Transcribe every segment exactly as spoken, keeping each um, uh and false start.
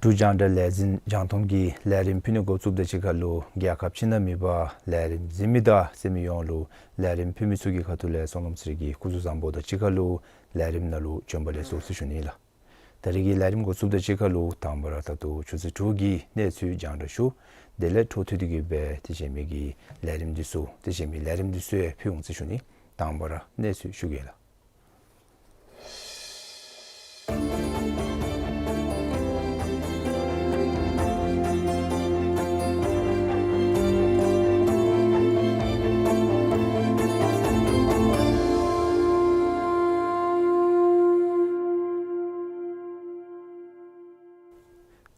འབྲུག་རྒྱང་བསྒྲགས་ལས་འཛིན་རྒྱང་མཐོང་གི་ལས་རིམ་ཕུལ་ནི་འགོ་བཙུགསཔ་དང་གཅིག་ཁར་ལུ་རྒྱལ་ཁབ་ཕྱི་ནང་མེད་པར་ལས་རིམ་གཟིགས་མི་དང་གསན་མི་ཡོངས་ལུ་ལས་རིམ་ཕུལ་མི་ཚུ་གི་ཁ་ཐུག་ལས་བསོད་ནམས་ཚེ་རིང་གིས་སྐུ་གཟུགས་བཟང་པོ་དང་གཅིག་ཁར་ལུ་ལས་རིམ་ནང་ལུ་བྱོན་པ་ལེགས་སོ་ཟེར་ཞུ་ནི་ལགས། ད་རིས་ཀྱི་ལས་རིམ་འགོ་བཙུགསཔ་དང་གཅིག་ཁར་ལུ་དང་པ་ར་ད་ལྟོ་ཆུ་ཚོད་དྲུག་གི་གནས་ཚུལ་རྒྱང་བསྒྲགས་ཞུ། དེ་ལས་འཕྲོ་མཐུད་དེ་གིས་སྦེ་དེ་བཟུམ་མའི་གི་ལས་རིམ་འདི་ཚུ་དེ་བཟུམ་མའི་ལས་རིམ་འདི་ཚུ་ཡང་ཕུལ་འོང་ཟེར་ཞུ་ནི། དང་པ་ར་གནས་ཚུལ་ཞུ་གེ་ལགས།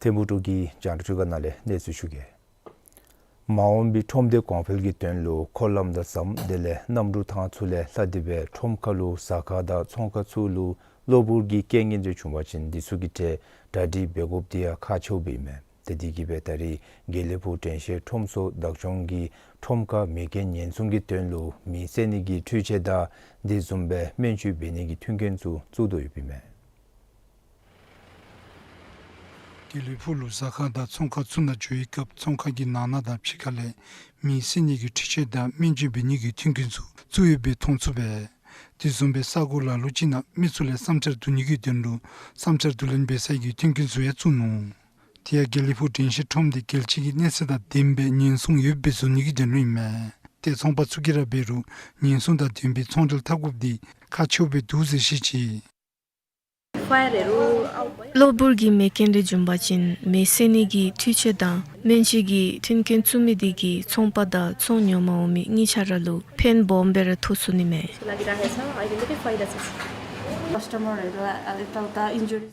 ཐིམ་ཕུག་འབྲུག་གི་རྒྱང་བསྒྲགས་ཁྲི་ཀ་ནང་ལས་གནས་ཚུལ་ཞུ་གེ། མ་འོངས་པའི་ཁྲོམ་སྡེ་གོང་འཕེལ་གྱི་དོན་ལུ་འཁོར་ལམ་དང་ཟམ་དེ་ལས་གནམ་གྲུ་ཐང་ཚུ་ལས་ལྷག་སྟེ་སྦེ་ཁྲོམ་ཁ་ལུ་ཟ་ཁང་དང་ཚོང་ཁང་ཚུ་ལུ་གློ་བུར་གྱི་རྐྱེན་ངན་ཚུ་བྱུང་པ་ཅིན་འདི་ཚུ་གི་གྲས་གྲ་སྒྲིག་འབད་དགོཔ་འདི་ཡང་ཁག་ཆེཝ་སྦེ་ཨིན་མས། དེ་དེ་གིས་སྦེ་ད་རིས་དགེ་ལེགས་ཕུག་དྲན་ཤེས་ཁྲོམ་ཚོགས་བདག་སྐྱོང་གིས་ཁྲོམ་ཁ་མེ་རྐྱེན་ཉེན་སྲུང་གི་དོན་ལུ་མེ་བསད་ནི་གི་འཕྲུལ་ཆས་དང་དེ་བཟུམ་སྦེ་སྨན་བཅོས་འབད་ནི་གི་མཐུན་རྐྱེན་ཚུ་བཙུགས་དོ་ཡོདཔ་ཨིན་མས། དགེ་ལེགས་ཕུག་ལུ་ཟ་ཁང་དང་ཚོང་ཁང་ཚུ་ནང་འགྱོ་བའི་སྐབས་ཚོང་ཁང་གི་ནང་ན་དང་ཕྱི་ཁ་ལས་མེ་བསད་ནི་གི་འཕྲུལ་ཆས་དང་སྨན་བཅོས་འབད་ནི་གི་མཐུན་རྐྱེན་ཚུ་བཙུགས་ཡོདཔ་སྦེ་མཐོང་ཚུགས་པས། དེ་བཟུམ་སྦེ་ས་གོ་ལ་ལུ་ཅིག་ནང་མི་ཚུ་ལས་བསམ་འཆར་བསྡུ་ནི་གི་དོན་ལུ་བསམ་འཆར་བསྡུ་ལེན་འབད་སའི་གི་མཐུན་རྐྱེན་ཚུ་ཡང་བཙུགས་ནུག། དེ་ཡང་དགེ་ལེགས་ཕུག་དྲན་ཤེས་ཁྲོམ་འདི་རྒྱལ་སྤྱི་གི་གནས་ཚད་དང་ལྡནམ་སྦེ་ཉེན་སྲུང་ཡོདཔ་སྦེ་བཟོ་ནི་གི་དོན་ལུ་ཨིན་མས། ཏེ་ཚོང་པ་ཚུ་གིས་ར་འབད་རུང་ཉེན་སྲུང་དང་ལྡན་པའི་ཚོང་འབྲེལ་འཐབ་དགོཔ་འདི་ཁག་ཆེཝ་སྦེ་འདུག་ཟེར་བཤད་ཅི། གློ་བུར་གྱི་མེ་རྐྱེན་རེ་བྱུང་པ་ཅིན་མེ་བསད་ནི་གི་འཕྲུལ་ཆས་དང་སྨན་བཅོས་ཀྱི་མཐུན་རྐྱེན་བཙུགས་མི་དེ་གིས་ཚོང་པ་དང་ཚོང་ཉོ་མ་འོང་མི་གཉིས་ཆ་ར་ལུ་ཕན་སྦོམ་སྦེ་ར་ཐོགས་ཚུགས་ནི་མས།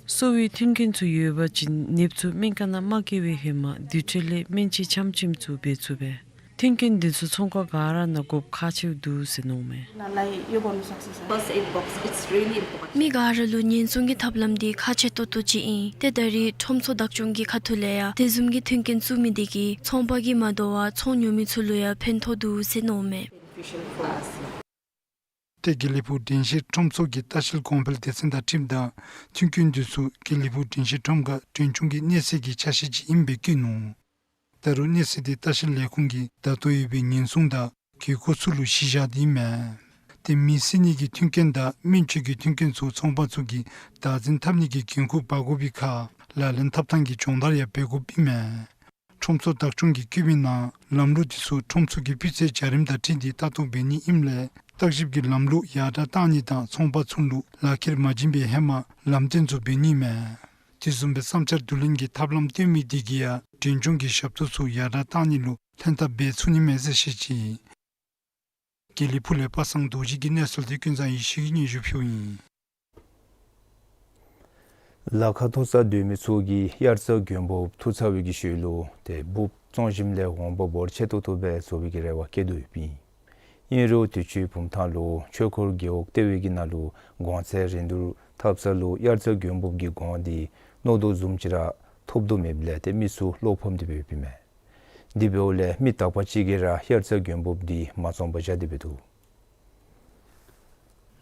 གསོ་བའི་མཐུན་རྐྱེན་ཚུ་ཡོད་པ་ཅིན་ནདཔ་ཚུ་སྨན་ཁང་ནང་མ་བསྐྱལ་བའི་ཧེ་མ་དེ་འཕྲོ་ལས་སྨན་བཅོས་ཆམ་ཆིམ་ཚུ་འབད་ཚུགས་པས། མཐུན་རྐྱེན་འདི་ཚུ་ཚོང་ཁང་ག་ར་ནང་དགོཔ་ཁག་ཆེཝ་འདུག་ཟེར་མནོཝ་མས། མི་ག་ར་ལུ་ཉེན་སྲུང་གི་ཐབས་ལམ་འདི་ཁག་ཆེ་ཏོག་ཏོ་ཅིག་ཨིན། ཏེ་ད་རིས་ཁྲོམ་ཚོགས་བདག་སྐྱོང་གི་ཁ་ཐུག་ལས་ཡང་དེ་བཟུམ་གྱི་མཐུན་རྐྱེན་བཙུགས་མི་དེ་གིས་ཚོང་པ་གིས་མ་དོ་བར་ཚོང་ཉོ་མི་ཚུ་ལུ་ཡང་ཕན་ཐོགས་འདུག་ཟེར་མནོཝ་མས། ཏེ་དགེ་ལེགས་ཕུག་དྲན་ཤེས་ཁྲོམ་ཚོགས་ཀྱིས་ལྟ་བཤལ་གོང་འཕེལ་སྡེ་ཚན་དང་འཁྲིལཝ་ད་མཐུན་རྐྱེན་འདི་ཚུ་དགེ་ལེགས་ཕུག་དྲན་ཤེས་ཁྲོམ་ཁར་མགྲོན་སྐྱོང་གི་གནས་ཚད་ཀྱི་ཆ་ཤས་ཅིག་ཨིནམ་སྦེ་བཀོད་ནུག། ད་རུང་གནས་ཚད་འདི་ལྟ་བཤལ་ལས་ཁུངས་ཀྱིས་ད་ལྟོ་ཡོད་པའི་ཉེན་སྲུང་དང་དགོས་མཁོ་ཚུ་ལུ་གཞི་བཞག་སྟེ་ཨིན་མས། ཏེ་མེ་བསད་ནི་གི་མཐུན་རྐྱེན་དང་སྨན་བཅོས་ཀྱི་མཐུན་རྐྱེན་ཚུ་ཚོང་པ་ཚུ་གིས་བདག་འཛིན་འཐབ་ནི་གི་འགན་ཁུར་འབག་དགོ་པའི་ཁར་ལག་ལེན་འཐབ་ཐངས་ཀྱི་སྦྱོང་བརྡར་ཡང་འབད་དགོཔ་ཨིན་མས། ཁྲོམ་ཚོགས་བདག་སྐྱོང་གིས་བཀོད་མིའི་ནང་ལམ་ལུགས་འདི་ཚུ་ཁྲོམ་ཚོགས་ཀྱི་སྤུས་ཚད་བྱ་རིམ་དང་འཁྲིལ་ཏེ་ལྟ་རྟོག་འབད་ནི་ཨིནམ་ལས་བརྟག་ཞིབ་ཀྱི་ལམ་ལུགས་ཡར་དྲག་གཏང་ནི་དང་ཚོང་པ་ཚུ་ལུ་ལག་ཁྱེར་མ་བྱིན་པའི་ཧེ་མ་ལམ་སྟོན་ཚུ་འབད་ནི་ཨིན་མས། དེ་བཟུམ་སྦེ་བསམ་འཆར་བསྡུ་ལེན་གྱི་ཐབས་ལམ་སྟོན་མི་དེ་གིས་ཡང་མགྲོན་སྐྱོང་གི་ཞབས་ཏོག་ཚུ་ཡར་དྲག་གཏང་ནི་ལུ་ལྷན་ཐབས་འབད་ཚུགས་ནི་མས་ཟེར་བཤད་ཅི། དགེ་ལེགས་ཕུག་ལས་པ་སངས་རྡོ་རྗེ་གི་གནས་ཚུལ་འདི་ཀུན་བཟང་ཡེ་ཤེས་ཀྱིས་སྙན་ཞུ་ཕུལཝ་ཨིན། ལ་ཁ་མཐོ་ས་སྡོད་མི་ཚུ་གིས་དབྱར་རྩྭ་དགུན་འབུབ་འཐུ་ཚར་བའི་གི་ཤུལ་ལུ་ཏེ་འབུབ་བཙོང་ཞིནམ་ལས་འོང་འབབ་འབོར་ཆེ་ཏོག་ཏོ་སྦེ་བཟོ་བའི་གི་རེ་བ་བསྐྱེད་དོ་ཡོདཔ་ཨིན། ཨིན་རུང་དུས་ཅི་བུམ་ཐང་ལུ་ཆོས་འཁོར་རྒེད་འོག་ལྟེ་བའི་གི་ནང་ལུ་གོང་ཚད་རིན་བསྡུར་འཐབ་ས་ལུ་དབྱར་རྩྭ་དགུན་འབུབ་ཀྱི་གོང་འདི་མནོ་དོ་བཟུམ་ཅིག་ར་ཐོབ་དོ་མེདཔ་ལས་ཏེ་མི་ཚུ་བློ་ཕམ་སྟེ་སྦེ་ཡོདཔ་ཨིན་མས། དེ་འབདཝ་ལས་མི་དག་པ་ཅིག་གིས་ར་དབྱར་རྩྭ་དགུན་འབུབ་འདི་མ་བཙོང་པར་བཞག་སྟེ་སྦེ་འདུག།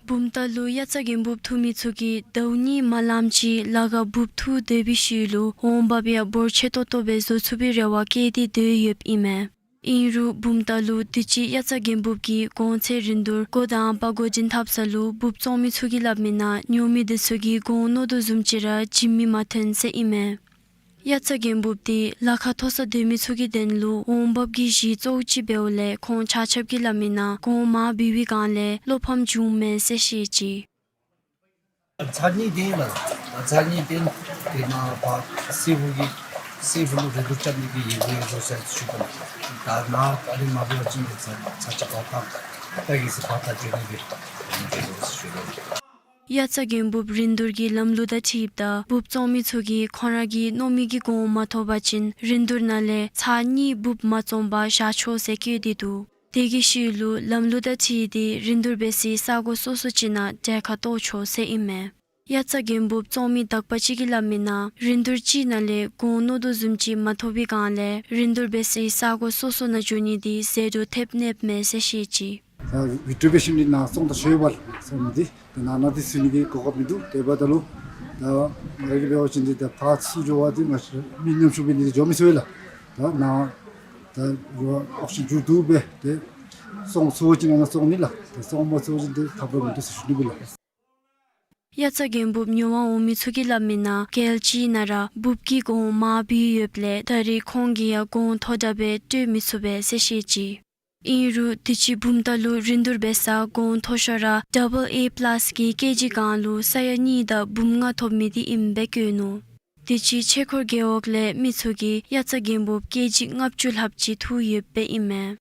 བུམ་ཐང་ལུ་དབྱར་རྩྭ་དགུན་འབུབ་འཐུ་མི་ཚུ་གིས་ཟླཝ་གཉིས་མ་ལངམ་ཅིག་ལ་ཁར་འབུབ་འཐུ་སྡོད་པའི་ཤུལ་ལུ་འོང་འབབ་ཡང་འབོར་ཆེ་ཏོག་ཏོ་སྦེ་བཟོ་ཚུགས་པའི་རེ་བ་བསྐྱེད་དེ་སྡོད་ཡོདཔ་ཨིན་མས། ཨིན་རུང་བུམ་ཐང་ལུ་དུས་ཅི་དབྱར་རྩྭ་དགུན་འབུབ་ཀྱི་གོང་ཚད་རིན་བསྡུར་སྒོ་དང་པ་སྒོ་འབྱེད་འཐབ་ས་ལུ་འབུབ་བཙོང་མི་ཚུ་གིས་སླབ་མིའི་ནང་ཉོ་མི་དེ་ཚུ་གིས་གོང་མནོ་དོ་བཟུམ་ཅིག་ར་བྱིན་མི་མ་ཐོན་ཟེར་ཨིན་མས། དབྱར་རྩྭ་དགུན་འབུབ་འདི་ལ་ཁ་མཐོ་ས་སྡོད་མི་ཚུ་གི་དོན་ལུ་འོང་འབབ་ཀྱི་གཞི་གཙོ་བོ་ཅིག་འབདཝ་ལས་ཁོང་ཆ་ཁྱབ་ཀྱིས་སླབ་མིའི་ནང་གོང་མར་འབུད་པའི་སྒང་ལས་བློ་ཕམ་བྱུངམ་མས་ཟེར་བཤད་ཅི། ཚར་གཉིས་བཏོན་ལགས། ཚར་གཉིས་བཏོན། དེ་ནང་ཕར་སེར་པོ་གི་སེར་པོ་ལུ་རིན་བསྡུར་རྐྱབ་ནི་གི་ཡོད་མེད་བཟོ་ཟེར་ཞུ་དོ། ད་ནཱ་ཨ་ནི་མ་འབད་བ་ཅིན་ཚ་ཚ་ཆ་ཕར་ད་ད་གི་སི་ཕར་ད་བྱོན་ནི་གི་ཞུ་དོ། དབྱར་རྩྭ་དགུན་འབུབ་རིན་བསྡུར་གྱི་ལམ་ལུགས་དང་འཁྲིལཝ་ད་འབུབ་བཙོང་མི་ཚུ་གིས་ཁོང་ར་གི་མནོ་མི་གི་གོང་མ་ཐོབ་པ་ཅིན་རིན་བསྡུར་ནང་ལས་ཚར་གཉིས་འབུབ་མ་བཙོང་པར་བཞག་ཆོག་ཟེར་བཀོད་དེ་འདུག། དེ་གི་ཤུལ་ལུ་ལམ་ལུགས་དང་འཁྲིལ་ཏེ་རིན་བསྡུར་འབད་སའི་ས་གོ་སོ་སོ་ཅིག་ནང་གྲལ་ཁར་གཏོགས་ཆོག་ཟེར་ཨིན་མས། དབྱར་རྩྭ་དགུན་འབུབ་བཙོང་མི་དག་པ་ཅིག་གིས་སླབ་མི་ནང་རིན་བསྡུར་ཅིག་ནང་ལས་གོང་མནོ་དོ་བཟུམ་ཅིག་མ་ཐོབ་པའི་སྒང་ལས་རིན་བསྡུར་འབད་སའི་ས་གོ་སོ་སོ་ནང་འགྱོ་ནི་འདི་ཟད་འགྲོ་ཐེབས་ནི་མས་ཟེར་བཤད་ཅི། ད་བི་ཀྲི་པེ་ཤིན་འདི་ནཱ་བཙོང་ད་ཤོར་བས་ལགས་ཟེར་མི་འདི་ད་ནཱ་ནཱ་འདི་བཙུགས་ནི་གི་གོ་སྐབས་མིན་འདུག། དེ་འབདཝ་ད་ལུ་ད་ང་ར་གིས་འབད་བ་ཅིན་འདི་ད་ཕར་ཚུར་འགྱོ་བ་འདི་ང་མི་ཉམ་ཆུང་འབད་ནི་འདི་འགྱོ་མི་ཚུགས་པས་ལགས། ད་ནཱ་ད་རོགས་ཨོབ་ཤཱན་མཇུག་བསྡུ་སྦེ་ཏེ་བཙོང་ཚུགས་པ་ཅིན་ནཱ་བཙོང་ནི་ལགས། ད་བཙོང་མ་ཚུགས་པ་ཅིན་ཏེ་ཐབས་ར་མིན་འདུག་ཟེར་ཞུ་ནི་ཨིན་ལགས། དབྱར་རྩྭ་དགུན་འབུབ་ཉོ་བར་འོང་མི་ཚུ་གིས་སླབ་མི་ནང་རྒྱལ་སྤྱིའི་ནང་ར་འབུབ་ཀྱི་གོང་མར་བུད་ཡོདཔ་ལས་ད་རེས་ཁོང་གིས་ཡང་གོང་མཐོ་དྲགས་སྦེ་སྤྲོད་མི་ཚུགས་པས་ཟེར་བཤད་ཅི། ཨིན་རུང་དུས་ཅི་བུམ་ཐང་ལུ་རིན་བསྡུར་འབད་སར་གོང་མཐོ་ཤོས་ར་ཌ་བཱལ་ཨེ་པ་ལཱསི་གི་ཀེ་ཇི་གང་ལུ་ས་ཡ་གཉིས་དང་འབུམ་ལྔ་ཐོབ་མི་འདི་ཨིནམ་སྦེ་བཀོད་ནུག། དུས་ཅི་ཆོས་འཁོར་རྒེད་འོག་ལས་མི་ཚུ་གིས་དབྱར་རྩྭ་དགུན་འབུབ་ཀེ་ཇི་ལྔ་བཅུ་ལྷགཔ་ཅིག་འཐུ་ཡོདཔ་སྦེ་ཨིན་མས།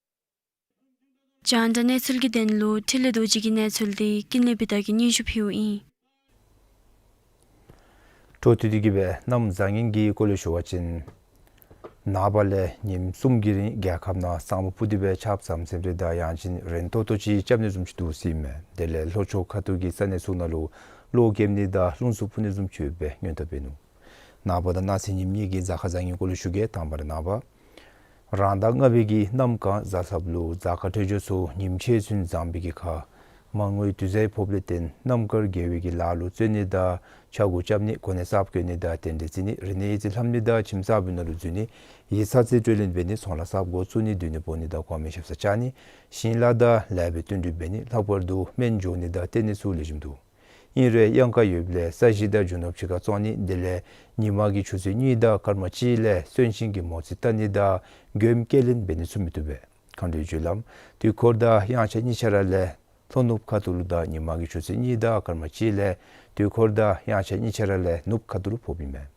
རྒྱང་བསྒྲགས་གནས་ཚུལ་གྱི་དོན་ལུ་འཕྲིན་ལས་རྡོ་རྗེ་གི་གནས་ཚུལ་འདི་ཀུན་ལེགས་བི་དྷ་གིས་སྙན་ཞུ་ཕུལཝ་ཨིན། འཕྲོ་མཐུད་དེ་གི་སྦེ་གནམ་བཟང་ངན་གྱི་སྐོར་ལས་ཞུ་བ་ཅིན་ནངས་པ་ལས་ཉིནམ་གསུམ་གྱི་རིང་རྒྱལ་ཁབ་ནང་ས་སྨུག་སྤུབས་ཏེ་སྦེ་ཆརཔ་ཟམ་ཟིམ་རེ་དང་ཡང་ཅིན་རན་ཏོག་ཏོ་ཅིག་རྐྱབ་ནི་བཟུམ་ཅིག་འདུག་ཟེར་ཨིན་མས། དེ་ལས་ལྷོ་ཕྱོགས་ཁ་ཐུག་གི་ས་གནས་ཚུ་ནང་ལུ་གློག་འགེམ་ནི་དང་རླུང་འཚུབ་འཕུ་ནི་བཟུམ་ཅིག་ཡོདཔ་སྦེ་སྔོན་བརྡ་འབད་ནུག། ནངས་པ་དང་གནངས་ཚེ་ཉིནམ་གཉིས་ཀྱི་གཟའ་སྐར་བཟང་ངན་སྐོར་ལས་ཞུ་གེ། དང་པ་ར་ནངས་པ་རང་ཟླ་ལྔ་པའི་གི་གནམ་གང་གཟའ་ཚབ་ལུ་གཟའ་སྐར་འཕྲོད་སྦྱོར་ཚུ་ཉིནམ་ཕྱེད་ཚུན་བཟང་པའི་གི་ཁར་མར་ངོའི་དུས་བཟང་ཕོགཔ་ལས་བརྟེན་གནམ་དཀར་དགེ་བའི་གི་ལཱ་ལུ་བརྩོན་ནི་དང་ཆ་གོས་རྐྱབ་ནི་གོ་གནས་གསརཔ་བཀོད་ནི་དང་རྟེན་འབྲེལ་བརྩི་ནི་རིག་གནས་ཡིག་རྩིས་ལྷབ་ནི་དང་ཁྱིམ་གསརཔའི་ནང་ལུ་འཛུལ་ནི་ཡིག་ཚང་རྩིས་སྤྲོད་ལེན་འབད་ནི་ཚོང་ལཱ་གསརཔ་འགོ་བཙུགས་ནི་སྡོད་གནས་སྤོ་ནི་དང་གོང་མའི་ཞབས་སར་བཅར་ནི་ཞིང་ལཱ་དང་ལེགས་པའི་བསྟུན་གྲོས་འབད་ནི་ལྷག་པར་དུ་སྨན་འཇོག་ནི་དང་བསྟེན་ནི་ཚུ་ལེགས་ཤོམ་འདུག། ཨིན་རུང་གཡང་ཁ་ཡོདཔ་ལས་ས་གཞི་དང་རྒྱུ་ནོར་ཕྱི་ཁར་བཙོང་ནི་དེ་ལས་ཉིན་མ་གི་ཆུ་ཚོད་གཉིས་དང་སྐར་མ་གཅིག་ལས་གསོན་གཤིན་གྱི་མོ་རྩིས་བལྟ་ནི་དང་མགྱོནམ་སྐྱེལ་ལེན་འབད་ནི་ཚུ་མི་བཏུབ་པས། མཁའ་འགྲོའི་རྒྱུ་ལམ་དུས་འཁོར་དང་དབྱངས་འཆར་གཉིས་ཆ་ར་ལས་ལྷོ་ནུབ་ཁ་ཐུག་ལུ་དང་ཉིན་མ་གི་ཆུ་ཚོད་གཉིས་དང་སྐར་མ་གཅིག་ལས་དུས་འཁོར་དང་དབྱངས་འཆར་གཉིས་ཆ་ར་ལས་ནུབ་ཁ་ཐུག་ལུ་ཕོགཔ་ཨིན་མས།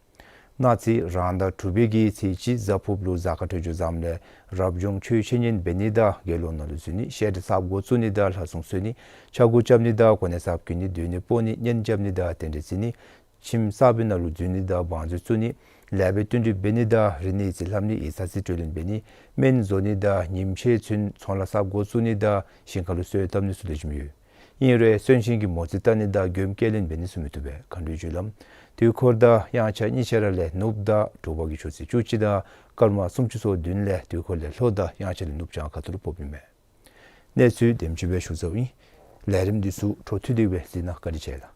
གནངས་ཚེ་རང་ཟླ་དྲུག་པའི་གི་ཚེས་གཅིག་གཟའ་ཕུརཔ་ལུ་གཟའ་སྐར་འཕྲོད་སྦྱོར་བཟངམ་ལས་རབ་བྱུང་ཆོས་འཆད་ཉན་འབད་ནི་དང་དགེ་སློང་ནང་ལུ་འཛུལ་ནི་བཤད་གྲྭ་གསརཔ་འགོ་བཙུགས་ནི་དང་ལྷ་སྲུང་གསོལ་ནི་ཆ་གོས་རྐྱབ་ནི་དང་གོ་གནས་གསརཔ་བཀོད་ནི་སྡོད་གནས་སྤོ་ནི་གཉེན་རྐྱབ་ནི་དང་རྟེན་འབྲེལ་བརྩི་ནི་ཁྱིམ་གསརཔའི་ནང་ལུ་འཛུལ་ནི་དང་བང་མཛོད་བཙུགས་ནི་ལེགས་པའི་བསྟུན་གྲོས་འབད་ནི་དང་རིག་གནས་ཡིག་རྩིས་ལྷབ་ནི་ཡིག་ཚང་རྩིས་སྤྲོད་ལེན་འབད་ནི་སྨན་བཟོ་ནི་དང་ཉིནམ་ཕྱེད་ཚུན་ཚོང་ལཱ་གསརཔ་འགོ་བཙུགས་ནི་དང་ཞིང་ཁ་ལུ་སོན་བཏབ་ནི་ཚུ་ལེགས་ཤོམ་ཡོད། ཨིན་རུང་གསོན་གཤིན་གྱི་མོ་རྩིས་བལྟ་ནི་དང་མགྱོནམ་སྐྱེལ་ལེན་འབད་ནི་ཚུ་མི་བཏུབ་པས། མཁའ་འགྲོའི་རྒྱུ་ལམ་དུས་འཁོར་དང་དབྱངས་འཆར་གཉིས་ཆ་ར་ལས་ནུབ་དང་དྲོ་པ་གི་ཆུ་ཚོད་བཅུ་གཅིག་དང་སྐར་མ་སུམ་ཅུ་སོ་བདུན་ལས་དུས་འཁོར་ལས་ལྷོ་དང་དབྱངས་འཆར་ལས་ནུབ་བྱང་ཁ་ཐུག་ལུ་ཕོགཔ་ཨིན་མས། གནས་ཚུལ་དེམ་ཅིག་སྦེ་ཞུ་ཚརཝ་ཨིན། ལས་རིམ་འདི་ཚུ་འཕྲོ་མཐུད་དེ་སྦེ་གཟིགས་གནང་བཀའ་དྲིན་ཆེ་ལགས།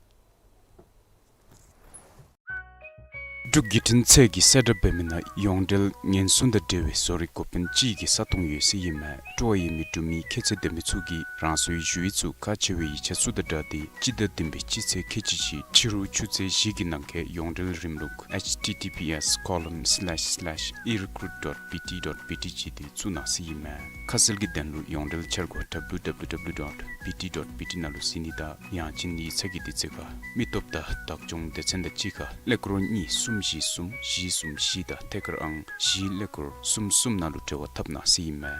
འབྲུག་བརྒྱུད་འཕྲིན་ཚད་ཀྱིས་གསལ་བསྒྲགས་འབད་མི་ནང་ཡོངས་འབྲེལ་ཉེན་སྲུང་དང་འབྲེལ་བའི་བཟོ་རིག་འགོ་དཔོན་ཅིག་གི་ས་སྟོང་ཡོད་ཟེར་ཨིན་མས། སྤྲོ་བ་ཡོད་མི་འབྲུག་མི་ཁྱད་ཚད་ལྡན་པ་ཚུ་གིས་རང་སོའི་ཞུ་ཡིག་ཚུ་ཁག་ཆེ་བའི་ཡིག་ཆ་ཚུ་དང་སྦྲགས་ཏེ་སྤྱི་ཟླ་བདུན་པའི་སྤྱི་ཚེས་ཁལ་གཅིག་གཅིག་ཕྱི་རུ་ཆུ་ཚོད་བཞི་གི་ནང་འཁོད་ཡོངས་འབྲེལ་རིམ་ལུགས་H T T P S colon slash slash erecruit dot B T dot B T བྱས་ཏེ་བཙུགས་གནང་ཟེར་ཨིན་མས། ཁ་གསལ་གྱི་དོན་ལུ་ཡོངས་འབྲེལ་འཆར་སྒོ་W W W dot B T dot B T ནང་ལུ་གཟིགས་ནི་དང་ཡང་ཅིན་ཡིག་ཚང་གི་དུས་ཚོད་ཁར་མི་སྟོབས་དང་བདག་སྐྱོང་སྡེ་ཚན་དང་གཅིག་ཁར་ཀླད་ཀོར་གཉིས་གསུམ་བཞི་གསུམ་བཞི་གསུམ་བཞི་དང་ཐད་ཀར་ཨང་བཞི་ཀླད་ཀོར་གསུམ་གསུམ་ནང་ལུ་འབྲེལ་བ་འཐབ་གནང་ཟེར་ཨིན་མས།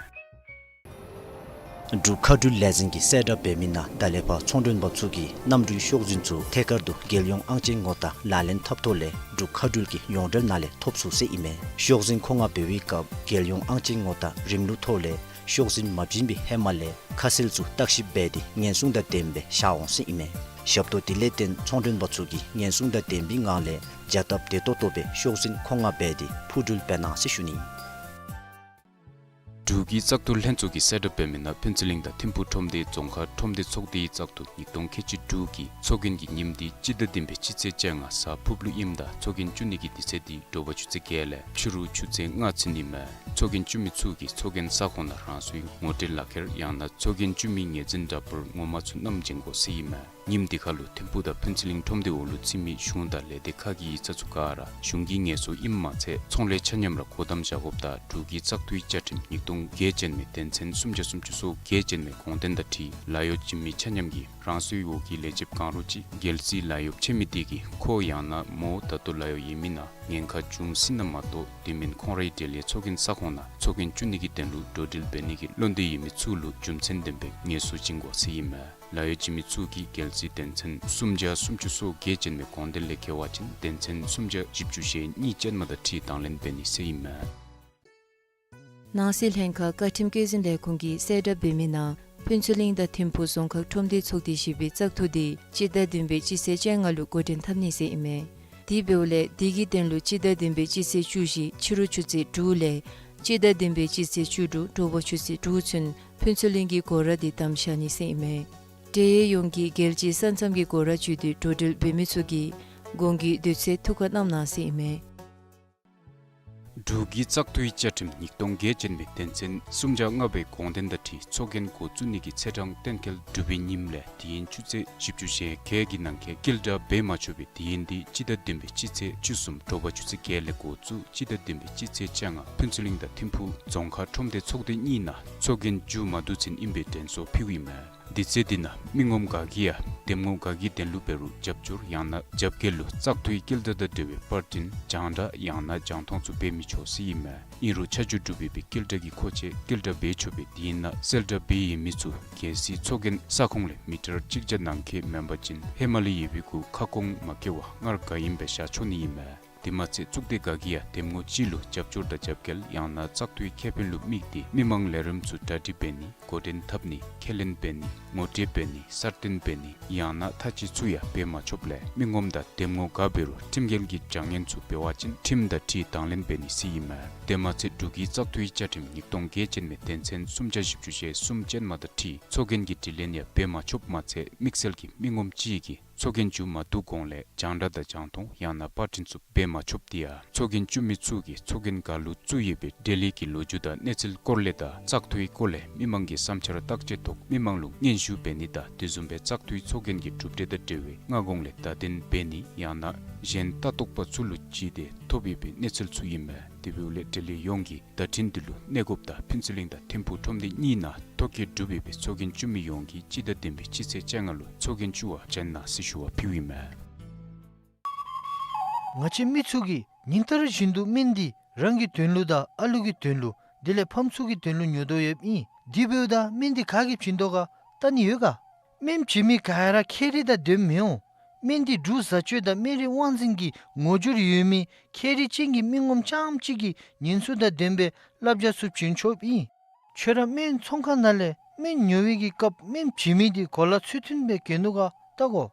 འབྲུག་མཁའ་འགྲུལ་ལས་འཛིན་གྱིས་གསལ་བསྒྲགས་འབད་མི་ནང་ད་ལས་ཕར་ཚོང་མགྲོན་པ་ཚུ་གིས་གནམ་གྲུའི་ཤོག་འཛིན་ཚུ་ཐད་ཀར་དུ་རྒྱལ་ཡོངས་ཨང་ཅན་ངོ་རྟགས་ལག་ལེན་འཐབ་ཐོག་ལས་འབྲུག་མཁའ་འགྲུལ་གྱི་ཡོངས་འབྲེལ་ནང་ལས་ཐོབ་ཚུགས་ཟེར་ཨིན་མས། ཤོག་འཛིན་མཁོ་མངགས་འབད་བའི་སྐབས་རྒྱལ་ཡོངས་ཨང་ཅན་ངོ་རྟགས་རིམ་ལུགས་ཐོག་ལས་ཤོག་འཛིན་མ་བྱིན་པའི་ཧེ་མ་ལས་ཁ་གསལ་ཚུ་བརྟག་ཞིབ་འབད་དེ་ཉེན་སྲུང་དང་ལྡནམ་སྦེ་བཞག་འོང་ཟེར་ཨིན་མས། ཞབས་ཏོག་དེ་ལས་བརྟེན་ཚོང་མགྲོན་པ་ཚུ་གིས་ཉེན་སྲུང་དང་ལྡན་པའི་ངང་ལས་བྱ་སྟབས་བདེ་ཏོག་ཏོ་སྦེ་ཤོག་འཛིན་མཁོ་མངགས་འབད་དེ་འཕུར་འགྲུལ་འབད་གནང་ཟེར་ཞུ་ནི། འབྲུག་གི་བཙག་འཐུ་ལྷན་ཚོགས་ཀྱིས་གསལ་བསྒྲགས་འབད་མི་ནང་ཕུན་ཚོགས་གླིང་དང་ཐིམ་ཕུག་ཁྲོམ་སྡེའི་རྫོང་ཁག་ཁྲོམ་སྡེ་ཚོགས་སྡེའི་བཙག་འཐུ་ཉིས་སྟོང་ཁལ་གཅིག་དྲུག་གི་ཚོགས་རྒྱན་གྱི་ཉིནམ་འདི་སྤྱི་ཟླ་བདུན་པའི་སྤྱི་ཚེས་བཅོ་ལྔ་གཟའ་ཕུརཔ་ལུ་ཨིནམ་ད་ཚོགས་རྒྱན་བཙུགས་ནི་གི་དུས་ཚོད་འདི་དྲོ་པ་ཆུ་ཚོད་བརྒྱད་ལས་ཕྱི་རུ་ཆུ་ཚོད་ལྔ་ཚུན་ཨིན་མས། ཚོགས་རྒྱན་བཙུགས་མི་ཚུ་གིས་ཚོགས་རྒྱན་ས་ཁོངས་ནང་རང་སོའི་ངོ་སྤྲོད་ལག་ཁྱེར་ཡང་ན་ཚོགས་རྒྱན་བཙུགས་མིའི་ངོས་འཛིན་འདྲ་པར་ངོ་མ་ཚུ་བསྣམས་འབྱོན་དགོ་ཟེར་ཨིན་མས། ཉིནམ་འདི་ཁར་ལུ་ཐིམ་ཕུག་དང་ཕུན་ཚོགས་གླིང་ཁྲོམ་སྡེ་འོག་ལུ་རྩིས་མེད་གཞུང་དང་ལས་སྡེ་ཁག་གི་ཡིག་ཚང་ཚུ་ག་ར་གཞུང་གི་ངལ་གསོ་ཨིནམ་མ་ཚད་ཚོང་ལས་ཆ་མཉམ་ར་སྒོ་བསྡམ་བཞག་དགོཔ་དང་འབྲུག་གི་བཙག་འཐུའི་བཅའ་ཁྲིམས་ཉིས་སྟོང་བརྒྱད་ཅན་མའི་དོན་ཚན་སུམ་བརྒྱ་སུམ་ཅུ་སོ་བརྒྱད་ཅན་མའི་དགོངས་དོན་དང་འཁྲིལ་ལཱ་གཡོག་བྱིན་མི་ཆ་མཉམ་གྱིས་རང་སོའི་འོག་གི་ལས་བྱེདཔ་གང་རུང་ཅིག་རྒྱལ་སྲིད་ལཱ་གཡོགཔ་ཆད་མི་དེ་གིས་ཁོ་ཡང་ན་མོ་ད་ལྟོ་ལཱ་གཡོག་ཡོད་མི་ནང་ཉེན་ཁ་བྱུང་སྲིད་ན་མ་གཏོགས་དེ་མིན་ཁོང་རའི་འབྲེལ་ཡོད་ཚོགས་རྒྱན་ས་ཁོངས་ནང་ཚོགས་རྒྱན་བཙུགས་ནི་གི་དོན་ལུ་འགྲོ་འགྲུལ་འབད་ནི་གི་བློ་འདོད་ཡོད་མི་ཚུ་ལུ་རྒྱུ་མཚན་ལྡན་པའི་ངལ་གསོ་བྱིན་དགོ་ཟེར་ཨིན་མས། ལཱ་གཡོག་བྱིན་མི་ཚུ་གིས་རྒྱལ་སྲིད་དོན་ཚན་སུམ་བརྒྱ་སུམ་ཅུ་སོ་བརྒྱད་ཅན་མའི་དགོངས་དོན་ལས་འགལ་བ་ཅིན་དོན་ཚན་སུམ་བརྒྱ་བཞི་བཅུ་ཞེ་གཉིས་ཅན་མ་དང་འཁྲིལ་དང་ལེན་འབད་ནི་ཟེར་ཨིན་མས། ནང་སྲིད་ལྷན་ཁག་བཀའ་ཁྲིམས་བཀོད་འཛིན་ལས་ཁུངས་ཀྱིས་གསལ་བསྒྲགས་འབད་མི་ནང་ཕུན་ཚོགས་གླིང་དང་ཐིམ་ཕུག་རྫོང་ཁག་ཁྲོམ་སྡེ་ཚོགས་སྡེ་བཞི་པའི་བཙག་འཐུ་དེ་སྤྱི་ཟླ་བདུན་པའི་སྤྱི་ཚེས་བཅོ་ལྔ་ལུ་འགོ་འདྲེན་འཐབ་ནི་ཟེར་ཨིན་མས། དེ་འབདཝ་ལས་དེ་གི་དོན་ལུ་སྤྱི་ཟླ་བདུན་པའི་སྤྱི་ཚེས་བཅུ་བཞི་ཕྱི་རུ་ཆུ་ཚོད་དྲུག་ལས་སྤྱི་ཟླ་བདུན་པའི་སྤྱི་ཚེས་བཅུ་དྲུག་དྲོ་པ་ཆུ་ཚོད་དྲུག་ཚུན་ཕུན་ཚོགས་གླིང་གི་སྒོ་ར་དེ་བསྡམས་བཞག་ནི་ཟེར་ཨིན་མས། འབྲེལ་ཡོད་ཡོངས་ཀྱིས་རྒྱལ་སྤྱིའི་ས་མཚམས་ཀྱི་སྒོ་ར་བརྒྱུད་དེ་འགྲོ་འགྲུལ་འབད་མི་ཚུ་གིས་གོང་གི་དུས་ཚོད་ཐུགས་ཁར་བསྣམས་གནང་ཟེར་ཨིན་མས། འབྲུག་གི་བཙག་འཐུའི་བཅའ་ཁྲིམས་ཉིས་སྟོང་བརྒྱད་ཅན་མའི་དོན་ཚན་སུམ་བརྒྱ་ལྔ་པའི་དགོངས་དོན་དང་འཁྲིལ་ཚོགས་རྒྱན་འགོ་བཙུགས་ནི་གི་ཚེས་གྲངས་གཏན་འཁེལ་གྲུབ་པའི་ཉིནམ་ལས་དེ་ཡན་ཆུ་ཚོད་བཞི་བཅུ་ཞེ་བརྒྱད་ཀྱི་ནང་འཁོད་བསྐྱལ་བསྒྲགས་འབད་མ་ཆོག་པའི་དུས་ཡུན་དེ་སྤྱི་ཟླ་བདུན་པའི་སྤྱི་ཚེས་བཅུ་གསུམ་དྲོ་པ་ཆུ་ཚོད་བརྒྱད་ལས་འགོ་བཙུགས་སྤྱི་ཟླ་བདུན་པའི་སྤྱི་ཚེས་བཅོ་ལྔ་ཕུན་ཚོགས་གླིང་དང་ཐིམ་ཕུག་རྫོང་ཁག་ཁྲོམ་སྡེ་ཚོགས་སྡེ་གཉིས་ནང་ཚོགས་རྒྱན་མཇུག་མ་བསྡུ་ཚུན་ཨིན་པའི་དྲན་གསོ་ཕུལཝ་ཨིན་མས། དུས་ཚོད་འདི་ནང་མི་ངོམ་ག་གིས་ཡང་འདེམས་ངོ་ག་གི་དོན་ལུ་འབད་རུང་རྒྱབ་སྐྱོར་ཡང་ན་རྒྱབ་འགལ་ལུ་བཙག་འཐུའི་བསྐྱལ་བསྒྲགས་དང་འབྲེལ་བའི་པར་འཕྲིན་རྒྱང་བསྒྲགས་ཡང་ན་རྒྱང་མཐོང་ཚུ་འབད་མི་ཆོག་ཟེར་ཨིན་མས། ཨིན་རུང་ཆ་འཇོག་གྲུབ་ཡོད་པའི་བསྐྱལ་བསྒྲགས་ཀྱི་མཁོ་ཆས་བསྐྱལ་བསྒྲགས་འབད་ཆོག་པའི་དུས་ཡུན་ནང་གསལ་བསྒྲགས་འབད་ཡོད་མི་ཚུ་རྒྱལ་སྲིད་ཚོགས་རྒྱན་ས་ཁོངས་ལས་མི་ཊར་གཅིག་བརྒྱ་ནང་འཁོད་མེན་པ་ཅིན་ཧེ་མ་ལས་ཡོད་པའི་གུ་ཁ་སྐོང་མ་བཀལ་བར་སྔར་ག་ཨིནམ་སྦེ་བཞག་ཆོག་ནི་ཨིན་མས། དེ་མ་ཚད་གཙུག་སྡེ་ག་གིས་ཡང་འདེམས་ངོ་ཅིག་ལུ་རྒྱབ་སྐྱོར་དང་རྒྱབ་འགལ་ཡང་ན་བཙག་འཐུའི་ཁེ་ཕན་ལུ་དམིགས་ཏེ་མི་མང་ལས་རིམ་ཚུ་གྲ་སྒྲིག་འབད་ནི་འགོ་འདྲེན་འཐབ་ནི་ཁས་ལེན་འབད་ནི་ངོ་སྤྲོད་འབད་ནི་གསར་བཏོན་འབད་ནི་ཡང་ན་ཐ་ཅི་ཚུ་ཡང་འབད་མ་ཆོགཔ་ལས་མི་ངོམ་དང་འདེམས་ངོ་ག་འབད་རུང་ཁྲིམས་འགལ་གྱི་བྱ་ངན་ཚུ་འབད་བ་ཅིན་ཁྲིམས་དང་འཁྲིལ་དང་ལེན་འབད་ནི་ཟེར་ཨིན་མས། དེ་མ་ཚད་འབྲུག་གི་བཙག་འཐུའི་བཅའ་ཁྲིམས་ཉིས་སྟོང་བརྒྱད་ཅན་མའི་དོན་ཚན་སུམ་བརྒྱ་བཞི་བཅུ་ཞེ་གསུམ་ཅན་མ་དང་འཁྲིལ་ཚོགས་རྒྱན་གྱི་དྲི་ལན་ཡང་འབད་མ་ཆོགཔ་མ་ཚད་དམིགས་བསལ་གྱི་མི་ངོམ་ཅིག་གིས་ཚོགས་རྒྱན་མཇུག་མ་བསྡུ་གོང་ལས་རྒྱང་བསྒྲགས་དང་རྒྱང་མཐོང་ཡང་ན་པར་འཕྲིན་ཚུ་འབད་མ་ཆོགཔ་དེ་ཡང་ཚོགས་རྒྱན་བཙུགས་མི་ཚུ་གིས་ཚོགས་རྒྱན་ག་ལུ་བཙུགས་ཡོད་པའི་འབྲེལ་ཡོད་ཀྱི་ལོ་རྒྱུས་དང་གནས་ཚུལ་སྐོར་ལས་དང་བཙག་འཐུའི་སྐོར་ལས་མི་མང་གི་བསམ་འཆར་བརྟག་དཔྱད་ཐོག་མི་མང་ལུ་སྙན་ཞུ་འབད་ནི་དང་དེ་བཟུམ་སྦེ་བཙག་འཐུའི་ཚོགས་རྒྱན་གྱི་གྲུབ་འབྲས་དང་འབྲེལ་བའི་སྔ་གོང་ལས་བརྡ་དོན་འབད་ནི་ཡང་ན་གཞན་ལྟ་རྟོག་པ་ཚུ་ལུ་བརྒྱུད་དེ་ཐོབ་ཡོད་པའི་གནས་ཚུལ་ཚུ་ཨིན་མས། དེ་འབདཝ་ལས་འབྲེལ་ཡོད་ཡོངས་ཀྱིས་བརྡ་འཕྲིན་འདི་ལུ་གནས་སྐབས་དང་ཕུན་ཚོགས་གླིང་དང་ཐིམ་ཕུག་ཁྲོམ་སྡེ་གཉིས་ནང་ཐོ་བཀོད་གྲུབ་ཡོད་པའི་ཚོགས་རྒྱན་བཙུགས་མི་ཡོངས་ཀྱིས་སྤྱི་ཟླ་བདུན་པའི་སྤྱི་ཚེས་བཅོ་ལྔ་ལུ་ཚོགས་རྒྱན་བཙུགས་པར་བྱོན་གནང་ཟེར་ཞུ་བ་ཕུལཝ་ཨིན་མས། ང་བཅས་མི་ཚུ་གིས་ཉིན་ལྟར་བཞིན་དུ་སྨན་འདི་རང་གི་དོན་ལུ་དང་ཨ་ལུ་གི་དོན་ལུ་དེ་ལས་ཕམ་ཚུ་གི་དོན་ལུ་ཉོ་དོ་ཡོདཔ་ཨིན། དེ་འབདཝ་ད་སྨན་འདི་ག་གིས་བྱིན་དོ་ག་བལྟ་ནི་ཡོད་ག། སྨན་བྱིན་མི་ག་ཡང་ར་ཁྱད་རིག་དང་ལྡནམ་མི་འོང་། སྨན་འདི་འབྲུག་བཟའ་སྤྱོད་དང་སྨན་རིགས་དབང་འཛིན་གྱི་ངོ་སྦྱོར་ཡོད་མི་ཁྱད་རིག་ཅན་གྱི་མི་ངོམ་རྐྱངམ་གཅིག་གིས་ཉེན་སྲུང་དང་ལྡན་པའི་བསླབ་བྱ་ཚུ་བྱིན་ཆོགཔ་ཨིན། ཁྱོད་ར་སྨན་ཚོང་ཁང་ནང་ལས་སྨན་ཉོ་བའི་གི་སྐབས་སྨན་བྱིན་མི་འདི་གོ་ལ་ཚུལ་མཐུན་སྦེ་གྱོན་ནུག་ག་བལྟ་དགོ།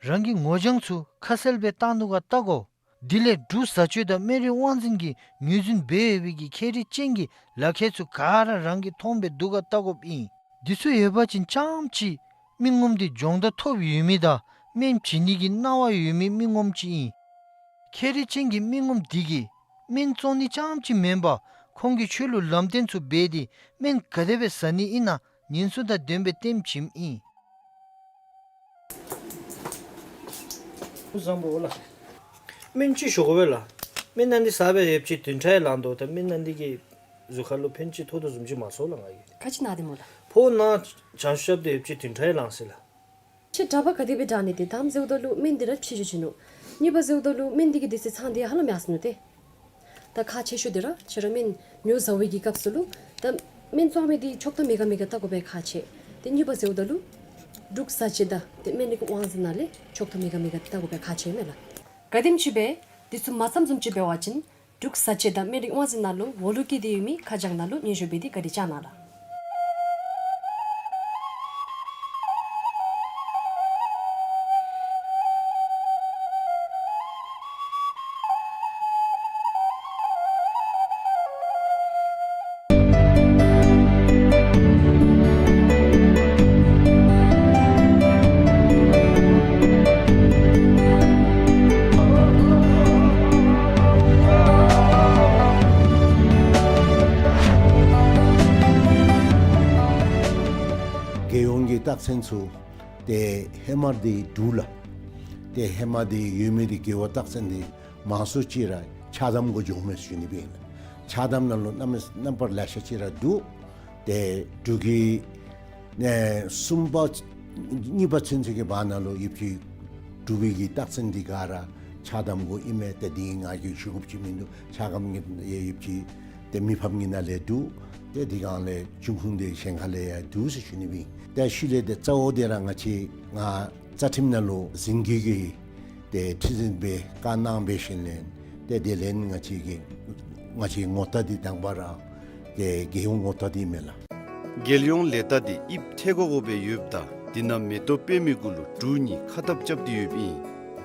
རང་གི་ངོ་རྐྱང་ཚུ་ཁ་གསལ་སྦེ་བཏང་ནུག་ག་བལྟ་དགོ། དེ་ལས་འབྲུག་བཟའ་སྤྱོད་དང་སྨན་རིགས་དབང་འཛིན་གྱིས་ངོས་འཛིན་འབད་ཡོད་པའི་གི་ཁྱད་རིག་ཅན་གྱི་ལག་ཁྱེར་ཚུ་ག་ར་རང་གིས་མཐོང་སྦེ་འདུག་ག་བལྟ་དགོཔ་ཨིན། འདི་ཚུ་ཡོད་པ་ཅིན་རྐྱངམ་གཅིག་མི་ངོམ་འདི་སྦྱོང་བརྡར་ཐོབ་ཡོད་མི་དང་སྨན་བྱིན་ནི་གི་གནང་བ་ཡོད་མི་མི་ངོམ་ཅིག་ཨིན། ཁྱད་རིག་ཅན་གྱི་མི་ངོམ་འདི་གིས་སྨན་བཙོང་ནི་རྐྱངམ་གཅིག་མེན་པར་ཁོང་གིས་ཁྱོད་ལུ་ལམ་སྟོན་ཚུ་འབད་དེ་སྨན་ག་དེ་སྦེ་བཟའ་ནི་ཨིན་ན་ཉེན་སྲུང་དང་ལྡན་པའི་ལྟདམོ་བྱིནམ་ཨིན། བཟང་པོ་ལགས། སྨན་ཅིག་ཞུ་དགོ་པས་ལགས། སྨན་ནང་འདི་བཟའ་བའི་ཡོདཔ་ཅིག་བདུན་ཕྲག་ལང་དོ། ད་སྨན་ནང་འདི་གིས་གཟུགས་ཁར་ལུ་ཕན་ཅིག་ཐོགས་དོ་བཟུམ་ཅིག་མ་ཚོར་ལགས་ང་གིས། ག་ཅི་ན་སྟེ་སྨོ་ལགས། ཕོཝ་ནང་བྱང་ཤུབ་རྐྱབ་སྟེ་ཡོདཔ་ཅིག་བདུན་ཕྲག་ལང་ཟེར་ལགས། ཁྱོད་གྲྭ་པ་ག་དེ་སྦེ་དྲག་ནི་ཏེ། དང་པ་ཟེརཝ་ད་ལུ་སྨན་འདི་ར་ཕྱི་འགྱུར་བྱིན་ནུག། གཉིས་པ་ཟེརཝ་ད་ལུ་སྨན་འདི་གི་དུས་ཚོད་ཚང་སྟེ་ཧ་ལམ་ཡར་སོ་ནུག་ཏེ། ད་ཁག་ཆེ་ཤོས་འདི་ར་ཁྱོད་ར་སྨན་ཉོ་བཟའ་བའི་གི་སྐབས་སུ་ལུ་ད་སྨན་བཙོང་མི་འདི་ཆོག་ཐམ་མེད་ག་མེད་ག་བལྟ་དགོ་པའི་ཁག་ཆེ། ཏེ་གཉིས་པ་ཟེརཝ་ད་ལུ་འབྲུག་བཟའ་སྤྱོད་དང་ཏེ་སྨན་རིགས་དབང་འཛིན་ནང་ལས་ཆོག་ཐམ་མེད་ག་མེད་ག་བལྟ་དགོ་པའི་ཁག་ཆེ་མས་ལགས། ག་དེམ་ཅིག་སྦེ་འདི་ཚུ་མ་ཚངམ་བཟུམ་ཅིག་འབད་བ་ཅིན་འབྲུག་བཟའ་སྤྱོད་དང་སྨན་རིགས་དབང་འཛིན་ནང་ལུ་འོག་ལུ་བཀོད་དེ་ཡོད་མི་ཁ་བྱང་ནང་ལུ་སྙན་ཞུ་འབད་དེ་བཀའ་དྲིན་བསྐྱང་གནང་ལགས། རྒྱལ་ཡོངས་ཀྱི་རྟགས་མཚན་ཚུ། ཏེ་ཧེ་མ་འདི་འབྲུག་ལགས། ཏེ་ཧེ་མ་འདི་ཡོད་མི་འདི་རྒེད་འོག་རྟགས་མཚན་འདི་མང་སུ་ཅིག་ར་ཆགས་སྡང་གུ་འགྱོཝ་མས་ཟེར་ཞུ་ནི་སྦེ་ཨིན་ལགས། ཆགས་སྡང་ནང་ལུ་རྣམ་རྣམ་པར་ལེ་ཤ་ཅིག་ར་འདུག། ཏེ་འབྲུག་གི་ཨེ་གསུམ་པ་གཉིས་པ་ཚུན་ཚོད་ཀྱི་བར་ན་ལུ་ཡོདཔ་ཅིག་འབྲུག་པའི་གི་རྟགས་མཚན་འདི་ག་ར་ཆགས་སྡང་གུ་ཨིན་མས། ཏེ་འདི་ང་གིས་ཞུ་དགོཔ་ཅིག་མིན་འདུག། ཆ་སྒམ་གྱི་ཡོདཔ་ཅིག་ཏེ་མི་ཕམ་གྱི་ནང་ལས་འདུག། ཏེ་འདི་སྒང་ལས་འབྱུང་ཁུངས་འདི་གཞན་ཁ་ལས་ཡང་འདུག་ཟེར་ཞུ་ནི་སྦེ་ཨིན། ཏེ་ཤུལ་ལས་ཏེ་རྩ་བོ་འདི་ར་ང་བཅས་ང་རྩ་ཁྲིམས་ནང་ལུ་འཛིན་སྐྱོང་གི་ཏེ་ཁྲི་འཛིན་སྦེ་བཀའ་གནང་འབད་ཞིནམ་ལས་ཏེ་དེ་ལས་ང་བཅས་ཀྱི་ང་བཅས་ངོ་རྟགས་འདི་དང་པ་ར་ཏེ་རྒྱལ་ཡོངས་ངོ་རྟགས་འདི་མས་ལགས། རྒྱལ་ཡོངས་ལས་རྟགས་འདི་དབྱིབས་ཐལ་གོ་གོ་སྦེ་ཡོདཔ་ད་འདི་ནང་མེ་ཏོག་པདྨའི་གུ་ལུ་འབྲུག་གཉིས་ཁ་ཐབ་རྐྱབ་སྟེ་ཡོདཔ་ཨིན།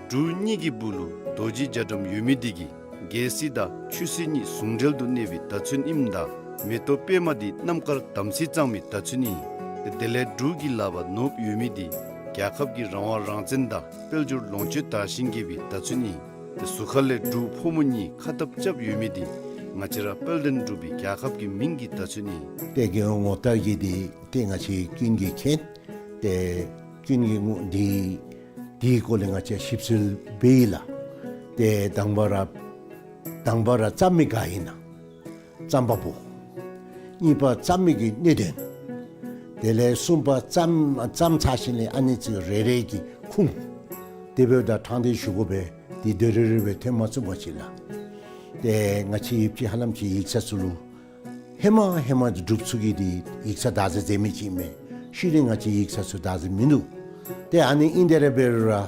འབྲུག་གཉིས་ཀྱི་སྦུག་ལུ་རྡོ་རྗེ་རྒྱ་གྲམ་ཡོད་མི་འདི་གིས་རྒྱལ་སྲིད་དང་ཆོས་སྲིད་གཉིས་ཟུང་འབྲེལ་དུ་གནས་པའི་བརྡ་མཚོན་ཨིནམ་ད་མེ་ཏོག་པདྨ་འདི་རྣམ་དཀར་དམ་ཚིག་གཙང་མའི་བརྡ་མཚོན་ཨིན། དེ་ལས་འབྲུག་གི་ལག་པར་ནོར་བུ་ཡོད་མི་འདི་རྒྱལ་ཁབ་ཀྱི་རང་དབང་རང་བཙན་དང་དཔལ་འབྱོར་ལོངས་སྤྱོད་དར་ཞིང་རྒྱས་པའི་བརྡ་མཚོན་ཨིན། ཏེ་ཟུར་ཁ་ལས་འབྲུག་ཕོ་མོ་གཉིས་ཁ་ཐབ་རྐྱབ་ཡོད་མི་འདི་ང་བཅས་ར་དཔལ་ལྡན་འབྲུག་པའི་རྒྱལ་ཁབ་ཀྱི་མིང་གི་བརྡ་མཚོན་ཨིན། ཏེ་རྒྱལ་ཡོངས་ངོ་རྟགས་ཀྱི་འདི་ཏེ་ང་བཅས་ཀུན་གྱིས་མཁྱེན། ཏེ་ཀུན་གྱིས་ངོ་འདི་འདིའི་སྐོར་ལས་ང་བཅས་ཞིབ་འཚོལ་འབད་ཡི་ལགས། ཏེ་དང་པ་ར་དང་པ་ར་བརྩམ་མི་ག་ཨིན་ན། བརྩམ་པ་པོ། གཉིས་པ་བརྩམ་མི་གི་གནད་དོན། དེ་ལས་གསུམ་པ་བརྩམ་བརྩམ་ཚར་ཞིནམ་ལས་ཨ་ནི་ཚུ་རེ་རེ་གི་ཁུངས། དེ་འབདཝ་ད་དྲང་སྟེ་ཞུ་དགོ་པས། འདི་དེ་རེ་རེ་སྦེ་ཐོན་མ་ཚུགས་པ་ཅིག་ལགས། ཏེ་ང་བཅས་ཡུལ་གྱི་ཧ་ལམ་ཅིག་ཡིག་ཚང་ཚུ་ལུ་ཧེ་མ་ཧེ་མ་འབྲུགཔ་ཚུ་གིས་འདི་ཡིག་ཚང་བདག་འཛིན་མཛད་མི་ཅིག་མས། ཤུལ་ལས་ང་བཅས་ཡིག་ཚང་ཚུ་བདག་འཛིན་མིན་འདུག། ཏེ་ཨ་ནི་ཨིན་དེ་ར་འབད་རུང་ར་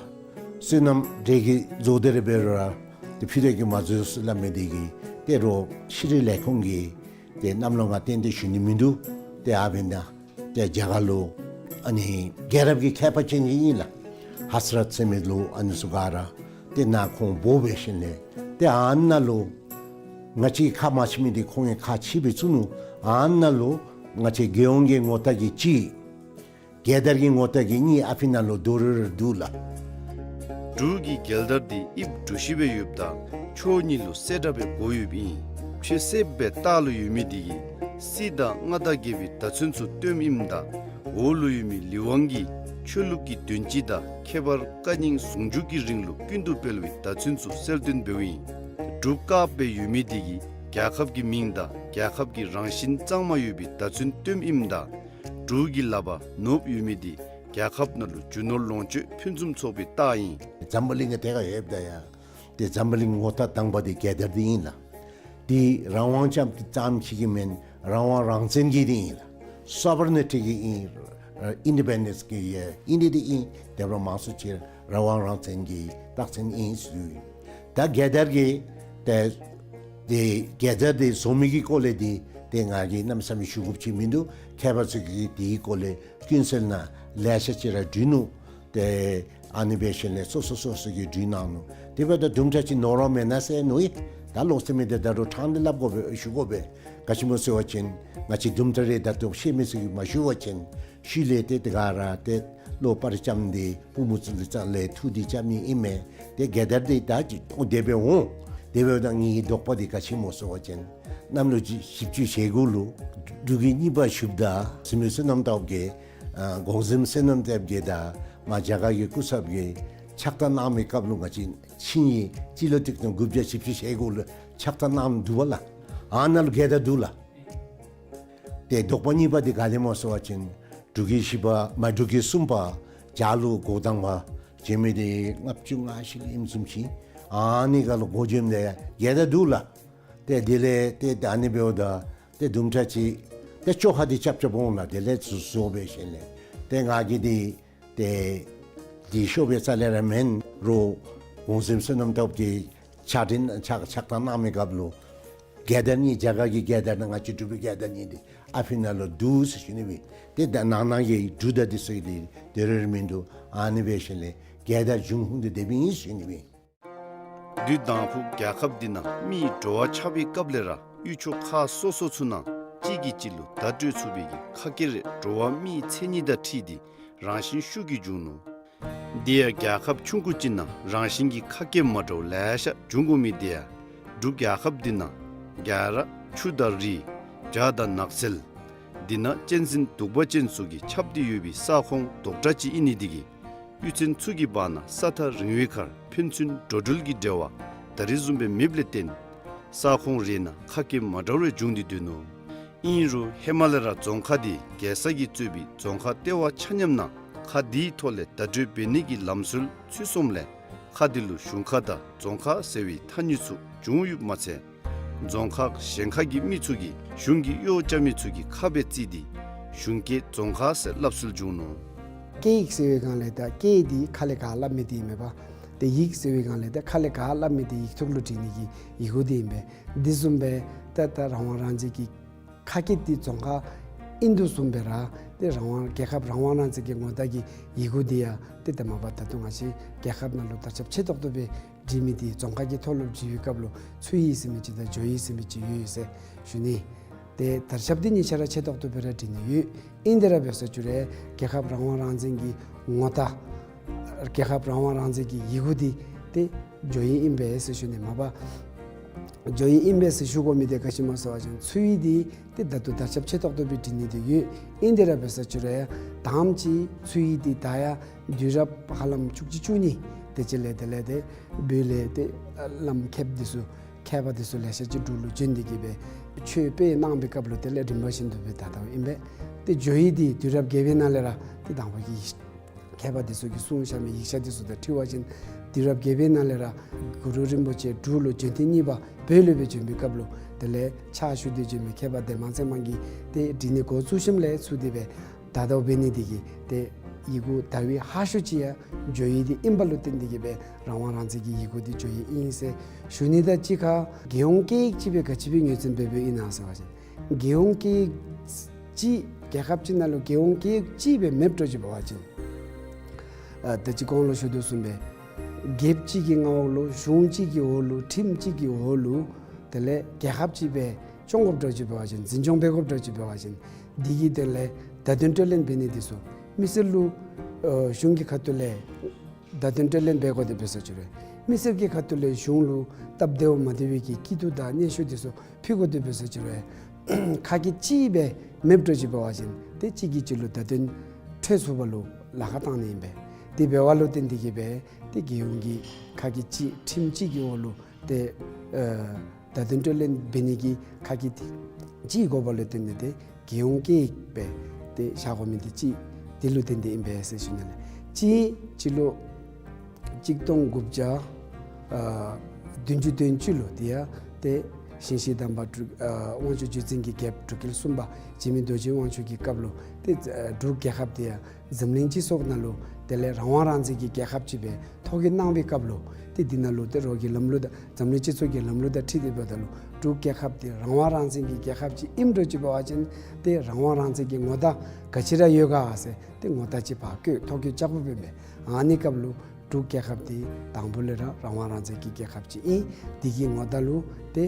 སོ་ནམ་འབྲེལ་གྱི་བཟོ་སྟེ་ར་འབད་རུང་ར་ཏེ་ཕུལ་ཏེ་གི་མ་བཟོ་ཟེར་སླབ་མི་འདི་གིས་ཏེ་རོགས་ཤེས་རིག་ལས་ཁུངས་ཀྱིས་ཏེ་གནམ་ལོ་ང་ཏན་ཏན་ཞུ་ནི་མིན་འདུག། ཏེ་ཨ་འབདན་ཏེ་རྒྱ་གར་ལུ་ཨ་ནི་རྒྱལ་རབས་ཀྱི་མཁས་པ་ཅན་ཅིག་ཨིན་ལགས། ཧ་ཟ་རཏ་ཟེར་མི་ལུ་ཨ་ནི་ཚུ་ག་ར་ཏེ་ནཱ་ཁོང་འབོ་འབད་ཞིནམ་ལས་ཏེ་ཨ་ནཱ་ལུ་ང་བཅས་ཁ་མ་ཕྱེ་མི་འདི་ཁོང་གིས་ཁ་ཕྱེ་སྦེ་བཙུགས་ནུག། ཨ་ནཱ་ལུ་ང་བཅས་རྒྱལ་ཡོངས་ཀྱི་ངོ་རྟགས་ཀྱི་གཅིག། རྒྱལ་དར་གྱི་ངོ་རྟགས་ཀྱི་གཉིས་ཨ་ཕི་ནང་ལུ་དོ་རུང་ར་འདུག་ལགས། འབྲུག་གི་རྒྱལ་དར་འདི་དབྱིབས་གྲུ་བཞི་སྦེ་ཡོདཔ་ད་ཕྱོགས་གཉིས་ལུ་སེར་སྒྲེང་སྦེ་བགོ་ཡོདཔ་ཨིན། ཕྱེད་སེརཔོ་སྦེ་ལྟག་ལུ་ཡོད་མི་འདི་གིས་སྲིད་དང་མངའ་བདག་རྒྱལ་པོའི་བརྡ་མཚོན་ཚུ་སྟོནམ་ཨིནམ་ད་འོག་ལུ་ཡོད་མི་ལི་ཝང་གིས་ཆོས་ལུགས་ཀྱི་དོན་སྤྱི་དང་ཁྱད་པར་བཀའ་རྙིང་ཟུང་འཇུག་གི་རིང་ལུགས་ཀུན་ཏུ་སྤེལ་བའི་བརྡ་མཚོན་ཚུ་གསལ་སྟོན་འབདཝ་ཨིན། འབྲུག་དཀརཔོ་སྦེ་ཡོད་མི་འདི་གིས་རྒྱལ་ཁབ་ཀྱི་མིང་དང་རྒྱལ་ཁབ་ཀྱི་རང་བཞིན་གཙང་མ་ཡོད་པའི་བརྡ་མཚོན་སྟོནམ་ཨིནམ་ད་འབྲུག་གི་ལག་པར་ནོར་བུ་ཡོད་མི་འདི་རྒྱལ་ཁབ་ནང་ལུ་རྒྱུ་ནོར་ལོངས་སྤྱོད་ཕུན་སུམ་ཚོགས་པའི་རྟགས་ཨིན། འཛམ་བུ་གླིང་གི་ཐད་ཁར་ཡོདཔ་ད་ཡང་ཏེ་འཛམ་བུ་གླིང་ངོ་རྟགས་དང་པ་འདི་རྒྱལ་དར་འདི་ཨིན་ལགས། འདི་རང་དབང་ཙམ་ཙམ་ཅིག་གི་མེན། རང་དབང་རང་བཙན་གྱི་འདི་ཨིན་ལགས། སོ་ཝ་རེན་ཊི་གི་ཨིན། ཨིན་ཌི་པེན་ཌེནསི་གི་ཡང་ཨིན་འདི་འདི་ཨིན། དེ་འབདཝ་ད་མང་སུ་ཅིག་རང་དབང་རང་བཙན་གྱི་རྟགས་མཚན་ཨིན་ཟེར་ཞུ་ཡི། ད་རྒྱལ་དར་གྱི་ཏེ་ཏེ་རྒྱལ་དར་འདི་བཟོ་མི་གི་སྐོར་ལས་འདི་ཏེ་ང་གིས་གནམ་མེད་ས་མེད་ཞུ་དགོཔ་ཅིག་མིན་འདུག། མཁས་པ་ཚུ་གིས་འདིའི་སྐོར་ལས་ཀུན་གསལ་ནང་ལེ་ཤ་ཅིག་ར་བྲིས་ནུག། ཏེ་ཨ་ནི་འབད་ཞིནམ་ལས་སོ་སོ་སོ་སོ་གིས་བྲིས་གནང་ནུག། དེ་འབདཝ་ད་དུམ་གྲ་ཅིག་ནོར་བ་མེན་ན་ཟེར་མནོ་ཡི། ད་ལོག་སྟེ་མི་འདི་ད་རུང་དྲང་སྟེ་སླབ་དགོ་པས་ཞུ་དགོ་པས། ག་ཅི་སྨོ་ཟེར་བ་ཅིན་ང་བཅས་དུམ་གྲ་རེ་ད་ལྟོ་ཤེས་མི་ཚུ་གིས་མ་ཞུ་བ་ཅིན་ཤུལ་ལས་ཏེ་དེ་ག་ར་ཏེ་བློ་སྤར་རྐྱངམ་འདི་པུས་མོ་བཙུགས་ཏེ་རྩ་ལས་འཐུ་སྟེ་རྐྱབ་ནི་ཨིན་མས། ཏེ་རྒྱལ་དར་འདི་ད་ཅི་ཨོ་དེ་སྦེ་འོང་། དེ་འབདཝ་ད་ངེའི་དོགས་པ་འདི་ག་ཅི་སྨོ་ཟེར་བ་ཅིན་གནམ་ལོ་བཞི་བཅུ་ཞེ་དགུ་ལུ་འབྲུག་གི་གཉིས་པ་ཞུཝ་ད་བཙུན་མོ་བསོད་ནམས་སྟོབས་རྒྱས་ཨ་གོང་གཟིམ་བསོད་ནམས་སྟོབས་རྒྱས་དང་མ་རྒྱ་གར་གྱི་སྐུ་ཚབ་ཀྱིས་ཕྱག་རྟགས་གནང་མི་སྐབས་ལུ་ང་བཅས་ཆིངས་ཡིག་སྤྱི་ལོ་ཆིག་སྟོང་དགུ་བརྒྱ་བཞི་བཅུ་ཞེ་དགུ་ལུ་ཕྱག་རྟགས་གནངམ་འདུག་པ་ལགས། ཨ་ནཱ་ལུ་རྒྱལ་དར་འདུག་ལགས། ཏེ་དོགས་པ་གཉིས་པ་འདི་ག་ལས་སྨོ་ཟེར་བ་ཅིན་འབྲུག་གི་བཞི་པ་མ་འབྲུག་གི་གསུམ་པ་བྱ་ལུ་འགོ་དང་པ་བྱོན་མི་འདི་ལྔ་བཅུ་ང་བཞི་ལུ་ཨིནམ་བཟུམ་ཅིག། ཨ་ནི་ཁར་ལུ་འགོ་བྱོནམ་ད་ཡང་རྒྱལ་དར་འདུག་ལགས། ཏེ་དེ་ལས་ཏེ་ད་ཨ་ནི་འབདཝ་ད་ཏེ་དུམ་གྲ་ཅིག་ཏེ་བཅོ་ཁ་འདི་རྐྱབ་རྐྱབ་འོང་ལགས། དེ་ལས་ཚུར་བཟོ་འབད་ཞིནམ་ལས་ཏེ་ང་གིས་འདི་ཏེ་འདི་ཤོབ་པའི་རྩ་ལས་ར་མེན་རུང་གོང་གཟིམ་བསོད་ནམས་སྟོབས་རྒྱས་ཕྱག་འཕྲིན་ཕྱག་ཕྱག་རྟགས་གནང་མི་སྐབས་ལུ་རྒྱལ་དར་གཉིས་རྒྱ་གར་གྱི་རྒྱལ་དར་དང་ང་བཅས་འབྲུག་པའི་རྒྱལ་དར་གཉིས་འདི་ཨ་ཕི་ནང་ལུ་འདུག་ཟེར་ཞུ་ནི་སྦེ། ཏེ་ད་ནང་ན་གི་འབྲུག་དང་འདི་ཚུ་གི་འདི་དེ་རེ་རེ་མིན་འདུག། ཨ་ནི་འབད་ཞིནམ་ལས་རྒྱལ་དར་འབྱུང་ཁུངས་འདི་དེ་སྦེ་ཨིན་ཟེར་ཞུ་ནི་སྦེ། དུས་དང་ཕུ་རྒྱལ་ཁབ་འདི་ནང་མིའི་འགྲོ་བ་ཆགས་པའི་སྐབས་ལས་ར་ཡུལ་ཕྱོགས་ཁག་སོ་སོ་ཚུ་ནང་གཅིག་གིས་གཅིག་ལུ་བརྡ་སྤྲོད་ཚུགས་པའི་གི་ཁ་སྐད་རེ་འགྲོ་བ་མིའི་མཚན་ཉིད་དང་འཁྲིལ་ཏེ་རང་བཞིན་ཤུགས་ཀྱིས་འབྱུང་ནུག། དེ་ཡང་རྒྱལ་ཁབ་ཆུང་ཀུ་ཅིག་ནང་རང་བཞིན་གྱི་ཁ་སྐད་མ་འདྲཝ་ལེ་ཤ་འབྱུང་དགོ་མི་དེ་ཡང་འབྲུག་རྒྱལ་ཁབ་འདི་ནང་རྒྱ་ར་ཆུ་དང་རི་བྱ་དང་ནགས་ཚལ་ འདི་ནང་གཅན་གཟན་གདུག་པ་ཅན་ཚུ་གིས་ཁྱབ་སྟེ་ཡོད་པའི་ས་ཁོངས་དོག་དྲགས་ཅིག་ཨིན་ནི་དེ་གིས་གཡུས་ཚན་ཚུ་གི་བར་ན་ས་ཐག་རིང་བའི་ཁར་ཕན་ཚུན་འགྲོ་འགྲུལ་གྱི་འབྲེལ་བ་ད་རེས་བཟུམ་སྦེ་མེདཔ་ལས་བརྟེན་ས་ཁོངས་རེ་ནང་ཁ་སྐད་མ་འདྲཝ་རེ་བྱུང་སྟེ་སྡོད་ནུག། ཨིན་རུང་ཧི་མ་ལ་ཡ་རྫོང་ཁག་འདི་རྒྱལ་ས་གིས་གཙོས་པའི་རྫོང་ཁག་ལྟེ་བ་ཆ་མཉམ་ནང་ཁག་འདིའི་ཐོག་ལས་བརྡ་སྤྲོད་འབད་ནི་གི་ལམ་སྲོལ་ཚུད་སོངམ་ལས་ཁག་འདི་ལུ་གཞུང་ཁ་དང་རྫོང་ཁག་ཟེར་བའི་ཐ་སྙད་ཚུ་བྱུང་ཡོདཔ་མ་ཚད་རྫོང་ཁག་གཞན་ཁག་གི་མི་ཚུ་གིས་གཞུང་གིས་གཡོག་རྐྱབ་མི་ཚུ་གི་ཁ་སྦེ་བརྩིས་ཏེ་གཞུང་སྐད་རྫོང་ཁ་ཟེར་སླབ་སྲོལ་བྱུང་ནུག། སྐད་ཡིག་ཟེར་བའི་སྒང་ལས་ད་སྐད་འདི་ཁ་ལས་ག་སླབ་མི་འདི་ཨིན་མས་པ། ཏེ་ཡིག་ཟེར་བའི་སྒང་ལས་ད་ཁ་ལས་ག་སླབ་མི་འདི་ཡིག་ཐོག་ལུ་བྲིས་ནི་གི་ཡི་གུ་འདི་ཨིན་པས། འདི་བཟུམ་སྦེ་ད་ད་རང་དབང་རང་བཙན་གྱི་ཁ་སྐད་འདི་རྫོང་ཁ་ཨིན་དོ་བཟུམ་སྦེ་ར་ཏེ་རང་དབང་རྒྱལ་ཁབ་རང་དབང་རང་བཙན་གྱི་ངོ་རྟགས་ཀྱི་ཡི་གུ་འདི་ཡང་ཏེ་ད་མ་པ་ད་ལྟོ་ང་བཅས་རྒྱལ་ཁབ་ནང་ལུ་དར་ཁྱབ་ཆེ་ཏོག་ཏོ་སྦེ་བྲིས་མི་འདི་རྫོང་ཁ་གི་ཐོག་ལུ་བྲིས་པའི་སྐབས་ལུ་ཚུ་ཡི་ཟེར་མི་ཅིག་དང་ཇོ་ཡི་ཟེར་མི་ཅིག་ཡོད་ཟེར་ཞུ་ནི། ཏེ་དར་ཁྱབ་འདི་གཉིས་ཆ་ར་ཆེ་ཏོག་ཏོ་སྦེ་ར་བྲིས་ནི་ཡོད། ཨིན་དེ་ར་འབད་ས་ཅིག་རུང་རྒྱལ་ཁབ་རང་དབང་རང་བཙན་གྱི་ངོ་རྟགས་རྒྱལ་ཁབ་རང་དབང་རང་བཙན་གྱི་ཡི་གུ་འདི་ཏེ་ཇོ་ཡི་ཨིན་པས་ཟེར་ཞུ་ནི། མ་པ་ཇོ་ཡི་ཨིན་པས་ཟེར་ཞུ་དགོ་མི་འདི་ག་ཅི་སྨོ་ཟེར་བ་ཅིན་ཚུ་ཡི་འདི་ཏེ་ད་ལྟོ་དར་ཁྱབ་ཆེ་ཏོག་ཏོ་སྦེ་བྲིས་ནི་འདི་ཡོད། ཨིན་དེ་ར་འབད་ས་ཅིག་རུང་ཡང་དང་པ་ཅིག་ཚུ་ཡི་འདི་ད་ཡང་དུས་རབས་ཧ་ལམ་བཅུ་གཅིག་བཅུ་གཉིས་དེ་ཅིག་ལས་དེ་ལས་ཏེ་བོད་ལས་ཏེ་བླམ་མཁསཔ་འདི་ཚུ་མཁས་པ་འདི་ཚུ་ལེ་ཤ་ཅིག་འབྲུག་ལུ་བྱོན་ཏེ་གི་སྦེ་ཆོས་སྤེལ་གནང་བའི་སྐབས་ལུ་དེ་ལས་རིམ་པ་བཞིན་དུ་སྦེ་ད་ལྟོ་ཨིན་པས། ཏེ་ཇོ་ཡི་འདི་དུས་རབས་བརྒྱད་པའི་ནང་ལས་ར་ཏེ་དང་པ་གི་མཁས་པ་འདི་ཚུ་གིས་གསུངས་བཞག་མི་ཡིག་ཆ་འདི་ཚུ་དང་འཁྲིལ་བ་ཅིན་དུས་རབས་བརྒྱད་པའི་ནང་ལས་ར་གུ་རུ་རིན་པོ་ཆེ་འབྲུག་ལུ་བྱོན་ཐེངས་གཉིས་པ་བོད་ལུ་སྦེ་བྱོན་པའི་སྐབས་ལུ་དེ་ལས་ཕྱག་ཞུ་སྟེ་བྱོན་མི་མཁས་པ་ལྡན་མ་ཚེ་མང་གིས་ཏེ་བྲིས་ནི་འགོ་བཙུགས་ཞིནམ་ལས་ཚུར་དེ་སྦེ་ད་ལྟོ་འབད་ནི་འདི་གིས་ཏེ་ཡི་གུ་ད་བི་ཧ་ཤོས་ཅིག་ཡང་ཇོ་ཡི་འདི་ཨིན་པ་ལུ་བརྟེན་ཏེ་གི་སྦེ་རང་དབང་རང་བཙན་གྱི་ཡི་གུ་འདི་ཇོ་ཡི་ཨིན་ཟེར་ཞུ་ནི། ད་གཅིག་ཁར་རྒྱལ་ཡོངས་སྐད་ཡིག་ཅིག་སྦེ་ག་ཅི་སྦེ་ངོས་འཛིན་འབད་འབདཝ་ཨིན་ན་ཟེར་བ་ཅིན་རྒྱལ་ཡོངས་སྐད་ཡིག་ཅིག་རྒྱལ་ཁབ་ཅིག་ནང་ལུ་རྒྱལ་ཡོངས་སྐད་ཡིག་ཅིག་སྦེ་མེདཔ་འགྱོ་ཅི་འབད་བ་ཅིན་ཨ་ད་ཅི་གོང་ལུ་ཞུ་དོ་བཟུམ་སྦེ་རྒྱལཔོ་གཅིག་གི་མངའ་འོག་ལུ་གཞུང་གཅིག་གི་འོག་ལུ་ཁྲིམས་གཅིག་གི་འོག་ལུ་དེ་ལས་རྒྱལ་ཁབ་ཅིག་སྦེ་སྐྱོང་དགོཔ་འགྱོ་ཅི་འབད་བ་ཅིན་འཛིན་སྐྱོང་འབད་དགོཔ་འགྱོ་ཅི་འབད་བ་ཅིན་འདི་གི་དོན་ལས་བརྡ་དོན་སྤྲོད་ལེན་འབད་ནི་འདི་ཚུ་མི་སེར་ལུ་ཨ་གཞུང་གི་ཁ་ཐུག་ལས་བརྡ་དོན་སྤྲོད་ལེན་འབད་དགོ་དེ་འབད་ས་ཅིག་རུང་མི་སེར་གྱི་ཁ་ཐུག་ལས་གཞུང་ལུ་སྟབས་བདེཝ་མ་བདེ་བའི་གི་སྐྱིད་སྡུག་དང་སྙན་ཞུ་འདི་ཚུ་ཕུལ་དགོ་དེ་འབད་ས་ཅིག་རུང་ཁ་སྐད་གཅིག་སྦེ་མེདཔ་འགྱོ་ཅི་འབད་བ་ཅིན་ཏེ་གཅིག་གིས་གཅིག་ལུ་བརྡ་དོན་འཕྲོད་ཚུགས་པ་ལུ་ལཱ་ཁག་བཏང་ནི་ཨིན་པས། དེ་འབད་བ་ལུ་བརྟེན་ཏེ་གི་སྦེ་ཏེ་རྒྱལ་ཡོངས་ཀྱི་ཁ་སྐད་གཅིག་ཁྲིམས་གཅིག་གི་འོག་ལུ་ཏེ་ཨ་བརྡ་དོན་སྤྲོད་ལེན་འབད་ནི་གི་ཁ་སྐད་གཅིག་དགོ་པ་ལུ་བརྟེན་ཏེ་ཏེ་རྒྱལ་ཡོངས་སྐད་ཡིག་སྦེ་ཏེ་བཞག་དགོ་མི་འདི་གཅིག་འདི་ལུ་བརྟེན་ཏེ་ཨིན་པས་ཟེར་ཞུ་ནི་ལགས། གཅིག་སྤྱི་ལོ་གཅིག་སྟོང་དགུ་བརྒྱ་ཨ་བདུན་ཅུ་དོན་གཅིག་ལུ་དེ་ཡང་ཏེ་ཞིང་གཤེགས་དམ་པ་འབྲུག་ཨ་དབང་ཕྱུག་བརྒྱུད་འཛིན་གྱི་རྒྱལཔོ་འབྲུག་རྒྱལ་གསུམ་པ་འཇིགས་མེད་རྡོ་རྗེ་དབང་ཕྱུག་གི་སྐབས་ལུ་ཏེ་ཨ་འབྲུག་རྒྱལ་ཁབ་དེ་ཡང་འཛམ་གླིང་སྤྱི་ཚོགས་ནང་ལུ་དེ་ལས་རང་དབང་རང་བཙན་གྱི་རྒྱལ་ཁབ་ཅིག་སྦེ་ཐོ་བཀོད་གནང་བའི་སྐབས་ལུ་ཏེ་འདི་ནང་ལུ་ཏེ་རོགས་ཀྱི་ལམ་ལུགས་དང་འཛམ་གླིང་སྤྱི་ཚོགས་ཀྱི་ལམ་ལུགས་དང་འཁྲིལ་ཏེ་འབདཝ་ད་ལུ་འབྲུག་རྒྱལ་ཁབ་འདི་རང་དབང་རང་བཙན་གྱི་རྒྱལ་ཁབ་ཅིག་ཨིནམ་འདྲཝ་ཅིག་འབད་བ་ཅིན་ཏེ་རང་དབང་རང་བཙན་གྱི་ངོ་རྟགས་ག་ཅི་ར་ཡོད་ག་ཟེར་ཏེ་ངོ་རྟགས་ཅིག་ཕར་བཀོད་ཐོ་བཀོད་རྐྱབ་དགོཔ་ཨིན་པས། ཨ་ནི་སྐབས་ལུ་འབྲུག་རྒྱལ་ཁབ་འདི་དང་པོ་ལས་ར་རང་དབང་རང་བཙན་གྱི་རྒྱལ་ཁབ་ཅིག་ཨིན། འདི་གི་ངོ་རྟགས་ལུ་ཏེ་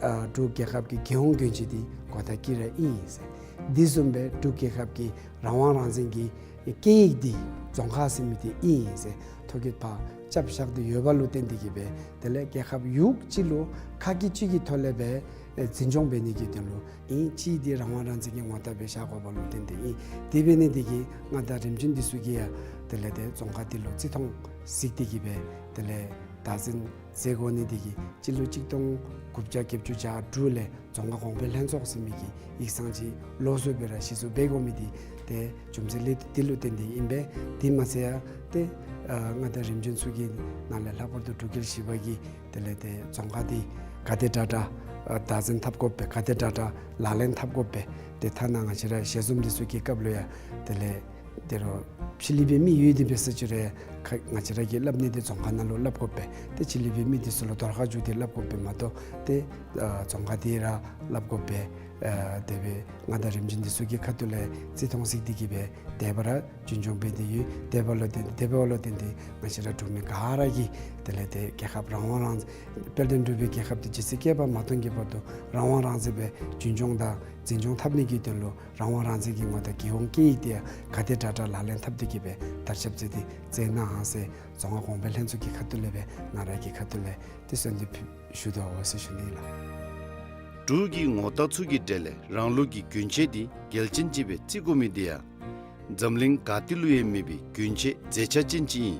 ཨ་འབྲུག་རྒྱལ་ཁབ་ཀྱི་རྒྱལ་ཡོངས་གྱོན་ཆས་འདི་གོ་ཐག་དཀྱི་ར་ཨིན་ཟེར། འདི་བཟུམ་སྦེ་འབྲུག་རྒྱལ་ཁབ་ཀྱི་རང་དབང་རང་བཙན་གྱི་སྐད་ཡིག་འདི་རྫོང་ཁ་ཟེར་མི་འདི་ཨིན་ཟེར་ཐོ་བཀོད་ཕར་རྐྱབ་བཞག་སྟེ་ཡོད་པ་ལུ་བརྟེན་ཏེ་གི་སྦེ་དེ་ལས་རྒྱལ་ཁབ་ཡུལ་གཅིག་ལུ་ཁ་སྐད་གཅིག་གི་ཐོག་ལས་སྦེ་འཛིན་སྐྱོང་འབད་ནི་གི་དོན་ལུ་ཨིན། གཅིག་འདི་རང་དབང་རང་བཙན་གྱི་ངོ་རྟགས་སྦེ་བཞག་དགོ་པ་ལུ་བརྟེན་ཏེ་ཨིན། དེ་འབད་ནི་འདི་གིས་མངའ་བདག་རིམ་བྱོན་འདི་ཚུ་གིས་ཡང་དེ་ལས་ཏེ་རྫོང་ཁ་འདི་ལུ་བརྩི་མཐོང་གཟིགས་ཏེ་གི་སྦེ་དེ་ལས་བདག་འཛིན་མཛད་དགོ་ནི་འདི་གིས་སྤྱི་ལོ་གཅིག་སྟོང་དགུ་བརྒྱ་བརྒྱད་ཅུ་གྱ་དྲུག་ལས་རྫོང་ཁ་གོང་འཕེལ་ལྷན་ཚོགས་ཟེར་མི་གི་ཡིག་ཚང་ཅིག་ལོགས་སུ་སྦེ་ར་གཞི་བཙུགས་འབད་དགོ་མི་འདི་ཏེ་རྒྱུ་མཚན་ལས་འདི་ལུ་བརྟེན་ཏེ་ཨིན་པས། དེ་མ་ཚད་ཡང་ཏེ་ཨ་མངའ་བདག་རིམ་བྱོན་ཚུ་གི་ནང་ལས་ལྷག་པར་དུ་འབྲུག་རྒྱལ་བཞི་པ་གིས་དེ་ལས་ཏེ་རྫོང་ཁ་འདི་ག་དེ་དྲག་དྲག་ཨ་བདག་འཛིན་འཐབ་དགོ་པས། ག་དེ་དྲག་དྲག་ལག་ལེན་འཐབ་དགོ་པས། ཏེ་ཐ་ན་ང་བཅས་ར་ཞལ་འཛོམས་འདི་ཚུ་གི་སྐབས་ལུ་ཡང་དེ་ལས་ཏེ་རོགས་ཕྱི་གླིང་པའི་མི་ཡོད་དེ་འབད་ས་ཅིག་རུང་ཁ་ང་བཅས་ར་གིས་སླབ་ནི་འདི་རྫོང་ཁ་ནང་ལུ་སླབ་དགོ་པས། ཏེ་ཕྱི་གླིང་པའི་མི་འདི་ཚུ་ལུ་དོར་ཁ་བཅུག་སྟེ་སླབ་དགོ་པས་མ་གཏོགས་ཏེ་ཨ་རྫོང་ཁ་འདི་ར་སླབ་དགོ་པས། ཨ་དེ་སྦེ་མངའ་བདག་རིམ་བྱོན་འདི་ཚུ་གི་ཁ་ཐུག་ལས་བརྩི་མཐོང་གཟིགས་ཏེ་གི་སྦེ་དེ་སྦེ་ར་རྒྱུན་སྐྱོང་འབད་དེ་ཡོད། དེ་འབདཝ་ལུ་བརྟེན་དེ་འབདཝ་ལུ་བརྟེན་ཏེ་ང་བཅས་ར་འབྲུག་མི་ག་ར་གིས་དེ་ལས་ཏེ་རྒྱལ་ཁབ་རང་དབང་རང་དཔལ་ལྡན་འབྲུག་པའི་རྒྱལ་ཁབ་འདི་ཇི་སྲིད་བསྐལ་པ་མ་སྟོངས་ཀྱི་བར་དུ་རང་དབང་རང་བཙན་སྦེ་རྒྱུན་སྐྱོང་དང་འཛིན་སྐྱོང་འཐབ་ནི་གི་དོན་ལུ་རང་དབང་རང་བཙན་གྱི་ངོ་རྟགས་རྒྱལ་ཡོངས་སྐད་ཡིག་འདི་ཡང་ག་དེ་དྲག་དྲག་ལག་ལེན་འཐབ་སྟེ་གི་སྦེ་དར་ཁྱབ་མཛད་དེ་མཛད་གནང་ཟེར་རྫོང་ཁ་གོང་འཕེལ་ལྷན་ཚོགས་ཀྱི་ཁ་ཐུག་ལས་སྦེ་ང་ར་གི་ཁ་ཐུག་ལས་ཏེ་གསོལ་འདེབས་ཞུ་དོ་ཟེར་ཞུ་ནི་ལགས། འབྲུག་གི་ངོ་རྟགས་ཚུ་གི་གྲས་ལས་རང་ལུགས་ཀྱི་གྱོན་ཆས་འདི་གལ་ཅན་ཅིག་སྦེ་བརྩི་དགོ་མི་འདི་ཡང་འཛམ་གླིང་ག་ཏེ་ལུ་ཡང་མེད་པའི་གྱོན་ཆས་མཛེས་ཆ་ཅན་ཅིག་ཨིན།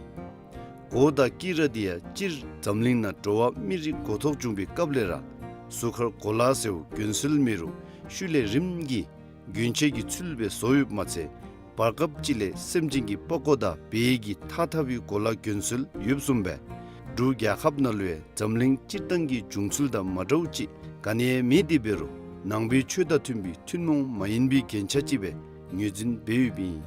གོ་དང་དཀྱི་ར་འདི་ཡང་སྤྱིར་འཛམ་གླིང་ནང་འགྲོ་བ་མི་རིགས་འགོ་ཐོག་བྱུང་པའི་སྐབས་ལས་ར་གཟུགས་ཁར་གོ་ལ་ཟེརཝ་གྱོན་སྲོལ་མེད་རུང་ཤུལ་ལས་རིམ་གྱིས་གྱོན་ཆས་ཀྱི་ཚུལ་སྦེ་བཟོ་ཡོདཔ་མ་ཚད་བར་སྐབས་ཅིག་ལས་སེམས་ཅན་གྱི་པགས་ཀོ་དང་བལ་གྱི་ཐགས་འཐག་པའི་གོ་ལ་གྱོན་སྲོལ་ཡོདཔ་བཟུམ་སྦེ་འབྲུག་རྒྱལ་ཁབ་ནང་ལུ་ཡང་འཛམ་གླིང་སྤྱིར་བཏང་གི་བྱུང་ཚུལ་དང་མ་འདྲཝ་ཅིག་ག་ནི་ཡང་མེད། དེ་འབད་རུང་ནང་པའི་ཆོས་དང་མཐུན་པའི་ཐུན་མོང་མ་ཡིན་པའི་རྒྱན་ཆ་ཅིག་སྦེ་ངོས་འཛིན་འབད་ཡོདཔ་ཨིན།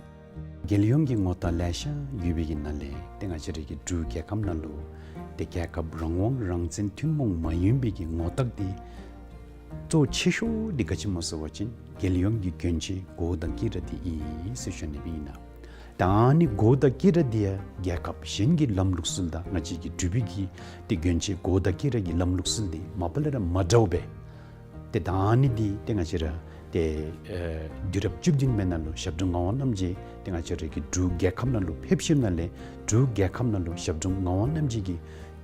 རྒྱལ་ཡོངས་ཀྱི་ངོ་རྟགས་ལེ་ཤ་ཡོད་པའི་གི་ནང་ལས་ཏེ་ང་བཅས་རའི་གི་འབྲུག་རྒྱལ་ཁབ་ནང་ལུ་ཏེ་རྒྱལ་ཁབ་རང་དབང་རང་བཙན་ཐུན་མོང་མ་ཡིན་པའི་གི་ངོ་རྟགས་འདི་གཙོ་ཆེ་ཤོས་འདི་ག་ཅི་སྨོ་ཟེར་བ་ཅིན་རྒྱལ་ཡོངས་ཀྱི་གྱོན་ཆས་གོ་དང་དཀྱི་ར་འདི་ཨིན་ཟེར་ཞུ་ནི་སྦེ་ཨིན་ལགས། ད་ཨ་ནི་གོ་དང་དཀྱི་ར་འདི་ཡང་རྒྱལ་ཁབ་གཞན་གྱི་ལམ་ལུགས་སྲོལ་དང་ང་བཅས་ཀྱི་འབྲུག་པའི་གི་ཏེ་གྱོན་ཆས་གོ་དང་དཀྱི་ར་གི་ལམ་ལུགས་སྲོལ་འདི་མ་པ་ལས་ར་མ་འདྲཝ་སྦེ། ཏེ་ད་ཨ་ནི་འདི་ཏེ་ང་བཅས་ར་ཏེ་ཨེ་དུས་རབས་བཅུ་བདུན་པའི་ནང་ལུ་ཞབས་དྲུང་ངག་དབང་རྣམ་རྒྱལ་ཏེ་ང་བཅས་ར་གི་འབྲུག་རྒྱལ་ཁབ་ནང་ལུ་ཕེབས་ཞིནམ་ལས་འབྲུག་རྒྱལ་ཁབ་ནང་ལུ་ཞབས་དྲུང་ངག་དབང་རྣམ་རྒྱལ་གྱིས་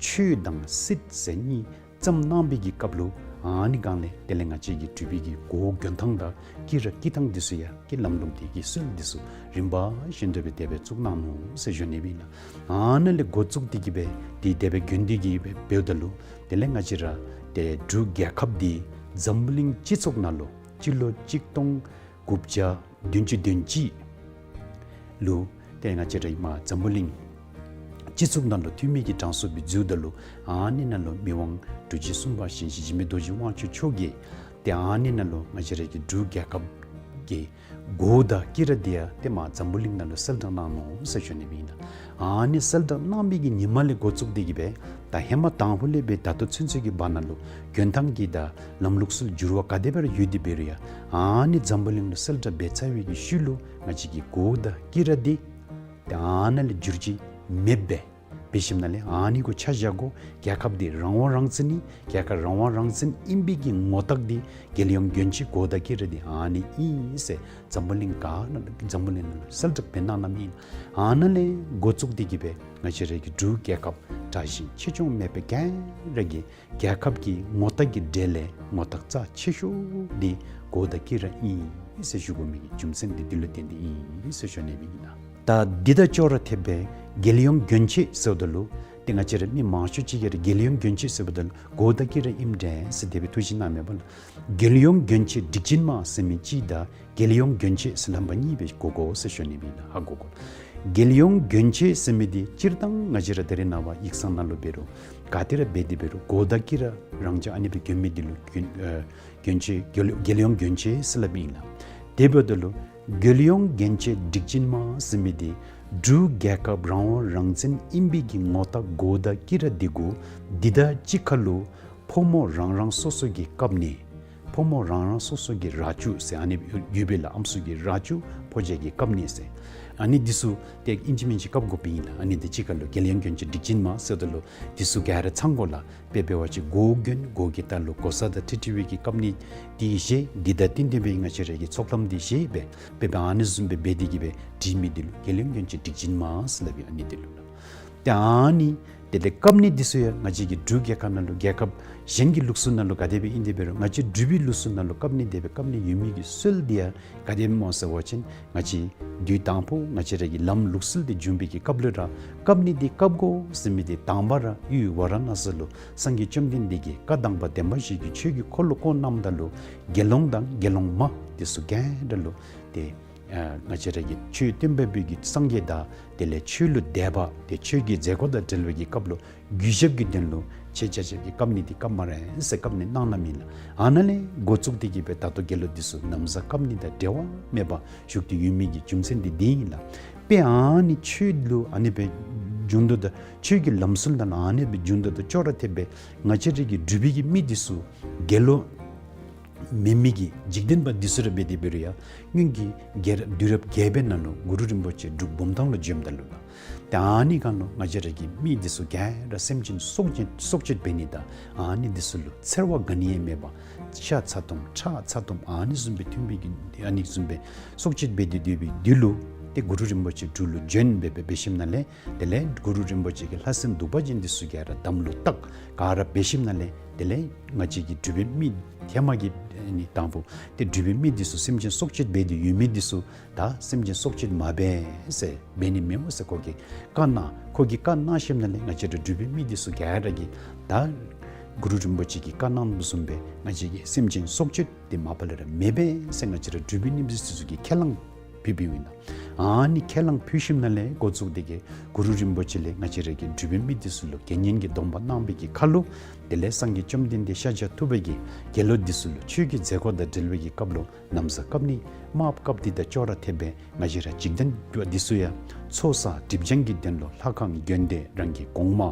ཆོས་དང་སྲིད་ཟེར་གཉིས་བརྩམས་གནང་བའི་གི་སྐབས་ལུ་ཨ་ནི་སྒང་ལས་དེ་ལས་ང་བཅས་ཀྱི་འབྲུག་པའི་གི་གོ་གྱོན་ཐངས་དང་དཀྱི་ར་དཀྱི་ཐངས་འདི་ཚུ་ཡང་གི་ལམ་ལུགས་འདི་གི་སྲོལ་འདི་ཚུ་རིམ་པ་བཞིན་དུ་སྦེ་དེ་སྦེ་བཙུགས་གནང་ནུག་ཟེར་ཞུ་ནི་སྦེ་ཨིན་ལགས། ཨ་ནཱ་ལས་འགོ་བཙུགས་ཏེ་གི་སྦེ་འདི་དེ་སྦེ་གྱོན་ཏེ་གི་སྦེ་འབདཝ་ད་ལུ་དེ་ལས་ང་བཅས་ར་ཏེ་འབྲུག་རྒྱལ་ཁབ་འདི་འཛམ་བུ་གླིང་སྤྱི་ཚོགས་ནང་ལུ་སྤྱི་ལོ་གཅིག་སྟོང་དགུ་བརྒྱ་བདུན་ཅུ་དོན་གཅིག་ལུ་ཏེ་ང་བཅས་ར་ཨིན་མས་འཛམ་བུ་གླིང་སྤྱི་ཚོགས་ནང་ལུ་འཐུས་མི་གི་གྲངས་སུ་སྦེ་འཛུལཝ་ད་ལུ་ཨ་ནི་ནང་ལུ་མི་དབང་འབྲུག་རྗེ་གསུམ་པ་ཞིང་གཤེགས་འཇིགས་མེད་རྡོ་རྗེ་དབང་ཕྱུག་མཆོག་གིས་ཏེ་ཨ་ནི་ནང་ལུ་ང་བཅས་ར་གི་འབྲུག་རྒྱལ་ཁབ་ཀྱི་གོ་དང་དཀྱི་ར་འདི་ཡང་ཏེ་མར་འཛམ་བུ་གླིང་ནང་ལུ་གསལ་བསྒྲགས་གནང་ནུག་ཟེར་ཞུ་ནི་སྦེ་ཨིན་ལགས། ཨ་ནི་གསལ་བསྒྲགས་གནང་བའི་གི་ཉིནམ་ལས་འགོ་བཙུགས་ཏེ་གི་སྦེ་ད་ཧེ་མ་དང་ཕུ་ལས་སྦེ་ད་ལྟོ་ཚུན་ཚོད་ཀྱི་བར་ན་ལུ་གྱོན་ཐངས་ཀྱི་དང་ལམ་ལུགས་སྲོལ་འགྱུར་བ་ག་དེ་སྦེ་ར་ཡོད་དེ་འབད་རུང་ཡང་ཨ་ནི་འཛམ་བུ་གླིང་ལུ་གསལ་བསྒྲགས་འབད་ཚར་བའི་གི་ཤུལ་ལུ་ང་བཅས་ཀྱི་གོ་དང་དཀྱི་ར་འདི་ཏེ་ཨ་ནཱ་ལས་འགྱུར་བཅོས་མེདཔ་སྦེ་འབད་ཞིནམ་ལས་ཨ་ནི་གུ་ཆ་བཞག་དགོ། རྒྱལ་ཁབ་འདི་རང་དབང་རང་བཙན་ཨིན། རྒྱལ་ཁབ་རང་དབང་རང་བཙན་ཨིན་པའི་གི་ངོ་རྟགས་འདི་རྒྱལ་ཡོངས་གྱོན་ཆས་གོ་དང་དཀྱི་ར་འདི་ཨ་ནི་ཨིན་ཟེར་འཛམ་བུ་གླིང་ག་ནང་འཛམ་བུ་གླིང་ནང་ལུ་གསལ་བསྒྲགས་འབད་གནང་གནངམ་ཨིན། ཨ་ནཱ་ལས་འགོ་བཙུགས་ཏེ་གི་སྦེ་ང་བཅས་ར་གི་འབྲུག་རྒྱལ་ཁབ་དྲག་ཞན་ཆེ་ཆུང་མེད་པར་ག་ར་གིས་རྒྱལ་ཁབ་ཀྱི་ངོ་རྟགས་ཀྱི་གྲས་ལས་ངོ་རྟགས་རྩ་ཆེ་ཤོས་འདི་གོ་དང་དཀྱི་ར་ཨིན་ཟེར་ཞུ་དགོ་མི་གི་རྒྱུ་མཚན་འདི་འདི་ལུ་བརྟེན་ཏེ་ཨིན་ཟེར་ཞུ་ནི་སྦེ་ཨིན་ལགས། ད་འདི་དང་ཅོག་ར་འཐདཔ་སྦེ་རྒྱལ་ཡོངས་གྱོན་ཆས་ཟེརཝ་ད་ལུ་ཏེ་ང་བཅས་ར་མི་མང་ཤོས་ཅིག་གིས་ར་རྒྱལ་ཡོངས་གྱོན་ཆས་ཟེརཝ་ད་ལུ་གོ་དང་དཀྱི་ར་ཨིནམ་འདྲས་ཟེར་དེ་སྦེ་ཐུགས་བཞེད་གནང་མས་པ་ལགས། རྒྱལ་ཡོངས་གྱོན་ཆས་སྒྲིག་ཆེན་མ་ཟེར་མི་གཅིག་དང་རྒྱལ་ཡོངས་གྱོན་ཆས་ཟེར་ལྷམ་པ་གཉིས་སྦེ་གོ་དགོ་ཟེར་ཞུ་ནི་སྦེ་ཨིན་ལགས། ཧ་གོ་དགོ། རྒྱལ་ཡོངས་གྱོན་ཆས་ཟེར་མི་འདི་སྤྱིར་བཏང་ང་བཅས་ར་ད་རེས་ནངས་པ་ཡིག་ཚང་ནང་ལུ་འབད་རུང་ག་ཏེ་ར་འབད་དེ་འབད་རུང་གོ་དང་དཀྱི་ར་རང་འཇགས་ཨ་ནི་སྦེ་གྱོན་མི་འདི་ལུ་གྱོན་ཨེ་གྱོན་ཆས་རྒྱལ་རྒྱལ་ཡོངས་གྱོན་ཆས་ཟེར་སླབ་ཨིན་ལགས། དེ་འབདཝ་ད་ལུ་རྒྱལ་ཡོངས་གྱོན་ཆས་སྒྲིག་ཆེན་མ་ཟེར་མི་འདི་འབྲུག་རྒྱལ་ཁབ་རང་དབང་རང་བཙན་ཨིན་པའི་གི་ངོ་རྟགས་གོ་དང་དཀྱི་ར་འདི་གུ་འདི་དང་གཅིག་ཁར་ལུ་ཕོ་མོ་རང་རང་སོ་སོ་གི་བཀབ་ནི། ཕོ་མོ་རང་རང་སོ་སོ་གི་ར་ཅུ་ཟེར་ཨ་ནི་ཡོད་པས་ལགས། ཨམ་སྲུ་གི་ར་ཅུ་ཕོ་རྒྱས་ཀྱིས་བཀབ་ནི་ཟེར། ཨ་ནི་འདི་ཚུ་ཏེ་ཨིན་ཅི་མིན་ཅི་བཀབ་དགོཔ་ཨིན་ལགས། ཨ་ནི་འདི་གཅིག་ཁར་ལུ་རྒྱལ་ཡོངས་གྱོན་ཆས་སྒྲིག་ཆེན་མ་ཟེརཝ་ད་ལུ་འདི་ཚུ་ག་ར་ཚང་དགོ་ལགས། དཔེ་འབད་བ་ཅིན་གོ་གྱོན་གོ་གི་ལྟག་ལུ་གོ་ས་དང་འཁྲིལ་འཁྲིལ་བའི་གི་བཀབ་ནི་འདི་བཞེས། འདི་དང་བསྟུན་ཏེ་སྦེ་ང་བཅས་ར་གི་ཚོགས་ལྷམ་འདི་བཞེས་སྦེ་དཔེ་འབད་ཨ་ནི་བཟུམ་སྦེ་འབད་དེ་གི་སྦེ་སྒྲིག་མི་འདི་ལུ་རྒྱལ་ཡོངས་གྱོན་ཆས་སྒྲིག་ཆེན་མ་ཟེར་སླབ་ཨིན། ཨ་ནི་འདི་ལུ་ལགས། ཏེ་ཨ་ནི་དེ་ལས་བཀབ་ནི་འདི་ཚུ་ཡང་ང་བཅས་ཀྱི་འབྲུག་རྒྱལ་ཁབ་ནང་ལུ་རྒྱལ་ཁབ་གཞན་གྱི་ལུགས་སྲོལ་ནང་ལུ་ག་དེ་སྦེ་ཨིན་དེ་འབད་རུང་ང་བཅས་འབྲུག་པའི་ལུགས་སྲོལ་ནང་ལུ་བཀབ་ནི་དེ་སྦེ་བཀབ་ནི་ཡོད་མི་གི་སྲོལ་འདི་ཡང་ག་དེ་སྦེ་སྨོ་ཟེར་བ་ཅིན་ང་བཅས་དུས་དང་ཕུ་ང་བཅས་ར་གི་ལམ་ལུགས་སྲོལ་འདི་བྱུང་བའི་གི་སྐབས་ལུ་ར་བཀབ་ནི་འདི་བཀབ་དགོ་ཟེར་མི་འདི་དང་པ་ར་ཡུལ་ཝཱ་ར་ཎ་སི་ལུ་སངས་རྒྱས་བཅོམ་ལྡན་འདས་ཀྱིས་བཀའ་དང་པ་བདེན་པ་བཞི་གི་ཆོས་ཀྱི་འཁོར་ལོ་བསྐོར་གནངམ་ད་ལུ་དགེ་སློང་དང་དགེ་སློང་མ་འདི་ཚུ་ག་ར་ལུ་ཏེ་ཨ་ང་བཅས་ར་གི་ཆོས་སྟོན་པ་པོ་གི་སངས་རྒྱས་དང་དེ་ལས་ཆོས་ལུ་དད་པ་ཏེ་ཆོས་ཀྱི་མཛད་སྒོ་དང་འབྲེལ་བའི་གི་སྐབས་ལུ་གུས་ཞབས་ཀྱི་དོན་ལུ་ཆེ་ཆ་ཆ་གི་བཀབ་ནི་འདི་བཀབ་སྨ་རེ་ཟེར་བཀབ་ནི་གནང་གནངམ་ཨིན་ལགས། ཨ་ནཱ་ལས་འགོ་བཙུགས་ཏེ་གི་སྦེ་ད་ལྟོ་དགེ་སློང་འདི་ཚུ་ན་བཟའ་བཀབ་ནི་དང་འབྲེལ་བ་མེད་པར་བཞུགས་ཏེ་ཡོད་མི་གི་རྒྱུ་མཚན་འདི་འདི་ཨིན་ལགས། དཔེ་ཨ་ནི་ཆོས་ལུ་ཨ་ནི་སྦེ་བྱུང་དོ་དང་ཆོས་ཀྱི་ལམ་སྲོལ་དང་ཨ་ནི་སྦེ་བྱུང་དོ་དང་ཅོག་ར་འཐདཔ་སྦེ་ང་བཅས་ར་གི་འབྲུག་པའི་གི་མི་འདི་ཚུ་དགེ་སློང་མེན་མི་གི་འཇིག་རྟེན་པ་འདི་ཚུ་ར་འབད་དེ་འབད་རུང་ཡང་སྔོན་གྱི་རྒྱལ་རབས་དུས་རབས་བརྒྱད་པའི་ནང་ལུ་གུ་རུ་རིན་པོ་ཆེ་འབྲུག་བུམ་ཐང་ལུ་བྱོནམ་ད་ལུ་ལགས། ཏེ་ཨ་ནི་སྒང་ལུ་ང་བཅས་ར་གི་མི་འདི་ཚུ་ག་ར་སེམས་ཅན་སྲོག་གཅོད་སྲོག་གཅོད་འབད་ནི་དང་ཨ་ནི་འདི་ཚུ་ལུ་འཚེར་བ་ག་ནི་ཡང་མེད་པར་ཤ་ཚ་ཏོམ་ཁྲག་ཚ་ཏོམ་ཨ་ནི་བཟུམ་སྦེ་མཐུན་པའི་གི་ཨ་ནི་བཟུམ་སྦེ་སྲོག་གཅོད་འབད་དེ་སྡོད་པའི་དུས་ལུ་ཏེ་གུ་རུ་རིན་པོ་ཆེ་འབྲུག་ལུ་བྱོན་སྦེ་སྦེ་འབད་ཞིནམ་ལས་དེ་ལས་གུ་རུ་རིན་པོ་ཆེ་གི་ལྷ་སྲིན་གདུག་པ་ཅན་འདི་ཚུ་ག་ར་དམ་ལུ་བཏགས་ག་ར་འབད་ཞིནམ་ལས་དེ་ལས་ང་བཅས་ཀྱི་འབྲུག་པའི་མི་ ཐེངས་མ་གི་ཨ་ནི་དང་པོ་ཏེ་འབྲུག་པའི་མི་འདི་ཚུ་སེམས་ཅན་སྲོག་གཅོད་འབད་དེ་ཡོད་མི་འདི་ཚུ་ད་སེམས་ཅན་སྲོག་གཅོད་མ་འབད་ཟེར་འབད་ནི་མེདཔ་ཟེར་ཁོ་གིས་བཀའ་གནང་། ཁོ་གིས་བཀའ་གནང་ཞིནམ་ལས་ང་བཅས་ར་འབྲུག་པའི་མི་འདི་ཚུ་ག་ར་གིས་ད་གུ་རུ་རིན་པོ་ཆེ་གི་བཀའ་གནང་བཟུམ་སྦེ་ང་བཅས་ཀྱིས་སེམས་ཅན་སྲོག་གཅོད་འདི་མ་པ་ལས་ར་མི་འབད་ཟེར་ང་བཅས་ར་འབྲུག་པའི་མི་འདི་ཚུ་གིས་ཁས་བླངས་ཕུལ་ཕུལཝ་ཨིན་ལགས། ཨ་ནི་ཁས་བླངས་ཕུལ་ཞིནམ་ལས་འགོ་བཙུགས་ཏེ་གིས་གུ་རུ་རིན་པོ་ཆེ་ལས་ང་བཅས་ར་གི་འབྲུག་པའི་མི་འདི་ཚུ་ལུ་དགེ་བསྙེན་གྱི་སྡོམ་པ་གནང་བའི་གི་ཁར་ལུ་དེ་ལས་སངས་རྒྱས་བཅོམ་ལྡན་འདས་ཤཱཀྱ་ཐུབ་པ་གིས་དགེ་སློང་འདི་ཚུ་ལུ་ཆོས་ཀྱི་མཛད་སྒོ་དང་འབྲེལ་བའི་གི་སྐབས་ལུ་ན་བཟའ་བཀབ་ནི་དམརཔོ་བཀབ་སྟེ་དང་ཅོག་ར་འཐདཔ་སྦེ་ང་བཅས་ར་འཇིག་རྟེན་འདི་ཚུ་ཡང་ཚོགས་བསགས་སྒྲིབ་སྦྱང་གི་དོན་ལུ་ལྷ་ཁང་དགོན་སྡེ་རང་གི་གོང་མ་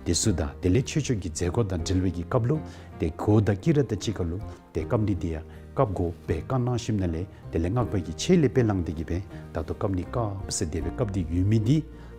འདི་ཚུ་དང་དེ་ལས་ཆོས་ཕྱོགས་ཀྱི་མཛད་སྒོ་དང་འབྲེལ་བའི་གི་སྐབས་ལུ་ཏེ་གོ་དང་དཀྱི་ར་དང་གཅིག་ཁར་ལུ་ཏེ་བཀབ་ནི་འདི་ཡང་བཀབ་དགོ་པའི་བཀའ་གནང་ཞིནམ་ལས་དེ་ལས་སྔགས་པ་གིས་ཆེད་ལས་དཔེ་བླངས་ཏེ་གིས་སྦེ་ད་ལྟོ་བཀབ་ནི་བཀབ་ཟེར་དེ་སྦེ་བཀབ་སྟེ་ཡོད་མི་འདི་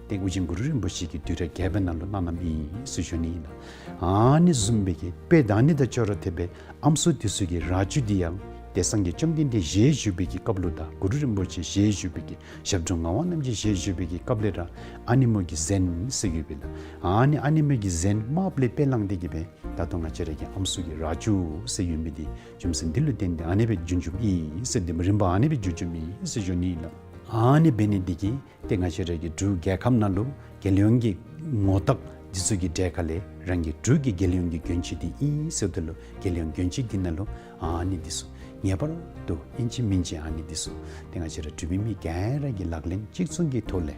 ཏེ་ཨོ་རྒྱན་གུ་རུ་རིན་པོ་ཆེ་གིས་དུས་རབས་བརྒྱད་པའི་ནང་ལུ་གནང་གནངམ་ཨིན་ཟེར་ཞུ་ནི་ཨིན་ལགས། ཨ་ནི་བཟུམ་སྦེ་གི་དཔེ་ད་ནི་དང་ཅོག་ར་འཐདཔ་སྦེ་ཨམ་སྲུ་འདི་ཚུ་གི་རྭ་ཅོ་འདི་ཡང་ཏེ་སངས་རྒྱས་བཅོམ་ལྡན་འདས་ཞལ་བཞུགས་པའི་གི་སྐབས་ལུ་དང་གུ་རུ་རིན་པོ་ཆེ་ཞལ་བཞུགས་པའི་གི་ཞབས་དྲུང་ངག་དབང་རྣམ་རྒྱལ་ཞལ་བཞུགས་པའི་གི་སྐབས་ལས་ར་ཨ་ནེམོ་གི་གཟན་ཟེར་ཡོདཔ་ཨིན་ལགས། ཨ་ནི་ཨ་ནེམོ་གི་གཟན་དམརཔོ་ལས་དཔེ་བླངས་ཏེ་གིས་སྦེ་ད་ལྟོ་ང་བཅས་ར་གི་ཨམ་སྲུ་གི་རྭ་ཅོ་ཟེར་ཡོད་མི་འདི་རྒྱུ་མཚན་འདི་ལུ་བརྟེན་ཏེ་ཨ་ནི་སྦེ་བྱུང་བྱུངམ་ཨིན་ཟེར་འདི་རིམ་པ་ཨ་ནི་སྦེ་བྱུང་བྱུངམ་ཨིན་ཟེར་ཞུ་ནི་ཨིན་ལགས། ཨ་ནི་འབད་ནི་འདི་གིས་ཏེ་ང་བཅས་ར་གི་འབྲུག་རྒྱལ་ཁབ་ནང་ལུ་རྒྱལ་ཡོངས་ཀྱི་ངོ་རྟགས་འདི་ཚུ་གི་གྲས་ཁ་ལས་རང་གི་འབྲུག་གི་རྒྱལ་ཡོངས་ཀྱི་གྱོན་ཆས་འདི་ཨིན་ཟེརཝ་ད་ལུ་རྒྱལ་ཡོངས་གྱོན་ཆས་འདི་ནང་ལུ་ཨ་ནི་འདི་ཚུ་ངེས་པར་དུ་ཨིན་ཅི་མིན་ཅི་ཨ་ནི་འདི་ཚུ་ཏེ་ང་བཅས་ར་འབྲུག་པའི་མི་ག་ར་གིས་ལག་ལེན་གཅིག་མཚུངས་ཀྱི་ཐོག་ལས་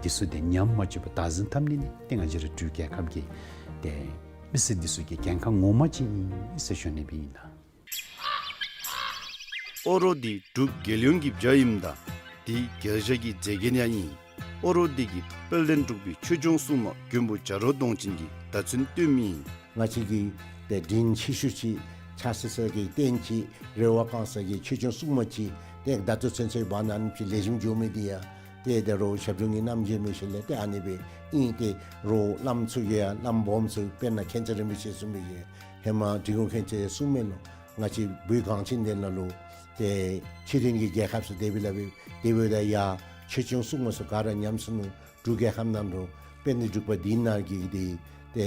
འདི་ཚུ་ཏེ་ཉམས་མ་བཅུག་པར་བདག་འཛིན་འཐབ་ནི་ནི་ཏེ་ང་བཅས་ར་འབྲུག་རྒྱལ་ཁབ་ཀྱི་ཏེ་མི་སེར་འདི་ཚུ་གི་འགན་ཁག་ངོ་མ་ཅིག་ཨིན་ཟེར་ཞུ་ནི་སྦེ་ཨིན་ལགས། ཨོ་རོག་འདི་འབྲུག་རྒྱལ་ཡོངས་ཀྱི་བྱ་ཨིནམ་ད་འདི་རྒྱལ་བྱ་གི་མཛེས་རྒྱན་ཡང་ཨིན། ཨོ་རོག་འདི་གིས་དཔལ་ལྡན་འབྲུག་པའི་ཆོས་སྐྱོང་སྲུང་མ་མགོན་པོ་བྱ་རོག་གདོང་ཅན་གྱི་བརྡ་མཚོན་སྟོནམ་ཨིན། ང་བཅས་ཀྱི་ཏེ་དྲིན་ཆེ་ཤོས་ཅིག་ཕྱག་འཚལ་ས་གི་རྟེན་ཅིག་རེ་བ་བསྐང་ས་གི་ཆོས་སྐྱོང་སྲུང་མ་ཅིག་ཏེ་བརྡ་མཚོན་ཚུན་ཚོད་འབད་ནི་ཨ་ནི་ཅིག་ལེགས་ཤོམ་འགྱོ་མི་འདི་ཡང་ཏེ་ད་རུང་ཞབས་དྲུང་གི་རྣམ་འབྱེད་འབད་ཞིནམ་ལས་ཏེ་ཨ་ནི་སྦེ་ཨིན། ཏེ་རོགས་བླམ་ཚུ་གིས་ཡང་བླམ་སྦོམ་ཚུ་དཔེར་ན་མཁན་ཆེན་རིན་པོ་ཆེ་གསུངས་མི་གི་ཧེ་མ་འབྲི་གུང་མཁན་ཆེན་གསུངས་མི་ལུ་ང་བཅས་བོད་གངས་ཅན་འདི་ནང་ལུ་ཏེ་ཕྱི་རོལ་གྱི་རྒྱལ་ཁབ་ཚུ་དེ་སྦེ་ལཱ་འབད་དེ་འབདཝ་ད་ཡང་ཆོས་སྐྱོང་སྲུང་མ་ཚུ་ག་ར་ཉམས་སོ་ནུག། འབྲུག་རྒྱལ་ཁབ་ནང་ལུ་དཔལ་ལྡན་འབྲུག་པ་འདི་ནང་གི་འདི་ཏེ་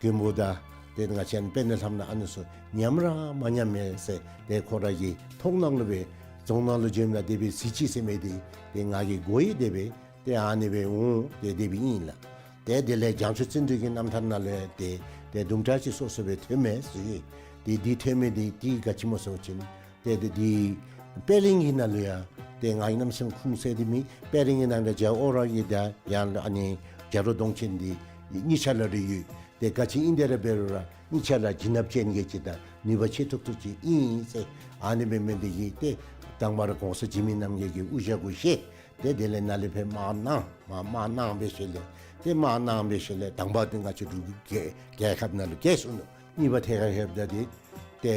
མགོན་པོ་དང་ཏེ་ང་བཅས་དཔལ་ལྡན་ལྷ་མོ་ཨ་ནི་ཚུ་ཉམས་ར་མ་ཉམས་མས་ཟེར་ཏེ་ཁོ་ར་གི་མཐོང་སྣང་ལུ་སྦེ་རྫོང་ནང་ལུ་བྱོནམ་ད་དེ་སྦེ་གཟིགས་ཅི་ཟེར་མི་འདི་ཏེ་ང་གིས་གོ་ཡི། དེ་སྦེ་ཏེ་ཨ་ནི་སྦེ་འོང་སྟེ་དེ་སྦེ་ཨིན་ལགས། ཏེ་དེ་ལས་བྱང་ཆུབ་བརྩོན་འགྲུས་ཀྱི་རྣམ་ཐར་ནང་ལུ་ཡང་ཏེ་ཏེ་དུམ་གྲ་ཅིག་སོ་སོ་སྦེ་ཐོནམ་མས་ཟེར། ཏེ་འདི་ཐོན་མི་འདི་ཏེ་ག་ཅི་སྨོ་ཟེར་བ་ཅིན་ཏེ་ཏེ་འདི་པད་གླིང་གི་ནང་ལུ་ཡང་ཏེ་ང་གིས་གནམ་མེད་ས་མེད་ཁུངས་བཙན་ཏེ་མེད། པད་གླིང་གི་ནང་ལུ་རྒྱལ་བ་ཨོ་རྒྱན་དང་ཡང་ཨ་ནི་བྱ་རོག་གདོང་ཅན་འདི་གཉིས་ཆ་ར་ར་ཡོད། ཏེ་ག་ཅི་ཨིན་དེ་ར་འབད་རུང་ར་གཉིས་ཆ་ར་བྱིན་རླབས་ཅན་གྱི་ཅིག་དང་ནུས་པ་ཆེ་ཏོག་ཏོ་ཅིག་ཨིན་ཟེར། ཨ་ནི་སྦེ་མི་འདི་གིས་ཏེ་དང་པ་ར་གོང་ས་འཇིགས་མེད་རྣམ་རྒྱལ་གྱི་དབུ་ཞྭ་གུ་བཞེས། ཏེ་དེ་ལས་ནཱ་ལས་ཕར་དམག་གནང་མ་དམག་གནང་འབད་ཞིནམ་ལས་ཏེ་དམག་གནང་འབད་ཞིནམ་ལས་དང་པ་འདི་ང་བཅས་འབྲུག་རྒྱལ་རྒྱལ་ཁབ་ནང་ལུ་རྒྱལ་སོ་ནུག། གཉིས་པ་ཐད་ཁར་ལྷོདཔ་ད་འདི་ཏེ་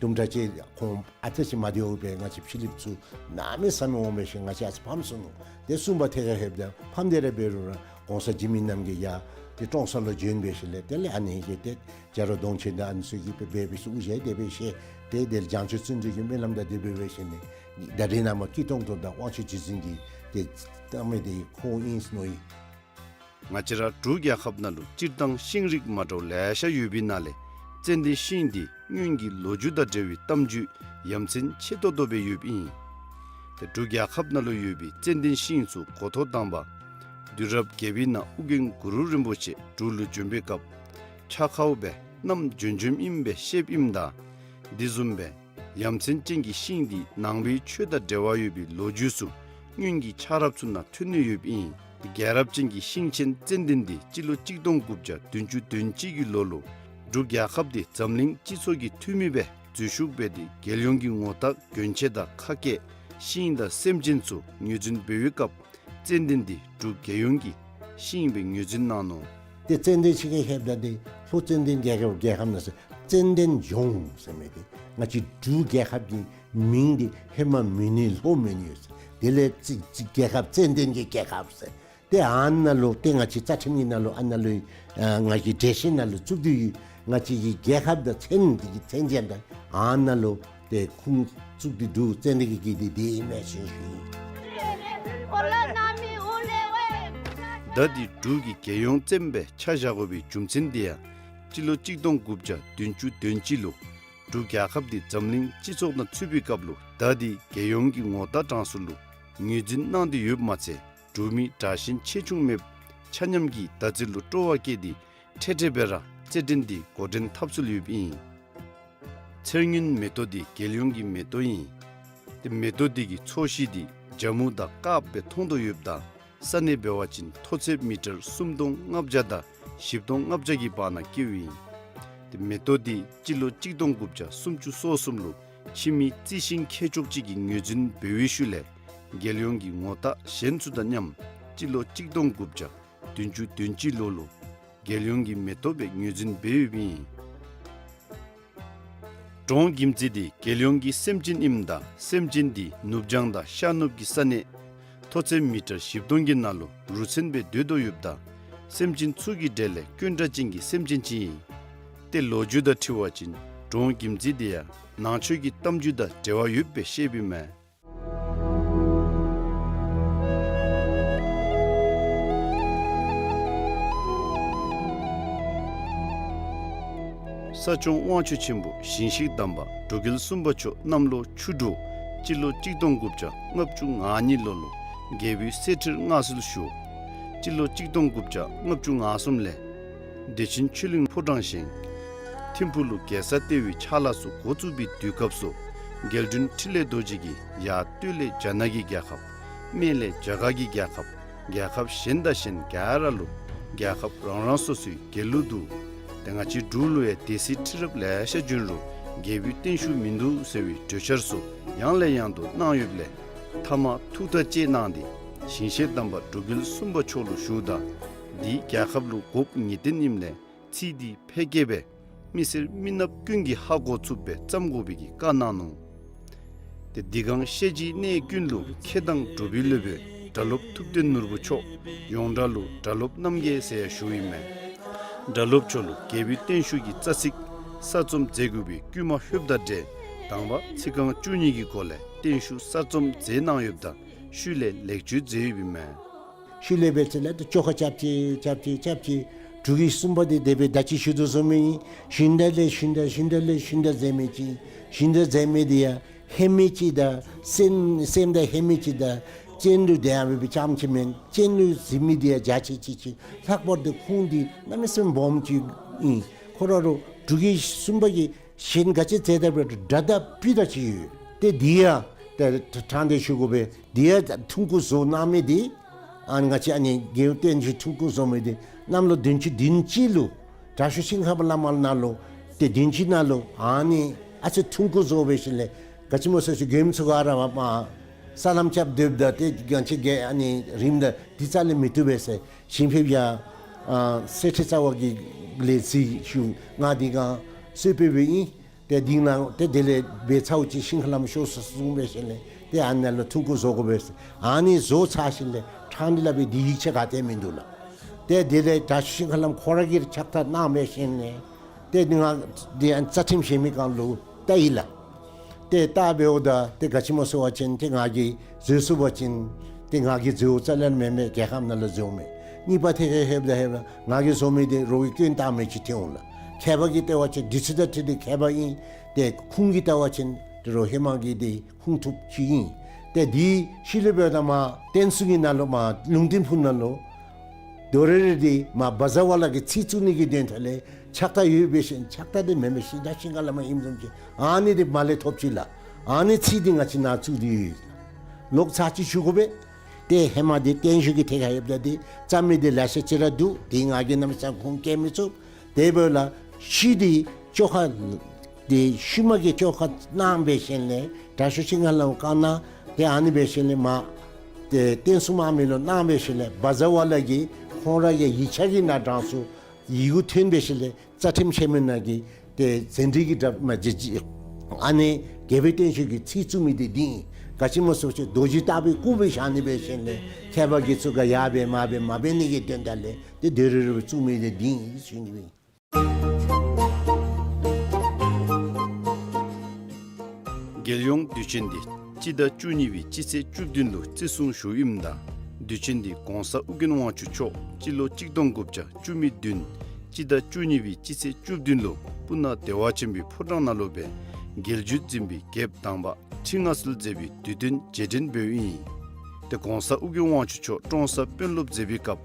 དུམ་གྲ་ཅིག་ཁོང་ཨ་ཙི་ཅིག་མ་བདེཝ་སྦེ་ང་བཅས་ཕྱི་གླིངཔ་ཚུ་གནམ་མེད་ས་མེད་འོང་འབད་ཞིནམ་ལས་ང་བཅས་ཨ་ཙི་ཕམ་སོ་ནུག། ཏེ་གསུམ་པ་ཐད་ཁར་ལྷོདཔ་ད་ཕམ་སྟེ་ར་འབད་རུང་ར་གོང་ས་འཇིགས་མེད་རྣམ་རྒྱལ་ཡང་ཏེ་ཀྲོང་གསར་ལུ་བྱོན་འབད་ཞིནམ་ལས་དེ་ལས་ཨ་ནི་གིས་ཏེ་བྱ་རོག་གདོང་ཅན་དང་ཨ་ནི་ཚུ་གིས་འབད་འབད་སྦེ་ཚུ་དབུ་ཞྭ་དེ་སྦེ་བཞེས། ཏེ་དེ་ལས་བྱང་ཆུབ་བརྩོན་འགྲུས་ཀྱི་སྨོན་ལམ་དང་དེ་སྦེ་འབད་ཞིནམ་ལས་ད་རེས་ནངས་པ་སྐྱིད་གཏོང་གྲོགས་དང་དབང་ཕྱུག་རྗེ་བཙུན་གྱིས་ཏེ་བཏང་མི་འདི་ཁོ་ཨིན་ཟེར་མནོ་ཡི། ང་བཅས་ར་འབྲུག་རྒྱལ་ཁབ་ནང་ལུ་སྤྱིར་བཏང་ཤིང་རིགས་མ་འདྲཝ་ལེ་ཤ་ཡོད་པའི་ནང་ལས་ཙན་དན་ཤིང་འདི་སྔོན་གྱི་ལོ་རྒྱུས་དང་འབྲེལ་བའི་གཏམ་རྒྱུད་ཡ་མཚན་ཆེ་ཏོག་ཏོ་སྦེ་ཡོདཔ་ཨིན། ཏེ་འབྲུག་རྒྱལ་ཁབ་ནང་ལུ་ཡོད་པའི་ཙན་དན་ཤིང་ཚུ་འགོ་ཐོག་དང་པ་དུས་རབས་བརྒྱད་པའི་ནང་ཨོ་རྒྱན་གུ་རུ་རིན་པོ་ཆེ་འབྲུག་ལུ་བྱོན་པའི་སྐབས་ཕྱག་ཁར་སྦེ་བསྣམས་བྱོན་བྱོནམ་ཨིནམ་སྦེ་བཤདཔ་ཨིནམ་ད་འདི་བཟུམ་སྦེ་ཡ་མཚན་ཅན་གྱི་ཤིང་འདི་ནང་པའི་ཆོས་དང་འབྲེལ་བ་ཡོད་པའི་ལོ་རྒྱུས་ཚུ་སྔོན་གྱི་ཆགས་རབས་ཚུ་ནང་ཐོན་ནི་ཡོདཔ་ཨིན། རྒྱལ་རབས་ཅན་གྱི་ཤིང་ཆེན་ཙན་དན་འདི་སྤྱི་ལོ་གཅིག་སྟོང་དགུ་བརྒྱ་བདུན་ཅུ་དོན་གཅིག་གི་ལོ་ལུ་འབྲུག་རྒྱལ་ཁབ་འདི་འཛམ་གླིང་སྤྱི་ཚོགས་ཀྱི་འཐུས་མི་སྦེ་འཛུལ་ཞུགས་འབད་དེ་རྒྱལ་ཡོངས་ཀྱི་ངོ་རྟགས་གྱོན་ཆས་དང་ཁ་སྐད་ཤིང་དང་སེམས་ཅན་ཚུ་ངོས་འཛིན་འབད་བའི་སྐབས་ཙན་དན་འདི་འབྲུག་རྒྱལ་ཡོངས་ཀྱི་ཤིང་སྦེ་ངོས་འཛིན་གནང་ནུག། ཏེ་ཙན་དན་ཤིང་གི་ཧེབ་ད་འདི་ལྷོ་ཙན་དན་རྒྱལ་ཁབ་རྒྱལ་ཁབ་ནང་ཟེར་ཙན་དན་ལྗོངས་ཟེར་མི་འདི་ང་བཅས་འབྲུག་རྒྱལ་ཁབ་ཀྱི་མིང་འདི་ཧེ་མ་མོན་ནི་ལྷོ་མོན་ནི་ཡོད་ཟེར། དེ་ལས་ཙི་ཙི་རྒྱལ་ཁབ་ཙན་དན་གྱི་རྒྱལ་ཁབ་ཟེར། ཏེ་ཨ་ནཱ་ལུ་ཏེ་ང་བཅས་རྩ་ཁྲིམས་ཀྱི་ནང་ལུ་ཨ་ནཱ་ལུ་ཨ་ང་བཅས་འགྲེལ་བཤད་ནང་ལུ་བཙུགས་ཏེ་ཡོད། ང་བཅས་ཀྱི་རྒྱལ་ཁབ་དང་མཚན་འདི་གི་མཚན་ཅན་དང་ཨ་ནཱ་ལུ་ཏེ་ཁུངས་བཙུགས་ཏེ་འདུག། ཙན་དན་གྱི་གི་འདི་འདི་ཨིན་མས་ཟེར་ཞུ་ཡི། ད་འདི་འབྲུག་གི་རྒྱལ་ཡོངས་ཙན་སྦེ་ཆ་བཞག་དགོ་པའི་རྒྱུ་མཚན་འདི་ཡང་སྤྱི་ལོ་གཅིག་སྟོང་དགུ་བརྒྱ་བདུན་ཅུ་དོན་གཅིག་ལུ་ འབྲུག་རྒྱལ་ཁབ་འདི་འཛམ་གླིང་སྤྱི་ཚོགས་དང་ཚུད་པའི་སྐབས་ལུ་ད་འདི་རྒྱལ་ཡོངས་ཀྱི་ངོ་རྟགས་གྲངས་སུ་ལུ་ངོས་འཛིན་གནང་སྟེ་ཡོདཔ་མ་ཚད་འབྲུག་མི་དྲག་ཞན་ཆེ་ཆུང་མེདཔ་ཆ་མཉམ་གྱི་བརྡ་རྩིས་ལུ་སྤྲོ་བ་བསྐྱེད་དེ་འཕྲལ་འཕྲལ་སྦེ་ར་རྩེད་འགྲན་འདི་འགོ་འདྲེན་འཐབ་སྲོལ་ཡོདཔ་ཨིན། ཚེར་སྔོན་མེ་ཏོག་འདི་རྒྱལ་ཡོངས་ཀྱི་མེ་ཏོག་ཨིན། ཏེ་མེ་ཏོག་འདི་གི་ཚོས་གཞི་འདི་ཇ་མུ་དང་དཀརཔོ་སྦེ་མཐོང་དོ་ཡོདཔ་ད་ས་གནས་འབད་བ་ཅིན་མཐོ་ཚད་མི་ཊར་སུམ་སྟོང་ལྔ་བརྒྱ་དང་བཞི་སྟོང་ལྔ་བརྒྱ་གི་བར་ན་སྐྱེཝ་ཨིན། ཏེ་མེ་ཏོག་འདི་སྤྱི་ལོ་གཅིག་སྟོང་དགུ་བརྒྱ་སུམ་ཅུ་སོ་གསུམ་ལུ་ཕྱི་མི་རྩི་ཤིང་མཁས་མཆོག་ཅིག་གིས་ངོས་འཛིན་འབད་བའི་ཤུལ་ལས་རྒྱལ་ཡོངས་ཀྱི་ངོ་རྟགས་གཞན་ཚུ་དང་མཉམ་སྤྱི་ལོ་གཅིག་སྟོང་དགུ་བརྒྱ་བདུན་ཅུ་དོན་གཅིག་ལོ་ལུ་རྒྱལ་ཡོངས་ཀྱི་མེ་ཏོག་སྦེ་ངོས་འཛིན་འབད་ཡོདཔ་ཨིན། འབྲོང་གྱིམ་ཙི་འདི་རྒྱལ་ཡོངས་ཀྱི་སེམས་ཅན་ཨིནམ་ད་སེམས་ཅན་འདི་ནུབ་བྱང་དང་ཤར་ནུབ་ཀྱི་ས་གནས་མཐོ་ཚད་མི་ཊར་བཞི་སྟོང་གི་ནང་ལུ་རུ་མཚོན་སྦེ་སྡོད་དོ་ཡོདཔ་ད་སེམས་ཅན་ཚུ་གི་གྲས་ལས་དཀོན་དྲགས་ཅན་གྱི་སེམས་ཅན་ཅིག་ཨིན། ཏེ་ལོ་རྒྱུས་དང་འཁྲིལ་བ་ཅིན་འབྲོང་གྱིམ་ཙི་འདི་ཡང་ནང་ཆོས་ཀྱི་གཏམ་རྒྱུད་དང་འབྲེལ་བ་ཡོདཔ་སྦེ་བཤདཔ་ཨིན་མས། ས་སྐྱོང་དབང་ཕྱུག་ཆེན་པོ་ཞིང་གཤེགས་དམ་པ་འབྲུག་རྒྱལ་གསུམ་པ་མཆོག་གནམ་ལོ་ཆུ་འབྲུག་སྤྱི་ལོ་གཅིག་སྟོང་དགུ་བརྒྱ་ལྔ་བཅུ་ང་གཉིས་ལོ་ལུ་རྒྱལ་པོའི་གསེར་ཁྲིར་མངའ་གསོལ་ཞུ། སྤྱི་ལོ་གཅིག་སྟོང་དགུ་བརྒྱ་ལྔ་བཅུ་ང་གསུམ་ལས་བདེ་ཆེན་ཆོས་གླིང་ཕོ་བྲང་བཞེངས། ཐིམ་ཕུག་ལུ་རྒྱལ་ས་ལྟེ་བའི་ཕྱག་ལཱ་ཚུ་འགོ་བཙུགས་པའི་དུས་སྐབས་སུ་རྒྱལ་དྲུང་འཕྲིན་ལས་རྡོ་རྗེ་གིས་ཡར་སྟོད་ལས་རྒྱ་ནག་གི་རྒྱལ་ཁབ། སྨད་ལས་རྒྱ་གར་གྱི་རྒྱལ་ཁབ། རྒྱལ་ཁབ་གཞན་དང་གཞན་ག་ར་ལུ་རྒྱལ་ཁབ་རང་རང་སོ་སོའི་རྒྱལ་གླུ་འདུག། ཏེ་ང་བཅས་འབྲུག་ལུ་ཡང་སྡེ་སྲིད་ཁྲི་རབས་ལེ་ཤ་བྱོན་རུང་རྒྱལ་པོའི་བརྟན་བཞུགས་མིན་འདུག་ཟེར་བའི་གྲོས་འཆར་ཚུ་ཡང་ལས་ཡང་དུ་གནང་ཡོདཔ་ལས་མཐའ་མ་ཐུགས་ཐག་བཅད་གནང་སྟེ་ཞིང་གཤེགས་དམ་པ་འབྲུག་རྒྱལ་གསུམ་པ་མཆོག་ལུ་ཞུཝ་ད་འདི་རྒྱལ་ཁབ་ལུ་དགོཔ་ངེས་བདེན་ཨིནམ་ལས་ཚིག་འདི་ཕལ་སྐད་སྦེ་མི་སེར་མི་ནགཔ་ཀུན་གྱིས་ཧ་གོ་ཚུགསཔ་སྦེ་བརྩམ་དགོ་པའི་གི་བཀའ་གནང་ནུག། ཏེ་འདི་གང་ཤེས་བྱའི་གནས་ཀུན་ལུ་མཁས་དང་གྲུབ་པའི་སློབ་དཔོན་སྒྲ་སློབ་ཐུབ་བསྟན་ནོར་བུ་མཆོག་ཡོངས་གྲགས་ལུ་སྒྲ་སློབ་རྣམ་རྒྱལ་ཟེར་ཡང་ཞུཝ་ཨིན་མས། སྒྲ་སློབ་མཆོག་ལུ་རྒྱལ་པོའི་བརྟན་བཞུགས་ཀྱི་རྩ་ཚིག་གསར་རྩོམ་མཛད་དགོ་པའི་བསྐུལ་མ་ལྷོདཔ་དང་འབྲེལ་དང་པ་ཚིག་རྐང་བཅུ་གཉིས་ཀྱི་སྒོ་ལས་བརྟན་བཞུགས་གསར་རྩོམ་མཛད་གནང་ཡོདཔ་ད་ཤུལ་ལས་ལེགས་བཅོས་མཛད་ཡོདཔ་ཨིན་མས། ཤུལ་ལས་འབད་ཚེ་ལས་ཏེ་བཅོ་ཁ་རྐྱབ་ཅི་རྐྱབ་ཅི་རྐྱབ་ཅི། འབྲུག་གི་གསུམ་པ་འདི་དེ་སྦེ་ད་ཅི་ཞུ་དོ་བཟུམ་ཨིན། ཞུན་དག་ལས་ཞུན་དག་ཞུན་དག་ལས་ཞུན་དག་མཛད་མི་ཅིག། ཞུན་དག་མཛད་མི་འདི་ཡང་ཧེ་མི་ཅིག་དང་སེམས་སེམས་དང་ཧེ་མི་ཅིག་དང་སྤྱན་ལུ་དེ་ཡང་འབད་བའི་ཙམ་ཅིག་མེན། སྤྱན་ལུ་གཟིགས་མི་འདི་ཡང་རྒྱ་ཆེ་ཅིག་ཅིག། ལྷག་པར་དུ་ཁུངས་འདི་གནམ་མེད་ས་མེད་སྦོམ་ཅིག་ཨིན། ཁོ་ར་རུང་འབྲུག་གི་གསུམ་པ་གི་གཞན་ག་ཅི་མཛད་ད་འབད་རུང་སྒྲ་དང་སྤུ་དང་ཅིག་ཡོད། ཏེ་འདི་ཡང་ཏེ་ཕྲང་སྟེ་ཞུ་དགོ་པས། འདི་ཡང་ཐུང་ཀུ་བཟོ་གནང་མི་འདི་ཨ་ནི་ང་བཅས་ཨ་ནི་རྒྱལ་བསྟན་བཅོས་ཐུང་ཀུ་བཟོ་མི་འདི་གནམ་ལོ་བདུན་ཅུ་དོན་གཅིག་ལུ་དྲག་ཤོས་ཤིང་ཧ་པ་བླ་མ་ནང་ལུ་ཏེ་དོན་གཅིག་ནང་ལུ་ཨ་ནི་ཨ་ཙི་ཐུང་ཀུ་བཟོ་འབད་ཞིནམ་ལས་ག་ཅི་སྨོ་ཟེར་ཞུ་མགྱོནམ་ཚུ་ག་ར་མ་མ་ས་ལམ་རྐྱབ་སྡོདཔ་ད་ཏེ་ང་བཅས་ཀྱི་ཨ་ནི་རིངམ་ད་འདི་རྩ་ལས་མི་བཏུབ་པས་ཟེར་ཞིང་ཕེབས་ཡང་ཨ་གསེར་ཁྲི་རྩ་བ་གི་ལས་གཟིགས་ཞུ། ང་འདི་ག་གསོལ་ཕེབས་སྦེ་ཨིན། ཏེ་འདི་ནང་ཏེ་དེ་ལས་འབད་ཚརཝ་ཅིག་ཤིང་ཧ་ལམ་ཤོར་སོ་གསུངས་འབད་ཞིནམ་ལས་ཏེ་ཨ་ནཱ་ལུ་ཐུང་ཀུ་བཟོ་དགོ་པས་ཟེར། ཨ་ནི་བཟོ་ཚར་ཞིནམ་ལས་ཕྲང་སྟེ་སླབ་པའི་འདི་ཡིག་ཆ་ག་ཏེ་མིན་འདུག་ལགས། ཏེ་དེ་ལས་དྲག་ཤོས་ཤིང་ཧ་ལམ་ཁོ་ར་གིས་ཕྱག་རྟགས་གནང་འབད་ཞིནམ་ལས་ཏེ་ང་འདི་ཨ་རྩ་ཁྲིམས་བཞེས་མི་སྒང་ལུ་བལྟ་ཡི་ལགས། ཏེ་བལྟ་འབདཝ་ད་ཏེ་ག་ཅི་སྨོ་ཟེར་བ་ཅིན་ཏེ་ང་གིས་བཟོ་ཚུགས་པ་ཅིན་ཏེ་ང་གིས་བཟོཝ་རྩ་ལས་མེན་མས། རྒྱལ་ཁབ་ནང་ལུ་བཟོཝ་མས། གཉིས་པ་ཐད་ཁར་ལྷོདཔ་ད་ལྷོདཔ་ད་ང་གིས་བཟོ་མི་འདི་རོགས་ཀྱིས་སྐྱོན་བཏགས་མི་ཅིག་ཐོན་འོང་ལགས། མཁས་པ་གིས་བལྟ་བ་ཅིན་འདི་ཚུ་དང་འཁྲིལ་ཏེ་མཁས་པ་ཨིན། ཏེ་ཁུངས་ཀྱིས་བལྟ་བ་ཅིན་ཏེ་རོགས་ཧེ་མ་གི་འདི་ཁུངས་ཐུབ་ཅིག་ཨིན། ཏེ་འདི་ཤུལ་ལས་འབདཝ་ད་མར་བསྟན་སྲུང་གི་ནང་ལུ་མར་ལུང་བསྟན་ཕུག་ནང་ལུ་དོ་རེ་རེ་འདི་མར་བཛྲ་ཝཱ་ལ་གི་ཚིག་བཙུགས་ནི་གི་དོན་དག་ལས་ཕྱག་རྟགས་ཡོད་འབད་ཞིནམ་ཕྱག་རྟགས་འདི་མེན་མས། ཤིང་རྟ་ཤིང་ཁ་ལས་མར་ཨིནམ་བཟུམ་ཅིག་ཨ་ནི་འདི་མར་ལས་ཐོབ་ཅི་ལགས། ཨ་ནི་ཚིག་འདི་ང་བཅས་ནང་བཙུགས་ཏེ་ཡོད། ལོག་ཚར་ཅིག་ཞུ་དགོ་པས། ཏེ་ཧེ་མ་འདི་བརྟན་བཞུགས་ཀྱི་ཐད་ཁར་ལྷོདཔ་ད་འདི་རྩོམ་མི་འདི་ལེ་ཤ་ཅིག་ར་འདུག། འདི་ང་གིས་གནམ་མེད་ས་མེད་ཁུངས་བཀལ་མི་ཚུགས། དེ་འབདཝ་ལས་ཤུལ་འདི་བཅོ་ཁ་འདི་ཤུལ་མ་གི་བཅོ་ཁ་གནང་འབད་ཞིནམ་ལས་དྲག་ཤོས་ཤིང་ཧ་ལམ་བཀའ་གནང་། ཏེ་ཨ་ནི་འབད་ཞིནམ་ལས་མར་ཏེ་བསྟན་སྲུང་དམག་མི་ལུ་གནང་འབད་ཞིནམ་ལས་བཛྲ་ཝཱ་ལ་གིས་ཁོང་ར་གི་ཡིག་ཆ་གི་ནང་དྲངས་སོ། ཡི་གུ་ཐོན་འབད་ཞིནམ་ལས་རྩ་ཁྲིམས་ཆེན་མོ་ནང་གི་ཏེ་ཟན་དྲི་གི་དྲ་མ་བརྗེ་ཅི། ཨ་ནི་རྒྱལ་པོའི་བརྟན་བཞུགས་ཀྱི་ཚིག་བཙུགས་མི་འདི་འདི་ཨིན། ག་ཅི་སྨོ་ཟེར་བ་ཅིན་རྡོ་རྗེ་ལྟ་བུའི་སྐུ་སྦེ་བཞག་ནི་འབད་ཞིནམ་ལས་མཁས་པ་དགེ་ཚུ་ག་ཡར་འབད་མར་འབད་མ་འབད་ནི་གི་དོན་དག་ལས་ཏེ་དོ་རེ་རེ་བཙུགས་མི་འདི་འདི་ཨིན་ཞུ་ནི་ཨིན། རྒྱལ་ཡོངས་དུས་ཆེན་འདི་སྤྱི་ཟླ་བཅུ་གཉིས་པའི་སྤྱི་ཚེས་བཅུ་བདུན་ལུ་བརྩི་སྲུང་ཞུཝ་ཨིནམ་ད་དུས་ཆེན་འདི་གོང་ས་ཨྱོན་དབང་ཕྱུག་མཆོག་སྤྱི་ལོ་གཅིག་སྟོང་དགུ་བརྒྱ་བཅུ་མེད་བདུན་སྤྱི་ཟླ་བཅུ་གཉིས་པའི་སྤྱི་ཚེས་བཅུ་བདུན་ལུ་ སྤུ་ན་བདེ་བ་ཆེན་པོའི་ཕོ་བྲང་ནང་ལུ་སྦེ་རྒྱལ་བརྒྱུད་འཛིན་པའི་རྒྱལཔོ་དང་པ་ཁྲི་མངའ་གསོལ་མཛད་པའི་དུས་སྟོན་རྗེས་དྲན་འབདཝ་ཨིན། ཏེ་གོང་ས་ཨོ་རྒྱན་དབང་ཕྱུག་མཆོག་ཀྲོང་གསར་དཔོན་སློབ་མཛད་པའི་སྐབས་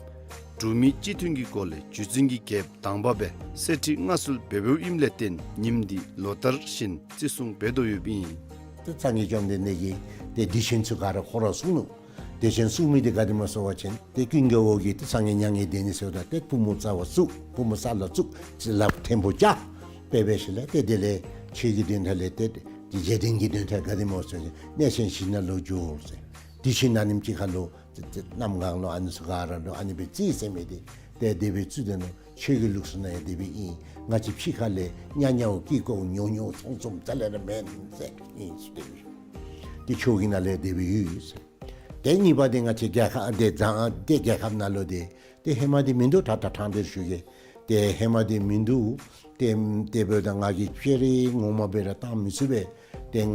འབྲུག་མི་སྤྱི་མཐུན་གྱི་སྐོར་ལས་རྒྱུད་འཛིན་གྱི་རྒྱལཔོ་དང་པ་སྦེ་གསེར་ཁྲི་མངའ་གསོལ་འབད་འབདཝ་ཨིནམ་ལས་བརྟེན་ཉིནམ་འདི་ལོ་ལྟར་བཞིན་བརྩི་སྲུང་འབད་དོ་ཡོདཔ་ཨིན། ཏེ་སངས་རྒྱས་བཅོམ་ལྡན་འདས་ཀྱིས་ཏེ་དུས་ཆེན་ཚུ་ག་ར་ཁོ་ར་གསུངས་ནུག། དུས་ཆེན་གསུངས་མི་འདི་ག་དེ་སྨོ་ཟེར་བ་ཅིན་ཏེ་ཀུན་དགའ་བོ་གིས་ཏེ་སངས་རྒྱས་མྱ་ངན་འདས་ནི་ཟེརཝ་ད་ཏེ་པུས་མོ་རྩ་བར་བཙུགས། པུས་མོ་ས་ལུ་བཙུགས། ཅིག་ལགཔ་ཐེམ་པོ་བཅག། དཔེ་འབད་ཞིནམ་ལས་ཏེ་དེ་ལས་ཆོས་ཀྱི་དོན་དག་ལས་ཏེ་རྗེས་དྲན་གྱི་དོན་དག་ག་དེ་སྨོ་ཟེར་བ་ཅིན་གནས་ཆེན་བཞི་ནང་ལུ་འགྱོ་ཟེར། དུས་ཆེན་ཨ་ནེམ་ཅིག་ཁར་ལུ་ཏེ་ཏེ་གནམ་གང་ལུ་ཨ་ནི་ཚུ་ག་ར་ལུ་ཨ་ནི་སྦེ་རྩིས་ཟེར་མི་འདི་ཏེ་དེ་སྦེ་རྩིས་དེ་ནང་ཆོས་ཀྱི་ལུགས་སྲོལ་ནང་ཡང་དེ་སྦེ་ཨིན། ང་བཅས་ཕྱི་ཁ་ལས་ཉག་ཉག་སྐྱིད་ཁོག་ཉོག་ཉོག་ཚོང་ཚོང་རྩ་ལས་ར་མེན་ཟེར་ཨིན་ཟེར་དེ་སྦེ་ཞུ། ཏེ་ཆོས་ཀྱི་ནང་ལས་དེ་སྦེ་ཡོད་ཟེར། ཏེ་གཉིས་པ་འདི་ང་བཅས་རྒྱལ་ཁབ་ཏེ་བཟང་ཏེ་རྒྱལ་ཁབ་ནང་ལུ་ཏེ་ཏེ་ཧེ་མ་འདི་མིན་འདུག། ད་ད་ཐང་འདིར་ཞུ་གེ། ཏེ་ཧེ་མ་འདི་མིན་འདུག། ཏེ་ཏེ་འབདཝ་ད་ང་གིས་ཕྱི་རུ་ངོ་མ་སྦེ་ར་བཏང་མི་ཚུགས་པས། ཏེ་ང་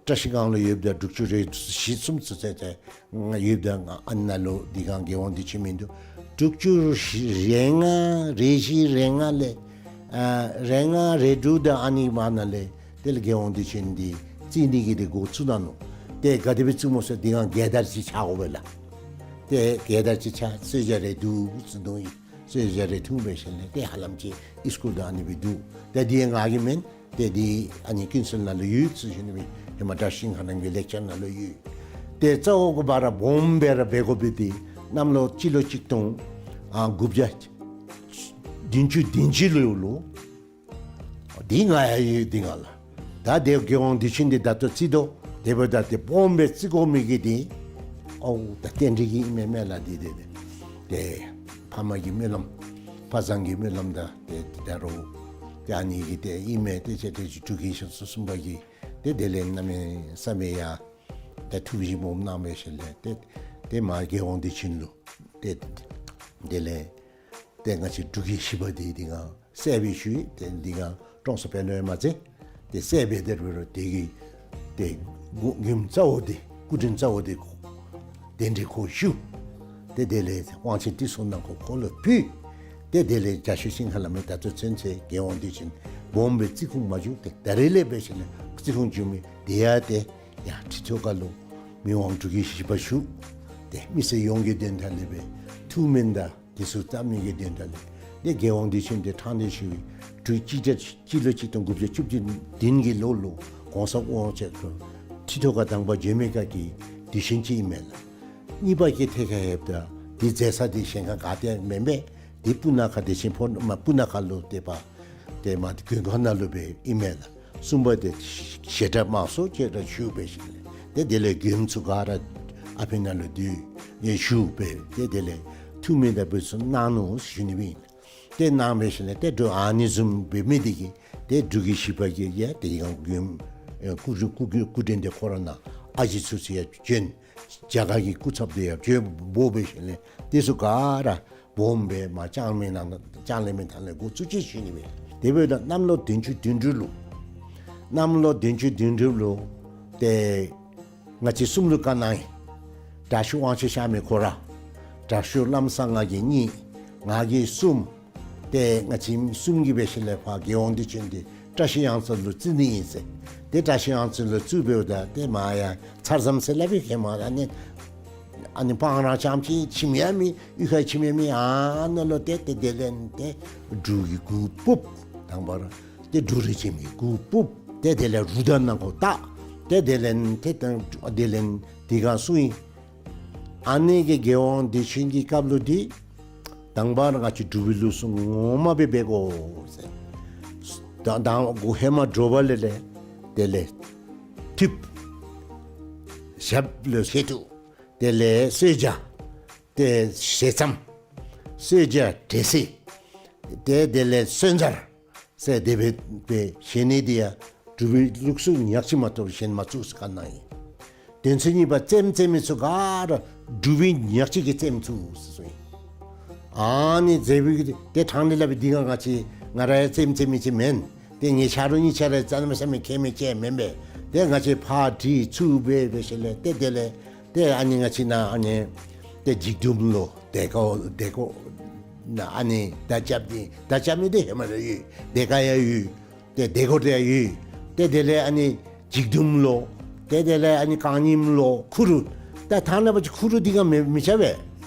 བཀྲ་ཤིས་སྒང་ལུ་ཡོདཔ་ད་འབྲུག་ཆུ་རེ་བཞི་གསུམ་ཚུན་ཚོད་ཏེ་ང་ཡོདཔ་ད་ང་ཨ་ནཱ་ལུ་འདི་སྒང་རྒྱལ་དབང་དུས་ཆེན་མིན་འདུག། འབྲུག་ཆུ་རེ་ལྔ་རེ་བཞི་རེ་ལྔ་ལས་ཨ་རེ་ལྔ་རེ་དྲུག་ད་ཨ་ནི་མ་ནཱ་ལས་དེ་ལས་རྒྱལ་དབང་དུས་ཆེན་འདི་རྩིས་ནི་གི་འདི་འགོ་བཙུགས་གནང་ནུག། ཏེ་ག་དེ་སྦེ་བཙུགས་སྨོ་ཟེར་འདི་སྒང་རྒྱལ་དར་ཅིག་ཆག་དགོ་པས་ལགས། ཏེ་རྒྱལ་དར་ཅིག་ཆག་གསོལ་ཇ་རེ་འདུག་ཟེར་འདུག་ཨིན། གསོལ་ཇ་རེ་འཐུང་འབད་ཞིནམ་ལས་ཏེ་ཧ་ལམ་ཅིག་ཨིས་ཀུལ་དང་ཨ་ནི་སྦེ་འདུག། ཏེ་འདི་ང་གི་མེན། ཏེ་འདི་ཨ་ནི་ཀུན་གསལ་ནང་ལུ་ཡོད་ཟེར་ཞུ་ནི་སྦེ་ཧེ་མ་བཀྲ་ཤིས་ཤིང་ཁ་རྣམ་རྒྱལ་ལེགས་སྦྱར་ནང་ལུ་ཡོད། ཏེ་རྩ་བོ་གི་བར་སྦོམ་སྦེ་ར་འབད་དགོ་པའི་འདི་གནམ་ལོ་སྤྱི་ལོ་གཅིག་སྟོང་ཨ་དགུ་བརྒྱ་བདུན་ཅུ་དོན་གཅིག་ལོ་ལུ། འདི་ང་ཡང་ཡོད་འདི་ང་ལགས། ད་དེ་རྒྱལ་དབང་དུས་ཆེན་འདི་ད་ལྟོ་རྩིས་དོ། དེ་འབདཝ་ད་ཏེ་སྦོམ་སྦེ་རྩིས་དགོ་མི་གི་འདི་ཨོ་ད་རྟེན་འབྲེལ་གྱི་ཨིན་མས་མེན་ལགས། འདི་འདི་འདི་ཏེ་ཕ་མ་གི་སྨོན་ལམ་ཕ་བཟང་གི་སྨོན་ལམ་དང་ཏེ་འདི་ད་རུང་ཏེ་ཨ་ནི་གི་ཏེ་ཨིན་མས། ཏེ་ཅེ་ཏེ་ཅིག་འབྲུག་རྒྱལ་ཤིང་སུ་གསུམ་པ་གིས་ཏེ་དེ་ལས་གནམ་མེད་ས་མེད་ཡ་ཏེ་ཐུགས་བཞེད་སྦོམ་གནང་འབད་ཞིནམ་ལས་ཏེ་ཏེ་མ་རྒྱལ་དབང་དུས་ཆེན་ལུ་ཏེ་དེ་ལས་ཏེ་ང་བཅས་འབྲུག་རྒྱལ་བཞི་པ་འདི་འདི་སྒང་གསལ་སྦེ་ཞུ་ཡི། ཏེ་འདི་སྒང་ཀྲོང་གསར་དཔོན་སློབ་ཡང་མ་ཚད་ཏེ་གསལ་སྦེ་དེ་རུ་རུ་དེ་གི་ཏེ་མགུ་མགུནམ་རྩ་བོ་འདི་སྐུ་མགྲོན་རྩ་བོ་འདི་གདན་འདྲེན་ཁོ་ཞུ། ཏེ་དེ་ལས་དབང་ཆེན་ཏི་སེ་ནང་ཁོ་ཁོ་ལུ་ཕུལ། ཏེ་དེ་ལས་རྒྱ་ཤོད་ཤིང་ཁ་ལ་མི་ད་ལྟོ་ཚུན་ཚོད་རྒྱལ་དབང་དུས་ཆེན་སྦོམ་སྦེ་རྩིས་ཁུངས་མ་བྱུང་། ཏེ་ད་རེས་ལས་འབད་ཞིནམ་ལས་རྩིས་ཁུངས་བྱུང་མི་དེ་ཡང་ཏེ་ཡར་ཁྲི་ཐོག་ཁ་ལུ་མི་དབང་འབྲུག་རྒྱལ་བཞི་པ་བཞུགས། ཏེ་མི་སེར་ཡོངས་ཀྱི་དོན་དག་ལས་སྦེ་ཐུགས་སྨོན་དང་དེ་ཚུ་བཏབ་ནི་གི་དོན་དག་ལས་ཏེ་རྒྱལ་དབང་དུས་ཆེན་འདི་ཕྲང་སྟེ་ཞུ་བའི་འབྲུག་སྤྱི་ཟླ་སྤྱི་ལོ་གཅིག་སྟོང་དགུ་བརྒྱ་བཅུ་བདུན་གྱི་ལོ་ལུ་གོང་ས་དབང་ཕྱུག་ཁྲི་ཐོག་ཁ་དང་པ་བྱོན་མི་ཁ་གི་དུས་ཆེན་ཅིག་ཨིན་མས་ལགས། གཉིས་པ་གི་ཐད་ཁར་ལྷོདཔ་ད་འདི་མཛད་ས་འདི་གཞན་ཁར་ག་ཏེ་མེན་པས། འདི་སྤུ་ན་ཁ་བདེ་ཆེན་ཕོ་མ་སྤུ་ན་ཁ་ལུ་ཏེ་པ་ཏེ་མ་དགོན་ཁང་ནང་ལུ་སྦེ་ཨིན་མས་ལགས། གསུམ་པ་འདི་བཤད་གྲྭ་དམངས་སྲོལ་ཅིག་ར་ཞུ་འབད་ཞིནམ་ལས་ཏེ་དེ་ལས་མགྱོནམ་ཚུ་ག་ར་ཨ་ཕི་ནང་ལུ་འདུས་ཡོད་ཞུ་འབད། ཏེ་དེ་ལས་ཐུགས་སྨོན་དང་འབུལ་ཚུ་གནང་ནུག་ཞུ་ནི་སྦེ་ཨིན། ཏེ་གནང་འབད་ཞིནམ་ལས་ཏེ་འབྲུག་ཨ་ནི་བཟུམ་འབད་མི་འདི་གིས་ཏེ་འབྲུག་རྒྱལ་བཞི་པ་གིས་ཡང་ཏེ་ཡང་མགྱོནམ་ཨེ་སྐུ་སྐུ་སྐུ་མགྲོན་འདི་ཁོ་ར་ནཱ་ཨ་ཞེ་ཚུ་ཚུ་ཡང་བྱོན། རྒྱ་གར་གྱི་སྐུ་ཚབ་འདི་ཡང་བྱོན་འབོ་འབད་ཞིནམ་ལས་དེ་ཚུ་ག་ར་སྦོམ་སྦེ་མ་ལྕང་མའི་ནང་ལྕང་གླིང་མའི་ཐང་ལས་འགོ་བཙུགས་ཅི་ཞུ་ནི་སྦེ། དེ་འབདཝ་ད་གནམ་ལོ་བདུན་ཅུ་དོན་དྲུག་ལུ་གནམ་ལོ་བདུན་ཅུ་དོན་དྲུག་ལུ་ཏེ་ང་བཅས་གསུམ་ལུ་བཀའ་གནང་ཡི། དྲག་ཤོས་དབང་ཕྱུག་གཤགས་མི་ཁོ་ར་དྲག་ཤོས་ལམ་སང་ང་གིས་གཉིས། ང་གིས་གསུམ། ཏེ་ང་བཅས་གསུམ་གྱིས་འབད་ཞིནམ་ལས་ཕར་རྒྱལ་དབང་དུས་ཆེན་འདི་བཀྲ་ཤིས་གཡང་རྩེ་ལུ་བརྩི་ནི་ཨིན་ཟེར། ཏེ་བཀྲ་ཤིས་གཡང་རྩེ་ལུ་བརྩིཝ་འབདཝ་ད་ཏེ་མ་ཡང་ཚར་ཙམ་ཟེར་སླབ་ཨིན། ཧེ་མ་ཨ་ནི་ཨ་ནི་སྤང་ར་རྐྱངམ་ཅིག་ཁྱིམ་ཡང་མེད། གཡུས་ཁར་ཁྱིམ་ཡང་མེད། ཨ་ནཱ་ལུ་ཏེ་ཏེ་དེ་ལས་ཏེ་འབྲུག་གི་གུར་ཕུབ། དང་པ་ར་ཏེ་འབྲུག་རིས་ཆེན་གྱི་གུར་ཕུབ། ཏེ་དེ་ལས་རུ་དང་ནང་ཁོ་བཏགས། ཏེ་དེ་ལས་ཏེ་ཏེ་དེ་ལས་དེ་སྒང་སོང་ཡི། ཨ་ནི་གི་རྒྱལ་དབང་དུས་ཆེན་གྱི་སྐབས་ལུ་འདི་དང་པ་ར་ང་བཅས་འབྲུག་པའི་ལུགས་སྲོལ་ངོ་མ་སྦེ་འབད་དགོ་ཟེར། ད་ད་འགོ་ཧེ་མ་དྲོ་པ་ལས་ལས་དེ་ལས་ཐུབ་ཞབས་ལུ་བཞེས་ཐུབ། དེ་ལས་གསོལ་ཇ། ཏེ་ཞལ་ཙམ། གསོལ་ཇ་འབྲས་སིལ། ཏེ་དེ་ལས་གསོལ་ཇ་ཟེར་དེ་སྦེ་སྦེ་བཞེས་ནི་འདི་ཡང་འབྲུག་པའི་ལུགས་སྲོལ་ཉག་གཅིག་མ་གཏོགས་གཞན་མ་བཙུགས་ཟེར་བཀའ་གནང་ཡི། དོན་ཚན་གཉིས་པ་རྩེདམོ་རྩེ་མི་ཚུ་ག་ར་འབྲུག་པའི་ཉག་གཅིག་གིས་རྩེདམོ་བཙུགས་ཟེར་གསུངས་ཡི། ཨ་ནི་མཛད་པའི་གི་ཏེ་ཕྲང་སྟེ་སླབ་པའི་འདི་ང་ང་བཅས་ང་ར་ཡང་རྩེདམོ་རྩེ་མི་ཅིག་མེན། ཏེ་ངེའི་ཆ་རོགས་གཉིས་ཆ་ར་རྩེདམོ་རྩེ་མི་མཁས་མི་ཅིག་མེན་པས། ཏེ་ང་བཅས་ཕར་དྲི་ཚུར་འབད་འབད་ཞིནམ་ལས་ཏེ་དེ་ལས་ཏེ་ཨ་ནི་ང་བཅས་ནཱ་ཨ་ནི་ཏེ་འཇིགས་འདུམ་ལུ་དེ་ཀོ་དེ་ཀོ་ ན་ཨ་ནི་མདའ་རྐྱབ་ནི་མདའ་རྐྱབ་མི་འདི་ཧེ་མ་ལས་ཡོད། སྡེ་ཁག་ཡང་ཡོད། ཏེ་སྡེ་སྐོར་དེ་ཡང་ཡོད། ཏེ་དེ་ལས་ཨ་ནི་འཇིགས་དུམ་ལོ། ཏེ་དེ་ལས་ཨ་ནི་རྐང་རྙིངམ་ལོ་ཁུ་རུ། ད་ཐང་ནང་པ་ཅིག་ཁུ་རུ་འདི་ག་མི་མི་ཆ་བས།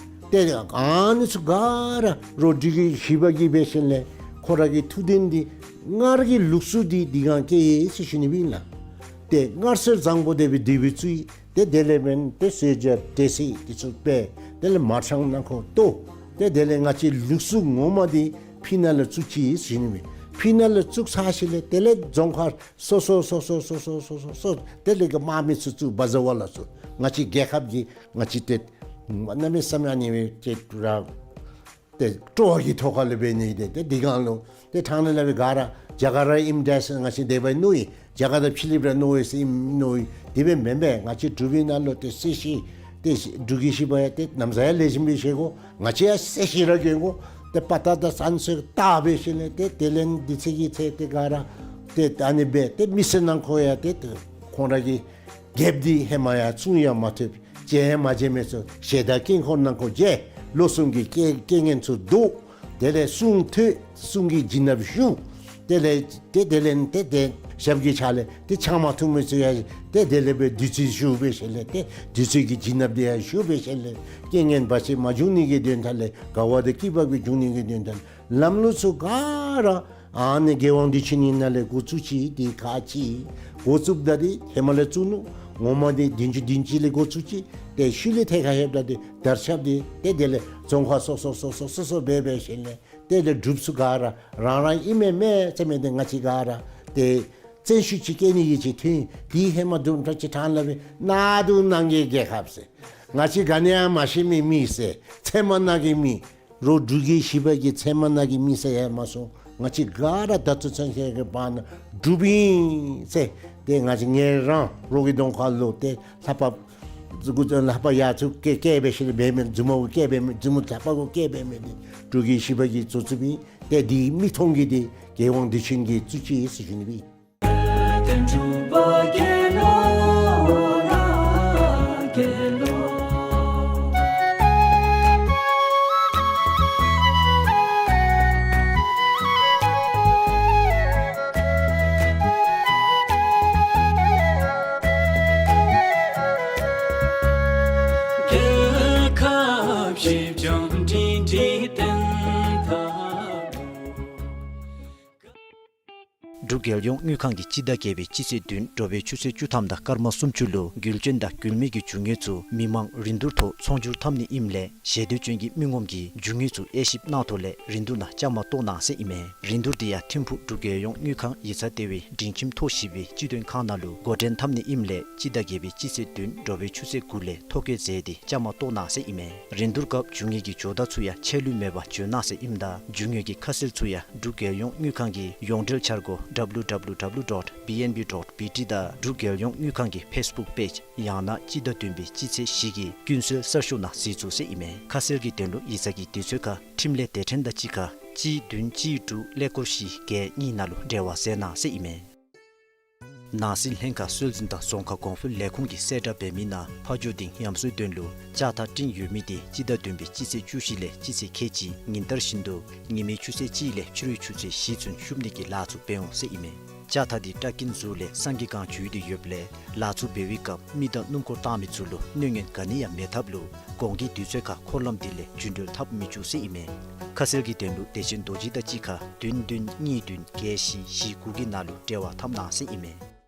ཏེ་ཨ་ནི་ཚུ་ག་ར་རོགས་འབྲུག་རྒྱལ་བཞི་པ་གིས་འབད་ཞིནམ་ལས་ཁོ་ར་གི་ཐུགས་འདུན་འདི་སྔར་གྱི་ལུགས་སྲོལ་འདི་འདི་ག་སྐྱེལ་ཡི་ཟེར་ཞུ་ནི་ཨིན་ལགས། ཏེ་སྔར་སྲོལ་བཟང་པོ་དེ་སྦེ་དེ་སྦེ་བཙུགས་ཡི། ཏེ་དེ་ལས་འབདན་ཏེ་གསོལ་ཇ་འབྲས་སིལ་དེ་ཚུ་སྦེ་དེ་ལས་མར་ཤང་ནང་ཁོ་ལྟོ། ཏེ་དེ་ལས་ང་བཅས་ལུགས་སྲོལ་ངོ་མ་འདི་ཕི་ནང་ལུ་བཙུགས་ཅི་ཟེར་ཞུ་ནི་མས། ཕི་ནང་ལུ་བཙུགས་ཚར་ཞིནམ་ལས་དེ་ལས་རྫོང་ཁག་སོ་སོ་སོ་སོ་དེ་ལས་གི་དམག་མི་ཚུ་བཙུགས་བ་ཟ་བ་ལ་བཙུགས། ང་བཅས་རྒྱལ་ཁབ་ཀྱི་ང་བཅས་ཏེ་གནམ་མེད་ས་མེད་ཨ་ནི་སྦེ་ཏེ་ར་ཏེ་སྤྲོ་བ་གི་ཐོག་ཁ་ལས་འབད་ནི་དེ་ཏེ་འདི་གང་ལུ་ཏེ་ཐང་ནང་ལས་འབད་ག་ར་རྒྱ་གར་ར་ཨིནམ་འདྲས་ཟེར་ང་བཅས་དེ་སྦེ་མནོ་ཡི། རྒྱ་གར་དང་ཕྱི་གླིངཔ་ར་མནོ་ཡི་ཟེར་མནོ་ཡི། དེ་སྦེ་མེན་པས། ང་བཅས་འབྲུག་པའི་ནང་ལུ་ཏེ་སྲིད་ཞི་ཏེ་འབྲུག་རྒྱལ་བཞི་པ་ཡང་ཏེ་ནམ་ཟེར་ཡང་ལེགས་ཤོམ་སྦེ་བཞེས་དགོ། ང་བཅས་ཡང་སྲིད་ཞི་ར་གྱོན་དགོ། ཏེ་དཔའ་རྟགས་དང་བཙན་ཚུགས་དར་འབད་ཞིནམ་ལས་ཏེ་དེ་ལས་འདི་ཚེ་གི་ཚེ་ཏེ་ག་ར་ཏེ་ཨ་ནི་སྦེ་ཏེ་མི་སེར་ནང་ཁོ་ཡང་ཏེ་ཏེ་ཁོང་ར་གི་རྒྱལཔོ་འདི་ཧེ་མ་ཡང་བཙུགས་ཡང་མ་ཐུབ། མཇལ་ཡང་མ་མཇལ་མི་ཚུ་ཞལ་དང་དཀྱིལ་འཁོར་ནང་ཁོ་མཇལ། ལོ་གསུམ་གྱི་རྐྱེན་རྐྱེན་ངན་ཚུ་བཟློག། དེ་ལས་གསུང་ཐོས། གསུང་གི་བྱིན་རླབས་ཞུ། དེ་ལས་ཏེ་དེ་ལས་ཏེ་ཏེ་ཞབས་ཀྱི་ཕྱག་ལས་ཏེ་ཆང་མ་འཐུང་མི་ཚུ་ཡང་ཏེ་དེ་ལས་འབད་བདུད་རྩི་ཞུ་འབད་ཞིནམ་ལས་ཏེ་བདུད་རྩི་གི་བྱིན་རླབས་དེ་ཡང་ཞུ་འབད་ཞིནམ་ལས་རྐྱེན་ངན་བར་ཆད་མ་འབྱུང་ནི་གི་དོན་དག་ལས་དགའ་བ་དང་སྐྱིད་པ་གི་འབྱུང་ནི་གི་དོན་དག་ལམ་ལུགས་ཚུ་ག་ར་ཨ་ནི་རྒྱལ་དབང་བདེ་ཆེན་གྱི་ནང་ལས་འགོ་བཙུགས་ཅི། དེ་ཁག་ཅིག་འགོ་བཙུགསཔ་ད་དེ་ཧེ་མ་ལས་བཙུགས་ནུག། ངོ་མ་དེ་བདུན་ཅུ་བདུན་ཅུ་ལས་འགོ་བཙུགས་ཅི། ཏེ་ཤུལ་ལས་ཐད་ཁར་ལྷོདཔ་ད་དེ་དར་ཁྱབ་སྟེ་ཏེ་དེ་ལས་རྫོང་ཁག་སོ་སོ་སོ་སོ་སོ་སོ་སྦེ་འབད་ཞིནམ་ལས་ཏེ་དེ་ལས་འབྲུགཔ་ཚུ་ག་ར་རང་རང་ཨིན་མས་མས་ཟེར་མི་དེ་ང་བཅས་ག་ར་ཏེ་བཙན་ཤུགས་ཅིག་བསྐྱེད་ནི་གི་ཅིག་ཐོན། དེ་ཧེ་མ་དུམ་གྲ་ཅིག་ཐང་ལས་འབད་གནག་དུང་ནང་གི་རྒྱལ་ཁབ་ཟེར། ང་བཅས་ག་ནི་ཡང་མ་ཤེས་མི་མི་ཟེར། ཚལ་མ་ནང་གི་མི། རོགས་འབྲུག་རྒྱལ་བཞི་པ་གི་ཚལ་མ་ནང་གི་མི་ཟེར་ཡང་མ་སོང་། ང་བཅས་ག་ར་ད་ལྟོ་ཚུན་ཚོད་ཀྱི་བར་ན་འབྲུགཔ་ཨིན་ཟེར། ཏེ་ང་བཅས་ངལ་རངས་རོགས་ཀྱི་གདོང་ཁ་ལུ་ཏེ་ལྷ་པ་ལྷ་པ་ཡ་ཚུ་སྐད་སྐད་འབད་ཞིནམ་ལས་འབད་མི་མཛུབ་མོ་གུ་སྐད་འབད་མི་མཛུབ་མོ་ལྷ་པ་གུ་སྐད་འབད་མི་དེ་འབྲུག་རྒྱལ་བཞི་པ་གིས་བཙུགས་བཙུགསཔ་ཨིན། ཏེ་དེ་མིག་མཐོང་གི་དེ་རྒྱལ་དབང་བདེ་ཆེན་གྱིས་བཙུགས་ཅི་ཟེར་ཞུ་ནི་ཨིན། འབྲུག་རྒྱལ་ཡོངས་དངུལ་ཁང་གིས་སྤྱི་ཟླ་བརྒྱད་པའི་སྤྱི་ཚེས་བདུན་དྲོ་པའི་ཆུ་ཚོད་བཅུ་ཐམ་དང་སྐར་མ་སུམ་ཅུ་ལུ་རྒུད་འཛིང་དང་རྒུད་མེད་ཀྱི་རྒྱུ་དངོས་ཚུ་མི་མང་རིན་བསྡུར་ཐོག་ཚོང་སྒྱུར་འཐབ་ནི་ཨིནམ་ལས་ཞེ་འདོད་ཅན་གྱི་མི་ངོམ་གྱིས་རྒྱུ་དངོས་ཚུ་དབྱེ་ཞིབ་གནང་ཐོག་ལས་རིན་བསྡུར་ནང་བཅའ་མར་གཏོགས་གནང་ཟེར་ཨིན་མས། རིན་བསྡུར་དེ་ཡང་ཐིམ་ཕུག་འབྲུག་རྒྱལ་ཡོངས་དངུལ་ཁང་ཡིག་ཚང་ལྟེ་བའི་མགྲིན་ཁྱིམ་ཐོག་བཞི་པའི་སྤྱི་དོན་ཁང་ནང་ལུ་འགོ་འདྲེན་འཐབ་ནི་ཨིནམ་ལས་སྤྱི་ཟླ་བརྒྱད་པའི་སྤྱི་ཚེས་བདུན་དྲོ་པའི་ཆུ་ཚོད་དགུ་ལས་ཐོ་བཀོད་མཛད་དེ་བཅའ་མར་གཏོགས་གནང་ཟེར་ཨིན་མས། རིན་བསྡུར་སྐབས་རྒྱུ་དངོས་ཀྱི་ཇོ་བདག་ཚུ་ཡང་ཆད་ལུས་མེད་པར་འབྱོན་གནང་ཟེར་ཨིནམ་ད་རྒྱུ་དངོས་ཀྱི་ཁ་གསལ་ཚུ་ཡང་འབྲུག་རྒྱལ་ཡོངས་དངུལ་ཁང་གི་ཡོངས་འབྲེལ་འཆར་སྒོ་www dot bnb dot bt དང་འབྲུག་རྒྱལ་ཡོངས་དངུལ་ཁང་གི་ཕེསི་བུཀ་པེཇ་ཡང་ན་སྤྱི་ཟླ་བདུན་པའི་སྤྱི་ཚེས་བཞི་གི་ཀུན་གསལ་གསར་ཤོག་ནང་གཟིགས་ཚུགས་ཟེར་ཨིན་མས། ཁ་གསལ་གྱི་དོན་ལུ་ཡིག་ཚང་གི་དུས་ཚོད་ཁར་འཕྲིན་ལས་སྡེ་ཕྲན་དང་གཅིག་ཁར་གཅིག་བདུན་གཅིག་དྲུག་ཀླད་ཀོར་བཞི་བརྒྱད་གཉིས་ནང་ལུ་འབྲེལ་བ་མཛད་གནང་ཟེར་ཨིན་མས། ནང་སྲིད་ལྷན་ཁག་སྲོལ་འཛིན་དང་རྫོང་ཁ་གོང་འཕེལ་ལས་ཁུངས་ཀྱིས་གསལ་བསྒྲགས་འབད་མི་ནང་ཕ་ཇོ་སྡིངས་ཡམ་སོའི་དོན་ལུ་ལྕགས་ཐག་སྤྲིན་ཡོད་མི་དེ་སྤྱི་ཟླ་བདུན་པའི་སྤྱི་ཚེས་བཅུ་བཞི་ལས་སྤྱི་ཚེས་ཁལ་གཅིག་ཉིན་ལྟར་བཞིན་དུ་ཉི་མའི་ཆུ་ཚོད་གཅིག་ལས་ཕྱི་རུའི་ཆུ་ཚོད་བཞི་ཚུན་ཤུབ་ནི་གི་ལཱ་ཚུ་འབད་འོང་ཟེར་ཨིན་མས། ལྕགས་ཐག་དེ་སྐྲ་ཀིན་ཟུར་ལས་སང་གི་གང་འཇུས་ཏེ་ཡོདཔ་ལས་ལཱ་ཚུ་འབད་བའི་སྐབས་མི་དང་སྣུམ་འཁོར་བཏང་མི་ཚུ་ལུ་གནོད་ཉེན་ག་ནི་ཡང་མེད་ཐབས་ལུ་གོང་གི་དུས་ཚོད་ཁར་འཁོར་ལམ་དེ་ལས་རྒྱུན་འགྲུལ་འཐབ་མི་བཅུག་ཟེར་ཨིན་མས། ཁ་གསལ་གྱི་དོན་ལུ་བདེ་ཆེན་རྡོ་རྗེ་དང་གཅིག་ཁར་བདུན་བདུན་གཉིས་བདུན་བརྒྱད་བཞི་བཞི་དགུ་གི་ནང་ལུ་འབྲེལ་བ་འཐབ་གནང་ཟེར་ཨིན་མས།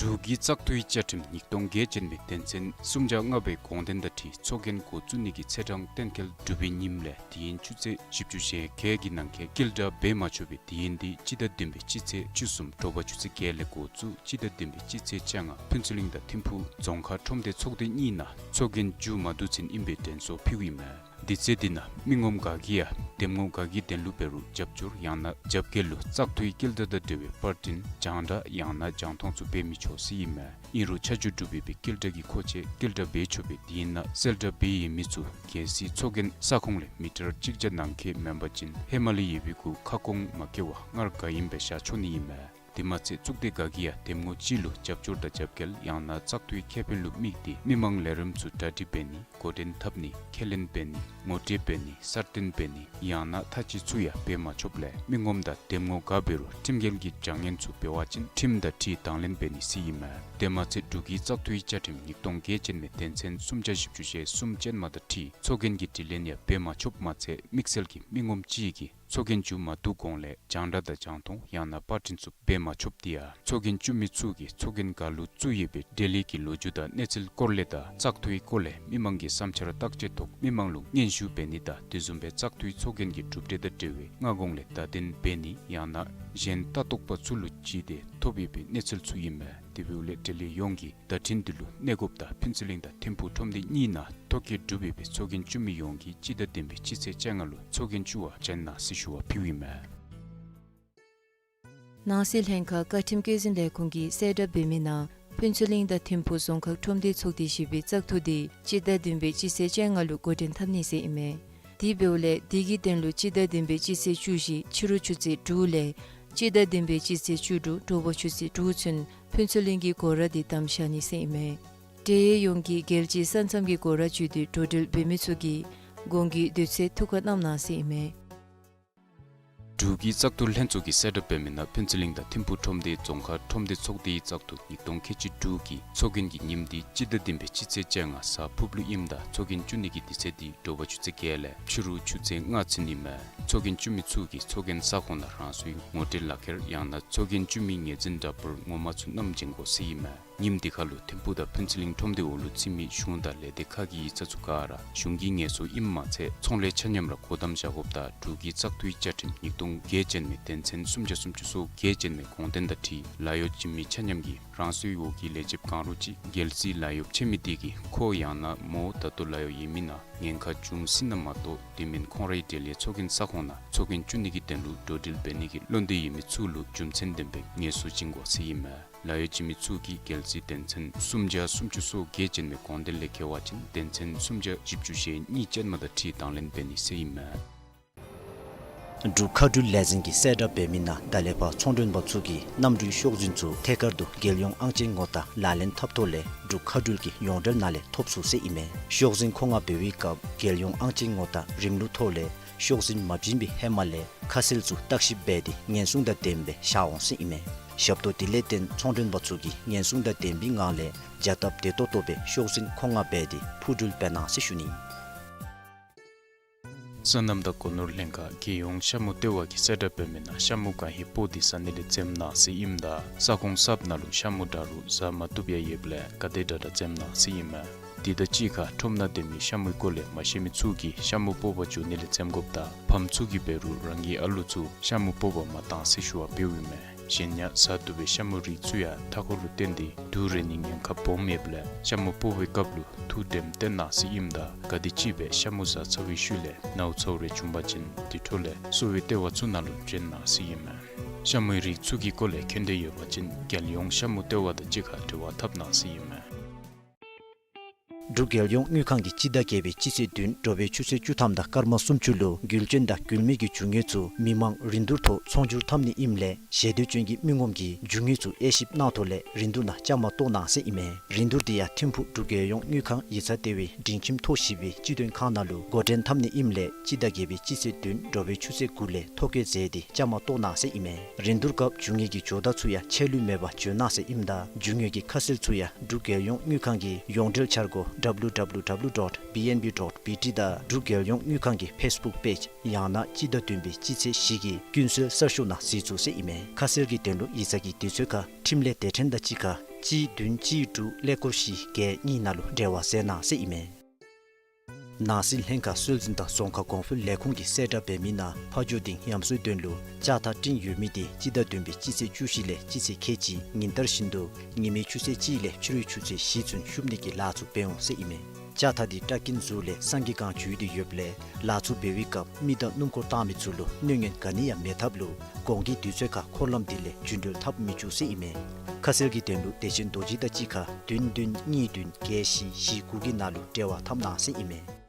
འབྲུག་གི་བཙག་འཐུའི་བཅའ་ཁྲིམས་ཉིས་སྟོང་བརྒྱད་ཅན་པའི་དོན་ཚན་སུམ་བརྒྱ་ལྔ་པའི་དགོངས་དོན་དང་འཁྲིལ་ཚོགས་རྒྱན་འགོ་བཙུགས་ནི་གི་ཚེས་གྲངས་གཏན་འཁེལ་གྲུབ་པའི་ཉིནམ་ལས་དུས་ཡུན་ཆུ་ཚོད་བཞི་བཅུ་ཞེ་བརྒྱད་ཀྱི་ནང་འཁོད་བསྐྱལ་བསྒྲགས་འབད་མ་ཆོག་པའི་དུས་ཡུན་དེ་སྤྱི་ཟླ་བདུན་པའི་སྤྱི་ཚེས་བཅུ་གསུམ་དྲོ་པ་ཆུ་ཚོད་བརྒྱད་ལས་འགོ་བཙུགས་སྤྱི་ཟླ་བདུན་པའི་སྤྱི་ཚེས་བཅོ་ལྔ་ཕུན་ཚོགས་གླིང་དང་ཐིམ་ཕུག་རྫོང་ཁག་ཁྲོམ་སྡེ་ཚོགས་སྡེ་གཉིས་ནང་ཚོགས་རྒྱན་མཇུག་མ་བསྡུ་ཚུན་ཨིན་པའི་དྲན་གསོ་ཕུལཝ་ཨིན་མས། དུས་ཚོད་འདི་ནང་མི་ངོམ་ག་གིས་ཡང་འདེམས་ངོ་ག་གི་དོན་ལུ་འབད་རུང་རྒྱབ་སྐྱོར་ཡང་ན་རྒྱབ་འགལ་ལུ་བཙག་འཐུའི་བསྐྱལ་བསྒྲགས་དང་འབྲེལ་བའི་པར་འཕྲིན་རྒྱང་བསྒྲགས་ཡང་ན་རྒྱང་མཐོང་ཚུ་འབད་མི་ཆོག་ཟེར་ཨིན་མས། ཨིན་རུང་ཆ་འཇོག་གྲུབ་པའི་སྦེ་བསྐྱལ་བསྒྲགས་ཀྱི་མཁོ་ཆས་བསྐྱལ་བསྒྲགས་འབད་ཆོག་པའི་དུས་ཡུན་ནང་གསལ་བསྒྲགས་འབད་ཡོད་མི་ཚུ་གལ་སྲིད་ཚོགས་རྒྱན་ས་ཁོངས་ལས་མི་ཊར་གཅིག་བརྒྱ་ནང་འཁོད་མེན་པ་ཅིན་ཧེ་མ་ལས་ཡོད་པའི་གུ་ཁ་སྐོང་མ་བཀལ་བར་སྔར་ག་ཨིནམ་སྦེ་བཞག་ཆོག་ནི་ཨིན་མས། དེ་མ་ཚད་གཙུག་སྡེ་ཁག་གིས་ཡང་འདེམས་ངོ་ཅིག་ལུ་རྒྱབ་སྐྱོར་དང་རྒྱབ་འགལ་ཡང་ན་བཙག་འཐུའི་ཁེ་ཕན་ལུ་དམིགས་ཏེ་མི་མང་ལས་རིམ་ཚུ་གྲ་སྒྲིག་འབད་ནི་འགོ་འདྲེན་འཐབ་ནི་ཁས་ལེན་འབད་ནི་ངོ་སྤྲོད་འབད་ནི་གསར་བཏོན་འབད་ནི་ཡང་ན་ཐ་ཅི་ཚུ་ཡང་འབད་མ་ཆོགཔ་ལས་མི་ངོམ་དང་འདེམས་ངོ་ག་འབད་རུང་ཁྲིམས་འགལ་གྱི་བྱ་ངན་ཚུ་འབད་བ་ཅིན་ཁྲིམས་དང་འཁྲིལ་དང་ལེན་འབད་ནི་ཟེར་ཨིན་མས། དེ་མ་ཚད་འབྲུག་གི་བཙག་འཐུའི་བཅའ་ཁྲིམས་ཉིས་སྟོང་བརྒྱད་ཅན་མའི་དོན་ཚན་སུམ་བརྒྱ་བཞི་བཅུ་ཞེ་གསུམ་ཅན་མ་དང་འཁྲིལ་ཚོགས་རྒྱན་གྱི་དྲི་ལན་ཡང་འབད་མ་ཆོགཔ་མ་ཚད་དམིགས་བསལ་གྱི་མི་ངོམ་ཅིག་གིས་ཚོགས་རྒྱན་མཇུག་མ་བསྡུ་གོང་ལས་རྒྱང་བསྒྲགས་དང་རྒྱང་མཐོང་ཡང་ན་པར་འཕྲིན་ཚུ་འབད་མ་ཆོགཔ་དེ་ཡང་ཚོགས་རྒྱན་བཙུགས་མི་ཚུ་གིས་ཚོགས་རྒྱན་ག་ལུ་བཙུགས་ཡོད་པའི་འབྲེལ་ཡོད་ཀྱི་ལོ་རྒྱུས་དང་གནས་ཚུལ་སྐོར་ལས་དང་བཙག་འཐུའི་སྐོར་ལས་མི་མང་གི་བསམ་འཆར་བརྟག་དཔྱད་ཐོག་མི་མང་ལུ་སྙན་ཞུ་འབད་ནི་དང་དེ་བཟུམ་སྦེ་བཙག་འཐུའི་ཚོགས་རྒྱན་གྱི་གྲུབ་འབྲས་དང་འབྲེལ་བའི་སྔ་གོང་ལས་བརྡ་དོན་འབད་ནི་ཡང་ན་གཞན་ལྟ་རྟོག་པ་ཚུ་ལུ་བརྩིས་ཏེ་ཐོབ་ཡོད་པའི་གནས་ཚུལ་ཚུ་ཨིན་མས། དེ་འབདཝ་ལས་འབྲེལ་ཡོད་ཡོངས་ཀྱིས་བརྡ་འཕྲིན་འདི་ལུ་གནོད་འགོགཔ་དང་ཕུན་ཚོགས་གླིང་དང་ཐིམ་ཕུག་ཁྲོམ་སྡེ་གཉིས་ནང་ཐོ་བཀོད་གྲུབ་ཡོད་པའི་ཚོགས་རྒྱན་བཙུགས་མི་ཡོངས་ཀྱིས་སྤྱི་ཟླ་བདུན་པའི་སྤྱི་ཚེས་བཅོ་ལྔ་ལུ་ཚོགས་རྒྱན་བཙུགས་པར་བྱོན་གནང་ཟེར་ཞུ་བ་ཕུལཝ་ཨིན་མས། ནང་སྲིད་ལྷན་ཁག་བཀའ་ཁྲིམས་བཀོད་འཛིན་ལས་ཁུངས་ཀྱིས་གསལ་བསྒྲགས་འབད་མི་ནང་ཕུན་ཚོགས་གླིང་དང་ཐིམ་ཕུག་རྫོང་ཁག་ཁྲོམ་སྡེ་ཚོགས་སྡེ་བཞི་པའི་བཙག་འཐུ་དེ་སྤྱི་ཟླ་བདུན་པའི་སྤྱི་ཚེས་བཅོ་ལྔ་ལུ་འགོ་འདྲེན་འཐབ་ནི་ཟེར་ཨིན་མས། དེ་འབདཝ་ལས་དེ་གི་དོན་ལུ་སྤྱི་ཟླ་བདུན་པའི་སྤྱི་ཚེས་བཅུ་བཞི་ཕྱི་རུ་ཆུ་ཚོད་དྲུག་ལས་སྤྱི་ཟླ་བདུན་པའི་སྤྱི་ཚེས་བཅུ་དྲུག་དྲོ་པ་ཆུ་ཚོད་དྲུག་ཚུན་ཕུན་ཚོགས་གླིང་གི་སྒོ་ར་དེ་བསྡམས་བཞག་ནི་ཟེར་ཨིན་མས། འབྲེལ་ཡོད་ཡོངས་ཀྱིས་རྒྱལ་སྤྱིའི་ས་མཚམས་ཀྱི་སྒོ་ར་བརྒྱུད་དེ་འགྲོ་འགྲུལ་འབད་མི་ཚུ་གིས་གོང་གི་དུས་ཚོད་ཐུགས་ཁར་བསྣམས་གནང་ཟེར་ཨིན་མས། འབྲུག་གི་བཙག་འཐུ་ལྷན་ཚོགས་ཀྱིས་གསལ་བསྒྲགས་འབད་མི་ནང་ཕུན་ཚོགས་གླིང་དང་ཐིམ་ཕུག་ཁྲོམ་སྡེ་རྫོང་ཁག་ཁྲོམ་སྡེ་ཚོགས་སྡེའི་བཙག་འཐུ་ཉིས་སྟོང་ཁལ་གཅིག་དྲུག་གི་ཚོགས་རྒྱན་གྱི་ཉིནམ་དེ་སྤྱི་ཟླ་བདུན་པའི་སྤྱི་ཚེས་བཅོ་ལྔ་གཟའ་ཕུར་བུ་ཨིནམ་ད་ཚོགས་རྒྱན་བཙུགས་ནི་གི་དུས་ཚོད་དེ་དྲོ་པ་ཆུ་ཚོད་བརྒྱད་ལས་ཕྱི་རུ་ཆུ་ཚོད་ལྔ་ཚུན་ཨིན་མས། ཚོགས་རྒྱན་བཙུགས་མི་ཚུ་གིས་ཚོགས་རྒྱན་ས་ཁོངས་ནང་རང་སོའི་ངོ་སྤྲོད་ལག་ཁྱེར་ཡང་ན་ཚོགས་རྒྱན་བཙུགས་མི་ངོས་འཛིན་འདྲ་པར་ངོ་མ་ཚུ་བསྣམས་བྱོན་དགོ་ཟེར་ཨིན་མས། ཉིནམ་དེ་ཁར་ལུ་ཐིམ་ཕུག་དང་ཕུན་ཚོགས་གླིང་ཁྲོམ་སྡེ་འོག་ལུ་ཚུད་མི་གཞུང་དང་ལས་སྡེ་ཁག་གི་ཡིག་ཚང་ཚུ་ག་ར་གཞུང་གི་ངལ་གསོ་ཨིནམ་མ་ཚད་ཚོང་ལས་ཆ་མཉམ་ར་སྒོ་བསྡམས་བཞག་དགོཔ་དང་འབྲུག་གི་བཙག་འཐུའི་བཅའ་ཁྲིམས་ཉིས་སྟོང་བརྒྱད་ཅན་མའི་དོན་ཚན་སུམ་བརྒྱ་སུམ་ཅུ་སོ་བརྒྱད་ཅན་མའི་དགོངས་དོན་དང་འཁྲིལ་ལཱ་གཡོག་བྱིན་མི་ཆ་མཉམ་གྱིས་རང་སོའི་འོག་གི་ལས་བྱེདཔ་གང་རུང་ཅིག་རྒྱལ་སྲིད་ལཱ་གཡོགཔ་ཆེ་མི་དེ་གིས་ཁོ་ཡང་ན་མོ་ད་ལྟོ་ལཱ་གཡོག་ཡོད་མི་ནང་ཉེན་ཁ་བྱུང་སྲིད་ན་མ་གཏོགས་དེ་མེན་ཁོང་རའི་འབྲེལ་ཡོད་ཚོགས་རྒྱན་ས་ཁོངས་ནང་ཚོགས་རྒྱན་བཙུགས་ནི་གི་དོན་ལུ་འགྲོ་འགྲུལ་འབད་ནི་གི་བློ་འདོད་ཡོད་མི་ཚུ་ལུ་རྒྱུ་མཚན་ལྡན་པའི་ངལ་གསོ་བྱིན་དགོ་ཟེར་ཨིན་མས། ལཱ་གཡོག་བྱིན་མི་ཚུ་གིས་རྒྱལ་སྲིད་དོན་ཚན་སུམ་བརྒྱ་སུམ་ཅུ་སོ་བརྒྱད་ཅན་མའི་དགོངས་དོན་ལས་འགལ་བ་ཅིན་དོན་ཚན་སུམ་བརྒྱ་བཞི་བཅུ་ཞེ་གཉིས་ཅན་མ་དང་འཁྲིལ་དང་ལེན་འབད་ནི་ཟེར་ཨིན་མས། འབྲུག་མཁའ་འགྲུལ་ལས་འཛིན་གྱིས་གསལ་བསྒྲགས་འབད་མི་ནང་ད་ལས་ཕར་ཚོང་མགྲོན་པ་ཚུ་གིས་གནམ་གྲུའི་ཤོག་འཛིན་ཚུ་ཐད་ཀར་དུ་རྒྱལ་ཡོངས་ཨང་ཅན་ངོ་རྟགས་ལག་ལེན་འཐབ་ཐོག་ལས་འབྲུག་མཁའ་འགྲུལ་གྱི་ཡོངས་འབྲེལ་ནང་ལས་ཐོབ་ཚུགས་ཟེར་ཨིན་མས། ཤོག་འཛིན་མཁོ་མངགས་འབད་བའི་སྐབས་རྒྱལ་ཡོངས་ཨང་ཅན་ངོ་རྟགས་རིམ་ལུགས་ཐོག་ལས་ཤོག་འཛིན་མ་བྱིན་པའི་ཧེ་མ་ལས་ཁ་གསལ་ཚུ་བརྟག་ཞིབ་འབད་དེ་ཉེན་སྲུང་དང་ལྡན་པའི་བཞག་འོང་ཟེར་ཨིན་མས། ཞབས་ཏོག་དེ་ལས་བརྟེན་ཚོང་མགྲོན་པ་ཚུ་གིས་ཉེན་སྲུང་དང་ལྡན་པའི་ངང་ལས་བྱ་སྟབས་བདེ་ཏོག་ཏོ་སྦེ་ཤོག་འཛིན་མཁོ་མངགས་འབད་དེ་འཕུར་འགྲུལ་འབད་གནང་ཟེར་ཞུ་ནི། སོ་ནམ་དང་སྒོ་ནོར་ལྷན་ཁག་རྒྱལ་ཡོངས་ཤ་མུ་ལྟེ་བ་གིས་གསལ་བསྒྲགས་འབད་མི་ནང་ཤ་མུ་ག་ཧེ་སྤོ་སྟེ་ཟ་ནི་ལས་འཛེམ་གནང་ཟེར་ཨིནམ་ད་ས་ཁོངས་གསརཔ་ནང་ལུ་ཤ་མུ་འདྲ་རུང་ཟ་མ་བཏུབ་ཡང་ཡོདཔ་ལས་ག་དེ་དྲག་དྲག་འཛེམ་གནང་ཟེར་ཨིན་མས། དེ་དང་གཅིག་ཁར་ཁྲོམ་ནང་སྡོད་མི་ཤ་མུའི་སྐོར་ལས་མ་ཤེས་མི་ཚུ་གིས་ཤ་མུ་སྤོ་བར་འགྱོ་ནི་ལས་འཛེམ་དགོཔ་དང་ཕམ་ཚུ་གིས་འབད་རུང་རང་གི་ཨ་ལུ་ཚུ་ཤ་མུ་སྤོ་བར་མ་གཏང་ཟེར་ཞུ་བ་འབདཝ་ཨིན་མས། གཞན་ཡང་ཟ་བཏུབ་པའི་ཤ་མུའི་རིགས་ཚུ་ཡང་མཐའ་འཁོར་ལུ་བརྟེན་ཏེ་དུག་རེག་ནིའི་ཉེན་ཁ་སྦོམ་ཡོདཔ་ལས་ཤ་མུ་སྤོ་བའི་སྐབས་ལུ་ཐུགས་དྲནམ་བཏོན་གནང་ཟེར་ཨིནམ་ད་ག་དེམ་ཅིག་སྦེ་ཤ་མུ་ཟ་ཚར་བའི་ཤུལ་ལས་ནཝ་ཚཝ་རེ་བྱུང་པ་ཅིན་དེ་འཕྲོ་ལས་གསོ་བའི་ལྟེ་བ་ཚུ་ནང་ལུ་བྱོན་གནང་ཟེར་ཨིན་མས། ཤ་མུའི་རིགས་ཚུ་གི་སྐོར་ལས་མཁྱེན་འདོད་ཡོད་པ་ཅིན་རྒྱལ་ཡོངས་ཤ་མུ་ལྟེ་བ་དང་གཅིག་ཁར་འབྲེལ་བ་འཐབ་གནང་ཟེར་ཨིན་མས། འབྲུག་རྒྱལ་ཡོངས་དངུལ་ཁང་གིས་སྤྱི་ཟླ་བརྒྱད་པའི་སྤྱི་ཚེས་བདུན་དྲོ་པའི་ཆུ་ཚོད་བཅུ་ཐམ་དང་སྐར་མ་སུམ་ཅུ་ལུ་འགུལ་སྐྱོད་དང་འགུལ་མེད་ཀྱི་རྒྱུ་དངོས་ཚུ་མི་མང་རིན་བསྡུར་ཐོག་ཚོང་སྒྱུར་འཐབ་ནི་ཨིནམ་ལས་ཞེ་འདོད་ཅན་གྱི་མི་ངོམ་གྱིས་རྒྱུ་དངོས་ཚུ་དབྱེ་ཞིབ་གནང་ཐོག་ལས་རིན་བསྡུར་ནང་བཅའ་མར་གཏོགས་གནང་ཟེར་ཨིན་མས། རིན་བསྡུར་དེ་ཡང་ཐིམ་ཕུག་འབྲུག་རྒྱལ་ཡོངས་དངུལ་ཁང་ཡིག་ཚང་ལྟེ་བའི་སྒྲིང་ཁྱིམ་ཐོག་བཞི་པའི་སྤྱི་དོན་ཁང་ནང་ལུ་འགོ་འདྲེན་འཐབ་ནི་ཨིནམ་ལས་སྤྱི་ཟླ་བརྒྱད་པའི་སྤྱི་ཚེས་བདུན་དྲོ་པའི་ཆུ་ཚོད་དགུ་ལས་ཐོ་བཀོད་མཛད་དེ་བཅའ་མར་གཏོགས་གནང་ཟེར་ཨིན་མས། རིན་བསྡུར་སྐབས་རྒྱུ་དངོས་ཀྱི་ཇོ་བདག་ཚུ་ཡང་ཆད་ལུས་མེད་པར་བྱོན་གནང་ཟེར་ཨིནམ་ད་རྒྱུ་དངོས་ཀྱི་ཁ་གསལ་ཚུ་ཡང་འབྲུག་རྒྱལ་ཡོངས་དངུལ་ཁང་གི་ཡོངས་འབྲེལ་འཆར་སྒོ་W W W dot B N B dot B T དང་འབྲུག་རྒྱལ་ཡོངས་དངུལ་ཁང་གི་ཕེསི་བུཀ་པེཇ་ཡང་ན་སྤྱི་ཟླ་བདུན་པའི་སྤྱི་ཚེས་བཞི་གི་ཀུན་གསལ་གསར་ཤོག་ནང་གཟིགས་ཚུགས་ཟེར་ཨིན་མས། ཁ་གསལ་གྱི་དོན་ལུ་ཡིག་ཚང་གི་དུས་ཚོད་ཁར་འཕྲིན་ལས་སྡེ་ཕྲན་དང་གཅིག་ཁར་གཅིག་བདུན་གཅིག་དྲུག་ཀླད་ཀོར་བཞི་བརྒྱད་གཉིས་ནང་ལུ་འབྲེལ་བ་མཛད་གནང་ཟེར་ཨིན་མས། ནང་སྲིད་ལྷན་ཁག་སྲོལ་འཛིན་དང་རྫོང་ཁ་གོང་འཕེལ་ལས་ཁུངས་ཀྱིས་གསལ་བསྒྲགས་འབད་མི་ནང་ཕ་ཇོ་སྡིངས་ཡམ་སོའི་དོན་ལུ་ལྕགས་ཐག་བསྒྲིགས་ཡོད་མི་དེ་སྤྱི་ཟླ་བདུན་པའི་སྤྱི་ཚེས་བཅུ་བཞི་ལས་སྤྱི་ཚེས་ཁལ་གཅིག་ཉིན་ལྟར་བཞིན་དུ་ཉི་མའི་ཆུ་ཚོད་གཅིག་ལས་ཕྱི་རུའི་ཆུ་ཚོད་བཞི་ཚུན་ཤུབ་ནི་གི་ལཱ་ཚུ་འབད་འོང་ཟེར་ཨིན་མས། ལྕགས་ཐག་དེ་ཊཱག་ཀིན་ཟུར་ལས་སངས་རྒྱས་སྒང་འཇུས་ཏེ་ཡོདཔ་ལས་ལཱ་ཚུ་འབད་བའི་སྐབས་མི་དང་སྣུམ་འཁོར་བཏང་མི་ཚུ་ལུ་གནོད་ཉེན་ག་ནི་ཡང་མེད་ཐབས་ལུ་གོང་གི་དུས་ཚོད་ཁར་འཁོར་ལམ་དེ་ལས་རྒྱུ་འགྲུལ་འཐབ་མི་བཅུག་ཟེར་ཨིན་མས། ཁ་གསལ་གྱི་དོན་ལུ་བདེ་ཆེན་རྡོ་རྗེ་དང་གཅིག་ཁར་བདུན་བདུན་གཉིས་བདུན་བརྒྱད་བཞི་བཞི་དགུ་གི་ནང་ལུ་འབྲེལ་བ་འཐབ་གནང་ཟེར་ཨིན་མས།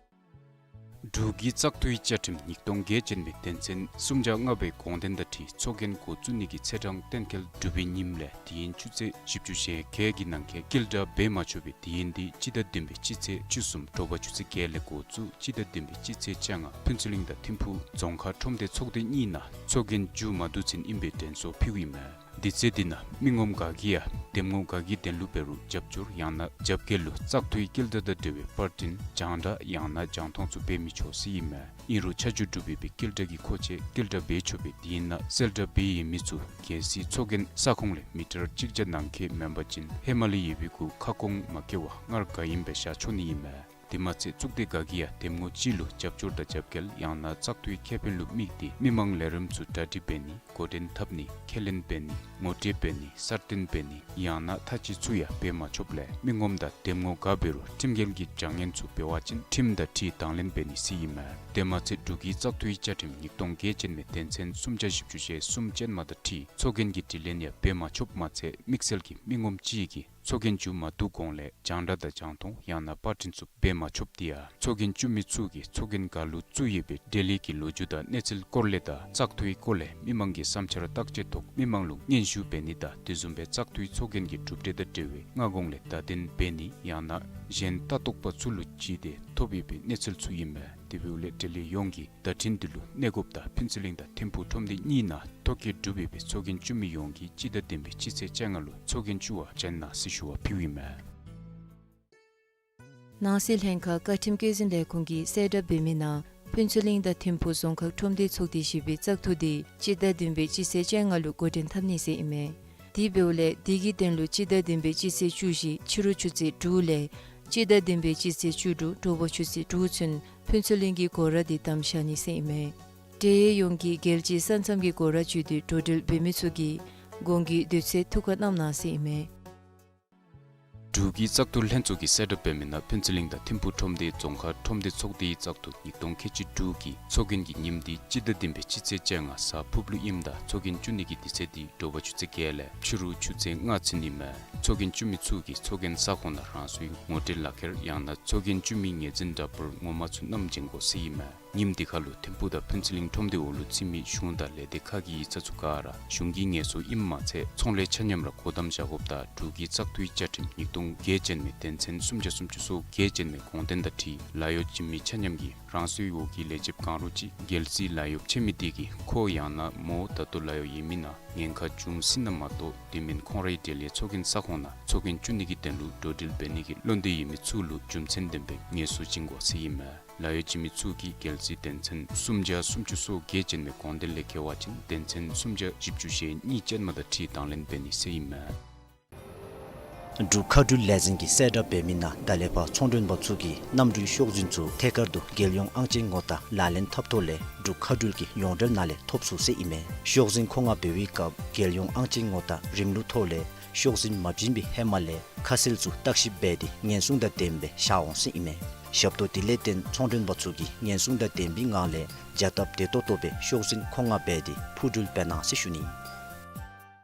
འབྲུག་གི་བཙག་འཐུའི་བཅའ་ཁྲིམས་ཉིས་སྟོང་བརྒྱད་ཅན་མའི་དོན་ཚན་སུམ་བརྒྱ་ལྔ་པའི་དགོངས་དོན་དང་འཁྲིལ་ཚོགས་རྒྱན་འགོ་བཙུགས་ནི་གི་ཚེས་གྲངས་གཏན་འཁེལ་གྲུབ་པའི་ཉིནམ་ལས་དེ་ཡན་ཆུ་ཚོད་བཞི་བཅུ་ཞེ་བརྒྱད་ཀྱི་ནང་འཁོད་བསྐྱེལ་བསྒྲགས་འབད་མ་ཆོག་པའི་དེ་ཡན་དེ་སྤྱི་ཟླ་བདུན་པའི་སྤྱི་ཚེས་བཅུ་གསུམ་དྲོ་པ་ཆུ་ཚོད་བརྒྱད་ལས་འགོ་བཙུགས་སྤྱི་ཟླ་བདུན་པའི་སྤྱི་ཚེས་བཅོ་ལྔ་ཕུན་ཚོགས་གླིང་དང་ཐིམ་ཕུག་རྫོང་ཁག་ཁྲོམ་སྡེ་ཚོགས་སྡེ་གཉིས་ནང་ཚོགས་རྒྱན་མཇུག་མ་བསྡུ་ཚུན་ཨིན་པའི་དྲན་གསོ་ཕུལཝ་ཨིན་མས། དུས་ཚོད་འདི་ནང་མི་ངོམ་ག་གིས་ཡང་འདེམས་ངོ་ག་གི་དོན་ལུ་འབད་རུང་རྒྱབ་སྐྱོར་ཡང་ན་རྒྱབ་འགལ་ལུ་བཙག་འཐུའི་བསྐྱེལ་བསྒྲགས་དང་འབྲེལ་བའི་པར་འཕྲིན་རྒྱང་བསྒྲགས་ཡང་ན་རྒྱང་མཐོང་ཚུ་འབད་མི་ཆོག་ཟེར་ཨིན་མས། ཨིན་རུང་ཆ་འཇོག་གྲུབ་ཡོད་པའི་བསྐྱེལ་བསྒྲགས་ཀྱི་མཁོ་ཆས་བསྐྱེལ་བསྒྲགས་འབད་ཆོག་པའི་དེ་ཡན་ནང་གསལ་བསྒྲགས་འབད་ཡོད་མི་ཚུ་གལ་སྲིད་ཚོགས་རྒྱན་ས་ཁོངས་ལས་མི་ཊར་གཅིག་བརྒྱ་ནང་འཁོད་མེན་པ་ཅིན་ཧེ་མ་ལས་ཡོད་པའི་གུ་ཁ་སྐོང་མ་བཀལ་བར་སྔར་ག་ཨིནམ་སྦེ་བཞག་ཆོག་ནི་ཨིན་མས། དེ་མ་ཚད་གཙུག་སྡེ་ག་གིས་ཡང་འདེམས་ངོ་ཅིག་ལུ་རྒྱབ་སྐྱོར་དང་རྒྱབ་འགལ་ཡང་ན་བཙག་འཐུའི་ཁེ་ཕན་ལུ་དམིགས་ཏེ་མི་མང་ལས་རིམ་ཚུ་གྲ་སྒྲིག་འབད་ནི་འགོ་འདྲེན་འཐབ་ནི་ཁས་ལེན་འབད་ནི་ངོ་སྤྲོད་འབད་ནི་གསར་བཏོན་འབད་ནི་ཡང་ན་ཐ་ཅི་ཚུ་ཡང་འབད་མ་ཆོགཔ་ལས་མི་ངོམ་དང་འདེམས་ངོ་ག་འབད་རུང་ཁྲིམས་འགལ་གྱི་བྱ་ངན་ཚུ་འབད་བ་ཅིན་ཁྲིམས་དང་འཁྲིལ་དང་ལེན་འབད་ནི་ཟེར་ཨིན་མས། དེ་མ་ཚད་འབྲུག་གི་བཙག་འཐུའི་བཅའ་ཁྲིམས་ཉིས་སྟོང་བརྒྱད་ཅན་མའི་དོན་ཚན་སུམ་བརྒྱ་བཞི་བཅུ་ཞེ་གསུམ་ཅན་མ་དང་འཁྲིལ་ཚོགས་རྒྱན་གྱི་དྲི་ལན་ཡང་འབད་མ་ཆོགཔ་མ་ཚད་དམིགས་བསལ་གྱི་མི་ངོམ་ཅིག་གིས་ཚོགས་རྒྱན་མཇུག་མ་བསྡུ་གོང་ལས་རྒྱང་བསྒྲགས་དང་རྒྱང་མཐོང་ཡང་ན་པར་འཕྲིན་ཚུ་འབད་མ་ཆོགཔ་དེ་ཡང་ཚོགས་རྒྱན་བཙུགས་མི་ཚུ་གིས་ཚོགས་རྒྱན་ག་ལུ་བཙུགས་ཡོད་པའི་འབྲེལ་ཡོད་ཀྱི་ལོ་རྒྱུས་དང་གནས་ཚུལ་སྐོར་ལས་དང་བཙག་འཐུའི་སྐོར་ལས་མི་མང་གི་བསམ་འཆར་བརྟག་དཔྱད་ཐོག་མི་མང་ལུ་སྙན་ཞུ་འབད་ནི་དང་དེ་བཟུམ་སྦེ་བཙག་འཐུའི་ཚོགས་རྒྱན་གྱི་གྲུབ་འབྲས་དང་འབྲེལ་བའི་སྔ་གོང་ལས་བརྡ་དོན་འབད་ནི་ཡང་ན་གཞན་ལྟ་རྟོག་པ་ཚུ་ལུ་བརྒྱུད་དེ་ཐོབ་ཡོད་པའི་གནས་ཚུལ་ཚུ་ཨིན་མས། དེ་འབདཝ་ལས་འབྲེལ་ཡོད་ཡོངས་ཀྱིས་བརྡ་འཕྲིན་འདི་ལུ་གནས་སྒོཔ་དང་ཕུན་ཚོགས་གླིང་དང་ཐིམ་ཕུག་ཁྲོམ་སྡེ་གཉིས་ནང་ཐོ་བཀོད་གྲུབ་ཡོད་པའི་ཚོགས་རྒྱན་བཙུགས་མི་ཡོངས་ཀྱིས་སྤྱི་ཟླ་བདུན་པའི་སྤྱི་ཚེས་བཅོ་ལྔ་ལུ་ཚོགས་རྒྱན་བཙུགས་པར་བྱོན་གནང་ཟེར་ཞུ་བ་ཕུལཝ་ཨིན་མས། ནང་སྲིད་ལྷན་ཁག་བཀའ་ཁྲིམས་བཀོད་འཛིན་ལས་ཁུངས་ཀྱིས་གསལ་བསྒྲགས་འབད་མི་ནང་ཕུན་ཚོགས་གླིང་དང་ཐིམ་ཕུག་རྫོང་ཁག་ཁྲོམ་སྡེ་ཚོགས་སྡེ་བཞི་པའི་བཙག་འཐུ་དེ་སྤྱི་ཟླ་བདུན་པའི་སྤྱི་ཚེས་བཅོ་ལྔ་ལུ་འགོ་འདྲེན་འཐབ་ནི་ཟེར་ཨིན་མས། དེ་འབདཝ་ལས་དེ་གི་དོན་ལུ་སྤྱི་ཟླ་བདུན་པའི་སྤྱི་ཚེས་བཅུ་བཞི་ཕྱི་རུ་ཆུ་ཚོད་དྲུག་ལས་སྤྱི་ཟླ་བདུན་པའི་སྤྱི་ཚེས་བཅུ་དྲུག་དྲོ་པ་ཆུ་ཚོད་དྲུག་ཚུན་ཕུན་ཚོགས་གླིང་གི་སྒོ་ར་དེ་བསྡམ་བཞག་ནི་ཟེར་ཨིན་མས། འབྲེལ་ཡོད་ཡོངས་ཀྱིས་རྒྱལ་སྤྱིའི་ས་མཚམས་ཀྱི་སྒོ་ར་བརྒྱུད་དེ་འགྲོ་འགྲུལ་འབད་མི་ཚུ་གིས་གོང་གི་དུས་ཚོད་ཐུགས་ཁར་བསྣམ་གནང་ཟེར་ཨིན་མས། འབྲུག་གི་བཙག་འཐུ་ལྷན་ཚོགས་ཀྱིས་གསལ་བསྒྲགས་འབད་མི་ནང་ཕུན་ཚོགས་གླིང་དང་ཐིམ་ཕུག་ཁྲོམ་སྡེ་རྫོང་ཁག་ཁྲོམ་སྡེ་ཚོགས་སྡེའི་བཙག་འཐུ་ཉིས་སྟོང་ཁལ་གཅིག་དྲུག་གི་ཚོགས་རྒྱན་གྱི་ཉིནམ་དེ་སྤྱི་ཟླ་བདུན་པའི་སྤྱི་ཚེས་བཅོ་ལྔ་གཟའ་ཕུར་བུ་ལུ་ཨིནམ་ད་ཚོགས་རྒྱན་བཙུགས་ནི་གི་དུས་ཚོད་དེ་དྲོ་པ་ཆུ་ཚོད་བརྒྱད་ལས་ཕྱི་རུ་ཆུ་ཚོད་ལྔ་ཚུན་ཨིན་མས། ཚོགས་རྒྱན་བཙུགས་མི་ཚུ་གིས་ཚོགས་རྒྱན་ས་ཁོངས་ནང་རང་སོའི་ངོ་སྤྲོད་ལག་ཁྱེར་ཡང་ན་ཚོགས་རྒྱན་བཙུགས་མི་ངོས་འཛིན་འདྲ་པར་ངོ་མ་ཚུ་བསྣམས་བྱོན་དགོ་ཟེར་ཨིན་མས། ཉིནམ་དེ་ཁར་ལུ་ཐིམ་ཕུག་དང་ཕུན་ཚོགས་གླིང་ཁྲོམ་སྡེ་འོག་ལུ་ཚུད་མི་གཞུང་དང་ལས་སྡེ་ཁག་གི་ཡིག་ཚང་ཚུ་ག་ར་གཞུང་གི་ངལ་གསོ་ཨིནམ་མ་ཚད་ཚོང་ལས་ཆ་མཉམ་ར་སྒོ་བསྡམ་བཞག་དགོཔ་དང་འབྲུག་གི་བཙག་འཐུའི་བཅའ་ཁྲིམས་ཉིས་སྟོང་བརྒྱད་ཅན་མའི་དོན་ཚན་སུམ་བརྒྱ་སུམ་ཅུ་སོ་བརྒྱད་ཅན་མའི་དགོངས་དོན་དང་འཁྲིལ་ལཱ་གཡོག་བྱིན་མི་ཆ་མཉམ་གྱིས་རང་སོའི་འོག་གི་ལས་བྱེདཔ་གང་རུང་ཅིག་རྒྱལ་སྲིད་ལཱ་གཡོགཔ་ཆད་མི་དེ་གིས་ཁོ་ཡང་ན་མོ་ད་ལྟོ་ལཱ་གཡོག་ཡོད་མི་ནང་ཉེན་ཁ་བྱུང་སྲིད་ན་མ་གཏོགས་དེ་མིན་ཁོང་རའི་འབྲེལ་ཡོད་ཚོགས་རྒྱན་ས་ཁོངས་ནང་ཚོགས་རྒྱན་བཙུགས་ནི་གི་དོན་ལུ་འགྲོ་འགྲུལ་འབད་ནི་གི་བློ་འདོད་ཡོད་མི་ཚུ་ལུ་རྒྱུ་མཚན་ལྡན་པའི་ངལ་གསོ་བྱིན་དགོ་ཟེར་ཨིན་མས། ལཱ་གཡོག་བྱིན་མི་ཚུ་གིས་རྒྱལ་སྲིད་དོན་ཚན་སུམ་བརྒྱ་སུམ་ཅུ་སོ་བརྒྱད་ཅན་མའི་དགོངས་དོན་ལས་འགལ་བ་ཅིན་དོན་ཚན་སུམ་བརྒྱ་བཞི་བཅུ་ཞེ་གཉིས་ཅན་མ་དང་འཁྲིལ་དང་ལེན་འབད་ནི་ཟེར་ཨིན་མས། འབྲུག་མཁའ་འགྲུལ་ལས་འཛིན་གྱིས་གསལ་བསྒྲགས་འབད་མི་ནང་ད་ལས་ཕར་ཚོང་མགྲོན་པ་ཚུ་གིས་གནམ་གྲུའི་ཤོག་འཛིན་ཚུ་ཐད་ཀར་དུ་རྒྱལ་ཡོངས་ཨང་ཅན་ངོ་རྟགས་ལག་ལེན་འཐབ་ཐོག་ལས་འབྲུག་མཁའ་འགྲུལ་གྱི་ཡོངས་འབྲེལ་ནང་ལས་ཐོབ་ཚུགས་ཟེར་ཨིན་མས། ཤོག་འཛིན་མཁོ་མངགས་འབད་བའི་སྐབས་རྒྱལ་ཡོངས་ཨང་ཅན་ངོ་རྟགས་རིམ་ལུགས་ཐོག་ལས་ཤོག་འཛིན་མ་བྱིན་པའི་ཧེ་མ་ལས་ཁ་གསལ་ཚུ་བརྟག་ཞིབ་འབད་དེ་ཉེན་སྲུང་དང་ལྡནམ་སྦེ་བཞག་འོང་ཟེར་ཨིན་མས། ཞབས་ཏོག་དེ་ལས་བརྟེན་ཚོང་མགྲོན་པ་ཚུ་གིས་ཉེན་སྲུང་དང་ལྡནམ་སྦེ་ངང་ལས་བྱ་སྟབས་བདེ་ཏོག་ཏོ་སྦེ་ཤོག་འཛིན་མཁོ་མངགས་འབད་དེ་འཕུར་འགྲུལ་འབད་གནང་ཟེར་ཞུ་ནི།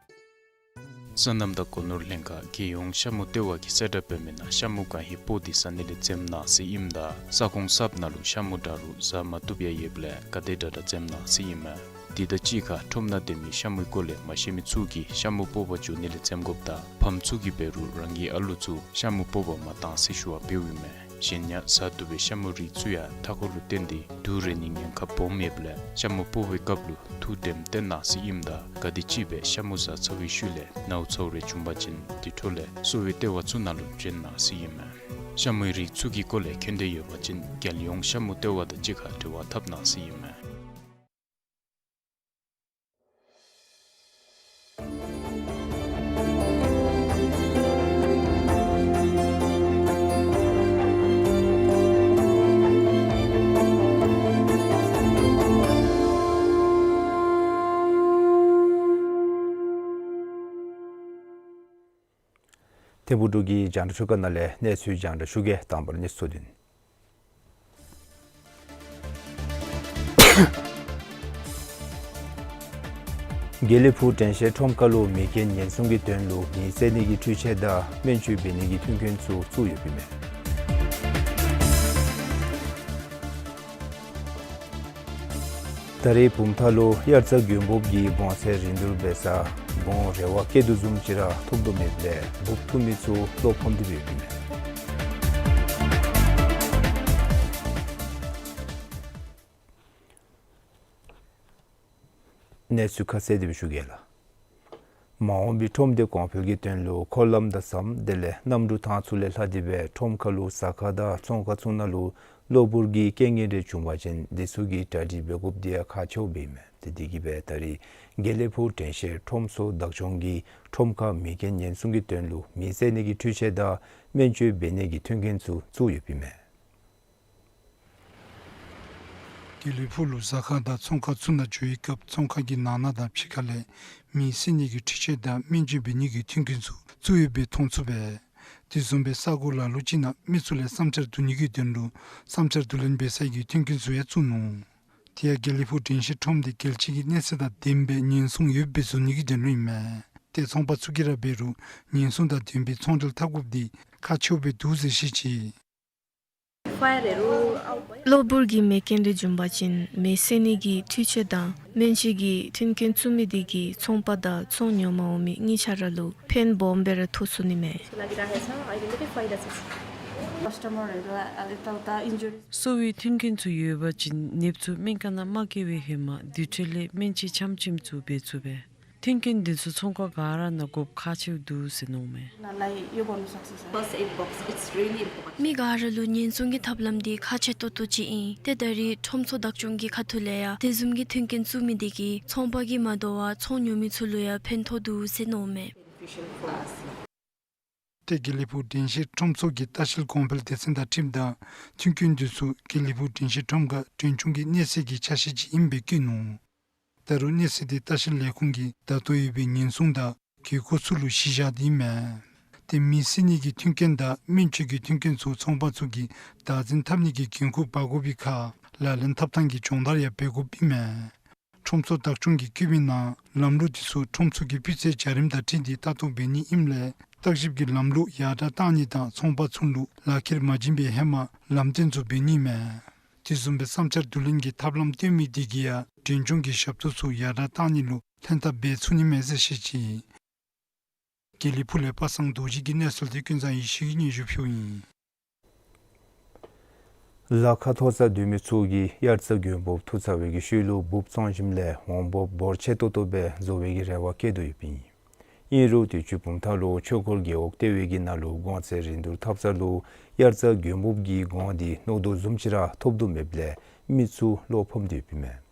སོ་ནམ་དང་སྒོ་ནོར་ལྷན་ཁག་རྒྱལ་ཡོངས་ཤ་མུ་ལྟེ་བ་གིས་གསལ་བསྒྲགས་འབད་མི་ནང་ཤ་མུ་ག་ཧེ་སྤོ་སྟེ་ཟ་ནི་ལས་འཛེམ་གནང་ཟེར་ཨིནམ་ད་ས་ཁོངས་གསརཔ་ནང་ལུ་ཤ་མུ་འདྲ་རུང་ཟ་མ་བཏུབ་ཡང་ཡོདཔ་ལས་ག་དེ་དྲག་དྲག་འཛེམ་གནང་ཟེར་ཨིན་མས། དེ་དང་གཅིག་ཁར་ཁྲོམ་ནང་སྡོད་མི་ཤ་མུའི་སྐོར་ལས་མ་ཤེས་མི་ཚུ་གིས་ཤ་མུ་སྤོ་བར་འགྱོ་ནི་ལས་འཛེམ་དགོཔ་དང་ཕམ་ཚུ་གིས་འབད་རུང་རང་གི་ཨ་ལོ་ཚུ་ཤ་མུ་སྤོ་བར་མ་གཏང་ཟེར་ཞུ་བ་འབདཝ་ཨིན་མས། གཞན་ཡང་ཟ་བཏུབ་པའི་ཤ་མུའི་རིགས་ཚུ་ཡང་མཐའ་འཁོར་ལུ་བརྟེན་ཏེ་དུག་རེག་ནིའི་ཉེན་ཁ་སྦོམ་ཡོདཔ་ལས་ཤ་མུ་སྤོ་བའི་སྐབས་ལུ་ཐུགས་དྲནམ་བཏོན་གནང་ཟེར་ཨིནམ་ད་ག་དེམ་ཅིག་སྦེ་ཤ་མུ་ཟ་ཚར་བའི་ཤུལ་ལས་ནཝ་ཚཝ་རེ་བྱུང་པ་ཅིན་དེ་འཕྲོ་ལས་གསོ་བའི་ལྟེ་བ་ཚུ་ནང་ལུ་བྱོན་གནང་ཟེར་ཨིན་མས། ཤ་མུའི་རིགས་ཚུ་གི་སྐོར་ལས་མཁྱེན་འདོད་ཡོད་པ་ཅིན་རྒྱལ་ཡོངས་ཤ་མུ་ལྟེ་བ་དང་གཅིག་ཁར་འབྲེལ་བ་འཐབ་གནང་ཟེར་ཨིན་མས། ཐིམ་ཕུག་འབྲུག་གི་རྒྱང་བསྒྲགས་ཁྲི་ཀ་ནང་ལས་གནས་ཚུལ་རྒྱང་བསྒྲགས་ཞུ་གེ། དང་པ་ར་གནས་ཚུལ་བསྡུ་ནི། དགེ་ལེགས་ཕུག་དྲན་ཤེས་ཁྲོམ་ཁ་ལུ་མེ་རྐྱེན་ཉེན་སྲུང་གི་དོན་ལུ་མེ་བསད་ནི་གི་འཕྲུལ་ཆས་དང་སྨན་བཅོས་འབད་ནི་གི་མཐུན་རྐྱེན་ཚུ་བཙུགས་ཡོདཔ་ཨིན་མས། ད་རེས་བུམ་ཐང་ལུ་དབྱར་རྩྭ་དགུན་འབུབ་ཀྱི་གོང་ཚད་རིན་བསྡུར་འབད་ས་གོང་རེ་བ་བསྐྱེད་དོ་བཟུམ་ཅིག་ར་ཐོབ་དོ་མེདཔ་ལས་འབུབ་འཐུ་མི་ཚུ་བློ་ཕམ་སྟེ་སྦེ་ཡོདཔ་ཨིན་མས། གནས་ཚུལ་ཁ་གསལ་དེ་སྦེ་ཞུ་གེ་ལགས། མ་འོངས་པའི་ཁྲོམ་སྡེ་གོང་འཕེལ་གྱི་དོན་ལུ་འཁོར་ལམ་དང་ཟམ་དེ་ལས་གནམ་གྲུ་ཐང་ཚུ་ལས་ལྷག་སྟེ་སྦེ་ཁྲོམ་ཁ་ལུ་ཟ་ཁང་དང་ཚོང་ཁང་ཚུ་ནང་ལུ་གློ་བུར་གྱི་རྐྱེན་ངན་རེ་བྱུང་པ་ཅིན་དེ་ཚུ་གི་གྲ་སྒྲིག་འབད་དགོཔ་འདི་ཡང་ཁག་ཆེཝ་སྦེ་ཨིན་མས། དེ་དེ་གིས་སྦེ་ད་རེས་དགེ་ལེགས་ཕུག་དྲན་ཤེས་ཁྲོམ་ཚོགས་བདག་སྐྱོང་གིས་ཁྲོམ་ཁ་མེ་རྐྱེན་ཉེན་སྲུང་གི་དོན་ལུ་མེ་བསད་ནི་གི་འཕྲུལ་ཆས་དང་སྨན་བཅོས་འབད་ནི་གི་མཐུན་རྐྱེན་ཚུ་བཙུགས་ཡོདཔ་ཨིན་མས། དགེ་ལེགས་ཕུག་ལུ་ཟ་ཁང་དང་ཚོང་ཁང་ཚུ་ནང་འགྱོ་བའི་སྐབས་ཚོང་ཁང་གི་ནང་ན་དང་ཕྱི་ཁ་ལས་མེ་བསད་ནི་གི་འཕྲུལ་ཆས་དང་སྨན་བཅོས་འབད་ནི་གི་མཐུན་རྐྱེན་ཚུ་བཙུགས་ཡོདཔ་སྦེ་མཐོང་ཚུགས་པས། དེ་བཟུམ་སྦེ་ས་གོ་ལ་ལུ་ཅིག་ནང་མི་ཚུ་ལས་བསམ་འཆར་བསྡུ་ནི་གི་དོན་ལུ་བསམ་འཆར་བསྡུ་ལེན་འབད་ས་གི་མཐུན་རྐྱེན་ཚུ་ཡང་བཙུགས་ནུག། དེ་ཡང་དགེ་ལེགས་ཕུག་དྲན་ཤེས་ཁྲོམ་དེ་རྒྱལ་སྤྱི་གི་གནས་ཚད་དང་ལྡནམ་སྦེ་ཉེན་སྲུང་ཡོདཔ་སྦེ་བཟོ་ནི་གི་དོན་ལུ་ཨིན་མས། ཏེ་ཚོང་པ་ཚུ་གིས་ར་འབད་རུང་ཉེན་སྲུང་དང་ལྡན་པའི་ཚོང་འབྲེལ་འཐབ་དགོཔ་འདི་ཁག་ཆེཝ་སྦེ་འདུག་ཟེར་བཤད་ཅི། གློ་བུར་གྱི་མེ་རྐྱེན་རེ་བྱུང་པ་ཅིན་མེ་བསད་ནི་གི་འཕྲུལ་ཆས་དང་སྨན་བཅོས་ཀྱི་མཐུན་རྐྱེན་བཙུགས་མི་དེ་གིས་ཚོང་པ་དང་ཚོང་ཉོ་མ་འོང་མི་གཉིས་ཆ་ར་ལུ་ཕན་སྦོམ་སྦེ་ར་ཐོགས་ཚུགས་ནི་མས། གསོ་བའི་མཐུན་རྐྱེན་ཚུ་ཡོད་པ་ཅིན་ནདཔ་ཚུ་སྨན་ཁང་ནང་མ་བསྐྱལ་བའི་ཧེ་མ་དེ་འཕྲོ་ལས་སྨན་བཅོས་ཆམ་ཆིམ་ཚུ་འབད་ཚུགས་པས། མཐུན་རྐྱེན་འདི་ཚུ་ཚོང་ཁང་ག་ར་ནང་དགོཔ་ཁག་ཆེཝ་འདུག་ཟེར་མནོཝ་མས། མི་ག་ར་ལུ་ཉེན་སྲུང་གི་ཐབས་ལམ་འདི་ཁག་ཆེ་ཏོག་ཏོ་ཅིག་ཨིན། ཏེ་ད་རེས་ཁྲོམ་ཚོགས་བདག་སྐྱོང་གི་ཁ་ཐུག་ལས་ཡང་དེ་བཟུམ་གྱི་མཐུན་རྐྱེན་བཙུགས་མི་དེ་གིས་ཚོང་པ་གིས་མ་དོ་བར་ཚོང་ཉོ་མི་ཚུ་ལུ་ཡང་ཕན་ཐོགས་འདུག་ཟེར་མནོཝ་མས། ཏེ་དགེ་ལེགས་ཕུག་དྲན་ཤེས་ཁྲོམ་ཚོགས་ཀྱི་ལྟ་བཤལ་གོང་འཕེལ་སྡེ་ཚན་དང་འཁྲིལཝ་ད་མཐུན་རྐྱེན་འདི་ཚུ་དགེ་ལེགས་ཕུག་དྲན་ཤེས་ཁྲོམ་ཁར་གྲོན་ཆུང་གི་གནས་ཚད་ཀྱི་ཆ་ཤས་ཅིག་ཨིནམ་སྦེ་བཀོད་ནུག། ད་རུང་གནས་ཚད་དེ་ལྟ་བཤལ་ལས་ཁུངས་ཀྱིས་ད་ལྟོ་ཡོད་པའི་ཉེན་སྲུང་དང་དགོས་མཁོ་ཚུ་ལུ་གཞི་བཞག་སྟེ་ཨིན་མས། ཏེ་མེ་བསད་ནི་གི་མཐུན་རྐྱེན་དང་སྨན་བཅོས་ཀྱི་མཐུན་རྐྱེན་ཚུ་ཚོང་པ་ཚུ་གིས་བདག་འཛིན་འཐབ་ནི་གི་འགན་ཁུར་འབག་དགོ་པའི་ཁར་ལག་ལེན་འཐབ་ཐངས་ཀྱི་སྦྱོང་བརྡར་ཡང་འབད་དགོཔ་ཨིན་མས། ཁྲོམ་ཚོགས་བདག་སྐྱོང་གིས་བཀོད་མི་ནང་ལམ་ལུགས་འདི་ཚུ་ཁྲོམ་ཚོགས་ཀྱི་སྤུས་ཚད་བྱ་རིམ་དང་འཁྲིལ་ཏེ་ལྟ་རྟོག་འབད་ནི་ཨིནམ་ལས་བརྟག་ཞིབ་ཀྱི་ལམ་ལུགས་ཡར་དྲག་གཏང་ནི་དང་ཚོང་པ་ཚུ་ལུ་ལག་ཁྱེར་མ་བྱིན་པའི་ཧེ་མ་ལམ་སྟོན་ཚུ་འབད་ནི་ཨིན་མས། དེ་བཟུམ་སྦེ་བསམ་འཆར་བསྡུ་ལེན་གྱི་ཐབས་ལམ་སྟོན་མི་དེ་གིས་ཡང་གྲོན་ཆུང་གི་ཞབས་ཏོག་ཚུ་ཡར་དྲག་གཏང་ནི་ལུ་ལྷན་ཐབས་འབད་ཚུགས་ནི་མས་ཟེར་བཤད་ཅི། དགེ་ལེགས་ཕུག་ལས་པ་སངས་རྡོ་རྗེ་གི་གནས་ཚུལ་དེ་ཀུན་བཟང་ཡེ་ཤེས་ཀྱིས་སྙན་ཞུ་ཕུལཝ་ཨིན། ལ་ཁ་མཐོ་ས་སྡོད་མི་ཚུ་གིས་དབྱར་རྩྭ་དགུན་འབུབ་འཐུ་ཚར་བའི་ཤུལ་ལུ་འབུབ་བཙོང་ཞིནམ་ལས་འོང་འབབ་འབོར་ཆེ་ཏོག་ཏོ་སྦེ་བཟོ་བའི་རེ་བ་བསྐྱེད་དོ་ཡོདཔ་ཨིན། ཨིན་རུང་དུས་ཅི་བུམ་ཐང་ལུ་ཆོས་འཁོར་རྒེད་འོག་ལྟེ་བའི་ནང་ལུ་གོང་ཚད་རིན་བསྡུར་འཐབ་ས་ལུ་དབྱར་རྩྭ་དགུན་འབུབ་ཀྱི་གོང་འདི་མནོ་དོ་བཟུམ་ཅིག་ར་ཐོབ་དོ་མེདཔ་ལས་མི་ཚུ་བློ་ཕམ་སྟེ་ཡོདཔ་ཨིན་མས།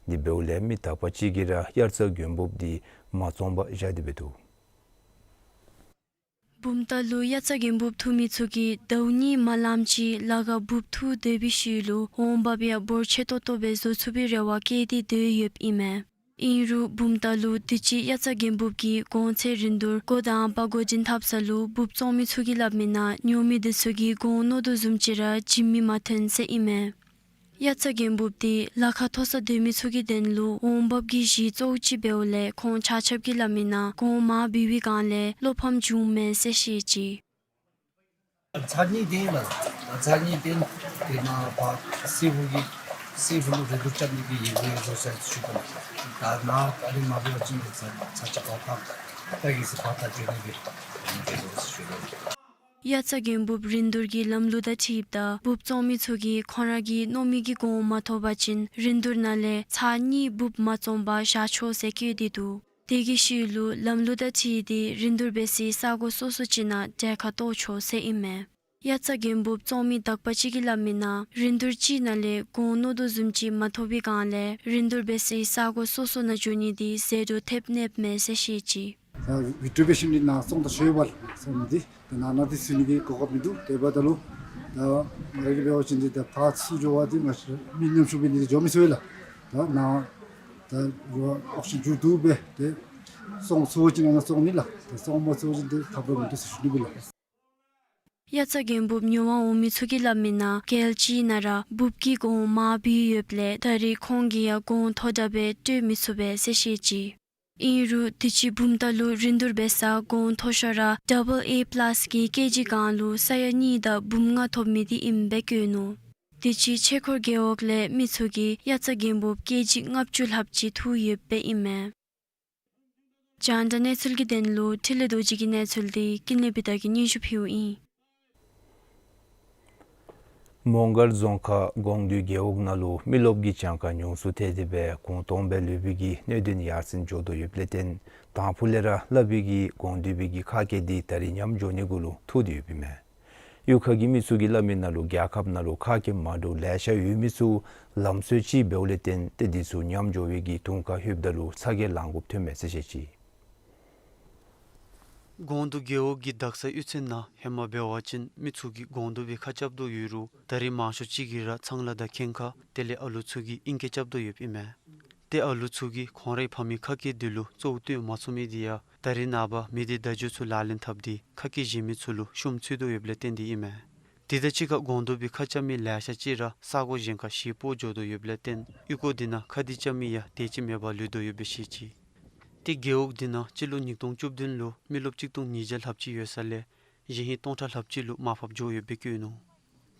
དེ་འབདཝ་ལས་མི་དག་པ་ཅིག་གིས་ར་དབྱར་རྩྭ་དགུན་འབུབ་འདི་མ་བཙོང་པར་བཞག་སྟེ་སྦེ་འདུག། བུམ་ཐང་ལུ་དབྱར་རྩྭ་དགུན་འབུབ་འཐུ་མི་ཚུ་གིས་ཟླཝ་གཉིས་མ་ལངམ་ཅིག་ལ་ཁར་འབུབ་འཐུ་སྡོད་པའི་ཤུལ་ལུ་འོང་འབབ་ཡང་འབོར་ཆེ་ཏོག་ཏོ་སྦེ་བཟོ་ཚུགས་པའི་རེ་བ་བསྐྱེད་དེ་སྡོད་ཡོདཔ་ཨིན་མས། ཨིན་རུང་བུམ་ཐང་ལུ་དུས་ཅི་དབྱར་རྩྭ་དགུན་འབུབ་ཀྱི་གོང་ཚད་རིན་བསྡུར་འགོ་དང་པ་འགོ་འདྲེན་འཐབ་ས་ལུ་འབུབ་བཙོང་མི་ཚུ་གིས་སླབ་མི་ནང་ཉོ་མི་དེ་ཚུ་གིས་གོང་མནོ་དོ་བཟུམ་ཅིག་ར་བྱིན་མི་མ་ཐོན་ཟེར་ཨིན་མས། དབྱར་རྩྭ་དགུན་འབུབ་འདི་ལ་ཁ་མཐོ་ས་སྡོད་མི་ཚུ་གི་དོན་ལུ་འོང་འབབ་ཀྱི་གཞི་གཙོ་བོ་ཅིག་འབདཝ་ལས་ཁོང་ཆ་ཁྱབ་ཀྱིས་སླབ་མི་ནང་གོང་མར་བུད་པའི་སྒང་ལས་བློ་ཕམ་བྱུངམ་མས་ཟེར་བཤད་ཅི། ཚར་གཉིས་འདི་ཨིན་མས། ཚར་གཉིས་འདི་དེ་ནང་ཕར་སི་ཕུག་གི་སི་ཕུག་ལུ་རིན་བསྡུར་རྐྱབ་ནི་གི་ཡིག་ཚང་བཟོ་ཟེར་ཞུ་དོ། ད་ནཱ་ཨ་ནི་མ་འབད་བ་ཅིན་ཚར་ཚར་གཅིག་ཕར་ཕར་ད་གིས་ཕར་ད་བྱོན་ནི་གི་ཨ་ནི་འབད་དགོ་ཟེར་ཞུ་དོ། དབྱར་རྩྭ་དགུན་འབུབ་རིན་བསྡུར་གྱི་ལམ་ལུགས་དང་འཁྲིལཝ་ད་འབུབ་བཙོང་མི་ཚུ་གིས་ཁོང་ར་གིས་མནོ་མི་གི་གོང་མ་ཐོབ་པ་ཅིན་རིན་བསྡུར་ནང་ལས་ཚར་གཉིས་འབུབ་མ་བཙོང་པར་བཞག་ཆོག་ཟེར་བཀོད་དེ་འདུག། དེ་གི་ཤུལ་ལུ་ལམ་ལུགས་དང་འཁྲིལ་ཏེ་རིན་བསྡུར་འབད་སའི་ས་གོ་སོ་སོ་ཅིག་ནང་གྲལ་ཁར་གཏོགས་ཆོག་ཟེར་ཨིན་མས། དབྱར་རྩྭ་དགུན་འབུབ་བཙོང་མི་དག་པ་ཅིག་གིས་སླབ་མི་ནང་རིན་བསྡུར་ཅིག་ནང་ལས་གོང་མནོ་དོ་བཟུམ་ཅིག་མ་ཐོབ་པའི་སྒང་ལས་རིན་བསྡུར་འབད་སའི་ས་གོ་སོ་སོ་ནང་འགྱོ་ནི་འདི་ཟད་འགྲོ་ཐེབས་ནི་མས་ཟེར་བཤད་ཅི། ད་བི་ཀྲི་བི་ཤིན་འདི་ནང་སོང་ད་ཤོས་པ་ལགས་སོང་མི་འདི་ད་ནང་ན་འདི་སུ་ནི་གི་གོ་སྐབས་མིན་འདུག། དེ་འབདཝ་ད་ལུ་ད་ང་ར་གིས་འབད་བ་ཅིན་འདི་ད་ཕར་ཚུར་འགྱོ་བ་འདི་ང་མི་ཉམ་ཆུང་འབད་ནི་འདི་འགྱོ་མི་ཚུགས་པས་ལགས། ད་ནང་ད་རོགས་ཨོབ་ཤཱན་མཇུག་བསྡུ་སྦེ་ཏེ་སོང་ཚུགས་པ་ཅིན་ནང་སོང་ནི་ལགས། ད་སོང་མ་ཚུགས་པ་ཅིན་ཏེ་ཐབས་ལམ་མིན་འདུག་ཟེར་ཞུ་ནི་སྦེ་ལགས། དབྱར་རྩྭ་དགུན་འབུབ་ཉོ་བར་འོང་མི་ཚུ་གིས་སླབ་མི་ནང་རྒྱལ་སྤྱིའི་ནང་ར་འབུབ་ཀྱི་གོང་མར་བུད་ཡོདཔ་ལས་ད་རེས་ཁོང་གིས་ཡང་གོང་མཐོ་དྲགས་སྦེ་སྤྲོད་མི་ཚུགས་པས་ཟེར་བཤད་ཅི། ཨིན་རུང་དུས་ཅི་བུམ་ཐང་ལུ་རིན་བསྡུར་འབད་ས་གོང་མཐོ་ཤོས་ར་ཌབ་བལ་ཨེ་པ་ལཱསི་གི་ཀེ་ཇི་གང་ལུ་ས་ཡ་གཉིས་དང་འབུམ་ལྔ་ཐོབ་མི་འདི་ཨིནམ་སྦེ་བཀོད་ནུག། དེ་ཅིག་ཆོས་འཁོར་རྒེད་འོག་ལས་མི་ཚུ་གིས་དབྱར་རྩྭ་དགུན་འབུཔ་ཀེ་ཇི་ལྔ་བཅུ་ལྷགཔ་ཅིག་འཐུ་ཡོདཔ་ཨིན་མས། རྒྱང་བསྒྲགས་གནས་ཚུལ་གྱི་དོན་ལུ་འཕྲིན་ལས་རྡོ་རྗེ་གི་གནས་ཚུལ་འདི་ཀུན་ལེགས་བི་དྷ་གིས་སྙན་ཞུ་ཕུལཝ་ཨིན། མོང་སྒར་རྫོང་ཁག་གོང་འདུས་རྒེད་འོག་ནང་ལུ་མི་རློབས་ཀྱི་གྱངས་ཁ་ཉུང་སུ་ཐལ་ཏེ་སྦེ་གུང་སྟོང་སྦེ་ལུས་པའི་གི་གནད་དོན་ཡར་སེང་འགྱོ་དོ་ཡོདཔ་ལས་བརྟེན་དང་ཕུ་ལས་ར་སླབ་པའི་གི་གོང་འདུས་པའི་གི་ཁ་སྐད་འདི་ད་རིས་ཉམས་འགྱོ་ནི་གུ་ལུ་ཐུག་སྟེ་ཡོདཔ་ཨིན་མས། གཡུས་ཁ་གི་མི་ཚུ་གིས་སླབ་མི་ནང་ལུ་རྒྱལ་ཁབ་ནང་ལུ་ཁ་སྐད་མ་འདྲཝ་ལེ་ཤ་ཡོད་མི་ཚུ་ལམ་སྲོལ་ཅིག་འབདཝ་ལས་བརྟེན་ཏེ་འདི་ཚུ་ཉམས་འགྱོ་བའི་གི་དུང་ཁ་ལྷོདཔ་ད་ལུ་ཚ་གྱང་ལང་དགོཔ་ཐོན་མས་ཟེར་བཤད་ཅི། གོང་འདུས་རྒེད་འོག་གི་དག་ས་གཡུས་ཚན་ནང་ཧེ་མ་འབད་བ་ཅིན་མི་ཚུ་གིས་གོང་འདུས་པའི་ཁ་རྐྱབ་དོ་ཡོད་རུང་ད་རིས་མང་ཤོས་ཅིག་གིས་ར་ཚང་ལ་དང་ཁེངས་ཁ་དེ་ལས་ཨ་ལུ་ཚུ་གིས་ཨིང་སྐད་རྐྱབ་དོ་ཡོདཔ་ཨིན་མས། ཏེ་ཨ་ལུ་ཚུ་གིས་ཁོང་རའི་ཕ་མའི་ཁ་སྐད་འདི་ལུ་གཙོ་བོ་བཏོན་མ་ཚུགས་མི་འདི་ཡང་ད་རིས་ནངས་པ་མི་སྡེ་བརྡ་བརྒྱུད་ཚུ་ལག་ལེན་འཐབ་སྟེ་ཁ་སྐད་གཞན་མི་ཚུ་ལུ་ཤུམ་འཚོལ་དོ་ཡོདཔ་ལས་བརྟེན་ཏེ་ཨིན་མས། དེ་དང་གཅིག་ཁར་གོང་འདུས་པའི་ཁ་རྐྱབ་མི་ལེ་ཤ་ཅིག་ར་ས་གོ་གཞན་ཁར་གཞིས་སྤོ་འགྱོ་དོ་ཡོདཔ་ལས་བརྟེན་གཡུས་སྒོ་འདི་ནང་ཁ་སྐད་རྐྱབ་མི་ཡང་དེ་ཅིག་མེད་པར་ལུས་དོ་ཡོདཔ་སྦེ་བཤད་ཅི། ཏེ་རྒེད་འོག་འདི་ནང་སྤྱི་ལོ་ཉིས་སྟོང་བཅུ་བདུན་ལུ་མི་རློབས་གཅིག་སྟོང་ཉིས་བརྒྱ་ལྷགཔ་ཅིག་ཡོད་ས་ལས་གཞེས་ཧིང་སྟོང་ཕྲག་ལྷགཔ་ཅིག་ལུ་མར་ཕབ་འགྱོ་ཡོདཔ་སྦེ་བཀོད་ནུག།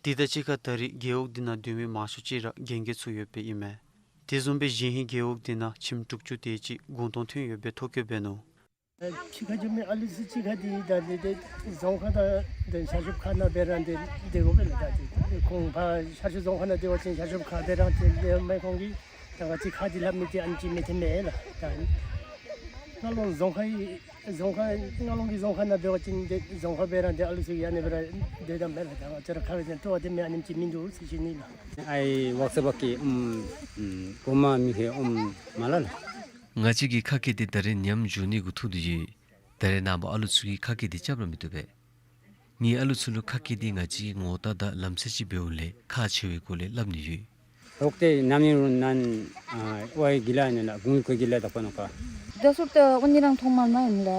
དེ་དང་གཅིག་ཁར་ད་རིས་རྒེད་འོག་འདི་ནང་སྡོད་མི་མང་ཤོས་ཅིག་ར་རྒན་རྒས་ཚུ་ཡོདཔ་ཨིན་མས། དེ་བཟུམ་སྦེ་གཞེས་ཧིང་རྒེད་འོག་འདི་ནང་ཁྱིམ་དྲུག་ཅུ་དེ་ཅིག་གུང་སྟོང་ཐོན་ཡོདཔ་སྦེ་ཐོ་བཀོད་འབད་ནུག། ཕྱི་ཁར་འགྱོ་མི་ཨ་ལུ་ཚུ་ཕྱི་ཁར་འདི་ད་འདི་ཏེ་རྫོང་ཁག་དང་ཏེ་ཤར་ཕྱོགས་ཁ་ནང་འབད་ར་འདི་སྡོད་དགོ་པས་ལགས། ད་ཏེ་ཁོང་ཕར་ཤར་ཕྱོགས་རྫོང་ཁག་ནང་སྡོད་པ་ཅིན་ཤར་ཕྱོགས་ཁར་འབད་ར་ཏེ་སྡོད་མི་ཁོང་གིས་ད་ང་བཅས་ཁ་འདི་སླབ་མི་འདི་ཨ་ནེམ་ཅིག་མི་འཐོན་མས་ལགས། ད་རྔ་ལོང་རྫོང་ཁག་རྫོང་ཁག་རྔ་ལོང་གི་རྫོང་ཁག་ནང་འབད་བ་ཅིན་ཏེ་རྫོང་ཁག་འབད་ར་འདི་ཨ་ལུ་ཚུ་ཡང་ཨ་ནི་སྦེ་ར་སྡོད་དོ་མས་ལགས། ད་ང་བཅས་ར་ཁ་བའི་ཏེ་སྤྲོ་བ་འདི་མི་ཨ་ནེམ་ཅིག་མིན་འདུག་ཟེར་ཞུ་ནི་ལགས། ཨའི་ཝརཀ་ཤོབ་ཀྱི་ཨམ་ཨམ་གོང་མ་མི་ཧེ་ཨམ་མ་ལ་ལགས། ང་བཅས་ཀྱི་ཁ་སྐད་འདི་ད་རིས་ཉམས་འགྱོ་ནི་གུ་ཐུག་སྟེ་ཡོད། ད་རིས་ནངས་པ་ཨ་ལུ་ཚུ་གིས་ཁ་སྐད་འདི་རྐྱབ་ར་མི་བཏུབ་པས། ངེའི་ཨ་ལུ་ཚུ་ལུ་ཁ་སྐད་འདི་ང་བཅས་ཀྱི་ངོ་རྟགས་དང་ལམ་སྲོལ་ཅིག་འབདཝ་ལས་ཁག་ཆེ་བའི་སྒོ་ལས་སླབ་ནི་ཡོད། ལོག་སྟེ་ནམ་ནི་རུང་ནན་ཨ་ཝའི་གི་ལ་ནི་ལ་གུང་གི་གི་ལ་དག་པ་ནོ་ཀ། ད་སོབ་ཏ་ཨོ་ནི་རང་ཐོག་མར་མ་ཡིན་ལ།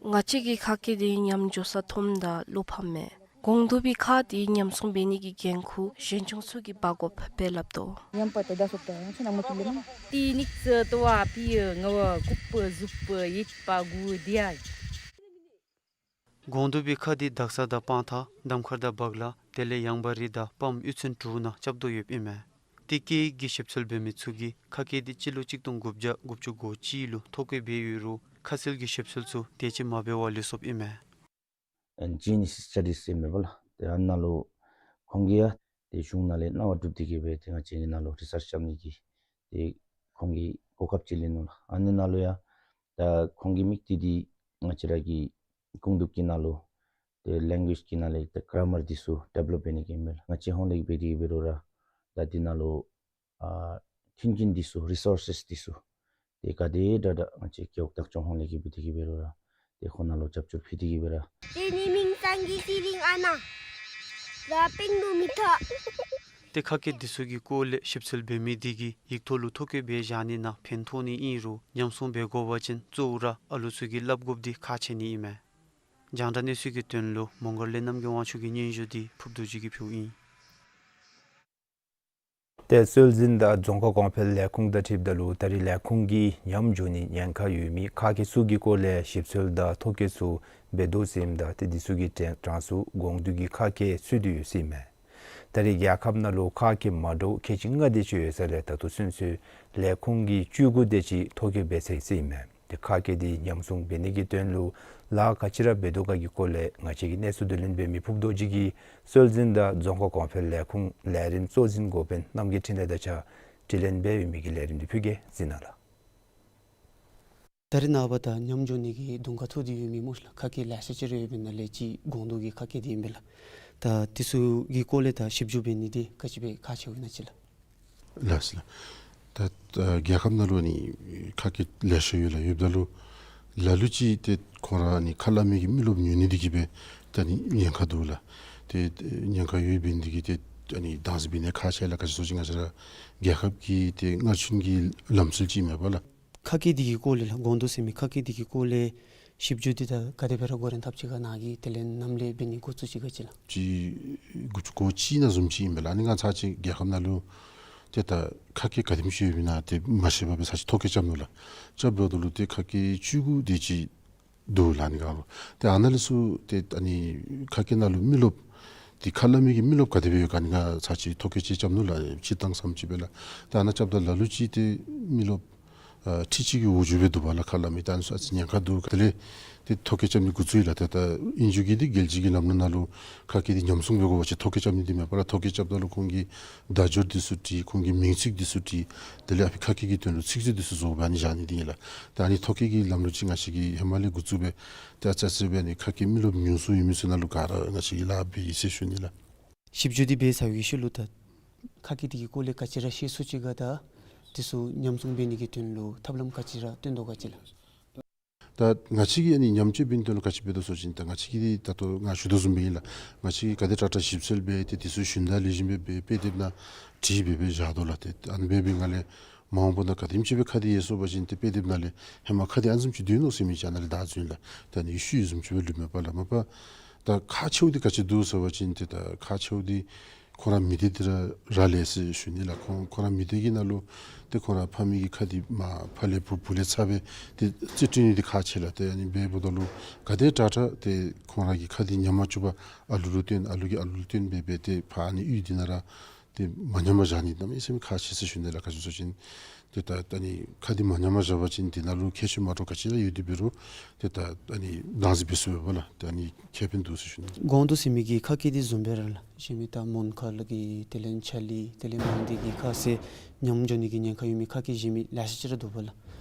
ང་བཅས་ཀྱི་ཁ་སྐད་འདི་ཉམས་འགྱོ་ས་མཐོངམ་ད་བློ་ཕམ་མས། གོང་དུ་བའི་ཁ་འདི་ཉམས་སྲུང་འབད་ནི་གི་འགན་ཁུར་གཞན་ཆུང་ཚུ་གིས་འབག་དགོཔ་སྦེ་སླབ་དོ། ཉམས་པ་ཏེ་ད་སོབ་ཏ་ཡང་ཚུ་ནང་མ་ཐུབ་ལེ་མ། ཏེ་ནིག་ཙི་ཏོ་བ་པི་ཡ་ང་བ་ཀུ་པ་ཟུག་པ་ཡིད་པ་གུ་དི་ཡ། གོང་དུ་བའི་ཁ་འདི་དག་ས་དང་སྤང་ཐང་གདམ་ཁར་དང་བག་ལ་དེ་ལས་ཡངས་པ་རི་དང་སྤམ་གཡུས་ཚན་དྲུག་ནང་རྐྱབ་དོ་ཡོདཔ་ཨིན་མས། ཏེ་སྐད་ཡིག་གི་ཞིབ་འཚོལ་འབད་མི་ཚུ་གིས་ཁ་སྐད་འདི་སྤྱི་ལོ་གཅིག་སྟོང་དགུ་བརྒྱ་དགུ་བཅུ་གོ་གཅིག་ལུ་ཐོ་བཀོད་འབད་ཡོད་རུང་ཁ་གསལ་གྱི་ཞིབ་འཚོལ་ཚུ་དེ་ཅིག་མ་འབད་བར་ལུས་སོཔ་ཨིན་མས། ཨེན་ཇི་ནི་སི་སི་ཊ་ཌིས་ཟེར་མས་པ་ལགས། ཏེ་ཨ་ནཱ་ལུ་ཁོང་གིས་ཡང་ཏེ་གཞུང་ནང་ལས་གནང་བ་གྲུབ་སྟེ་གིས་སྦེ་ཏེ་ང་བཅས་ཀྱི་ནང་ལུ་རི་སརཆ་རྐྱབ་ནི་གི་ཏེ་ཁོང་གིས་གོ་སྐབས་ཅིག་ལེན་ནུག་ལགས། ཨ་ནི་ནང་ལུ་ཡང་ད་ཁོང་གི་དམིགས་གཏད་འདི་ང་བཅས་ར་གི་གོང་དུ་གི་ནང་ལུ་ཏེ་ལེང་གུ་ཨེཇ་གི་ནང་ལས་ཏེ་གར་མར་འདི་ཚུ་ཌི་བེ་ལོབ་འབད་ནི་གི་ཨིན་མས་ལགས། ང་བཅས་ཧོང་ལས་འབད་དེ་གིས་འབད་རུང་ར་ད་འདི་ནང་ལུ་ཨ་མཐུན་རྐྱེན་འདི་ཚུ་རི་སོར་སེས་འདི་ཚུ་ཏེ་ག་དེ་དྲག་དྲག་ང་བཅས་རྒེད་འོག་བདག་སྐྱོང་ཧོང་ལས་འབད་དེ་གིས་འབད་རུང་ར་ཏེ་ཁོང་ནང་ལུ་རྒྱབ་སྐྱོར་ཕུལ་ཏེ་གིས་འབད་རུང་ར། ཏེ་ནི་མིང་སང་གི་སི་རིང་ཨ་ན་ར་པིང་ནུ་མི་ཐ། ཏེ་ཁ་སྐད་འདི་ཚུ་གི་སྐོར་ལས་ཞིབ་འཚོལ་འབད་མི་འདི་གིས་ཡིག་ཐོག་ལུ་ཐོ་བཀོད་འབད་བཞག་ནི་ནང་ཕན་ཐོགས་ནི་ཨིན་རུང་ཉམས་སྲུང་འབད་དགོ་པ་ཅིན་གཙོ་བོ་ར་ཨ་ལུ་ཚུ་གིས་སླབ་དགོཔ་འདི་ཁག་ཆེ་ནི་ཨིན་མས། རྒྱང་བསྒྲགས་གནས་ཚུལ་གྱི་དོན་ལུ་མོང་སྒར་ལས་རྣམ་རྒྱལ་དབང་ཕྱུག་གི་སྙན་ཞུ་འདི་ཕུརཔ་རྡོ་རྗེ་གིས་ཕུལཝ་ཨིན། ཏེ་སྲོལ་འཛིན་དང་རྫོང་ཁ་གོང་འཕེལ་ལས་ཁུངས་དང་འཁྲིལཝ་ད་ལུ་ད་རིས་ལས་ཁུངས་ཀྱིས་ཉམས་འགྱོ་ནི་ཉེན་ཁ་ཡོད་མི་ཁ་སྐད་ཚུ་གི་སྐོར་ལས་ཞིབ་འཚོལ་དང་ཐོ་བཀོད་ཚུ་འབད་དོ་ཟེར་ཨིནམ་ད་ཏེ་འདི་ཚུ་གི་གྲ་གྲངས་སུ་གོང་དུ་གི་ཁ་སྐད་ཚུད་དེ་ཡོད་ཟེར་ཨིན་མས། ད་རིས་རྒྱལ་ཁབ་ནང་ལུ་ཁ་སྐད་མ་འདྲཝ་ཁལ་གཅིག་ལྔ་དེ་ཅིག་ཡོད་ས་ལས་ད་ལྟོ་ཚུན་ཚོད་ལས་ཁུངས་ཀྱིས་བཅུ་དགུ་དེ་ཅིག་ཐོ་བཀོད་འབད་ཚར་ཡི་ཟེར་ཨིན་མས། ཏེ་ཁ་སྐད་འདི་ཉམས་སྲུང་འབད་ནི་གི་དོན་ལུ་ལཱ་ག་ཅི་ར་འབད་དོ་ག་གི་སྐོར་ལས་ང་བཅས་ཀྱིས་གནས་ཚུལ་བསྡུ་ལེན་འབད་མི་ཕུརཔ་རྡོ་རྗེ་གིས་སྲོལ་འཛིན་དང་རྫོང་ཁ་གོང་འཕེལ་ལས་ཁུངས་ལས་རིམ་གཙོ་འཛིན་འགོ་དཔོན་རྣམ་རྒྱལ་འཕྲིན་ལས་དང་གཅིག་ཁར་དྲི་ལན་འབད་ཡོད་མི་གི་ལས་རིམ་འདི་ཕུལ་གེ། གཟིགས་གནང་ལགས། ད་རིས་ནངས་པ་ད་ཉམས་འགྱོ་ནི་གི་གདོང་ཁར་ཐུག་སྟེ་ཡོད་མི་སྨོ་ལགས། ཁ་སྐད་ལེ་ཤ་ཅིག་ར་ཡོད་པའི་ནང་ལས་གཅིག་གོང་དུ་གི་ཁ་སྐད་འདི་ཨིན་པས་ལགས། ད་འདི་ཚུ་གི་སྐོར་ལས་ད་ཞིབ་འཇུག་འབད་ནི་འདི་ག་ཅི་སྦེ་ཁག་ཆེཝ་ཨིན་ན་ཅིག་ལགས། ལགས་སོ་ལགས། ད་ཨ་རྒྱལ་ཁབ་ནང་ལུ་ནི་ཁ་སྐད་ལེ་ཤ་ཡོད་ལགས། ཡོདཔ་ད་ལུ་ལ་ལུ་ཅིག་ཏེ་ཁོང་ར་ནི་ཁ་སླབ་མི་གི་མི་རློབས་ཉུང་ནི་འདི་གིས་སྦེ་ད་ནི་ཉེན་ཁ་འདུག་ལགས། ཏེ་ཉེན་ཁ་ཡོདཔ་འབད་ནི་འདི་གིས་ཏེ་ཨ་ནི་དྭངས་གསལ་འབད་ནི་ཁག་ཆེ་ལགས། ག་ཅི་ཟེར་བ་ཅིན་ང་བཅས་ར་རྒྱལ་ཁབ་ཀྱི་ཏེ་སྔར་བྱུང་གི་ལམ་སྲོལ་ཅིག་མས་པ་ལགས། ཁ་སྐད་འདི་གི་སྐོར་ལས་ལགས། གོང་དུ་ཟེར་མི་ཁ་སྐད་འདི་གི་སྐོར་ལས་ཞིབ་འཇུག་འདི་ད་ག་དེ་སྦེ་ར་འགོ་འདྲེན་འཐབ་ཅི་ག་ནཱ་གིས་དེ་ལས་ནམ་ལས་འབད་ནི་འགོ་བཙུགས་ཅི་ག་ཅིག་ལགས། ཅིག་དགུ་བཅུ་གོ་གཅིག་ནང་བཟུམ་ཅིག་ཨིན་པས་ལགས། ཨ་ནི་ང་ཚར་ཅིག་རྒྱལ་ཁབ་ནང་ལུ་ཏེ་ད་ཁ་སྐད་ག་དེམ་ཅིག་ཡོདཔ་ཨིན་ན་ཏེ་མ་ཤེས་པར་སྦེ་ཚར་ཅིག་ཐོ་བཀོད་རྐྱབ་ནུག་ལགས། རྐྱབ་འགྱོཝ་ད་ལུ་ཏེ་ཁ་སྐད་བཅུ་དགུ་དེ་ཅིག་འདུག་ལགས། ཨ་ནི་ག་ལུ་ཏེ་ཨ་ནཱ་ལས་ཚུར་ཏེ་ཨ་ནི་ཁ་སྐད་ནང་ལུ་མི་རློབས་ ཏེ་ཁ་སླབ་མི་གི་མི་རློབས་ག་དེ་སྦེ་ཡོད་ག་ནི་ང་ཚར་ཅིག་ཐོ་བཀོད་ཅིག་རྐྱབ་ནུག་ལགས། སྤྱིར་བཏང་བསམ་ཅིག་སྦེ་ལགས། ད་ཨ་ནཱ་རྐྱབ་ད་ལ་ལུ་ཅིག་ཏེ་མི་རློབས་ཨ་ཁྲི་གཅིག་གི་འོག་འགྱོ་སྦེ་འདུག་པ་ལགས། ཁ་སླབ་མི་ད་ཨ་ནི་ཚུ་ཨ་ཙི་ཉེན་ཁ་འདུག། དེ་ལས་ཏེ་ཐོ་བཀོད་རྐྱབ་ནི་འགོ་བཙུགས་ཡི་ལགས། ཏེ་ད་ཨིན་རྒྱུ་གི་འདི་རྒྱལ་སྤྱི་གི་ལམ་ལུགས་ནང་ལུ་ཁ་སྐད་འདི་ཉམས་སྲུང་འབད་དགོ་པ་ཅིན་ཐོ་བཀོད་རྐྱབ་ནི་འདི་མེད་པ་ལགས། ཐོ་བཀོད་རྐྱབ་ད་ལུ་ཁོང་གི་བརྡ་སྦྱོར་འདི་ཚུ་བྲིས། ཁོང་གི་མིང་ཚིག་འདི་ཚུ་བྲིས། དེ་ལས་ཨ་ཕི་ཁ་སྐད་ཀྱི་དོན་ལུ་ཚིག་མཛོད་འདི་ཚུ་བཟོ་སྦེ་ཨ་ནི་བཞག་ནི་འདི་ཨིན་ལགས། ད་ཨ་ནི་ཐོ་བཀོད་ཀྱི་ལམ་ལུགས་ཅིག་ང་བཅས་ཀྱིས་ཧེ་མ་ལས་འགོ་བཙུགས་སྦེ་ཏེ་ཨ་ཙི་ཙི་སྦེ་ཨ་ནི་ཁ་སྐད་མི་རློབས་ཉུང་སུ་ཡོད་མི་ཚུ་ནང་ལུ་ག་ར་ང་བཅས་ཀྱིས་ལཱ་འབད་ཡི་ཟེར་ཞུ་ནི་ལགས། ཞིབ་འཇུག་འདི་འབད་ཚར་བའི་ཤུལ་ལུ་ད་ཁ་སྐད་འདི་གི་སྐོར་ལས་ག་ཅི་ར་ཤེས་སོ་ཅི་ག་དང་འདི་ཚུ་ཉམས་སྲུང་འབད་ནི་གི་དོན་ལུ་ཐབས་ལམ་ག་ཅི་ར་སྟོན་དོ་ག་ཅི་ལགས། ད་ང་བཅས་ཀྱིས་ཨ་ནི་ཉམས་བཅོས་འབད་ནི་དོན་ལུ་ག་ཅི་འབད་དོ་ཟེར་བ་ཅིན་ད་ང་བཅས་ཀྱིས་ད་ལྟོ་ང་ཞུ་དོ་བཟུམ་སྦེ་ཨིན་ལགས། ང་བཅས་ཀྱིས་ག་དེ་དྲག་དྲག་ཞིབ་འཚོལ་འབད་དེ་འདི་ཚུ་ཞུན་དག་ལེགས་ཤོམ་སྦེ་འབད་དཔེ་དེབ་ནང་བྲིས་སྦེ་སྦེ་བཞག་དོ་ལགས། ཏེ་ཨ་ནི་འབད་འབད་ང་ལས་མ་འོངས་པ་ནང་ག་དེམ་ཅིག་སྦེ་ཁ་འདི་ཡལ་སོང་པ་ཅིན་ཏེ་དཔེ་དེབ་ནང་ལས་ཧེ་མ་ཁ་འདི་ཨ་ནི་བཟུམ་ཅིག་སྡོད་ནུག་ཟེར་མི་ཅིག་ཨ་ནཱ་ལས་བདའ་འཛིན་ལགས། ཏེ་ཨ་ནི་ཤུལ་བཟུམ་ཅིག་སྦེ་ལུས་མེད་པ་ལགས། མ་པ་ད་ཁག་ཆེཝ་འདི་ག་ཅི་འདུག་ཟེར་བ་ཅིན་ཏེ་ད་ཁག་ཆེཝ་འདི་ཁོང་ར་མི་སྡེ་འདི་ར་རག་ལས་ཟེར་ཞུ་ནི་ལགས། ཁོང་ཁོང་ར་མི་སྡེ་གི་ནང་ལུ་ཏེ་ཁོང་ར་ཕ་མའི་གི་ཁ་འདི་མ་ཕ་ལས་བུ་བུ་ལས་ཚ་སྦེ་ཏེ་རྩིས་སྤྲོད་ནི་འདི་ཁག་ཆེ་ལགས། ཏེ་ཨ་ནི་འབདཝ་ད་ལུ་ག་དེ་དྲག་དྲག་ཏེ་ཁོང་ར་གི་ཁ་འདི་ཉམས་མ་བཅུག་པར་ཨ་ལུ་ལུ་སྟོན་ཨ་ལུ་གིས་ཨ་ལུ་ལུ་སྟོན་སྦེ་སྦེ་ཏེ་ཕར་ཨ་ནི་གཡུས་འདི་ནང་ར་ཏེ་མ་ཉམས་པར་བཞག་ནི་གནམ་མེད་ས་མེད་ཁག་ཆེ་ཟེར་ཞུ་ནི་ལགས། ག་ཅི་ཟེར་བ་ཅིན་ཏེ་ད་ཨ་ནི་ཁ་འདི་མ་ཉམས་པར་བཞག་པ་ཅིན་འདི་ནང་ལུ་ཁྱད་ཆོས་མ་འདྲཝ་ག་ཅི་ར་ཡོད་དེ་འབད་རུང་ཏེ་ད་ཨ་ནི་བདག་འཛིན་འབད་ཚུགས་པས་ལགས། ཏེ་ཨ་ནི་ཁེ་ཕན་འདུག་ཟེར་ཞུ་ནི། སྒོང་རྡོག་ཟེར་མི་གི་ཁ་སྐད་འདི་བཟུམ་སྦེ་ར་ལགས། གཞན་མི་ད་མོན་ཁ་ལུ་གི་དེ་ལས་ཆ་ལི་དེ་ལས་མང་སྡེ་གི་ཁ་ཟེར་ཉམས་འགྱོ་ནི་གི་ཉེན་ཁ་ཡོད་མི་ཁ་སྐད་གཞན་མི་ལེ་ཤ་ཅིག་ར་འདུག་པ་ལགས།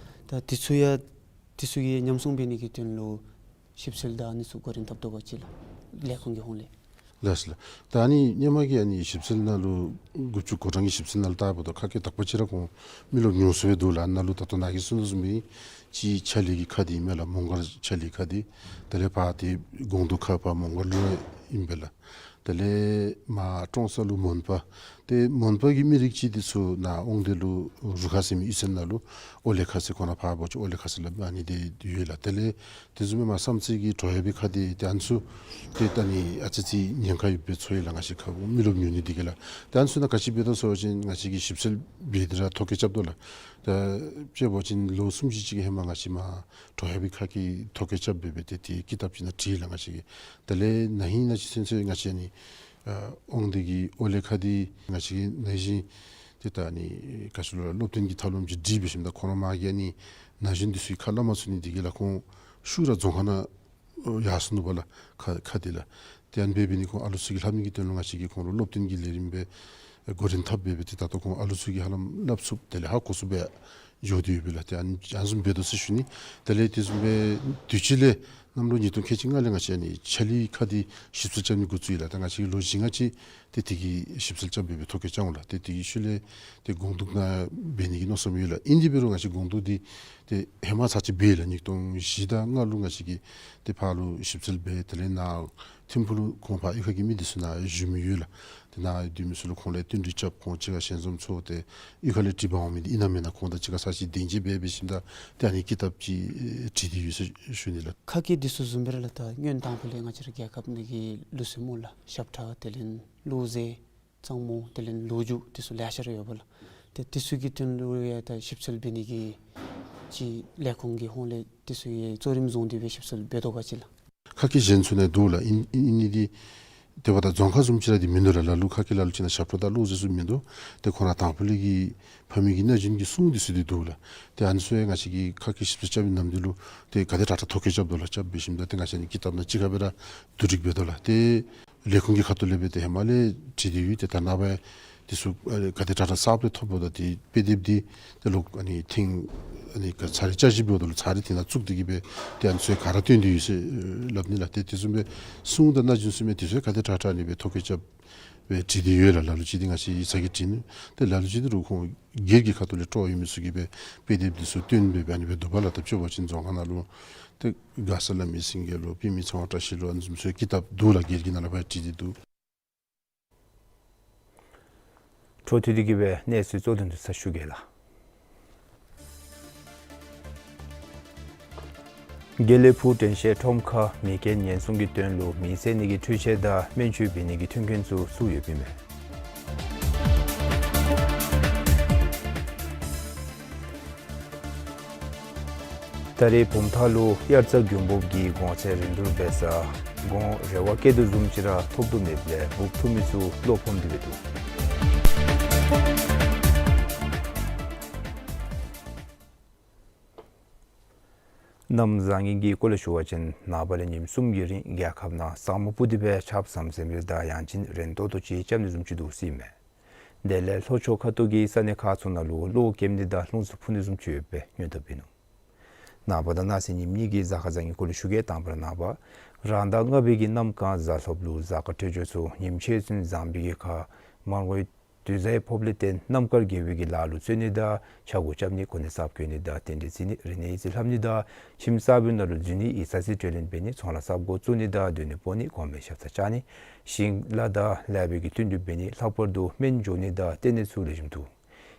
ད་འདི་ཚུ་ཡང་འདི་ཚུ་ཡང་ཉམས་སྲུང་འབད་ནི་གི་དོན་ལུ་ཞིབ་འཚོལ་དང་ཨ་ནི་ཚུ་འགོ་འདྲེན་འཐབ་དོ་ག་ཅི་ལགས་ལས་ཁུངས་ཀྱི་ཧོངས་ལས། ལགས་སོ་ལགས། ད་ཨ་ནི་ཧེ་མ་གི་ཨ་ནི་ཞིབ་འཚོལ་ནང་ལུ་དགུ་བཅུ་གོ་གྲངས་ཀྱི་ཞིབ་འཚོལ་ནང་ལུ་བལྟཝ་ད་ཁ་སྐད་དག་པ་ཅིག་ར་ཁོང་མི་རློབས་ཉུང་སུ་སྦེ་འདུག་ལགས། ཨ་ནཱ་ལུ་ད་ལྟོ་ནཱ་གིས་གསུངས་དོ་བཟུམ་སྦེ་གཅིག་ཆ་ལི་གི་ཁ་འདི་ཨིན་མས་ལགས། མོང་སྒར་ཆ་ལི་ཁ་འདི། དེ་ལས་ཕར་ཏེ་སྒོང་རྡོག་ཁ་ཕར་མོང་སྒར་ལུ་ཨིན་པས་ལགས། དེ་ལས་མར་ཀྲོང་གསར་ལུ་མོན་པ། ཏེ་མོན་པ་གི་མི་རིགས་ཅིག་འདི་ཚུ་ནཱ་དབང་འདུས་ལུ་རུ་ཁ་ཟེར་མི་གཡུས་ཚན་ནང་ལུ་ཨོ་ལེ་ཁ་ཟེར་ཁོང་ར་ཕར་འབོ་ཅི་ཨོ་ལེ་ཁ་ཟེར་སླབ་ཨ་ནི་འདི་ཡོད་ལགས། དེ་ལས་དེ་བཟུམ་སྦེ་མར་བསམ་རྩེ་གི་གྲོ་ཡ་བི་ཁ་འདི་ཏེ་ཨ་ནི་ཚུ་ཏེ་ད་ཨ་ནི་ཨ་ཙི་ཙི་ཉེན་ཁ་ཡོདཔ་སྦེ་ཚོར་ཡི་ལགས། ང་བཅས་ཁ་མི་རློབས་ཉུང་ནི་འདི་གིས་ལགས། ཏེ་ཨ་ནི་ཚུ་ནང་ག་ཅི་འབད་དོ་ཟེར་བ་ཅིན་ང་བཅས་ཀྱིས་ཞིབ་འཚོལ་འབད་དེ་ར་ཐོ་བཀོད་རྐྱབ་དོ་ལགས། ད་དཔྱེ་འབད་བ་ཅིན་ལོ་གསུམ་བཞི་ཅིག་གི་ཧེ་མ་ང་བཅས་མར་གྲོ་ཡ་བི་ཁ་སྐད་ཐོ་བཀོད་རྐྱབ་སྦེ་སྦེ་ཏེ་ཏེ་ཀི་དེབ་ཅིག་ནང་བྲིས་ལགས་ང་བཅས་ཀྱིས། དེ་ལས་ན་ཧིང་ན་ཅིག་ཚུན་ཚོད་ང་བཅས་ཨ་ནི་ཨ་དབང་འདུས་ཀྱི་ཨོ་ལེ་ཁ་འདི་ང་བཅས་ཀྱིས་ན་གཞོན་ཏེ་ད་ཨ་ནི་ག་ཅི་ལོ་སློབ་སྟོན་གྱི་ཐབས་ལམ་ཅིག་སྒྲིག་འབད་ཞིནམ་ད་ཁོང་ར་མར་གྱི་ཨ་ནི་ན་གཞོན་འདི་ཚུ་གིས་ཁ་སླབ་མ་ཚུགས་ནི་འདི་གིས་ལགས་ཁོང་ཤུལ་ར་རྫོང་ཁ་ནང་ཡར་སོ་ནུག་པ་ལགས་ཁ་ཁ་འདི་ལགས། ཏེ་ཨ་ནི་འབད་འབད་ནི་ཁོང་ཨ་ལུ་ཚུ་གིས་སླབ་ནི་གི་དོན་ལུ་ང་བཅས་ཀྱིས་ཁོང་ལུ་སློབ་སྟོན་གྱི་ལས་རིམ་སྦེ་འགོ་འདྲེན་འཐབ་སྦེ་སྦེ་ཏེ་ད་ལྟོ་ཁོང་ཨ་ལུ་ཚུ་གིས་ཧ་ལམ་སླབ་ཚུགསཔ་དེ་ལས་ཧ་གོ་ཚུགསཔ་སྦེ་འགྱོ་སྟེ་ཡོད་པས་ལགས། ཏེ་ཨ་ནི་ཨ་ནི་བཟུམ་འབད་དོ་ཟེར་ཞུ་ནི། དེ་ལས་དེ་བཟུམ་སྦེ་དུས་ཅི་ལས་གནམ་ལོ་ཉིས་སྟོང་ཁལ་གཅིག་ལྔ་ལས་ང་བཅས་ཨ་ནི་ཆ་ལི་ཁ་འདི་ཞིབ་འཚོལ་རྐྱབ་ནི་འགོ་བཙུགས་ཡི་ལགས། ད་ང་བཅས་ལོ་བཞི་ལྔ་ཅིག་ཏེ་དེ་གི་ཞིབ་འཚོལ་རྐྱབ་སྦེ་སྦེ་ཐོ་བཀོད་རྐྱབ་འོང་ལགས། ཏེ་དེ་གི་ཤུལ་ལས་ཏེ་སྒོང་རྡོག་ནང་འབད་ནི་གི་མནོ་བསམ་ཡོད་ལགས། ཨིན་དེ་འབད་རུང་ང་བཅས་སྒོང་རྡོག་འདི་ཏེ་ཧེ་མ་ཚར་ཅིག་འབད་ཡི་ལགས། ཉིས་སྟོང་བཞི་དང་ལྔ་ལུ་ང་བཅས་ཀྱིས་ཏེ་ཕར་ལུ་ཞིབ་འཚོལ་འབད་དེ་ལས་ནཱ་ཐིམ་ཕུག་ལུ་ཁོང་ཕར་གཡུས་ཁ་གི་མི་འདི་ཚུ་ནཱ་བཞུགས་མི་ཡོད་ལགས། ཏེ་ནཱ་སྡོད་མི་ཚུ་ལུ་ཁོང་ལས་བསྟུན་གྲོས་རྐྱབ་ཁོང་གཅིག་ཁར་ཞལ་འཛོམས་ཚོགས་ཏེ་གཡུས་ཁ་ལས་དྲི་བར་འོང་མི་འདི་ཨིན་ན་མེན་ན་ཁོང་དང་གཅིག་ཁར་ཚར་ཅིག་གདེང་འཇོག་འབད་འབད་ཞིནམ་ད་ཏེ་ཨ་ནི་ཀི་དེབ་ཅིག་བྲིས་ཏེ་ཡོད་ཟེར་ཞུ་ནི་ལགས། ཁ་སྐད་འདི་ཚུ་བཟུམ་སྦེ་ར་ལགས། ད་སྔོན་དང་ཕུ་ལས་ང་བཅས་ར་རྒྱལ་ཁབ་ནང་གི་ལུགས་སྲོལ་སྨོ་ལགས། ཞབས་ཁྲ་དེ་ལས་གླུ་གཞས་གཙང་མོ་དེ་ལས་ལོ་རྒྱུས་དེ་ཚུ་ལེ་ཤ་ར་ཡོད་པ་ལགས། ཏེ་དེ་ཚུ་གི་དོན་ལུ་ཡང་ད་ཞིབ་འཚོལ་འབད་ནི་གི་ཅིག་ལས་ཁུངས་ཀྱི་ཧོངས་ལས་དེ་ཚུ་ཡང་གཙོ་རིམ་བཟུང་སྟེ་སྦེ་ཞིབ་འཚོལ་འབད་དོ་ག་ཅི་ལགས། ཁ་སྐད་གཞན་ཚུ་ནང་འདུག་ལགས། ཨིན་ཨིན་ཨིན་ནི་འདི་དེ་འབདཝ་ད་རྫོང་ཁག་བཟུམ་ཅིག་ར་འདི་མིན་འདུག་ལགས། ལ་ལུ་ཁ་སྐད་ལ་ལུ་ཅིག་ནང་ཞབས་ཁྲ་དང་གླུ་གཞས་ཚུ་མིན་འདུག། ཏེ་ཁོང་ར་དང་ཕུ་ལས་ཀྱི་ཕ་མའི་གི་ན་གཞོན་གྱི་སྲུང་འདི་ཚུ་འདི་འདུག་ལགས། ཏེ་ཨ་ནི་ཚུ་ཡང་ང་བཅས་ཀྱིས་ཁ་སྐད་ཞིབ་འཚོལ་རྐྱབ་པའི་ནམ་དུས་ལུ་ཏེ་ག་དེ་དྲག་དྲག་ཐོ་བཀོད་རྐྱབ་དོ་ལགས། རྐྱབ་འབད་ཞིནམ་ད་ཏེ་ང་བཅས་ནི་ཀི་དེབ་ནང་གཅིག་ཁར་སྦེ་ར་བསྡུ་སྒྲིག་འབད་དོ་ལགས། ཏེ་ལས་ཁུངས་ཀྱི་ཁ་ཐུག་ལས་སྦེ་ཏེ་ཧེ་མ་ལས་བྲིས་ཏེ་ཡོད། ཏེ་ད་ནངས་པ་འདི་ཚུ་ཨ་ག་དེ་དྲག་དྲག་གསརཔ་ལས་ཐོབ་འོངམ་ད་ཏེ་དཔེ་དེབ་འདི་ཏེ་ལོག་ཨ་ནི་ཐེངས་ཨ་ནི་ག་ཚར་རེ་བསྐྱར་ཞིབ་འབདཝ་ད་ལུ་ཚར་རེ་དེ་ནང་བཙུགས་ཏེ་གི་སྦེ་ཏེ་ཨ་ནི་ཚུ་ག་ར་སྟོན་ཏེ་ཡོད་ཟེར་སླབ་ནི་ལགས། ཏེ་དེ་བཟུམ་སྦེ་སྲུང་དང་ན་གཞོན་ཚུ་མས་དེ་ཚུ་ག་དེ་དྲག་དྲག་ཨ་ནི་སྦེ་ཐོ་བཀོད་རྐྱབ་སྦེ་བྲིས་ཏེ་ཡོད་ལགས། ལ་ལུ་ཅིག་འདི་ང་བཅས་ཡིག་ཚང་གིས་བྲིས་ནུག། ཏེ་ལ་ལུ་ཅིག་འདི་རུང་ཁོང་སྒེར་གྱི་ཁ་ཐུག་ལས་སྤྲོ་ཡོད་མི་ཚུ་གིས་སྦེ་དཔེ་དེབ་འདི་ཚུ་སྟོན་སྦེ་སྦེ་ཨ་ནི་སྦེ་འདུག་པ་ལགས། ད་དཔྱེ་འབད་བ་ཅིན་རྫོང་ཁག་ནང་ལུ་ཏེ་མགར་ས་བླ་མའི་སེང་གེ་ལོ་པདྨའི་ཚེ་དབང་བཀྲ་ཤིས་ལོ་ཨ་ནི་བཟུམ་ཚུ་ཀི་དེབ་འདུག་ལགས། སྒེར་གྱི་ནང་ལུ་ཕར་བྲིས་ཏེ་འདུག། འཕྲོ་མཐུད་དེ་གི་སྦེ་གནས་ཚུལ་གཙོ་དོན་ཚུ་ཞུ་གེ་ལགས། དགེ་ལེགས་ཕུག་དྲན་ཤེས་ཁྲོམ་ཁར་མེ་རྐྱེན་ཉེན་སྲུང་གི་དོན་ལུ་མེ་བསད་ནི་གི་འཕྲུལ་ཆས་དང་སྨན་བཅོས་འབད་ནི་གི་མཐུན་རྐྱེན་ཚུ་བཙུགས་ཡོདཔ་ཨིན་མས། ད་རེས་བུམ་ཐང་ལུ་དབྱར་རྩྭ་དགུན་འབུབ་ཀྱི་གོང་ཚད་རིན་བསྡུར་འབད་ས་ གོང་རེ་བ་བསྐྱེད་དོ་བཟུམ་ཅིག་ར་ཐོབ་དོ་མེདཔ་ལས་འབུཔ་འཐུ་མི་ཚུ་བློ་ཕམ་སྟེ་འབད་འདུག། གནམ་བཟང་ངན་གྱི་སྐོར་ལས་ཞུ་བ་ཅིན་ནངས་པ་ལས་ཉིནམ་གསུམ་གྱི་རིང་རྒྱལ་ཁབ་ནང་ས་སྨུག་སྤུབས་ཏེ་སྦེ་ཆརཔ་ཟམ་ཟིམ་རེ་དང་ཡང་ཅིན་རན་ཏོག་ཏོ་ཅིག་རྐྱབ་ནི་བཟུམ་ཅིག་འདུག་ཟེར་ཨིན་མས། དེ་ལས་ལྷོ་ཕྱོགས་ཁ་ཐུག་གི་ས་གནས་ཁག་ཚུ་ནང་ལུ་གློག་ཀེམ་ནི་དང་རླུང་འཚུབ་འཕུ་ནི་བཟུམ་ཅིག་ཡོདཔ་སྦེ་སྔོན་བརྡ་འབད་ནུག། ནངས་པ་དང་གནངས་ཚེ་ཉིནམ་གཉིས་ཀྱི་གཟའ་སྐར་བཟང་ངན་སྐོར་ལས་ཞུ་གེ། དང་པ་ར་ནངས་པ་རང་ཟླ་ལྔ་པའི་གི་གནམ་གང་གཟའ་ལྷགཔ་ལུ་གཟའ་སྐར་འཕྲོད་སྦྱོར་ཚུ་ཉིནམ་ཕྱེད་ཚུན་བཟང་པའི་གི་ཁར་མར་ངོའི་དུས་བཟང་ཕོགཔ་ལས་བརྟེན་གནམ་དཀར་དགེ་བའི་གི་ལཱ་ལུ་བརྩོན་ནི་དང་ཆ་བགོས་རྐྱབ་ནི་གོ་གནས་གསརཔ་བསྐོ་ནི་དང་རྟེན་འབྲེལ་བརྩི་ནི་རིག་གནས་ཡིག་རྩིས་ལྷབ་ནི་དང་ཁྱིམ་གསརཔའི་ནང་ལུ་འཛུལ་ནི་ཡིག་ཚང་རྩིས་སྤྲོད་ལེན་འབད་ནི་ཚོང་ལཱ་གསརཔ་འགོ་བཙུགས་ནི་དང་སྡོད་གནས་སྤོ་ནི་གོང་མའི་ཞབས་སར་བཅར་ནི་ཞིང་ལཱ་དང་ལེགས་པའི་གི་བསྟུན་གྲོས་འབད་ནི་ལྷག་པར་དུ་སྨན་འཇོག་ནི་དང་བསྟེན་ནི་ཚུ་ལེགས་ཤོམ་འདུག།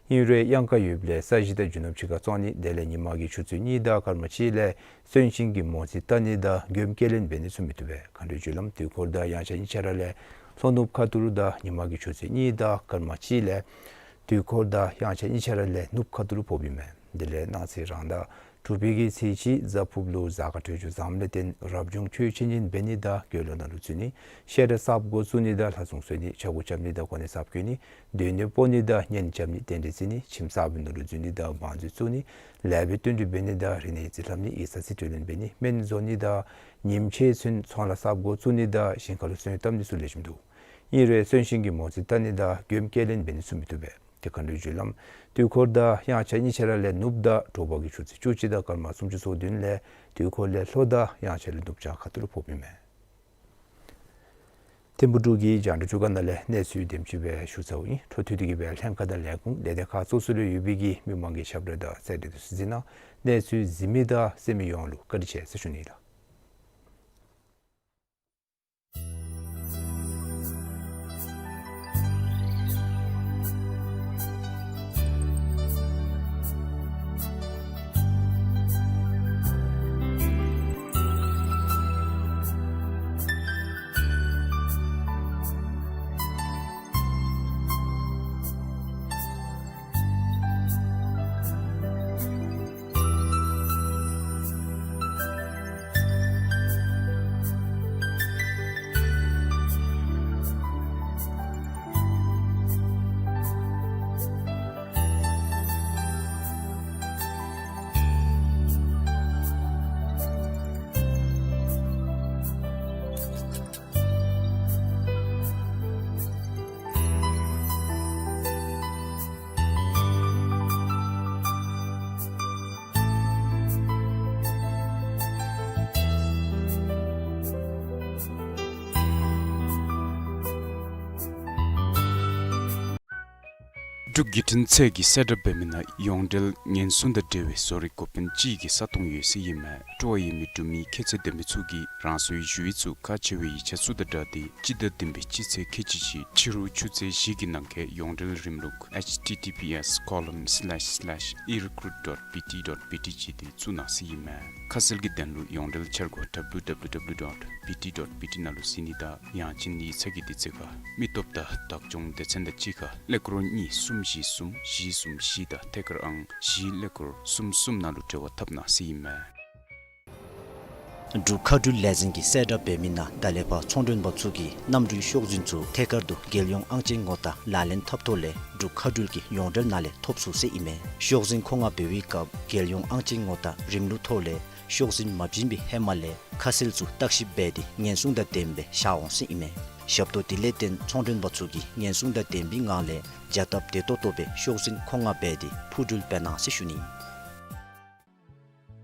ཨིན་རུང་གཡང་ཁ་ཡོདཔ་ལས་ས་གཞི་དང་རྒྱུ་ནོར་ཕྱི་ཁར་བཙོང་ནི་དེ་ལས་ཉིན་མ་གི་ཆུ་ཚོད་གཉིས་དང་སྐར་མ་གཅིག་ལས་གསོན་གཤིན་གྱི་མོ་རྩིས་བལྟ་ནི་དང་མགྱོནམ་སྐྱེལ་ལེན་འབད་ནི་ཚུ་མི་བཏུབ་པས། མཁའ་འགྲོའི་རྒྱུ་ལམ་དུས་འཁོར་དང་དབྱངས་འཆར་གཉིས་ཆ་ར་ལས་ལྷོ་ནུབ་ཁ་ཐུག་ལུ་དང་ཉིན་མ་གི་ཆུ་ཚོད་གཉིས་དང་སྐར་མ་གཅིག་ལས་དུས་འཁོར་དང་དབྱངས་འཆར་གཉིས་ཆ་ར་ལས་ནུབ་ཁ་ཐུག་ལུ་ཕོགཔ་ཨིན་མས། དེ་ལས་གནངས་ཚེ་རང་ཟླ་དྲུག་པའི་གི་ཚེས་གཅིག་གཟའ་ཕུརཔ་ལུ་གཟའ་སྐར་འཕྲོད་སྦྱོར་བཟངམ་ལས་བརྟེན་རབ་བྱུང་ཆོས་འཆད་ཉན་འབད་ནི་དང་དགེ་སློང་ནང་ལུ་འཛུལ་ནི་བཤད་གྲྭ་གསརཔ་འགོ་བཙུགས་ནི་དང་ལྷ་སྲུང་གསོལ་ནི་ཆ་བགོས་རྐྱབ་ནི་དང་གོ་གནས་གསརཔ་བསྐོ་ནི་སྡོད་གནས་སྤོ་ནི་དང་གཉེན་རྐྱབ་ནི་རྟེན་འབྲེལ་བརྩི་ནི་ཁྱིམ་གསརཔའི་ནང་ལུ་འཛུལ་ནི་དང་བང་མཛོད་བཙུགས་ནི་ལེགས་པའི་བསྟུན་གྲོས་འབད་ནི་དང་རིག་གནས་ཡིག་རྩིས་ལྷབ་ནི་ཡིག་ཚང་རྩིས་སྤྲོད་ལེན་འབད་ནི་སྨན་བཟོ་ནི་དང་ཉིནམ་ཕྱེད་ཚུན་ཚོང་ལཱ་གསརཔ་འགོ་བཙུགས་ནི་དང་ཞིང་ཁ་ལུ་སོན་བཏབ་ནི་ཚུ་ལེགས་ཤོམ་འདུག། ཨིན་རུང་གསོན་གཤིན་གྱི་མོ་རྩིས་བལྟ་ནི་དང་མགྱོནམ་སྐྱེལ་ལེན་འབད་ནི་ཚུ་མི་བཏུབ་པས། དེ་མཁའ་འགྲོའི་རྒྱུ་ལམ་དུས་འཁོར་དང་དབྱངས་འཆར་གཉིས་ཆ་ར་ལས་ནུབ་དང་དྲོ་པ་གི་ཆུ་ཚོད་བཅུ་གཅིག་དང་སྐར་མ་སུམ་ཅུ་སོ་བདུན་ལས་དུས་འཁོར་ལས་ལྷོ་དང་དབྱངས་འཆར་ལས་ནུབ་བྱང་ཁ་ཐུག་ལུ་ཕོགཔ་ཨིན་མས། ཐིམ་ཕུག་འབྲུག་གི་རྒྱང་བསྒྲགས་ཅུ་ཁ་ནང་ལས་གནས་ཚུལ་དེམ་ཅིག་སྦེ་ཞུ་ཚརཝ་ཨིན། འཕྲོ་མཐུད་དེ་གི་སྦེ་ལྷན་ཁག་དང་ལས་ཁུངས་ལས་སྡེ་ཁག་སོ་སོ་ལུ་ཡོད་པའི་གི་མི་མང་གི་ཞབས་བྲོ་དང་གསལ་བསྒྲགས་འདི་ཚུ་གཟིགས་གནང་། གནས་ཚུལ་གཟིགས་མི་དང་གསན་མི་ཡོངས་ལུ་བཀའ་དྲིན་ཆེ་ཟེར་ཞུ་ནི་ལགས། འབྲུག་བརྒྱུད་འཕྲིན་ཚད་ཀྱིས་གསལ་བསྒྲགས་འབད་མི་ནང་ཡོངས་འབྲེལ་ཉེན་སྲུང་དང་འབྲེལ་བའི་བཟོ་རིག་འགོ་དཔོན་ཅིག་གི་ས་སྟོང་ཡོད་ཟེར་ཨིན་མས། སྤྲོ་བ་ཡོད་མི་འབྲུག་མི་ཁྱད་ཚད་ལྡན་པ་ཚུ་གིས་རང་སོའི་ཞུ་ཡིག་ཚུ་ཁག་ཆེ་བའི་ཡིག་ཆ་ཚུ་དང་སྦྲགས་ཏེ་སྤྱི་ཟླ་བདུན་པའི་སྤྱི་ཚེས་ཁལ་གཅིག་གཅིག་ཕྱི་རུ་ཆུ་ཚོད་བཞི་གི་ནང་འཁོད་ཡོངས་འབྲེལ་རིམ་ལུགས་H T T P S colon slash slash e recruit dot B T dot B T བྱས་ཏེ་བཙུགས་གནང་ཟེར་ཨིན་མས། ཁ་གསལ་གྱི་དོན་ལུ་ཡོངས་འབྲེལ་འཆར་སྒོ་W W W dot B T dot B T ནང་ལུ་གཟིགས་ནི་དང་ཡང་ཅིན་ཡིག་ཚང་གི་དུས་ཚོད་ཁར་མི་སྟོབས་དང་བདག་སྐྱོང་སྡེ་ཚན་དང་གཅིག་ཁར་ཀླད་ཀོར་གཉིས་གསུམ་བཞི་གསུམ་བཞི་གསུམ་བཞི་དང་ཐད་ཀར་ཨང་བཞི་ཀླད་ཀོར་གསུམ་གསུམ་ནང་ལུ་འབྲེལ་བ་འཐབ་གནང་ཟེར་ཨིན་མས། འབྲུག་མཁའ་འགྲུལ་ལས་འཛིན་གྱིས་གསལ་བསྒྲགས་འབད་མི་ནང་ད་ལས་ཕར་ཚོང་མགྲོན་པ་ཚུ་གིས་གནམ་གྲུའི་ཤོག་འཛིན་ཚུ་ཐད་ཀར་དུ་རྒྱལ་ཡོངས་ཨང་ཅན་ངོ་རྟགས་ལག་ལེན་འཐབ་ཐོག་ལས་འབྲུག་མཁའ་འགྲུལ་གྱི་ཡོངས་འབྲེལ་ནང་ལས་ཐོབ་ཚུགས་ཟེར་ཨིན་མས། ཤོག་འཛིན་མཁོ་མངགས་འབད་བའི་སྐབས་རྒྱལ་ཡོངས་ཨང་ཅན་ངོ་རྟགས་རིམ་ལུགས་ཐོག་ལས་ཤོག་འཛིན་མ་བྱིན་པའི་ཧེ་མ་ལས་ཁ་གསལ་ཚུ་བརྟག་ཞིབ་འབད་དེ་ཉེན་སྲུང་དང་ལྡནམ་སྦེ་བཞག་འོང་ཟེར་ཨིན་མས། ཞབས་ཏོག་དེ་ལས་བརྟེན་ཚོང་མགྲོན་པ་ཚུ་གིས་ཉེན་སྲུང་དང་ལྡན་པའི་ངང་ལས་བྱ་སྟབས་བདེ་ཏོག་ཏོ་སྦེ་ཤོག་འཛིན་མཁོ་མངགས་འབད་དེ་འཕུར་འགྲུལ་འབད་གནང་ཟེར་ཞུ་ནི།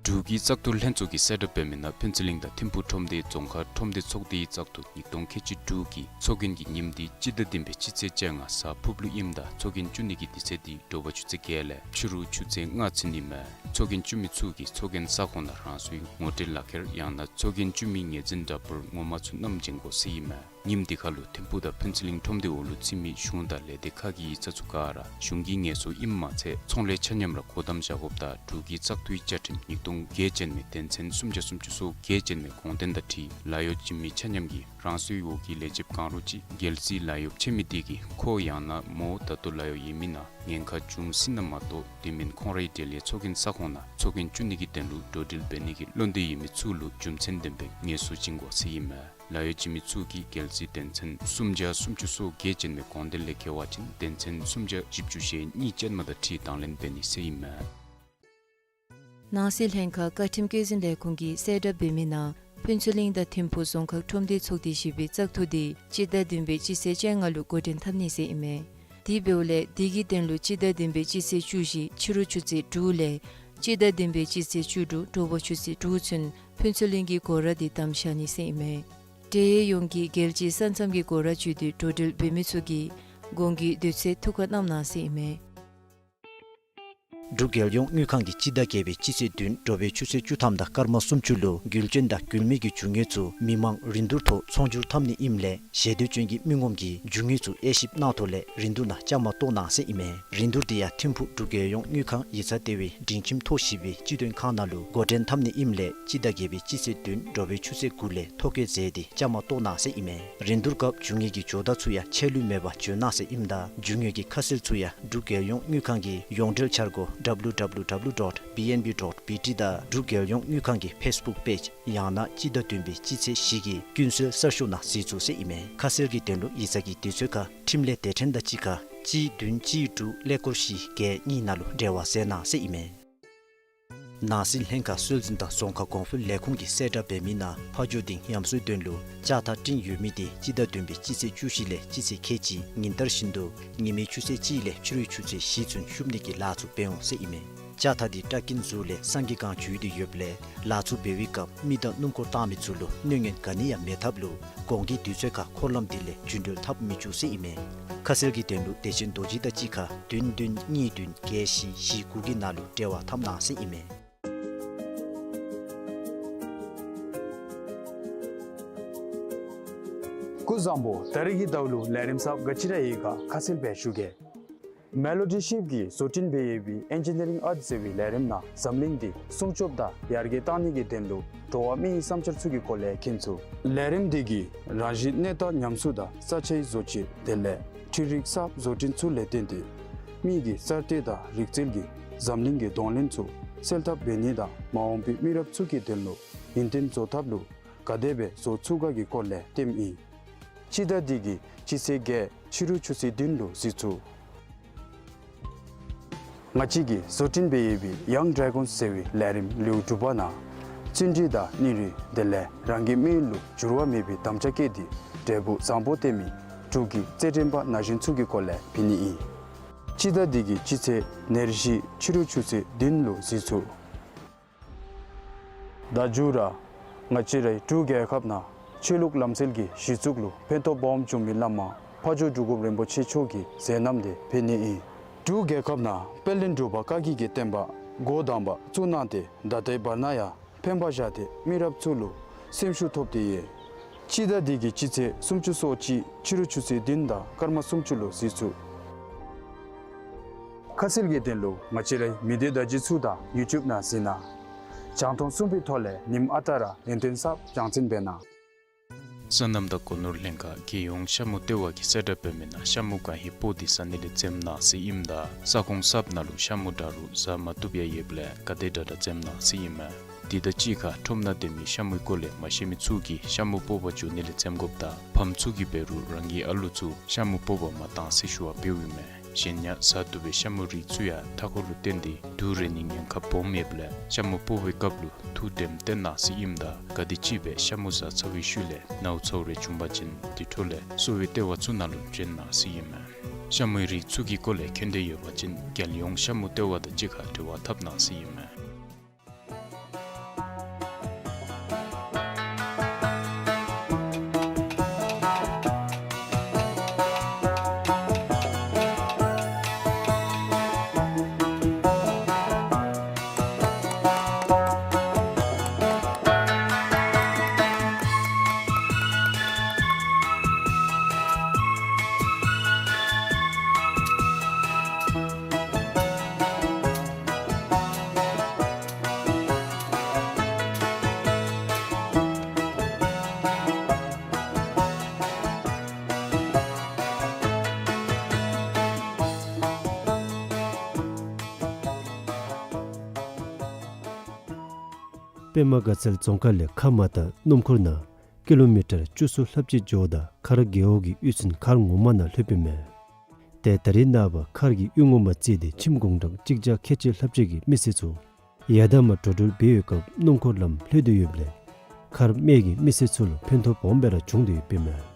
འབྲུག་གི་བཙག་འཐུ་ལྷན་ཚོགས་ཀྱིས་གསལ་བསྒྲགས་འབད་མི་ནང་ཕུན་ཚོགས་གླིང་དང་ཐིམ་ཕུག་ཁྲོམ་སྡེའི་རྫོང་ཁག་ཁྲོམ་སྡེ་ཚོགས་སྡེའི་བཙག་འཐུ་ཉིས་སྟོང་ཁལ་གཅིག་དྲུག་གི་ཚོགས་རྒྱན་གྱི་ཉིནམ་འདི་སྤྱི་ཟླ་བདུན་པའི་སྤྱི་ཚེས་བཅོ་ལྔ་གཟའ་ཕུརཔ་ལུ་ཨིནམ་ད་ཚོགས་རྒྱན་བཙུགས་ནི་གི་དུས་ཚོད་འདི་དྲོ་པ་ཆུ་ཚོད་བརྒྱད་ལས་ཕྱི་རུ་ཆུ་ཚོད་ལྔ་ཚུན་ཨིན་མས། ཚོགས་རྒྱན་བཙུགས་མི་ཚུ་གིས་ཚོགས་རྒྱན་ས་ཁོངས་ནང་རང་སོའི་ངོ་སྤྲོད་ལག་ཁྱེར་ཡང་ན་ཚོགས་རྒྱན་བཙུགས་མི་ངོས་འཛིན་འདྲ་པར་ངོ་མ་ཚུ་བསྣམས་བྱོན་དགོ་ཟེར་ཨིན་མས། ཉིནམ་འདི་ཁར་ལུ་ཐིམ་ཕུག་དང་ཕུན་ཚོགས་གླིང་ཁྲོམ་སྡེ་འོག་ལུ་བརྩི་མི་གཞུང་དང་ལས་སྡེ་ཁག་གི་ཡིག་ཚང་ཚུ་ག་ར་གཞུང་གི་ངལ་གསོ་ཨིནམ་མ་ཚད་ཚོང་ལས་ཆ་མཉམ་ར་སྒོ་བསྡམ་བཞག་དགོཔ་དང་འབྲུག་གི་བཙག་འཐུའི་བཅའ་ཁྲིམས་ཉིས་སྟོང་བཅུ་ བརྒྱད་ཅན་མའི་དོན་ཚན་སུམ་བརྒྱ་སུམ་ཅུ་སོ་བརྒྱད་ཅན་མའི་དགོངས་དོན་དང་འཁྲིལ་ལཱ་གཡོག་འཇིགས་མེད་ཆ་མཉམ་གྱིས་རང་སོའི་འོག་གི་ལས་བྱེདཔ་གང་རུང་ཅིག་རྒྱལ་སྲིད་ལཱ་གཡོགཔ་ཆད་མི་དེ་གིས་ཁོ་ཡང་ན་མོ་ད་ལྟོ་ལཱ་གཡོག་ཡོད་མི་ནང་ཉེན་ཁ་བྱུང་སྲིད་ན་མ་གཏོགས་དེ་མིན་ཁོང་རའི་འབྲེལ་ཡོད་ཚོགས་རྒྱན་ས་ཁོངས་ནང་ཚོགས་རྒྱན་བཙུགས་ནི་གི་དོན་ལུ་འགྲོ་འགྲུལ་འབད་ནི་གི་བློ་འདོད་ཡོད་མི་ཚུ་ལུ་རྒྱུ་མཚན་ལྡན་པའི་ངལ་གསོ་བྱིན་དགོ་ཟེར་ཨིན་མས། ལཱ་གཡོག་འཇིགས་མེད་ཚུ་གིས་རྒྱལ་སྲིད་དོན་ཚན་སུམ་བརྒྱ་སུམ་ཅུ་སོ་བརྒྱད་ཅན་མའི་དགོངས་དོན་ལས་འགལ་བ་ཅིན་དོན་ཚན་སུམ་བརྒྱ་བཞི་བཅུ་ཞེ་གཉིས་ཅན་མ་དང་འཁྲིལ་དང་ལེན་འབད་ནི་ཟེར་ཨིན་མས། ནང་སྲིད་ལྷན་ཁག་བཀའ་ཁྲིམས་བཀོད་འཛིན་ལས་ཁུངས་ཀྱིས་གསལ་བསྒྲགས་འབད་མི་ནང་ཕུན་ཚོགས་གླིང་དང་ཐིམ་ཕུག་རྫོང་ཁག་ཁྲོམ་སྡེ་ཚོགས་སྡེ་བཞི་པའི་བཙག་འཐུ་དེ་སྤྱི་ཟླ་བདུན་པའི་སྤྱི་ཚེས་བཅོ་ལྔ་ལུ་འགོ་འདྲེན་འཐབ་ནི་ཟེར་ཨིན་མས། དེ་འབདཝ་ལས་དེ་གི་དོན་ལུ་སྤྱི་ཟླ་བདུན་པའི་སྤྱི་ཚེས་བཅུ་བཞི་ཕྱི་རུ་ཆུ་ཚོད་དྲུག་ལས་སྤྱི་ཟླ་བདུན་པའི་སྤྱི་ཚེས་བཅུ་དྲུག་དྲོ་པ་ཆུ་ཚོད་དྲུག་ཚུན་ཕུན་ཚོགས་གླིང་གི་སྒོ་ར་དེ་བསྡམ་བཞག་ནི་ཟེར་ཨིན་མས། འབྲེལ་ཡོད་ཡོངས་ཀྱིས་རྒྱལ་སྤྱིའི་ས་མཚམས་ཀྱི་སྒོ་ར་བརྒྱུད་དེ་འགྲོ་འགྲུལ་འབད་མི་ཚུ་གིས་དགོངས་ཀྱི་དུས་ཚོད་ཐུགས་ཁར་བསྣམ་གནང་ཟེར་ཨིན་མས། འབྲུག་རྒྱལ་ཡོངས་དངུལ་ཁང་གིས་སྤྱི་ཟླ་བརྒྱད་པའི་སྤྱི་ཚེས་བདུན་དྲོ་པའི་ཆུ་ཚོད་བཅུ་ཐམ་དང་སྐར་མ་སུམ་ཅུ་ལུ་འགུལ་སྐྱོད་དང་འགུལ་མེད་ཀྱི་རྒྱུ་དངོས་ཚུ་མི་མང་རིན་བསྡུར་ཐོག་ཚོང་སྒྱུར་འཐབ་ནི་ཨིནམ་ལས་ཞེ་འདོད་ཅན་གྱི་མི་ངོམ་གྱིས་རྒྱུ་དངོས་ཚུ་དབྱེ་ཞིབ་གནང་ཐོག་ལས་རིན་བསྡུར་ནང་བཅའ་མར་གཏོགས་གནང་ཟེར་ཨིན་མས། རིན་བསྡུར་དེ་ཡང་ཐིམ་ཕུག་འབྲུག་རྒྱལ་ཡོངས་དངུལ་ཁང་ཡིག་ཚང་ལྟེ་བའི་སྒྲིང་ཁྱིམ་ཐོག་བཞི་པའི་སྤྱི་མཐུན་ཁང་ནང་ལུ་འགོ་འདྲེན་འཐབ་ནི་ཨིནམ་ལས་སྤྱི་ཟླ་བརྒྱད་པའི་སྤྱི་ཚེས་བདུན་དྲོ་པའི་ཆུ་ཚོད་དགུ་ལས་ཐོ་བཀོད་མཛད་དེ་བཅའ་མར་གཏོགས་གནང་ཟེར་ཨིན་མས། རིན་བསྡུར་སྐབས་རྒྱུ་དངོས་ཀྱི་ཇོ་བདག་ཚུ་ཡང་ཆད་ལུས་མེད་པར་འབྱོན་གནང་ཟེར་ཨིནམ་ད་རྒྱུ་དངོས་ཀྱི་ཁ་གསལ་ཚུ་ཡང་འབྲུག་རྒྱལ་ཡོངས་དངུལ་ཁང་གི་ཡོངས་འབྲེལ་འཆར་སྒོ་W W W dot B N B dot B T དང་འབྲུག་རྒྱལ་ཡོངས་དངུལ་ཁང་གི་ཕེས་བུཀ་པེཇ་ཡང་ན་སྤྱི་ཟླ་བདུན་པའི་སྤྱི་ཚེས་བཞི་གི་ཀུན་གསལ་གསར་ཤོག་ནང་གཟིགས་ཚུགས་ཟེར་ཨིན་མས། ཁ་གསལ་གྱི་དོན་ལུ་ཡིག་ཚང་གི་དུས་ཚོད་ཁར་འཕྲིན་ལས་སྡེ་ཕྲན་དང་གཅིག་ཁར་གཅིག་བདུན་གཅིག་དྲུག་ཀླད་ཀོར་བཞི་བརྒྱད་གཉིས་ནང་ལུ་འབྲེལ་བ་མཛད་གནང་ཟེར་ཨིན་མས། ནང་སྲིད་ལྷན་ཁག་སྲོལ་འཛིན་དང་རྫོང་ཁ་གོང་འཕེལ་ལས་ཁུངས་ཀྱིས་གསལ་བསྒྲགས་འབད་མི་ནང་ཕ་ཇོ་སྡིངས་ཉམས་གསོའི་དོན་ལུ་ལྕགས་ཐག་སྤྲིན་ཡོད་མི་དེ་སྤྱི་ཟླ་བདུན་པའི་སྤྱི་ཚེས་བཅུ་བཞི་ལས་སྤྱི་ཚེས་ཁལ་གཅིག་ཉིན་ལྟར་བཞིན་དུ་ཉི་མའི་ཆུ་ཚོད་གཅིག་ལས་ཕྱི་རུའི་ཆུ་ཚོད་བཞི་ཚུན་ཤུབ་ནི་གི་ལཱ་ཚུ་འབད་འོང་ཟེར་ཨིན་མས། ལྕགས་ཐག་དེ་སྐྲ་ཀིན་ཟུར་ལས་སངས་རྒྱས་སྒང་འཇུས་ཏེ་ཡོདཔ་ལས་ལཱ་ཚུ་འབད་བའི་སྐབས་མི་དང་སྣུམ་འཁོར་བཏང་མི་ཚུ་ལུ་གནོད་ཉེན་ག་ནི་ཡང་མེད་ཐབས་ལུ་དགོངས་ཀྱི་དུས་ཚོད་ཁར་འཁོར་ལམ་དེ་ལས་རྒྱུན་འགྲུལ་འཐབ་མི་བཅུག་ཟེར་ཨིན་མས། ཁ་གསལ་གྱི་དོན་ལུ་བདེ་ཆེན་རྡོ་རྗེ་དང་གཅིག་ཁར་བདུན་བདུན་གཉིས་བདུན་བརྒྱད་བཞི་བཞི་དགུ་གི་ནང་ལུ་འབྲེལ་བ་འཐབ་གནང་ཟེར་ཨིན་མས། སྐུ་གཟུགས་བཟང་པོ། ད་རིས་ཀྱི་ཟླཝ་ལུ་ལས་རིམ་གསརཔ་ག་ཅི་ར་ཡོད་ག་ཁ་གསལ་སྦེ་ཞུ་གེ། མེ་ལོ་ཌི་ཤིབ་ཀྱིས་བཟོ་སྐྲུན་འབད་ཡོད་པའི་ཨེན་ཇི་ནི་རིང་ཨརཊ་ཟེར་བའི་ལས་རིམ་ནང་འཛམ་གླིང་འདི་སྲུང་སྐྱོབ་དང་ཡར་རྒྱས་གཏང་ནི་གི་དོན་ལུ་འགྲོ་བ་མིའི་བསམ་འཆར་ཚུ་གི་སྐོར་ལས་མཁྱེན་ཚུགས། ལས་རིམ་འདི་གིས་རང་བཞིན་གནས་སྟངས་ཉམས་གསོ་དང་ས་ཆའི་བཟོ་བཅོས་དེ་ལས་འཕྲུལ་རིག་གསརཔ་བཟོ་སྐྲུན་ཚུ་ལས་བརྟེན་ཏེ་མི་གི་གསར་གཏོད་དང་རིག་རྩལ་གྱིས་འཛམ་གླིང་གི་གདོང་ལེན་ཚུ་སེལ་ཐབས་འབད་ནི་དང་མ་འོངས་པའི་མི་རབས་ཚུ་གི་དོན་ལུ་ཡུན་བརྟན་བཟོ་ཐབས་ལུ་ག་དེ་སྦེ་བཟོ་ཚུགས་ག་གི་སྐོར་ལས་སྟོནམ་ཨིན། སྤྱི་ཟླ་འདི་གི་སྤྱི་ཚེས་བརྒྱད་ཕྱི་རུ་ཆུ་ཚོད་བདུན་ལུ་གཟིགས་ཚུགས། ང་བཅས་ཀྱིས་བཟོ་སྐྲུན་འབད་ཡོད་པའི་ཡང་ཌེ་རེ་གཱོན་ཟེར་བའི་ལས་རིམ་ལེའུ་དྲུག་པ་ནང་བརྩོན་འགྲུས་དང་སྙིང་རུས་དེ་ལས་རང་གི་དམིགས་ཡུལ་ལུ་འགྱུར་བ་མེད་པའི་དམ་བཅའ་བསྐྱེད་དེ་འབྲས་བུ་བཟང་པོ་སྟོན་མི་འབྲུག་གི་རྩེད་འགྲན་པ་ན་གཞོན་ཚུ་གི་སྐོར་ལས་འབད་ནི་ཨིན། སྤྱི་ཟླ་འདི་གི་སྤྱི་ཚེས་ཉེར་བཞི་ཕྱི་རུ་ཆུ་ཚོད་བདུན་ལུ་གཟིགས་ཚུགས། ད་མཇུག་ར་ང་བཅས་རའི་འབྲུག་རྒྱལ་ཁབ་ནང་ཆོས་ལུགས་ལམ་སྲོལ་གྱི་གཞི་བཙུགས་ལུ་ཕན་ཐོགས་སྦོམ་བྱུང་མི་བླ་མ་ཕ་ཇོ་འབྲུག་སྒོམ་རིན་པོ་ཆེ་མཆོག་གི་མཛད་རྣམ་དེ་འབད་ནི་ཨིན། འབྲུག་རྒྱལ་ཁབ་ནང་དཔལ་ལྡན་འབྲུག་པ་བཀའ་བརྒྱུད་ཀྱི་བསྟན་པ་འགོ་དང་པ་བཙུགས་གནང་སྟེ་ད་ལྟའི་བར་ན་ཡང་ཕན་པ་བཞག་སྟེ་མི་རབས་ཚུ་ལུ་སེམས་ཤུགས་ཐོབ་སྟེ་ཡོད། སྤྱི་ཟླ་འདི་གི་སྤྱི་ཚེས་སུམ་ཅུ་སོ་གཅིག་ཕྱི་རུ་ཆུ་ཚོད་བདུན་དང་སྐར་མ་སུམ་ཅུ་ལུ་གཟིགས་ཚུགས། ཁ་གསལ་གྱི་དོན་ལུ་ང་བཅས་རའི་མི་སྡེ་བརྡ་བརྒྱུད་ཚུ་དང་ཡུ་ཊུབ་ནང་གཟིགས་གནང་། རྒྱང་མཐོང་གསུམ་པའི་ཐོག་ལས་ཉིནམ་ཨ་རྟག་ར་ཡུན་བརྟན་གསརཔ་རྒྱང་སྲིང་འབད་གནང་། སོ་ནམ་དང་སྒོ་ནོར་ལྷན་ཁག་རྒྱལ་ཡོངས་ཤ་མུ་ལྟེ་བ་གིས་གསལ་བསྒྲགས་འབད་མི་ནང་ཤ་མུ་གང་ཧེ་སྤོ་སྟེ་ཟ་ནི་ལས་འཛེམ་གནང་ཟེར་ཨིནམ་ད་ས་ཁོངས་གསརཔ་ནང་ལུ་ཤ་མུ་འདྲ་རུང་ཟ་མ་བཏུབ་ཡང་ཡོདཔ་ལས་ག་དེ་དྲག་དྲག་འཛེམ་གནང་ཟེར་ཨིན་མས། དེ་དང་གཅིག་ཁར་ཁྲོམ་ནང་སྡོད་མི་ཤ་མུའི་སྐོར་ལས་མ་ཤེས་མི་ཚུ་གིས་ཤ་མུ་སྤོ་བར་འགྱོ་ནི་ལས་འཛེམ་དགོཔ་དང་ཕམ་ཚུ་གིས་འབད་རུང་རང་གི་ཨ་ལུ་ཚུ་ཤ་མུ་སྤོ་བར་མ་གཏང་ཟེར་ཞུ་བ་འབདཝ་ཨིན་མས། གཞན་ཡང་ཟ་བཏུབ་པའི་ཤ་མུའི་རིགས་ཚུ་ཡང་མཐའ་འཁོར་ལུ་བརྟེན་ཏེ་དུག་རེག་ནིའི་ཉེན་ཁ་སྦོམ་ཡོདཔ་ལས་ཤ་མུ་སྤོ་བའི་སྐབས་ལུ་ཐུགས་དྲནམ་བཏོན་གནང་ཟེར་ཨིནམ་ད་ག་དེམ་ཅིག་སྦེ་ཤ་མུ་ཟ་ཚར་བའི་ཤུལ་ལས་ནཝ་ཚཝ་རེ་བྱུང་པ་ཅིན་དེ་འཕྲོ་ལས་གསོ་བའི་ལྟེ་བ་ཚུ་ནང་ལུ་བྱོན་གནང་ཟེར་ཨིན་མས། ཤ་མུའི་རིགས་ཚུ་གི་སྐོར་ལས་མཁྱེན་འདོད་ཡོད་པ་ཅིན་རྒྱལ་ཡོངས་ཤ་མུ་ལྟེ་བ་དང་གཅིག་ཁར་འབྲེལ་བ་འཐབ་གནང་ཟེར་ཨིན་མས། པདྨ་དགའ་ཚལ་རྫོང་ཁག་ལས་ཁ་མ་ཏ་སྣུམ་འཁོར་ནང་ཀི་ལོ་མི་ཊར་བཅུ་གསུམ་ལྷགཔ་ཅིག་འགྱོཝ་ད་མཁར་རྒེད་འོག་གི་གཡུས་ཚན་མཁར་ངོ་མ་ནང་ལྷོདཔ་ཨིན་མས། ཏེ་ད་རིས་ནངས་པ་མཁར་གྱི་གཡུས་ངོ་མ་བརྩིས་ཏེ་ཁྱིམ་གུང་གྲངས་གཅིག་བརྒྱ་ཁལ་གཅིག་ལྷགཔ་ཅིག་གི་མི་སེར་ཚུ་ཡར་དང་མར་འགྲོ་འགྲུལ་འབད་བའི་སྐབས་སྣུམ་འཁོར་ལམ་ལྷོད་དེ་ཡོདཔ་ལས་མཁར་སྨད་ཀྱི་མི་སེར་ཚུ་ལུ་ཕན་ཐོགས་སྦོམ་སྦེ་ར་བྱུང་སྟེ་ཡོདཔ་ཨིན་མས།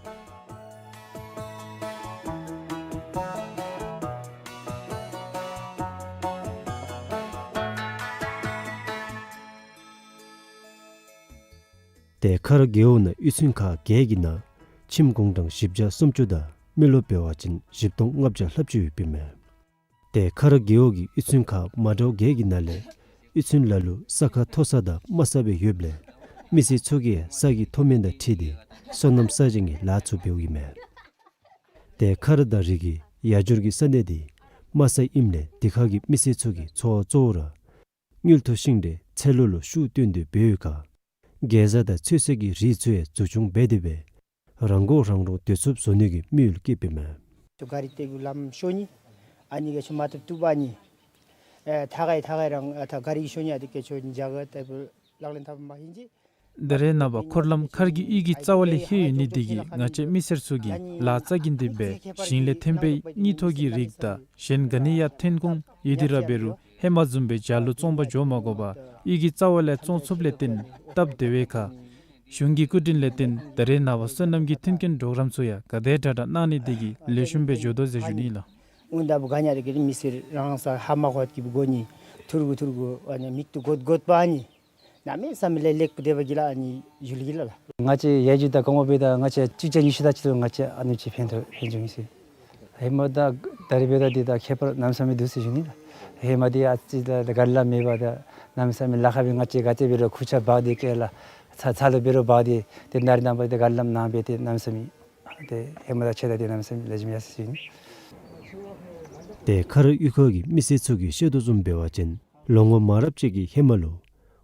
ཏེ་མཁར་རྒེད་འོག་ནང་གཡུས་ཚན་ཁག་བརྒྱད་ཀྱི་ནང་ཁྱིམ་གུང་གྲངས་བཞི་བརྒྱ་སུམ་ཅུ་དང་མི་རློབས་འབད་བ་ཅིན་བཞི་སྟོང་ལྔ་བརྒྱ་ལྷགཔ་ཅིག་ཡོདཔ་ཨིན་མས། ཏེ་མཁར་རྒེད་འོག་གི་གཡུས་ཚན་ཁག་མ་འདྲཝ་བརྒྱད་ཀྱི་ནང་ལས་གཡུས་ཚན་ལ་ལུ་ས་ཁ་མཐོ་ས་དང་དམའ་ས་སྦེ་ཡོདཔ་ལས་མི་སེར་ཚུ་གིས་ས་གི་མཐོ་དམན་དང་འཁྲིལ་ཏེ་སོ་ནམ་ས་ཞིང་གི་ལཱ་ཚུ་འབདཝ་ཨིན་མས། ཏེ་མཁར་དང་རི་གི་ཡར་འགྱུར་གྱི་ས་གནས་འདི་དམའ་ས་ཨིནམ་ལས་འདི་ཁ་གི་མི་སེར་ཚུ་གི་འཚོ་བ་གཙོ་བོ་ར་དངུལ་ཐོག་ཤིང་འབྲས་ཚལ་ལུ་ལུ་ཤུགས་བཏོན་ཏེ་འབད་བའི་ཁར་གེ་ཛ་དང་ཚོད་བསྲེ་གི་རིགས་ཚུ་ཡང་འཛུགས་སྐྱོང་འབད་དེ་སྦེ་རང་མགོ་རང་འདྲོངས་སྡོད་ཚུགསཔ་བཟོ་ནི་གི་དམིགས་ཡུལ་བསྐྱེདཔ་ཨིན་མས། ཏེ་ག་རི་ཏེ་གུ་ལམ་ཤོར་ནི་ཨ་ནི་ག་ཤུ་མ་ཏོག་ཏུ་བ་ནི་ཨེ་ཐ་གའི་ཐ་གའི་རང་ཨ་ཐ་ག་རི་གི་ཤོར་ནི་ཨ་ཏེ་ག་ཆོ་ནི་ཇ་ག་ཏེ་བུ་ལག་ལེན་འཐབ་མ་ཧིན་ཅི། ད་རེས་ནངས་པ་འཁོར་ལམ་མཁར་གྱི་གཡུས་ཀྱི་རྩ་བ་ལས་ལྷོད་ཡོད་ནི་དེ་གིས་ང་བཅས་མི་སེར་ཚུ་གིས་ལཱ་རྩ་འགེངས་ཏེ་སྦེ་ཞིང་ལས་ཐོན་པའི་དངུལ་ཐོག་གི་རིགས་དང་གཞན་ག་ནི་ཡང་ཐོན་ཁུངས་ཡོད་དེ་ར་འབད་རུང་ཧེ་མ་བཟུམ་སྦེ་ཇ་ལུ་བཙོང་པར་འགྱོ་མ་དགོ་པར་གཡུས་ཀྱི་རྩ་བ་ལས་བཙོང་ཚུགསཔ་ལས་བརྟེན་སྟབས་བདེ་བའི་ཁར་གཞུང་གི་སྐུ་དྲིན་ལས་བརྟེན་ད་རེས་ནངས་པ་སོ་ནམ་གྱི་མཐུན་རྐྱེན་གྲོགས་རམ་ཚུ་ཡང་ག་དེ་དྲག་དྲག་གནང་ནི་དེ་གིས་ལེགས་ཤོམ་སྦེ་འགྱོ་དོ་ཟེར་ཞུ་ནི་ལགས། འོན་ཏེ་བུ་ག་ཉ་དེ་གི་མི་སེར་རང་ས་ཧ་མ་གོ་གི་བུ་གོ་ནི་ཐུར་གུ་ཐུར་གུ་ཨ་ནི་མིག་ཏོ་གོད་གོད་པ་ཨ་ནི་གནམ་མེད་ས་མེད་ལས་ལེགས་པོ་དེ་བ་གི་ལ་ཨ་ནི་ཞུ་ལི་གི་ལ་ལགས། ང་བཅས་ཡར་རྒྱུག་དང་གོང་འོག་འབདཝ་ད་ང་བཅས་གཅིག་བརྒྱ་ཉི་ཤུ་དང་ཅིག་ལུ་ང་བཅས་ཨ་ནི་ཅིག་ཕན་ཐོགས་ཕན་ཐོགས་ཡི་ཟེར། ཧེ་མ་དང་ད་རེས་འབདཝ་ད་འདི་དང་ཁྱད་པར་གནམ་མེད་ས་མེད་འདུག་ཟེར་ཞུ་ནི་ལགས། ཧེ་མ་འདི་ཨ་ཙི་ད་ག་རི་ལམ་མེད་པར་ད་གནམ་མེད་ས་མེད་ལཱ་ཁག་སྦེ་ང་བཅས་ག་ཏེ་འབད་རུང་ཁུར་ཆ་འབག་སྟེ་བསྐྱལ་ལགས། ཚ་ཚ་ལུ་འབད་རུང་འབག་སྟེ་ཏེ་ནཱ་རེ་ནངས་པ་ཏེ་ག་རི་ལམ་ནང་སྦེ་ཏེ་གནམ་མེད་ས་མེད་ཏེ་ཧེ་མ་དང་ཕྱད་ད་ཏེ་གནམ་མེད་ས་མེད་ལེགས་ཤོམ་ཡར་སོ་ཡི། ཏེ་མཁར་གཡུས་ཁ་གི་མི་སེར་ཚུ་གིས་བཤད་དོ་བཟུམ་འབད་བ་ཅིན་ལོ་ངོ་མང་རབས་ཅིག་གི་ཧེ་མ་ལུ་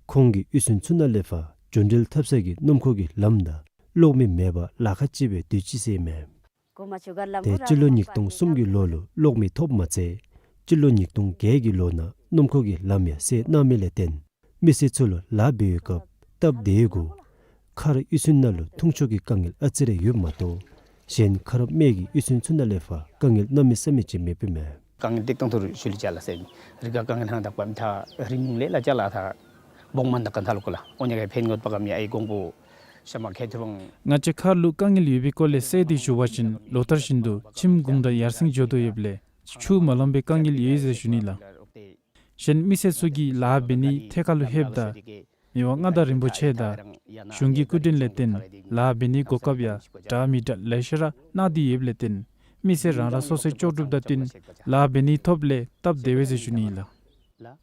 ཁོང་གིས་གཡུས་ཚན་ཚུ་ནང་ལས་ཕར་རྒྱུན་འགྲུལ་འཐབ་ས་གི་སྣུམ་འཁོར་གྱི་ལམ་དང་གློག་མེ་མེད་པར་ལཱ་ཁག་ཅིག་སྦེ་སྡོད་ཅི་ཟེར་ཨིན་མས། ཏེ་སྤྱི་ལོ་ཉིས་སྟོང་གསུམ་གྱི་ལོ་ལུ་གློག་མེ་ཐོབ་མ་ཚད་སྤྱི་ལོ་ཉིས་སྟོང་བརྒྱད་ཀྱི་ལོ་ནང་སྣུམ་འཁོར་གྱི་ལམ་ཡང་བསལ་གནང་མི་ལས་བརྟེན་མི་སེར་ཚུ་ལུ་ལཱ་འབད་བའི་སྐབས་སྟབས་བདེ་གུ་མཁར་གཡུས་ཚན་ནང་ལུ་འཐུང་ཆུ་གི་དཀའ་ངལ་ཨ་ཙི་རེ་ཡོདཔ་མ་གཏོགས་གཞན་མཁར་སྨད་ཀྱི་གཡུས་ཚན་ཚུ་ནང་ལས་ཕར་དཀའ་ངལ་གནམ་མེད་ས་མེད་ཅིག་མེདཔ་ཨིན་མས། དཀའ་ངལ་ཏིག་ཏོང་ཏོ་རེ་ཞུ་ལི་ཅ་ལགས་ཟེར་ཨིན། རི་ཁར་དཀའ་ངལ་ཧང་དག་པ་མི་ཐ་རི་ཉུང་ལས་ལ་ཅ་ལགས་ཐ་བོང་མ་དང་ག་ཐ་ལུ་ཀོ་ལ་ཨོ་ཉ་ག་ཕན་གོད་པ་གམ་ཡ་ཨའི་གོང་པོ་ཤ་མ་ཁེ་ཐུ་བང་། ང་བཅས་མཁར་ལུ་དཀའ་ངལ་ཡོད་པའི་སྐོར་ལས་གསལ་ཏེ་ཞུ་བ་ཅིན་ལོ་ལྟར་བཞིན་དུ་ཁྱིམ་གུང་དྲངས་ཡར་སེང་འགྱོ་དོ་ཡོདཔ་ལས་ཆུ་མ་ལང་པའི་དཀའ་ངལ་ཡོད་ཟེར་ཞུ་ནི་ལགས། གཞན་མི་སེར་ཚུ་གིས་ལཱ་འབད་ནི་ཐད་ཁར་ལུ་ལྷོདཔ་ད་མི་དབང་མངའ་བདག་རིན་པོ་ཆེ་དང་གཞུང་གི་སྐུ་དྲིན་ལས་བརྟེན་ལཱ་འབད་ནི་གོ་སྐབས་ཡང་འདྲ་མི་འདྲ་ལེ་ཤ་ར་གནང་སྟེ་ཡོདཔ་ལས་བརྟེན་མི་སེར་རང་རང་སོ་སོའི་ལྕོགས་གྲུབ་དང་བསྟུན་ལཱ་འབད་ནི་ཐོབ་ལས་སྟབས་བདེ་བས་ཟེར་ཞུ་ནི་ཨིན་ལགས།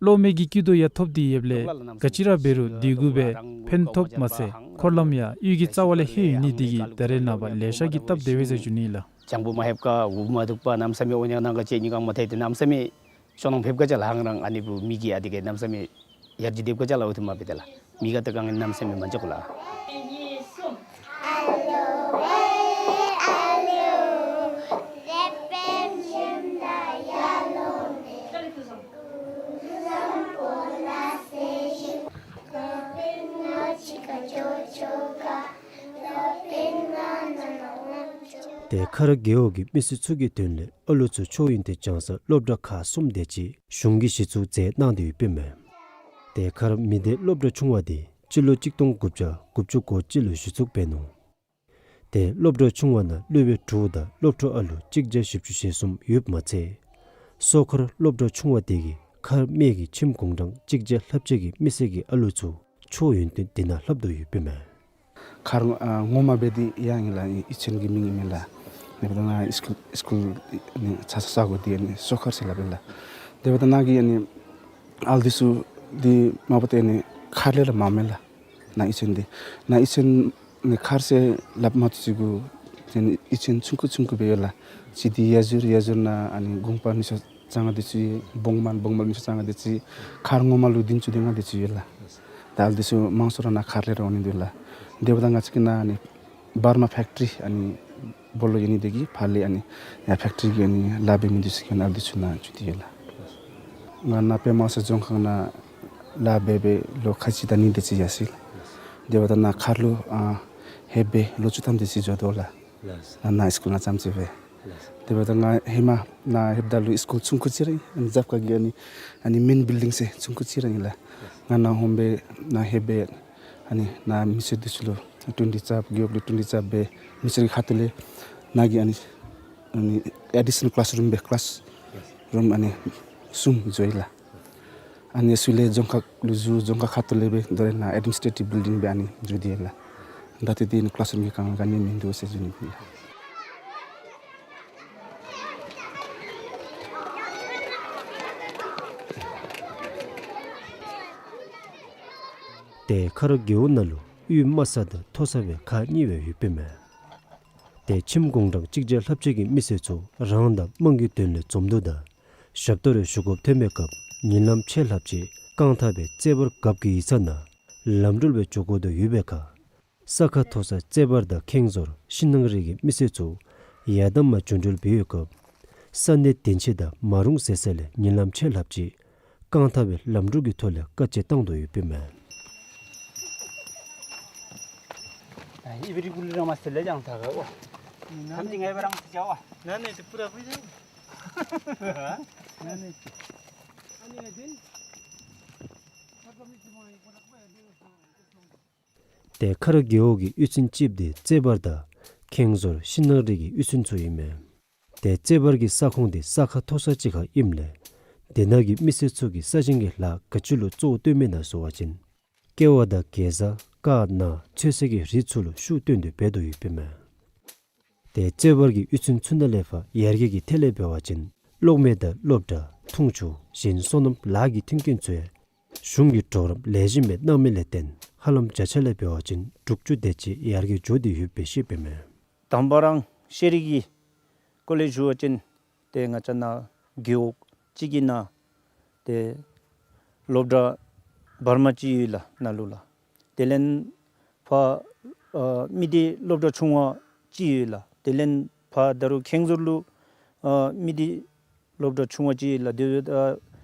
གློག་མེ་གི་སྐྱིད་སྡུག་ཡང་ཐོབ་སྟེ་ཡོདཔ་ལས་ག་ཅི་ར་འབད་རུང་དེ་གུ་སྦེ་ཕན་ཐོགས་མ་ཚད་འཁོར་ལམ་ཡང་གཡུས་ཀྱི་རྩ་བ་ལས་ལྷོད་ཡོད་ནི་དེ་གིས་ད་རེས་ནངས་པ་ལེ་ཤ་གིས་སྟབས་བདེ་བས་ཟེར་ཞུ་ནི་ཨིན་ལགས། ལྗང་བུ་མ་ལྷོདཔ་ག་འུ་མ་འདུག་པ་གནམ་མེད་ས་མེད་ཨོ་ཉ་ནང་ག་ཅིག་ཉི་གང་མ་ཐལ་ཏེ་གནམ་མེད་ས་མེད་ཤོང་ནང་ཕེབས་ག་ཅ་ལགས། ཧང་རང་ཨ་ནི་བུ་མི་གིས་ཨ་དེ་ག་གནམ་མེད་ས་མེད་ཡར་རྒྱས་འདེབས་ག་ཅ་ལགས། འོ་ཐུ་མ་འབད་དེ་ལགས་མི་ག་ཏེ་ག་ནི་གནམ་མེད་ས་མེད་མ་འཇོག་གོ་ལགས། ཏེ་མཁར་རྒེད་འོག་གི་མི་སེར་ཚུ་གི་དོན་ལས་ཨ་ལུ་ཚུ་ཆོས་ཡོན་ཏན་སྦྱང་ས་སློབ་གྲྭ་ཁག་གསུམ་དེ་ཅིག་གཞུང་གིས་གཞི་བཙུགས་མཛད་གནང་སྟེ་ཡོདཔ་ཨིན་མས། ཏེ་མཁར་མི་སྡེ་སློབ་གྲྭ་ཆུང་བ་དེ་སྤྱི་ལོ་གཅིག་སྟོང་དགུ་བརྒྱ་དགུ་བཅུ་གོ་གཅིག་ལུ་གཞི་བཙུགས་འབད་ནུག། ཏེ་སློབ་གྲྭ་ཆུང་བ་ནང་སློབ་དཔོན་དྲུག་དང་སློབ་ཕྲུག་ཨ་ལུ་གཅིག་བརྒྱ་བཞི་བཅུ་ཞེ་གསུམ་ཡོདཔ་མ་ཚད་སོ་མཁར་སློབ་གྲྭ་ཆུང་བ་དེ་གིས་མཁར་སྨད་ཀྱི་ཁྱིམ་གུང་གྲངས་གཅིག་བརྒྱ་ལྷགཔ་ཅིག་གི་མི་སེར་གྱི་ཨ་ལུ་ཚུ་ཆོས་ཡོན་ཏན་དེ་ནང་ལྷབ་དོ་ཡོདཔ་ཨིན་མས། མཁར་ཨ་ངོ་མ་འབད་དེ་ཡང་ཨིན་ལགས། གཡུས་ཚན་གྱི་མིང་ཨིན་མས་ལགས། དེ་འབདཝ་ད་ནཱ་སི་ཀུལ་སི་ཀུལ་ནི་ཚ་ས་ས་གོ་འདི་ཨ་ནི་སོ་མཁར་ཟེར་སླབ་ཨིན་ལགས། དེ་འབདཝ་ད་ནཱ་གི་ཨ་ནི་ཨ་ལུ་འདི་ཚུ་འདི་མ་པ་ཏེ་ཨ་ནི་མཁར་ལས་ར་མངམ་མས་ལགས། ནཱ་གཡུས་ཚན་འདི་ནཱ་གཡུས་ཚན་ནི་མཁར་ཟེར་སླབ་མ་བཏུབ་ཅིག་གུ་ཏེ་ཨ་ནི་གཡུས་ཚན་ཆུང་ཀུ་ཆུང་ཀུ་སྦེ་ཡོད་ལགས། ཅིག་འདི་ཡར་འགྱུར་ཡར་འགྱུར་ནང་ཨ་ནི་གུང་པ་ནུ་ཞོ་གཙང་ང་དེ་ཅིག་བོང་མ་བོང་མ་ནུ་ཞོ་གཙང་ང་དེ་ཅིག་མཁར་ངོ་མ་ལུ་བདུན་ཅུ་དོན་ལྔ་དེ་ཅིག་ཡོད་ལགས། ད་ཨ་ལུ་འདི་ཚུ་མང་སུ་ར་ནཱ་མཁར་ལས་ར་འོང་ནི་འདུག་ལགས། དེ་འབདཝ་ད་ང་བཅས་ཀྱི་ནཱ་ཨ་ནི་བར་མ་ཕེཀ་ཊི་རི་ཨ་ནི་སྦོ་ལོག་ཡོད་ནི་དེ་གིས་ཕར་ལས་ཨ་ནི་ཡར་ཕེཀ་ཊི་རི་གི་ཨ་ནི་ལཱ་འབད་མི་འདི་ཚུ་གིས་ཨ་ནི་ཨ་ལུ་འདི་ཚུ་ནཱ་འགྱོ་སྟེ་ཡོད་ལགས། ང་ནཱ་པདྨ་དགའ་ཚལ་རྫོང་ཁག་ནང་ ལཱ་འབད་འབད་ལོ་ཁ་ཅིག་དང་ནི་དེ་ཅིག་ཡར་སོ་ཡི་ལགས། དེ་འབདཝ་ད་ནཱ་མཁར་ལུ་ཨ་ལྷོདཔ་སྦེ་ལོ་བཅུ་ཐམ་དེ་ཅིག་འགྱོ་དོ་ལགས། ལགས། ནཱ་ནཱ་སི་ཀུལ་ནང་རྐྱངམ་ཅིག་སྦེ། ལགས། དེ་འབདཝ་ད་ང་ཧེ་མ་ནཱ་ལྷོདཔ་ད་ལུ་སི་ཀུལ་ཆུང་ཀུ་ཅིག་ར་ཨིན། ཨ་ནི་རྒྱབ་ཁ་གི་ཨ་ནི་ཨ་ནི་མེན་བིལ་ཌིང་ཟེར་ཆུང་ཀུ་ཅིག་ར་ཨིན་ལགས། ང་ནཱ་ཧོངས་སྦེ་ནཱ་ལྷོདཔ་སྦེ་ཨ་ནི་ནཱ་མི་སེར་འདི་ཚུ་ལུ་ཊོན་ཊི་རྩ་བརྒྱད་ལུ་ཊོན་ཊི་རྩ་སྦེ་མི་སེར་གྱི་ཁ་ཐུག་ལས་ནཱ་གི་ཨ་ནི་ཨ་ནི་ཨེ་ཌི་ཤ་ནཱལ་ཀི་ལཱསི་རུམ་སྦེ་ཀི་ལཱསི་རུམ་ཨ་ནི་གསུམ་བཟོ་ཡི་ལགས། ཨ་ནི་ཚུ་ལས་རྫོང་ཁག་ལུ་བཟོ། རྫོང་ཁག་ཁ་ཐུག་ལས་སྦེ་དོ་རུང་ནཱ་ཨེཌ་མི་ནིས་ཊེ་ཊིབ་བིལ་ཌིང་སྦེ་ཨ་ནི་བཟོ་སྟེ་ཡོད་ལགས། ད་ལྟོ་འདི་ནི་ཀི་ལཱསི་རུམ་གྱི་དཀའ་ངལ་ག་ནི་མིན་འདུག་ཟེར་ཞུ་ནི་ཨིན་ལགས། ཏེ་ཁ་རོག་རྒེད་འོག་ནང་ལུ་དབུས་དམའ་ས་དང་མཐོ་ས་སྦེ་ཁག་གཉིས་སྦེ་ཡོདཔ་ཨིན་མས། ཏེ་ཁྱིམ་གུང་གྲངས་གཅིག་བརྒྱ་ལྷགཔ་ཅིག་གི་མི་སེར་ཚུ་རང་དང་དམངས་ཀྱི་དོན་ལས་འཛོམས་འདུ་དང་ཞབས་ཏོག་རེ་ཞུ་དགོཔ་ཐོན་པའི་སྐབས་ཉིན་ལམ་ཆད་ལྷགཔ་ཅིག་རྐང་ཐང་སྦེ་རྩེ་བར་རྒཔོ་གི་ཡིག་ཚང་ནང་ལམ་འགྲུལ་སྦེ་འགྱོ་དགོ་དོ་ཡོད་པའི་ཁར་ས་ཁ་མཐོ་ས་རྩེ་བར་དང་ཁེངས་ཟོར་ཤིང་ནགས་རི་གི་མི་སེར་ཚུ་ཡར་དང་མར་འགྱོ་འགྲུལ་འབད་བའི་སྐབས་ས་གནས་དོན་ཆེན་དང་མ་རུང་ཟེར་ས་ལས་ཉིན་ལམ་ཆད་ལྷགཔ་ཅིག་རྐང་ཐང་སྦེ་ལམ་འགྲུལ་གྱི་ཐོག་ལས་དཀའ་སྤྱད་བཏང་དོ་ཡོདཔ་ཨིན་མས། ཏེ་ཁ་རོག་རྒེད་འོག་གི་གཡུས་ཚན་གཅིགཔོ་འདི་རྩེ་བར་དང་ཁེངས་ཟོར་ཤིང་ནགས་རི་གི་གཡུས་ཚན་ཚུ་ཨིན་མས། ཏེ་རྩེ་བར་གྱི་ས་ཁོངས་འདི་ས་ཁ་མཐོ་ས་ཅིག་ཁར་ཨིནམ་ལས་དེ་ནང་གི་མི་སེར་ཚུ་གིས་ས་ཞིང་གི་ལཱ་ག་ཅི་ལུ་གཙོ་བོ་བཏོན་མི་ན་ཟེར་བ་ཅིན་ཀེ་བ་དང་གེ་ཛ་ཀར་ནཱ་ཚོད་བསྲེ་གི་རིགས་ཚུ་ལུ་ཤུགས་བཏོན་ཏེ་འབད་དོ་ཡོདཔ་ཨིན་མས། ཏེ་རྩེ་བར་གྱི་གཡུས་ཚན་ཚུ་ནང་ལས་ཕར་ཡར་རྒྱས་ཀྱི་ཐད་ལས་འབད་བ་ཅིན་གློག་མེ་དང་སློབ་གྲྭ་འཐུང་ཆུ་གཞན་སོ་ནམ་ལཱ་གི་མཐུན་རྐྱེན་ཚུ་ཡང་གཞུང་གིས་གྲོགས་རམ་ལེགས་ཤོམ་སྦེ་གནང་མི་ལས་བརྟེན་ཧ་ལམ་བརྒྱ་ཆ་ལས་འབད་བ་ཅིན་དྲུག་ཅུ་དེ་ཅིག་ཡར་རྒྱས་འགྱོ་སྟེ་ཡོདཔ་སྦེ་བཤདཔ་ཨིན་མས། དང་པ་ར་ཤེས་རིག་གི་སྐོར་ལས་ཞུ་བ་ཅིན་ཏེ་ང་བཅས་ནཱ་རྒེད་འོག་གཅིག་གི་ནང་ཏེ་སློབ་གྲྭ་བར་མ་ཅིག་ཡོད་ལགས་ནཱ་ལུ་ལགས། དེ་ལས་ཕར་ཨ་མི་སྡེ་སློབ་གྲྭ་ཆུང་བ་ཅིག་ཡོད་ལགས། དེ་ལས་ཕར་ད་རུང་ཁེངས་ཟོར་ལུ་ཨ་མི་སྡེ་སློབ་གྲྭ་ཆུང་བ་ཅིག་ཡོད་ལགས། དེ་ཨ་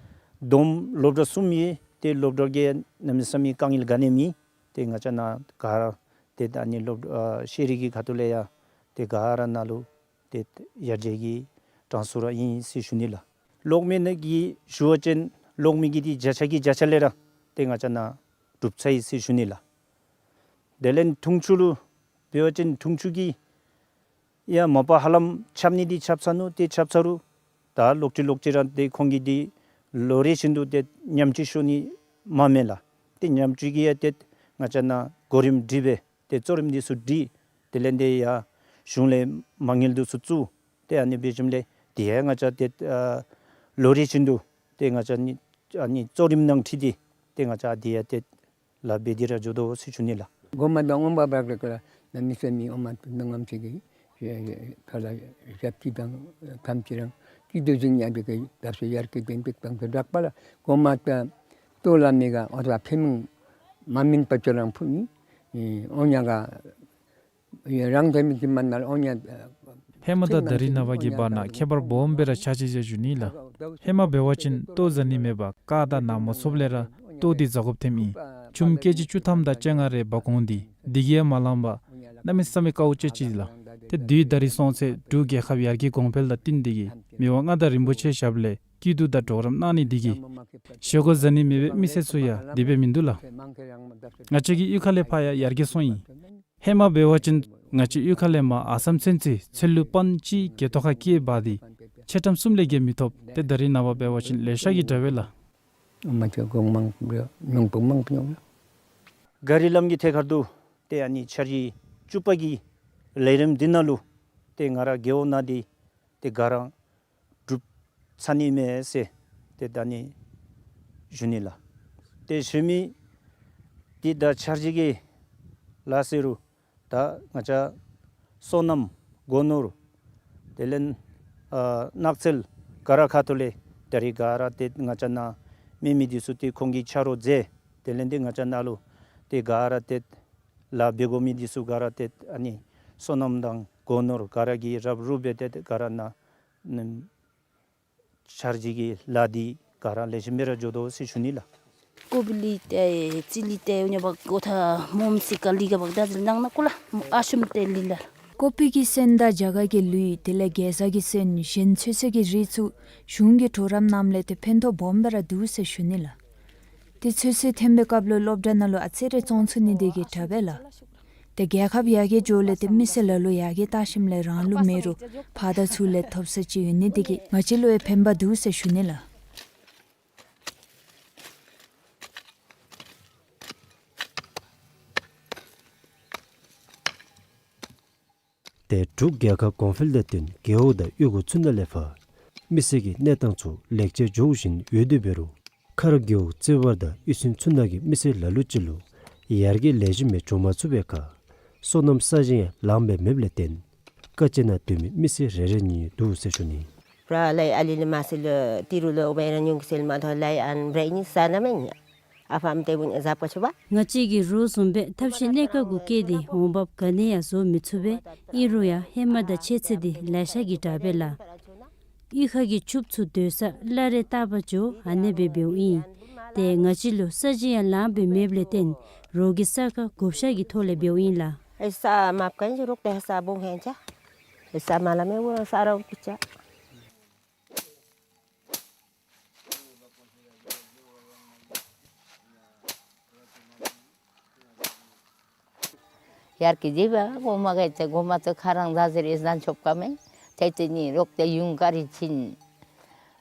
བསྡོམས་སློབ་གྲྭ་གསུམ་ཡོད། ཏེ་སློབ་གྲྭ་གི་གནམ་མེད་ས་མེད་དཀའ་ངལ་ག་ནི་མེད། ཏེ་ང་བཅས་ནཱ་ག་ར་ཏེ་ད་ཨ་ནི་སློབ་ཨ་ཤེས་རིག་གི་ཁ་ཐུག་ལས་ཡང་ཏེ་ག་ར་ནཱ་ལུ་ཏེ་ཡར་རྒྱས་ཀྱི་གྲངས་སུ་ར་ཨིན་ཟེར་ཞུ་ནི་ལགས། གློག་མེ་ནང་གི་ཞུ་བ་ཅིན་གློག་མེ་གི་འདི་བརྒྱ་ཆ་གི་བརྒྱ་ཆ་ལས་ར་ཏེ་ང་བཅས་ནཱ་གྲུབ་ཚར་ཡི་ཟེར་ཞུ་ནི་ལགས། དེ་ལས་འཐུང་ཆུ་ལུ་འབད་བ་ཅིན་འཐུང་ཆུ་གི་ཡང་མ་པ་ཧ་ལམ་ཆགས་ནི་འདི་ཆགས་ཚར་ནུག། ཏེ་ཆགས་ཚར་རུང་ད་ལོག་ཅི་ལོག་ཅི་ར་ཏེ་ཁོང་གིས་འདི་ལོ་རེ་བཞིན་དུ་ཏེ་ཉམས་བཅོས་ཞུ་ནི་མ་མེད་ལགས། ཏེ་ཉམས་བཅོས་ཀྱི་ཡང་ཏེ་ང་བཅས་ནཱ་གོ་རིམ་སྒྲིག་སྦེ་ཏེ་གཙོ་རིམ་འདི་ཚུ་སྒྲིག། དེ་ལས་ཏེ་ཡང་གཞུང་ལས་མ་དངུལ་འདི་ཚུ་བཙུགས། ཏེ་ཨ་ནི་འབད་ཞིནམ་ལས་དེ་ཡང་ང་བཅས་ཏེ་ཨ་ལོ་རེ་བཞིན་དུ་ཏེ་ང་བཅས་ནི་ཨ་ནི་གཙོ་རིམ་ནང་འཁྲིལ་ཏེ་ཏེ་ང་བཅས་དེ་ཡང་ཏེ་ལཱ་འབད་དེ་ར་འགྱོ་དོ་ཟེར་ཞུ་ནི་ལགས། གོང་མ་དང་འོང་འབབ་ར་ཀ་ལ་ནཱ་མི་སེར་མི་འོང་མ་ཏེ་ནང་ངམ་ཅིག་གི་ཁ་ལ་ཞབས་ཕྱི་དང་ཁམས་ཅིག་རང་ཅིག་ཏུ་བྱིན་ཡང་དེ་གི་བརྡབ་གསིག་ཡར་རྒྱས་ཏན་ཏིག་བཏང་སྟེ་དྲག་པ་ལགས། གོང་མ་ད་ལྟོ་ལ་མི་ག་འོ་ད་ཕེ་མང་མ་སྨིན་པ་ཅིག་རང་ཕུལ་ནི་འོང་ཡ་ག་རང་དེ་མི་གི་མ་ན་འོང་ཡ། ཧེ་མ་དང་ད་རིས་ནངས་པ་གི་བར་ན་ཁྱད་པར་སྦོམ་སྦེ་ར་ཆགས་ཅི་ཟེར་ཞུ་ནི་ལགས། ཧེ་མ་འབད་བ་ཅིན་ལྟོ་བཟའ་ནི་མེད་པར་ཀར་དང་ནཱ་མོ་ཚུ་ལས་ར་ལྟོ་འདི་བཟའ་དགོཔ་ཐོནམ་ཨིན། ཆུམ་ཀེ་ཇི་བཅུ་ཐམ་དང་བཅོ་ལྔ་རེ་འབག་འོང་སྟེ་འདི་གིས་ཡང་མ་ལང་པར་གནམ་མེད་ས་མེད་དཀའཝ་སྤྱད་ཅི་ལགས། ཏེ་དུས་ད་རིས་སོང་ཚེ་འབྲུག་རྒྱལ་ཁབ་ཡར་རྒྱས་གོང་འཕེལ་དང་བསྟུན་ཏེ་གིས་མི་དབང་མངའ་བདག་རིན་པོ་ཆེའི་ཞབས་ལས་སྐྱིད་སྡུག་དང་གྲོགས་རམ་གནང་ནི་འདི་གིས་བཞེས་སྒོ་བཟའ་ནི་མེད་པའི་མི་སེར་ཚུ་ཡང་འདི་སྦེ་མིན་འདུག་ལགས། ང་བཅས་ཀྱི་གཡུས་ཁ་ལས་ཕར་ཡང་ཡར་རྒྱས་སོང་ཡི། ཧེ་མ་འབད་བ་ཅིན་ང་བཅས་གཡུས་ཁ་ལས་མར་ཨ་སམ་ཚུན་ཚོད་ཚལ་ལུ་པཱན་གཅིག་གི་ཐོག་ཁར་སྐྱེལ་འབག་སྟེ་ཆ་ཀྲམ་གསུམ་ལས་བརྒལ་མི་ཐོབ། ཏེ་ད་རིས་ནངས་པ་འབད་བ་ཅིན་ལེ་ཤ་གིས་དྲག་པས་ལགས། མ་ཆ་གོང་མང་པོ་མང་པོ་མང་པོ་ཡོད་ལགས། ག་རི་ལམ་གྱི་ཐད་ཁར་དུ་ཏེ་ཨ་ནི་འཆར་གཞི་བཅུ་པ་གི་ལས་རིམ་འདི་ནང་ལུ་ཏེ་ང་ར་རྒེད་འོག་ནང་འདི་ཏེ་ག་ར་གྲུབ་ཚར་ནི་མས་ཟེར་ཏེ་ད་ཨ་ནི་ཞུ་ནི་ལགས། ཏེ་ཞུ་མི་འདི་ད་འཆར་གཞི་གི་ལཱ་ཟེར་རུང་ད་ང་བཅས་སོ་ནམ་སྒོ་ནོར་དེ་ལས་ཨ་ནགས་ཚལ་ག་ར་ཁ་ཐུག་ལས་ད་རིས་ག་ར་ཏེ་ང་བཅས་ནཱ་མེད་མི་འདི་ཚུ་ཏེ་ཁོང་གིས་ཆ་རོགས་མཛད། དེ་ལས་ཏེ་ང་བཅས་ནཱ་ལུ་ཏེ་ག་ར་ཏེ་ལཱ་འབད་དགོ་མི་འདི་ཚུ་ག་ར་ཏེ་ཨ་ནི་སོ་ནམ་དང་སྒོ་ནོར་ག་ར་གིས་རབ་རུབ་སྦེ་ཏེ་ག་ར་ནཱ་ནི་འཆར་གཞི་གི་ལཱ་འདི་ག་ར་ལེགས་ཤོམ་སྦེ་ར་འགྱོ་དོ་ཟེར་ཞུ་ནི་ལགས། ཀོ་པི་ལི་ཏེ་ཙི་ལི་ཏེ་ཡོ་ཉ་བག་གོ་ཐ་མོམ་སི་ཀ་ལི་ག་བག་ད་ཟིལ་ནང་ན་ཀོ་ལ་ཨ་ཤུམ་ཏེ་ལི་ལ། ཀོ་པི་གི་སོན་དང་རྒྱ་གར་གྱི་ལུད་དེ་ལས་གེ་ཟ་གི་སོན་གཞན་ཚོད་བསྲེ་གི་རིགས་ཚུ་གཞུང་གི་གྲོགས་རམ་གནངམ་ལས་ཏེ་ཕན་ཐོགས་སྦོམ་སྦེ་ར་འདུག་ཟེར་ཞུ་ནི་ལགས། ཏེ་ཚོད་བསྲེ་འཐོན་པའི་སྐབས་ལུ་སློབ་གྲྭ་ནང་ལུ་ཨ་ཙི་རེ་བཙོང་ཚུགས་ནི་དེ་གིས་དྲག་པས་ལགས། ཏེ་རྒྱལ་ཁབ་ཡར་རྒྱས་འགྱོཝ་ལས་ཏེ་མི་སེར་ལ་ལུ་ཡར་རྒྱས་བལྟ་ཞིནམ་ལས་རང་ལུ་མེད་རུང་ཕར་དང་ཚུར་ལས་ཐོབ་ས་ཅིག་ཡོད་ནི་དེ་གིས་ང་བཅས་ལུ་ཡང་ཕན་པ་འདུག་ཟེར་ཞུ་ནི་ལགས། ཏེ་འབྲུག་རྒྱལ་ཁབ་གོང་འཕེལ་དང་བསྟུན་རྒེད་འོག་དང་གཡུས་སྒོ་ཚུ་ནང་ལས་ཕར་མི་སེར་གྱི་གནས་སྟངས་ཚུ་ལེགས་ཆ་འགྱོ་བཞིན་ཡོད་དེ་འབད་རུང་ཁ་རག་རྒེད་འོག་རྩེ་བར་དང་གཡུས་ཚན་ཚུ་ནང་གི་མི་སེར་ལ་ལུ་ཅིག་ལུ་ཡར་རྒྱས་ལེགས་ཤོམ་སྦེ་འགྱོ་མ་ཚུགས་པའི་ཁར་སོ་ནམ་ས་ཞིང་ཡང་ལངམ་སྦེ་མེདཔ་ལས་བརྟེན་དཀའ་སྤྱད་ནང་སྡོད་མི་མི་སེར་རེ་རེ་གཉིས་འདུག་ཟེར་ཞུ་ནི། པྲ་ལའི་ཨ་ལི་ལི་མ་སེ་ལུ་ཏི་རུ་ལུ་ཨོ་བའི་ར་ཉུང་གི་སེལ་མ་ཐོ་ལའི་ཨན་བྲེ་ནི་ས་ན་མེ་ཉི། ཨ་ཕམ་ཏེ་བུན་ཨ་ཟབ་ཀ་ཆུ་བ། ང་བཅས་ཀྱིས་རོགས་བཟུམ་སྦེ་ཐབས་ཤེས་གནས་སྐབས་གུ་བཀལ་ཏེ་འོང་འབབ་ག་ནི་ཡང་བཟོ་མི་ཚུགས་པས། ཨིན་རུང་ཡང་ཧེ་མ་དང་ཕྱད་ཚེ་འདི་ལེ་ཤ་གིས་དྲག་པས་ལགས། གཡུས་ཁ་གི་ཕྱུགཔོ་ཚུ་སྡོད་ས་བླ་རེ་ལྟ་བར་འགྱོ་ཨ་ནེ་སྦེ་འབདཝ་ཨིན། ཏེ་ང་བཅས་ལུ་ས་ཞིང་ཡང་ལངམ་སྦེ་མེདཔ་ལས་བརྟེན་རོགས་ཀྱིས་ས་ཁར་བགོ་བཤའ་གི་ཐོག་ལས་འབདཝ་ཨིན་ལགས། ཨེ་ས་མ་བཀའ་ཨིན་ཅི་རོགས་ཏེ་ས་བོང་ཧེན་ཅ། ཨེ་ས་མ་ལ་མེ་བོ་རང་ས་ར་བུ་ཅ། ཡར་གི་དེ་བ་གོ་མ་གི་ཏེ་གོ་མ་ཏེ་ཁ་རང་ཟ་ཟེར་ཨེ་ཟན་ཆོབ་ཀ་མེ། ཏེ་ཏེ་ནི་རོགས་ཏེ་ཡུང་ཀ་རི་ཆིན་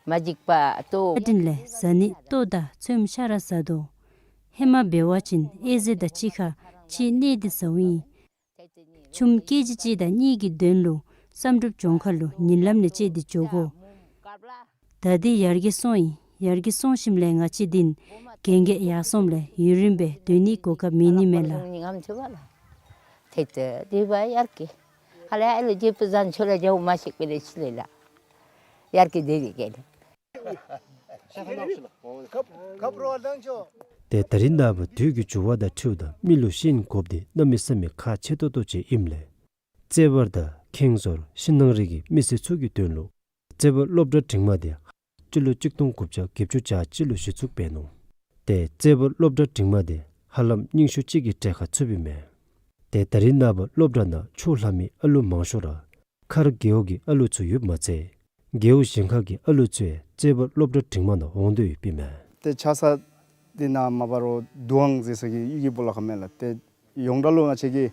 མ་འཇིག་པ་ཏོ། ཨ་དྲིན་ལས་ཟ་ནི་ལྟོ་དང་ཚོདམ་ཤ་ར་ཟ་དོ། ཧེ་མ་འབད་བ་ཅིན་ཨེ་ཟེ་དང་གཅིག་ཁར་ཕྱེ་ནི་དེ་ཟཝ་ཨིན། ཆུམ་ཀེ་ཇི་གཅིག་དང་གཉིས་ཀྱི་དོན་ལུ་བསམ་གྲུབ་ལྗོངས་མཁར་ལུ་ཉིན་ལམ་ནང་བཅད་དེ་འགྱོ་དགོ། ད་འདི་ཡར་རྒྱས་སོང་ཡི། ཡར་རྒྱས་སོང་ཞིནམ་ལས་ང་བཅས་འདི་ནི་གན་རྒྱ་ཡར་སོངམ་ལས་ཡུན་རིངམོ་སྦེ་སྡོད་ནིའི་གོ་སྐབས་མེད་ནི་མས་ལགས། ཏེ་ཏེ་དེ་བ་ཡར་གྱི་ཧ་ལས་ཨ་ལོ་ཇེ་པུ་ཟན་ཆོ་ལ་ཇའུ་མ་ཤེས་པའི་ལས་ཅི་ལས་ལགས། ཡར་གྱི་དེ་གི་གེ་ལས། ཏེ་ད་རིས་ནངས་པ་དུས་ཀྱི་འགྱུར་བ་དང་འཁྲིལཝ་ད་མི་ལུ་ཤེས་ཡོན་དགོཔ་འདི་གནམ་མེད་ས་མེད་ཁག་ཆེ་ཏོག་ཏོ་ཅིག་ཨིནམ་ལས་རྩེ་བར་དང་ཁེངས་ཟོར་ཤིང་ནག་རི་གི་མི་སེར་ཚུ་གི་དོན་ལུ་རྩེ་བར་སློབ་གྲྭ་འབྲིང་མ་འདི་སྤྱི་ལོ་གཅིག་སྟོང་དགུ་བརྒྱ་བརྒྱད་ཅུ་གྱ་གཅིག་ལུ་གཞི་བཙུགས་འབད་ནུག། ཏེ་རྩེ་བར་སློབ་གྲྭ་འབྲིང་མ་འདི་ཧ་ལམ་རྙིང་ཤོས་ཅིག་གི་གྲས་ཁར་ཚུདཔ་ཨིན་མས། ཏེ་ད་རིས་ནངས་པ་སློབ་གྲྭ་ནང་ཕྱོགས་ལྷག་མི་ཨ་ལུ་མང་ཤོས་ར་ཁ་རག་རྒེད་འོག་གི་ཨ་ལུ་ཚུ་ཡོདཔ་མ་ཚད་རྒེད་འོག་གཞན་ཁ་གི་ཨ་ལུ་ཚུ་ཡང་རྩེ་བར་སློབ་གྲྭ་འབྲིང་མ་ནང་འོང་དོ་ཡོདཔ་ཨིན་མས། ཏེ་ཆ་ས་འདི་ནང་མ་པ་རོ་དུ་ཝང་ཟེར་ས་གི་གཡུས་ཀྱི་སྦོ་ལོགས་ཁར་མས་ལགས། ཏེ་ཡོངས་གྲགས་ལུ་ང་བཅས་ཀྱི་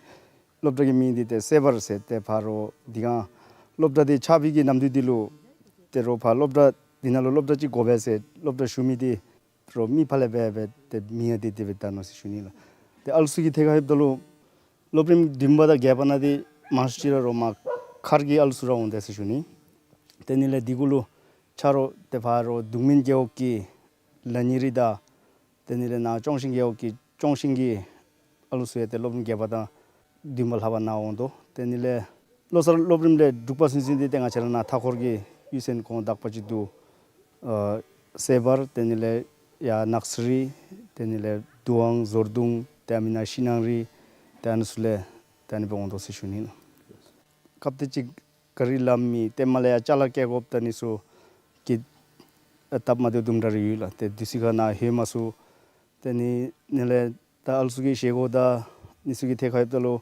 སློབ་གྲྭ་གི་མིང་འདི་ཏེ་སེ་བར་ཟེར། ཏེ་ཕར་རོ་འདི་གང་སློབ་གྲྭ་འདི་ཆགས་པའི་གི་ནམ་དུས་འདི་ལུ་ཏེ་རོ་ཕར་སློབ་གྲྭ་འདི་ནང་ལུ་སློབ་གྲྭ་ཅིག་དགོ་པས་ཟེར་སློབ་གྲྭ་ཞུ་མི་འདི་རོ་མི་ཕར་ལས་འབད་འབད་ཏེ་མིང་ཡང་འདི་དེ་སྦེ་བཏགས་ནུག་ཟེར་ཞུ་ནི་ལགས། ཏེ་ཨ་ལུ་ཚུ་གི་ཐད་ཁར་ལྷོདཔ་ད་ལུ་སློབ་རིམ་བདུན་པ་དང་བརྒྱད་པ་ནང་འདི་མང་ཤོས་ཅིག་ར་རོ་མར་མཁར་གྱི་ཨ་ལུ་ཚུ་ར་འོང་དེས་ཟེར་ཞུ་ནི། ཏེ་ནི་ལས་འདི་གུ་ལུ་ཆ་རོགས་ཏེ་ཕར་རོ་གདུང་སྨིན་རྒེད་འོག་གི་ལ་ཉི་རི་དང་ཏེ་ནི་ལས་ནཱ་ཅོང་ཞིང་རྒེད་འོག་གི་ཅོང་ཞིང་གི་ཨ་ལུ་ཚུ་ཡང་ཏེ་སློབ་རིམ་བརྒྱད་པ་དང་བདུན་པ་ལྷག་པ་ནཱ་འོང་དོ། ཏེ་ནི་ལས་བློ་གསར་སློབ་རིམ་ལས་དྲུག་པ་ཚུན་ཚོད་འདི་ཏེ་ང་བཅས་ར་ནཱ་མཐའ་འཁོར་གྱི་གཡུས་ཚན་ཁོང་དག་པ་ཅིག་འདུག། ཨ་སེ་བར་ཏེ་ནི་ལས་ཡར་ནགས་རི་ཏེ་ནི་ལས་དུ་ཝང་ཟོར་གདུང་ཏེ་ཨ་མི་ནཱ་ཤིང་ནག་རི་ཏེ་ཨ་ནི་ཚུ་ལས་ཏེ་ཨ་ནི་སྦེ་འོང་དོ་ཟེར་ཞུ་ནི་ལགས། སྐབས་དེ་ཅིག་ག་རི་ལམ་མེད། ཏེ་མར་ལས་ཡར་ཅ་ལ་བཀལ་དགོཔ་ད་ནི་ཚུ་གི་སྟབས་མ་བདེཝ་དུམ་གྲ་རེ་ཡོད་ལགས། ཏེ་དུས་ཚོད་ཁར་ནཱ་ལྷོད་མ་ཚུགས། ཏེ་ནི་ནི་ལས་ད་ཨ་ལུ་ཚུ་གི་བཞེས་སྒོ་དང་ནི་ཚུ་གི་ཐད་ཁར་ལྷོདཔ་ད་ལུ་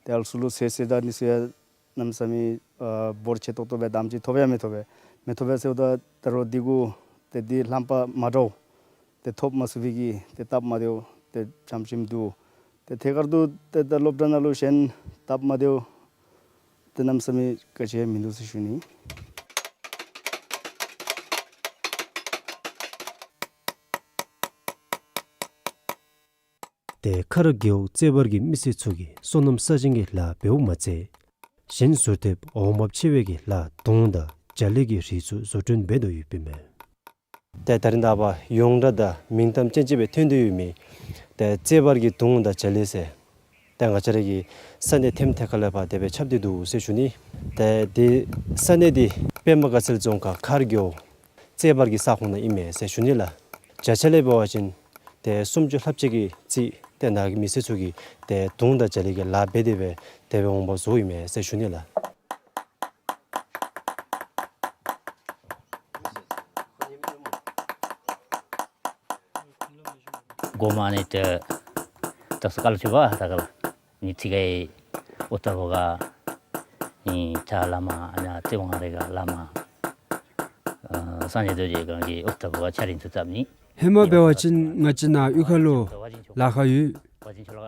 ཏེ་ཨ་ལུ་ཚུ་ལུ་ཟས་ཟོས་དང་ནི་ཚུ་ཡང་གནམ་མེད་ས་མེད་ཨ་འབོར་ཆེ་ཏོག་ཏོ་སྦེ་དམ་ཅིག་ཐོབ་ཡང་མི་ཐོབ་པས། མི་ཐོབ་པས་ཟེརཝ་ད་ད་རོགས་འདི་གུ་ཏེ་འདི་ལྷམ་པ་མ་འདྲཝ་ཏེ་ཐོབ་མ་ཚུགས་པའི་གི་ཏེ་སྟབས་མ་བདེཝ་ཏེ་ཙམ་ཅིག་འདུག། ཏེ་ཐད་ཀར་དུ་ཏེ་ད་སློབ་གྲྭ་ནང་ལུ་གཞན་སྟབས་མ་བདེཝ་ཏེ་གནམ་མེད་ས་མེད་ག་ཅི་ཡང་མིན་འདུག་ཟེར་ཞུ་ནི། ཏེ་ཁ་རག་རྒེད་འོག་རྩེ་བར་གྱི་མི་སེར་ཚུ་གིས་སོ་ནམ་ས་ཞིང་གི་ལཱ་འབདཝ་མ་ཚད་གཞན་ཟུར་ཐེབས་འོང་འབབ་ཆེ་བའི་གི་ལཱ་དུང་དང་བྱ་ལས་ཀྱི་རིགས་ཚུ་བཟོ་སྐྲུན་འབད་དོ་ཡོདཔ་ཨིན་མས། ཏེ་ད་རིས་ནངས་པ་ཡོངས་གྲགས་དང་མིང་གཏམ་ཅན་ཅིག་སྦེ་ཐོན་ཏེ་ཡོད་མི་ཏེ་རྩེ་བར་གྱི་དུང་དང་བྱ་ལས་ཟེར་ཏེ་ང་བཅས་ར་གི་ས་གནས་ཐེམ་ཐད་ཁ་ལས་ཕར་དེ་སྦེ་ཁྱབ་སྟེ་འདུག་ཟེར་ཞུ་ནི། ཏེ་འདི་ས་གནས་འདི་པདྨ་དགའ་ཚལ་རྫོང་ཁག་ཁ་རག་རྒེད་འོག་རྩེ་བར་གྱི་ས་ཁོངས་ནང་ཨིན་མས་ཟེར་ཞུ་ནི་ལགས། བྱ་ཆ་ལས་འབད་བ་ཅིན་ཏེ་སུམ་ཅུ་ལྷགཔ་ཅིག་གི་རྩིས་ཏེ་ནཱ་གི་མི་སེར་ཚུ་གིས་ཏེ་དུང་དང་བྱ་ལས་ཀྱི་ལཱ་འབད་དེ་སྦེ་དེ་སྦེ་འོང་འབབ་བཟོཝ་ཨིན་མས་ཟེར་ཞུ་ནི་ལགས། གོ་མ་ནི་ཏེ་ད་སྐལ་ཆེ་བ་ད་ག་ལ་ནི་ཚིག་གི་ཨོ་ཐ་བོ་ག་ནི་ད་བླ་མ་ཨ་ནི་ཏེ་ཝང་རེ་ག་བླ་མ་ཨ་སངས་རྒྱས་རྡོ་རྗེ་གང་གི་ཨོ་ཐ་བོ་ག་ཆ་རིན་ཚུ་བཏབ་ནི། ཧེ་མ་འབད་བ་ཅིན་ང་བཅས་ནཱ་གཡུས་ཁ་ལུ་ལཱ་ཁག་ཡོད།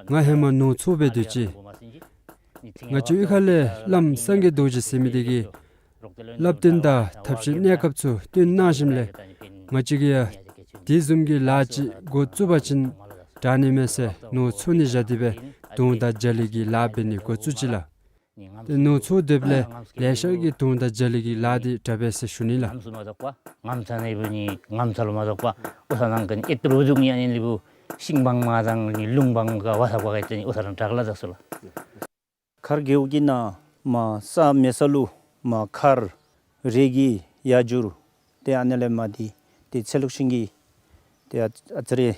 ང་ཧེ་མ་ནོར་འཚོ་སྦེ་སྡོད་ཅི། ང་བཅས་གཡུས་ཁ་ལས་བླམ་སངས་རྒྱས་རྡོ་རྗེ་ཟེར་མི་དེ་གིས་བསླབ་སྟོན་དང་ཐབས་ཤེས་གནས་སྐབས་ཚུ་སྟོན་གནང་ཞིནམ་ལས་ང་བཅས་ཀྱིས་ཡང་དེ་བཟུམ་གྱི་ལཱ་ཅིག་འགོ་བཙུགས་པ་ཅིན་དྲག་ནི་མས་ཟེར་ནོར་འཚོ་ནི་བཞག་སྟེ་སྦེ་དུང་དང་རྒྱ་གླིང་གི་ལཱ་འབད་ནི་འགོ་བཙུགས་ཅི་ལགས། ཏེ་ནོར་འཚོ་སྡོདཔ་ལས་ལེ་ཤ་གིས་དུང་དང་རྒྱ་གླིང་གི་ལཱ་འདི་དྲག་པས་ཟེར་ཞུ་ནི་ལགས། ངམ་ཚ་ནི་བུ་ནི་ངམ་ཚ་ལུ་མ་དོགས་པ་ཨོ་ཐ་ནང་གི་ཨེ་ཏི་རུ་བཙུགས་ནི་ཨ་ནི་ལས་བུ་ཤིང་བང་མ་དང་ནི་ལུང་བང་ག་བ་ཐག་པ་ག་ཨེ་ཏི་ནི་ཨོ་ཐ་རང་དྲག་ལ་དག་སོ་ལགས། མཁར་རྒེད་འོག་གི་ནང་མར་ས་མེད་ས་ལུ་མར་མཁར་རས་ཀྱི་ཡར་འགྱུར་ཏེ་ཨ་ནི་ལས་མར་འདི་ཏེ་ཚལ་ལུག་ཤིང་གི་ཏེ་ཨ་ཨ་ཙི་རེ་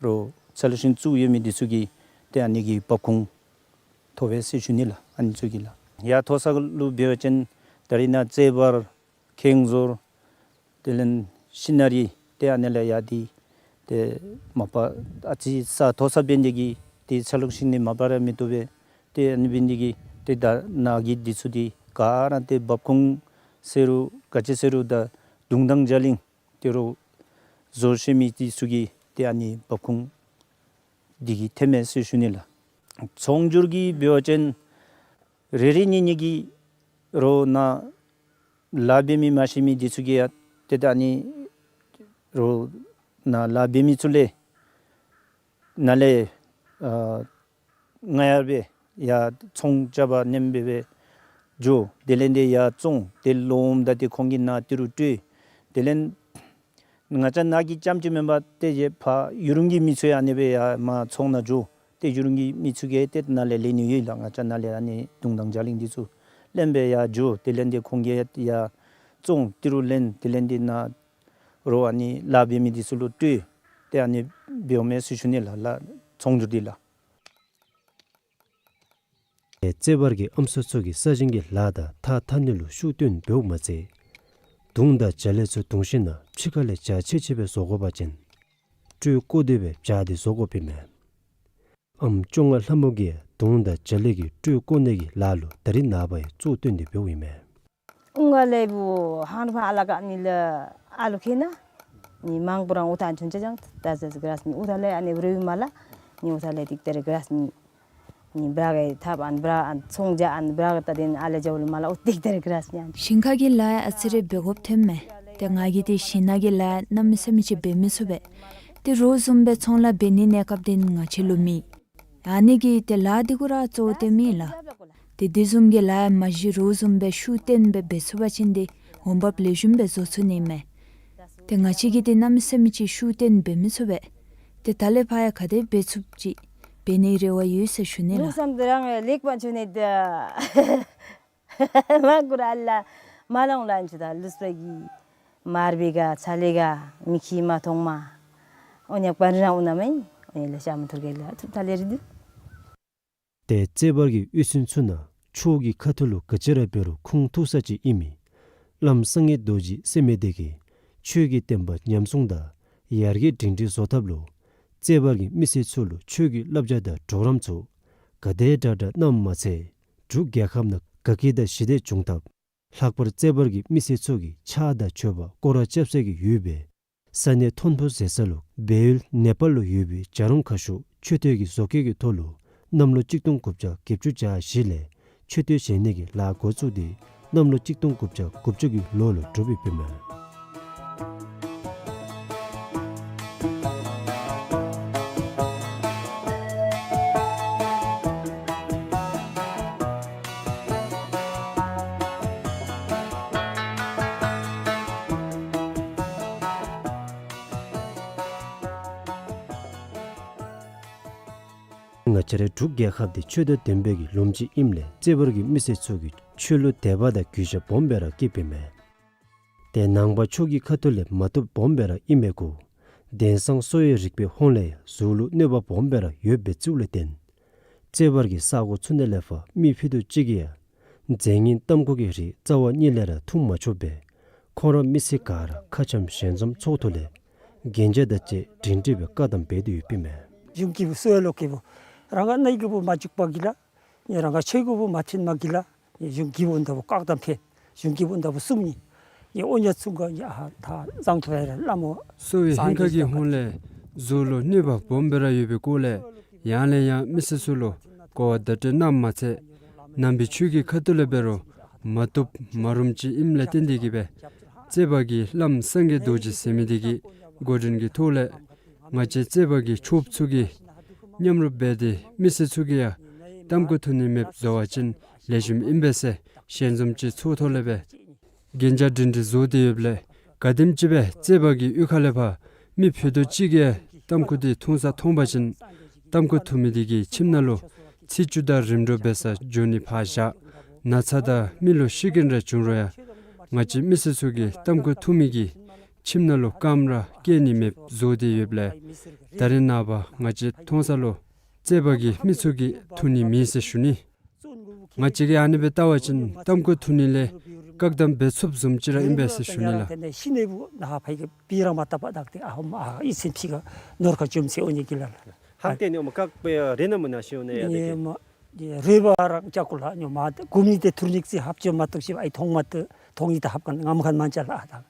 རོ་ཚལ་ལུག་ཤིང་བཙུགས་ཡོད་མི་འདི་ཚུ་གི་ཏེ་ཨ་ནི་གི་འབབ་ཁུངས་ཐོབ་པས་ཟེར་ཞུ་ནི་ལགས། ཨ་ནི་ཚུ་གི་ལགས། ཡར་མཐོ་ས་ལུ་འབད་བ་ཅིན་ད་རིས་ནཱ་རྩེ་བར་ཁེང་ཟུར་དེ་ལས་ཤིང་ནགས་རི་ཏེ་ཨ་ནི་ལས་ཡར་འདི་ཏེ་མ་པ་ཨ་ཙི་ས་མཐོ་ས་འབད་ནི་དེ་གིས་ཏེ་ཚལ་ལུག་ཤིང་ནི་མ་པ་ར་མི་བཏུབ་པས། ཏེ་ཨ་ནི་འབད་ནི་དེ་གིས་ཏེ་ད་ནཱ་གི་འདི་ཚུ་འདི་ག་ར་ཏེ་འབབ་ཁུངས་ཟེར་རུང་ག་ཅི་ཟེར་རུང་ད་དུང་དང་རྒྱ་གླིང་ཏེ་རོགས་བཟོ་ཤེས་མི་འདི་ཚུ་གི་ཏེ་ཨ་ནི་འབབ་ཁུངས་འདི་གིས་ཐོནམ་མས་ཟེར་ཞུ་ནི་ལགས། ཚོང་སྒྱུར་གྱི་འབད་བ་ཅིན་རེ་རེ་གཉིས་གཉིས་ཀྱིས་རོགས་ནཱ་ལཱ་འབད་མི་མ་ཤེས་མི་འདི་ཚུ་གིས་ཡང་ཏེ་ད་ཨ་ནི་རོགས་ནཱ་ལཱ་འབད་མི་ཚུ་ལས་ནཱ་ལས་ཨ་རྔ་ཡབ་སྦེ་ཡར་ཚོང་རྐྱབ་པར་མནོཝ་སྦེ་འགྱོ། དེ་ལས་ཏེ་ཡར་བཙོང་། ཏེ་ལོགམ་ད་ཏེ་ཁོང་གིས་ནཱ་ཏི་རུ་སྤྲོད། དེ་ལས་ང་བཅས་ནཱ་གི་རྐྱངམ་ཅིག་མེན་པར་ཏེ་ཡར་ཕར་ཡུལ་གྲུ་གི་མི་ཚུ་ཡང་ཨ་ནི་སྦེ་ཡར་མར་ཚོང་ནང་འགྱོ། ཏེ་ཡུལ་གྲུ་གི་མི་ཚུ་གིས་ཏེ་ནཱ་ལས་ལེན་ནི་ཡོད་ལགས། ང་བཅས་ནཱ་ལས་ཨ་ནི་དུང་དང་རྒྱ་གླིང་འདི་ཚུ་ལེན་སྦེ་ཡར་འགྱོ། དེ་ལས་ཏེ་ཁོང་གིས་ཡར་བཙོང་ཏི་རུ་ལེན། དེ་ལས་ཏེ་ནཱ་རོགས་ཨ་ནི་ལཱ་འབད་མི་འདི་ཚུ་ལུ་སྤྲོད། ཏེ་ཨ་ནི་འབདཝ་མས་ཟེར་ཞུ་ནི་ལགས། ལགས་ཚོང་སྒྱུར་འདི་ལགས། ཏེ་རྩེ་བར་གྱི་ཨམ་སྲུ་ཚུ་གིས་ས་ཞིང་གི་ལཱ་དང་ཐགས་འཐག་ནི་ལུ་ཤུགས་བཏོན་འབདཝ་མ་ཚད་དུང་དང་རྒྱ་གླིང་ཚུ་བརྡུང་ཞིནམ་ལས་ཕྱི་ཁ་ལས་རྒྱ་ཆེ་ཆེ་སྦེ་བཟོ་དགོ་པ་ཅིན་སྤྲོས་བཀོ་སྟེ་སྦེ་བྱ་འདི་བཟོ་དགོཔ་ཨིན་མས། ཨམ་བཅོ་ལྔ་ལྷ་མོ་གིས་དུང་དང་རྒྱ་གླིང་གི་སྤྲོས་བཀོ་ནི་གི་ལཱ་ལུ་ད་རིས་ནངས་པ་ཡང་གཙོ་བཏོན་ཏེ་འབདཝ་ཨིན་མས། ཨུང་ག་ལས་བུ་ཧང་ཕ་ཨ་ལ་ཀ་ནི་ལ་ཨ་ལུ་ཁེ་ན་ནི་མང་པོ་རང་ཨུ་ཐང་ཆུང་ཅ་ཅང་ད་ཟེར་ག་ར་ནི་ཨུ་ཐང་ལས་ཨ་ནི་རེའུ་མ་ལ་ནི་ཨུ་ཐང་ལས་ཏིག་ཏེ་རེ་ག་ར་ནི་ནི་བྲག་གི་ཐབ་ཨན་བྲག་ཨན་ཚོང་རྒྱག་ཨན་བྲག་ད་དེ་ཨ་ལས་རྒྱབ་ལུ་མ་ལ་ཨུ་ཏིག་ཏེ་རེ་ག་ར་ནི་ཨན། ཞིང་ཁ་གི་ལཱ་ཨ་ཙི་རེ་འབད་དགོཔ་ཐོནམ་མས། ཏེ་ང་གིས་ཏེ་ཞིང་ནང་གི་ལཱ་གནམ་མེད་ས་མེད་ཅིག་འབད་མི་ཚུགས་པས། ཏེ་རོགས་བཟུམ་སྦེ་ཚོང་ལཱ་འབད་ནི་གནས་སྐབས་འདི་ང་བཅས་ལུ་མེད། ཨ་ནི་གིས་ཏེ་ལཱ་འདི་གུ་ར་གཙོ་བོ་བཏོན་མི་ལགས། ཏེ་དེ་བཟུམ་གྱི་ལཱ་མ་གཞི་རོགས་བཟུམ་སྦེ་ཤུགས་བཏོན་སྦེ་འབད་ཚུགས་པ་ཅིན་ཏེ་འོང་འབབ་ལེགས་ཤོམ་སྦེ་བཟོ་ཚུགས་ནི་མས། ཏེ་ང་བཅས་ཀྱིས་ཏེ་གནམ་མེད་ས་མེད་ཅིག་ཤུགས་བཏོན་འབད་མི་ཚུགས་པས། ཏེ་ད་ལས་ཕར་ཡང་ག་དེ་འབད་ཚུགསཔ་ཅིག་འབད་ནིའི་རེ་བ་ཡོད་ཟེར་ཞུ་ནི་ལགས། ལུགས་བསམ་དེ་རང་ལེགས་པར་བྱུང་ནི་ད། མ་གུ་ར་ཨ་ལ་མ་ལོང་ལ་ཨན་ཆུ་ད་ལུས་པ་གི་མར་བེ་ག་ཚ་ལེ་ག་མི་ཁི་མ་ཐོང་མ། ཨོ་ཉག་པ་རང་ཨུ་ན་མེན། ཨོ་ཉག་ལ་ཤ་མ་ཐུར་གེ་ལ་ཐུབ་ད་ལེ་རི་དུ། ཏེ་རྩེ་བར་གྱི་གཡུས་ཚན་ཚུ་ནང་ཆོས་ཀྱི་ཁ་ཐུག་ལུ་ག་ཅི་ར་འབད་རུང་ཁུངས་ཐུག་ས་ཅིག་ཨིན་མི་བླམ་སངས་རྒྱས་རྡོ་རྗེ་ཟེར་མི་དེ་གིས་ཆོས་ཀྱི་བསྟན་པ་ཉམས་སྲུང་དང་ཡར་རྒྱས་སྒྲིང་སྒྲིང་བཟོ་ཐབས་ལུ་རྩེ་བར་གྱི་མི་སེར་ཚུ་ལུ་ཆོས་ཀྱི་བསླབ་བྱ་དང་གྲོགས་རམ་ཚུ་ག་དེ་དྲག་དྲག་གནངམ་མ་ཚད་འབྲུག་རྒྱལ་ཁབ་ནང་དགའ་སྐྱིད་དང་ཞི་བདེ་འབྱུང་ཐབས། ལྷག་པར་རྩེ་བར་གྱི་མི་སེར་ཚུ་གིས་ཕྱག་དང་མཆོད་པ་སྐོར་ར་རྐྱབ་ས་གི་ཡུལ་སྦེ་ས་གནས་མཐོན་པོ་ཟེར་ས་ལུ་སྦས་ཡུལ་ནེ་པཱལ་ལུ་ཡོད་པའི་བྱ་རུང་ཁ་ཤོར་མཆོད་རྟེན་གྱི་བཟོ་བཀོད་ཀྱི་ཐོག་ལུ་གནམ་ལོ་གཅིག་སྟོང་དགུ་བརྒྱ་བརྒྱད་ཅུ་གྱ་བཞི་ལས་མཆོད་རྟེན་བཞེངས་ནི་གི་ལཱ་འགོ་བཙུགས་ཏེ་གནམ་ལོ་གཅིག་སྟོང་དགུ་བརྒྱ་དགུ་བཅུ་གི་ལོ་ལུ་གྲུབ་ཡོདཔ་ཨིན་མས། ང་བཅས་རའི་འབྲུག་རྒྱལ་ཁབ་འདི་ཆོས་དང་ལྡན་པའི་གི་ལུངམ་ཅིག་ཨིནམ་ལས་རྩེ་བར་གྱི་མི་སེར་ཚུ་གིས་ཆོས་ལུ་དད་པ་དང་གུས་ཞབས་སྦོམ་སྦེ་ར་བསྐྱེདཔ་ཨིན་མས། ཏེ་ནང་པ་ཆོས་ཀྱི་ཁ་ཐུག་ལས་མ་བཏུབ་སྦོམ་སྦེ་ར་ཨིན་མས་གུ། དེང་སང་གསོ་བའི་རིག་པའི་ཧོངས་ལས་ཡང་གཟུགས་ལུ་གནོད་པ་སྦོམ་སྦེ་ར་ཡོདཔ་སྦེ་བཙུགས་ལས་བརྟེན། རྩེ་བར་གྱི་ས་གོ་ཚུ་ནང་ལས་ཕར་མི་ཕུད་རྡོག་གཅིག་གིས་ཡང་རྫས་ངན་ཏམ་ཁུ་གི་རིགས་རྩ་བ་ཉིད་ལས་ར་འཐུང་མ་ཆོགཔ་སྦེ་ཁོང་ར་མི་སེར་ག་ར་ཁ་འཆམ་ཞལ་འཛོམས་ཚོགས་ཐོག་ལས་ གན་རྒྱ་དང་བཅས་སྒྲིང་སྒྲི་སྦེ་བཀག་དམ་འབད་དེ་ཡོདཔ་ཨིན་མས། གཞུང་གི་བུ་སོ་ཡ་ལོ་གི་བུ་རང་ག་ནི་གི་བུ་མ་འཇུག་པ་གི་ལ། ཡ་རང་ག་ཆོས་གི་བུ་མ་ཐོན་མ་གི་ལ། ཡ་གཞུང་གི་བུ་འདི་བུ་བཀག་དམ་འབད། གཞུང་གི་བུ་འདི་བུ་གསུམ་ནི། ཡ་ཨོ་ཉ་ཚུ་ག་ཡ་ཧ་ད་གཙང་ཐུ་བ་ར་ལ་མོ། གསོ་བའི་ཧིང་ཁ་གི་ཧོང་ལས་གཟུགས་ལུ་གནོད་པ་སྦོམ་སྦེ་ར་ཡོད་པའི་སྐོར་ལས་ཡང་ལས་ཡང་མི་སེར་ཚུ་ལུ་གོ་བ་བརྡ་སྤྲོད་གནངམ་མ་ཚད་ནང་པའི་ཆོས་ཀྱི་ཁ་ཐུག་ལས་འབད་རུང་མ་བཏུབ་མ་རུངམ་ཅིག་ཨིནམ་ལས་བརྟེན་ཏེ་གིས་སྦེ་རྩེ་བ་གི་བླམ་སངས་རྒྱས་རྡོ་རྗེ་ཟེར་མི་འདི་གིས་འགོ་འདྲེན་གྱི་ཐོག་ལས་ང་བཅས་རྩེ་བ་གི་ཆོསཔ་ཚུ་གིས་མཉམ་རུབ་འབད་དེ་མི་སེར་ཚུ་གིས་ཡང་ཏམ་ཁུ་འཐུང་ནི་མེདཔ་བཟོ་བ་ཅིན་ལེགས་ཤོམ་ཨིན་པས་ཟེར་ཞལ་འཛོམས་ཅིག་ཚོགས་ཐོག་ལས་སྦེ་གན་རྒྱ་སྒྲིང་སྒྲི་བཟོ་སྟེ་ཡོདཔ་ལས་ག་དེམ་ཅིག་སྦེ་རྩེ་བ་གི་གཡུས་ཁ་ལས་ཕར་མི་ཕུད་རྡོག་གཅིག་གིས་ཏམ་ཁུ་འདི་འཐུང་ས་མཐོང་པ་ཅིན་ཏམ་ཁུ་འཐུང་མི་འདི་གི་ཁྱིམ་ནང་ལུ་ཚེས་བཅུ་དང་རིམ་གྲོ་འབད་སར་འགྱོ་ནི་ཕར་བཞག་ན་ཚ་དང་མི་ལུ་ཤི་རྐྱེན་རེ་བྱུང་རུང་ཡང་ང་བཅས་མི་སེར་ཚུ་གིས་ཏམ་ཁུ་འཐུང་མི་གིས་ཁྱིམ་ནང་ལུ་རྐངམ་ར་བཀལ་ནི་མེདཔ་བཟོ་སྟེ་ཡོདཔ་ལས་ད་རིས་ནངས་པ་ང་བཅས་མཐོང་ས་ལུ་རྩེ་བ་གི་མི་ཚུ་གིས་འཐུང་ནི་མེད་ཟེར་ཞུ་ནི། ང་བཅས་ཀྱིས་ཨ་ནི་སྦེ་བལྟ་བ་ཅིན་ཏམ་ཁུ་འཐུང་ནི་ལས་བཀག་དམ་འབད་ཚུགསཔ་བཟུམ་ཅིག་ར་ཨིན་པས་ཟེར་ཞུ་ནི་ལགས། ཏེ་ནེ་ཤི་ནི་བུ་ན་ཧ་ཕ་གི་པི་རང་མ་བཏབ་པ་དག་ཏེ་ཨ་ཧོ་མ་ཨ་ཨི་སེམས་ཕི་ག་ནོར་ཁ་བཅོམ་ཟེར་འོང་ནི་གི་ལ་ལ། ཧང་ཏེ་ནི་འོ་མ་བཀག་པའི་རེ་ན་མི་ན་ཤི་འོང་ནི་ཡ་ཏེ་ནི་གི་མ་རེ་བ་རང་ཅ་ཀུ་ལ་ཉོ་མ་གུམ་ནི་ཏེ་ཐུར་ཉིག་ཙི་ཧབ་ཅོ་མ་ཏུག་ཤི་ཨའི་ཐོང་མ་ཏུ་ཐོང་ཡི་ད་ཧབ་ཁན་ངམ་ཁན་མན་ཅ་ལ་ཨ་ད།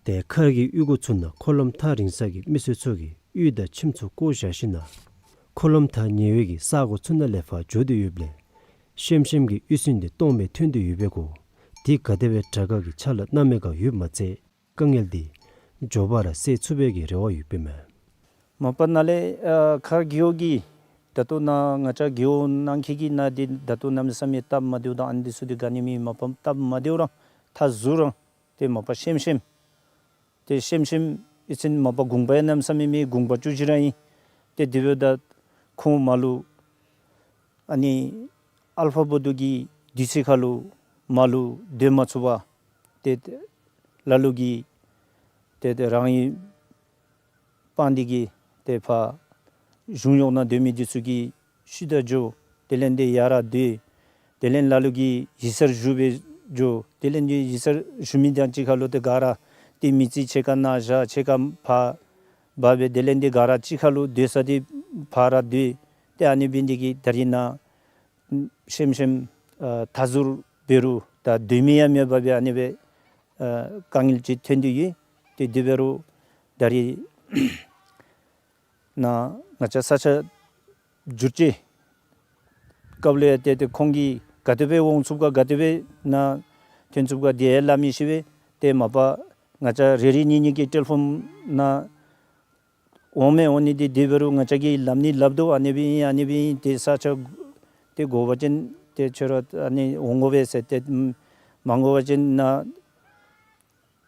ཏེ་མཁར་གྱི་གཡུས་སྒོ་ཚུ་ནང་འཁོར་ལམ་ཐག་རིང་ས་གི་མི་སེར་ཚུ་གིས་གཡུས་དང་ཁྱིམ་ཚུ་བཀོ་བཞག་ཞིནམ་ལས་འཁོར་ལམ་ཐག་ཉེ་བའི་གི་ས་གོ་ཚུ་ནང་ལས་ཕར་འགྱོ་སྟེ་ཡོདཔ་ལས་ཤེམ་ཤེམ་གྱི་གཡུས་ཚན་འདི་སྟོངམ་སྦེ་ཐོན་ཏེ་ཡོད་པའི་སྐོར་འདི་ག་དེ་སྦེ་དྲག་དཀའ་གི་ཆ་ལ་གནམ་མེད་ཁར་ཡོདཔ་མ་ཚད་དཀའ་ངལ་འདི་མགྱོགས་པ་ར་སེལ་ཚུགས་པའི་གི་རེ་བ་ཡོདཔ་ཨིན་མས། མ་པ་ནཱ་ལས་ཨ་མཁར་རྒེད་འོག་གི་ད་ལྟོ་ནཱ་ང་བཅས་རྒེད་འོག་ནང་འཁོད་ཀྱི་ནང་འདི་ད་ལྟོ་གནམ་མེད་ས་མེད་སྟབས་མ་བདེཝ་དང་ཨ་ནི་འདི་ཚུ་འདི་ག་ནི་མེད། མ་པ་སྟབས་མ་བདེཝ་རང་ཐག་ཟུར་རང་ཏེ་མ་པ་ཤེམ་ཤེམ་ཏེ་ཤེམ་ཤེམ་གཡུས་ཚན་མ་པ་དགུང་པ་ཡང་གནམ་མེད་ས་མེད་མེད། དགུང་པ་བཅུ་བཞི་རང་ཨིན། ཏེ་དེ་འབདཝ་ད་ཁོང་མར་ལུ་ཨ་ནི་ཨལ་ཕ་བོ་དུ་གི་དུས་ཚོད་ཁར་ལུ་མར་ལུ་སྡོད་མ་ཚུགས་པར་ཏེ་ལ་ལུ་གིས་ཏེ་ཏེ་རང་གི་སྤང་འདི་གིས་ཏེ་ཕར་གཞུང་གཡོག་ནང་སྡོད་མི་འདི་ཚུ་གིས་ཤུལ་ད་འགྱོ། དེ་ལས་ཏེ་ཡར་ར་སྡོད། དེ་ལས་ལ་ལུ་གིས་ཡིག་ཚང་ཞུ་སྦེ་འགྱོ། དེ་ལས་ཏེ་ཡིག་ཚང་ཞུ་མི་དང་གཅིག་ཁར་ལུ་ཏེ་ག་ར་ཏེ་མི་རྩིས་ཕྱེད་ཀ་ནཱ་བཞག་ཕྱེད་ཀ་ཕར་འབག་སྦེ་དེ་ལས་ཏེ་ག་ར་གཅིག་ཁར་ལུ་སྡོད་ས་འདི་ཕར་ར་སྡོད། ཏེ་ཨ་ནི་འབད་ནི་འདི་གིས་ད་རིས་ནཱ་ཤེམ་ཤེམ་ཨ་ཐག་ཟུར་འབད་རུང་ད་སྡོད་མི་ཡང་མེད་པར་སྦེ་ཨ་ནི་སྦེ་ཨ་དཀའ་ངལ་ཅིག་ཐོན་ཏེ་ཡོད། ཏེ་དེ་འབད་རུང་ད་རིས་ནཱ་ང་བཅས་ས་ཆ་བསྒྱུར་བཅོས་སྐབས་ལུ་ཡང་ཏེ་ཏེ་ཁོང་གིས་ག་དེ་སྦེ་འོང་ཚུགས་ག་ག་དེ་སྦེ་ནཱ་ཐོན་ཚུགས་ག་འདི་ཡང་སླབ་མི་ཤེས་པས། ཏེ་མ་པ་ང་བཅས་རེ་རེ་གཉིས་གཉིས་ཀྱི་ཊེ་ལི་ཕོན་ནང་འོང་མི་འོང་ནི་འདི་དེ་འབད་རུང་ང་བཅས་ཀྱིས་སླབ་ནི་སླབ་དོ། ཨ་ནི་སྦེ་ཨིན་ཨ་ནི་སྦེ་ཨིན། ཏེ་ས་ཆ་ཏེ་དགོ་པ་ཅིན་ཏེ་ཁྱོད་ར་ཨ་ནི་འོང་དགོ་པས་ཟེར། ཏེ་མ་དགོ་པ་ཅིན་ནཱ་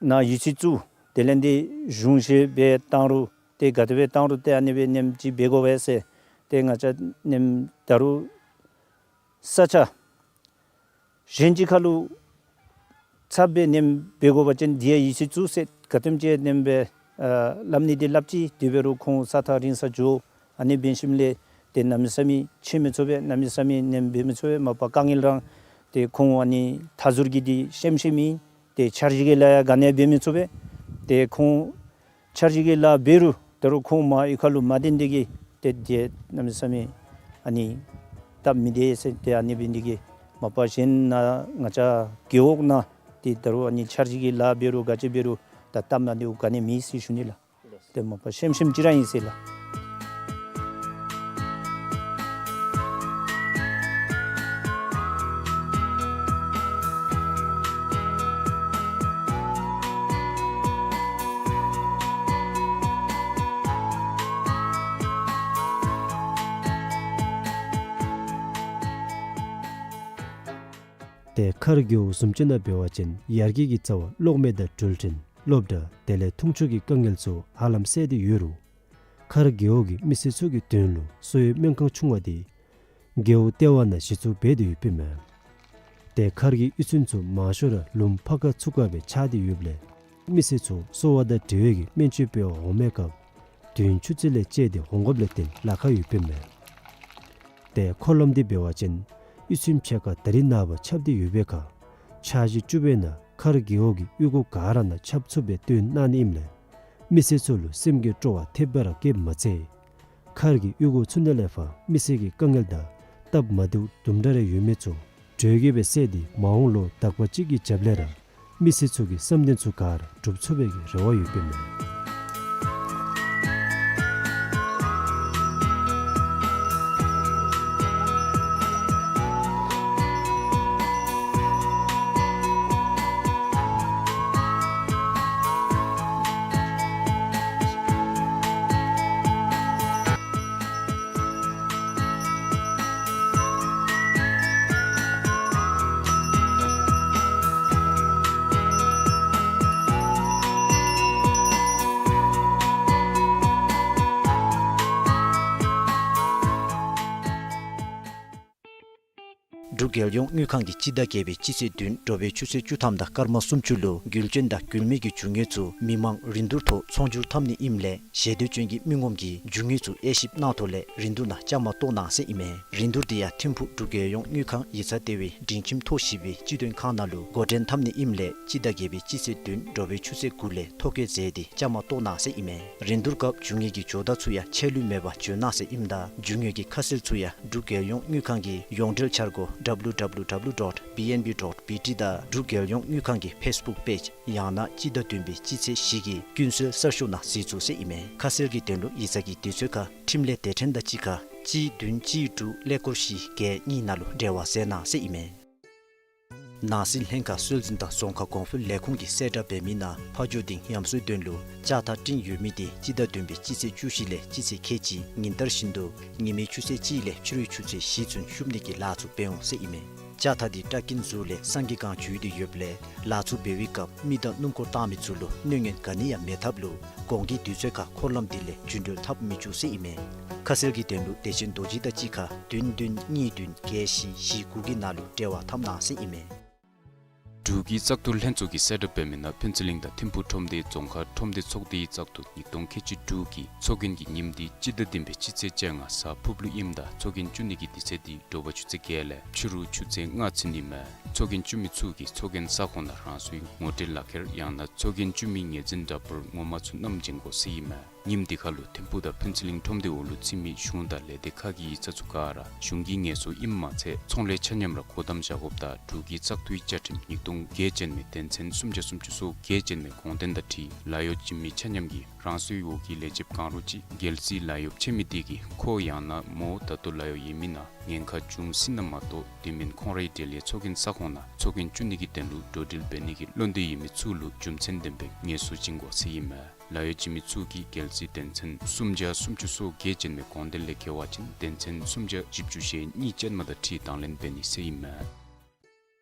ནཱ་ཡུལ་སྲིད་བཙུགས། དེ་ལས་ཏེ་གཞུང་བཞེས་སྦེ་བཏང་རུང་ཏེ་ག་དེ་སྦེ་བཏང་རུང་ཏེ་ཨ་ནི་སྦེ་ནེམ་ཅིག་འབད་དགོ་པས་ཟེར། ཏེ་ང་བཅས་ནེམ་ད་རུང་ས་ཆ་གཞན་ཅིག་ཁར་ལུ་ཚབ་སྦེ་ནེམ་འབད་དགོ་པ་ཅིན་འདི་ཡང་ཡུལ་སྲིད་བཙུགས་ཟེར་ག་དེམ་ཅིག་ནེམ་སྦེ་ཨ་སླབ་ནི་འདི་སླབ་ཅི། དེ་འབད་རུང་ཁོང་ས་ཐག་རིང་ས་འགྱོ། ཨ་ནི་འབད་ཞིནམ་ལས་ཏེ་གནམ་མེད་ས་མེད་ཕྱད་མི་ཚུགས་པས། གནམ་མེད་ས་མེད་ནེམ་འབད་མི་ཚུགས་པས། མ་པ་དཀའ་ངལ་རང་ཏེ་ཁོང་ཨ་ནི་ཐག་ཟུར་གྱི་འདི་ཤེམ་ཤེམ་ཨིན། ཏེ་འཆར་གཞི་གི་ལཱ་ཡང་ག་ནི་ཡང་འབད་མི་ཚུགས་པས། ཏེ་ཁོང་འཆར་གཞི་གི་ལཱ་འབད་རུང་ད་རུང་ཁོང་མར་གཡུས་ཁ་ལུ་མ་བཏོན་ཏེ་གིས་ཏེ་འདི་གནམ་མེད་ས་མེད་ཨ་ནི་སྟབས་མི་བདེ་ཟེར། ཏེ་ཨ་ནི་འབད་ནི་འདི་གིས་མ་པ་གཞན་ནཱ་ང་བཅས་རྒེད་འོག་ནང་ཏེ་ད་རུང་ཨ་ནི་འཆར་གཞི་གི་ལཱ་འབད་རུང་ག་ཅི་འབད་རུང་ད་སྟབས་མ་བདེཝ་ག་ནི་མེད་ཟེར་ཞུ་ནི་ལགས། ཏེ་མ་པ་ཤེམ་ཤེམ་ཅིག་ར་ཨིན་ཟེར་ལགས། ཏེ་མཁར་རྒེད་འོག་བཟུམ་ཅིག་ནང་འབད་བ་ཅིན་ཡར་རྒྱས་ཀྱི་རྩ་བ་གློག་མེ་དང་འགྲུལ་འཕྲིན་སློབ་གྲྭ་དེ་ལས་འཐུང་ཆུ་གི་དཀའ་ངལ་ཚུ་ཧ་ལམ་སེལ་ཏེ་ཡོད་རུང་མཁར་རྒེད་འོག་གི་མི་སེར་ཚུ་གི་དོན་ལུ་གསོ་བའི་སྨན་ཁང་ཆུང་བ་འདི་རྒེད་འོག་ལྟེ་བ་ནང་གཞི་བཙུགས་འབད་དེ་ཡོདཔ་ཨིན་མས། ཏེ་མཁར་གྱི་གཡུས་ཚན་ཚུ་མང་ཤོས་ར་ལུངམ་ཕར་ཁ་ཚུར་ཁ་སྦེ་ཆགས་ཏེ་ཡོདཔ་ལས་མི་སེར་ཚུ་གསོ་བ་དང་འབྲེལ་བའི་གི་སྨན་བཅོས་འབད་བར་འོང་མི་སྐབས་དུས་ཡུན་ཆུ་ཚོད་ལས་བཅད་དེ་འོང་དགོཔ་ལས་བརྟེན་ལཱ་ཁག་ཡོདཔ་ཨིན་མས། ཏེ་འཁོར་ལམ་འདི་འབད་བ་ཅིན་གཡུས་ཚན་ཕྱེད་ཀ་ད་རིས་ནངས་པ་ཆགས་ཏེ་ཡོད་པའི་ཁར་འཆར་གཞི་བཅུ་པའི་ནང་མཁར་རྒེད་འོག་གི་གཡུས་སྒོ་ག་ར་ནང་ཁྱབ་ཚུགསཔ་སྦེ་སྟོན་གནང་ནི་ཨིནམ་ལས་ མི་སེར་ཚུ་ལུ་སེམས་ཀྱི་སྤྲོ་བ་ཐེབས་པ་ར་བསྐྱེདཔ་མ་ཚད། མཁར་གྱི་གཡུས་སྒོ་ཚུ་ནང་ལས་ཕར་མི་སེར་གྱི་དཀའ་ངལ་དང་སྟབས་མ་བདེཝ་དུམ་གྲ་རེ་ཡོད་མི་ཚུ་དྲོད་བསྐྱེད་སྦེ་བསལ་ཏེ་མ་འོངས་ལོ་དག་པ་ཅིག་གི་རྒྱབ་ལས་ར་མི་སེར་ཚུ་གི་བསམ་དོན་ཚུ་ག་ར་འགྲུབ་ཚུགས་པའི་གི་རེ་བ་ཡོདཔ་ཨིན་མས། འབྲུག་རྒྱལ་ཡོངས་དངུལ་ཁང་གིས་སྤྱི་ཟླ་བརྒྱད་པའི་སྤྱི་ཚེས་བདུན་དྲོ་པའི་ཆུ་ཚོད་བཅུ་ཐམ་དང་སྐར་མ་སུམ་ཅུ་ལུ་རྒུད་ཆེན་དང་རྒུད་མེད་ཀྱི་རྒྱུ་དངོས་ཚུ་མི་མང་རིན་བསྡུར་ཐོག་ཚོང་སྒྱུར་འཐབ་ནི་ཨིནམ་ལས་ཞལ་འདོན་ཅན་གྱི་མི་ངོམ་གྱིས་རྒྱུ་དངོས་ཚུ་དབྱེ་ཞིབ་གནང་ཐོག་ལས་རིན་བསྡུར་ནང་བཅའ་མར་གཏོགས་གནང་ཟེར་ཨིན་མས། རིན་བསྡུར་དེ་ཡང་ཐིམ་ཕུག་འབྲུག་རྒྱལ་ཡོངས་དངུལ་ཁང་ཡིག་ཚང་ལྟེ་བའི་སྒྲིང་ཁྱིམ་ཐོག་བཞི་པའི་སྤྱི་དོན་ཁང་ནང་ལུ་འགོ་འདྲེན་འཐབ་ནི་ཨིནམ་ལས་སྤྱི་ཟླ་བརྒྱད་པའི་སྤྱི་ཚེས་བདུན་དྲོ་པའི་ཆུ་ཚོད་དགུ་ལས་ཐོ་བཀོད་མཛད་དེ་བཅའ་མར་གཏོགས་གནང་ཟེར་ཨིན་མས། རིན་བསྡུར་སྐབས་རྒྱུ་དངོས་ཀྱི་ཇོ་བདག་ཚུ་ཡང་ཆད་ལུས་མེད་པར་འབྱོན་གནང་ཟེར་ཨིནམ་ད་རྒྱུ་དངོས་ཀྱི་ཁ་གསལ་ཚུ་ཡང་འབྲུག་རྒྱལ་ཡོངས་དངུལ་ཁང་གི་ཡོངས་འབྲེལ་འཆར་སྒོ་W W W dot B N B dot B T དང་འབྲུག་རྒྱལ་ཡོངས་དངུལ་ཁང་གི་ཕེསི་བུཀ་པེཇ་ཡང་ན་སྤྱི་ཟླ་བདུན་པའི་སྤྱི་ཚེས་བཞི་གི་ཀུན་གསོལ་གསར་ཤོག་ནང་གཟིགས་ཚུགས་ཟེར་ཨིན་མས། ཁ་གསལ་གྱི་དོན་ལུ་ཡིག་ཚང་གི་དུས་ཚོད་ཁར་འཕྲིན་ལས་སྡེ་ཕྲན་དང་གཅིག་ཁར་གཅིག་བདུན་གཅིག་དྲུག་ཀླད་ཀོར་བཞི་བརྒྱད་གཉིས་ནང་ལུ་འབྲེལ་བ་མཛད་གནང་ཟེར་ཨིན་མས། ནང་སྲིད་ལྷན་ཁག་སྲོལ་འཛིན་དང་རྫོང་ཁ་གོང་འཕེལ་ལས་ཁུངས་ཀྱིས་གསལ་བསྒྲགས་འབད་མི་ནང་ཕ་ཇོ་སྡིངས་ཡམ་སྲོས་དོན་ལུ་ལྕགས་ཐག་སྤྲིན་ཡོད་མི་དེ་སྤྱི་ཟླ་བདུན་པའི་སྤྱི་ཚེས་བཅུ་བཞི་ལས་སྤྱི་ཚེས་ཁལ་གཅིག་ཉིན་ལྟར་བཞིན་དུ་ཉི་མའི་ཆུ་ཚོད་གཅིག་ལས་ཕྱི་རུའི་ཆུ་ཚོད་བཞི་ཚུན་ཤུབ་ནི་གི་ལཱ་ཚུ་འབད་འོང་ཟེར་ཨིན་མས། ལྕགས་ཐག་དེ་བཀྲག་ཀིན་ཟུར་ལས་སངས་རྒྱས་སྒང་འཇུས་ཏེ་ཡོདཔ་ལས་ལཱ་ཚུ་འབད་བའི་སྐབས་མི་དང་སྣུམ་འཁོར་བཏང་མི་ཚུ་ལུ་གནོད་ཉེན་ག་ནི་ཡང་མེད་ཐབས་ལུ་དགོང་གི་དུས་ཚོད་ཁར་འཁོར་ལམ་དེ་ལས་རྒྱུན་འགྲུལ་འཐབ་མི་བཅུག་ཟེར་ཨིན་མས། ཁ་གསལ་གྱི་དོན་ལུ་བདེ་ཆེན་རྡོ་རྗེ་དང་གཅིག་ཁར་བདུན་བདུན་གཉིས་བདུན་བརྒྱད་བཞི་བཞི་དགུ་གི་ནང་ལུ་འབྲེལ་བ་འཐབ་གནང་ཟེར་ཨིན་མས། འབྲུག་གི་བཙག་འཐུ་ལྷན་ཚོགས་ཀྱིས་གསལ་བསྒྲགས་འབད་མི་ནང་ཕུན་ཚོགས་གླིང་དང་ཐིམ་ཕུག་ཁྲོམ་སྡེའི་རྫོང་ཁག་ཁྲོམ་སྡེ་ཚོགས་སྡེའི་བཙག་འཐུ་ཉིས་སྟོང་ཁལ་གཅིག་དྲུག་གི་ཚོགས་རྒྱན་གྱི་ཉིནམ་དེ་སྤྱི་ཟླ་བདུན་པའི་སྤྱི་ཚེས་བཅོ་ལྔ་གཟའ་ཕུར་བུ་ཨིནམ་ད་ཚོགས་རྒྱན་བཙུགས་ནི་གི་དུས་ཚོད་དེ་དྲོ་པ་ཆུ་ཚོད་བརྒྱད་ལས་ཕྱི་རུ་ཆུ་ཚོད་ལྔ་ཚུན་ཨིན་མས། ཚོགས་རྒྱན་བཙུགས་མི་ཚུ་གིས་ཚོགས་རྒྱན་ས་ཁོངས་ནང་རང་སོའི་ངོ་སྤྲོད་ལག་ཁྱེར་ཡང་ན་ཚོགས་རྒྱན་བཙུགས་མི་ངོས་འཛིན་འདྲ་པར་ངོ་མ་ཚུ་བསྣམས་བྱོན་དགོ་ཟེར་ཨིན་མས། ཉིནམ་དེ་ཁར་ལུ་ཐིམ་ཕུག་དང་ཕུན་ཚོགས་གླིང་ཁྲོམ་སྡེ་འོག་ལུ་ཚུད་མི་གཞུང་དང་ལས་སྡེ་ཁག་གི་ཡིག་ཚང་ཚུ་ག་ར་གཞུང་གི་ངལ་གསོ་ཨིནམ་མ་ཚད་ཚོང་ལས་ཆ་མཉམ་ར་སྒོ་བསྡམས་བཞག་དགོཔ་དང་འབྲུག་གི་བཙག་འཐུའི་བཅའ་ཁྲིམས་ཉིས་སྟོང་བརྒྱད་ཅན་མའི་དོན་ཚན་སུམ་བརྒྱ་སུམ་ཅུ་སོ་བརྒྱད་ཅན་མའི་དགོངས་དོན་དང་འཁྲིལ་ལཱ་གཡོག་བྱིན་མི་ཆ་མཉམ་གྱིས་རང་སོའི་འོག་གི་ལས་བྱེདཔ་གང་རུང་ཅིག་རྒྱལ་སྲིད་ལཱ་གཡོགཔ་ཆེ་མི་དེ་གིས་ཁོ་ཡང་ན་མོ་ད་ལྟོ་ལཱ་གཡོག་ཡོད་མི་ནང་ཉེན་ཁ་བྱུང་སྲིད་ན་མ་གཏོགས་དེ་མིན་ཁོང་རའི་འབྲེལ་ཡོད་ཚོགས་རྒྱན་ས་ཁོངས་ནང་ཚོགས་རྒྱན་བཙུགས་ནི་གི་དོན་ལུ་འགྲོ་འགྲུལ་འབད་ནི་གི་བློ་འདོད་ཡོད་མི་ཚུ་ལུ་རྒྱུ་མཚན་ལྡན་པའི་ངལ་གསོ་བྱིན་དགོ་ཟེར་ཨིན་མས། ལཱ་གཡོག་བྱིན་མི་ཚུ་གིས་རྒྱལ་སྲིད་དོན་ཚན་སུམ་བརྒྱ་སུམ་ཅུ་སོ་བརྒྱད་ཅན་མའི་དགོངས་དོན་ལས་འགལ་བ་ཅིན་དོན་ཚན་སུམ་བརྒྱ་བཞི་བཅུ་ཞེ་གཉིས་ཅན་མ་དང་འཁྲིལ་དང་ལེན་འབད་ནི་ཟེར་ཨིན་མས།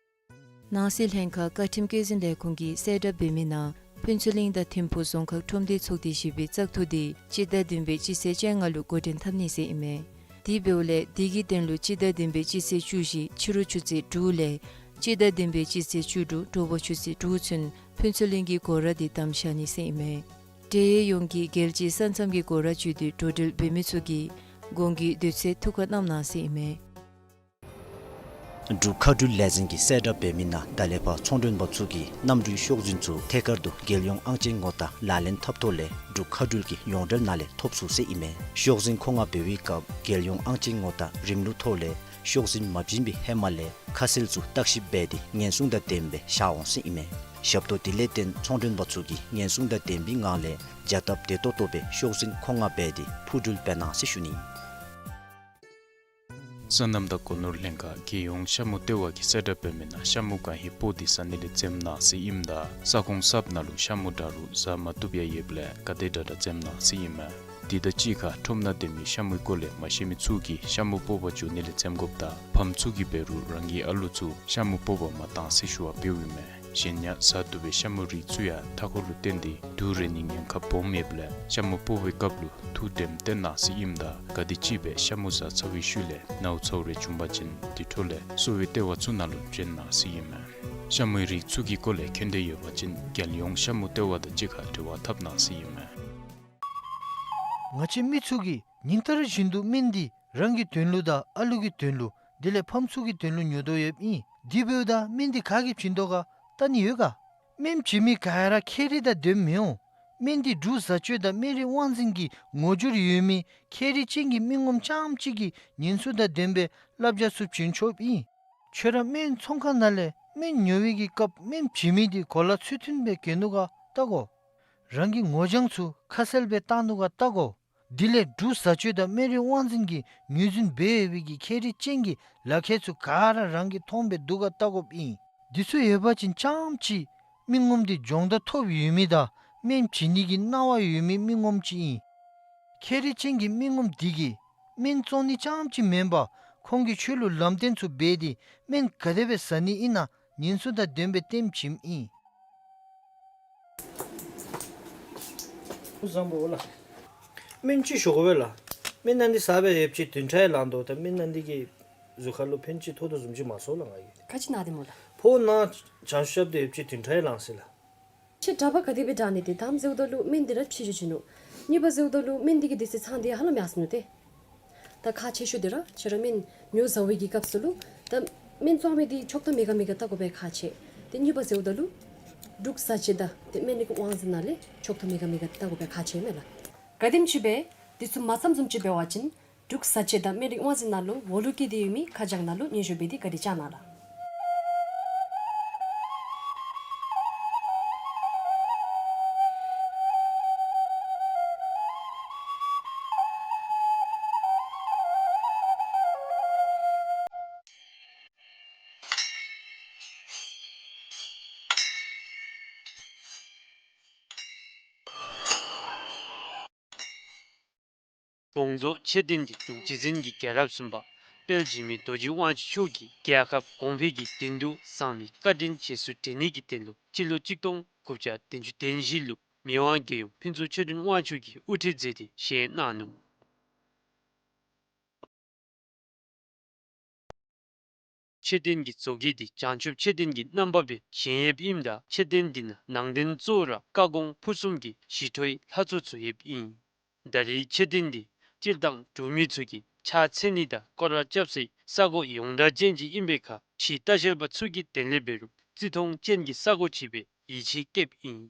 ནང་སྲིད་ལྷན་ཁག་བཀའ་ཁྲིམས་བཀོད་འཛིན་ལས་ཁུངས་ཀྱིས་གསལ་བསྒྲགས་འབད་མི་ནང་ཕུན་ཚོགས་གླིང་དང་ཐིམ་ཕུག་རྫོང་ཁག་ཁྲོམ་སྡེ་ཚོགས་སྡེ་བཞི་པའི་བཙག་འཐུ་དེ་སྤྱི་ཟླ་བདུན་པའི་སྤྱི་ཚེས་བཅོ་ལྔ་ལུ་འགོ་འདྲེན་འཐབ་ནི་ཟེར་ཨིན་མས། དེ་འབདཝ་ལས་དེ་གི་དོན་ལུ་སྤྱི་ཟླ་བདུན་པའི་སྤྱི་ཚེས་བཅུ་བཞི་ཕྱི་རུ་ཆུ་ཚོད་དྲུག་ལས་སྤྱི་ཟླ་བདུན་པའི་སྤྱི་ཚེས་བཅུ་དྲུག་དྲོ་པ་ཆུ་ཚོད་དྲུག་ཚུན་ཕུན་ཚོགས་གླིང་གི་སྒོ་ར་དེ་བསྡམས་བཞག་ནི་ཟེར་ཨིན་མས། འབྲེལ་ཡོད་ཡོངས་ཀྱིས་རྒྱལ་སྤྱིའི་ས་མཚམས་ཀྱི་སྒོ་ར་བརྒྱུད་དེ་འགྲོ་འགྲུལ་འབད་མི་ཚུ་གིས་དགོང་གི་དུས་ཚོད་ཐུགས་ཁར་བསྣམས་གནང་ཟེར་ཨིན་མས། འབྲུག་མཁའ་འགྲུལ་ལས་འཛིན་གྱིས་གསལ་བསྒྲགས་འབད་མི་ནང་ད་ལས་ཕར་ཚོང་མགྲོན་པ་ཚུ་གིས་གནམ་གྲུའི་ཤོག་འཛིན་ཚུ་ཐད་ཀར་དུ་རྒྱལ་ཡོངས་ཨང་ཅན་ངོ་རྟགས་ལག་ལེན་འཐབ་ཐོག་ལས་འབྲུག་མཁའ་འགྲུལ་གྱི་ཡོངས་འབྲེལ་ནང་ལས་ཐོབ་ཚུགས་ཟེར་ཨིན་མས། ཤོག་འཛིན་མཁོ་མངགས་འབད་བའི་སྐབས་རྒྱལ་ཡོངས་ཨང་ཅན་ངོ་རྟགས་རིམ་ལུགས་ཐོག་ལས་ཤོག་འཛིན་མ་བྱིན་པའི་ཧེ་མ་ལས་ཁ་གསལ་ཚུ་བརྟག་ཞིབ་འབད་དེ་ཉེན་སྲུང་དང་ལྡནམ་སྦེ་བཞག་འོང་ཟེར་ཨིན་མས། ཞབས་ཏོག་དེ་ལས་བརྟེན་ཚོང་མགྲོན་པ་ཚུ་གིས་ཉེན་སྲུང་དང་ལྡན་པའི་ངང་ལས་བྱ་སྟབས་བདེ་ཏོག་ཏོ་སྦེ་ཤོག་འཛིན་མཁོ་མངགས་འབད་དེ་འཕུར་འགྲུལ་འབད་གནང་ཟེར་ཞུ་ནི། སོ་ནམ་དང་སྒོ་ནོར་ལྷན་ཁག་རྒྱལ་ཡོངས་ཤ་མུ་ལྟེ་བ་གིས་གསལ་བསྒྲགས་འབད་མི་ནང་ཤ་མུ་གང་ཧེ་པོ་དེ་ཟ་ནི་ལས་འཛེམ་གནང་ཟེར་ཨིནམ་ད་ས་ཁོངས་གསརཔ་ནང་ལུ་ཤ་མུ་འདྲ་རུང་ཟ་མ་བཏུབ་ཡང་ཡོདཔ་ལས་ག་དེ་དྲག་དྲག་འཛེམ་གནང་ཟེར་ཨིན་མས། དེ་དང་གཅིག་ཁར་ཁྲོམ་ནང་སྡོད་མི་ཤ་མུའི་སྐོར་ལས་མ་ཤེས་མི་ཚུ་གིས་ཤ་མུ་སྤོག་པར་འགྱོ་ནི་ལས་འཛེམ་དགོཔ་དང་ཕམ་ཚུ་གིས་འབད་རུང་རང་གི་ཨ་ལུ་ཚུ་ཤ་མུ་སྤོག་པར་མ་གཏང་ཟེར་ཞུ་བ་འབདཝ་ཨིན་མས། གཞན་ཡང་ཟ་བཏུབ་པའི་ཤ་མུའི་རིགས་ཚུ་ཡང་མཐའ་འཁོར་ལུ་བརྟེན་ཏེ་དུག་རེག་ནིའི་ཉེན་ཁ་སྦོམ་ཡོདཔ་ལས་ཤ་མུ་སྤོག་པའི་སྐབས་ལུ་ཐུགས་དྲནམ་བཏོན་གནང་ཟེར་ཨིནམ་ད་ག་དེམ་ཅིག་སྦེ་ཤ་མུ་ཟ་ཚར་བའི་ཤུལ་ལས་ནཝ་ཚཝ་རེ་བྱུང་པ་ཅིན་དེ་འཕྲོ་ལས་གསོ་བའི་ལྟེ་བ་ཚུ་ནང་ལུ་བྱོན་གནང་ཟེར་ཨིན་མས། ཤ་མུའི་རིགས་ཚུ་གི་སྐོར་ལས་མཁྱེན་འདོད་ཡོད་པ་ཅིན་རྒྱལ་ཡོངས་ཤ་མུ་ལྟེ་བ་དང་གཅིག་ཁར་འབྲེལ་བ་འཐབ་གནང་ཟེར་ཨིན་མས། ང་བཅས་མི་ཚུ་གིས་ཉིན་ལྟར་བཞིན་དུ་སྨན་འདི་རང་གི་དོན་ལུ་དང་ཨ་ལུ་གི་དོན་ལུ་དེ་ལས་ཕམ་ཚུ་གི་དོན་ལུ་ཉོ་དོ་ཡོདཔ་ཨིན། དེ་འབདཝ་ད་སྨན་འདི་ག་གིས་བྱིན་དོ་ག་བལྟ་ནི་ཡོད་ག། སྨན་བྱིན་མི་ག་ར་ཁྱད་རིག་དང་ལྡནམ་མི་འོང་། སྨན་འདི་འབྲུག་བཟའ་སྤྱོད་དང་སྨན་རིགས་དབང་འཛིན་གྱི་ངོ་སྦྱོར་ཡོད་མི་ཁྱད་རིག་ཅན་གྱི་མི་ངོམ་རྐྱངམ་གཅིག་གིས་ཉེན་སྲུང་དང་ལྡན་པའི་བསླབ་བྱ་ཚུ་བྱིན་ཆོགཔ་ཨིན། ཁྱོད་ར་སྨན་ཚོང་ཁང་ནང་ལས་སྨན་ཉོ་བའི་གི་སྐབས་སྨན་བྱིན་མི་འདི་གོ་ལ་ཚུལ་མཐུན་སྦེ་གྱོན་ནུག་ག་བལྟ་དགོ། རང་གི་ངོ་རྐྱང་ཚུ་ཁ་གསལ་སྦེ་བཏང་ནུག་ག་བལྟ་དགོ། དེ་ལས་འབྲུག་བཟའ་སྤྱོད་དང་སྨན་རིགས་དབང་འཛིན་གྱིས་ངོས་འཛིན་འབད་ཡོད་པའི་གི་ཁྱད་རིག་ཅན་གྱི་ལག་ཁྱེར་ཚུ་ག་ར་རང་གིས་མཐོང་སྦེ་འདུག་ག་བལྟ་དགོཔ་ཨིན། འདི་ཚུ་ཡོད་པ་ཅིན་རྐྱངམ་གཅིག་མི་ངོམ་འདི་སྦྱོང་བརྡར་ཐོབ་ཡོད་མི་དང་སྨན་བྱིན་ནི་གི་གནང་བ་ཡོད་མི་མི་ངོམ་ཅིག་ཨིན། ཁྱད་རིག་ཅན་གྱི་མི་ངོམ་འདི་གིས་སྨན་བཙོང་ནི་རྐྱངམ་གཅིག་མེན་པར་ཁོང་གིས་ཁྱོད་ལུ་ལམ་སྟོན་ཚུ་འབད་དེ་སྨན་ག་དེ་སྦེ་བཟའ་ནི་ཨིན་ན་ཉེན་སྲུང་དང་ལྡན་པའི་ལྟདམོ་བྱིནམ་ཨིན། བཟང་པོ་ལགས། སྨན་ཅིག་ཞུ་དགོ་པས་ལགས། སྨན་ནང་འདི་ཟ་སྦེ་ཡོདཔ་ཅིག་བདུན་ཕྲག་ཡང་ལང་དོ། ད་སྨན་ནང་འདི་གིས་གཟུགས་ཁར་ལུ་ཕན་ཅིག་ཐོགས་དོ་བཟུམ་ཅིག་མ་ཚོར་ལགས་ང་གིས། ག་ཅི་ན་སྟེ་སྨོ་ལགས། ཕོཝ་ནང་བྱང་ཤུབ་སྦེ་ཡོདཔ་ཅིག་བདུན་ཕྲག་ཡང་ལང་ཟེར་ལགས། ཁྱོད་གྲྭ་པ་ག་དེ་སྦེ་དྲག་ནི་དེ་དང་ཟེརཝ་ད་ལུ་སྨན་འདི་ར་ཕྱི་འགྱུར་བྱིན་ནུག། གཉིས་པ་ཟེརཝ་ད་ལུ་སྨན་འདི་གི་དེ་ཚེ་ཚང་འདི་ཧ་ལམ་ཡར་སོ་ནུག་ཏེ། ད་ཁག་ཆེ་ཤོས་འདི་ར་ཁྱོད་ར་སྨན་ཉོ་བཟའ་བའི་གི་སྐབས་སུ་ལུ་ད་སྨན་བཙོང་མི་འདི་ཆོག་ཐམ་མེད་ག་མེད་ག་བལྟ་དགོ་པའི་ཁག་ཆེ། ཏེ་གཉིས་པ་ཟེརཝ་ད་ལུ་འབྲུག་བཟའ་སྤྱོད་དང་ཏེ་སྨན་རིགས་དབང་འཛིན་ནང་ལས་ཆོག་ཐམ་མེད་ག་མེད་ག་བལྟ་དགོ་པའི་ཁག་ཆེ་མས་ལགས། ག་དེམ་ཅིག་སྦེ་འདི་ཚུ་མ་ཚངམ་བཟུམ་ཅིག་འབད་བ་ཅིན་འབྲུག་བཟའ་སྤྱོད་དང་སྨན་རིགས་དབང་འཛིན་ནང་ལུ་འོག་ལུ་བཀོད་དེ་ཡོད་མི་ཁ་བྱང་ནང་ལུ་སྙན་ཞུ་འབད་དེ་བཀའ་དྲིན་བསྐྱང་གནང་ལགས། དགོངས་རྫོགས་མཆོད་རྟེན་གྱི་དྲུང་རྗེ་འཛིན་གྱི་རྒྱལ་རབས་གསུམ་པ་དཔལ་འཇིགས་མེད་རྡོ་རྗེ་དབང་ཕྱུག་མཆོག་གིས་རྒྱལ་ཁབ་གོང་འཕེལ་གྱི་དོན་དུ་བཟང་ནི་བཀའ་དྲིན་རྗེས་སུ་དྲན་ནི་གི་དོན་ལུ་སྤྱི་ལོ་གཅིག་སྟོང་དགུ་བརྒྱ་བདུན་ཅུ་དོན་བཞི་ལུ་མི་དབང་རྒྱལ་ཡུམ་ཕུན་ཚོགས་ཆོས་སྒྲོན་དབང་ཕྱུག་གིས་དབུ་ཁྲིད་མཛད་དེ་བཞེངས་གནང་ནུག། མཆོད་རྟེན་གྱི་བཟོ་བཀོད་འདི་བྱང་ཆུབ་མཆོད་རྟེན་གྱི་རྣམ་པ་སྦེ་བཞེངས་ཡོདཔ་ཨིནམ་ད་མཆོད་རྟེན་འདི་ནང་ནང་རྟེན་གཙོ་བོ་ར་བཀའ་དགོངས་ཕུར་གསུམ་གྱི་ཞི་ཁྲོའི་ལྷ་ཚོགས་ཚུ་ཡོདཔ་ཨིན། ད་རེས་མཆོད་རྟེན་འདི་སྤྱིར་བཏང་འབྲུག་མི་ཚུ་གིས་ཕྱག་འཚལ་ནི་དང་སྐོར་ར་རྐྱབ་སའི་ས་གོ་ཡོངས་གྲགས་ཅན་ཅིག་ཨིན་པའི་ཁར་ཕྱི་ལྟ་བཤལ་པ་ཚུ་གིས་དེ་ལས་འབད་རུང་བརྩི་མཐོང་ཅན་གྱི་ས་གོ་ཅིག་སྦེ་ཡིད་ཆེས་བསྐྱེདཔ་ཨིན།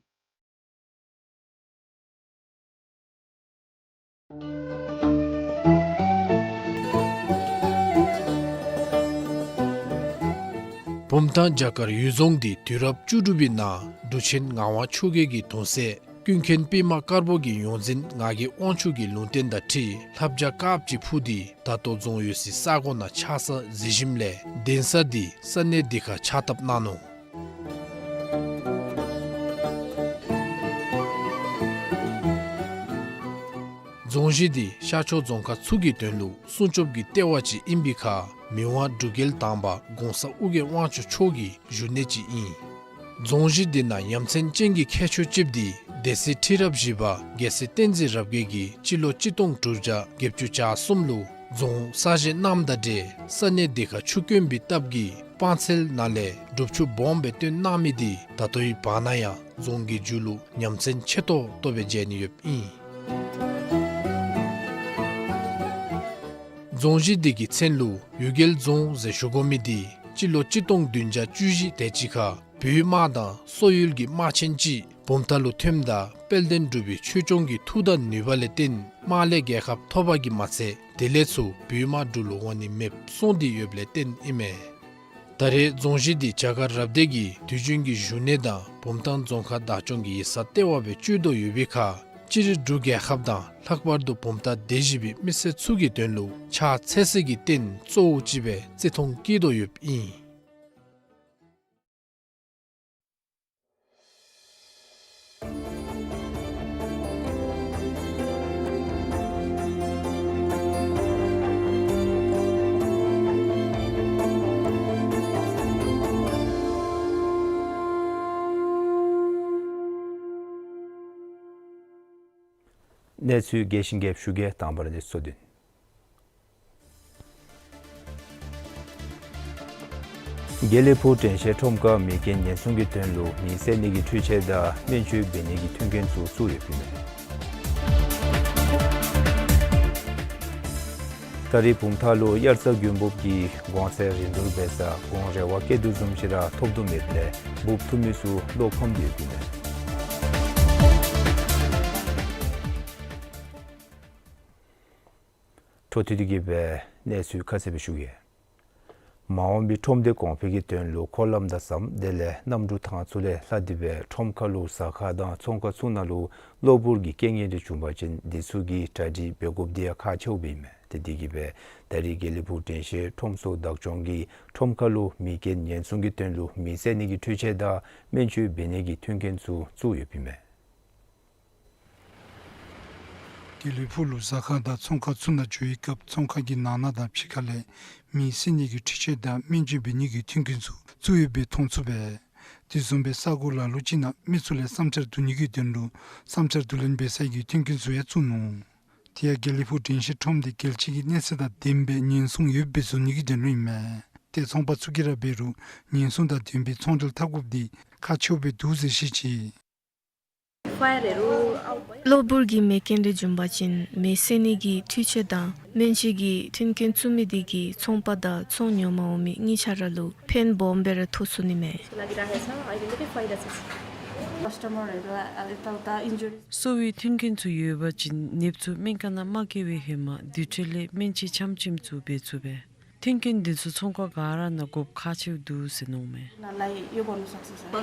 བུམ་ཐང་བྱ་དཀར་གཡུལ་རྫོང་འདི་དུས་རབས་བཅུ་དྲུག་པའི་ནང་འབྲུག་ཆེན་ངག་དབང་ཆོས་རྒྱལ་གྱི་གདུང་སྲས་ཀུན་མཁྱེན་པདྨ་དཀར་པོ་གི་ཡོངས་འཛིན་ངག་གི་དབང་ཕྱུག་གི་ལུང་བསྟན་དང་འཁྲིལ་ལྷ་བྱ་དཀརཔོ་ཅིག་འཕུར་ཏེ་ད་ལྟོ་རྫོང་ཡོད་སའི་ས་གོ་ནང་ཆགས་ས་གཟིགས་ཞིནམ་ལས་གདན་ས་འདི་ས་གནས་འདི་ཁར་ཕྱག་བཏབ་གནང་ནུག། རྫོང་གཞི་འདི་ཤར་ཕྱོགས་རྫོང་ཁག་ཚུ་གི་དོན་ལུ་སྲུང་སྐྱོབ་ཀྱི་ལྟེ་བ་ཅིག་ཨིན་པའི་ཁར་མི་དབང་འབྲུག་རྒྱལ་དང་པ་གོང་ས་ཨོ་རྒྱན་དབང་ཕྱུག་མཆོག་གི་བཞུགས་གནས་ཅིག་ཨིན། རྫོང་གཞི་འདི་ནང་ཡ་མཚན་ཅན་གྱི་ཁྱད་ཆོས་ཅིག་འདི་སྡེ་སྲིད་ཁྲི་རབས་བཞི་པ་རྒྱལ་སྲས་བསྟན་འཛིན་རབ་རྒྱས་ཀྱིས་སྤྱི་ལོ་གཅིག་སྟོང་དྲུག་བརྒྱ་བརྒྱད་ཅུ་གྱ་གསུམ་ལུ་རྫོང་གསར་བཞེངས་གནངམ་དང་འབྲེལ་ས་གནས་འདི་ཁར་ཆུ་དཀོན་པའི་སྟབས་ཀྱིས་སྤང་ཚལ་ནང་ལས་སྒྲུབ་ཆུ་སྦོམ་སྦེ་བཏོན་གནང་མི་འདི་ད་ལྟོའི་བར་ན་ཡང་རྫོང་གི་མཇུག་ལུ་ཡ་མཚན་ཆེ་ཏོག་ཏོ་སྦེ་མཇལ་ནི་ཡོདཔ་ཨིན། རྫོང་གཞི་འདི་གི་མཚན་ལུ་གཡུལ་རྒྱལ་རྫོང་ཟེར་ཞུ་དགོ་མི་འདི་སྤྱི་ལོ་གཅིག་སྟོང་བདུན་བརྒྱ་བཅུ་བཞི་དེ་ཅིག་ཁར་བོད་དམག་དང་སོག་ཡུལ་གྱི་དམག་ཆེན་ཅིག་བུམ་ཐང་ལུ་ཐོནམ་ད་དཔལ་ལྡན་འབྲུག་པའི་ཆོས་སྐྱོང་གི་མཐུ་དང་ནུས་པ་ལས་བརྟེན་དམག་ལས་རྒྱལ་ཁ་ཐོབ་པ་གིས་མ་ཚད་དེ་ལས་ཚུར་བོད་དམག་འབྲུག་ལུ་འོང་ནི་མེདཔ་སོང་སྟེ་ཡོདཔ་ལས་བརྟེན་ཨིན་མས། ད་རེས་རྫོང་གཞི་འདི་བྱ་དཀར་རབ་སྡེ་གི་དུས་རྒྱུན་གྱི་བཞུགས་གནས་དང་བུམ་ཐང་རྫོང་ཁག་བདག་སྐྱོང་གི་ཡིག་ཚང་ལྟེ་བ་སྦེ་སྤྱོད་དོ་ཡོད་པའི་ཁར་སྤྱིར་འབྲུག་རྒྱལ་ཁབ་དང་ལྷག་པར་དུ་བུམ་ཐང་སྡེ་བཞི་པའི་མི་སེར་ཚུ་གི་དོན་ལུ་ཕྱག་འཚལ་སའི་རྟེན་གཙོ་བོ་ཅིག་སྦེ་བརྩི་མཐོང་བསྐྱེད་དོ་ཡོདཔ་ཨིན། གནས་ཚུལ་རྒྱས་ཤིང་རྒྱསཔ་ཞུ་གེ། དང་པ་ར་གནས་ཚུལ་གཙོ་དོན། དགེ་ལེགས་ཕུག་དྲན་ཤེས་ཁྲོམ་ཁར་མེ་རྐྱེན་ཉེན་སྲུང་གི་དོན་ལུ་མེ་བསད་ནི་གི་འཕྲུལ་ཆས་དང་སྨན་བཅོས་འབད་ནི་གི་མཐུན་རྐྱེན་ཚུ་བཙུགས་ཡོདཔ་ཨིན་མས། ད་རེས་བུམ་ཐང་ལུ་དབྱར་རྩྭ་དགུན་འབུབ་ཀྱི་གོང་ཚད་རིན་བསྡུར་འབད་ས་གོང་རེ་བ་བསྐྱེད་དོ་བཟུམ་ཅིག་ར་ཐོབ་དོ་མེདཔ་ལས་འབུབ་ཐུབ་མི་ཚུ་བློ་ཕམ་སྟེ་ཡོདཔ་ཨིན་མས། པ་ཐུགས་རྗེ་གིས་སྦེ་གནས་ཚུལ་ཁ་གསལ་སྦེ་ཞུ་གེ། མ་འོངས་པའི་ཁྲོམ་སྡེ་གོང་འཕེལ་གྱི་དོན་ལུ་འཁོར་ལམ་དང་ཟམ་དེ་ལས་གནམ་གྲུ་ཐང་ཚུ་ལས་ལྷག་སྟེ་སྦེ་ཁྲོམ་ཁ་ལུ་ཟ་ཁང་དང་ཚོང་ཁང་ཚུ་ནང་ལུ་གློ་བུར་གྱི་རྐྱེན་ངན་རེ་བྱུང་པ་ཅིན་དེ་ཚུ་གི་གྲ་སྒྲིག་འབད་དགོཔ་འདི་ཡང་ཁག་ཆེཝ་སྦེ་ཨིན་མས། ཏེ་དེ་གིས་སྦེ་ད་རིས་དགེ་ལེགས་ཕུག་དྲན་ཤེས་ཁྲོམ་ཚོགས་བདག་སྐྱོང་གིས་ཁྲོམ་ཁ་ལུ་མེ་རྐྱེན་ཉེན་སྲུང་གི་དོན་ལུ་མེ་བསད་ནི་གི་འཕྲུལ་ཆས་དང་སྨན་བཅོས་འབད་ནི་གི་མཐུན་རྐྱེན་ཚུ་བཙུགས་ཡོདཔ་ཨིན་མས། དགེ་ལེགས་ཕུག་ལུ་ཟ་ཁང་དང་ཚོང་ཁང་ཚུ་ནང་འགྱོ་བའི་སྐབས་ཚོང་ཁང་གི་ནང་ན་དང་ཕྱི་ཁ་ལས་མེ་བསད་ནི་གི་འཕྲུལ་ཆས་དང་སྨན་བཅོས་འབད་ནི་གི་མཐུན་རྐྱེན་ཚུ་བཙུགས་ཡོདཔ་སྦེ་མཐོང་ཚུགས་པས། དེ་བཟུམ་སྦེ་ས་གོ་ལ་ལུ་ཅིག་ནང་མི་ཚུ་ལས་བསམ་འཆར་བསྡུ་ནི་གི་དོན་ལུ་བསམ་འཆར་བསྡུ་ལེན་འབད་སའི་གི་མཐུན་རྐྱེན་ཚུ་ཡང་བཙུགས་ནུག། དེ་ཡང་དགེ་ལེགས་ཕུག་དྲན་ཤེས་ཁྲོམ་འདི་རྒྱལ་སྤྱི་གི་གནས་ཚད་དང་ལྡནམ་སྦེ་ཉེན་སྲུང་ཡོདཔ་སྦེ་བཟོ་ནི་གི་དོན་ལུ་ཨིན་མས། ཏེ་ཚོང་པ་ཚུ་གིས་ར་འབད་རུང་ཉེན་སྲུང་དང་ལྡནམ་སྦེ་ཚོང་འབྲེལ་འཐབ་དགོཔ་འདི་ཁག་ཆེཝ་སྦེ་འདུག་ཟེར་བཤད་ཅི། གློ་བུར་གྱི་མེ་རྐྱེན་རེ་བྱུང་པ་ཅིན་མེ་བསད་ནི་གི་འཕྲུལ་ཆས་དང་སྨན་བཅོས་ཀྱི་མཐུན་རྐྱེན་བཙུགས་མི་དེ་གིས་ཚོང་པ་དང་ཚོང་ཉོ་མ་འོང་མི་གཉིས་ཆ་ར་ལུ་ཕན་སྦོམ་སྦེ་ར་ཐོགས་ཚུགས་ནི་མས། གསོ་བའི་མཐུན་རྐྱེན་ཚུ་ཡོད་པ་ཅིན་ནདཔ་ཚུ་སྨན་ཁང་ནང་མ་བསྐྱལ་བའི་ཧེ་མ་དེ་འཕྲོ་ལས་སྨན་བཅོས་ཆམ་ཆིམ་ཚུ་འབད་ཚུགས་པས། མཐུན་རྐྱེན་འདི་ཚུ་ཚོང་ཁང་ག་ར་ནང་དགོཔ་ཁག་ཆེཝ་འདུག་ཟེར་མནོཝ་མས།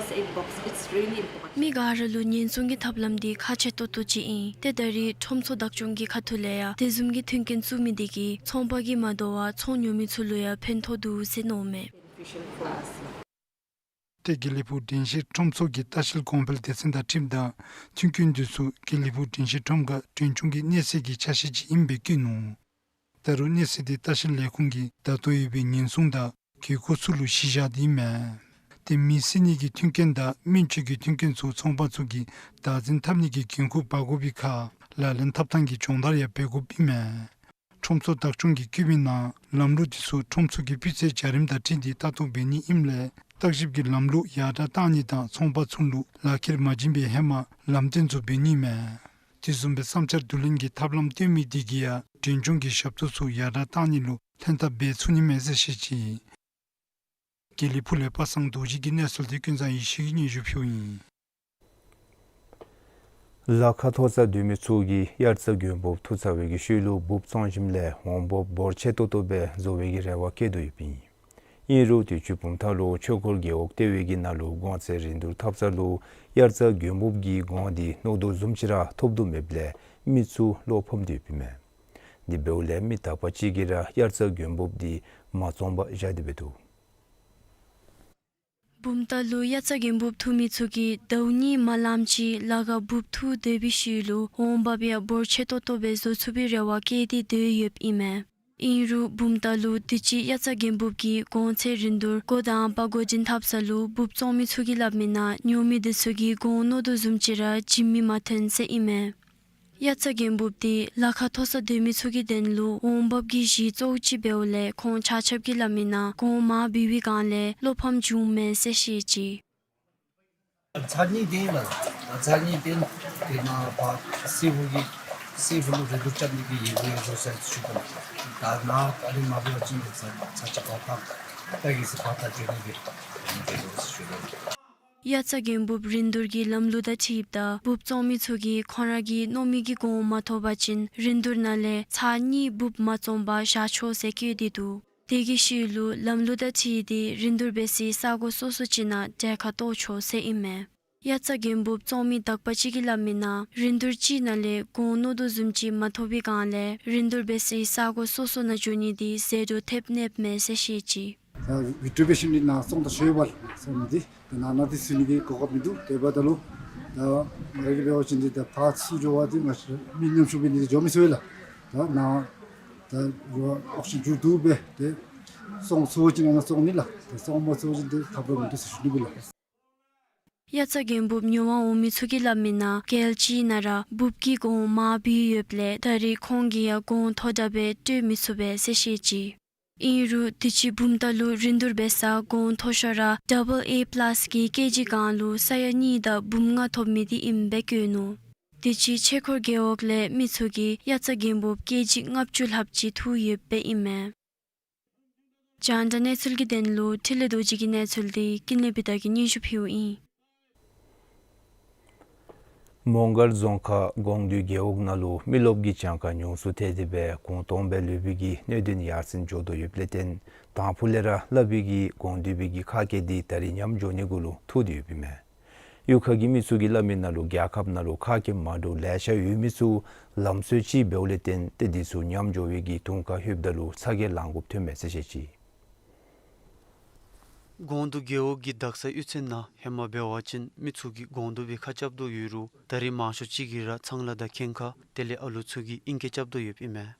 མི་ག་ར་ལུ་ཉེན་སྲུང་གི་ཐབས་ལམ་འདི་ཁག་ཆེ་ཏོག་ཏོ་ཅིག་ཨིན། ཏེ་ད་རིས་ཁྲོམ་ཚོགས་བདག་སྐྱོང་གི་ཁ་ཐུག་ལས་ཡང་དེ་བཟུམ་གྱི་མཐུན་རྐྱེན་བཙུགས་མི་དེ་གིས་ཚོང་པ་གིས་མ་དོ་བར་ཚོང་ཉོ་མི་ཚུ་ལུ་ཡང་ཕན་ཐོགས་འདུག་ཟེར་མནོཝ་མས། ཏེ་དགེ་ལེགས་ཕུག་དྲན་ཤེས་ཁྲོམ་ཚོགས་ཀྱིས་ལྟ་བཤལ་གོང་འཕེལ་སྡེ་ཚན་དང་འཁྲིལཝ་ད་མཐུན་རྐྱེན་འདི་ཚུ་དགེ་ལེགས་ཕུག་དྲན་ཤེས་ཁྲོམ་ཁ་གྲོན་ཆུང་གི་གནས་ཚད་ཀྱི་ཆ་ཤས་ཅིག་ཨིནམ་སྦེ་བཀོད་ནུག། ད་རུང་གནས་ཚད་འདི་ལྟ་བཤལ་ལས་ཁུངས་ཀྱིས་ད་ལྟོ་ཡོད་པའི་ཉེན་སྲུང་དང་དགོས་མཁོ་ཚུ་ལུ་གཞི་བཞག་སྟེ་ཨིན་མས། ཏེ་མེ་བསད་ནི་གི་མཐུན་རྐྱེན་དང་སྨན་བཅོས་ཀྱི་མཐུན་རྐྱེན་ཚུ་ཚོང་པ་ཚུ་གིས་བདག་འཛིན་འཐབ་ནི་གི་འགན་ཁུར་འབག་དགོ་པའི་ཁར་ལག་ལེན་འཐབ་ཐངས་ཀྱི་སྦྱོང་བརྡར་ཡང་འབད་དགོཔ་ཨིན་མས། ཁྲོམ་ཚོགས་བདག་སྐྱོང་གིས་བཀོད་མིའི་ནང་ལམ་ལུགས་འདི་ཚུ་ཁྲོམ་ཚོགས་ཀྱི་སྤུས་ཚད་བྱ་རིམ་དང་འཁྲིལ་ཏེ་ལྟ་རྟོག་འབད་ནི་ཨིནམ་ལས་བརྟག་ཞིབ་ཀྱི་ལམ་ལུགས་ཡར་དྲགས་བཏང་ནི་དང་ཚོང་པ་ཚུ་ལུ་ལག་ཁྱེར་མ་བྱིན་པའི་ཧེ་མ་ལམ་སྟོན་ཚུ་འབད་ནི་མས། དེ་བཟུམ་སྦེ་བསམ་འཆར་བསྡུ་ལེན་གྱི་ཐབས་ལམ་སྟོན་མི་དེ་གིས་ཡང་གྲོན་ཆུང་གི་ཞབས་ཏོག་ཚུ་ཡར་དྲགས་བཏང་ནི་ལུ་ལྷན་ཐབས་འབད་ཚུགས་ནི་མས་ཟེར་བཤད་ཅི། དགེ་ལེགས་ཕུག་ལས་པ་སངས་རྡོ་རྗེ་གི་གནས་ཚུལ་འདི་ཀུན་བཟང་ཡེ་ཤེས་ཀྱིས་སྙན་ཞུ་ཕུལཝ་ཨིན། ལ་ཁ་མཐོ་ས་སྡོད་མི་ཚུ་གིས་དབྱར་རྩྭ་དགུན་འབུབ་འཐུ་ཚར་བའི་གི་ཤུལ་ལུ་འབུབ་བཙོང་ཞིནམ་ལས་འོང་འབབ་འབོར་ཆེ་ཏོག་ཏོ་སྦེ་བཟོ་བའི་གི་རེ་བ་བསྐྱེད་དོ་ཡོདཔ་ཨིན། ཨིན་རུང་དུས་ཅི་བུམ་ཐང་ལུ་ཆོས་འཁོར་རྒེད་འོག་ལྟེ་བའི་གི་ནང་ལུ་གོང་ཚད་རིན་བསྡུར་འཐབ་ས་ལུ་དབྱར་རྩྭ་དགུན་འབུབ་ཀྱི་གོང་འདི་མནོ་དོ་བཟུམ་ཅིག་ར་ཐོབ་དོ་མེདཔ་ལས་མི་ཚུ་བློ་ཕམ་སྟེ་ཡོདཔ་ཨིན་མས། དེ་འབདཝ་ལས་མི་དག་པ་ཅིག་གིས་ར་དབྱར་རྩྭ་དགུན་འབུབ་འདི་མ་བཙོང་པར་བཞག་སྟེ་འབད་འདུག། བུམ་ཐང་ལུ་དབྱར་རྩྭ་དགུན་འབུབ་འཐུ་མི་ཚུ་གིས་ཟླཝ་གཉིས་མ་ལངམ་ཅིག་ལ་ཁར་འབུབ་འཐུ་སྡོད་པའི་ཤུལ་ལུ་འོང་འབབ་ཡང་འབོར་ཆེ་ཏོག་ཏོ་སྦེ་བཟོ་ཚུགས་པའི་རེ་བ་བསྐྱེད་དེ་སྡོད་ཡོདཔ་ཨིན་མས། ཨིན་རུང་བུམ་ཐང་ལུ་དུས་ཅི་དབྱར་རྩྭ་དགུན་འབུབ་ཀྱི་གོང་ཚད་རིན་བསྡུར་འགོ་དང་པ་འགོ་འདྲེན་འཐབ་ས་ལུ་འབུབ་བཙོང་མི་ཚུ་གིས་སླབ་མིའི་ནང་ཉོ་མི་དེ་ཚུ་གིས་གོང་མནོ་དོ་བཟུམ་ཅིག་ར་བྱིན་མི་མ་ཐོན་ཟེར་ཨིན་མས། དབྱར་རྩྭ་དགུན་འབུབ་འདི་ལ་ཁ་མཐོ་ས་སྡོད་མི་ཚུ་གི་དོན་ལུ་འོང་འབབ་ཀྱི་གཞི་གཙོ་བོ་ཅིག་འབདཝ་ལས་ཁོང་ཆ་ཁྱབ་ཀྱིས་སླབ་མིའི་ནང་གོང་མར་བུད་པའི་སྒང་ལས་བློ་ཕམ་བྱུངམ་མས་ཟེར་བཤད་ཅི། ཚར་གཉིས་དེ་ལགས། ཚར་གཉིས་དེ་དེ་ནང་ཕར་སེ་བུ་གི་སེ་བུ་ལུ་རིན་བསྡུར་རྐྱབ་ནི་གི་ཡི་གུ་ཡང་བཟོ་ཚར་ཞུ་དོ། ད་ནཱ་ཨ་རི་མ་འབད་བ་ཅིན་ཚར་ཚར་ཅིག་ཕར་ད་ད་གི་སེ་ཕར་ད་འགྱོ་ནི་སྦེ་ཨ་ནི་སྦེ་བཟོ་ཞུ་དོ། དབྱར་རྩྭ་དགུན་འབུབ་རིན་བསྡུར་གྱི་ལམ་ལུགས་དང་འཁྲིལཝ་ད་འབུབ་བཙོང་མི་ཚུ་གིས་ཁོང་ར་གིས་མནོ་མི་གི་གོང་མ་ཐོབ་པ་ཅིན་རིན་བསྡུར་ནང་ལས་ཚར་གཉིས་འབུབ་མ་བཙོང་པར་བཞག་ཆོག་ཟེར་བཀོད་དེ་འདུག། དེ་གི་ཤུལ་ལུ་ལམ་ལུགས་དང་འཁྲིལ་ཏེ་རིན་བསྡུར་འབད་སའི་ས་གོ་སོ་སོ་ཅིག་ནང་གྲལ་ཁར་གཏོགས་ཆོག་ཟེར་ཨིན་མས། དབྱར་རྩྭ་དགུན་འབུབ་བཙོང་མི་དག་པ་ཅིག་གིས་སླབ་མིའི་ནང་རིན་བསྡུར་ཅིག་ནང་ལས་གོང་མནོ་དོ་བཟུམ་ཅིག་མ་ཐོབ་པའི་སྒང་ལས་རིན་བསྡུར་འབད་སའི་ས་གོ་སོ་སོ་ནང་འགྱོ་ནི་འདི་ཟད་འགྲོ་ཐེབས་ནི་མས་ཟེར་བཤད་ཅི། ད་བི་ཌིའོ་འབད་ཞིནམ་ལས་ནཱ་སོང་ད་ཤོས་པ་ལགས་སོང་ནི་འདི་ད་ནཱ་ནཱ་འདི་ཟེར་ནི་གི་གོ་སྐབས་མིན་འདུག། དེ་འབདཝ་ད་ལུ་ད་ང་ར་གིས་འབད་བ་ཅིན་འདི་ད་ཕར་ཚུར་འགྱོ་བ་འདི་ང་བཅས་མི་ཉམ་ཆུང་འབད་ནི་འདི་འགྱོ་མི་ཚུགས་པས་ལགས། ད་ནཱ་ད་རོགས་ཨོབ་ཤཱན་མཇུག་བསྡུ་སྦེ་ཏེ་སོང་ཚུགས་པ་ཅིན་ནཱ་སོང་ནི་ལགས། ཏེ་སོང་མ་ཚུགས་པ་ཅིན་ཏེ་ཁྱད་པར་མིན་འདུག་ཟེར་ཞུ་ནི་སྦེ་ལགས། དབྱར་རྩྭ་དགུན་འབུབ་ཉོ་བར་འོང་མི་ཚུ་གིས་སླབ་མིའི་ནང་རྒྱལ་སྤྱིའི་ནང་ར་འབུབ་ཀྱི་གོང་མར་བུད་ཡོདཔ་ལས་ད་རིས་ཁོང་གིས་ཡང་གོང་མཐོ་དྲགས་སྦེ་སྤྲོད་མི་ཚུགས་པས་ཟེར་བཤད་ཅི། ཨིན་རུང་དུས་ཅི་བུམ་ཐང་ལུ་རིན་བསྡུར་འབད་ས་གོང་མཐོ་ཤོས་ར་ཌ་བཱལ་ཨེ་པ་ལཱསི་གི་ཀེ་ཇི་གང་ལུ་ས་ཡ་གཉིས་དང་འབུམ་ལྔ་ཐོབ་མི་འདི་ཨིནམ་སྦེ་བཀོད་ནུག། དུས་ཅི་ཆོས་འཁོར་རྒེད་འོག་ལས་མི་ཚུ་གིས་དབྱར་རྩྭ་དགུན་འབུབ་ཀེ་ཇི་ལྔ་བཅུ་ལྷགཔ་ཅིག་འཐུ་ཡོདཔ་ཨིན་མས། རྒྱང་བསྒྲགས་གནས་ཚུལ་གྱི་དོན་ལུ་འཕྲིན་ལས་རྡོ་རྗེ་གི་གནས་ཚུལ་འདི་ཀུན་ལེགས་བི་དྷ་གིས་སྙན་ཞུ་ཕུལཝ་ཨིན། མོང་སྒར་རྫོང་ཁག་གོང་འདུས་རྒེད་འོག་ནང་ལུ་མི་རློབས་ཀྱི་གྱངས་ཁ་ཉུང་སུ་ཐལ་ཏེ་སྦེ་གུང་སྟོང་སྦེ་ལུས་པའི་གི་གནད་དོན་ཡར་སེང་འགྱོ་དོ་ཡོདཔ་ལས་བརྟེན་དང་ཕུ་ལས་ར་སླབ་པའི་གི་གོང་འདུས་པའི་གི་ཁ་སྐད་འདི་ད་རིས་ཉམས་འགྱོ་ནི་གུ་ལུ་ཐུག་སྟེ་ཡོདཔ་ཨིན་མས། གཡུས་ཁ་གི་མི་ཚུ་གིས་སླབ་མི་ནང་ལུ་རྒྱལ་ཁབ་ནང་ལུ་ཁ་སྐད་མ་འདྲཝ་ལེ་ཤ་ཡོད་མི་ཚུ་ལམ་སྲོལ་ཅིག་འབདཝ་ལས་བརྟེན་ཏེ་འདི་ཚུ་ཉམས་འགྱོ་བའི་གི་དུང་ཁ་ལྷོདཔ་ད་ལུ་ཚ་གྱང་ལང་དགོཔ་ཐོན་མས་ཟེར་བཤད་ཅི། གོང་འདུས་རྒེད་འོག་གི་དག་ས་གཡུས་ཚན་ནང་ཧེ་མ་འབད་བ་ཅིན་མི་ཚུ་གིས་གོང་འདུས་པའི་ཁ་རྐྱབ་དོ་ཡོད་རུང་ད་རིས་མང་ཤོས་ཅིག་གིས་ར་ཚང་ལ་དང་ཁེངས་ཁ་དེ་ལས་ཨ་ལུ་ཚུ་གིས་ཨིང་སྐད་རྐྱབ་དོ་ཡོདཔ་ཨིན་མས།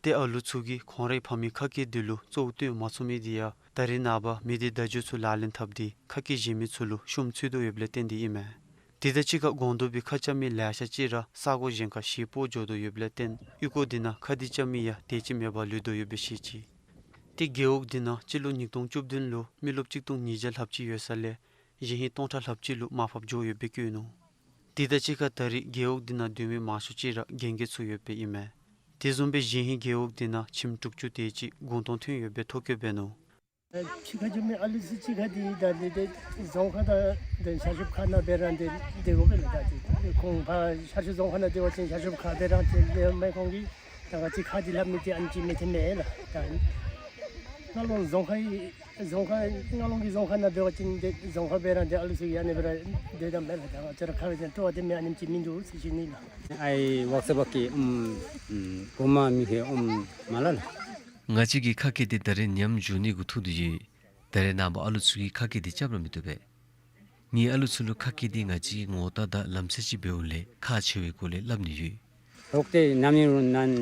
ཏེ་ཨ་ལུ་ཚུ་གིས་ཁོང་རའི་ཕ་མའི་ཁ་སྐད་འདི་ལུ་གཙོ་བོ་བཏོན་མ་ཚུགས་མི་འདི་ཡང་ད་རིས་ནངས་པ་མི་སྡེ་བརྡ་བརྒྱུད་ཚུ་ལག་ལེན་འཐབ་སྟེ་ཁ་སྐད་གཞན་མི་ཚུ་ལུ་ཤུམ་ཚུད་དོ་ཡོདཔ་ལས་བརྟེན་ཏེ་ཨིན་མས། དེ་དང་གཅིག་ཁར་གོང་འདུས་པའི་ཁ་རྐྱབ་མི་ལེ་ཤ་ཅིག་ར་ས་གོ་གཞན་ཁར་གཞིས་སྤོ་འགྱོ་དོ་ཡོདཔ་ལས་བརྟེན་གཡུས་སྒོ་འདི་ནང་ཁ་སྐད་རྐྱབ་མི་ཡང་དེ་ཅིག་མེད་པར་ལུས་དོ་ཡོདཔ་སྦེ་བཤད་ཅི། ཏེ་རྒེད་འོག་འདི་ནང་སྤྱི་ལོ་ཉིས་སྟོང་བཅུ་བདུན་ལུ་མི་རློབས་གཅིག་སྟོང་ཉིས་བརྒྱ་ལྷགཔ་ཅིག་ཡོད་ས་ལས་གཞེས་ཧིང་སྟོང་ཕྲག་ལྷགཔ་ཅིག་ལུ་མར་ཕབ་འགྱོ་ཡོདཔ་སྦེ་བཀོད་ནུག། དེ་དང་གཅིག་ཁར་ད་རིས་རྒེད་འོག་འདི་ནང་སྡོད་མི་མང་ཤོས་ཅིག་ར་རྒན་རྒས་ཚུ་ཡོདཔ་སྦེ་ཨིན་མས། དེ་བཟུམ་སྦེ་གཞེས་ཧིང་རྒེད་འོག་འདི་ནང་ཁྱིམ་དྲུག་ཅུ་དེ་ཅིག་གུང་སྟོང་ཐོན་ཡོདཔ་སྦེ་ཐོ་བཀོད་འབད་ནུག། ཕྱི་ཁར་འགྱོ་མི་ཨ་ལུ་ཚུ་ཕྱི་ཁར་འདི་ད་འདི་ཏེ་རྫོང་ཁག་དང་ཏེ་ཤར་ཕྱོགས་ཁ་ནང་སྦེ་ར་འདི་སྡོད་དགོ་པས་ལགས། ད་ཏེ་ཁོང་ཕར་ཤར་ཕྱོགས་རྫོང་ཁག་ནང་སྡོད་པ་ཅིན་ཤར་ཕྱོགས་ཁ་སྦེ་ར་ཏེ་སྡོད་མི་ཁོང་གིས་ད་ག་ཅི་ཁ་འདི་སླབ་མི་འདི་ཨ་ནེམ་ཅིག་མི་ཐོན་མས་ལགས། ད་རྔ་ལོང་རྫོང་ཁག་རྫོང་ཁག་རྔ་ལོང་གི་རྫོང་ཁག་ནང་སྡོད་པ་ཅིན་ཏེ་རྫོང་ཁག་སྦེ་ར་འདི་ཨ་ལུ་ཚུ་གིས་ཨ་ནི་སྦེ་ར་སྡོད་དོ་མས་ལགས། ད་ག་ཅི་ར་ཁ་སྦེ་ཅིན་སྤྲོ་བ་དེ་མི་ཨ་ནེམ་ཅིག་མིན་འདུག་ཟེར་ཞུ་ནི་ལགས། ཨའི་ཝག་ས་བག་གི་ཨུམ་ཨུམ་གོ་མ་མི་ཧེ་ཨུམ་མ་ལ་ལགས། ང་བཅས་ཀྱི་ཁ་སྐད་འདི་ད་རིས་ཉམས་འགྱོ་ནི་གུ་ཐུག་སྟེ་ཡོད། ད་རིས་ནངས་པ་ཨ་ལུ་ཚུ་གིས་ཁ་སྐད་འདི་རྐྱབ་ར་མི་བཏུབ་པས། ངེའི་ཨ་ལུ་ཚུ་ལུ་ཁ་སྐད་འདི་ང་བཅས་ཀྱི་ངོ་རྟགས་དང་ལམ་སྲོལ་ཅིག་འབདཝ་ལས་ཁག་ཆེ་བའི་སྐོར་ལས་སླབ་ནི་ཡོད། ལོག་སྟེ་ནམ་ཡིན་རུང་ནན་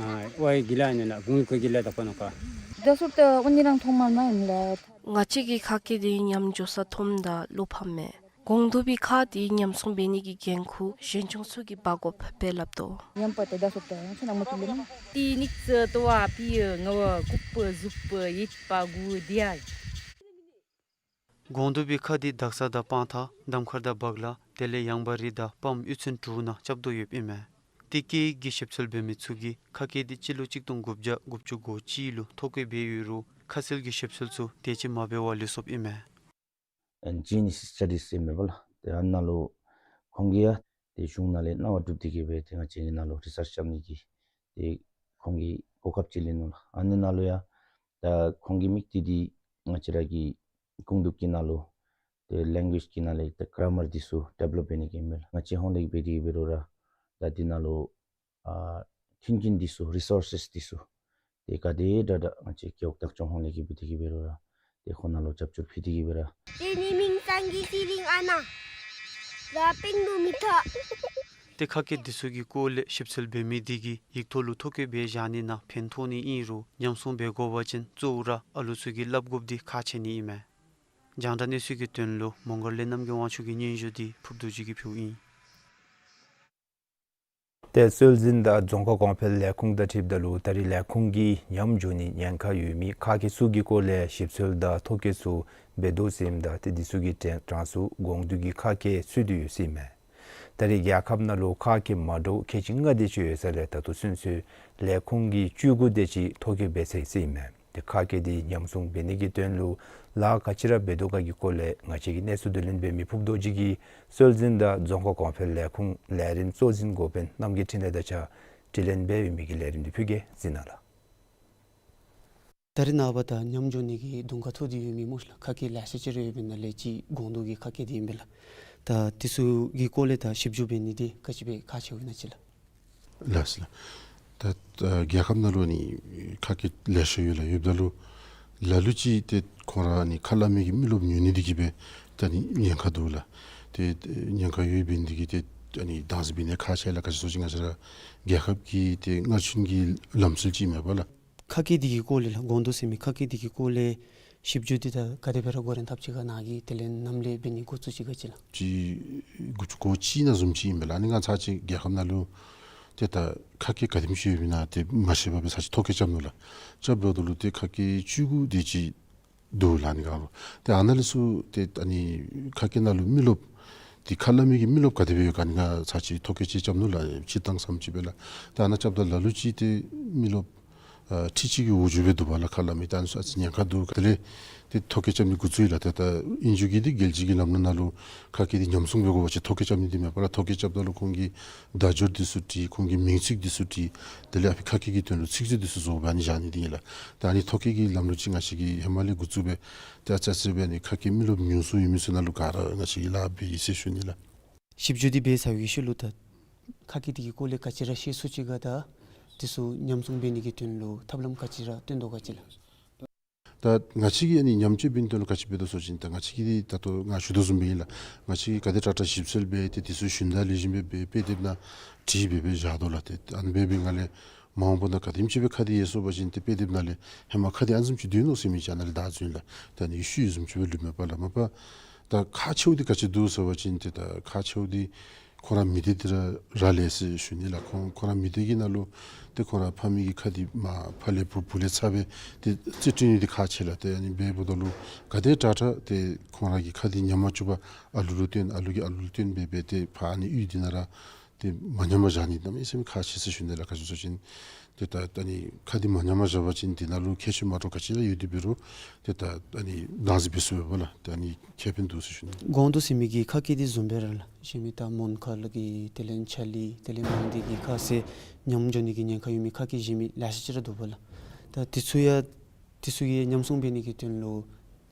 ཨ་ཝའི་གི་ལ་ནི་ལ་གུང་གི་གི་ལ་དག་པ་ནོ་ཀ། ད་སུར་ཏེ་ཨོ་ནི་རང་ཐོག་མར་མ་ཡིན་ལགས། ང་བཅས་ཀྱི་ཁ་སྐད་འདི་ཉམས་འགྱོ་ས་མཐོངམ་ད་བློ་ཕམ་མས། གོང་དུ་བའི་ཁ་འདི་ཉམས་སྲུང་འབད་ནི་གི་འགན་ཁུར་གཞོན་སྐྱེས་ཚུ་གིས་འབག་དགོཔ་སྦེ་སླབ་དོ། ཉམས་པ་ཏེ་ད་སོབ་ཏེ་ཡང་ཚུ་ནང་མ་ཐུབ་ལེ་མ། ཏི་ནིག་ཙི་ཏོ་བ་པི་ཡ་ང་བ་ཀུག་པ་ཟུག་པ་ཡིད་པ་གུ་དི་ཡ། གོང་དུ་བའི་ཁ་འདི་དག་ས་དང་སྤང་ཐང་གདམ་ཁར་དང་བག་ལ་དེ་ལས་ཡངས་པ་རི་དང་སྤམ་གཡུས་ཚན་དྲུག་ནང་རྐྱབ་དོ་ཡོདཔ་ཨིན་མས། ཏེ་སྐད་ཡིག་གི་ཞིབ་འཚོལ་འབད་མི་ཚུ་གིས་ཁ་སྐད་འདི་སྤྱི་ལོ་གཅིག་སྟོང་དགུ་བརྒྱ་དགུ་བཅུ་གོ་གཅིག་ལུ་ཐོ་བཀོད་འབད་ཡོད་རུང་ཁ་གསལ་གྱི་ཞིབ་འཚོལ་ཚུ་དེ་ཅིག་མ་འབད་བར་ལུས་སོཔ་ཨིན་མས། ཨེན་ཇི་ཨེན་ཨེསི་སི་ཊ་ཌིསི་ཟེར་མས་པ་ལགས། ཏེ་ཨ་ནཱ་ལུ་ཁོང་གིས་ཡང་ཏེ་གཞུང་ནང་ལས་གནང་བ་བསྒྲུབས་ཏེ་གི་སྦེ་ཏེ་ང་བཅས་ཀྱི་ནང་ལུ་རི་སརཆ་རྐྱབ་ནི་གི་ཏེ་ཁོང་གིས་གོ་སྐབས་ཅིག་ལེན་ནུག་ལགས། ཨ་ནི་ནང་ལུ་ཡང་ད་ཁོང་གི་དམིགས་གཏད་འདི་ང་བཅས་ར་གི་ཀུང་གདུབ་ཀྱི་ནང་ལུ་ཏེ་ལེང་གུ་ཨེཇ་གི་ནང་ལས་ཏེ་གར་མར་འདི་ཚུ་ཌི་བེ་ལོབ་འབད་ནི་གི་ཨིན་མས་ལགས། ང་བཅས་ཧོང་ལས་འབད་དེ་འབད་རུང་ར་ད་འདི་ནང་ལུ་ཨ་མཐུན་རྐྱེན་འདི་ཚུ་རི་སོར་སེས་འདི་ཚུ་ཏེ་ག་དེ་དྲག་དྲག་ང་བཅས་རྒེད་འོག་བདག་སྐྱོང་ཧོང་ལས་ཀྱིས་འབད་དེ་གི་འབད་རུང་ར་ཏེ་ཁོང་ནང་ལུ་རྒྱབ་སྐྱོར་ཕུལ་ཏེ་གི་སྦེ་ར། ཏེ་ནི་མིང་སང་གི་སི་རིང་ཨ་ན་ར་པིང་ལུ་མི་ཐ། ཏེ་ཁ་སྐད་འདི་ཚུ་གི་སྐོར་ལས་ཞིབ་འཚོལ་འབད་མི་འདི་གིས་ཡིག་ཐོག་ལུ་ཐོ་བཀོད་འབད་བཞག་ནི་ནང་ཕན་ཐོགས་ནི་ཨིན་རུང་ཉམས་སྲུང་འབད་དགོ་པ་ཅིན་གཙོ་བོ་ར་ཨ་ལུ་ཚུ་གིས་སླབ་དགོཔ་འདི་ཁག་ཆེ་ནི་ཨིན་མས། རྒྱང་བསྒྲགས་གནས་ཚུལ་གྱི་དོན་ལུ་མོང་སྒར་ལས་རྣམ་རྒྱལ་དབང་ཕྱུག་གི་སྙན་ཞུ་འདི་ཕུརབ་རྡོ་རྗེ་གིས་ཕུལཝ་ཨིན། ཏེ་སྲོལ་འཛིན་དང་རྫོང་ཁ་གོང་འཕེལ་ལས་ཁུངས་དང་འཁྲིལཝ་ད་ལུ་ད་རིས་ལས་ཁུངས་ཀྱིས་ཉམས་འགྱོ་ནི་ཉེན་ཁ་ཡོད་མི་ཁ་སྐད་ཚུ་གི་སྐོར་ལས་ཞིབ་འཚོལ་དང་ཐོ་བཀོད་ཚུ་འབད་དོ་ཟེར་ཨིནམ་ད་ཏེ་འདི་ཚུ་གི་གྲས་གྲངས་སུ་གོང་དུ་གི་ཁ་སྐད་ཚུད་དེ་ཡོད་ཟེར་ཨིན་མས། ད་རིས་རྒྱལ་ཁབ་ནང་ལུ་ཁ་སྐད་མ་འདྲཝ་ཁལ་གཅིག་ལྔ་དེ་ཅིག་ཡོད་ས་ལས་ད་ལྟོ་ཚུན་ཚོད་ལས་ཁུངས་ཀྱིས་བཅུ་དགུ་དེ་ཅིག་ཐོ་བཀོད་འབད་ཚར་ཡི་ཟེར་ཨིན་མས། ཏེ་ཁ་སྐད་འདི་ཉམས་སྲུང་འབད་ནི་གི་དོན་ལུ་ལཱ་ག་ཅི་ར་འབད་དོ་ག་གི་སྐོར་ལས་ང་བཅས་ཀྱིས་གནས་ཚུལ་བསྡུ་ལེན་འབད་མི་ཕུརབ་རྡོ་རྗེ་གིས་སྲོལ་འཛིན་དང་རྫོང་ཁ་གོང་འཕེལ་ལས་ཁུངས་ལས་རིམ་གཙོ་འཛིན་འགོ་དཔོན་རྣམ་རྒྱལ་འཕྲིན་ལས་དང་གཅིག་ཁར་དྲི་ལན་འབད་ཡོད་མི་གི་ལས་རིམ་འདི་ཕུལ་གེ་གཟིགས་གནང་ལགས། ད་རིས་ནངས་པ་ད་ཉམས་འགྱོ་ནི་གི་གདོང་ཁ་ཐུག་སྟེ་ཡོད་མི་སྨོ་ལགས། ཁ་སྐད་ལེ་ཤ་ཅིག་ར་ཡོད་པའི་ནང་ལས་གཅིག་གོང་དུ་གི་ཁ་སྐད་འདི་ཨིན་པས་ལགས། ད་འདི་ཚུ་གི་སྐོར་ལས་ད་ཞིབ་འཇུག་འབད་ནི་འདི་ག་ཅི་སྦེ་ཁག་ཆེཝ་ཨིན་ན་ཅིག་ལགས། ལགས་སོ་ལགས། ད་ཨ་རྒྱལ་ཁབ་ནང་ལུ་ནི་ཁ་སྐད་ལེ་ཤ་ཡོད་ལགས། ཡོདཔ་ད་ལུ་ལ་ལུ་ཅིག་ཏེ་ཁོང་ར་ནི་ཁ་སླབ་མི་གི་མི་རློབས་ཉུང་ནི་འདི་གིས་སྦེ་ད་ནི་ཉེན་ཁ་འདུག་ལགས། ཏེ་ཉེན་ཁ་ཡོད་པའི་འདི་གིས་ཏེ་ཨ་ནི་དྭངས་གསལ་འབད་ནི་ཁག་ཆེ་ལགས། ག་ཅི་ཟེར་བ་ཅིན་ང་བཅས་ར་རྒྱལ་ཁབ་ཀྱི་ཏེ་སྔར་བྱུང་གི་ལམ་སྲོལ་ཅིག་ཨིན་མས་པ་ལགས། ཁ་སྐད་འདི་གི་སྐོར་ལས་ལགས། གོང་དུ་ཟེར་མི་ཁ་སྐད་འདི་གི་སྐོར་ལས་ཞིབ་འཇུག་འདི་ད་ག་དེ་སྦེ་ར་འགོ་འདྲེན་འཐབ་ཅི་ག་ནཱ་གིས་དེ་ལས་ནམ་ལས་འབད་ནི་འགོ་བཙུགས་ཅི་ག་ཅིག་ལགས། ཅིག་དགུ་བཅུ་གོ་གཅིག་ནང་བཟུམ་ཅིག་ཨིན་པས་ལགས། ཨ་ནི་ང་ཚར་ཅིག་རྒྱལ་ཁབ་ནང་ལུ་ཏེ་ད་ཁ་སྐད་ག་དེམ་ཅིག་ཡོདཔ་ཨིན་ན་ཏེ་མ་ཤེས་པར་སྦེ་ཚར་ཅིག་ཐོ་བཀོད་རྐྱབ་ནུག་ལགས། རྐྱབ་འབདཝ་ད་ལུ་ཏེ་ཁ་སྐད་བཅུ་དགུ་དེ་ཅིག་འདུག་ལགས། ཨ་ནི་ག་རུ་ཏེ་ཨ་ནཱ་ལས་ཚུར་ཏེ་ཨ་ནི་ཁ་སྐད་ནང་ལུ་མི་རློབས་ཏེ་ཁ་སླབ་མི་གི་མི་རློབས་ག་དེ་སྦེ་ཡོད་ག་ཨ་ནི་ང་ཚར་ཅིག་ཐོ་བཀོད་ཅིག་རྐྱབ་ནུག་ལགས། སྤྱིར་བཏང་ཙམ་ཅིག་སྦེ་ལགས། ཏེ་ཨ་ནཱ་རྐྱབ་ད་ལ་ལུ་ཅིག་ཏེ་མི་རློབས་ ཨ་ཁྲི་གཅིག་གི་འོག་འགྱོ་སྦེ་འདུག་པ་ལགས། ཁ་སླབ་མི་ད་ཨ་ནི་ཚུ་ཨ་ཙི་ཉེན་ཁ་འདུག། དེ་ལས་ཏེ་ཐོ་བཀོད་རྐྱབ་ནི་འགོ་བཙུགས་ཡི་ལགས། ཏེ་ད་ཨིན་ཇི་གི་འདི་རྒྱལ་སྤྱི་གི་ལམ་ལུགས་ནང་ལུ་ཁ་སྐད་འདི་ཉམས་སྲུང་འབད་དགོ་པ་ཅིན་ཐོ་བཀོད་རྐྱབ་ནི་འདི་མེད་པ་ལགས། ཐོ་བཀོད་རྐྱབ་ད་ལུ་ཁོང་གི་བརྡ་སྦྱོར་འདི་ཚུ་བྲིས། ཁོང་གི་མིང་ཚིག་འདི་ཚུ་བྲིས། དེ་ལས་ཨ་ཕི་ཁ་སྐད་ཀྱི་དོན་ལུ་ཚིག་མཛོད་འདི་ཚུ་བཟོ་སྦེ་ཨ་ནི་བཞག་ནི་འདི་ཨིན་ལགས། ཏེ་ཨ་ནི་ཐོ་བཀོད་ཀྱི་ལམ་ལུགས་ཅིག་ང་བཅས་ཀྱིས་ཧེ་མ་ལས་འགོ་བཙུགས་སྦེ་ཏེ་ཨ་ཙི་ཨ་ཙི་སྦེ་ཨ་ནི་ཁ་སྐད་མི་རློབས་ཉུང་སུ་ཡོད་མི་ཚུ་ནང་ལུ་ག་ར་ང་བཅས་ཀྱིས་ལཱ་འབད་ཡི་ཟེར་ཞུ་ནི་ལགས། ཞིབ་འཇུག་འདི་འབད་ཚར་བའི་ཤུལ་ལུ་ད་ཁ་སྐད་འདི་གི་སྐོར་ལས་ག་ཅི་ར་ཤེས་ཚུགས་ཅི་ག་དང་འདི་ཚུ་ཉམས་སྲུང་འབད་ནི་གི་དོན་ལུ་ཐབས་ལམ་ག་ཅི་ར་སྟོན་དོ་ག་ཅི་ལགས། ད་ང་བཅས་ཀྱིས་ཨ་ནི་ཉམས་བཅོས་འབད་ནི་དོན་ལུ་ག་ཅི་འབད་དོ་ཟེར་བ་ཅིན་ད་ང་བཅས་ཀྱིས་འདི་ད་ལྟོ་ང་ཞུ་དོ་བཟུམ་སྦེ་ཨིན་ལགས། ང་བཅས་ཀྱིས་ག་དེ་དྲག་དྲག་ཞིབ་འཚོལ་འབད་དེ་འདི་ཚུ་ཞུན་དག་ལེགས་ཤོམ་སྦེ་འབད་དཔེ་དེབ་ནང་བྲིས་སྦེ་སྦེ་བཞག་དོ་ལགས། ཏེ་ཨ་ནི་སྦེ་འབད་བའི་སྒང་ལས་མ་འོངས་པ་ནང་ག་དེམ་ཅིག་སྦེ་ཁ་འདི་ཡལ་སོང་པ་ཅིན་ཏེ་དཔེ་དེབ་ནང་ལས་ཧེ་མ་ཁ་འདི་ཨ་ནི་བཟུམ་ཅིག་སྡོད་ནུག་ཟེར་མི་ཅིག་ཨ་ནཱ་ལས་བདའ་འཛུལ་ལགས། ཏེ་ཨ་ནི་ཤུལ་བཟུམ་ཅིག་སྦེ་ལུས་མེད་པ་ལགས། མ་པ་ད་ཁག་ཆེཝ་འདི་ག་ཅི་འདུག་ཟེར་བ་ཅིན་ཏེ་ད་ཁག་ཆེཝ་འདི་ཁོང་ར་མི་སྡེ་འདི་ར་རག་ལས་ཟེར་ཞུ་ནི་ལགས། ཁོང་ཁོང་ར་མི་སྡེ་གི་ནང་ལུ་ཏེ་ཁོང་ར་ཕ་མའི་གི་ཁ་འདི་མ་ཕ་ལས་བུ་བུ་ལས་ཚ་སྦེ་ཏེ་རྩིས་སྤྲོད་ནི་འདི་ཁག་ཆེ་ལགས། ཏེ་ཨ་ནི་འབདཝ་ད་ལུ་ག་དེ་དྲག་དྲག་ཏེ་ཁོང་ར་གི་ཁ་འདི་ཉམས་མ་བཅུག་པར་ཨ་ལུ་ལུ་སྟོན་ཨ་ལུ་གིས་ཨ་ལུ་ལུ་སྟོན་སྦེ་སྦེ་ཏེ་ཕར་ཨ་ནི་གཡུས་འདི་ནང་ར་ཏེ་མ་ཉམས་པར་བཞག་ནི་གནམ་མེད་ས་མེད་ཁག་ཆེ་ཟེར་ཞུ་ནི་ལགས། ག་ཅི་ཟེར་བ་ཅིན་ཏེ་ད་ཨ་ནི་ཁ་འདི་མ་ཉམས་པར་བཞག་པ་ཅིན་འདི་ནང་ལུ་ཁྱད་ཆོས་མ་འདྲཝ་ག་ཅི་ར་ཡོད་དེ་འབད་རུང་ཏེ་ད་ཨ་ནི་སྣང་ཟེར་འབད་ཚུགས་པས་ལགས། ཏེ་ཨ་ནི་ཁེ་ཕན་འདུག་ཟེར་ཞུ་ནི། གོང་དུ་ཟེར་མི་གི་ཁ་སྐད་འདི་བཟུམ་སྦེ་ར་ལགས། གཞན་མི་ད་མོན་ཁ་ལུ་གི་དེ་ལས་ཆ་ལི་དེ་ལས་མང་སྡེ་གི་ཁ་ཟེར་ཉམས་འགྱོ་ནི་གི་ཉེན་ཁ་ཡོད་མི་ཁ་སྐད་གཞན་མི་ལེ་ཤ་ཅིག་ར་འདུག་པ་ལགས། ད་འདི་ཚུ་ཡང་འདི་ཚུ་གི་ཉམས་སྲུང་འབད་ནི་གི་དོན་ལུ་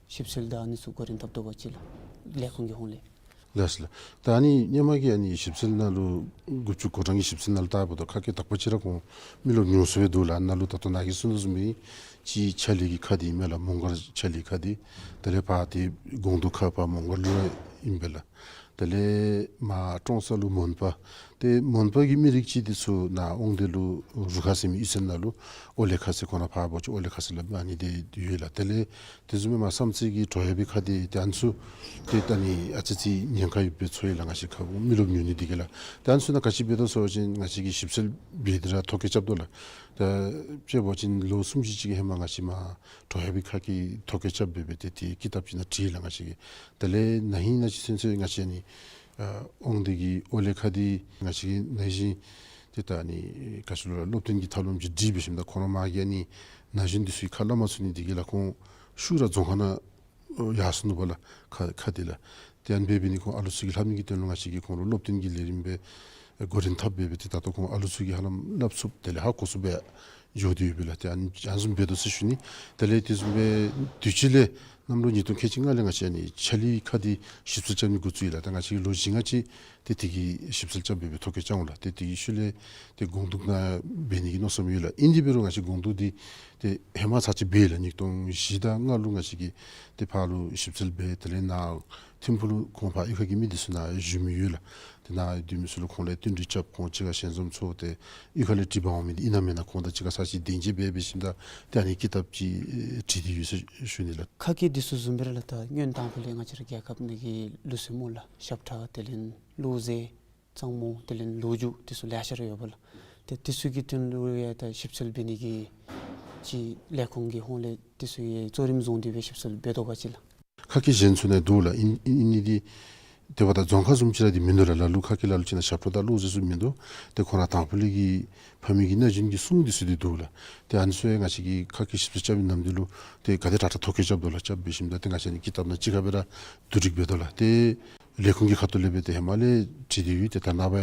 ཞིབ་འཚོལ་དང་ཨ་ནི་ཚུ་འགོ་འདྲེན་འཐབ་དོ་ག་ཅི་ལགས། ལས་ཁུངས་ཀྱི་ཧོངས་ལས། ལགས་སོ་ལགས། ད་ཨ་ནི་ཧེ་མ་གི་ཨ་ནི་ཞིབ་འཚོལ་ནང་ལུ་དགུ་བཅུ་གོ་གྲངས་ཀྱི་ཞིབ་འཚོལ་ནང་ལུ་བལྟཝ་ད་ཁ་སྐད་དག་པ་ཅིག་ར་ཁོང་མི་རློབས་ཉུང་སུ་སྦེ་འདུག་ལགས། ནཱ་ལུ་ད་ལྟོ་ནཱ་གིས་གསུངས་དོ་བཟུམ་སྦེ་གཅིག་ཆ་ལི་གི་ཁ་འདི་ཨིན་མས་ལགས། མོང་སྒར་ཆ་ལི་ཁ་འདི། དེ་ལས་ཕར་ཏེ་སྒོང་རྡོ་ཁ་ཕར་མོང་སྒར་ལུ་ཨིན་པས་ལགས། དེ་ལས་མར་ཀྲོང་གསར་ལུ་མོན་པ། ཏེ་མོན་པ་གི་མི་རིགས་ཅིག་འདི་ཚུ་ནཱ་དབང་འདུས་ལུ་རུ་ཁ་ཟེར་མི་གཡུས་ཚན་ནང་ལུ་ཨོ་ལེ་ཁ་ཟེར་ཁོང་ར་ཕར་འབོ་ཅི་ཨོ་ལེ་ཁ་ཟེར་སླབ་ཨ་ནི་འདི་ཡོད་ལགས། དེ་ལས་དེ་བཟུམ་སྦེ་མར་བསམ་རྩེ་གི་གྲོ་ཡ་བི་ཁ་འདི་ཏེ་ཨ་ནི་ཚུ་ཏེ་ད་ཨ་ནི་ཨ་ཙི་ཅིག་ཉེན་ཁ་ཡོདཔ་སྦེ་ཚོར་ཡི་ལགས། ང་བཅས་ཁ་མི་རློབས་ཉུང་ནི་འདི་གིས་ལགས། ཏེ་ཨ་ནི་ཚུ་ནང་ག་ཅི་འབད་དོ་ཟེར་བ་ཅིན་ང་བཅས་ཀྱིས་ཞིབ་འཚོལ་འབད་དེ་ར་ཐོ་བཀོད་རྐྱབ་དོ་ལགས། ད་དཔྱེ་འབད་བ་ཅིན་ལོ་གསུམ་བཞི་ཅིག་གི་ཧེ་མ་ང་བཅས་མར་གྲོ་ཡ་བི་ཁ་གི་ཐོ་བཀོད་རྐྱབ་སྦེ་སྦེ་ཏེ་དེ་ཀི་དེབ་ཅིག་ནང་བྲིས་ལགས་ང་བཅས་ཀྱིས། དེ་ལས་ན་ཧིང་ན་ཅིག་ཚུན་ཚོད་ང་བཅས་ཨ་ནི་ཨ་དབང་འདུས་ཀྱི་ཨོ་ལེ་ཁ་འདི་ང་བཅས་ཀྱིས་ན་ཧིང་ཏེ་ད་ཨ་ནི་ག་ཅི་ལོ་ལགས་སློབ་སྟོན་གྱི་ཐབས་ལམ་ཅིག་སྒྲིག་འབད་ཞིནམ་ད་ཁོང་ར་མ་གི་ཨ་ནི་ན་གཞོན་འདི་ཚུ་གིས་ཁ་སླབ་མ་ཚུགས་ནི་འདི་གིས་ལགས་ཁོང་ཤུལ་ར་རྫོང་ཁ་ནང་ཡར་སོ་ནུག་པ་ལགས། ཁ་ཁ་འདི་ལགས། ཏེ་ཨ་ནི་འབད་འབད་ནི་ཁོང་ཨ་ལུ་ཚུ་གིས་ལྷབ་ནི་གི་དོན་ལུ་ང་བཅས་ཀྱིས་ཁོང་ལུ་སློབ་སྟོན་གྱི་ལས་རིམ་སྦེ་འགོ་འདྲེན་འཐབ་སྦེ་སྦེ་ཏེ་ད་ལྟོ་ཁོང་ཨ་ལུ་ཚུ་གིས་ཧ་ལམ་སླབ་ཚུགསཔ་དེ་ལས་ཧ་གོ་ཚུགསཔ་སྦེ་འགྱོ་སྟེ་ཡོད་པས་ལགས། ཏེ་ཨ་ནི་ཨ་ནི་བཟུམ་འབད་དོ་ཟེར་ཞུ་ནི། དེ་ལས་དེ་བཟུམ་སྦེ་དུས་ཅི་ལས་གནམ་ལོ་ཉིས་སྟོང་ཁལ་གཅིག་ལྔ་ལས་ང་བཅས་ཨ་ནི་ཆ་ལི་ཁ་འདི་ཞིབ་འཚོལ་རྐྱབ་ནི་འགོ་བཙུགས་ཡི་ལགས། ད་ང་བཅས་ཀྱིས་ལོ་བཞི་ལྔ་ཅིག་ཏེ་དེ་གི་ཞིབ་འཚོལ་རྐྱབ་སྦེ་སྦེ་ཐོ་བཀོད་རྐྱབ་འོང་ལགས། ཏེ་དེ་གི་ཤུལ་ལས་ཏེ་སྒོང་རྡོ་ནང་འབད་ནི་གི་མནོ་བསམ་ཡོད་ལགས། ཨིན་དེ་འབད་རུང་ང་བཅས་སྒོང་རྡོ་འདི་ཏེ་ཧེ་མ་ཚར་གཅིག་འབད་ཡི་ལགས། ཉིས་སྟོང་བཞི་དང་ལྔ་ལུ་ང་བཅས་ཀྱིས་ཏེ་ཕར་ལུ་ཞིབ་འཚོལ་འབད་དེ་ལས་ནཱ་ཐིམ་ཕུག་ལུ་ཁོང་ཕར་གཡུས་ཁ་གི་མི་འདི་ཚུ་ནཱ་བཞུགས་མི་ཡོད་ལགས། ཏེ་ནཱ་སྡོད་མི་ཚུ་ལུ་ཁོང་ལས་བསྟུན་གྲོས་རྐྱབ་ཁོང་གཅིག་ཁར་ཞལ་འཛོམས་ཚོགས་ཏེ་གཡུས་ཁ་ལས་དྲི་བར་འོང་མི་འདི་ཨིན་ན་མེན་ན་ཁོང་དང་གཅིག་ཁར་ཚར་གཅིག་གདེང་འཇོག་འབད་འབད་ཞིནམ་ད་ཏེ་ཨ་ནི་ཀི་དེབ་ཅིག་བྲིས་ཏེ་ཡོད་ཟེར་ཞུ་ནི་ལགས། ཁ་སྐད་འདི་ཚུ་བཟུམ་སྦེ་ར་ལགས། ད་སྔོན་དང་ཕུ་ལས་ང་བཅས་ར་རྒྱལ་ཁབ་ནང་གི་ལུགས་སྲོལ་སྨོ་ལགས། ཞབས་ཁྲ་དེ་ལས་གླུ་གཞས་གཙང་མོ་དེ་ལས་ལོ་རྒྱུས་འདི་ཚུ་ལེ་ཤ་ར་ཡོད་པ་ལགས། ཏེ་འདི་ཚུ་གི་དོན་ལུ་ཡང་ད་ཞིབ་འཚོལ་འབད་ནི་གི་ཅིག་ལས་ཁུངས་ཀྱི་ཧོངས་ལས་འདི་ཚུ་ཡང་གཙོ་རིམ་བཟུང་སྟེ་སྦེ་ཞིབ་འཚོལ་འབད་དོ་ག་ཅི་ལགས། ཁ་སྐད་གཞན་ཚུ་ནང་འདུག་ལགས། ཨིན་ཨིན་ཨིན་ནི་འདི་དེ་འབདཝ་ད་རྫོང་ཁག་བཟུམ་ཅིག་ར་འདི་མིན་འདུག་ལགས། ལ་ལུ་ཁ་སྐད་ལ་ལུ་ཅིག་ནང་ཞབས་ཁྲ་དང་གླུ་གཞས་ཚུ་མིན་འདུག། ཏེ་ཁོང་ར་དང་ཕུ་ལས་ཀྱི་ཕ་མེས་ཀྱི་ན་གཞོན་གྱི་སྲུང་འདི་ཚུ་འདི་འདུག་ལགས། ཏེ་ཨ་ནི་ཚུ་ཡང་ང་བཅས་ཀྱིས་ཁ་སྐད་ཞིབ་འཚོལ་རྐྱབ་པའི་ནམ་དུས་ལུ་ཏེ་ག་དེ་དྲག་དྲག་ཐོ་བཀོད་རྐྱབ་དོ་ལགས། རྐྱབ་འབད་ཞིནམ་ད་ཏེ་ང་བཅས་ནི་ཀི་དེབ་ནང་གཅིག་ཁར་སྦེ་ར་བསྡུ་སྒྲིག་འབད་དོ་ལགས། ཏེ་ལས་ཁུངས་ཀྱི་ཁ་ཐུག་ལས་སྦེ་ཏེ་ཧེ་མ་ལས་བྲིས་ཏེ་ཡོད། ཏེ་ད་ནངས་པ་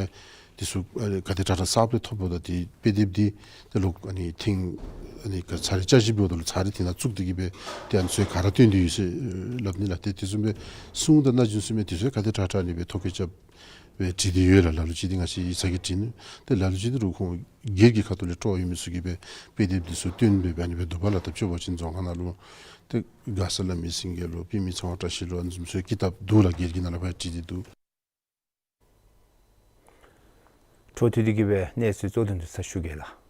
འདི་ཚུ་ཨ་ག་དེ་དྲག་དྲག་གསརཔ་ལས་ཐོབ་འོངམ་ད་ཏེ་དཔེ་དེབ་འདི་ཏེ་ལོག་ཨ་ནི་ཐེངས་ཨ་ནི་ག་ཚར་རེ་བསྐྱར་ཞིབ་འབདཝ་ད་ལུ་ཚར་རེ་དེ་ནང་བཙུགས་ཏེ་གི་སྦེ་ཏེ་ཨ་ནི་ཚུ་ག་ར་སྟོན་ཏེ་ཡོད་ཟེར་སླབ་ནི་ལགས། ཏེ་དེ་བཟུམ་སྦེ་སྲུང་དང་ན་གཞོན་ཚུ་མས་དེ་ཚུ་ག་དེ་དྲག་དྲག་ཨ་ནི་སྦེ་ཐོ་བཀོད་རྐྱབ་སྦེ་བྲིས་ཏེ་ཡོད་ལགས། ལ་ལུ་ཅིག་འདི་ང་བཅས་ཡིག་ཚང་གིས་བྲིས་ནུག། ཏེ་ལ་ལུ་ཅིག་འདི་རུང་ཁོང་སྒེར་གྱི་ཁ་ཐུག་ལས་སྤྲོ་བ་ཡོད་མི་ཚུ་གིས་སྦེ་དཔེ་དེབ་འདི་ཚུ་སྟོན་སྦེ་སྦེ་ཨ་ནི་སྦེ་འདུག་པ་ལགས། ད་དཔྱེ་འབད་བ་ཅིན་རྫོང་ཁག་ནང་ལུ་ཏེ་མགར་ས་བླ་མའི་སེང་གེ་ལོ་པདྨའི་ཚངས་པ་བཀྲ་ཤིས་ལོ་ཨ་ནི་བཟུམ་ཚུ་ཀི་དེབ་འདུག་ལགས། སྒེར་གྱི་ནང་ལུ་ཕར་བྲིས་ཏེ་འདུག། འཕྲོ་མཐུད་དེ་གི་སྦེ་གནས་ཚུལ་གཙོ་དོན་དུ་ཚར་ཞུ་གེ་ལགས།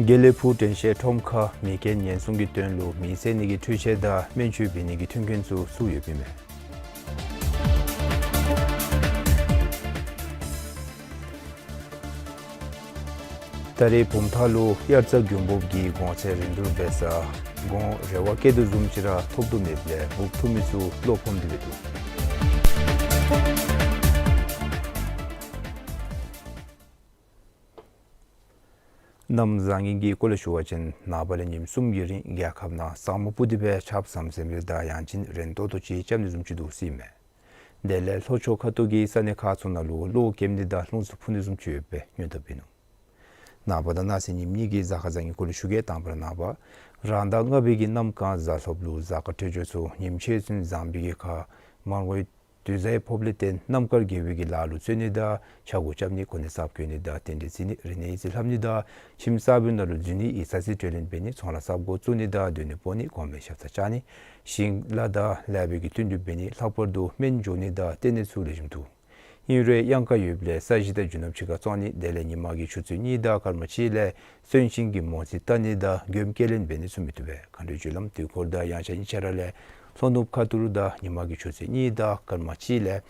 དགེ་ལེགས་ཕུག་དྲན་ཤེས་ཁྲོམ་ཁར་མེ་རྐྱེན་ཉེན་སྲུང་གི་དོན་ལུ་མེ་བསད་ནི་གི་འཕྲུལ་ཆས་དང་སྨན་བཅོས་འབད་ནི་གི་མཐུན་རྐྱེན་ཚུ་བཙུགས་ཡོདཔ་ཨིན་མས། ད་རེས་བུམ་ཐང་ལུ་དབྱར་རྩྭ་དགུན་འབུབ་ཀྱི་གོང་ཚད་རིན་བསྡུར་འབད་སར་གོང་རེ་བ་བསྐྱེད་དོ་བཟུམ་ཅིག་ར་ཐོབ་དོ་མེདཔ་ལས་འབུབ་ཐུབ་མི་ཚུ་བློ་ཕམ་སྟེ་སྦེ་འདུག། གནམ་བཟང་ངན་གྱི་སྐོར་ལས་ཞུ་བ་ཅིན་ནངས་པ་ལས་ཉིནམ་གསུམ་གྱི་རིང་རྒྱལ་ཁབ་ནང་ས་སྨུག་སྤུབས་ཏེ་སྦེ་ཆརཔ་ཟམ་ཟིམ་རེ་དང་ཡང་ཅིན་རན་ཏོག་ཏོ་ཅིག་རྐྱབ་ནི་བཟུམ་ཅིག་འདུག་ཟེར་ཨིན་མས། དེ་ལས་ལྷོ་ཕྱོགས་ཁ་ཐུག་གི་ས་གནས་ཁག་ཚུ་ནང་ལུ་གློག་ཀེམ་ནི་དང་རླུང་འཚུབ་འཕུ་ནི་བཟུམ་ཅིག་ཡོད་པའི་སྔོན་བརྡ་ཕུལ་ནུག། ནངས་པ་དང་གནངས་ཚེ་ཉིནམ་གཉིས་ཀྱི་གཟའ་སྐར་བཟང་ངན་སྐོར་ལས་ཞུ་གེ། དང་པ་ར་ནངས་པ་རང་ཟླ་ལྔ་པའི་གི་གནམ་གང་གཟའ་སློབ་ལུ་གཟའ་སྐར་འཕྲོད་སྦྱོར་ཚུ་ཉིནམ་ཕྱེད་ཚུན་བཟང་པའི་གི་ཁར་མར་ངོའི་དུས་བཟང་ཕོགཔ་ལས་བརྟེན་རྣམ་དཀར་དགེ་བའི་གི་ལཱ་ལུ་བརྩོན་ནི་དང་ཆ་བགོ་རྐྱབ་ནི་གོ་གནས་གསརཔ་བསྐོ་ནི་དང་རྟེན་འབྲེལ་བརྩི་ནི་རིག་གནས་ཡིག་རྩིས་ལྷབ་ནི་དང་ཁྱིམ་གསར་པའི་ནང་ལུ་འཛུལ་ནི་ཡིག་ཚང་རྩིས་སྤྲོད་ལེན་འབད་ནི་ཚོང་ལཱ་གསརཔ་འགོ་བཙུགས་ནི་དང་སྡོད་གནས་སྤོ་ནི་གོང་མའི་ཞབས་སར་བཅར་ནི་ཞིང་ལཱ་དང་ལེགས་པའི་གི་བསྟུན་གྲོས་འབད་ནི་ལྷག་པར་དུ་སྨན་འཇོག་ནི་དང་ལྟེ་གནས་ཚུ་ལེགས་ཤོམ་འདུག། ཨིན་རུང་གཡང་ཁ་ཡོདཔ་ལས་ས་གཞི་དང་རྒྱུ་ནོར་ཕྱི་ཁར་བཙོང་ནི་དེ་ལས་ཉི་མ་གི་ཆུ་ཚོད་གཉིས་དང་སྐར་མ་གཅིག་ལས་གསོན་གཤིན་གྱི་མོ་རྩིས་བལྟ་ནི་དང་མགྱོནམ་སྐྱེལ་ལེན་འབད་ནི་ཚུ་མི་བཏུབ་པས། མཁའ་འགྲོའི་རྒྱུ་ལམ་དུས་འཁོར་དང་དབྱངས་འཆར་གཉིས་ཆ་ར་ལས་ལྷོ་ནུབ་ཁ་ཐུག་ལུ་དང་ཉི་མ་གི་ཆུ་ཚོད་གཉིས་དང་སྐར་མ་གཅིག་ལས་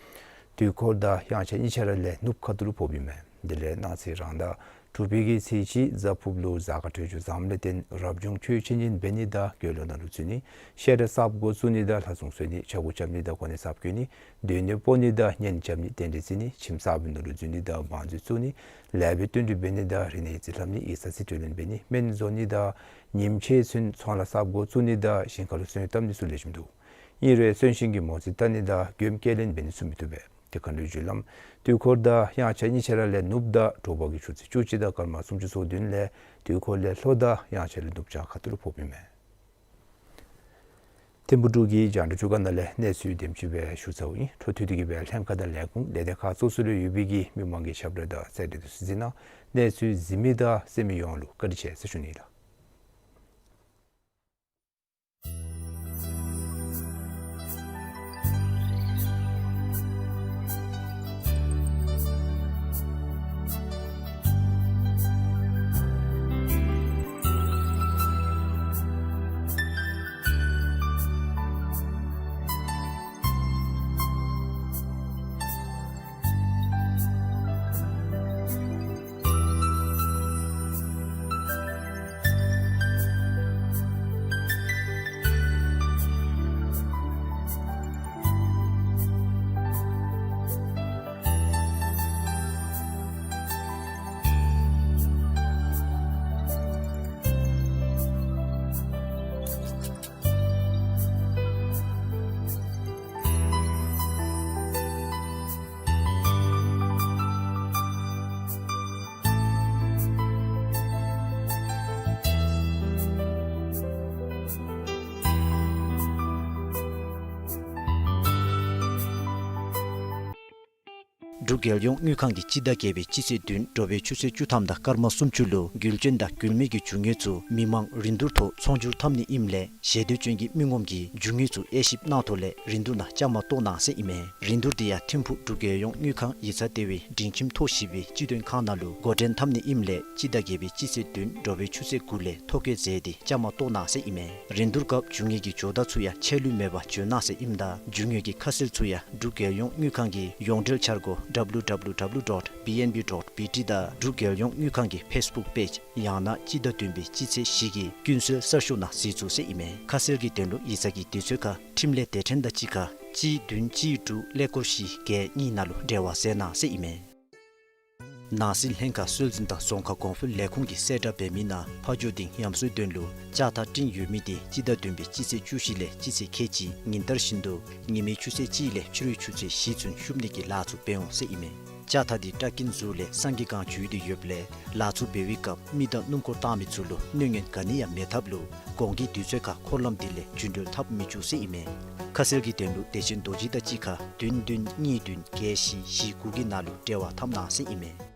དུས་འཁོར་དང་དབྱངས་འཆར་གཉིས་ཆ་ར་ལས་ནུབ་ཁ་ཐུག་ལུ་ཕོགཔ་ཨིན་མས། དེ་ལས་གནངས་ཚེ་རང་ཟླ་དྲུག་པའི་གི་ཚེས་གཅིག་གཟའ་ཕུརཔ་ལུ་གཟའ་སྐར་འཕྲོད་སྦྱོར་བཟངམ་ལས་བརྟེན་རབ་བྱུང་ཆོས་འཆད་ཉན་འབད་ནི་དང་དགེ་སློང་ནང་ལུ་འཛུལ་ནི་བཤད་གྲྭ་གསརཔ་འགོ་བཙུགས་ནི་དང་ལྷ་སྲུང་གསོལ་ནི་ཆ་བགོ་རྐྱབ་ནི་དང་གོ་གནས་གསརཔ་བསྐོ་ནི་སྡོད་གནས་སྤོ་ནི་དང་གཉེན་རྐྱབ་ནི་རྟེན་འབྲེལ་བརྩི་ནི་ཁྱིམ་གསར་པའི་ནང་ལུ་འཛུལ་ནི་དང་བང་མཛོད་བཙུགས་ནི་ལེགས་པའི་བསྟུན་གྲོས་འབད་ནི་དང་རིག་གནས་ཡིག་རྩིས་ལྷབ་ནི་ཡིག་ཚང་རྩིས་སྤྲོད་ལེན་འབད་ནི་སྨན་བཟོ་ནི་དང་ཉིནམ་ཕྱེད་ཚུན་ཚོང་ལཱ་གསརཔ་འགོ་བཙུགས་ནི་དང་ཞིང་ཁ་ལུ་སོན་བཏབ་ནི་ཚུ་ལེགས་ཤོམ་འདུག། ཨིན་རུང་གསོན་གཤིན་གྱི་མོ་རྩིས་བལྟ་ནི་དང་མགྱོནམ་སྐྱེལ་ལེན་འབད་ནི་ཚུ་མི་བཏུབ་པས། དེ་མཁའ་འགྲོའི་རྒྱུ་ལམ་དུས་འཁོར་དང་དབྱངས་འཆར་གཉིས་ཆ་ར་ལས་ནུབ་དང་དྲོ་པ་གི་ཆུ་ཚོད་བཅུ་གཅིག་དང་སྐར་མ་སུམ་ཅུ་སོ་བདུན་ལས་དུས་འཁོར་ལས་ལྷོ་དང་དབྱངས་འཆར་ལས་ནུབ་བྱང་ཁ་ཐུག་ལུ་ཕོགཔ་ཨིན་མས། ཐིམ་ཕུག་འབྲུག་གི་རྒྱང་བསྒྲགས་ཅུ་ཁ་ནང་ལས་གནས་ཚུལ་དེམ་ཅིག་སྦེ་ཞུ་ཚརཝ་ཨིན། འཕྲོ་མཐུད་དེ་གི་སྦེ་ལྷན་ཁག་དང་ལས་ཁུངས་ལས་སྡེ་ཁག་སོ་སོ་ལུ་ཡོད་པའི་གི་མི་མང་གི་ཁྱབ་བསྒྲགས་དང་གསལ་བསྒྲགས་དེ་ཚུ་གཟིགས་གནང་། གནས་ཚུལ་གཟིགས་མི་དང་གསན་མི་ཡོངས་ལུ་བཀའ་དྲིན་ཆེ་ཟེར་ཞུ་ནི་ལགས། འབྲུག་རྒྱལ་ཡོངས་དངུལ་ཁང་གིས་སྤྱི་ཟླ་བརྒྱད་པའི་སྤྱི་ཚེས་བདུན་དྲོ་པའི་ཆུ་ཚོད་བཅུ་ཐམ་དང་སྐར་མ་སུམ་ཅུ་ལུ་འགུལ་སྐྱོད་དང་འགུལ་མེད་ཀྱི་རྒྱུ་དངོས་ཚུ་མི་མང་རིན་བསྡུར་ཐོག་ཚོང་སྒྱུར་འཐབ་ནི་ཨིནམ་ལས་ཞལ་འདོན་ཅན་གྱི་མི་ངོམ་གྱིས་རྒྱུ་དངོས་ཚུ་དབྱེ་ཞིབ་གནང་ཐོག་ལས་རིན་བསྡུར་ནང་བཅའ་མར་གཏོགས་གནང་ཟེར་ཨིན་མས། རིན་བསྡུར་དེ་ཡང་ཐིམ་ཕུག་འབྲུག་རྒྱལ་ཡོངས་དངུལ་ཁང་ཡིག་ཚང་ལྟེ་བའི་སྒྲིང་ཁྱིམ་ཐོག་བཞི་པའི་སྤྱི་མཐུན་ཁང་ནང་ལུ་འགོ་འདྲེན་འཐབ་ནི་ཨིནམ་ལས་སྤྱི་ཟླ་བརྒྱད་པའི་སྤྱི་ཚེས་བདུན་དྲོ་པའི་ཆུ་ཚོད་དགུ་ལས་ཐོ་བཀོད་མཛད་དེ་བཅའ་མར་གཏོགས་གནང་ཟེར་ཨིན་མས། རིན་བསྡུར་སྐབས་རྒྱུ་དངོས་ཀྱི་ཇོ་བདག་ཚུ་ཡང་ཆད་ལུས་མེད་པར་འབྱོན་གནང་ཟེར་ཨིནམ་ད་རྒྱུ་དངོས་ཀྱི་ཁ་གསལ་ཚུ་ཡང་འབྲུག་རྒྱལ་ཡོངས་དངུལ་ཁང་གི་ཡོངས་འབྲེལ་འཆར་སྒོ་W W W dot B N B dot B T དང་འབྲུག་རྒྱལ་ཡོངས་དངུལ་ཁང་གི་ཕེས་བུཀ་པེཇ་ཡང་ན་སྤྱི་ཟླ་བདུན་པའི་སྤྱི་ཚེས་བཞི་གི་ཀུན་གསལ་གསར་ཤོག་ནང་གཟིགས་ཚུགས་ཟེར་ཨིན་མས། ཁ་གསལ་གྱི་དོན་ལུ་ཡིག་ཚང་གི་དུས་ཚོད་ཁར་འཕྲིན་ལས་སྡེ་ཕྲན་དང་གཅིག་ཁར་གཅིག་བདུན་གཅིག་དྲུག་ཀླད་ཀོར་བཞི་བརྒྱད་གཉིས་ནང་ལུ་འབྲེལ་བ་མཛད་གནང་ཟེར་ཨིན་མས། ནང་སྲིད་ལྷན་ཁག་སྲོལ་འཛིན་དང་རྫོང་ཁ་གོང་འཕེལ་ལས་ཁུངས་ཀྱིས་གསལ་བསྒྲགས་འབད་མི་ནང་ཕ་ཇོ་སྡིངས་ཡམ་སོའི་དོན་ལུ་ལྕགས་ཐག་སྤྲིན་ཡོད་མི་དེ་སྤྱི་ཟླ་བདུན་པའི་སྤྱི་ཚེས་བཅུ་བཞི་ལས་སྤྱི་ཚེས་ཁལ་གཅིག་ཉིན་ལྟར་བཞིན་དུ་ཉི་མའི་ཆུ་ཚོད་གཅིག་ལས་ཕྱི་རུའི་ཆུ་ཚོད་བཞི་ཚུན་ཤུབ་ནི་གི་ལཱ་ཚུ་འབད་འོང་ཟེར་ཨིན་མས། ལྕགས་ཐག་དེ་སྐྲག་སྐྱིན་ཟུར་ལས་སངས་རྒྱས་སྒང་འཇུས་ཏེ་ཡོདཔ་ལས་ལཱ་ཚུ་འབད་བའི་སྐབས་མི་དང་སྣུམ་འཁོར་བཏང་མི་ཚུ་ལུ་གནོད་ཉེན་ག་ནི་ཡང་མེད་ཐབས་ལུ་གོང་གི་དུས་ཚོད་ཁར་འཁོར་ལམ་དེ་ལས་རྒྱུན་འགྲུལ་འཐབ་མི་བཅུག་ཟེར་ཨིན་མས། ཁ་གསལ་གྱི་དོན་ལུ་བདེ་ཆེན་རྡོ་རྗེ་དང་གཅིག་ཁར་བདུན་བདུན་གཉིས་བདུན་བརྒྱད་བཞི་བཞི་དགུ་གི་ནང་ལུ་འབྲེལ་བ་འཐབ་གནང་ཟེར་ཨིན་མས།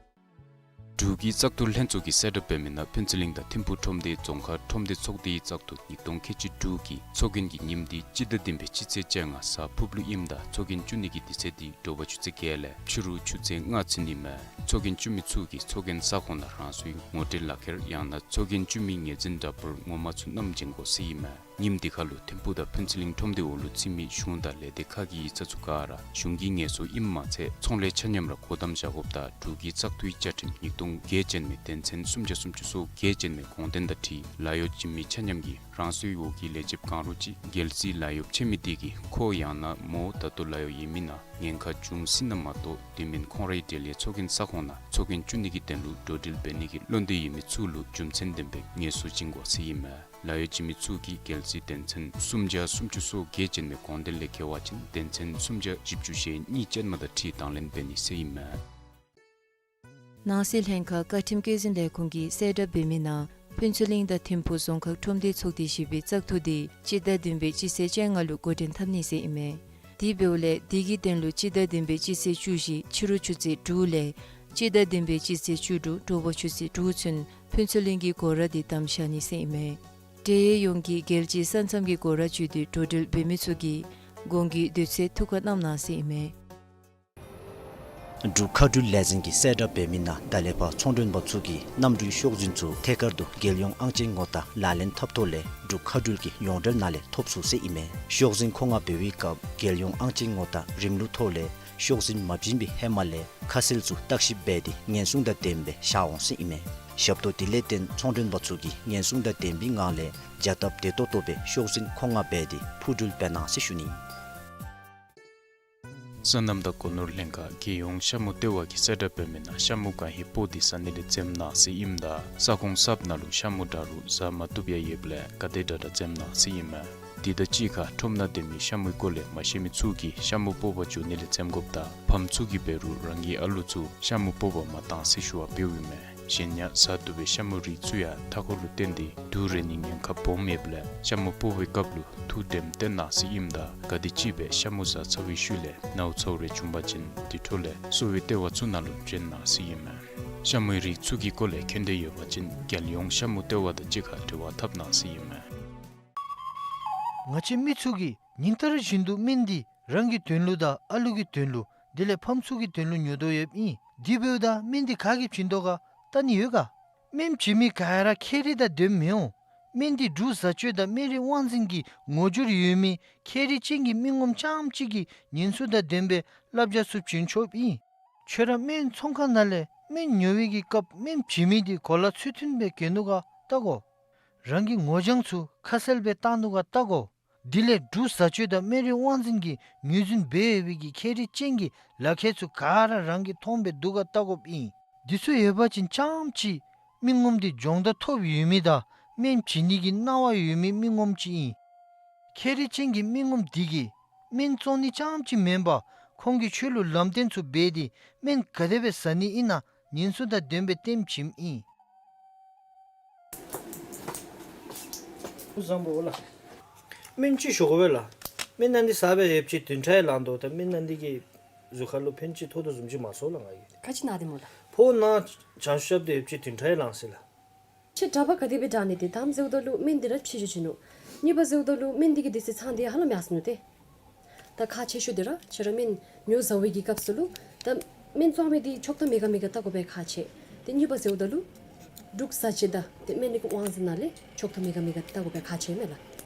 འབྲུག་གི་བཙག་འཐུ་ལྷན་ཚོགས་ཀྱིས་གསལ་བསྒྲགས་འབད་མི་ནང་ཕུན་ཚོགས་གླིང་དང་ཐིམ་ཕུག་ཁྲོམ་སྡེའི་རྫོང་ཁག་ཁྲོམ་སྡེ་ཚོགས་སྡེའི་བཙག་འཐུ་ཉིས་སྟོང་ཁལ་གཅིག་དྲུག་གི་ཚོགས་རྒྱན་གྱི་ཉིནམ་དེ་སྤྱི་ཟླ་བདུན་པའི་སྤྱི་ཚེས་བཅོ་ལྔ་གཟའ་ཕུརཔ་ལུ་ཨིནམ་ད་ཚོགས་རྒྱན་བཙུགས་ནི་གི་དུས་ཚོད་དེ་དྲོ་པ་ཆུ་ཚོད་བརྒྱད་ལས་ཕྱི་རུ་ཆུ་ཚོད་ལྔ་ཚུན་ཨིན་མས། ཚོགས་རྒྱན་བཙུགས་མི་ཚུ་གིས་ཚོགས་རྒྱན་ས་ཁོངས་ནང་རང་སོའི་ངོ་སྤྲོད་ལག་ཁྱེར་ཡང་ན་ཚོགས་རྒྱན་བཙུགས་མི་ངོས་འཛིན་འདྲ་པར་ངོ་མ་ཚུ་བསྣམས་བྱོན་དགོ་ཟེར་ཨིན་མས། ཉིནམ་དེ་ཁར་ལུ་ཐིམ་ཕུག་དང་ཕུན་ཚོགས་གླིང་ཁྲོམ་སྡེ་འོག་ལུ་ཚུད་མི་གཞུང་དང་ལས་སྡེ་ཁག་གི་ཡིག་ཚང་ཚུ་ག་ར་གཞུང་གི་ངལ་གསོ་ཨིནམ་མ་ཚད་ཚོང་ལས་ཆ་མཉམ་ར་སྒོ་བསྡམ་བཞག་དགོཔ་དང་འབྲུག་གི་བཙག་འཐུའི་བཅའ་ཁྲིམས་ཉིས་སྟོང་བརྒྱད་ཅན་མའི་དོན་ཚན་སུམ་བརྒྱ་སུམ་ཅུ་སོ་བརྒྱད་ཅན་མའི་དགོངས་དོན་དང་འཁྲིལ་ལཱ་གཡོག་བྱིན་མི་ཆ་མཉམ་གྱིས་རང་སོའི་འོག་གི་ལས་བྱེདཔ་གང་རུང་ཅིག་རྒྱལ་སྲིད་ལཱ་གཡོགཔ་ཆེ་མི་དེ་གིས་ཁོ་ཡང་ན་མོ་ད་ལྟོ་ལཱ་གཡོག་ཡོད་མི་ནང་ཉེན་ཁ་བྱུང་སྲིད་ན་མ་གཏོགས་དེ་མིན་ཁོང་རའི་འབྲེལ་ཡོད་ཚོགས་རྒྱན་ས་ཁོངས་ནང་ཚོགས་རྒྱན་བཙུགས་ནི་གི་དོན་ལུ་འགྲོ་འགྲུལ་འབད་ནི་གི་བློ་འདོད་ཡོད་མི་ཚུ་ལུ་རྒྱུ་མཚན་ལྡན་པའི་ངལ་གསོ་བྱིན་དགོ་ཟེར་ཨིན་མས། ལཱ་གཡོག་བྱིན་མི་ཚུ་གིས་རྒྱལ་སྲིད་དོན་ཚན་སུམ་བརྒྱ་སུམ་ཅུ་སོ་བརྒྱད་ཅན་མའི་དགོངས་དོན་ལས་འགལ་བ་ཅིན་དོན་ཚན་སུམ་བརྒྱ་བཞི་བཅུ་ཞེ་གཉིས་ཅན་མ་དང་འཁྲིལ་དང་ལེན་འབད་ནི་ཟེར་ཨིན་མས། ནང་སྲིད་ལྷན་ཁག་བཀའ་ཁྲིམས་བཀོད་འཛིན་ལས་ཁུངས་ཀྱིས་གསལ་བསྒྲགས་འབད་མི་ནང་ཕུན་ཚོགས་གླིང་དང་ཐིམ་ཕུག་རྫོང་ཁག་ཁྲོམ་སྡེ་ཚོགས་སྡེ་བཞི་པའི་བཙག་འཐུ་དེ་སྤྱི་ཟླ་བདུན་པའི་སྤྱི་ཚེས་བཅོ་ལྔ་ལུ་འགོ་འདྲེན་འཐབ་ནི་ཟེར་ཨིན་མས། དེ་འབདཝ་ལས་དེ་གི་དོན་ལུ་སྤྱི་ཟླ་བདུན་པའི་སྤྱི་ཚེས་བཅུ་བཞི་ཕྱི་རུ་ཆུ་ཚོད་དྲུག་ལས་སྤྱི་ཟླ་བདུན་པའི་སྤྱི་ཚེས་བཅུ་དྲུག་དྲོ་པ་ཆུ་ཚོད་དྲུག་ཚུན་ཕུན་ཚོགས་གླིང་གི་སྒོ་ར་དེ་བསྡམས་བཞག་ནི་ཟེར་ཨིན་མས། འབྲེལ་ཡོད་ཡོངས་ཀྱིས་རྒྱལ་སྤྱིའི་ས་མཚམས་ཀྱི་སྒོ་ར་བརྒྱུད་དེ་འགྲོ་འགྲུལ་འབད་མི་ཚུ་གིས་དགོངས་ཀྱི་དུས་ཚོད་ཐུགས་ཁར་བསྣམ་གནང་ཟེར་ཨིན་མས། འབྲུག་མཁའ་འགྲུལ་ལས་འཛིན་གྱིས་གསལ་བསྒྲགས་འབད་མི་ནང་ད་ལས་ཕར་ཚོང་མགྲོན་པ་ཚུ་གིས་གནམ་གྲུའི་ཤོག་འཛིན་ཚུ་ཐད་ཀར་དུ་རྒྱལ་ཡོངས་ཨང་ཅན་ངོ་རྟགས་ལག་ལེན་འཐབ་ཐོག་ལས་འབྲུག་མཁའ་འགྲུལ་གྱི་ཡོངས་འབྲེལ་ནང་ལས་ཐོབ་ཚུགས་ཟེར་ཨིན་མས། ཤོག་འཛིན་མཁོ་མངགས་འབད་བའི་སྐབས་རྒྱལ་ཡོངས་ཨང་ཅན་ངོ་རྟགས་རིམ་ལུགས་ཐོག་ལས་ཤོག་འཛིན་མ་བྱིན་པའི་ཧེ་མ་ལས་ཁ་གསལ་ཚུ་བརྟག་ཞིབ་འབད་དེ་ཉེན་སྲུང་དང་ལྡན་པའི་བཞག་འོང་ཟེར་ཨིན་མས། ཞབས་ཏོག་དེ་ལས་བརྟེན་ཚོང་མགྲོན་པ་ཚུ་གིས་ཉེན་སྲུང་དང་ལྡན་པའི་ངང་ལས་བྱ་སྟབས་བདེ་ཏོག་ཏོ་སྦེ་ཤོག་འཛིན་མཁོ་མངགས་འབད་དེ་འཕུར་འགྲུལ་འབད་གནང་ཟེར་ཞུ་ནི། སོ་ནམ་དང་སྒོ་ནོར་ལྷན་ཁག་རྒྱལ་ཡོངས་ཤ་མུ་ལྟེ་བ་གིས་གསལ་བསྒྲགས་འབད་མི་ནང་ཤ་མུ་གང་ཧེ་སྤོག་སྟེ་ཟ་ནི་ལས་འཛེམ་གནང་ཟེར་ཨིནམ་ད་ས་ཁོངས་གསརཔ་ནང་ལུ་ཤ་མུ་འདྲ་རུང་ཟ་མ་བཏུབ་ཡང་ཡོདཔ་ལས་ག་དེ་དྲག་དྲག་འཛེམ་གནང་ཟེར་ཨིན་མས། དེ་དང་གཅིག་ཁར་ཁྲོམ་ནང་སྡོད་མི་ཤ་མུའི་སྐོར་ལས་མ་ཤེས་མི་ཚུ་གིས་ཤ་མུ་སྤོག་པར་འགྱོ་ནི་ལས་འཛེམ་དགོཔ་དང་ཕམ་ཚུ་གིས་འབད་རུང་རང་གི་ཨ་ལུ་ཚུ་ཤ་མུ་སྤོག་པར་མ་གཏང་ཟེར་ཞུ་བ་འབདཝ་ཨིན་མས། གཞན་ཡང་ཟ་བཏུབ་པའི་ཤ་མུའི་རིགས་ཚུ་ཡང་མཐའ་འཁོར་ལུ་བརྟེན་ཏེ་དུག་རེག་ནིའི་ཉེན་ཁ་སྦོམ་ཡོདཔ་ལས་ཤ་མུ་སྤོག་པའི་སྐབས་ལུ་ཐུགས་དྲནམ་བཏོན་གནང་ཟེར་ཨིནམ་ད་ག་དེམ་ཅིག་སྦེ་ཤ་མུ་ཟ་ཚར་བའི་ཤུལ་ལས་ནཝ་ཚཝ་རེ་བྱུང་པ་ཅིན་དེ་འཕྲོ་ལས་གསོ་བའི་ལྟེ་བ་ཚུ་ནང་ལུ་བྱོན་གནང་ཟེར་ཨིན་མས། ཤ་མུའི་རིགས་ཚུ་གི་སྐོར་ལས་མཁྱེན་འདོད་ཡོད་པ་ཅིན་རྒྱལ་ཡོངས་ཤ་མུ་ལྟེ་བ་དང་གཅིག་ཁར་འབྲེལ་བ་འཐབ་གནང་ཟེར་ཨིན་མས། ང་བཅས་མི་ཚུ་གིས་ཉིན་ལྟར་བཞིན་དུ་སྨན་འདི་རང་གི་དོན་ལུ་དང་ཨ་ལུ་གི་དོན་ལུ་དེ་ལས་ཕམ་ཚུ་གི་དོན་ལུ་ཉོ་དོ་ཡོདཔ་ཨིན། དེ་འབདཝ་ད་སྨན་འདི་ག་གིས་བྱིན་དོ་ག་བལྟ་ནི་ཡོད་ག། སྨན་བྱིན་མི་ག་ར་ཁྱད་རིག་དང་ལྡནམ་མི་འོང་། སྨན་འདི་འབྲུག་བཟའ་སྤྱོད་དང་སྨན་རིགས་དབང་འཛིན་གྱི་ངོ་སྦྱོར་ཡོད་མི་ཁྱད་རིག་ཅན་གྱི་མི་ངོམ་རྐྱངམ་གཅིག་གིས་ཉེན་སྲུང་དང་ལྡན་པའི་བསླབ་བྱ་ཚུ་བྱིན་ཆོགཔ་ཨིན། ཁྱོད་ར་སྨན་ཚོང་ཁང་ནང་ལས་སྨན་ཉོ་བའི་གི་སྐབས་སྨན་བྱིན་མི་འདི་གོ་ལ་ཚུལ་མཐུན་སྦེ་གྱོན་ནུག་ག་བལྟ་དགོ། རང་གི་ངོ་བྱང་ཚུ་ཁ་གསལ་སྦེ་བཏང་ནུག་ག་བལྟ་དགོ། དེ་ལས་འབྲུག་བཟའ་སྤྱོད་དང་སྨན་རིགས་དབང་འཛིན་གྱིས་ངོས་འཛིན་འབད་ཡོད་པའི་གི་ཁྱད་རིག་ཅན་གྱི་ལག་ཁྱེར་ཚུ་ག་ར་རང་གིས་མཐོང་སྦེ་འདུག་ག་བལྟ་དགོཔ་ཨིན། འདི་ཚུ་ཡོད་པ་ཅིན་རྐྱངམ་གཅིག་མི་ངོམ་འདི་སྦྱོང་བརྡར་ཐོབ་ཡོད་མི་དང་སྨན་བྱིན་ནི་གི་གནང་བ་ཡོད་མི་མི་ངོམ་ཅིག་ཨིན། ཁྱད་རིག་ཅན་གྱི་མི་ངོམ་འདི་གིས་སྨན་བཙོང་ནི་རྐྱངམ་གཅིག་མེན་པར་ཁོང་གིས་ཁྱོད་ལུ་ལམ་སྟོན་ཚུ་འབད་དེ་སྨན་ག་དེ་སྦེ་ཟ་ནི་ཨིན་ན་ཉེན་སྲུང་དང་ལྡན་པའི་སྟོནམ་བྱིནམ་ཨིན། བཟང་པོ་ལགས། སྨན་ཅིག་ཞུ་དགོ་པས་ལགས། སྨན་ནང་འདི་ཟ་བའི་ཡོད་ཅིག་བདུན་ཕྲག་ལང་དོ། ད་སྨན་ནང་འདི་གིས་གཟུགས་ཁར་ལུ་ཕན་ཅིག་ཐོགས་དོ་བཟུམ་ཅིག་མ་སོང་ལགས་ང་གིས། ག་ཅི་ན་སྟེ་སྨོ་ལགས། ཕོཝ་ནང་བྱང་ཤུགས་རྐྱབ་སྟེ་ཡོད་ཅིག་བདུན་ཕྲག་ལང་ཟེར་ལགས། ཁྱེད་གྲྭ་པ་ག་དེ་སྦེ་དྲག་ནི་དེ་དང་ཟེརཝ་ད་ལུ་སྨན་འདི་ར་ཕྱི་འགྱོ་བྱིན་ནུག། གཉིས་པ་ཟེརཝ་ད་ལུ་སྨན་འདི་གི་དུས་ཚོད་ཚང་སྟེ་ཧ་ལམ་ཡར་སོ་ནུག་ཏེ། ད་ཁག་ཆེ་ཤོས་འདི་ར་ཁྱེད་ར་སྨན་ཉོ་བཟའ་བའི་གི་སྐབས་སུ་ལུ་ད་སྨན་བཙོང་མི་འདི་ཆོག་ཐམ་མེད་ག་མེད་ག་བལྟ་དགོ་པའི་ཁག་ཆེ། ཏེ་གཉིས་པ་ཟེརཝ་ད་ལུ་འབྲུག་བཟའ་སྤྱོད་དང་ཏེ་སྨན་རིགས་དབང་འཛིན་ནང་ལས་ཆོག་ཐམ་མེད་ག་མེད་ག་བལྟ་དགོ་པའི་ཁག་ཆེ་མས་ལགས།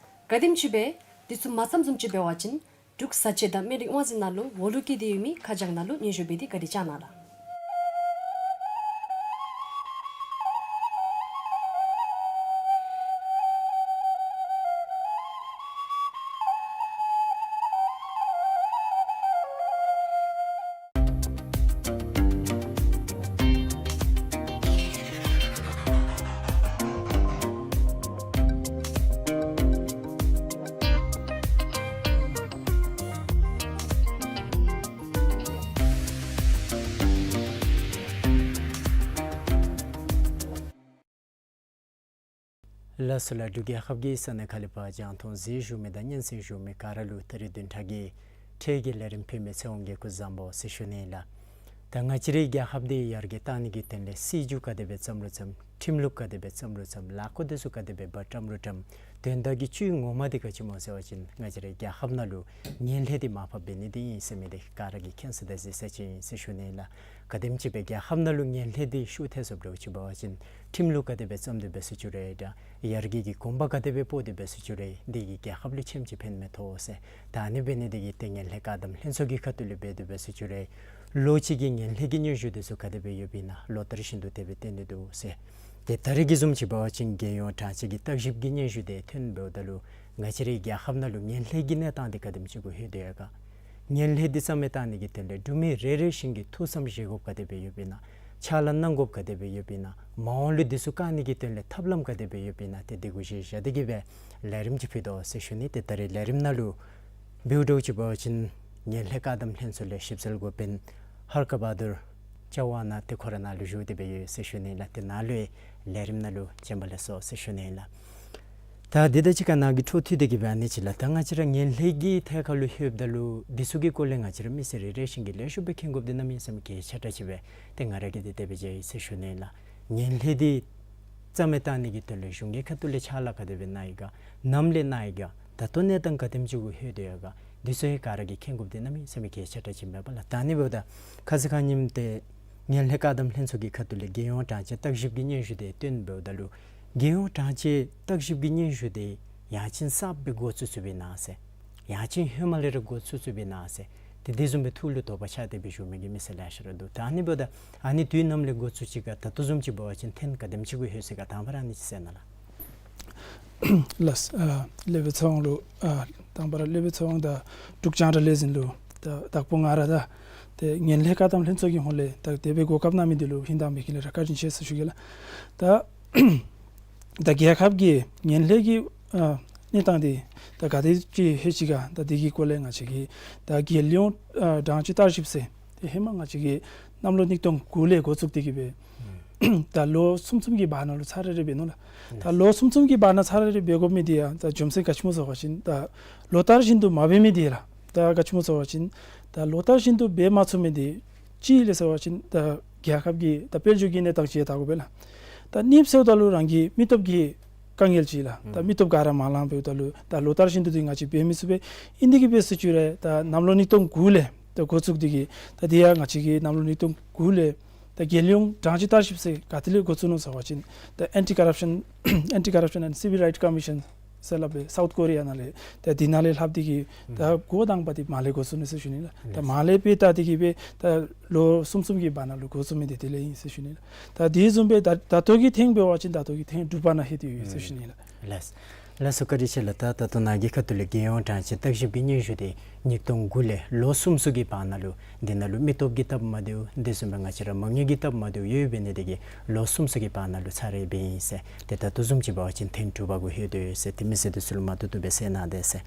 ག་དེམ་ཅིག་སྦེ་འདི་ཚུ་མ་བརྩམ་བཟུམ་ཅིག་འབད་བ་ཅིན་འབྲུག་བཟའ་སྤྱོད་དང་སྨན་རིགས་དབང་འཛིན་ནང་ལུ་འོག་ལུ་སྐྱེས་ཏེ་ཡོད་མི་ཁ་བྱང་ནང་ལུ་སྙན་ཞུ་འབད་དེ་བཀའ་དྲིན་བསྐྱང་གནང་ལགས། ལགས་སོ་ལགས། འབྲུག་རྒྱལ་ཁབ་ཀྱི་ས་གནས་ཁག་ལས་ཕར་རྒྱང་མཐོང་གཟིགས་བཞུགས་མི་དང་སྙན་གསན་བཞུགས་མི་ག་ར་ལུ་ད་རིས་བདུན་ཕྲག་གི་འཕྲལ་གྱི་ལས་རིམ་ཕུལ་མི་ཚེ་དབང་གིས་སྐུ་གཟུགས་བཟང་པོ་ཟེར་ཞུ་ནི་ལགས། ད་ང་བཅས་རའི་རྒྱལ་ཁབ་འདི་ཡར་རྒྱས་བཏང་ནི་གི་དོན་ལས་སྲིད་བྱུས་ག་དེ་སྦེ་བརྩམ་རུང་བརྩམ། ཁྲིམས་ལུགས་ག་དེ་སྦེ་བརྩམ་རུང་བརྩམ། ལཱ་ཁག་འདི་ཚུ་ག་དེ་སྦེ་འབད་བརྩམ་རུང་བརྩམ། དོན་དག་གི་བཅུད་ངོ་མ་འདི་ག་ཅི་སྨོ་ཟེར་བ་ཅིན་ང་བཅས་རའི་རྒྱལ་ཁབ་ནང་ལུ་ངན་ལྷད་འདི་མར་ཕབ་འབད་ནི་འདི་ཨིན་ཟེར་མི་འདི་ག་ར་གིས་མཁྱེན་ས་དང་གཟིགས་ས་ཅིག་ཨིན་ཟེར་ཞུ་ནི་ལགས། ག་དེམ་ཅིག་སྦེ་རྒྱལ་ཁབ་ནང་ལུ་ངན་ལྷད་འདི་ཤུགས་ཐལ་སོངམ་འདྲཝ་ཅིག་འབད་བ་ཅིན་ཁྲིམས་ལུགས་ག་དེ་སྦེ་བརྩམ་སྟེ་འབད་ཟེར་ཞུ་རུང་ཡང་ཡར་རྒྱས་ཀྱི་གོམ་པ་ག་དེ་སྦེ་སྤོ་སྟེ་འབད་ཟེར་ཞུ་རུང་འདི་གིས་རྒྱལ་ཁབ་ལུ་ཆེམ་ཅིག་ཕན་མི་ཐོགས་ཟེར། ད་ཨ་ནི་འབད་ནི་འདི་གིས་ཏེ་ངན་ལྷད་བཀག་སྡོམ་ལྷན་ཚོགས་ཀྱི་ཁ་ཐུག་ལས་འབད་དེ་འབད་ཟེར་ཞུ་རུང་ལོ་གཅིག་གི་ངན་ལྷད་ཀྱི་སྙན་ཞུ་འདི་ཚུ་ག་དེ་སྦེ་ཡོདཔ་ཨིན་ན་ལོ་ལྟར་བཞིན་དུ་དེ་སྦེ་བཏོན་ཏེ་འདུག་ཟེར། ཏེ་ད་རེས་ཀྱི་བཟུམ་ཅིག་འབད་བ་ཅིན་རྒྱལ་ཡོངས་གྲངས་བཅད་ཀྱི་བརྟག་ཞིབ་ཀྱི་སྙན་ཞུ་འདི་ཐོན་འབདཝ་ད་ལུ་ང་བཅས་རའི་རྒྱལ་ཁབ་ནང་ལུ་ངན་ལྷད་ཀྱི་གནས་སྟངས་འདི་ག་དེམ་ཅིག་གུ་ལྷོད་དེ་ཡོད་ག། ངན་ལྷད་འདི་རྩ་མེད་བཏང་ནི་གི་དོན་ལས་འབྲུག་མི་རེ་རེ་བཞིན་གྱིས་ཐུགས་བསམ་བཞེས་དགོཔ་ག་དེ་སྦེ་ཡོདཔ་ཨིན་ན། ཕྱག་ལཱ་གནང་དགོཔ་ག་དེ་སྦེ་ཡོདཔ་ཨིན་ན། མ་འོངས་ལུ་འདི་ཚུ་བཀག་ནི་གི་དོན་ལས་ཐབས་ལམ་ག་དེ་སྦེ་ཡོདཔ་ཨིན་ན། ཏེ་འདི་གུ་གཞི་བཞག་སྟེ་གི་སྦེ་ལས་རིམ་ཅིག་ཕུལ་དོ་ཟེར་ཞུ་ནི། ཏེ་ད་རེས་ལས་རིམ་ནང་ལུ་འབདཝ་འདྲཝ་ཅིག་འབད་བ་ཅིན་ངན་ལྷད་བཀག་སྡོམ་ལྷན་ཚོགས་ལས་ཞིབ་འཚོལ་འགོ་དཔོན་ཧར་ཀ་བ་དུར་ལྕགས་ཝང་ནཱ་ཏེ་ཁོ་ར་ནཱ་ལུ་བཞུགས་ཏེ་སྦེ་ཡོད་ཟེར་ཞུ་ནི་ལགས། ཏེ་ནཱ་ལུ་ཡང་ལས་རིམ་ནང་ལུ་བྱོན་པ་ལེགས་སོ་ཟེར་ཞུ་ནི་ལགས། ད་འདི་དང་གཅིག་ཁར་ནཱ་གི་འཕྲོ་མཐུད་དེ་གི་སྦེ་ཨ་ནི་ཅིག་ལགས། ད་ང་བཅས་ར་ངན་ལྷད་ཀྱི་ཐད་ཁར་ལུ་ལྷོདཔ་ད་ལུ་འདི་ཚུ་གི་སྐོར་ལས་ང་བཅས་ར་མི་སེར་རེ་རེ་བཞིན་གྱིས་ལེགས་ཤོམ་སྦེ་མཁྱེན་དགོཔ་འདི་གནམ་མེད་ས་མེད་གལ་ཆེ་དྲགས་ཅིག་སྦེ་ཏེ་ང་ར་གིས་འདི་དེ་སྦེ་མཇལ་ཡི་ཟེར་ཞུ་ནི་ལགས། ངན་ལྷད་འདི་རྩ་མེད་བཏང་ནི་གི་དོན་ལས་གཞུང་གི་ཁ་ཐུག་ལས་ཕྱག་ལཱ་ག་དེ་སྦེ་གནང་ཡི་ག། ནམ་ལས་གནང་ཡི་ག། ད་ལྟོ་གནས་སྟངས་ག་དེམ་ཅིག་གུ་ལྷོད་དེ་ཡོད་ག། འདི་ཚུ་ཡང་ག་ར་གིས་མཁྱེན་དགོཔ་འདི་གནམ་མེད་ས་མེད་གལ་ཆེ་དྲགས་ཅིག་ཨིན་པས་ལགས། ད་ཨ་ནི་འབདཝ་ད་ཁ་ཙ་ཁ་ཉིནམ་ཏེ་ངན་ལྷད་བཀག་སྡོམ་ལྷན་ཚོགས་ཀྱི་ཁ་ཐུག་ལས་རྒྱལ་ཡོངས་གྲངས་བཅད་བརྟག་ཞིབ་ཀྱི་སྙན་ཞུ་འདི་བཏོན་འབདཝ་ད་ལུ་རྒྱལ་ཡོངས་གྲངས་བཅད་བརྟག་ཞིབ་ཀྱི་སྙན་ཞུ་འདི་ཡང་ཅིན་གསརཔ་སྦེ་འགོ་བཙུགས་བཙུགསཔ་ཨིན་ན་ཟེར། ཡང་ཅིན་ཧེ་མ་ལས་ར་འགོ་བཙུགས་བཙུགསཔ་ཨིན་ན་ཟེར། ཏེ་དེ་བཟུམ་སྦེ་ཐུགས་ལུ་དོགས་པ་ཆགས་ཏེ་སྦེ་བཞུགས་མི་གི་མི་སེར་ལེ་ཤ་ར་འདུག། ད་ཨ་ནི་འབདཝ་ད་ཨ་ནི་དུས་ནམ་ལས་འགོ་བཙུགས་ཅི་ག། ད་ལྟོ་བཟུམ་ཅིག་འབད་བ་ཅིན་ཐེངས་ག་དེམ་ཅིག་གུ་ལྷོད་ཅི་ག། དང་པ་ར་ཨ་ནི་ཅིག་གསལ་གནང་ལགས། ལགས། ཨ་སློབ་དཔོན་ཚེ་དབང་ལུ་ཨ་དང་པ་ར་སློབ་དཔོན་ཚེ་དབང་དང་འབྲུག་རྒྱང་བསྒྲགས་ལས་འཛིན་ལུ་ད་བདག་པོ་ང་ར་དང་ཏེ་ངན་ལྷད་བཀག་སྡོམ་ལྷན་ཚོགས་ཀྱི་ཧོངས་ལས་ད་དེ་སྦེ་གོ་སྐབས་གནང་མི་འདི་ལུ་ཧིང་དྭངས་པའི་དགེ་ལེགས་ར་བཀའ་དྲིན་ཆེ་ཟེར་ཞུ་གེ་ལགས། ད་ད་རྒྱལ་ཁབ་ཀྱི་ངན་ལྷད་ཀྱི་ཨ་གནས་སྟངས་འདི་ད་ག་དེ་ཅིག་ལྷོད་ཅི་ག། ད་འདི་གི་སྐོར་ལས་ང་བཅས་ཀྱིས་ད་རྒྱལ་ཡོངས་ཨ་གྲངས་བཅད་བརྟག་ཞིབ་ཟེར་ཏེ་ཧེ་མ་ང་བཅས་ཀྱིས་གནམ་ལོ་ཉིས་སྟོང་དགུ་ལས་འགོ་བཙུགས་ཏེ་གི་སྦེ་ད་ལོ་གསུམ་གསུམ་གྱི་བར་ན་ལུ་ཚར་རེ་རེ་འབད་ནུག་ལགས། ད་ལོ་གསུམ་གསུམ་གྱི་བར་ན་ཚར་རེ་རེ་འབད་དགོ་མི་འདི་ཡང་ད་རྒྱུ་མཚན་ག་ཅི་སྨོ་ཟེར་བ་ཅིན་ད་ལོ་ལྟར་བཞིན་དུ་མ་འབད་མི་འདི་ལགས། ད་ག་ཅི་སྨོ་ཟེར་བ་ཅིན་ད་ལོ་ལྟར་བཞིན་དུ་འབད་མ་ཚུགས་མི་འདི་ཅིག་ལས་ཟེར་བ་ཅིན་ད་རྒྱལ་ཁབ་ཀྱི་ད་དཔལ་འབྱོར་གྱི་གནས་སྟངས་ཅིག་ཡང་ད་དགོ་པས་ལགས། ད་གཉིས་པ་ཟེརཝ་ད་ལུ་རང་གི་མི་སྟོབས་ཀྱི་དཀའ་ངལ་ཅིག་ལགས། ད་མི་སྟོབས་ག་ར་མ་ལང་འབདཝ་ད་ལུ་ད་ལོ་ལྟར་བཞིན་དུ་འདི་ང་བཅས་འབད་མི་ཚུགས་པས། ཨིན་དེ་གིས་འབད་ཟེར་ཞུ་རུང་ད་གནམ་ལོ་ཉིས་སྟོང་དགུ་ལས་ད་འགོ་བཙུགས་ཏེ་གི་ད་འདི་ཡང་ང་བཅས་ཀྱིས་གནམ་ལོ་ཉིས་སྟོང་དགུ་ལས་ད་རྒྱལ་ཡོངས་གྲངས་བཅད་བརྟག་ཞིབ་ཟེར་ག་ཏེ་ལས་འགོ་བཙུགས་ནུག་ཟེར་བ་ཅིན་ད་ཨེན་ཊི་ཀོ་རབ་ཤཱན་ཨེན་ཊི་ཀོ་རབ་ཤཱན་ཨེནཌ་སི་བིལ་རའིཊ་ཀོ་མི་ཤཱན་ཟེར་སླབ་པའི་སའུཐ་ཀོ་རི་ཡ་ནང་ལས་ད་འདི་ནང་ལས་ལྷག་སྟེ་གི་ད་འགོ་དང་པ་འདི་མ་ལས་འགོ་བཙུགས་ནུག་ཟེར་ཞུ་ནི་ལགས། ད་མ་ལས་འབད་ད་འདི་གིས་འབད་ད་ལོ་གསུམ་གསུམ་གྱི་བར་ན་ལུ་འགོ་བཙུགས་མི་འདི་དེ་ལས་ཨིན་ཟེར་ཞུ་ནི་ལགས། ད་དེ་བཟུམ་སྦེ་ད་ད་ལྟོ་གི་ཐེངས་འབད་བ་ཅིན་ད་ལྟོ་གི་ཐེངས་དྲུག་པ་ནང་ལྷོད་དེ་ཡོད་ཟེར་ཞུ་ནི་ལགས། ལགས། ལགས་སོ་བཀའ་དྲིན་ཆེ་ལགས། ད་ད་ལྟོ་ནཱ་གི་ཁ་ཐུག་ལས་རྒྱལ་ཡོངས་གྲངས་བཅད་བརྟག་ཞིབ་ཀྱི་སྙན་ཞུ་འདི་ཉིས་སྟོང་དགུ་ལས་ལོ་གསུམ་གསུམ་གྱི་བར་ན་ལུ་འདི་ནང་ལུ་མི་སྟོབས་ཀྱི་སྟབས་མ་བདེཝ་དེ་བཟུམ་སྦེ་ང་བཅས་ར་མ་དངུལ་གྱི་སྟབས་མ་བདེཝ་ཡོདཔ་འབད་ནི་དེ་གིས་ལོ་གསུམ་གསུམ་གྱི་བར་ན་ལུ་ཚར་རེ་འབད་ཨིན་ཟེར། ཏེ་ད་ལྟོ་བཟུམ་ཅིག་འབད་བ་ཅིན་ཐེངས་དྲུག་པ་གུ་ལྷོད་དེ་ཡོད་ཟེར་ཏེ་མི་སེར་འདི་ཚུ་ལུ་མ་ཐུག་ཐུག་སྦེ་གསལ་གནང་དེས་ཟེར།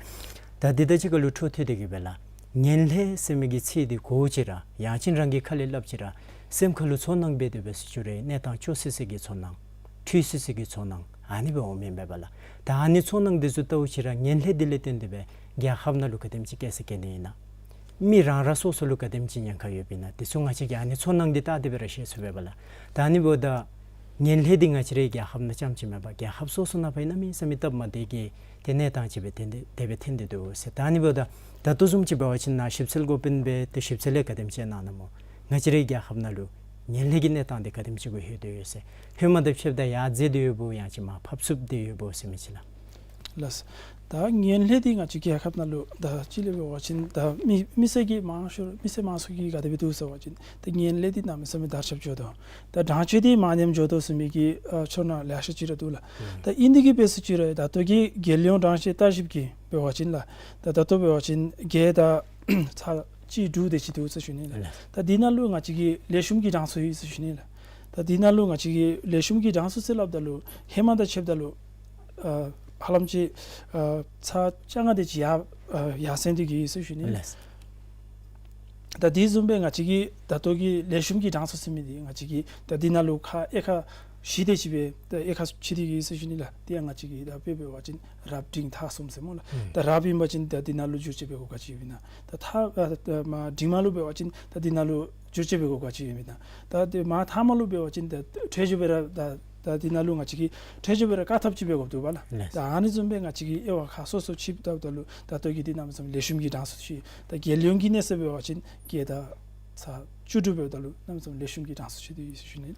ད་འདི་དང་གཅིག་ཁར་ལུ་འཕྲོ་མཐུད་དེ་གི་སྦེ་ལགས། ངན་ལྷད་ཟེར་མི་གི་ཚིག་འདི་གོ་ཅི་ར་ཡང་ཅིན་རང་གི་ཁ་ལས་སླབ་ཅི་ར་སེམས་ཁ་ལུ་ཚོར་སྣང་འབད་དེ་འབད་ཟེར་ཞུ་རུང་གནས་སྟངས་སྐྱོ་སི་སི་གི་ཚོར་སྣང་འཁྲུལ་སི་སི་གི་ཚོར་སྣང་ཨ་ནི་སྦེ་འོང་མི་ཨིན་པས་ལགས། ད་ཨ་ནི་ཚོར་སྣང་འདི་ཚུ་བལྟཝ་ཅིག་ར་ངན་ལྷད་འདི་ལས་བརྟེན་ཏེ་སྦེ་རྒྱལ་ཁབ་ནང་ལུ་ག་དེམ་ཅིག་སྐྱེ་ས་སྐྱེ་ནི་ཨིན་ན། མི་རང་ར་སོ་སོ་ལུ་ག་དེམ་ཅིག་ཉེན་ཁ་ཡོདཔ་ཨིན་ན། དེ་ཚུ་ང་བཅས་ཀྱིས་ཨ་ནི་ཚོར་སྣང་འདི་བལྟ་སྟེ་སྦེ་ར་ཤེས་ཚུགས་པས་ལགས། ད་ཨ་ནི་འབདཝ་ད་ངན་ལྷད་འདི་ང་བཅས་རའི་རྒྱལ་ཁབ་ནང་རྐྱངམ་ཅིག་མེན་པར་རྒྱལ་ཁབ་སོ་སོ་ནང་ཕར་གནམ་མེད་ས་མེད་སྟབས་མ་བདེ་གི་ཏེ་གནས་སྟངས་ཅིག་སྦེ་ཏེ་དེ་སྦེ་ཐོན་ཏེ་འདུག་ཟེར། ད་ཨ་ནི་འབདཝ་ད་ད་ལྟོ་བཟུམ་ཅིག་འབད་བ་ཅིན་ནཱ་ཞིབ་འཚོལ་འགོ་དཔོན་སྦེ་ཏེ་ཞིབ་འཚོལ་ལས་ག་དེམ་ཅིག་གནང་ནུག་སྨོ། ང་བཅས་རའི་རྒྱལ་ཁབ་ནང་ལུ་ངན་ལྷད་ཀྱི་གནས་སྟངས་འདི་ག་དེམ་ཅིག་གུ་ལྷོད་དེ་ཡོད་ཟེར། ཧེ་མ་དང་ཕྱདཔ་ད་ཡར་འཛེགས་ཏེ་ཡོདཔ་ཡང་ཅིན་མར་ཕབ་ཚུགས་ཏེ་ཡོདཔ་ཟེར་མི་ཅིག་ལགས། ལགས། ད་ངན་ལྷད་འདི་ང་བཅས་རྒྱལ་ཁབ་ནང་ལུ་ད་ཅིག་ལས་འབད་བ་ཅིན་ད་མི་མི་སེར་གྱི་མང་ཤོས་མི་སེར་མང་ཤོས་ཀྱིས་ག་དེ་སྦེ་འདུག་ཟེར་བ་ཅིན་ད་ངན་ལྷད་འདི་གནམ་མེད་ས་མེད་དར་ཁྱབ་འགྱོ་དོ། ད་གྲངས་བཅད་འདི་མར་ཉམས་འགྱོ་དོ་ཟེར་མི་གི་ཨ་ཕྱོགས་ནང་ལེ་ཤ་ཅིག་ར་འདུག་ལགས། ད་ཨིན་དེ་གིས་འབད་ཟེར་ཞུ་རུང་ད་ལྟོ་གི་རྒྱལ་ཡོངས་གྲངས་བཅད་བརྟག་ཞིབ་ཀྱི་འབད་བ་ཅིན་ལགས། ད་ད་ལྟོ་འབད་བ་ཅིན་བརྒྱ་དང་ཚར་གཅིག་དྲུག་དེ་ཅིག་འདུག་ཟེར་ཞུ་ནི་ལགས། ད་འདི་ནང་ལུ་ང་བཅས་ཀྱི་ལེགས་ཤོམ་གྱི་གྲངས་སུ་ཡོད་ཟེར་ཞུ་ནི་ལགས། ད་འདི་ནང་ལུ་ང་བཅས་ཀྱི་ལེགས་ཤོམ་གྱི་གྲངས་སུ་ཟེར་སླབ་ད་ལུ་ཧེ་མ་དང་ཕྱདཔ་ད་ལུ་ཨ་ཧ་ལམ་ཅིག་ཨ་ཚར་བཅོ་ལྔ་དེ་ཅིག་ཡར་ཨ་ཡར་སེང་སྟེ་གི་ཟེར་ཞུ་ནི་ལགས། ད་དེ་བཟུམ་སྦེ་ང་བཅས་ཀྱི་ད་ལྟོ་གི་ལེགས་ཤོམ་གྱི་གྲངས་སུ་ཟེར་མི་འདི་ང་བཅས་ཀྱི་ད་འདི་ནང་ལུ་ཁག་དབྱེ་ཁག་བཞི་དེ་ཅིག་སྦེ་ད་དབྱེ་ཁག་ཕྱེ་སྟེ་གི་ཟེར་ཞུ་ནི་ལགས། དེ་ཡང་ང་བཅས་ཀྱི་ད་དཔེ་འབད་བ་ཅིན་རབ་འབྲིང་ཐ་གསུམ་ཟེར་སྨོ་ལགས། ད་རབ་ཨིན་པ་ཅིན་ད་འདི་ནང་ལུ་བསྒྱུར་བཅོས་འབད་དགོཔ་ག་ཅི་ཡོདཔ་ཨིན་ན། ད་ཐ་ཨ་ད་མ་འབྲིང་མ་ལུ་འབད་བ་ཅིན་ད་འདི་ནང་ལུ་ བསྒྱུར་བཅོས་འབད་དགོཔ་ཅིག་ཡོད་མེན་ན། ད་དེ་མ་མཐའ་མ་ལུ་འབད་བ་ཅིན་ད་ཁྲལ་གཞི་སྦེ་ར་ད་ད་དེ་ནང་ལུ་ང་བཅས་ཀྱིས་ཁྲལ་གཞི་སྦེ་ར་བཀག་ཐབས་ཅིག་འབད་དགོཔ་འདུག་པ་ལགས། ལགས། ད་ཨ་ནི་བཟུམ་སྦེ་ང་བཅས་ཀྱིས་དབྱེ་བ་ཁག་སོ་སོ་ཕྱེ་བལྟཝ་ད་ལུ་ད་ལྟོ་གི་འདི་གནམ་མེད་ས་མེད་ལེགས་ཤོམ་གྱི་གྲངས་སུ་ཅིག། ད་རྒྱལ་ཡོངས་ཀྱི་གནས་ཚད་འབད་བ་ཅིན་བརྒྱ་དང་ཚག་བཅུ་དྲུག་འབདཝ་ད་ལུ་གནམ་མེད་ས་མེད་ལེགས་ཤོམ་གྱི་གྲངས་སུ་ཅིག་འདུག་ཡོད་ཟེར་ཞུ་ནི།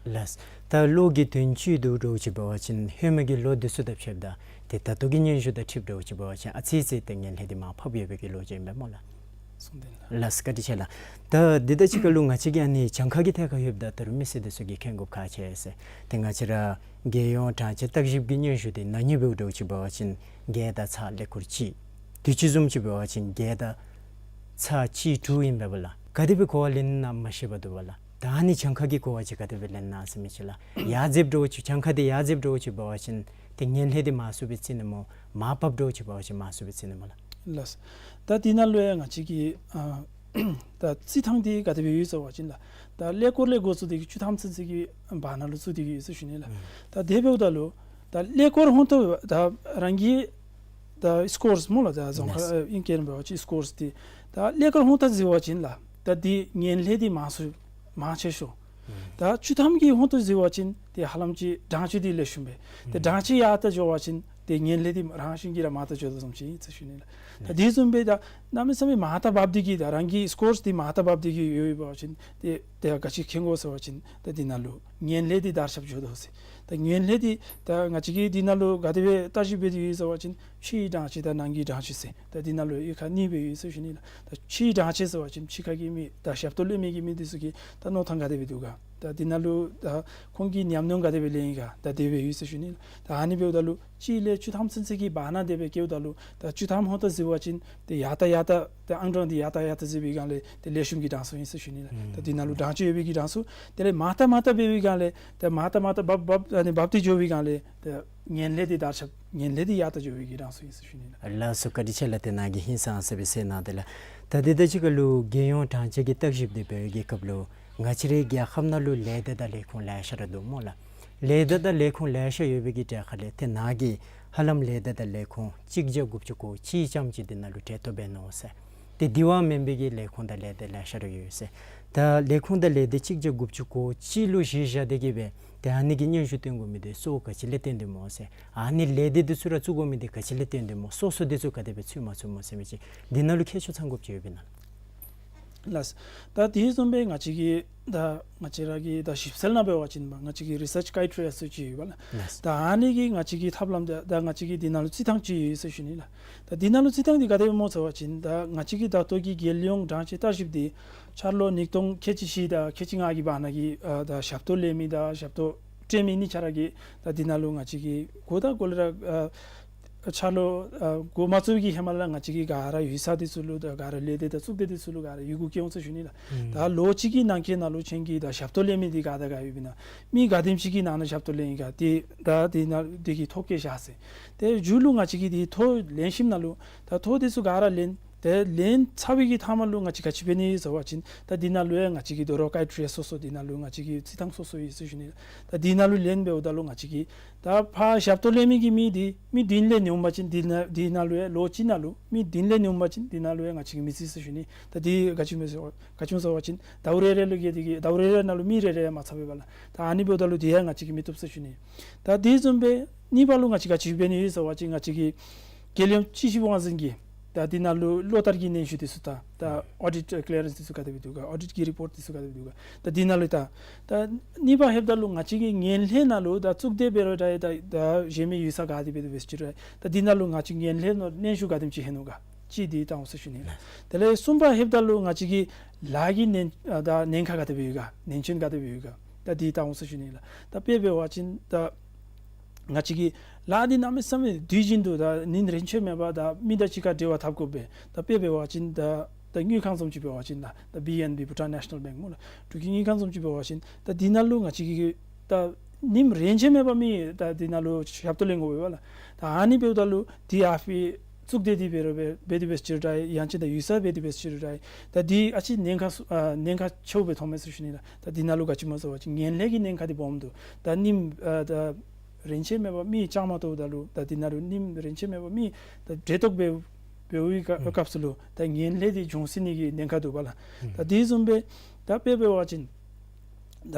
ལགས། ད་གློག་གི་དོན་གཅོད་འདུག་འདྲཝ་ཅིག་འབད་བ་ཅིན་ཧེ་མ་གི་ལོ་འདི་ཚུ་དང་ཕྱདཔ་ད་ཏེ་ད་ལྟོ་གི་སྙན་ཞུ་དང་འཁྲིལཝ་འདྲཝ་ཅིག་འབད་བ་ཅིན་ཨ་ཙི་ཙི་ཏེ་ངན་ལྷད་འདི་མར་ཕབ་ཡོད་པའི་གི་ལོ་རྒྱུས་ཨིན་པས་སྨོ་ལགས། གསུངས་ཏེ་ལགས། ལགས་བཀའ་དྲིན་ཆེ་ལགས། ད་འདི་དང་གཅིག་ཁར་ལུ་ང་བཅས་ཀྱི་ཨ་ནི་གྱངས་ཁ་གི་ཐད་ཁར་ལྷོདཔ་ད་ད་རུང་མི་སེར་འདི་ཚུ་གིས་མཁྱེན་དགོཔ་ཁག་ཆེ་ཟེར། ཏེ་ང་བཅས་ར་རྒྱལ་ཡོངས་གྲངས་བཅད་བརྟག་ཞིབ་ཀྱི་སྙན་ཞུ་འདི་ན་ཧིང་འབདཝ་འདྲཝ་ཅིག་འབད་བ་ཅིན་བརྒྱ་དང་ཚག་ཀླད་ཀོར་གཅིག། དུས་ཅི་བཟུམ་ཅིག་འབད་བ་ཅིན་བརྒྱ་དང་ཚག་གཅིག་དྲུག་ཨིན་པས་པ་ལགས། ག་དེ་སྦེ་གོ་བ་ལེན་ན་མ་ཤེས་པ་འདུག་པ་ལགས། ད་ཨ་ནི་གྱངས་ཁ་གི་གོ་བ་ཅིག་ག་དེ་སྦེ་ལེན་ན་ཟེར་མི་ཅིག་ལགས། ཡར་འཛེགཔ་འདྲཝ་ཅིག་གྱངས་ཁ་འདི་ཡར་འཛེགཔ་འདྲཝ་ཅིག་འབད་བ་ཅིན་ཏེ་ངན་ལྷད་འདི་མང་སུ་སྦེ་བརྩི་ནི་སྨོ། མར་ཕབ་འདྲཝ་ཅིག་འབད་བ་ཅིན་མང་སུ་སྦེ་བརྩི་ནི་སྨོ་ལགས། ལགས། ད་འདི་ནང་ལུ་ཡང་ང་བཅས་ཀྱི་ཨ་ད་རྩིས་ཐངས་འདི་ག་དེ་སྦེ་ཡོད་ཟེར་བ་ཅིན་ལགས། ད་ཀླད་ཀོར་ལས་འགོ་བཙུགས་ཏེ་གིས་བཅུ་ཐམ་ཚུན་ཚོད་ཀྱི་བར་ན་ལུ་བཙུགས་ཏེ་གིས་ཡོད་ཟེར་ཞུ་ནི་ལགས། ཨུམ། ད་དེ་འབདཝ་ད་ལུ་ད་ཀླད་ཀོར་ཧོང་ཏོ་ད་རང་གི་ད་སི་ཀོར་སི་སྨོ་ལགས། ད་རྫོང་ཁ་ལགས། ཨིང་སྐད་ནང་འབད་བ་ཅིན་སི་ཀོར་སི་འདི་ད་ཀླད་ཀོར་ཧོང་ཏོ་གཟིགས་པ་ཅིན་ལགས། ད་འདི་ངན་ལྷད་འདི་མང་སུ་མང་ཆེ་ཤོས། ཨུམ། ད་བཅུ་ཐམ་གྱི་ཧོང་ཏོ་གཟིགས་པ་ཅིན་ཏེ་ཧ་ལམ་ཅིག་གྲངས་ཅིག་འདི་ལེགས་ཤོམ་སྦེ། ཏེ་ཨུམ། གྲངས་ཅིག་ཡར་ལྟ་འགྱོ་བ་ཅིན་ཏེ་ངན་ལྷད་འདི་རང་བཞིན་གྱིས་ར་མར་ལྟ་འགྱོ་དོ་བཟུམ་ཅིག་ཨིན་ཟེར་ཞུ་ནི་ལགས། ད་ཨུམ། དེ་བཟུམ་སྦེ་ད་གནམ་མེད་ས་མེད་མར་ལྟ་འབབ་སྟེ་གིས་ད་རང་གི་སི་ཀོར་སི་འདི་མར་ལྟ་འབབ་སྟེ་གིས་ཡོད་ཡོད་པ་ཅིན་ཏེ་ཏེ་ག་ཅི་མཁྱེན་དགོ་ཟེར་བ་ཅིན་ད་འདི་ནང་ལུ་ངན་ལྷད་འདི་དར་ཁྱབ་འགྱོ་དོ་ཟེར། ད་ངན་ལྷད་འདི་ད་ང་བཅས་ཀྱིས་འདི་ནང་ལུ་ག་དེ་སྦེ་བརྟག་ཞིབ་འབད་དེ་ཡོད་ཟེར་བ་ཅིན་ཕྱིའི་གྲངས་ཅིག་དང་ནང་གི་གྲངས་ཅིག་ཟེར། ད་འདི་ནང་ལུ་དབྱེ་ཁག་གཉིས་སྦེ་ཡོད་ཟེར་ཞུ་ནི་ལགས། ད་ཕྱིའི་གྲངས་ཅིག་ཟེར་བ་ཅིན་ཕྱི་ཁ་གི་མི་ད་ཞབས་ཏོག་ལེན་མི་གི་མི་འདི་ཚུ་གི་ད་མནོ་ཐངས་ག་དེ་སྦེ་འདུག་ག། ད་འདི་ནང་ལུ་ད་ཁོང་གིས་ཉམས་མྱོང་ག་དེ་སྦེ་ལེན་ཡི་ག། ད་དེ་སྦེ་ཡོད་ཟེར་ཞུ་ནི་ལགས། ད་ཨ་ནི་འབདཝ་ད་ལུ་གཅིག་ལས་བཅུ་ཐམ་ཚུན་ཚོད་ཀྱི་བར་ན་དེ་སྦེ་བཀལཝ་ད་ལུ་ད་བཅུ་ཐམ་ཧོང་ཏོ་གཟིགས་པ་ཅིན་ཏེ་ཡར་ལྟ་ཡར་ལྟ་ཏེ་ཨང་གྲངས་འདི་ཡར་ལྟ་ཡར་ལྟ་གཟིགས་པའི་སྒང་ལས་ཏེ་ལེགས་ཤོམ་གྱི་གྲངས་སུ་ཨིན་ཟེར་ཞུ་ནི་ལགས། ད་འདི་ནང་ལུ་གྲངས་ཅིག་ཡོད་པའི་གི་གྲངས་སུ་དེ་ལས་མར་ལྟ་མར་ལྟ་འབད་བའི་སྒང་ལས་ཏེ་མར་ལྟ་མར་ལྟ་འབབ་འབབ་ཨ་ནི་འབབ་སྟེ་འགྱོ་བའི་སྒང་ལས་ཏེ་ངན་ལྷད་འདི་དར་ཁྱབ་ངན་ལྷད་འདི་ཡར་ལྟ་འགྱོ་བའི་གི་གྲངས་སུ་ཨིན་ཟེར་ཞུ་ནི་ལགས། ལགས་སོ་བཀའ་དྲིན་ཆེ་ལགས། ཏེ་ནཱ་གིས་ཧིང་སངས་ས་སྦེ་གསལ་གནང་དེས་ལགས། ད་འདི་དང་གཅིག་ཁར་ལུ་རྒྱལ་ཡོངས་གྲངས་བཅད་ཀྱི་བརྟག་ཞིབ་འདི་འབད་བའི་གི་སྐབས་ལུ་ང་བཅས་རའི་རྒྱལ་ཁབ་ནང་ལུ་ལས་སྡེ་དང་ལས་ཁུངས་ལེ་ཤ་ར་འདུག་སྨོ་ལགས། ལས་སྡེ་དང་ལས་ཁུངས་ལེ་ཤ་ཡོད་པའི་གི་གྲས་ཁར་ལས་ཏེ་ནཱ་གིས་ཧ་ལམ་ལས་སྡེ་དང་ལས་ཁུངས་གཅིག་བརྒྱ་དགུ་བཅུ་གོ་གཅིག་ཙམ་ཅིག་འདི་ནང་ལུ་གྲལ་གཏོགས་འབད་ནུག་ཟེར། ཏེ་དེ་བ་མེན་པའི་གི་ལས་ཁུངས་དང་ལས་སྡེ་ལེ་ཤ་ར་ཡོད་ཟེར། ད་ལས་ཁུངས་དང་ལས་སྡེ་གཅིག་བརྒྱ་དགུ་བཅུ་གོ་གཅིག་ལུ་གཞི་བཞག་སྟེ་གིས་སྦེ་ཏེ་ཨ་ནི་གི་སྙན་ཞུ་བཏོན་དགོ་མི་འདི་གཙོ་བོ་ག་ཅི་ལས་བརྟེན་ཏེ་སྨོ་ཟེར། ཨ་ནི་ལས་སྡེ་འདི་ཚུ་ར་བཙུགས་དགོ་མི་འདི་ག་ཅི་ལས་བརྟེན་ཏེ་སྨོ། སོ་སོ་འདི་ཚུ་ག་དེ་སྦེ་ཚུད་མ་ཚུད་སྨོ་ཟེར་མི་ཅིག་འདི་ནང་ལུ་མཁས་མཆོག་ཚང་དགོཔ་ཅིག་ཡོདཔ་ཨིན་ན། ལགས། ད་དེ་བཟུམ་སྦེ་ང་བཅས་ཀྱི་ད་ང་བཅས་ར་གི་ད་ཞིབ་འཚོལ་ནང་འབད་བ་ཅིན་པ་ང་བཅས་ཀྱི་རི་སརཆ་ཀའིཌ་ཟེར་ཅིག་ཡོད་པ་ལགས། ལགས། ད་ཨ་ནི་གི་ང་བཅས་ཀྱི་ཐབས་ལམ་ད་ད་ང་བཅས་ཀྱི་འདི་ནང་ལུ་རྩིས་ཐངས་ཅིག་ཡོད་ཟེར་ཞུ་ནི་ལགས། ད་འདི་ནང་ལུ་རྩིས་ཐངས་འདི་ག་དེ་སྦེ་སྨོ་ཟེར་བ་ཅིན་ད་ང་བཅས་ཀྱི་ད་ལྟོ་གི་རྒྱལ་ཡོངས་གྲངས་བཅད་བརྟག་ཞིབ་འདི་འཆར་ལོ་ཉིས་སྟོང་ཁལ་གཅིག་བཞི་དང་ཁལ་གཅིག་ལྔ་གི་བར་ན་གི་ཨ་ད་ཞབས་ཏོག་ལེན་མི་དང་ཞབས་ཏོག་སྤྲོད་མི་གཉིས་ཆ་ར་གི་ད་འདི་ནང་ལུ་ང་བཅས་ཀྱིས་གོ་ད་གོ་ལས་ར་ཨ་འཆར་ལོ་ཨ་འགོ་མ་བཙུགས་ཀྱི་ཧེ་མ་ལས་ང་བཅས་ཀྱིས་ག་ར་ཡུལ་ས་འདི་ཚུ་ལུ་ད་ག་ར་ལས་སྡེ་དང་གཙུག་སྡེ་འདི་ཚུ་ལུ་ག་ར་ཡི་གུ་བསྐྱལ་འོང་ཟེར་ཞུ་ནི་ལགས། ཨུམ། ད་ལོ་གཅིག་གི་ནང་འཁོད་ནང་ལུ་ཁྱེད་ཀྱིས་ད་ཞབས་ཏོག་ལེན་མི་འདི་ག་དང་ག་ཡོདཔ་ཨིན་ན། མི་ག་དེམ་ཅིག་གིས་ནང་ན་ཞབས་ཏོག་ལེན་ཡི་ག་ཏེ་ད་འདི་ནང་འདི་གི་ཐོ་བཀོད་བཞག་ཟེར། ཏེ་མཇུག་ལུ་ང་བཅས་ཀྱིས་འདི་ཐོ་ལེན་ཞིནམ་ལས་ད་ཐོ་འདི་ཚུ་ག་ར་ལེན། ཏེ་ལེན་ཚར་བའི་གི་མཐའ་མ་ལུ་ང་བཅས་ག་ཅི་འབད་ནི་ཟེར་བ་ཅིན་ད་འདི་ནང་ལུ་ཡང་ང་བཅས་ཀྱི་ད་རུང་ཀའིཌ་རེ་སོ་སོ་འདི་ནང་ལུ་ང་བཅས་ཀྱི་རྩིས་ཐངས་སོ་སོ་ཡོད་ཟེར་ཞུ་ནི། ད་འདི་ནང་ལུ་ལེན་འབདཝ་ད་ལུ་ང་བཅས་ཀྱིས་ད་ཕར་ཞབས་ཏོག་ལེན་མི་གི་མི་འདི་མི་བདུན་ལས་ཉུང་བ་ཅིན་འདི་ནང་འདི་ནང་ལུ་ཡང་ལོ་གཅིག་ནང་ལུ་མི་བདུན་ལས་ཉུང་བ་ཅིན་འདི་ནང་ལུ་ཡང་ང་བཅས་ཀྱིས་མི་རྩིས་ཟེར་ཞུ་ནི། ད་འདི་ག་ཅི་སྨོ་ཟེར་ག་ཅི་སྨོ་ཟེར་བ་ཅིན་ཟླཝ་རེ་རེ་ལུ་གི་འདི་གི་ཟླཝ་རེ་རེ་ནང་ལུ་མི་རེ་རེ་མ་ཚང་པས་པ་ལགས། ད་ཨ་ནི་འབདཝ་ད་ལུ་འདི་ཡང་ང་བཅས་ཀྱིས་མི་བཏུབ་ཟེར་ཞུ་ནི། ད་དེ་བཟུམ་སྦེ་གཉིས་པ་ལུ་ང་བཅས་ག་ཅི་འབད་ནི་ཡོད་ཟེར་བ་ཅིན་ང་བཅས་ཀྱི་རྒྱལ་ཡོངས་སྤྱི་ཞབས་དབང་འཛིན་གྱི་ད་འདི་ནང་ལུ་ལོ་ལྟར་གྱི་སྙན་ཞུ་འདི་ཚུ་དང་ད་ཨོ་ཌིཊ་ཀི་ལི་ཡ་རེནསི་འདི་ཚུ་ག་དེ་སྦེ་འདུག་ག། ཨོ་ཌིཊ་ཀྱི་རི་པོརཊ་འདི་ཚུ་ག་དེ་སྦེ་འདུག་ག། ད་འདི་ནང་ལུ་ད་ད་གཉིས་པ་ལྷོདཔ་ད་ལུ་ང་བཅས་ཀྱི་ངན་ལྷད་ནང་ལུ་ད་གཙུག་སྡེ་འབད་རུང་ད་ད་ད་གཞན་མི་ཡུལ་ས་ག་དེ་སྦེ་འདུག་པས་ཅི་རུང་ད་འདི་ནང་ལུ་ང་བཅས་ངན་ལྷད་ནང་སྙན་ཞུ་ག་དེམ་ཅིག་ལྷོད་ནུག་ག། ཅིག་འདི་བལྟ་འོང་ཟེར་ཞུ་ནི་ལགས། དེ་ལས་གསུམ་པ་ལྷོདཔ་ད་ལུ་ང་བཅས་ཀྱི་ལཱ་གི་ཉེན་ཨ་ད་ཉེན་ཁ་ག་དེ་སྦེ་ཡོད་ག། ཉེན་ཚན་ག་དེ་སྦེ་ཡོད་ག། ད་འདི་བལྟ་འོང་ཟེར་ཞུ་ནི་ལགས། ད་དཔེ་འབད་བ་ཅིན་ད་ང་བཅས་ཀྱི་ལཱ་འདི་གནམ་མེད་ས་མེད་དུས་རྒྱུན་དུ་ད་ཉིན་རེ་ཆད་མེད་པར་ད་མི་དང་གཅིག་ཁར་འབྲེལ་བ་འཐབ་དགོ་པས། ད་དཔེ་འབད་བ་ཅིན་ད་ད་དངུལ་ཁང་བཟུམ་ཅིག་འབད་བ་ཅིན་ད་ད་བི་ཨེན་བི་Bhutan National Bank སྨོ་ལགས། འབྲུག་གི་དངུལ་ཁང་བཟུམ་ཅིག་འབད་བ་ཅིན་ད་འདི་ནང་ལུ་ང་བཅས་ཀྱིས་ད་ཉིནམ་རེ་ཆད་མེད་པར་མི་ད་འདི་ནང་ལུ་ཞབས་ཏོག་ལེན་དགོ་པས་པ་ལགས། ད་ཨ་ནི་འབདཝ་ད་ལུ་འདི་ཨ་ཕི་གཙུག་སྡེ་འདི་འབད་རུང་འབད་འབད་དེ་འབད་ཅི་རུང་ད་ཡང་ཅིན་ད་ཡུལ་ས་འབད་དེ་འབད་ཅི་རུང་ད་ད་འདི་ཨ་ཙི་ཉེན་ཁ་ཨ་ཉེན་ཁ་ཆེཝ་སྦེ་མཐོངམ་མས་ཟེར་ཞུ་ནི་ལགས། ད་འདི་ནང་ལུ་ག་ཅི་སྨོ་ཟེར་བ་ཅིན་ངན་ལྷད་ཀྱི་ཉེན་ཁ་འདི་སྦོམ་འདུག། ད་ཉིནམ་ཨ་ད་རེ་ཆད་མེད་པར་མི་བཅའ་མར་གཏོགས་ད་ལུ་ད་འདི་ནང་ལུ་ཉིནམ་རེ་ཆད་མེད་པར་མི་ད་འབྲེལ་གཏོགས་འབད་འབདཝ་གི་སྐབས་སུ་ལུ་ད་ངན་ལྷད་འདི་འབྱུང་སྲིད་ནི་གི་ཉེན་ཁ་འདུག་པ་ལགས། ད་དེ་བཟུམ་སྦེ་ ད་དཔེ་འབད་བ་ཅིན་ད་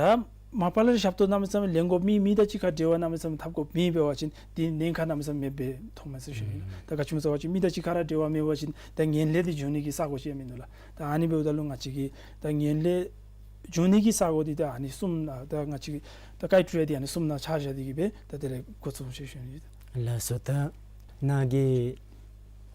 མ་པ་ལས་ཞབས་ཏོག་གནམ་མེད་ས་མེད་ལེན་དགོཔ་མེད། མི་དང་གཅིག་ཁར་འབྲེལ་བ་གནམ་མེད་ས་མེད་འཐབ་དགོཔ་མེད་འབད་བ་ཅིན་དེ་ཉེན་ཁ་གནམ་མེད་ས་མེད་མེདཔ་སྦེ་མཐོངམ་མས་ཟེར་ཞུ་ནི་ལགས། ད་ག་ཅི་སྨོ་ཟེར་བ་ཅིན་མི་དང་གཅིག་ཁར་འབྲེལ་བ་མེད་པ་ཅིན་ད་ངན་ལྷད་འདི་འབྱུང་ནི་གི་ས་གོ་ཅིག་ཡང་མིན་འདུག་ལགས། ད་ཨ་ནི་འབདཝ་ད་ལུ་ང་བཅས་ཀྱིས་ད་ངན་ལྷད་འབྱུང་ནི་གི་ས་གོ་འདི་ད་ཨ་ནི་གསུམ་ནང་ད་ང་བཅས་ཀྱིས་ད་ཀའི་ཊི་རི་ཡ་འདི་ཨ་ནི་གསུམ་ནང་ཆ་བཞག་སྟེ་གིས་སྦེ་ད་དེ་ལས་འགོ་བཙུགས་ཟེར་ཞུ་ནི། ལགས་སོ། ད་ནཱ་གིས་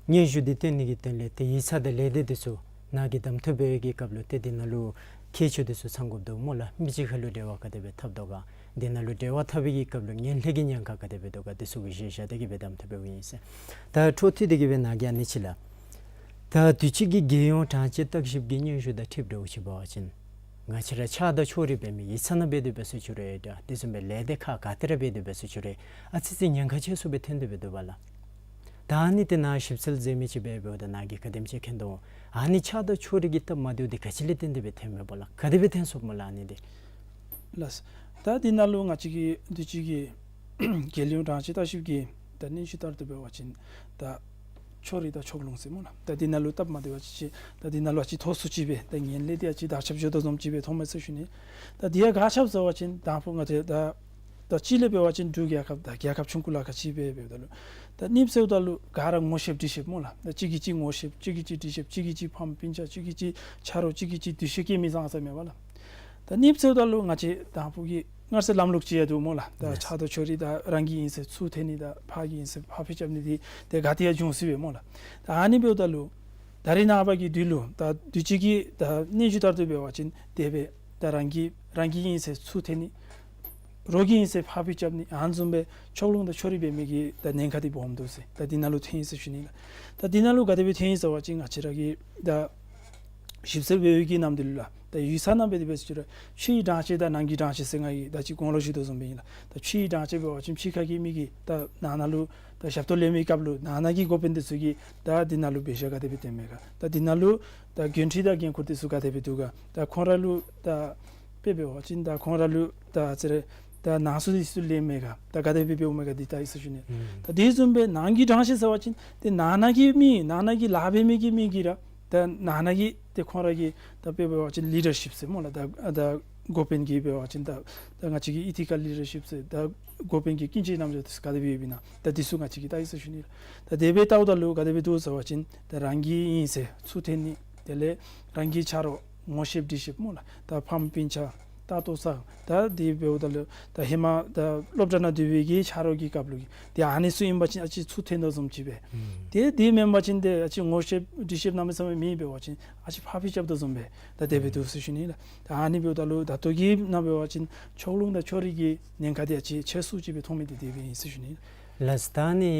སྙན་ཞུ་འདི་བཏོན་ནི་གི་དོན་ལས་ཏེ་ཡིག་ཚང་དང་ལས་སྡེ་འདི་ཚུ་ནཱ་གིས་གདམ་འཐུ་འབད་བའི་གི་སྐབས་ལུ་ཏེ་འདི་ནང་ལུ་མཁས་མཆོག་འདི་ཚུ་ཚང་དགོཔ་འདུག་སྨོ་ལགས། མི་གཅིག་ཁར་ལུ་འབྲེལ་བ་ག་དེ་སྦེ་འཐབ་དོ་ག། འདི་ནང་ལུ་འབྲེལ་བ་འཐབ་པའི་གི་སྐབས་ལུ་ངན་ལྷད་ཀྱི་ཉེན་ཁ་ག་དེ་སྦེ་འདུག་ག། འདི་ཚུ་གི་ཞིབ་དཔྱད་དེ་གིས་སྦེ་གདམ་འཐུ་འབདཝ་ཨིན་ཟེར། ད་འཕྲོ་མཐུད་དེ་གིས་སྦེ་ནཱ་གིས་ཨ་ནི་ཅིག་ལགས། ད་དུས་ཅི་གི་རྒྱལ་ཡོངས་དྲང་སྤྱོད་བརྟག་ཞིབ་ཀྱི་སྙན་ཞུ་དང་འཁྲིལཝ་ད་ཅིག་འབད་བ་ཅིན་ང་བཅས་ར་ཕྱག་དང་ཕྱོགས་རིས་འབད་མི་ཡིག་ཚང་ནང་འབད་དེ་འབད་ཟེར་ཞུ་རུང་འདྲ། དེ་བཟུམ་སྦེ་ལས་སྡེ་ཁག་ག་ཏེ་ར་འབད་དེ་འབད་ཟེར་ཞུ་རུང་ཨ་ཙི་ཙི་ཉེན་ཁ་ཆེ་སུ་སྦེ་ཐོན་ཏེ་འབད་དོ་བ་ལགས། ད་ཨ་ནི་ཏེ་ནཱ་ཞིབ་འཚོལ་མཛད་མི་ཅིག་འབད་འབདཝ་ད་ནཱ་གིས་ག་དེམ་ཅིག་མཁྱེན་དོ། ཨ་ནི་ཕྱག་དང་ཕྱོགས་རིས་ཀྱི་སྟབས་མ་བདེཝ་འདི་ག་ཅི་ལས་བརྟེན་ཏེ་སྦེ་ཐོནམ་མས་སྨོ་ལགས། ག་དེ་སྦེ་ཐོན་སོཔ་སྨོ་ལགས་ཨ་ནི་འདི། ལགས། ད་འདི་ནང་ལུ་ང་བཅས་ཀྱི་དུས་ཅི་གི་རྒྱལ་ཡོངས་དྲང་སྤྱོད་བརྟག་ཞིབ་ཀྱི་ད་སྙན་ཞུ་ལྟར་དུ་འབད་བ་ཅིན་ད་ཕྱོགས་རིས་དང་ཕྱོགས་ལྷུང་ཟེར་སྨོ་ལགས། ད་འདི་ནང་ལུ་སྟབས་མ་བདེཝ་ཅིག་ཅིག་ད་འདི་ནང་ལུ་ཨ་ཙི་མཐོ་སུ་ཅིག་སྦེ་ད་ངན་ལྷད་འདི་ཨ་ཙི་དར་ཁྱབ་འགྱོ་དོ་བཟུམ་ཅིག་སྦེ་མཐོངམ་མས་ཟེར་ཞུ་ནི། ད་འདི་ཡང་ག་ཅི་སྨོ་ཟེར་བ་ཅིན་དང་ཕུ་ང་བཅས་ད་ད་གཅིག་ལས་འབད་བ་ཅིན་འབྲུག་རྒྱལ་ཁབ་ད་རྒྱལ་ཁབ་ཆུང་ཀུ་ལ་ཁག་ཅིག་སྦེ་འབདཝ་ད་ལུ་ད་གཉིས་པ་ཟེརཝ་ད་ལུ་ག་ར་ངོ་ཤེསཔ་འདྲིས་ཤེསཔ་སྨོ་ལགས། ད་གཅིག་གིས་གཅིག་ངོ་ཤེསཔ་གཅིག་གིས་གཅིག་འདྲིས་ཤེསཔ་གཅིག་གིས་གཅིག་ཕམ་སྤུན་ཆ་གཅིག་གིས་གཅིག་ཆ་རོགས་གཅིག་གིས་གཅིག་འདྲིས་ཤེས་མཁན་མི་ཙང་ཙ་མེད་པ་ལགས། ད་གཉིས་པ་ཟེརཝ་ད་ལུ་ང་བཅས་དང་ཕུ་གི་སྔར་སྲོལ་ལམ་ལུགས་ཅིག་ཡང་འདུག་སྨོ་ལགས། ད་ཕྱག་དང་ཕྱོགས་རིས་ད་རང་གི་ཨིན་ཟེར་ཚུར་འཐེན་ནི་ད་ཕར་གི་ཨིན་ཟེར་ཕར་འཕུལ་རྐྱབ་ནི་འདི་ཏེ་ག་ཏེ་ཡང་འབྱུང་སྲིད་པས་སྨོ་ལགས། ད་ཨ་ནི་འབདཝ་ད་ལུ་ད་རེས་ནངས་པ་གི་དུས་ལུ་ད་དུས་ཅི་གི་ད་སྙན་ཞུ་ལྟར་དུ་འབད་བ་ཅིན་དེ་སྦེ་ད་རང་གི་རང་གི་ཨིན་ཟེར་ཚུར་འཐེན་ནི་རོགས་ཀྱི་ཨིན་ཟེར་ཕར་འཕུལ་རྐྱབ་ནི་ཨ་ནི་བཟུམ་སྦེ་ཕྱོགས་ལྷུང་དང་ཕྱོགས་རིས་འབད་མི་གི་ད་ཉེན་ཁ་འདི་སྦོམ་འདུག་ཟེར་ད་འདི་ནང་ལུ་ཐོན་ཡི་ཟེར་ཞུ་ནི་ལགས། ད་འདི་ནང་ལུ་ག་དེ་སྦེ་ཐོན་ཡི་ཟེར་བ་ཅིན་ང་བཅས་ར་གིས་ད་ཞིབ་འཚོལ་འབད་བའི་གི་ནམ་དུས་ལུ་ལགས། ད་ཡིག་ཚང་ནང་འབད་དེ་འབད་ཟེར་ཞུ་རུང་ཕྱི་ཡི་དྲང་སྤྱོད་དང་ནང་གི་དྲང་སྤྱོད་ཟེར་ང་གིས་ད་ཅི་གོང་ལུ་ཞུ་དོ་བཟུམ་སྦེ་ཨིན་ལགས། ད་ཕྱི་ཡི་དྲང་སྤྱོད་འབད་བ་ཅིན་ཕྱི་ཁ་གི་མི་གིས་ད་ནང་ན་ལུ་ད་ཞབས་ཏོག་ལེན་མི་སྐབས་ལུ་ནང་ན་གི་འགོ་དཔོན་འདི་ཚུ་གིས་ད་འདི་ནང་ལུ་འབད་བཞག་ག་དེ་སྦེ་སྡོད་མས་ག། ད་འདི་ནང་ལུ་ད་འགན་འཁྲི་དང་འགན་ཁུར་འདི་ཚུ་ག་དེ་སྦེ་འདུག་ག། ད་ཁོང་ར་ལུ་ད་དཔེ་འབད་བ་ཅིན་ད་ཁོང་ར་ལུ་ད་ཨ་ཙི་རེ་ད་ནང་གསུག་འདི་ཚུ་ལེན་མས་ག། ད་ག་དེ་སྦེ་འབདཝ་མས་ག་འདི་ལྟ་ཡི་ཟེར་ཞུ་ནི། ད་དེ་བཟུམ་སྦེ་ནང་གི་དྲང་སྤྱོད་ཟེར་བ་ཅིན་ཏེ་ནང་ན་གི་མི་ནང་ན་གི་ལཱ་འབད་མི་གི་མི་གིས་ར་ད་ནང་ན་གི་ཏེ་ཁོང་ར་གི་ད་དཔེ་འབད་བ་ཅིན་ལི་ཌར་ཤིཔ་ཟེར་སྨོ་ལགས། ད་ད་འགོ་དཔོན་གྱི་འབད་བ་ཅིན་ད་ད་ང་བཅས་ཀྱི་ཨི་ཐི་ཀཱལ་ལི་ཌར་ཤིཔ་ཟེར་ད་འགོ་དཔོན་གྱི་ཀུན་སྤྱོད་རྣམ་གཞག་འདི་ཚུ་ག་དེ་སྦེ་ཡོདཔ་ཨིན་ན་ད་འདི་ཚུ་ང་བཅས་ཀྱིས་བལྟ་ཡི་ཟེར་ཞུ་ནི་ལགས། ད་དེ་སྦེ་བལྟཝ་ད་ལུ་ག་དེ་སྦེ་འདུག་ཟེར་བ་ཅིན་ད་རང་གི་ཨིན་ཟེར་ཚུར་འཐེན་ནི་དེ་ལས་རང་གི་ཆ་རོགས་ངོ་ཤེསཔ་འདྲིས་ཤེསཔ་སྨོ་ལགས། ད་ཕམ་སྤུན་ཆ་ད་ལྟོ་ཚང་ད་དེ་འབདཝ་ད་ལུ་ད་ཧེ་མ་ད་སློབ་གྲྭ་ནང་སྡོད་པའི་གི་ཆ་རོགས་ཀྱི་སྐབས་ལུ་གི་ཏེ་ཨ་ནི་ཚུ་ཨིན་པ་ཅིན་ཨ་ཙི་ཚུར་འཐེན་དོ་བཟུམ་ཅིག་སྦེ། ཏེ་དེ་མེན་པ་ཅིན་ཏེ་ཨ་ཙི་ངོ་ཤེསཔ་འདྲིས་ཤེསཔ་གནམ་མེད་ས་མེད་མེད་འབད་བ་ཅིན་ཨ་ཙི་ཕར་འཕུལ་རྐྱབ་དོ་བཟུམ་སྦེ་ད་དེ་སྦེ་འདུག་ཟེར་ཞུ་ནི་ལགས། ད་ཨ་ནི་འབདཝ་ད་ལུ་ད་ལྟོ་གི་ནང་འབད་བ་ཅིན་ཕྱོགས་ལྷུང་དང་ཕྱོགས་རིས་ཀྱི་ཉེན་ཁ་འདི་ཨ་ཙི་ཆེ་སུ་ཅིག་སྦེ་མཐོང་མི་འདི་དེ་སྦེ་ཨིན་ཟེར་ཞུ་ནི་ལགས། ལགས། ད་ནི་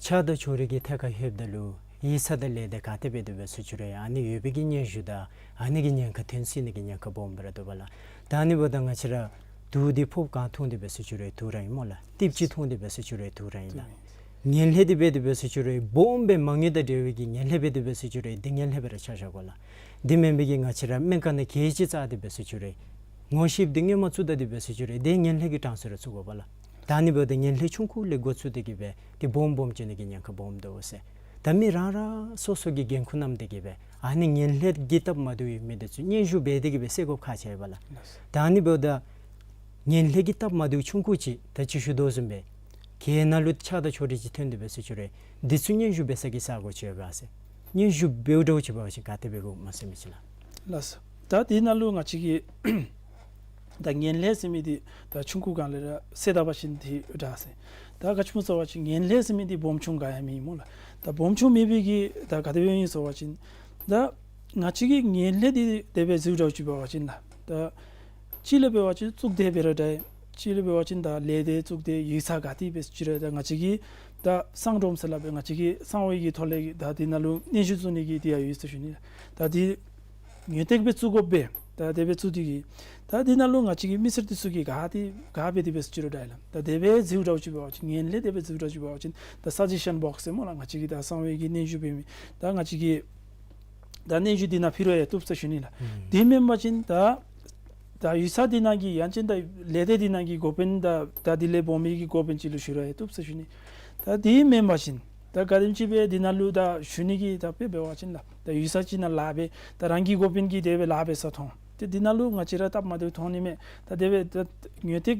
ཕྱག་དང་ཕྱོགས་རིས་ཀྱི་ཐད་ཁར་ལྷོདཔ་ད་ལུ་ཡིག་ཚང་དང་ལས་སྡེ་ག་ཏེ་འབད་དེ་འབད་ཟེར་ཞུ་རུང་ཨ་ནི་ཡོད་པའི་གི་སྙན་ཞུ་དང་ཨ་ནི་གི་ཉེན་ཁ་ཐོན་སྲིད་ནི་གི་ཉེན་ཁ་སྦོམ་སྦེ་ར་འདུག་པ་ལགས། ད་ཨ་ནི་འབདཝ་ད་ང་བཅས་ར་དུག་འདི་ཕོགཔ་གང་ཐོན་ཏེ་འབད་ཟེར་ཞུ་རུང་དུག་ར་ཨིན་སྨོ་ལགས། ཏིབ་ཅིག་ཐོན་ཏེ་འབད་ཟེར་ཞུ་རུང་དུག་ར་ཨིན་ལགས། ངན་ལྷད་འདི་འབད་དེ་འབད་ཟེར་ཞུ་རུང་སྦོམ་སྦེ་མ་དངུལ་དང་འབྲེལ་བའི་གི་ངན་ལྷད་འབད་དེ་འབད་ཟེར་ཞུ་རུང་འདི་ངན་ལྷད་སྦེ་ར་ཆ་བཞག་དགོ་ལགས། འདི་མེན་པའི་གི་ང་བཅས་ར་སྨན་ཁང་ནང་ག་ཅི་བཙག་སྟེ་འབད་ཟེར་ཞུ་རུང་ངོ་ཤེསཔ་འདི་སྔོན་མ་བཙུགས་ད་དེ་འབད་ཟེར་ཞུ་རུང་འདི་ངན་ལྷད་ཀྱི་གྲངས་སུ་ར་བཙུགས་དགོ་པ་ལགས། ད་ཨ་ནི་འབདཝ་ད་ངན་ལྷད་ཆུང་ཀུ་ལས་འགོ་བཙུགས་ཏེ་གི་སྦེ་འདི་སྦོམ་སྦོམ་འགྱོ་ནི་གི་ཉེན་ཁ་སྦོམ་འདུག་ཟེར། ད་མི་རང་རང་སོ་སོ་གི་འགན་ཁུར་བསྣམས་ཏེ་གི་སྦེ་ཨ་ནི་ངན་ལྷད་ཀྱི་སྟབས་མ་བདེཝ་ཡོད་མི་འདི་ཚུ་སྙན་ཞུ་འབད་དེ་གི་སྦེ་སེལ་དགོཔ་ཁག་ཆེ་བས་ལགས། ད་ཨ་ནི་འབདཝ་ད་ངན་ལྷད་ཀྱི་སྟབས་མ་བདེཝ་ཆུང་ཀུ་ཅིག་ད་ཅི་ཞུ་དོ་བཟུམ་སྦེ་གྱལ་ནང་ལུ་ཕྱག་དང་ཕྱོགས་རིས་ཅིག་ཐོན་ཏེ་འབད་ཟེར་ཞུ་རུང་འདི་ཚུ་སྙན་ཞུ་འབད་ས་གི་ས་གོ་ཅིག་ཡོད་ག་ཟེར། སྙན་ཞུ་འབདཝ་འདྲཝ་ཅིག་འབད་བ་ཅིན་ག་དེ་སྦེ་དགོཔ་སྨོ་ཟེར་མི་ཅིག་ལགས། ལགས་སོ། ད་དེ་ནང་ལུ་ང་བཅས་ཀྱིས་ད་ངན་ལྷད་ཟེར་མི་འདི་ད་ཆུང་ཀུ་གང་ལས་ར་སེལ་ད་པ་ཅིན་འདི་འདྲ་ཟེར། ད་ག་ཅི་སྨོ་ཟེར་བ་ཅིན་ངན་ལྷད་ཟེར་མི་འདི་སྦོམ་ཆུང་ག་ཡང་མེད་སྨོ་ལགས། ད་སྦོམ་ཆུང་མེད་པའི་གི་ད་ག་དེ་སྦེ་ཨིན་ཟེར་བ་ཅིན་ད་ང་བཅས་ཀྱི་ངན་ལྷད་འདི་དེ་སྦེ་ཟེརཝ་འདྲཝ་ཅིག་འབད་བ་ཅིན་ལགས། ད་གཅིག་ལས་འབད་བ་ཅིན་གཙུག་སྡེ་སྦེ་ར་འདྲ། གཅིག་ལས་འབད་བ་ཅིན་ད་ལས་སྡེ་གཙུག་སྡེ་ཡིག་ཚང་ག་ཏེ་འབད་ཟེར་ཅི་རུང་ད་ང་བཅས་ཀྱིས་ད་གསང་སྒྲོམ་ཟེར་སླབ་སྦེ་ང་བཅས་ཀྱིས་གསང་བའི་གི་ཐོག་ལས་ད་འདི་ནང་ལུ་སྙན་ཞུ་བཙུགས་ནི་གི་འདི་ཡང་ཡོད་ཟེར་ཞུ་ནི། ད་འདི་ངོས་བཏེག་སྦེ་བཙུགས་དགོ་པས། ད་དེ་སྦེ་བཙུགས་ཏེ་གི་ད་འདི་ནང་ལུ་ང་བཅས་ཀྱི་མི་སེར་འདི་ཚུ་གིས་ག་ཏེ་ག་འབད་དེ་འབད་ཟེར་ཅི་རུང་འདྲ་ལགས། ད་དེ་སྦེ་ཟེརཝ་འདྲཝ་ཅིག་འབད་བ་ཅིན་ངན་ལྷད་དེ་སྦེ་ཟེརཝ་འདྲཝ་ཅིག་འབད་བ་ཅིན་ད་སཱ་ཇེ་ཤཱན་བོགསི་ཟེར་སྨོ་ལགས། ང་བཅས་ཀྱིས་ད་གསང་བའི་གི་སྙན་ཞུ་འབད་མི་ད་ང་བཅས་ཀྱིས་ད་སྙན་ཞུ་འདི་ནང་ཕུལ་རུང་ཡང་བཏུབ་ཟེར་ཞུ་ནི་ལགས། དེ་མེན་པ་ཅིན་ད་ད་ཡིག་ཚང་འདི་ནང་གི་ཡང་ཅིན་ད་ལས་སྡེ་འདི་ནང་གི་འགོ་དཔོན་ད་ད་དེ་ལས་སྦོམ་མི་གི་འགོ་དཔོན་ཅིག་ལུ་ཞུ་རུང་ཡང་བཏུབ་ཟེར་ཞུ་ནི། ད་དེ་མེན་པ་ཅིན་ད་ག་དེམ་ཅིག་སྦེ་འདི་ནང་ལུ་ད་ཞུ་ནི་གི་ད་དཔེ་འབད་བ་ཅིན་ལགས། ད་ཡིག་ཚང་ཅིག་ནང་ལཱ་འབད་ད་རང་གི་འགོ་དཔོན་གྱིས་དེ་སྦེ་ལཱ་འབད་ས་མཐོང་། ཏེ་འདི་ནང་ལུ་ང་བཅས་ར་སྟབས་མ་བདེཝ་མཐོང་ནི་མས། ད་དེ་སྦེ་ད་ངན་ཐོག་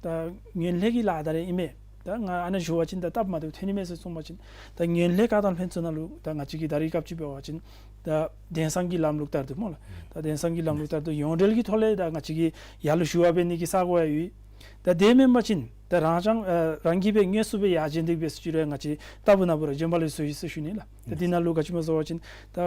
ད་ངན་ལྷད་ཀྱི་ལཱ་ད་རེ་ཨིན་མས། ད་ང་ཨ་ནཱ་ཞུ་བ་ཅིན་ད་སྟབས་མ་བདེཝ་ཐོན་ནི་མས་ཟེར་གསུངས་པ་ཅིན་ད་ངན་ལྷད་བཀག་སྡོམ་ལྷན་ཚོགས་ནང་ལུ་ད་ང་བཅས་ཀྱིས་ད་རེས་སྐབས་ཅིག་འབད་བ་ཅིན་ད་དེང་སང་གི་ལམ་ལུགས་ལྟར་དུ་སྨོ་ལགས། ད་དེང་སང་གི་ལམ་ལུགས་ལྟར་དུ་ཡོངས་འབྲེལ་གྱི་ཐོག་ལས་ད་ང་བཅས་ཀྱིས་ཡར་ལུ་ཞུ་བ་འབད་ནི་གི་ས་གོ་ཡང་ཡོད། ད་དེ་མེན་པ་ཅིན་ད་རང་ཅང་ཨ་རང་གིས་སྦེ་དངོས་སུ་སྦེ་ཡར་བྱོན་ཏེ་འབད་ཟེར་ཅི་རུང་ང་བཅས་ལྟ་བུ་ན་བུ་ར་བྱོན་པ་ལེགས་སོ་ཡི་ཟེར་ཞུ་ནི་ལགས། ད་འདི་ནང་ལུ་ག་ཅི་སྨོ་ཟེར་བ་ཅིན་ད་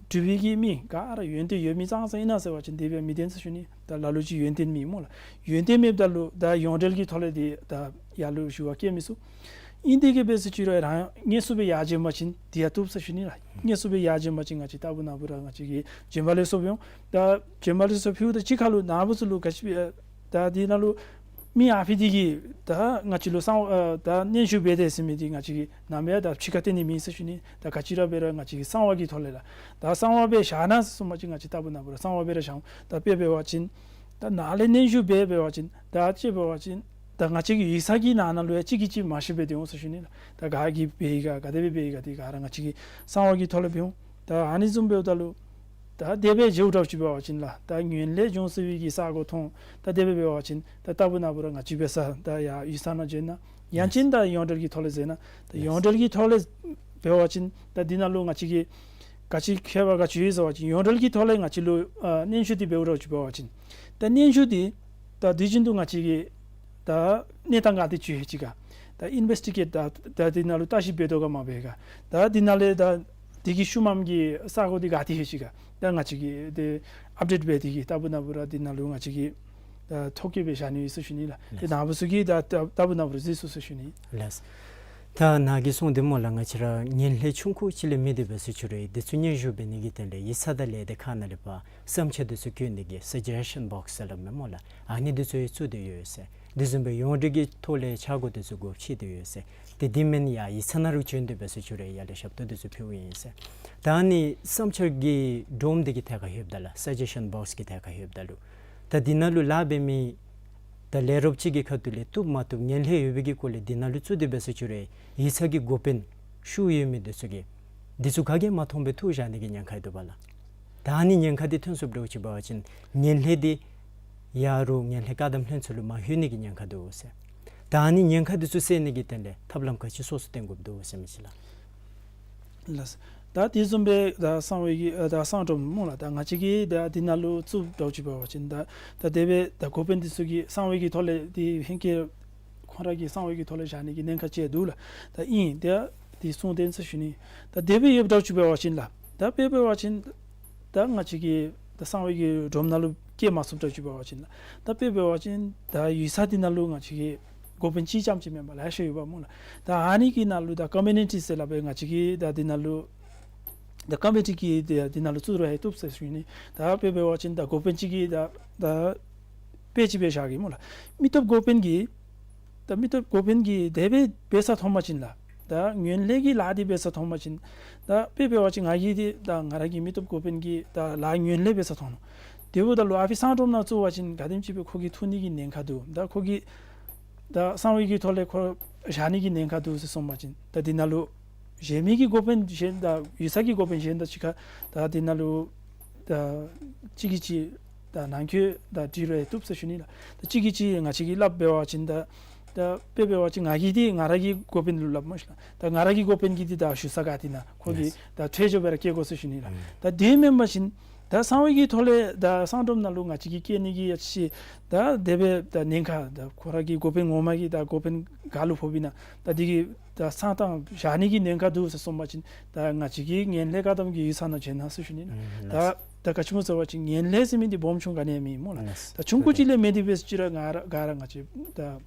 འབྲུག་པའི་གི་མི་ག་ར་ཡོན་ཏན་ཡོད་མི་ཙང་ཙང་ཨིན་ན་ཟེར་བ་ཅིན་དེ་སྦེ་མི་བདེན་ཟེར་ཞུ་ནི། ད་ལ་ལུ་ཅིག་ཡོན་ཏན་མེད་སྨོ་ལགས། ཡོན་ཏན་མེདཔ་ད་ལུ་ད་ཡོངས་འབྲེལ་གྱི་ཐོག་ལས་ཏེ་ད་ཡར་ལུ་ཞུ་བ་བཀལ་མི་ཚུགས། ཨིན་ཏེ་གི་འབད་ཟེར་ཅི་རུང་རང་དངོས་སུ་སྦེ་ཡར་བྱོན་པ་ཅིན་དེ་ཡང་བཏུབ་ཟེར་ཞུ་ནི་ལགས། དངོས་སུ་སྦེ་ཡར་བྱོན་པ་ཅིན་ང་བཅས་ལྟ་བུ་ན་བུ་ར་ང་བཅས་ཀྱིས་བྱོན་པ་ལེགས་སོ་འབད་འོང་། ད་བྱོན་པ་ལེགས་སོ་འབདཝ་ད་གཅིག་ཁར་ལུ་ནཱ་བུ་ཚུ་ལུ་ག་ཅི་སྦེ་ད་འདི་ནང་ལུ་མི་ཨ་ཕི་འདི་གིས་ད་ང་བཅས་ལུ་གསང་བ་ཨ་ད་སྙན་ཞུ་འབད་དེ་ཟེར་མི་འདི་ང་བཅས་ཀྱིས་ནམ་ཡང་ད་ཕྱི་ཁར་སྟོན་ནི་མེད་ཟེར་ཞུ་ནི། ད་ག་ཅི་ར་འབད་རུང་ང་བཅས་ཀྱིས་གསང་བ་གི་ཐོག་ལས་ལགས། ད་གསང་བ་སྦེ་བཞག་གནང་ཟེར་གསུངས་པ་ཅིན་ང་བཅས་ལྟ་བུ་ན་བུ་ར་གསང་བ་སྦེ་ར་བཞག་འོང་། ད་དཔེ་འབད་བ་ཅིན་ད་ནཱ་ལས་སྙན་ཞུ་འབད་འབད་བ་ཅིན་ད་ཅིག་འབད་བ་ཅིན་ད་ང་བཅས་ཀྱི་ཡིག་ཚང་གི་ནང་ན་ལུ་ཡང་གཅིག་གིས་གཅིག་མ་ཤེས་པར་སྡོད་འོང་ཟེར་ཞུ་ནི་ལགས། ད་ག་གིས་འབད་ཡི་ག་ག་དེ་སྦེ་འབད་ཡི་ག་དེ་ག་ར་ང་བཅས་ཀྱིས་གསང་བ་གི་ཐོག་ལས་འབད་འོང་། ད་ཨ་ནི་བཟུམ་འབདཝ་ད་ལུ་ད་དེ་སྦེ་འགྱོཝ་འདྲཝ་ཅིག་འབད་བ་ཅིན་ལགས། ད་ངན་ལྷད་འབྱུང་སྲིད་པའི་གི་ས་གོ་མཐོང་། ད་དེ་སྦེ་འབད་བ་ཅིན་ད་ལྟ་བུ་ན་བུ་ར་ང་བཅས་འབད་ས་ད་ཡར་ཡིག་ཚང་ནང་བྱོན་ན་ཡང་ཅིན་ད་ཡོངས་འབྲེལ་གྱི་ཐོག་ལས་མཛད་ན། ད་ཡོངས་འབྲེལ་གྱི་ཐོག་ལས་འབད་བ་ཅིན་ད་འདི་ནང་ལུ་ང་བཅས་ཀྱིས་ག་ཅི་ཁྱད་པར་ག་ཅི་ཡོད་ཟེར་བ་ཅིན་ཡོངས་འབྲེལ་གྱི་ཐོག་ལས་ང་བཅས་ལུ་ཨ་སྙན་ཞུ་འདི་འབདཝ་འདྲཝ་ཅིག་འབད་བ་ཅིན་ད་སྙན་ཞུ་འདི་ད་དུས་རྒྱུན་དུ་ང་བཅས་ཀྱིས་ད་གནས་སྟངས་ག་དེ་ཅིག་ཡོད་ཅི་ག། ད་ཨིན་བེསི་ཊི་གེཊ་ད་ད་འདི་ནང་ལུ་བརྟག་ཞིབ་འབད་དོ་ག་མ་འབད་ག། ད་འདི་ནང་ལས་ད་འདི་གི་ཤུལ་མམ་གྱི་ས་གོ་འདི་ག་ཏེ་ཡོད་ཅི་ག། ད་ང་བཅས་ཀྱིས་ཏེ་ཨཔ་ཌེཊ་འབད་དེ་གི་ལྟ་བུ་ན་བུ་ར་འདི་ནང་ལུ་ང་བཅས་ཀྱིས་ད་ཐོ་བཀོད་འབད་བཞག་ནི་ཡོད་ཟེར་ཞུ་ནི་ལགས། ཏེ་ནཱ་བུ་ཚུ་གིས་ད་ད་ལྟ་བུ་ན་བུ་ར་གཟིགས་ཚུགས་ཟེར་ཞུ་ནི་ལགས། ད་ནཱ་གིས་གསུངས་ཏེ་སྨོ་ལགས། ང་བཅས་ར་ངན་ལྷད་ཆུང་ཀུ་ཅིག་ལས་མེད་དེ་འབད་ཟེར་ཅི་རུང་དེ་ཚུ་སྙན་ཞུ་འབད་ནི་གི་དོན་ལས་ཡིག་ཚང་དང་ལས་སྡེ་ཁག་ནང་ལས་ཕར་བསམ་འཆར་དེ་ཚུ་བཀོད་ནི་གི་སཱ་ཇེས་ཤཱན་བོགསི་ཟེར་སླབ་མས་སྨོ་ལགས། ཨ་ནི་དེ་ཚུ་ཡང་བཙུགས་ཏེ་ཡོད་ཟེར། དེ་བཟུམ་སྦེ་ཡོངས་འབྲེལ་གྱི་ཐོག་ལས་ཆ་བགོས་དེ་ཚུ་སྒོ་ཕྱེ་སྟེ་ཡོད་ཟེར། ཏེ་དེ་མེན་ཡར་ཡིག་ཚང་ནང་རུང་བྱོན་ཏེ་འབད་ཟེར་ཅི་རུང་ཡར་ལས་ཞབས་ཏོག་དེ་ཚུ་ཕུལཝ་ཨིན་ཟེར། ད་ཨ་ནི་བསམ་འཆར་གྱི་སྒྲོམ་དེ་གི་ཐད་ཁར་ལྷོདཔ་ད་ལགས། སཱ་ཇེས་ཤཱན་བོགསི་གི་ཐད་ཁར་ལྷོདཔ་ད་ལུ་ད་འདི་ནང་ལུ་ལཱ་འབད་མི་ད་ལས་རོགསཔ་ཅིག་གི་ཁ་ཐུག་ལས་བཏུབ་མ་བཏུབ་ངན་ལྷད་ཡོད་པའི་གི་སྐོར་ལས་འདི་ནང་ལུ་བཙུགས་ཏེ་འབད་ཟེར་ཅི་རུང་ཡིག་ཚང་གི་འགོ་དཔོན་ཤུགས་ཡོད་མི་དེ་ཚུ་གིས་དེ་ཚུ་ག་གིས་མ་མཐོང་པར་འཐུ་བཞག་ནི་གི་ཉེན་ཁ་འདུག་པ་ལགས། ད་ཨ་ནི་ཉེན་ཁ་འདི་ཐོན་སོངམ་འདྲཝ་ཅིག་འབད་བ་ཅིན་ངན་ལྷད་འདི་ཡར་རུང་ངན་ལྷད་བཀག་སྡོམ་ལྷན་ཚོགས་ལུ་མ་ལྷོད་ནི་གི་ཉེན་ཁ་འདུག་ཟེར། ད་ཨ་ནི་ཉེན་ཁ་འདི་ཚུ་སེལ་ནི་གི་དོན་ལས་ཐབས་ལམ་ག་ཅི་སོ་སོ་བཏོན་དགོཔ་འདུག་ཟེར་མི་ཅིག་ལགས། ལགས། ད་དེ་བཟུམ་སྦེ་ད་གསང་བའི་གི་ཨ་ད་གསང་སྒྲོམ་སྨོ་ལགས། ད་ང་བཅས་ཀྱིས་ད་འདི་ནང་ལུ་བཙུགསཔ་འདྲཝ་ཅིག་འབད་བ་ཅིན་ད་ད་དེ་སྦེ་ད་འགོ་དཔོན་འདི་ཚུ་གིས་གསང་བའི་གི་ཐོག་ལས་འདི་ཧེང་སྐལ་ཁོང་ར་གི་གསང་བའི་གི་ཐོག་ལས་བཞག་ནི་གི་ཉེན་ཁ་ཅིག་འདུག་ལགས། ད་ཨིན་ད་འདི་གསུངས་ཏེ་ཨིན་ཟེར་ཞུ་ནི། ད་དེ་སྦེ་ཡོདཔ་འདྲཝ་ཅིག་འབད་བ་ཅིན་ལགས། ད་དཔེ་འབད་བ་ཅིན་ད་ང་བཅས་ཀྱི་ད་གསང་བའི་གི་སྒྲོམ་ནང་ལུ་བསྐྱལ་མ་ཚུགསཔ་འདྲཝ་ཅིག་འབད་བ་ཅིན་ལགས། ད་དཔེ་འབད་བ་ཅིན་ད་ཡིག་ཚང་འདི་ནང་ལུ་ང་བཅས་ཀྱི་འགོ་དཔོན་གཅིག་རྐྱངམ་ཅིག་མེན་པར་ལེ་ཤ་ཡོདཔ་སྨོ་ལགས། ད་ཨ་ནི་གི་ནང་ལུ་ད་ཀོ་མིའུ་ནི་ཊི་ཟེར་སླབ་པའི་ང་བཅས་ཀྱི་ད་འདི་ནང་ལུ་ད་ཀོ་མི་ཊི་གི་འདི་འདི་ནང་ལུ་བཙུགས་རུང་ཡང་བཏུབ་ཟེར་ཞུ་ནི། ད་དཔེ་འབད་བ་ཅིན་ད་འགོ་དཔོན་གཅིག་གིས་ད་ད་དཔེ་ཅིག་སྦེ་བཞག་གེ་སྨོ་ལགས། མི་སྟོབས་འགོ་དཔོན་གྱིས་ད་མི་སྟོབས་འགོ་དཔོན་གྱིས་དེ་སྦེ་འབད་ས་མཐོང་པ་ཅིན་ལགས། ད་ངན་ལྷད་ཀྱི་ལཱ་འདི་འབད་ས་མཐོང་པ་ཅིན་ད་དཔེ་འབད་བ་ཅིན་ང་གིས་འདི་ད་ང་ར་གི་མི་སྟོབས་འགོ་དཔོན་གྱིས་ད་ལཱ་ངན་ལྷད་འབད་ས་མཐོང་ནུག། དེ་འབདཝ་ད་ལུ་ཨ་ཕི་གསང་སྒྲོམ་ནང་བཙུགས་པ་ཅིན་ག་དེམ་ཅིག་སྦེ་ཁོ་གིས་འཐུ་ནི་གི་ཉེན་ཁ་འདུག། ད་ཁོ་གིས་ད་གསང་བའི་གི་ཐོག་ལས་ཁོ་བཞག་ནི་གི་ཉེན་ཁ་འདུག་ཟེར་གསུངས་པ་ཅིན་ད་འདི་ནང་ལུ་གཞན་མི་གི་འགོ་དཔོན་གཞན་དང་ཡིག་ཚང་གི་འགོ་དཔོན་གཞན་དང་གཅིག་ཁར་ད་འདི་ནང་ལུ་ད་གཅིག་གིས་གཅིག་ད་ནང་འཁོད་ད་དྲི་རུང་ཡང་བཏུབ་ཟེར་ཞུ་ནི་ལགས། ད་གཅིག་གིས་གཅིག་ང་བཅས་ཀྱིས་སླབ་འབད་བ་ཅིན་ད་ད་དཔེ་འབད་བ་ཅིན་ང་གིས་འདི་ང་ར་གི་འགོ་དཔོན་ལུ་སླབ་སྨོ་ཤིག་ལགས། ད་ང་ར་གི་འགོ་དཔོན་གྱིས་འདི་ད་ཞུ་ས་ག་ཏེ་ན་ཁོ་གིས་ལགས། ད་ཁྲེལ་ཆོད་སྦེ་ར་བཀལ་དགོ་ཟེར་ཞུ་ནི་ལགས། ཨུམ། ད་དེ་མེན་པ་ཅིན་ད་གསང་བའི་གི་ཐོག་ལས་ད་གསང་སྒྲོམ་ནང་ལུ་ང་བཅས་ཀྱིས་བཀལ་ནི་གི་ཡ་ཅིག་ད་དེ་སྦེ་ད་ཉེན་ཁ་ད་ཁོ་ར་གི་འགོ་དཔོན་ངོ་མ་གིས་ད་འགོ་དཔོན་ག་ལུ་ཕོགཔ་ཨིན་ན་ད་འདི་གི་ད་གསང་སྟངས་བཞག་ནི་གི་ཉེན་ཁ་འདུག་ཟེར་གསུངས་པ་ཅིན་ད་ང་བཅས་ཀྱིས་ངན་ལྷད་བཀག་སྡོམ་གྱི་ཡིག་ཚང་ནང་བྱོན་གནང་ཟེར་ཞུ་ནི། ཨུམ། ད་ད་ག་ཅི་སྨོ་ཟེར་བ་ཅིན་ངན་ལྷད་ཟེར་མི་འདི་སྦོམ་ཆུང་ག་ནི་ཡང་མེད་སྨོ་ལགས། ལགས། ད་ཆུང་ཀུ་ཅིག་ལས་མེད་དེ་འབད་ཟེར་ཅི་རུང་ང་ར་ག་ར་ང་བཅས་ད་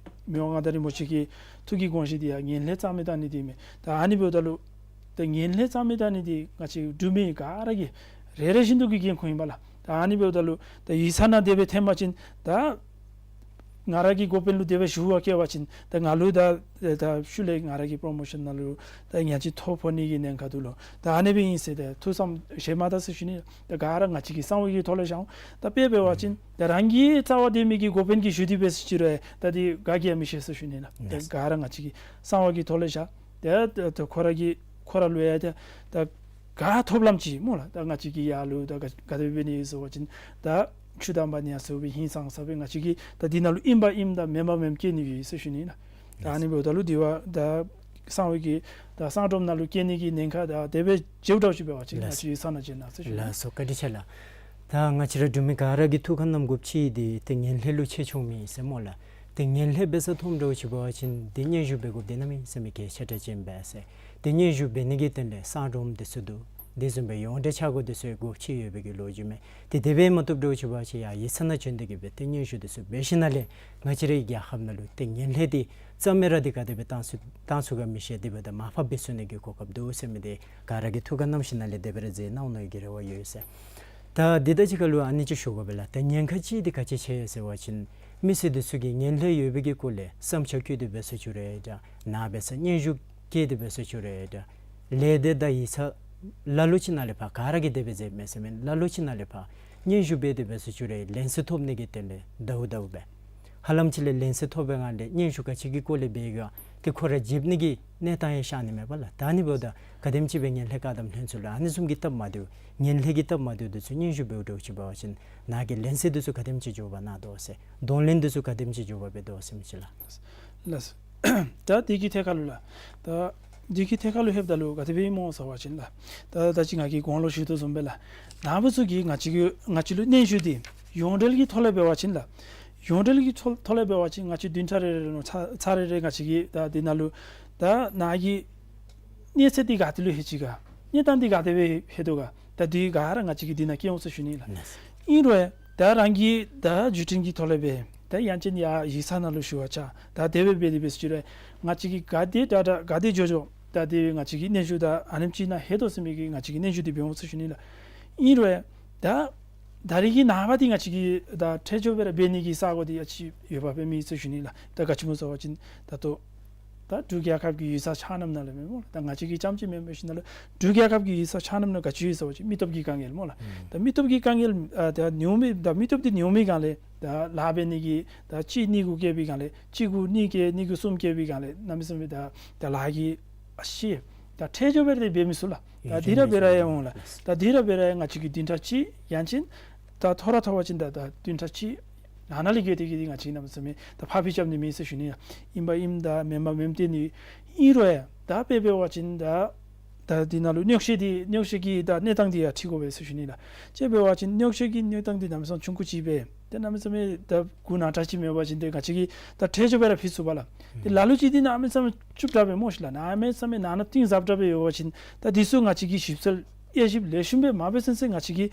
མི་དབང་མངའ་བདག་རིན་པོ་ཆེ་གི་ཐུགས་ཀྱི་དགོངས་བཞེད་འདི་ཡང་ངན་ལྷད་རྩ་མེད་བཏང་ནི་འདི་མས། ད་ཨ་ནི་འབདཝ་ད་ལུ་ད་ངན་ལྷད་རྩ་མེད་བཏང་ནི་འདི་ང་བཅས་འབྲུག་མི་ག་ར་གི་རེ་རེ་བཞིན་དུ་གི་འགན་ཁུར་ཨིན་པས་ལགས། ད་ཨ་ནི་འབདཝ་ད་ལུ་ད་ཡིག་ཚང་ནང་དེ་སྦེ་ཐོན་པ་ཅིན་ད་ང་ར་གི་འགོ་དཔོན་ལུ་དེ་སྦེ་ཞུ་བ་བཀལ་བ་ཅིན་ད་ང་ལུ་ད་ད་ཤུལ་ལས་ང་ར་གི་པྲོ་མོ་ཤཱན་ནང་ལུ་ད་ཡང་ཅིན་ཐོ་ཕོག་ནི་གི་ཉེན་ཁ་འདུག་ལོ། ད་ཨ་ནི་སྦེ་ཨིན་ཟེར་ད་ཐུགས་བསམ་བཞེས་མ་ད་ཟེར་ཞུ་ནི། ད་ག་ར་ང་བཅས་ཀྱིས་གསང་བའི་གི་ཐོག་ལས་བཞག་འོང་། ད་དཔེ་འབད་བ་ཅིན་ད་རང་གི་རྩ་བ་འདི་མི་གི་འགོ་དཔོན་གྱིས་ཞུ་སྟེ་འབད་ཟེར་ཅི་རུང་ད་འདི་ག་གིས་ཡང་མི་ཤེས་ཟེར་ཞུ་ནི་ལགས། ད་ག་ར་ང་བཅས་ཀྱིས་གསང་བ་གི་ཐོག་ལས་བཞག། ད་ད་ད་ཁོ་ར་གི་ཁོ་ར་ལུ་ཡང་ད་ད་ག་ཐོབ་ལམ་ཅིག་སྨོ་ལགས། ད་ང་བཅས་ཀྱིས་ཡར་ལུ་ད་ག་ག་དེ་སྦེ་འབད་ནི་ཟེར་བ་ཅིན་ད་ ཆུ་དམ་པ་ནི་ཡང་ཟེར་བའི་ཧིང་སངས་ས་སྦེ་ང་བཅས་ཀྱིས་ད་འདི་ནང་ལུ་ཨིན་པ་ཨིནམ་དང་མེན་པ་མེནམ་སྐྱེ་ནི་ཡོད་ཟེར་ཞུ་ནི་ལགས། ད་ཨ་ནི་འབདཝ་ད་ལུ་འདི་བ་ད་གསང་བའི་གི་ད་གསང་སྒྲོམ་ནང་ལུ་སྐྱེ་ནི་གི་ཉེན་ཁ་ད་དེ་སྦེ་འཇིགས་འདྲཝ་ཅིག་འབད་བ་ཅིན་ང་བཅས་ཡིག་ཚང་ནང་བྱོན་གནང་ཟེར་ཞུ་ནི། ལགས་སོ། བཀའ་དྲིན་ཆེ་ལགས། ད་ང་བཅས་ར་འབྲུག་མི་ག་ར་གིས་ཐུགས་ཁར་བསྣམ་དགོཔ་ཅིག་འདི་ཏེ་ངན་ལྷད་ལུ་ཆེ་ཆུང་མེད་ཟེར་སྨོ་ལགས། ཏེ་ངན་ལྷད་འབད་ས་མཐོངམ་འདྲཝ་ཅིག་འབད་བ་ཅིན་ཏེ་སྙན་ཞུ་འབད་དགོཔ་འདི་གནམ་མེད་ས་མེད་གལ་ཆེ་དྲགས་ཅིག་ཨིན་པས་ཟེར། ཏེ་སྙན་ཞུ་འབད་ནི་གི་དོན་ལས་གསང་སྒྲོམ་འདི་ཚུ་འདུག། དེ་བཟུམ་སྦེ་ཡོངས་འབྲེལ་ཆ་བགོས་འདི་ཚུ་དགོཔ་ཅིག་ཡོད་པའི་གི་ལོ་རྒྱུས་མས། ཏེ་དེ་སྦེ་མ་བཏུབ་འདྲཝ་ཅིག་འབད་བ་ཅིན་ཡར་ཡིག་ཚང་ནང་བྱོན་ཏེ་གིས་སྦེ་ཏེ་སྙན་ཞུ་འདི་ཚུ་འབད་ཞིནམ་ལས་ང་བཅས་རའི་རྒྱལ་ཁབ་ནང་ལུ་ཏེ་ངན་ལྷད་འདི་རྩ་མེད་ར་འདི་ག་དེ་སྦེ་བཏང་ཚུགས་བཏང་ཚུགས་ག་མི་ཤེས། དེ་འབདཝ་ད་མར་ཕབ་འབད་ཚུགས་ནི་གི་གོ་སྐབས་འདུག་ཟེར་མི་འདི་ག་ར་གིས་ཐུགས་ཁར་བསྣམ་ཞིནམ་ལས་དེ་སྦེ་ར་མཛད་གནང་ནི་གི་རེ་བ་ཡོད་ཟེར། ད་འདི་དང་གཅིག་ཁར་ལུ་ཨ་ནི་ཅིག་ཞུ་དགོ་པས་ལགས། ད་ཉེན་ཁ་ཅིག་འདི་ག་ཅི་ཆེ་ཟེར་བ་ཅིན་མི་སེར་འདི་ཚུ་གིས་ངན་ལྷད་ཡོད་པའི་གི་སྐོར་ལས་བསམ་འཆར་བཀོད་དེ་འབད་ས་ཅིག་རེ་འདྲ་ནཱ་འབད་ས་སྙན་ཞུ་བཀོད་དེ་འབད་ས་ཅིག་རེ་འདྲ་ལས་སྡེ་དང་ཡིག་ཚང་ལ་ལུ་ཅིག་ནང་ལས་ཕར་ག་ར་གིས་དེ་སྦེ་མཛད་མས་ཟེར་མེན། ལ་ལུ་ཅིག་ནང་ལས་ཕར་སྙན་ཞུ་འབད་དེ་འབད་ས་ཅིག་རེ་ལན་གསལ་ཐོབ་ནི་གི་དོན་ལས་དྭཝ་དྭཝ་སྦེ་ཧ་ལམ་ཅིག་ལས་ལན་གསལ་ཐོབ་པའི་སྒང་ལས་སྙན་ཞུ་ག་ཅི་གི་སྐོར་ལས་འབད་ག་ཏེ་ཁོ་ར་འཇིགས་ནི་གི་གནས་སྟངས་ཡང་ཤར་ནི་མས་པ་ལགས། ད་ཨ་ནི་འབདཝ་ད་ག་དེམ་ཅིག་སྦེ་ངན་ལྷད་བཀག་སྡོམ་ལྷན་ཚོགས་ལུ་ཨ་ནི་བཟུམ་གྱི་སྟབས་མ་བདེཝ་ངན་ལྷད་ཀྱི་སྟབས་མ་བདེཝ་འདི་ཚུ་སྙན་ཞུ་འབདཝ་འདྲཝ་ཅིག་འབད་བ་ཅིན་ནཱ་གིས་ལན་གསལ་འདི་ཚུ་ག་དེམ་ཅིག་འབྱོར་བ་གནང་དོ་ཟེར། གདོང་ལེན་འདི་ཚུ་ག་དེམ་ཅིག་འབྱོར་བ་འབད་དོ་ཟེར་མི་ཅིག་ལགས། ལགས། ད་འདི་གི་ཐད་ཁར་ལུ་ལགས། ད་འདི་གི་ཐད་ཁར་ལུ་ལྷོདཔ་ད་ལུ་ག་དེ་སྦེ་ཨིན་མོ་ཟེར་བ་ཅིན་ལགས། ད་ད་ཅི་ང་གིས་གོང་ལུ་ཞུ་དོ་བཟུམ་སྦེ་ལགས། ནཱ་བུ་ཚུ་གིས་ང་བཅས་ཀྱི་ང་བཅས་ལུ་སྙན་ཞུ་འདི་ཡོངས་འབྲེལ་གྱི་ཐོག་ལས་འབད་བ་ཅིན་ལགས། ཡོངས་འབྲེལ་གྱི་ཐོག་ཐོག་ལས་འབད་བ་ཅིན་ང་བཅས་བདུན་ཕྲག་རེ་རེ་ལུ་ཚར་ཚར་རེ་རེ་ང་བཅས་ཀྱིས་ད་འདི་ནང་ལུ་ད་ནཱ་གི་གནས་ཚད་འདི་ག་ཏེ་ལུ་ལྷོད་ཅི་ག། གནས་སྟངས་འདི་ག་དེ་སྦེ་ལྷོད་དོ་ག། ད་འདི་ག་ར་ང་བཅས་ཀྱིས་འདི་ནང་བཀོད་འོང་ཟེར་ཞུ་ནི་ལགས། ལགས། ཨིན་རུང་ད་རང་གི་ད་བརྒྱུད་འཕྲིན་གྱི་ཐོག་ལས་སྦེ་ད་ཡང་ཅིན་ཡར་ཡིག་ཚང་ནང་ལུ་ཞུ་བར་བཅར། ད་དེ་སྦེ་འབད་དེ་འབད་ས་ཅིག་རུང་ང་བཅས་ཀྱིས་ག་དེ་དྲག་དྲག་ག་དེ་མགྱོགས་མགྱོགས་ད་དེ་ང་བཅས་ཀྱིས་སྙན་ཞུ་ད་ཨ་ནེམ་ཅིག་ནང་ལྷོད་དོ་ཟེར་མི་གི་ང་བཅས་ཀྱིས་སྙན་ཞུ་འདི་འབད་འོང་ཟེར་ཞུ་ནི་ལགས། ཨིན་རུང་ད་ད་རིས་ཀྱི་ནངས་པ་འདི་ང་བཅས་ཀྱིས་ད་ཁྲལ་འབྱོར་སྦེ་ར་འབད་ནི་གི་ས་གོ་འདི་ཡང་ཅིག་ཡོདཔ་སྦེ་མེད་ཟེར་ཞུ་ནི་ལགས། ད་ག་ཅི་སྨོ་ཟེར་བ་ཅིན་ད་ལྟོ་ད་འབྲུག་རྒྱལ་ཁབ་ཀྱི་ཡིག་ཚང་ཆ་མཉམ་ནང་ལས་མེན་སྨོ་ལགས། ད་ང་བཅས་ཀྱིས་རྐྱངམ་ཅིག་མེན་པར་ཞུ་ནི་ལགས། འབྲུག་རྒྱལ་ཁབ་ཀྱི་ཡིག་ཚང་ཆ་མཉམ་ནང་ག་ཅི་ཡོད་ཟེར་བ་ཅིན་མི་སྟོབས་ཀྱི་དཀའ་ངལ་སྨོ་ལགས། ཨུམ། ད་མི་སྟོབས་ཀྱི་དཀའ་ངལ་ཨ་ད་ཉུང་མི་ད་མི་སྟོབས་འདི་ཉུང་མི་སྒང་ལས་ད་ལཱ་འབད་ནི་གི་ད་གཅིག་གཉིས་གུ་བཀལ་བའི་སྒང་ལས་གཅིག་གུ་གཉིས་བཀལ་གཉིས་གུ་གསུམ་བཀལ་བའི་སྒང་ལས་གནམ་མེད་ས་མེད་ད་ད་ལཱ་གི་ཨ་ཤེས་ད་ཁྲལ་འབྱོར་སྦེ་ར་འབད་མི་ཚུགས་ལགས། ད་འདི་ར་འབད་ར་ཡང་འོང་ལགས། ད་འདི་ར་འབད་ར་ཡང་ང་བཅས་ཀྱིས་བདུན་ཕྲག་གཅིག་ཡང་ཅིན་ད་ཐོ་ར་ཐོ་བ་ཅིན་ད་ད་བདུན་ཕྲག་གཅིག་ཡང་ནཱ་ལས་བརྒལ་ཏེ་གི་འདི་ང་བཅས་གནམ་མེད་ས་མེད་ད་ཕར་འགྱངས་རྐྱབ་ནི་མེད་ཟེར་ཞུ་ནི་ཡ། ཨིན་པ་ཨིནམ་ད་མེན་པ་མེནམ་ཏེ་ནི་ཨིན་རུང་ཡ་ད་དཔེ་འབད་བ་ཅིན་ད་ད་འདི་ནང་ལུ་གནོད་འཚེ་འདི་གནོད་འཚེ་གི་ད་གནས་སྟངས་འདི་ཡང་འཁྲིད་དགོ་པས་ཟེར་ཞུ་ནི་ལགས། དཔེ་འབད་བ་ཅིན་གནོད་འཚེ་གི་གནས་སྟངས་འདི་གནམ་མེད་ས་མེད་ཆུང་ཀུ་ཅིག་སྦེ་ཏེ་གནམ་མེད་ས་མེད་ད་འགོ་ནང་དྲག་ཅིག་མེད་པ་ཅིན་ཏེ་ང་བཅས་ཀྱིས་ད་ཁྲལ་འབྱོར་སྦེ་ར་ཕུལ་ཚུགས་པས་ལགས། ཏེ་ལ་ལུ་ཅིག་འདི་གནམ་མེད་ས་མེད་ལྕུག་དྲགས་སྦེ་སྨོ་ཤིག་ལགས། གནམ་མེད་ས་མེད་ནང་ན་གཏིང་ཟབ་དྲགས་སྦེ་ཡོད་པ་ཅིན་ད་འདི་ཚུ་ང་བཅས་ཀྱིས་ཞིབ་འཚོལ་དབྱེ་ཞིབ་ལེགས་ཤོམ་སྦེ་མ་འབད་ཚུན་ཚོད་ང་བཅས་ཀྱིས་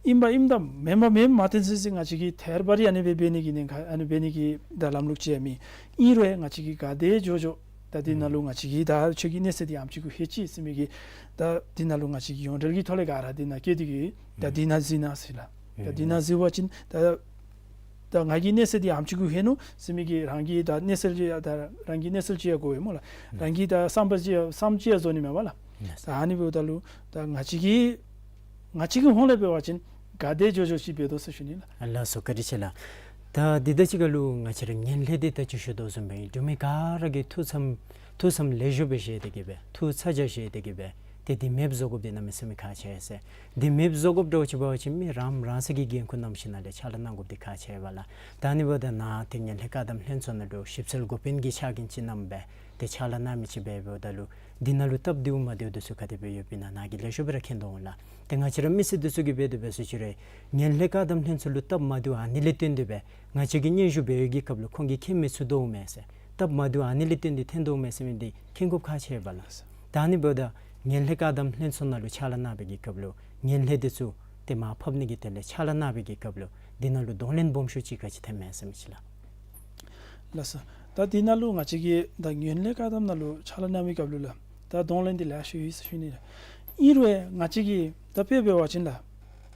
ཨིན་པ་ཨིནམ་ད་མེན་པ་མེནམ་མ་བཏོན་ཚུན་ཚོད་ང་བཅས་ཀྱིས་ཐད་རི་བ་རི་ཨ་ནི་སྦེ་འབད་ནི་གི་ཉེན་ཁ་ཨ་ནི་འབད་ནི་གི་ད་ལམ་ལུགས་ཅིག་ཡང་མེད། ཨིན་རུང་ཡ་ང་བཅས་ཀྱིས་ག་དེ་མགྱོགས་མགྱོགས་ད་འདི་ནང་ལུ་ང་བཅས་ཀྱིས་ད་ཁྱོད་ཀྱི་གནས་ཚད་འདི་ཨ་ནེམ་ཅིག་གུ་ལྷོད་ཅི་ཟེར་མི་གི་ད་འདི་ནང་ལུ་ང་བཅས་ཀྱིས་ཡོངས་འབྲེལ་གྱི་ཐོག་ལས་ག་ར་འདི་ནང་བཀོད་དེ་གི་ད་འདི་ནང་གཟིགས་གནང་ཟེར་ལགས། ད་འདི་ནང་གཟིགས་པ་ཅིན་ད་ད་ང་གི་གནས་ཚད་འདི་ཨ་ནེམ་ཅིག་གུ་ལྷོད་ནུག་ཟེར་མི་གི་རང་གི་ད་གནས་ཚད་ཅིག་ད་རང་གི་གནས་ཚད་ཅིག་ཡང་དགོ་པས་སྨོ་ལགས། རང་གི་ད་བསམ་པ་ཅིག་བསམ་ཅིག་ཡང་བཟོ་ནི་མས་པ་ལགས། ད་ཨ་ནི་འབདཝ་ད་ལུ་ད་ང་བཅས་ཀྱིས་ང་བཅས་ཀྱི་ཧོངས་ལས་འབད་བ་ཅིན་ག་དེ་མགྱོགས་མགྱོགས་ཅིག་འབད་དོ་ཟེར་ཞུ་ནི་ལགས། ལགས་སོ། བཀའ་དྲིན་ཆེ་ལགས། ད་འདི་དང་གཅིག་ཁར་ལུ་ང་བཅས་ར་ངན་ལྷད་འདི་ད་ཅི་ཞུ་དོ་བཟུམ་སྦེ་འབྲུག་མི་ག་ར་གིས་ཐུགས་བསམ་ཐུགས་བསམ་ལེགས་ཤོམ་སྦེ་བཞེས་ཏེ་གི་སྦེ་ཐུགས་ཚ་གྱང་བཞེས་ཏེ་གི་སྦེ་ཏེ་འདི་མེདཔ་བཟོ་དགོཔ་འདི་གནམ་མེད་ས་མེད་ཁག་ཆེ་ཟེར། འདི་མེདཔ་བཟོ་དགོཔ་འདྲཝ་ཅིག་འབད་བ་ཅིན་མི་རང་རང་སོ་གི་འགན་ཁུར་བསྣམ་ཞིནམ་ལས་ཕྱག་ལཱ་གནང་དགོཔ་འདི་ཁག་ཆེ་བས་ལགས། ད་ཨ་ནི་འབདཝ་ད་ནཱ་ཏེ་ངན་ལྷད་བཀག་སྡོམ་ལྷན་ཚོགས་ནང་ལུ་ཞིབ་འཚོལ་འགོ་དཔོན་གྱི་ཕྱག་འགན་ཅིག་བསྣམས་སྦེ་ཏེ་ཕྱག་ལཱ་གནང་མི་ཅིག་སྦེ་འབདཝ་ད་ལུ་འདི་ནང་ལུ་སྟབས་བདེཝ་མ་བདེཝ་འདི་ཚུ་ག་དེ་སྦེ་ཡོདཔ་ཨིན་ན་ནཱ་གིས་ལེགས་ཤོམ་སྦེ་ར་མཁྱེན་དོ་འོང་ལགས། ཏེ་ང་བཅས་ར་མི་སེར་འདི་ཚུ་གིས་འབད་དེ་འབད་ས་ཅིག་རུང་ངན་ལྷད་བཀག་སྡོམ་ལྷན་ཚོགས་ལུ་སྟབས་མ་བདེཝ་ཨ་ནི་ལས་བརྟེན་ཏེ་སྦེ་ང་བཅས་ཀྱིས་སྙན་ཞུ་འབད་བའི་གི་སྐབས་ལུ་ཁོང་གིས་མཁྱེན་མི་ཚུགས་དོ་མས་ཟེར། སྟབས་མ་བདེཝ་ཨ་ནི་ལས་བརྟེན་ཏེ་ཐོན་དོ་མས་ཟེར་མི་འདི་མཁྱེན་དགོཔ་ཁག་ཆེ་བས་ལགས། ད་ཨ་ནི་འབདཝ་ད་ངན་ལྷད་བཀག་སྡོམ་ལྷན་ཚོགས་ནང་ལུ་ཕྱག་ལཱ་གནང་བའི་གི་སྐབས་ལུ་ངན་ལྷད་འདི་ཚུ་ཏེ་མར་ཕབ་ནི་གི་དོན་ལས་ཕྱག་ལཱ་གནང་བའི་གི་སྐབས་ལུ་འདི་ནང་ལུ་གདོང་ལེན་སྦོམ་ཤོས་ཅིག་ག་ཅི་ཐོན་མས་ཟེར་མི་ཅིག་ལགས། ལགས་སོ། ད་འདི་ནང་ལུ་ང་བཅས་ཀྱིས་ད་ངན་ལྷད་བཀག་སྡོམ་ནང་ལུ་ཕྱག་ལཱ་གནང་བའི་སྐབས་ལུ་ལགས་ད་གདོང་ལེན་འདི་ལེ་ཤ་ཡོད་ཟེར་ཞུ་ནི་ལགས། ཨིན་རུང་ཡ་ང་བཅས་ཀྱིས་ད་དཔེ་འབད་བ་ཅིན་ལགས་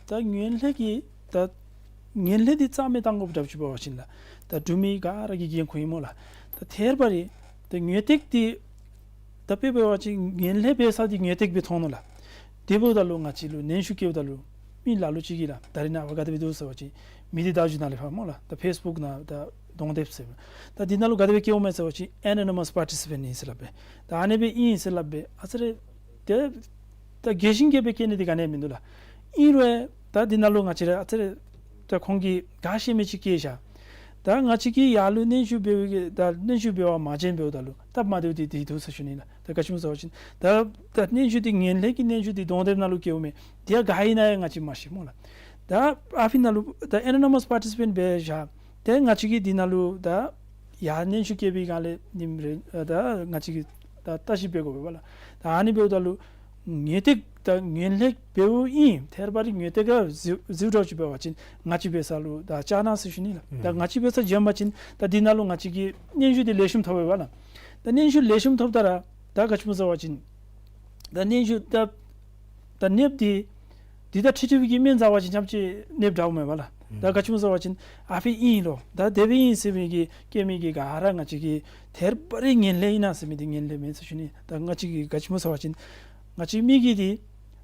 ད་ངན་ལྷད་ཀྱི་ད་ངན་ལྷད་འདི་རྩ་མེད་བཏང་དགོཔ་འདྲཝ་ཅིག་འབད་བ་ཅིན་ལགས་ད་འབྲུག་མི་ག་ར་གི་འགན་ཁུར་ཨིན་སྨོ་ལགས། ད་ཐད་རི་བ་རི་ད་ངོས་སྟེགས་འདི་ད་དཔེ་འབད་བ་ཅིན་ངན་ལྷད་འབད་ས་འདི་ངོས་སྟེགས་སྦེ་མཐོང་ནུག་ལགས། དེ་འབདཝ་ད་ལུ་ང་བཅས་ལུ་ནན་ཞུ་བཀོདཔ་ད་ལུ་མི་ལ་ལུ་ཅིག་གིས་ལགས་ད་རིས་ནངས་པ་ག་དེ་སྦེ་འདུག་ཟེར་བ་ཅིན་མི་སྡེ་བརྡ་བརྒྱུད་ནང་ལས་ཕར་སྨོ་ལགས་ད་ཕེསི་བུཀ་ནང་ད་གདོང་དེབ་ཟེར་ད་འདི་ནང་ལུ་ག་དེ་སྦེ་བཀོདཔ་མས་ཟེར་བ་ཅིན་ཨེ་ནོ་ནི་མཱས་པར་ཊི་སི་པེནཊ་ཨིན་ཟེར་སླབ་པས། ད་ཨ་ནི་སྦེ་ཨིན་ཟེར་སླབ་པས། ཨ་ཙི་རེ་ཏེ་ད་རྒྱས་ཤིང་རྒྱས་པའི་སྐད་ནི་འདི་ག་ནི་ཡང་མིན་འདུག་ལགས། ཨིན་རུང་ད་འདི་ནང་ལུ་ང་བཅས་ར་ཨ་ཙི་རེ་ ད་ཁོང་གིས་ག་ཤེས་མི་ཅིག་བཀལ་བཞག། ད་ང་བཅས་ཀྱིས་ཡར་ལུ་སྙན་ཞུ་འབད་བའི་ད་སྙན་ཞུ་འབད་བར་མ་བྱོན་འབདཝ་ད་ལུ་སྟབས་མ་བདེཝ་འདི་འདི་འདུག་ཟེར་ཞུ་ནི་ལགས། ད་ག་ཅི་སྨོ་ཟེར་བ་ཅིན་ད་ད་སྙན་ཞུ་འདི་ངན་ལྷད་ཀྱི་སྙན་ཞུ་འདི་གདོང་དེབ་ནང་ལུ་བཀལཝ་མས། དེ་ཡང་ག་ཨིན་ན་ཡང་ང་བཅས་མ་ཤེས་སྨོ་ལགས། ད་ཨ་ཕི་ནང་ལུ་ད་ཨེ་ནོ་ནི་མཱས་པར་ཊི་སི་པེནཊ་འབད་བཞག། ཏེ་ང་བཅས་ཀྱིས་འདི་ནང་ལུ་ད་ཡར་སྙན་ཞུ་བཀལ་བའི་སྒང་ལས་ནི་རེ་ད་ང་བཅས་ཀྱིས་ད་བརྟག་ཞིབ་འབད་དགོ་པས་ལགས། ད་ཨ་ནི་འབདཝ་ད་ལུ་ངན་ཐེག་ད་ངན་ལྷད་འབདཝ་ཨིན། ཐད་རི་བ་རི་ངན་ཐེག་ག་རྫིཝ་རྫིཝ་འདྲཝ་ཅིག་འབད་བ་ཅིན་ང་བཅས་འབད་ས་ལུ་ད་བཅར་གནང་ཟེར་ཞུ་ནི་ལགས། ད་ང་བཅས་འབད་ས་བྱོན་པ་ཅིན་ད་འདི་ནང་ལུ་ང་བཅས་ཀྱིས་སྙན་ཞུ་འདི་ལེགས་ཤོམ་ཐོབ་པས་ལགས། ད་སྙན་ཞུ་ལེགས་ཤོམ་ཐོབ་ད་ར་ད་ག་ཅི་སྨོ་ཟེར་བ་ཅིན་ད་སྙན་ཞུ་ད་ད་ནདཔ་འདི་འདི་དང་འཁྲིལ་འཁྲིལ་བའི་གི་སྨན་རྩ་བ་ཅིན་ཙམ་ཅིག་ནདཔ་འདྲཝ་མས་པ་ལགས། ད་ག་ཅི་སྨོ་ཟེར་བ་ཅིན་ཨ་ཕི་ཨིན་ལོ་ད་དེ་སྦེ་ཨིན་ཟེར་མི་གི་བཀལ་མི་གི་ག་ར་ང་བཅས་ཀྱིས་ཐད་རི་བ་རི་ངན་ལྷད་ཨིན་ན་ཟེར་མི་འདི་ངན་ལྷད་མེན་ཟེར་ཞུ་ནི། ད་ང་བཅས་ཀྱིས་ག་ཅི་སྨོ་ཟེར་བ་ཅིན་ང་བཅས་མི་གི་འདི་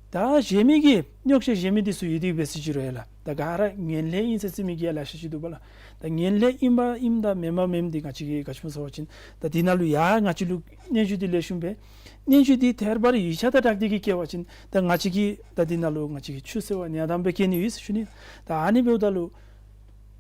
ད་གཞན་མི་གི་རྙོག་བཤད་གཞན་མི་འདི་ཚུ་ཡོད་དེ་འབད་ཟེར་ཅི་རུང་ཡ་ལགས། ད་ག་ར་ངན་ལྷད་ཨིན་ཟེར་ཟེར་མི་གི་ཡ་ལེ་ཤ་ཅིག་འདུག་པ་ལགས། ད་ངན་ལྷད་ཨིན་པ་ཨིནམ་དང་མེན་པ་མེནམ་འདི་ང་བཅས་ཀྱིས་ག་ཅི་སྨོ་ཟེར་བ་ཅིན་ད་འདི་ནང་ལུ་ཡ་ང་བཅས་ལུ་སྙན་ཞུ་འདི་ལེགས་ཤོམ་སྦེ་སྙན་ཞུ་འདི་ཐད་རི་བ་རི་ཡིག་ཆ་དང་སྦྲགས་ཏེ་གིས་བཀལ་བ་ཅིན་ད་ང་བཅས་ཀྱིས་ད་འདི་ནང་ལུ་ང་བཅས་ཀྱིས་ཆུད་ཟོས་པ་གནང་དམ་སྦེ་བཀལ་ནི་ཡོད་ཟེར་ཞུ་ནི། ད་ཨ་ནི་འབདཝ་ད་ལུ་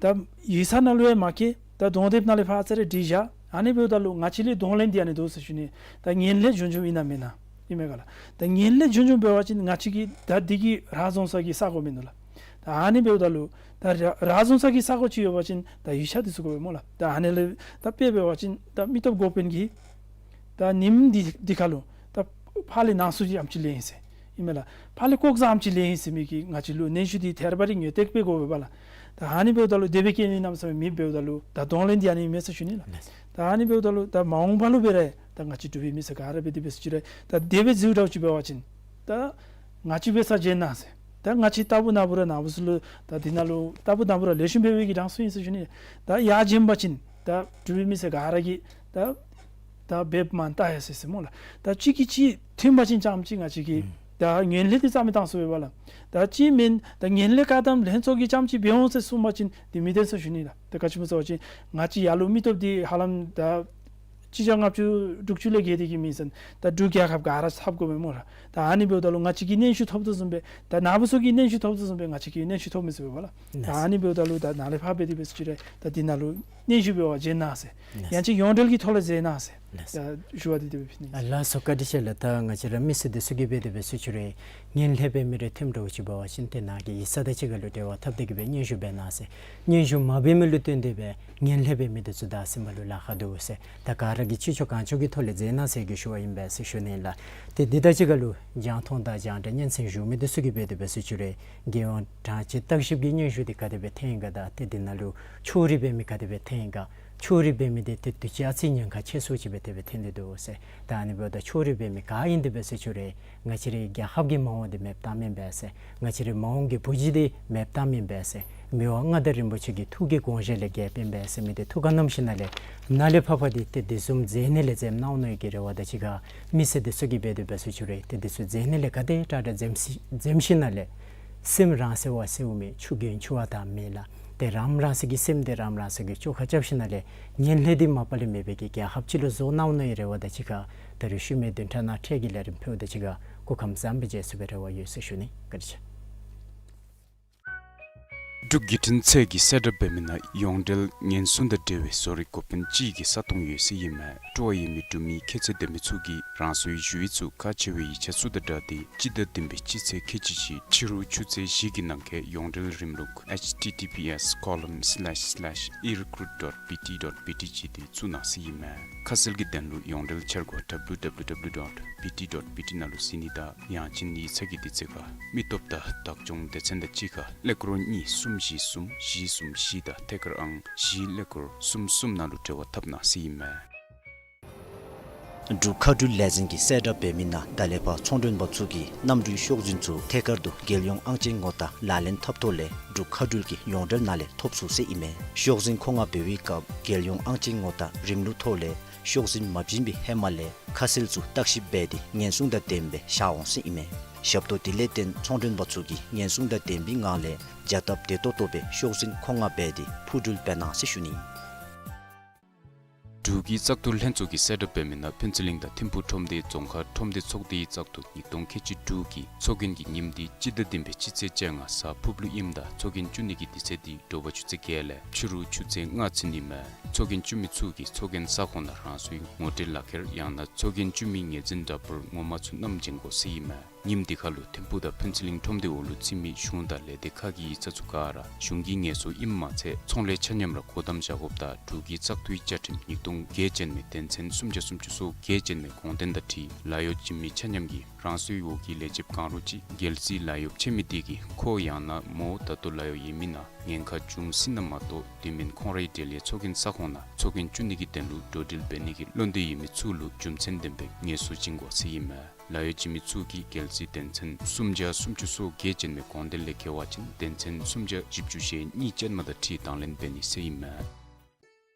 ད་ཡིག་ཚང་ནང་ལུ་ཡང་མ་བཀལ། ད་གདོང་དེབ་ནང་ལས་ཕར་ཨ་ཙི་རེ་བྲིས་བཞག། ཨ་ནི་འབདཝ་ད་ལུ་ང་བཅས་ལས་གདོང་ལེན་འདི་ཨ་ནི་འདུག་ཟེར་ཞུ་ནི། ད་ངན་ལྷད་བྱུང་བྱུངམ་ཨིན་ན་མེན་ན་ཨིན་མས་ག་ལགས། ད་ངན་ལྷད་བྱུང་བྱུངམ་འབད་བ་ཅིན་ང་བཅས་ཀྱིས་ད་འདི་གིས་ར་བཟུང་ས་གི་ས་གོ་མིན་འདུག་ལགས། ད་ཨ་ནི་འབདཝ་ད་ལུ་ད་ར་ར་བཟུང་ས་གི་ས་གོ་ཅིག་ཡོད་པ་ཅིན་ད་ཡིག་ཆ་འདི་ཚུ་དགོ་པས་སྨོ་ལགས། ད་ཨ་ནི་ལས་ད་དཔེ་འབད་བ་ཅིན་ད་མི་སྟོབས་འགོ་དཔོན་གྱིས་ད་ཉིནམ་འདི་འདི་ཁར་ལུ་ད་ཕར་ལས་ནང་གསུག་ཅིག་ཨམ་ཅིག་ལེན་ཡི་ཟེར་ཨིན་མས་ལགས། ཕར་ལས་ལྐོག་ཟ་ཨམ་ཅིག་ལེན་ཡི་ཟེར་མི་གིས་ང་བཅས་ལུ་སྙན་ཞུ་འདི་ཐད་རི་བ་རི་ངན་ཐེག་སྦེ་དགོ་པས་པ་ལགས། ད་ཨ་ནི་འབདཝ་ད་ལུ་དེ་སྦེ་བཀལ་ནི་གནམ་མེད་ས་མེད་མེདཔ་འབདཝ་ད་ལུ་ད་གདོང་ལེན་འདི་ཨ་ནི་མེད་ཟེར་ཞུ་ནི་ལགས། ལགས། ད་ཨ་ནི་འབདཝ་ད་ལུ་ད་མ་འོངས་པ་ལུ་འབད་རུང་ད་ང་བཅས་འབྲུག་པའི་མི་སེར་ག་ར་འབད་དེ་འབད་ཟེར་ཅི་རུང་ད་དེ་སྦེ་རྫིཝ་འདྲཝ་ཅིག་འབད་བ་ཅིན་ད་ང་བཅས་འབད་སར་བྱོན་གནང་ཟེར། ད་ང་བཅས་ལྟ་བུ་ན་བུ་ར་ནཱ་བུ་ཚུ་ལུ་ད་འདི་ནང་ལུ་ལྟ་བུ་ན་བུ་ར་ལེགས་ཤོམ་འབད་བའི་གི་གྲངས་སུ་ཨིན་ཟེར་ཞུ་ནི། ད་ཡར་བྱོན་པ་ཅིན་ད་འབྲུག་པའི་མི་སེར་ག་ར་གིས་ད་ད་འབདཝ་མ་ལྟ་ཡི་ཟེར་ཟེར་སྨོ་ལགས། ད་གཅིག་གིས་གཅིག་མཐུན་པ་ཅིན་ཙམ་ཅིག་ང་བཅས་ཀྱིས་ཨུམ་ད་ངན་ལྷད་འདི་རྩ་མེད་བཏང་ཚུགས་པས་པ་ལགས། ད་གཅིག་མེན་ད་ངན་ལྷད་བཀག་དམ་ལྷན་ཚོགས་ཀྱིས་ཙམ་ཅིག་འབད་འོང་ཟེར་གསུངས་པ་ཅིན་འདི་མི་བདེན་ཟེར་ཞུ་ནི་ལགས། ད་ག་ཅི་སྨོ་ཟེར་བ་ཅིན་ང་བཅས་ཡར་ལུ་མི་སྟོབས་འདི་ཧ་ལམ་ད་སྤྱི་ཟླ་ལྔ་བཅུ་དྲུག་ཅུ་ལས་བརྒལ་ཏེ་གིས་མེད་ཟེར། ད་འབྲུག་རྒྱལ་ཁབ་ག་ར་འཚབ་དགོ་པས་སྨོ་ལགས། ད་ཨ་ནི་འབདཝ་ད་ལུ་ང་བཅས་ཀྱིས་སྙན་ཞུ་ཐོབ་དོ་བཟུམ་སྦེ་ད་ནཱ་བུ་ཚུ་གིས་སྙན་ཞུ་ཐོབ་དོ་བཟུམ་སྦེ་ང་བཅས་ཀྱིས་སྙན་ཞུ་ཐོབ་མི་ཚུགས་པས་པ་ལགས། ད་ཨ་ནི་འབདཝ་ད་ལུ་ད་ནཱ་ལས་ཕར་འབད་དེ་འབད་ཟེར་ཅི་རུང་ད་འདི་ནང་ལུ་སྙན་ཞུ་འབད་བར་བྱོན་གནང་ཟེར། ཡང་ཅིན་ཡོངས་འབྲེལ་གྱི་ཐོག་ལས་མཛད་གནང་ཟེར། ད་ཞུ་བ་འདི་དེ་སྦེ་ཕུལ་ནི། ལགས་སོ། བཀའ་དྲིན་ཆེ་ལགས། ད་ང་བཅས་ར་མི་སེར་འདི་ཚུ་གིས་འབད་དེ་འབད་ཟེར་ཅི་རུང་ངན་ལྷད་འབད་མི་རེ་ཐོནམ་འདྲཝ་ཅིག་འབད་བ་ཅིན་ཏེ་ནཱ་གི་ཡིག་ཚང་དང་གཅིག་ཁར་ལུ་འབྲེལ་བ་འཐབ་སྟེ་གིས་སྦེ་སྙན་ཞུ་འབད་གནང་ཟེར། སྙན་ཞུ་མ་འབད་མི་ལུ་བསྟུན་ཏེ་སྦེ་ངན་ལྷད་འབད་མི་འདི་ཚུ་བདའ་ཟིན་པ་ལུ་ལཱ་ཁག་འདུག་ཟེར། ད་ག་ར་གིས་ཅི་ལྕོགས་གང་ལྕོགས་ཀྱི་ཐོག་ལས་མཛད་གནང་ཟེར་གྱི་ཞུ་བ་ཨིན་པས་ཟེར་ཞུ་ནི་ལགས། ཏེ་འདི་དང་གཅིག་ཁར་ལུ་རྒྱང་མཐོང་དང་རྒྱང་བསྒྲགས་སྙན་གསན་ཞུ་མི་འདི་ཚུ་གིས་འབད་དེ་འབད་ཟེར་ཅི་རུང་རྒྱལ་ཡོངས་དྲང་སྤྱོད་བརྟག་ཞིབ་ཀྱི་སྙན་ཞུ་འདི་ག་དེ་སྦེ་ཐོན་ཡི་ག། ད་ཏེ་འདི་ནང་ལུ་ཕྱོགས་རིས་འབད་མི་ག་དེ་སྦེ་ཐོན་ཡི་ག། ཕྱོགས་རིས་འབད་མི་འདི་ཏེ་དུས་ཅི་ཨ་ཙི་ཉེན་ཁ་ཆེ་སུ་ཅིག་སྦེ་དེ་སྦེ་ཐོན་ཏེ་འདུག་ཟེར། ད་ཨ་ནི་འབདཝ་ད་ཕྱོགས་རིས་འབད་མི་ག་ཨིན་དེ་འབད་ཟེར་ཅི་རུང་ང་བཅས་རའི་རྒྱལ་ཁབ་ཀྱི་མ་འོངས་འདི་མེདཔ་བཏངམ་ཨིན་པས་ཟེར། ང་བཅས་རའི་མ་འོངས་ཀྱི་བུ་གཞི་འདི་མེདཔ་བཏངམ་ཨིན་པས་ཟེར། མི་དབང་མངའ་བདག་རིན་པོ་ཆེ་གི་ཐུགས་ཀྱི་དགོངས་བཞེད་ལས་འགལཝ་ཨིན་པས་ཟེར་མི་འདི་ཐུགས་ཁར་མནོ་ཞིནམ་ལས་ནཱ་ལས་ཕར་ཕར་འདི་ཏེ་འདི་བཟུམ་མཛད་ནི་ལས་འཛེམ་གནང་འོང་མནོ་བའི་གི་རེ་བ་དང་གཅིག་ཁར་མི་སེར་འདི་ཚུ་གིས་འབད་དེ་འབད་ཟེར་ཅི་རུང་ཏེ་འདི་ཚུ་མཛད་ནི་ལས་ག་དེ་དྲག་དྲག་འཛེམ་ཞི་འཛེམ་ཞིནམ་ལས་སེམས་རང་སེལ་བ་སེལཝ་མེད། ཆུ་རྒྱུན་ཆུ་བ་དང་མེད་ལ། ཏེ་རང་རང་སོ་གི་སེམས་འདི་རང་རང་སོ་གིས་བཅོས་ཁ་རྐྱབ་ཞིནམ་ལས་ངན་ལྷད་འདི་མ་པ་ལས་མེད་པའི་གི་རྒྱལ་ཁབ་ཅིག་ལུ་བཟོ་གནང་འོང་མནོ་བའི་རེ་བ་དང་གཅིག་ཁར་ད་རིས་ཤུལ་མའི་བདུན་ཕྲག་ནང་འཕྲལ་གྱི་ལས་རིམ་ཕུལཝ་དང་གཅིག་ཁར་སྐུ་ཁམས་བཟང་པོ་མཇལ་ཚུགས་པའི་རེ་བ་ཡོད་ཟེར་ཞུ་ནི། བཀའ་དྲིན་ཆེ། འབྲུག་བརྒྱུད་འཕྲིན་ཚད་ཀྱིས་གསལ་བསྒྲགས་འབད་མི་ནང་ཡོངས་འབྲེལ་ཉེན་སྲུང་དང་འབྲེལ་བའི་བཟོ་རིག་འགོ་དཔོན་ཅིག་གི་ས་སྟོང་ཡོད་ཟེར་ཨིན་མས། སྤྲོ་བ་ཡོད་མི་འབྲུག་མི་ཁྱད་ཚད་ལྡན་མི་ཚུ་གིས་རང་སོའི་ཞུ་ཡིག་ཚུ་ཁག་ཆེ་བའི་ཡིག་ཆ་ཚུ་དང་སྦྲགས་ཏེ་སྤྱི་ཟླ་བདུན་པའི་སྤྱི་ཚེས་ཁལ་གཅིག་གཅིག་ཕྱི་རུ་ཆུ་ཚོད་བཞི་གི་ནང་འཁོད་ཡོངས་འབྲེལ་རིམ་ལུགས་ཨེཆ་ཊི་ཊི་པི་ཨེསི་ཀོ་ལོན་སི་ལེཤ་སི་ལེཤ་ཨི་རི་ཀུ་རུཊ་ཌོཊ་པི་ཊི་ཌོཊ་པི་ཊི་བྱས་ཏེ་བཙུགས་གནང་ཟེར་ཨིན་མས། ཁ་གསལ་གྱི་དོན་ལུ་ཡོངས་འབྲེལ་འཆར་སྒོ་ཌབ་ལུ་ཌབ་ལུ་ཌབ་ལུ་ཌོཊ་པི་ཊི་ཌོཊ་པི་ཊི་ནང་ལུ་གཟིགས་ནི་དང་ཡང་ཅིན་ཡིག་ཚང་གི་དུས་ཚོད་ཁར་མི་སྟོབས་དང་བདག་སྐྱོང་སྡེ་ཚན་དང་གཅིག་ཁར་ཀླད་ཀོར་གཉིས་གསུམ་བཞི་གསུམ་བཞི་གསུམ་བཞི་དང་ཐད་ཀར་ཨང་བཞི་ཀླད་ཀོར་གསུམ་གསུམ་ནང་ལུ་འབྲེལ་བ་འཐབ་གནང་ཟེར་ཨིན་མས། འབྲུག་མཁའ་འགྲུལ་ལས་འཛིན་གྱིས་གསལ་བསྒྲགས་འབད་མི་ནང་ད་ལས་ཕར་ཚོང་མགྲོན་པ་ཚུ་གིས་གནམ་གྲུའི་ཤོག་འཛིན་ཚུ་ཐད་ཀར་དུ་རྒྱལ་ཡོངས་ཨང་ཅན་ངོ་རྟགས་ལག་ལེན་འཐབ་ཐོག་ལས་འབྲུག་མཁའ་འགྲུལ་གྱི་ཡོངས་འབྲེལ་ནང་ལས་ཐོབ་ཚུགས་ཟེར་ཨིན་མས། ཤོག་འཛིན་མཁོ་མངགས་འབད་བའི་སྐབས་རྒྱལ་ཡོངས་ཨང་ཅན་ངོ་རྟགས་རིམ་ལུགས་ཐོག་ལས་ཤོག་འཛིན་མ་བྱིན་པའི་ཧེ་མ་ལས་ཁ་གསལ་ཚུ་བརྟག་ཞིབ་འབད་དེ་ཉེན་སྲུང་དང་ལྡནམ་སྦེ་བཞག་འོང་ཟེར་ཨིན་མས། ཞབས་ཏོག་དེ་ལས་བརྟེན་ཚོང་མགྲོན་པ་ཚུ་གིས་ཉེན་སྲུང་དང་ལྡན་པའི་ངང་ལས་བྱ་སྟབས་བདེ་ཏོག་ཏོ་སྦེ་ཤོག་འཛིན་མཁོ་མངགས་འབད་དེ་འཕུར་འགྲུལ་འབད་གནང་ཟེར་ཞུ་ནི། འབྲུག་གི་བཙག་འཐུ་ལྷན་ཚོགས་ཀྱིས་གསལ་བསྒྲགས་འབད་མི་ནང་ཕུན་ཚོགས་གླིང་དང་ཐིམ་ཕུག་ཁྲོམ་སྡེའི་རྫོང་ཁག་ཁྲོམ་སྡེ་ཚོགས་སྡེའི་བཙག་འཐུ་ཉིས་སྟོང་ཁལ་གཅིག་དྲུག་གི་ཚོགས་རྒྱན་གྱི་ཉིནམ་དེ་སྤྱི་ཟླ་བདུན་པའི་སྤྱི་ཚེས་བཅོ་ལྔ་གཟའ་ཕུར་བུ་ཨིནམ་ད་ཚོགས་རྒྱན་བཙུགས་ནི་གི་དུས་ཚོད་དེ་དྲོ་པ་ཆུ་ཚོད་བརྒྱད་ལས་ཕྱི་རུ་ཆུ་ཚོད་ལྔ་ཚུན་ཨིན་མས། ཚོགས་རྒྱན་བཙུགས་མི་ཚུ་གིས་ཚོགས་རྒྱན་ས་ཁོངས་ནང་རང་སོའི་ངོ་སྤྲོད་ལག་ཁྱེར་ཡང་ན་ཚོགས་རྒྱན་བཙུགས་མིའི་ངོས་འཛིན་འདྲ་པར་ངོ་མ་ཚུ་བསྣམས་བྱོན་དགོ་ཟེར་ཨིན་མས། ཉིནམ་དེ་ཁར་ལུ་ཐིམ་ཕུག་དང་ཕུན་ཚོགས་གླིང་ཁྲོམ་སྡེ་འོག་ལུ་ཚུད་མི་གཞུང་དང་ལས་སྡེ་ཁག་གི་ཡིག་ཚང་ཚུ་ག་ར་གཞུང་གི་ངལ་གསོ་ཨིནམ་མ་ཚད་ཚོང་ལས་ཆ་མཉམ་ར་སྒོ་བསྡམ་བཞག་དགོཔ་དང་འབྲུག་གི་བཙག་འཐུའི་བཅའ་ཁྲིམས་ཉིས་སྟོང་བརྒྱད་ཅན་མའི་དོན་ཚན་སུམ་བརྒྱ་སུམ་ཅུ་སོ་བརྒྱད་ཅན་མའི་དགོངས་དོན་དང་འཁྲིལ་ལཱ་གཡོག་བྱིན་མི་ཆ་མཉམ་གྱིས་རང་སོའི་འོག་གི་ལས་བྱེདཔ་གང་རུང་ཅིག་རྒྱལ་སྲིད་ལཱ་གཡོགཔ་ཆད་མི་དེ་གིས་ཁོ་ཡང་ན་མོ་ད་ལྟོ་ལཱ་གཡོག་ཡོད་མི་ནང་ཉེན་ཁ་བྱུང་སྲིད་ན་མ་གཏོགས་དེ་མིན་ཁོང་རའི་འབྲེལ་ཡོད་ཚོགས་རྒྱན་ས་ཁོངས་ནང་ཚོགས་རྒྱན་བཙུགས་ནི་གི་དོན་ལུ་འགྲོ་འགྲུལ་འབད་ནི་གི་བློ་འདོད་ཡོད་མི་ཚུ་ལུ་རྒྱུ་མཚན་ལྡན་པའི་ངལ་གསོ་བྱིན་དགོ་ཟེར་ཨིན་མས། ལཱ་གཡོག་བྱིན་མི་ཚུ་གིས་རྒྱལ་སྲིད་དོན་ཚན་སུམ་བརྒྱ་སུམ་ཅུ་སོ་བརྒྱད་ཅན་མའི་དགོངས་དོན་ལས་འགལ་བ་ཅིན་དོན་ཚན་སུམ་བརྒྱ་བཞི་བཅུ་ཞེ་གཉིས་ཅན་མ་དང་འཁྲིལ་དང་ལེན་འབད་ནི་ཟེར་ཨིན་མས།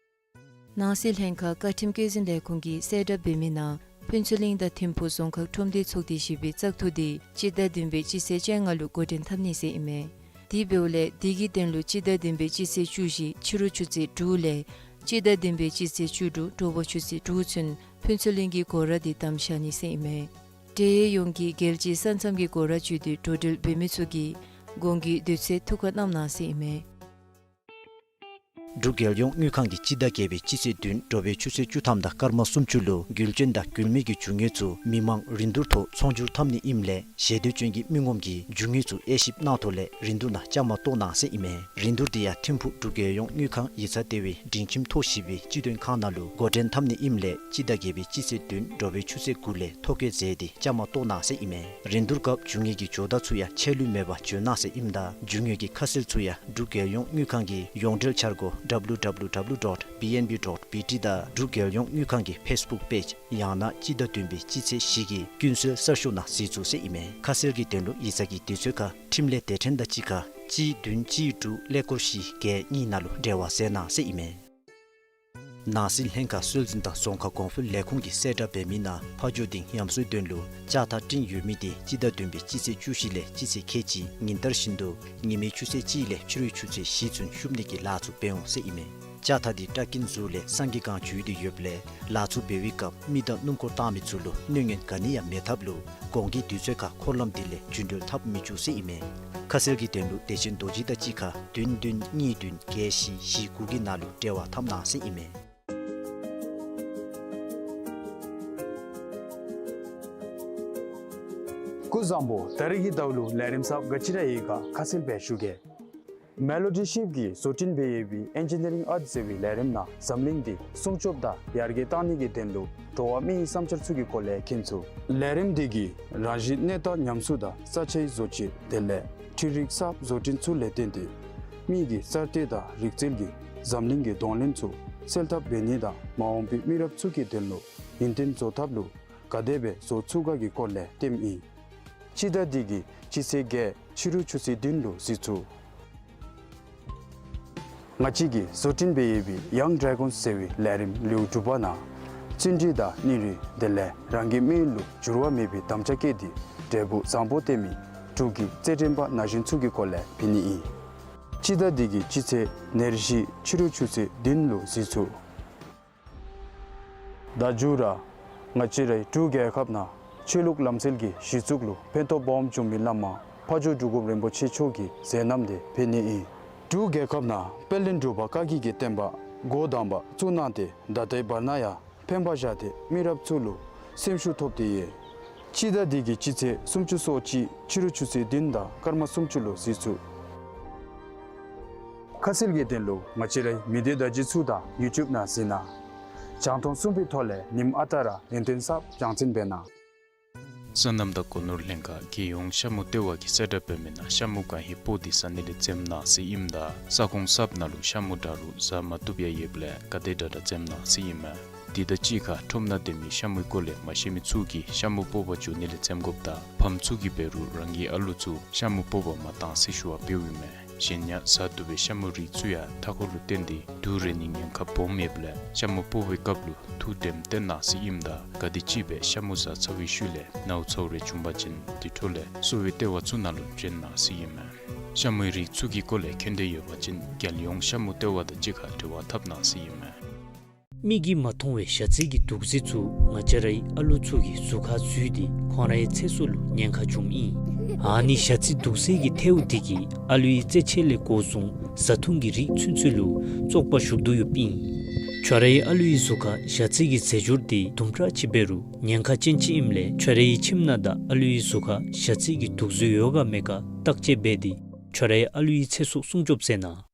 ནང་སྲིད་ལྷན་ཁག་བཀའ་ཁྲིམས་བཀོད་འཛིན་ལས་ཁུངས་ཀྱིས་གསལ་བསྒྲགས་འབད་མི་ནང་ཕུན་ཚོགས་གླིང་དང་ཐིམ་ཕུག་རྫོང་ཁག་ཁྲོམ་སྡེ་ཚོགས་སྡེ་བཞི་པའི་བཙག་འཐུ་དེ་སྤྱི་ཟླ་བདུན་པའི་སྤྱི་ཚེས་བཅོ་ལྔ་ལུ་འགོ་འདྲེན་འཐབ་ནི་ཟེར་ཨིན་མས། དེ་འབདཝ་ལས་དེ་གི་དོན་ལུ་སྤྱི་ཟླ་བདུན་པའི་སྤྱི་ཚེས་བཅུ་བཞི་ཕྱི་རུ་ཆུ་ཚོད་དྲུག་ལས་སྤྱི་ཟླ་བདུན་པའི་སྤྱི་ཚེས་བཅུ་དྲུག་དྲོ་པ་ཆུ་ཚོད་དྲུག་ཚུན་ཕུན་ཚོགས་གླིང་གི་སྒོ་ར་དེ་བསྡམས་བཞག་ནི་ཟེར་ཨིན་མས། འབྲེལ་ཡོད་ཡོངས་ཀྱིས་རྒྱལ་སྤྱིའི་ས་མཚམས་ཀྱི་སྒོ་ར་བརྒྱུད་དེ་འགྲོ་འགྲུལ་འབད་མི་ཚུ་གིས་གོང་གི་དུས་ཚོད་ཐུགས་ཁར་བསྣམ་གནང་ཟེར་ཨིན་མས། འབྲུག་རྒྱལ་ཡོངས་དངུལ་ཁང་གིས་སྤྱི་ཟླ་བརྒྱད་པའི་སྤྱི་ཚེས་བདུན་དྲོ་པའི་ཆུ་ཚོད་བཅུ་ཐམ་དང་སྐར་མ་སུམ་ཅུ་ལུ་རྒྱུ་ལྗན་དང་རྒྱུ་མེད་ཀྱི་རྒྱུ་དངོས་ཚུ་མི་མང་རིན་བསྡུར་ཐོག་ཚོང་སྒྱུར་འཐབ་ནི་ཨིནམ་ལས་ཞལ་འདོན་ཅན་གྱི་མི་ངོམ་གྱིས་རྒྱུ་དངོས་ཚུ་དབྱེ་ཞིབ་གནང་ཐོག་ལས་རིན་བསྡུར་ནང་བཅའ་མར་གཏོགས་གནང་ཟེར་ཨིན་མས། རིན་བསྡུར་དེ་ཡང་ཐིམ་ཕུག་འབྲུག་རྒྱལ་ཡོངས་དངུལ་ཁང་ཡིག་ཚང་ལྟེ་བའི་སྒྲིང་ཁྱིམ་མཐོ་བཞི་པའི་སྤྱི་མཐུན་ཁང་ནང་ལུ་འགོ་འདྲེན་འཐབ་ནི་ཨིནམ་ལས་སྤྱི་ཟླ་བརྒྱད་པའི་སྤྱི་ཚེས་བདུན་དྲོ་པའི་ཆུ་ཚོད་དགུ་ལས་ཐོ་བཀོད་མཛད་དེ་བཅའ་མར་གཏོགས་གནང་ཟེར་ཨིན་མས། རིན་བསྡུར་སྐབས་རྒྱུ་དངོས་ཀྱི་ཇོ་བདག་ཚུ་ཡང་ཆད་ལུས་མེད་པར་འབྱོན་གནང་ཟེར་ཨིནམ་ད་རྒྱུ་དངོས་ཀྱི་ཁ་གསལ་ཚུ་ཡང་འབྲུག་རྒྱལ་ཡོངས་དངུལ་ཁང་གི་ཡོངས་འབྲེལ་འཆར་སྒོ་W W W dot B N B dot B T དང་འབྲུག་རྒྱལ་ཡོངས་དངུལ་ཁང་གི་ཕེསི་བུཀ་པེཇ་ཡང་ན་སྤྱི་ཟླ་བདུན་པའི་སྤྱི་ཚེས་བཞི་གི་ཀུན་གསལ་གསར་ཤོག་ནང་གཟིགས་ཚུགས་ཟེར་ཨིན་མས། ཁ་གསལ་གྱི་དོན་ལུ་ཡིག་ཚང་གི་དུས་ཚོད་ཁར་འཕྲིན་ལས་སྡེ་ཕྲན་དང་གཅིག་ཁར་གཅིག་བདུན་གཅིག་དྲུག་ཀླད་ཀོར་བཞི་བརྒྱད་གཉིས་ནང་ལུ་འབྲེལ་བ་མཛད་གནང་ཟེར་ཨིན་མས། ནང་སྲིད་ལྷན་ཁག་སྲོལ་འཛིན་དང་རྫོང་ཁག་གོང་འཕེལ་ལས་ཁུངས་ཀྱིས་གསལ་བསྒྲགས་འབད་མི་ནང་ཕ་ཇོ་སྡིངས་ཉམས་གསོའི་དོན་ལུ་ལྕགས་ཐག་སྤྲིན་ཡོད་མི་དེ་སྤྱི་ཟླ་བདུན་པའི་སྤྱི་ཚེས་བཅུ་བཞི་ལས་སྤྱི་ཚེས་ཁལ་གཅིག་ཉིན་ལྟར་བཞིན་དུ་ཉི་མའི་ཆུ་ཚོད་གཅིག་ལས་ཕྱི་རུའི་ཆུ་ཚོད་བཞི་ཚུན་ཤུབ་ནི་གི་ལཱ་ཚུ་འབད་འོང་ཟེར་ཨིན་མས། ལྕགས་ཐག་དེ་སྤྲ་སྐྱིན་ཟུར་ལས་སངས་རྒྱས་སྒང་འགྱོ་ཡི་དེ་ཡོདཔ་ལས་ལཱ་ཚུ་འབད་བའི་སྐབས་མི་དང་སྣུམ་འཁོར་བཏང་མི་ཚུ་ལུ་གནོད་ཉེན་ག་ནི་ཡང་མེད་ཐབས་ལུ་གོང་གི་དུས་ཚོད་ཁར་འཁོར་ལམ་དེ་ལས་རྒྱུན་འགྲུལ་འཐབ་མི་བཅུག་ཟེར་ཨིན་མས། ཁ་གསལ་གྱི་དོན་ལུ་བདེ་ཆེན་རྡོ་རྗེ་དང་གཅིག་ཁར་བདུན་བདུན་གཉིས་བདུན་བརྒྱད་བཞི་བཞི་དགུ་གི་ནང་ལུ་འབྲེལ་བ་འཐབ་གནང་ཟེར་ཨིན་མས། སྐུ་གཟུགས་བཟང་པོ། ད་རིས་ཀྱི་ཟླཝ་ལུ་ལས་རིམ་གསརཔ་ག་ཅི་ར་ཡོད་ག་ཁ་གསལ་སྦེ་ཞུ་གེ། མེ་ལོ་ཌི་ཤིབ་ཀྱིས་བཟོ་སྐྲུན་འབད་ཡོད་པའི་ཨེན་ཇི་ནི་རིང་ཨརཊ་ཟེར་བའི་ལས་རིམ་ནང་འཛམ་གླིང་འདི་སྲུང་སྐྱོབ་དང་ཡར་རྒྱས་གཏང་ནི་གི་དོན་ལུ་འགྲོ་བ་མིའི་བསམ་འཆར་ཚུ་གི་སྐོར་ལས་མཁྱེན་ཚུགས། ལས་རིམ་འདི་གིས་རང་བཞིན་གནས་སྟངས་ཉམས་གསོ་དང་ས་ཆའི་བཟོ་བཅོས་དེ་ལས་འཕྲུལ་རིག་གསརཔ་བཟོ་སྐྲུན་ཚུ་ལས་བརྟེན་ཏེ་མི་གི་གསར་གཏོད་དང་རིག་རྩལ་གྱིས་འཛམ་གླིང་གི་གདོང་ལེན་ཚུ་སེལ་ཐབས་འབད་ནི་དང་མ་འོངས་པའི་མི་རབས་ཚུ་གི་དོན་ལུ་ཡུན་བརྟན་བཟོ་ཐབས་ལུ་ག་དེ་སྦེ་བཟོ་ཚུགས་ག་གི་སྐོར་ལས་སྟོནམ་ཨིན། སྤྱི་ཟླ་འདི་གི་སྤྱི་ཚེས་བརྒྱད་ཕྱི་རུ་ཆུ་ཚོད་བདུན་ལུ་གཟིགས་ཚུགས། ང་བཅས་ཀྱིས་བཟོ་སྐྲུན་འབད་ཡོད་པའི་ཡང་ཌེ་རེ་གཱོན་ཟེར་བའི་ལས་རིམ་ལེའུ་དྲུག་པ་ནང་བརྩོན་འགྲུས་དང་སྙིང་རུས་དེ་ལས་རང་གི་དམིགས་ཡུལ་ལུ་འགྱུར་བ་མེད་པའི་དམ་བཅའ་བསྐྱེད་དེ་འབྲས་བུ་བཟང་པོ་སྟོན་མི་འབྲུག་གི་རྩེད་འགྲན་པ་ན་གཞོན་ཚུ་གི་སྐོར་ལས་འབད་ནི་ཨིན། སྤྱི་ཟླ་འདི་གི་སྤྱི་ཚེས་ཉེར་བཞི་ཕྱི་རུ་ཆུ་ཚོད་བདུན་ལུ་གཟིགས་ཚུགས། ད་མཇུག་ར་ང་བཅས་རའི་འབྲུག་རྒྱལ་ཁབ་ནང་ཆོས་ལུགས་ལམ་སྲོལ་གྱི་གཞི་བཙུགས་ལུ་ཕན་ཐོགས་སྦོམ་བྱུང་མི་བླ་མ་ཕ་ཇོ་འབྲུག་སྒོམ་རིན་པོ་ཆེ་མཆོག་གི་མཛད་རྣམ་དེ་འབད་ནི་ཨིན། འབྲུག་རྒྱལ་ཁབ་ནང་དཔལ་ལྡན་འབྲུག་པ་བཀའ་བརྒྱུད་ཀྱི་བསྟན་པ་འགོ་དང་པ་བཙུགས་གནང་སྟེ་ད་ལྟའི་བར་ན་ཡང་ཕན་པ་བཞག་སྟེ་མི་རབས་ཚུ་ལུ་སེམས་ཤུགས་ཐོབ་སྟེ་ཡོད། སྤྱི་ཟླ་འདི་གི་སྤྱི་ཚེས་སུམ་ཅུ་སོ་གཅིག་ཕྱི་རུ་ཆུ་ཚོད་བདུན་དང་སྐར་མ་སུམ་ཅུ་ལུ་གཟིགས་ཚུགས། ཁ་གསལ་གྱི་དོན་ལུ་ང་བཅས་རའི་མི་སྡེ་བརྡ་བརྒྱུད་ཚུ་དང་ཡུ་ཊུབ་ནང་གཟིགས་གནང་། རྒྱང་མཐོང་གསུམ་པའི་ཐོག་ལས་ཉིནམ་ཨ་རྟག་ར་ལན་སྟོན་གསརཔ་རྒྱང་སྲིང་འབད་གནང་། སོ་ནམ་དང་སྒོ་ནོར་ལྷན་ཁག་རྒྱལ་ཡོངས་ཤ་མུ་ལྟེ་བ་གིས་གསལ་བསྒྲགས་འབད་མི་ནང་ཤ་མུ་གང་ཧེ་སྤོ་སྟེ་ཟ་ནི་ལས་འཛེམ་གནང་ཟེར་ཨིནམ་ད་ས་ཁོངས་གསརཔ་ནང་ལུ་ཤ་མུ་དྲག་རུང་ཟ་མ་བཏུབ་ཡང་ཡོདཔ་ལས་ག་དེ་དྲག་དྲག་འཛེམ་གནང་ཟེར་ཨིན་མས། དེ་དང་གཅིག་ཁར་ཁྲོམ་ནང་སྡོད་མི་ཤ་མུའི་སྐོར་ལས་མ་ཤེས་མི་ཚུ་གིས་ཤ་མུ་སྤོ་བར་འགྱོ་ནི་ལས་འཛེམ་དགོཔ་དང་ཕམ་ཚུ་གིས་འབད་རུང་རང་གི་ཨ་ལུ་ཚུ་ཤ་མུ་སྤོ་བར་མ་གཏང་ཟེར་ཞུ་བ་འབདཝ་ཨིན་མས། གཞན་ཡང་ཟ་བཏུབ་པའི་ཤ་མུ་རིགས་ཚུ་ཡང་མཐའ་འཁོར་ལུ་བརྟེན་ཏེ་དུག་རེག་ནིའི་ཉེན་ཁ་སྦོམ་ཡོདཔ་ལས་ཤ་མུ་སྤོ་བའི་སྐབས་ལུ་ཐུགས་དྲནམ་བཏོན་གནང་ཟེར་ཨིནམ་ད་ག་དེམ་ཅིག་སྦེ་ཤ་མུ་ཟ་ཚར་བའི་ཤུལ་ལས་ནཝ་ཚཝ་རེ་བྱུང་པ་ཅིན་དེ་འཕྲོ་ལས་གསོ་བའི་ལྟེ་བ་ཚུ་ནང་ལུ་བྱོན་གནང་ཟེར་ཨིན་མས། ཤ་མུའི་རིགས་ཚུ་གི་སྐོར་ལས་མཁྱེན་འདོད་ཡོད་པ་ཅིན་རྒྱལ་ཡོངས་ཤ་མུ་ལྟེ་བ་དང་གཅིག་ཁར་འབྲེལ་བ་འཐབ་གནང་ཟེར་ཨིན་མས། མིག་གིས་མ་མཐོང་བའི་ཞ་རྩི་གི་དུག་རྫས་ཚུ་ང་བཅས་རའི་ཨ་ལུ་ཚུ་གི་གཟུགས་ཁར་འཛུལ་ཏེ་ཁོང་རའི་ཚེ་སྲོག་ལུ་ཉེན་ཁ་འབྱུངམ་ཨིན། ཨ་ནི་ཞ་རྩི་དུག་རྫས་ཀྱི་ཐལཝ་དེ་གིས་ཨ་ལུའི་རྩེད་ཆས་ལས་འགོ་བཟུང་བཟའ་འཐུང་གི་རིགས་ཚུན་ཚོད་ལུ་བཙོག་པ་ཞུགས་དོ་ཡོདཔ་ཨིན། ཁྱོད་རའི་ཨ་ལུའི་གཟུགས་ཁར་ཞ་རྩི་གི་རྫས་སྦྱོར་དེ་དུམ་གྲ་ཅིག་འབད་རུང་ཉེན་ཁ་ཅན་ཅིག་ཨིནམ་ལས་ཁྱོད་རའི་ཁྱིམ་ནང་དང་ཨ་ལུའི་གཟུགས་ཁར་ཞ་རྩི་གི་དུག་རྫས་ཡོད་ག་མེད་ག་བརྟག་དཔྱད་འབད་དེ་ཁྱོད་རའི་ཨ་ལུའི་ཚེ་སྲོག་སྲུང་སྐྱོབ་མཛད་གནང་།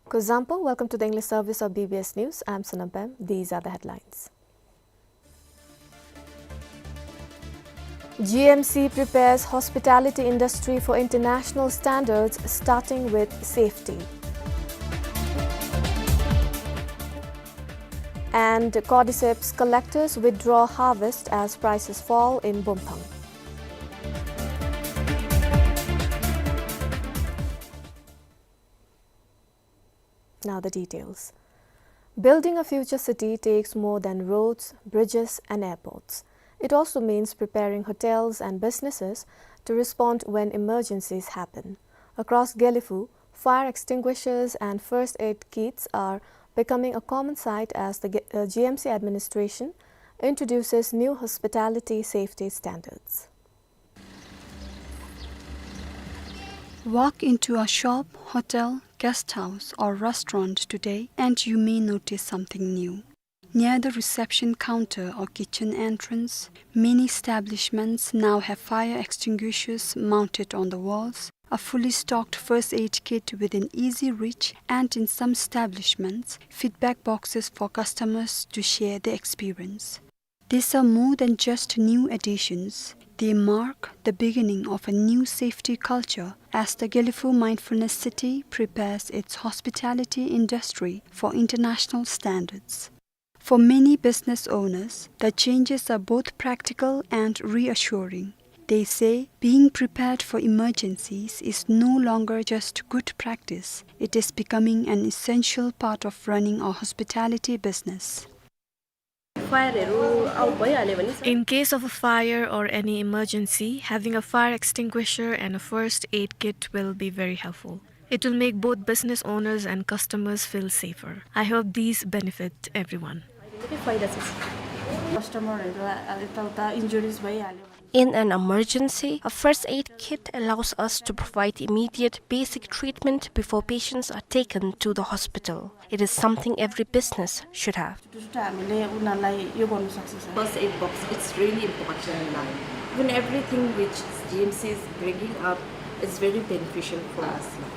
Kuzuzangpo, welcome to the English service of B B S News. I'm Sonam Pem. These are the headlines. G M C prepares hospitality industry for international standards, starting with safety. And cordyceps collectors withdraw harvest as prices fall in Bontang. Now the details. Building a future city takes more than roads, bridges, and airports. It also means preparing hotels and businesses to respond when emergencies happen. Across Gelephu, fire extinguishers and first aid kits are becoming a common sight as the Ge-, uh, G M C administration introduces new hospitality safety standards. Walk into a shop, hotel, guest house, or restaurant today, and you may notice something new. Near the reception counter or kitchen entrance, many establishments now have fire extinguishers mounted on the walls, a fully stocked first aid kit within easy reach, and in some establishments, feedback boxes for customers to share their experience. These are more than just new additions. They mark the beginning of a new safety culture as the Gelephu Mindfulness City prepares its hospitality industry for international standards. For many business owners, the changes are both practical and reassuring. They say being prepared for emergencies is no longer just good practice, it is becoming an essential part of running a hospitality business. फायरहरू आउ भइहाल्यो भने, sir? In case of a fire or any emergency, having a fire extinguisher and a first aid kit will be very helpful. It will make both business owners and customers feel safer. I hope these benefit everyone. कस्टमरहरू, अ, यताउता इन्जुरिज भइहाल्यो भने, In an emergency, a first aid kit allows us to provide immediate basic treatment before patients are taken to the hospital. It is something every business should have. छुट्टा छुट्टा हामीले उनीहरूलाई यो गर्नु सक्छ, sir। First aid box, it's really important now. Even everything which G M C is bringing up is very beneficial for us now.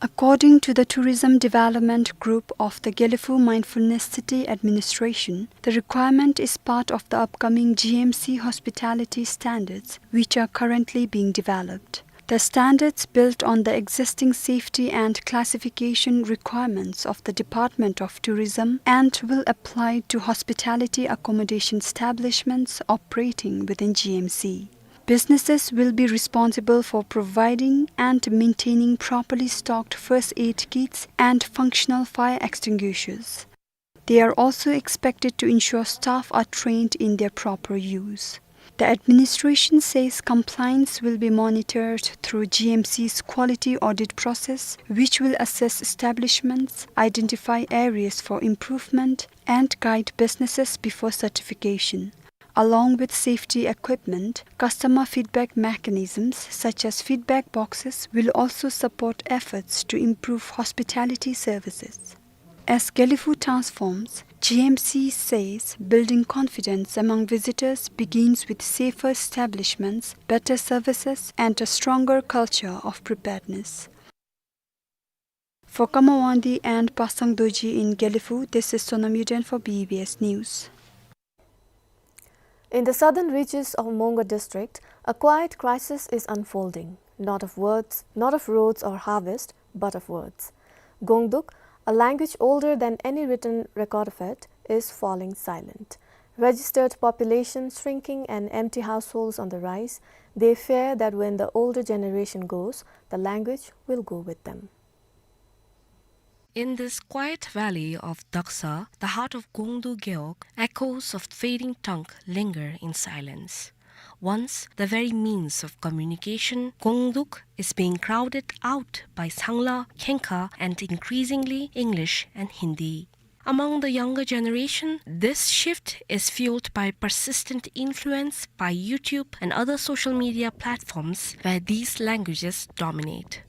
According to the Tourism Development Group of the Gelephu Mindfulness City Administration, the requirement is part of the upcoming G M C hospitality standards, which are currently being developed. The standards build on the existing safety and classification requirements of the Department of Tourism and will apply to hospitality accommodation establishments operating within G M C. Businesses will be responsible for providing and maintaining properly stocked first aid kits and functional fire extinguishers. They are also expected to ensure staff are trained in their proper use. The administration says compliance will be monitored through G M C's quality audit process, which will assess establishments, identify areas for improvement, and guide businesses before certification. Along with safety equipment, customer feedback mechanisms such as feedback boxes will also support efforts to improve hospitality services. As Gelephu transforms, G M C says building confidence among visitors begins with safer establishments, better services, and a stronger culture of preparedness. For Kamawandi and Pasang Dorji in Gelephu, this is Sonam Yuden for B B S News. In the southern reaches of Mongar district, a quiet crisis is unfolding, not of words, not of roads or harvest, but of words. Gongduk, a language older than any written record of it, is falling silent. Registered population shrinking and empty households on the rise, they fear that when the older generation goes, the language will go with them. In this quiet valley of Daksa, the heart of Gongdu Gewog, echoes of fading tongue linger in silence. Once the very means of communication, Gongduk is being crowded out by Sangla, Khenka, and increasingly English and Hindi. Among the younger generation, this shift is fueled by persistent influence by YouTube and other social media platforms where these languages dominate.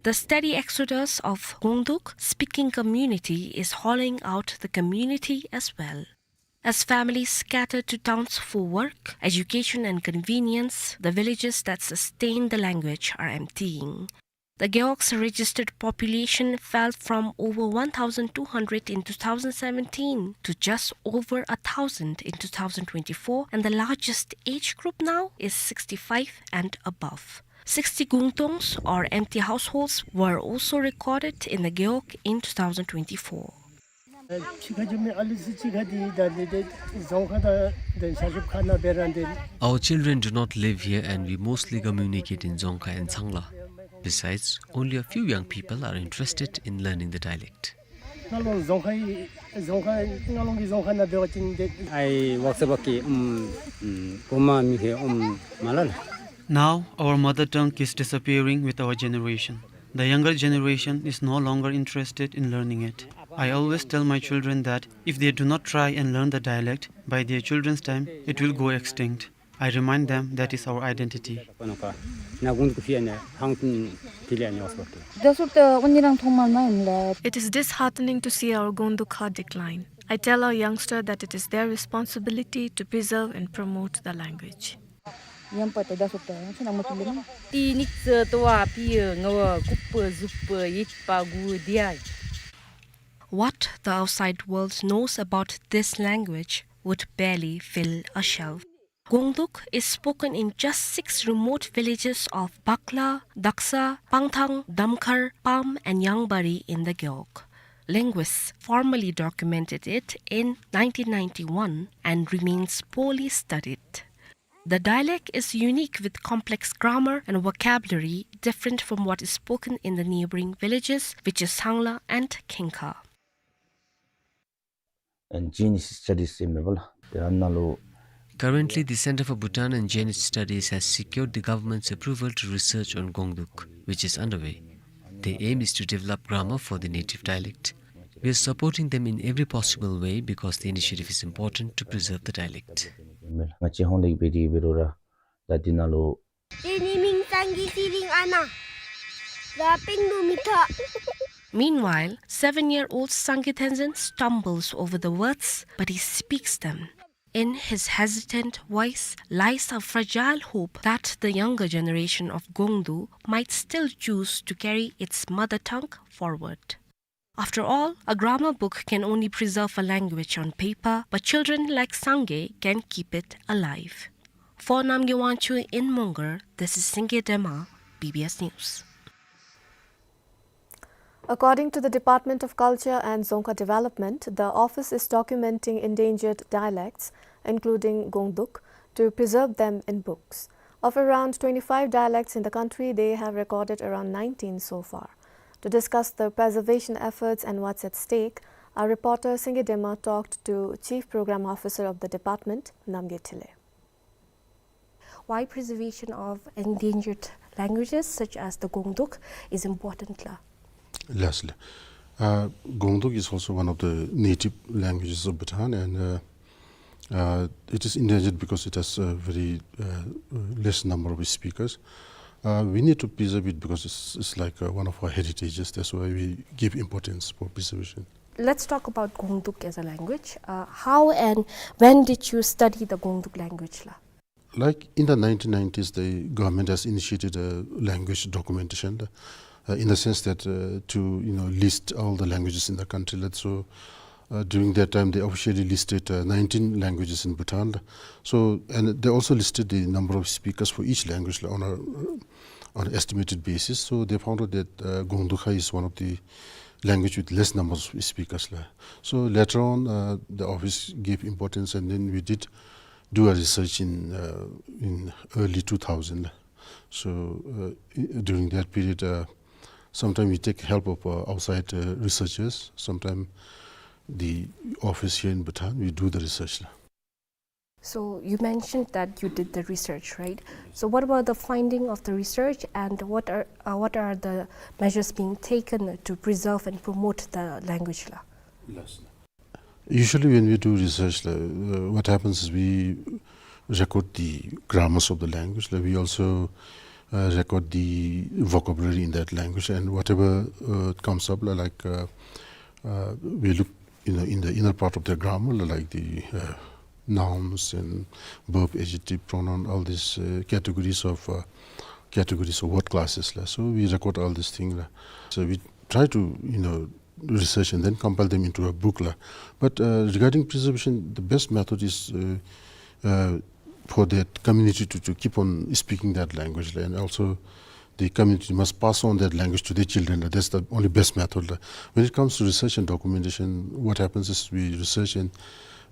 The steady exodus of Gongduk speaking community is hollowing out the community as well. As families scatter to towns for work, education, and convenience, the villages that sustain the language are emptying. The Gewog's registered population fell from over one thousand two hundred in two thousand seventeen to just over a thousand in two thousand twenty-four, and the largest age group now is sixty-five and above. Sixty gungtongs or empty households were also recorded in the Gewog in two thousand twenty-four. Our children do not live here and we mostly communicate in Dzongkha and Sangla. Besides, only a few young people are interested in learning the dialect. Now our mother tongue is disappearing with our generation. The younger generation is no longer interested in learning it. I always tell my children that if they do not try and learn the dialect, by their children's time, it will go extinct. I remind them that is our identity. It is disheartening to see our Gongdukha decline. I tell our youngster that it is their responsibility to preserve and promote the language. What the outside world knows about this language would barely fill a shelf. Gongduk is spoken in just six remote villages of Bakla, Daksa, Pangthang, Damkhar, Pam, and Yangbari in the Gewog. Linguists formally documented it in nineteen ninety-one and remains poorly studied. The dialect is unique with complex grammar and vocabulary different from what is spoken in the neighboring villages, which is Sangla and Khenka. And Chinese studies ཨིན་མས་པ་ལགས། དེ་ཨ་ནཱ་ལུ། Currently, the Center for Bhutan and Jainese Studies has secured the government's approval to research on Gongduk, which is underway. The aim is to develop grammar for the native dialect. We are supporting them in every possible way because the initiative is important to preserve the dialect. ང་བཅས་ཧོང་ལེགས་འབད་དེ་འབད་རུང་ར་ད་འདི་ནང་ལུ། དེ་ནི་མིང་སངྒེ་ཚེ་རིང་ཨ་ནཱ། ད་པིང་དུ་མི་ཐོགས། Meanwhile, seven-year-old Sangay Tenzin stumbles over the words, but he speaks them. In his hesitant voice lies a fragile hope that the younger generation of Gongdu might still choose to carry its mother tongue forward. After all, a grammar book can only preserve a language on paper, but children like Sangay can keep it alive. For Namgay Wangchuk in Mongar, this is Singay Dema, B B S News. According to the Department of Culture and Dzongkha Development, the office is documenting endangered dialects, including Gongduk, to preserve them in books. Of around twenty-five dialects in the country, they have recorded around nineteen so far. To discuss the preservation efforts and what's at stake, our reporter Singay Dema talked to Chief Program Officer of the department, Namgay Thile. Why preservation of endangered languages such as the Gongduk is important, la? Yes, la. Uh, Gongduk is also one of the native languages of Bhutan, and, uh, uh, it is endangered because it has a very, uh, less number of speakers. Uh, we need to preserve it because it's, it's like, uh, one of our heritages. That's why we give importance for preservation. Let's talk about Gongduk as a language. Uh, how and when did you study the Gongduk language, la? Like, in the nineteen nineties, the government has initiated a language documentation, uh, in the sense that, uh, to, you know, list all the languages in the country. Like, so, uh, during that time, they officially listed, uh, nineteen languages in Bhutan. So, and they also listed the number of speakers for each language, like, on a, on an estimated basis. So they found out that, uh, Gongdukha is one of the language with less numbers of speakers la. So later on, uh, the office gave importance, and then we did do a research in, uh, in early two thousand la. So, uh, i-, during that period, uh, sometimes we take help of, uh, outside, uh, researchers. Sometimes the office here in Bhutan, we do the research la. So you mentioned that you did the research, right? So what about the finding of the research, and what are, uh, what are the measures being taken to preserve and promote the language la? Usually when we do research la, uh, what happens is we record the grammars of the language la. We also, uh, record the vocabulary in that language, and whatever, uh, comes up la, like, uh, uh, we look, you know, in the inner part of the grammar la, like the, uh, nouns and verb, adjective, pronoun, all these, uh, categories of, uh, categories of word classes la. So we record all these things la. So we try to, you know, research and then compile them into a book la. But, uh, regarding preservation, the best method is, uh, uh, for that community to, to keep on speaking that language la, and also the community must pass on that language to their children la. That's the only best method la. When it comes to research and documentation, what happens is we research and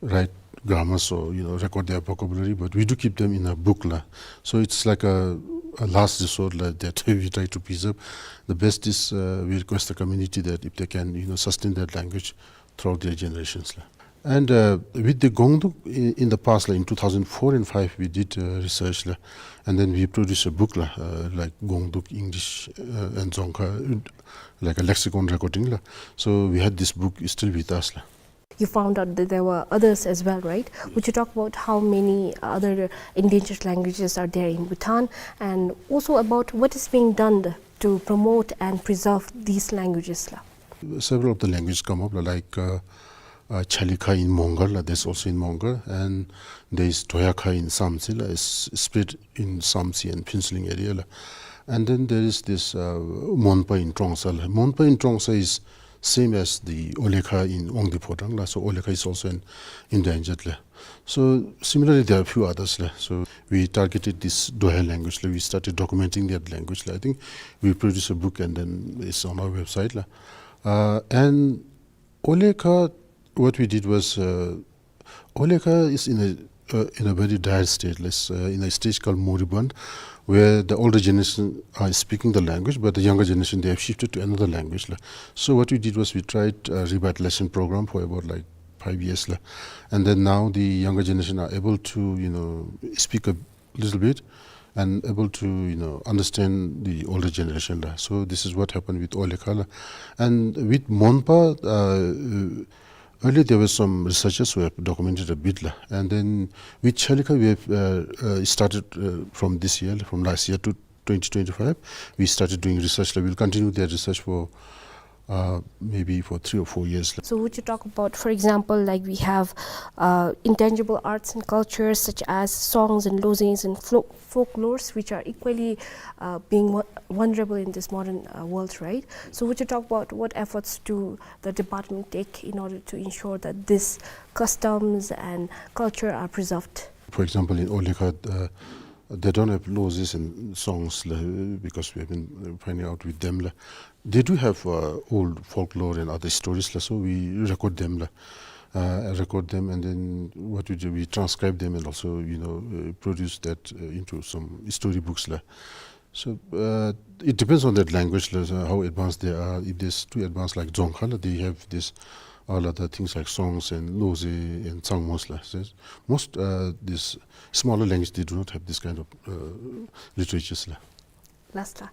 write grammars or, you know, record their vocabulary, but we do keep them in a book la. So it's like a, a last resort la that we try to preserve. The best is, uh, we request the community that if they can, you know, sustain that language throughout their generations la. And, uh, with the Gongduk in, in the past la, in two thousand four and five, we did, uh, research la, and then we produced a book la, uh, like Gongduk English, uh, and Dzongkha, uh, like a lexicon recording la. So we had this book is still with us la. You found out that there were others as well, right? Would you talk about how many other endangered languages are there in Bhutan, and also about what is being done to promote and preserve these languages la? Several of the languages come up, like, uh, uh, Chalikha in Mongar la, that's also in Mongar, and there is Doyakha in Samtse la, it's spread in Samtse and Phuentsholing area la. And then there is this, uh, Monpa in Trongsa la. Monpa in Trongsa is same as the Olekha in Wangdue Phodrang la. So Olekha is also an endangered la. So similarly, there are a few others la. So we targeted this Doya language la. We started documenting that language la. I think we produced a book and then it's on our website la. Uh, and Olekha, what we did was, uh, Olekha is in a, uh, in a very dire state, let's, uh, in a stage called moribund, where the older generation are speaking the language, but the younger generation, they have shifted to another language la. So what we did was we tried a revitalization program for about, like, five years la. And then now the younger generation are able to, you know, speak a little bit and able to, you know, understand the older generation la. So this is what happened with Olekha la. And with Monpa, uh, uh, earlier there were some researchers who have documented a bit la. And then with Chalikha, we have, uh, uh, started, uh, from this year, from last year to twenty twenty-five, we started doing research la. We'll continue that research for, uh, maybe for three or four years la. So would you talk about, for example, like, we have, uh, intangible arts and cultures such as songs and lozes and flo-, folklores, which are equally, uh, being vul-, vulnerable in this modern, uh, world, right? So would you talk about what efforts do the department take in order to ensure that these customs and culture are preserved? For example, in Olekha, uh, they don't have lozes and songs la, because we have been, uh, finding out with them la. They do have, uh, old folklore and other stories la, so we record them la. Uh, record them, and then what we do, we transcribe them and also, you know, uh, produce that, uh, into some storybooks la. So, uh, it depends on that language la, so how advanced they are. If they're too advanced like Dzongkha la, they have this, all other things like songs and loze and tsangmos la. So most, uh, these smaller language, they do not have this kind of, uh, literatures la. Last la.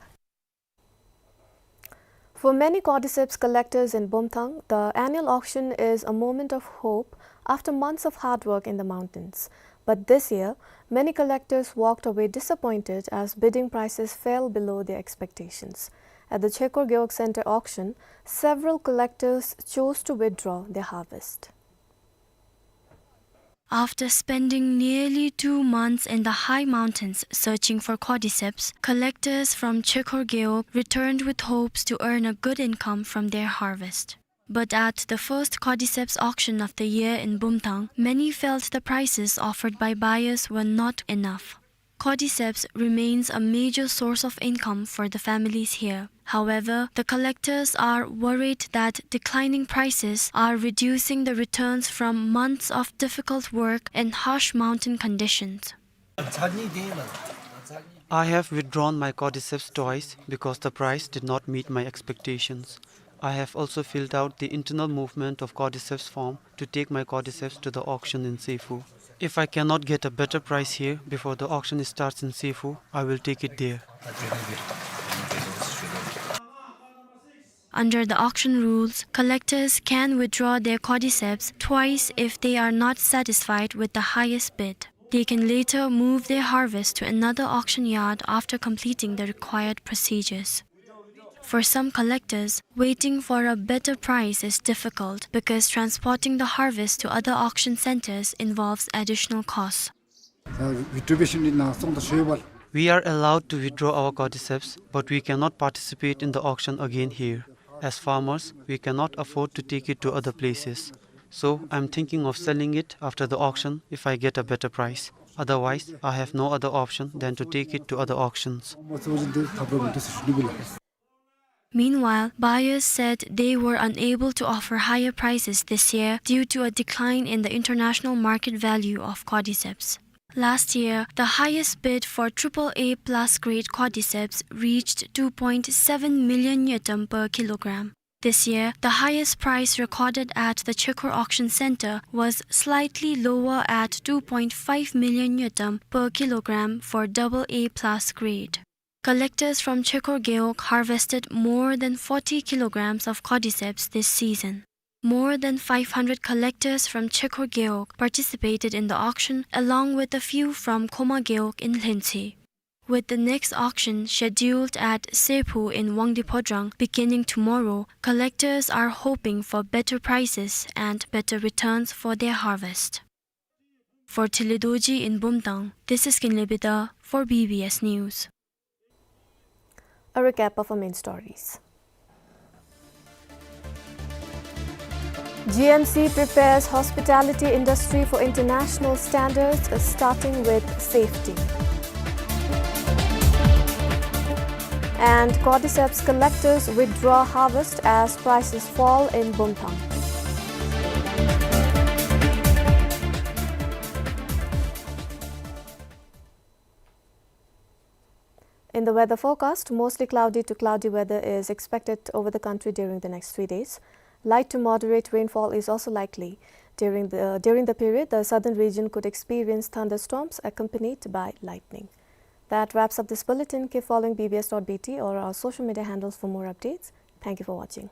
For many cordyceps collectors in Bumthang, the annual auction is a moment of hope after months of hard work in the mountains. But this year, many collectors walked away disappointed as bidding prices fell below their expectations. At the Chekor Gewog Center auction, several collectors chose to withdraw their harvest. After spending nearly two months in the high mountains searching for cordyceps, collectors from Chekor Gewog returned with hopes to earn a good income from their harvest. But at the first cordyceps auction of the year in Bumthang, many felt the prices offered by buyers were not enough. Cordyceps remains a major source of income for the families here. However, the collectors are worried that declining prices are reducing the returns from months of difficult work in harsh mountain conditions. I have withdrawn my cordyceps twice because the price did not meet my expectations. I have also filled out the internal movement of cordyceps form to take my cordyceps to the auction in Seppo. If I cannot get a better price here before the auction starts in Seppo, I will take it there. Under the auction rules, collectors can withdraw their cordyceps twice if they are not satisfied with the highest bid. They can later move their harvest to another auction yard after completing the required procedures. For some collectors, waiting for a better price is difficult because transporting the harvest to other auction centers involves additional costs. We are allowed to withdraw our cordyceps, but we cannot participate in the auction again here. As farmers, we cannot afford to take it to other places. So, I'm thinking of selling it after the auction if I get a better price. Otherwise, I have no other option than to take it to other auctions. Meanwhile, buyers said they were unable to offer higher prices this year due to a decline in the international market value of cordyceps. Last year, the highest bid for triple A plus grade cordyceps reached two point seven million ngultrum per kilogram. This year, the highest price recorded at the Chekor Auction Center was slightly lower at two point five million ngultrum per kilogram for double A plus grade. Collectors from Chekor Gewog harvested more than forty kilograms of cordyceps this season. More than five hundred collectors from Chekor Gewog participated in the auction, along with a few from Khoma Gewog in Lhentshe. With the next auction scheduled at Seppo in Wangdue Phodrang beginning tomorrow, collectors are hoping for better prices and better returns for their harvest. For Thili Dorji in Bumthang, this is Kinley Bida for B B S News. A recap of our main stories. G M C prepares hospitality industry for international standards, uh, starting with safety. And cordyceps collectors withdraw harvest as prices fall in Bumthang. In the weather forecast, mostly cloudy to cloudy weather is expected over the country during the next three days. Light to moderate rainfall is also likely. During the, during the period, the southern region could experience thunderstorms accompanied by lightning. That wraps up this bulletin. Keep following B B S dot B T or our social media handles for more updates. Thank you for watching.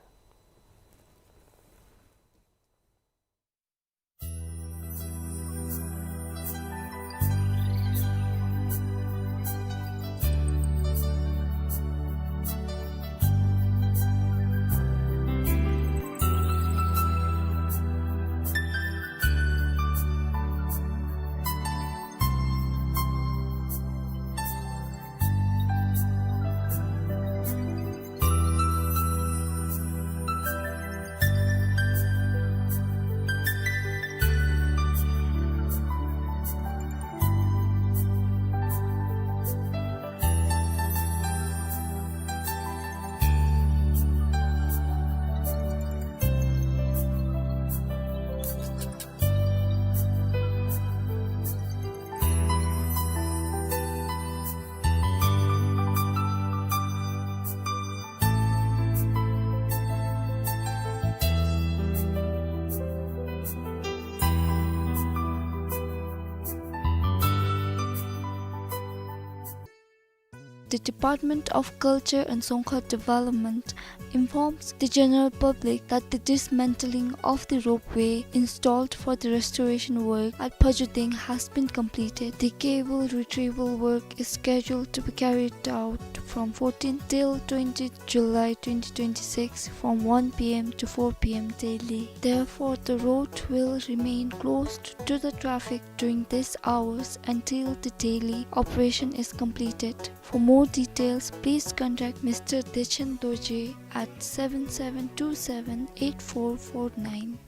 The Department of Culture and Dzongkha Development informs the general public that the dismantling of the ropeway installed for the restoration work at Phojo Deng has been completed. The cable retrieval work is scheduled to be carried out from fourteenth till twentieth July twenty twenty-six from one P M to four P M daily. Therefore, the road will remain closed to the traffic during these hours until the daily operation is completed. For more details, please contact Mister Dechen Dorji at seven seven two seven eight four four nine.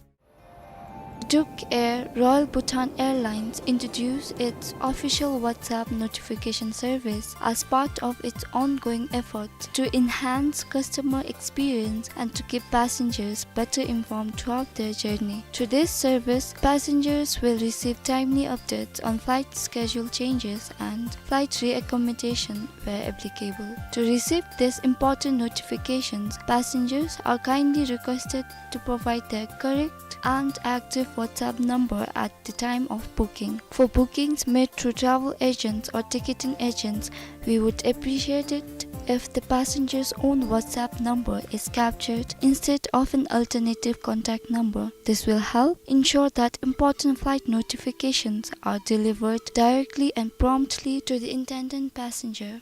The Tuk Air, Royal Bhutan Airlines, introduced its official WhatsApp notification service as part of its ongoing effort to enhance customer experience and to keep passengers better informed throughout their journey. Through this service, passengers will receive timely updates on flight schedule changes and flight reaccommodation where applicable. To receive these important notifications, passengers are kindly requested to provide their correct and active WhatsApp number at the time of booking. For bookings made through travel agents or ticketing agents, we would appreciate it if the passenger's own WhatsApp number is captured instead of an alternative contact number. This will help ensure that important flight notifications are delivered directly and promptly to the intended passenger.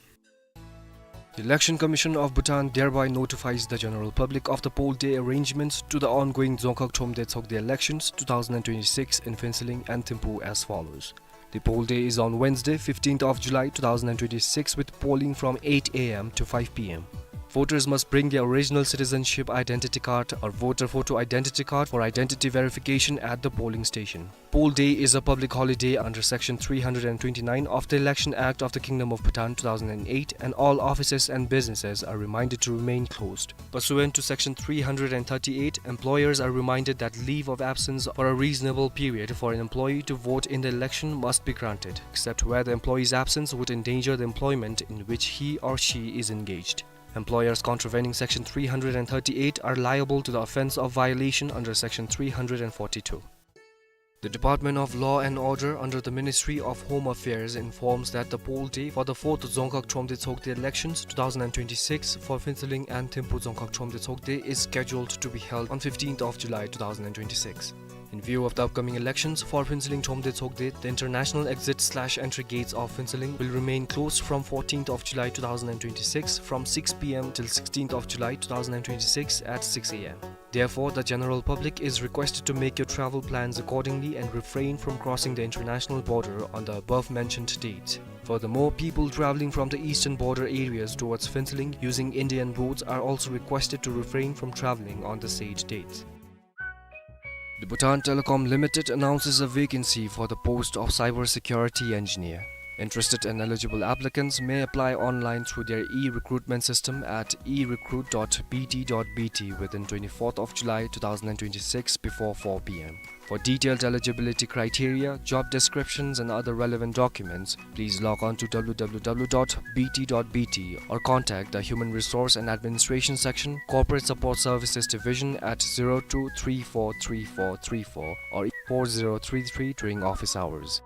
The Election Commission of Bhutan thereby notifies the general public of the poll day arrangements to the ongoing Dzongkhag Thromde Tshogde elections two thousand twenty-six in Phuentsholing and Thimphu as follows. The poll day is on Wednesday, fifteenth of July two thousand twenty-six, with polling from eight A M to five P M. Voters must bring their original citizenship identity card or voter photo identity card for identity verification at the polling station. Poll day is a public holiday under Section three hundred and twenty-nine of the Election Act of the Kingdom of Bhutan two thousand and eight, and all offices and businesses are reminded to remain closed. Pursuant to Section three hundred and thirty-eight, employers are reminded that leave of absence for a reasonable period for an employee to vote in the election must be granted, except where the employee's absence would endanger the employment in which he or she is engaged. Employers contravening Section three hundred and thirty-eight are liable to the offence of violation under Section three hundred and forty-two. The Department of Law and Order under the Ministry of Home Affairs informs that the poll day for the fourth Dzongkhag Thromde Tshogde elections two thousand and twenty-six for Phuentsholing and Thimphu Dzongkhag Thromde Tshogde is scheduled to be held on fifteenth of July two thousand and twenty-six. In view of the upcoming elections for Phuentsholing Thromde Tshogde, the international exit slash entry gates of Phuentsholing will remain closed from fourteenth of July two thousand and twenty-six from six P M till sixteenth of July two thousand and twenty-six at six A M. Therefore, the general public is requested to make your travel plans accordingly and refrain from crossing the international border on the above mentioned dates. Furthermore, people traveling from the eastern border areas towards Phuentsholing using Indian roads are also requested to refrain from traveling on the said dates. The Bhutan Telecom Limited announces a vacancy for the post of cyber security engineer. Interested and eligible applicants may apply online through their e-recruitment system at e recruit dot b t dot b t within twenty-fourth of July two thousand and twenty-six before four P M. For detailed eligibility criteria, job descriptions and other relevant documents, please log on to w w w dot b t dot b t or contact the Human Resource and Administration Section, Corporate Support Services Division at zero two three four three four three four or four zero three three during office hours.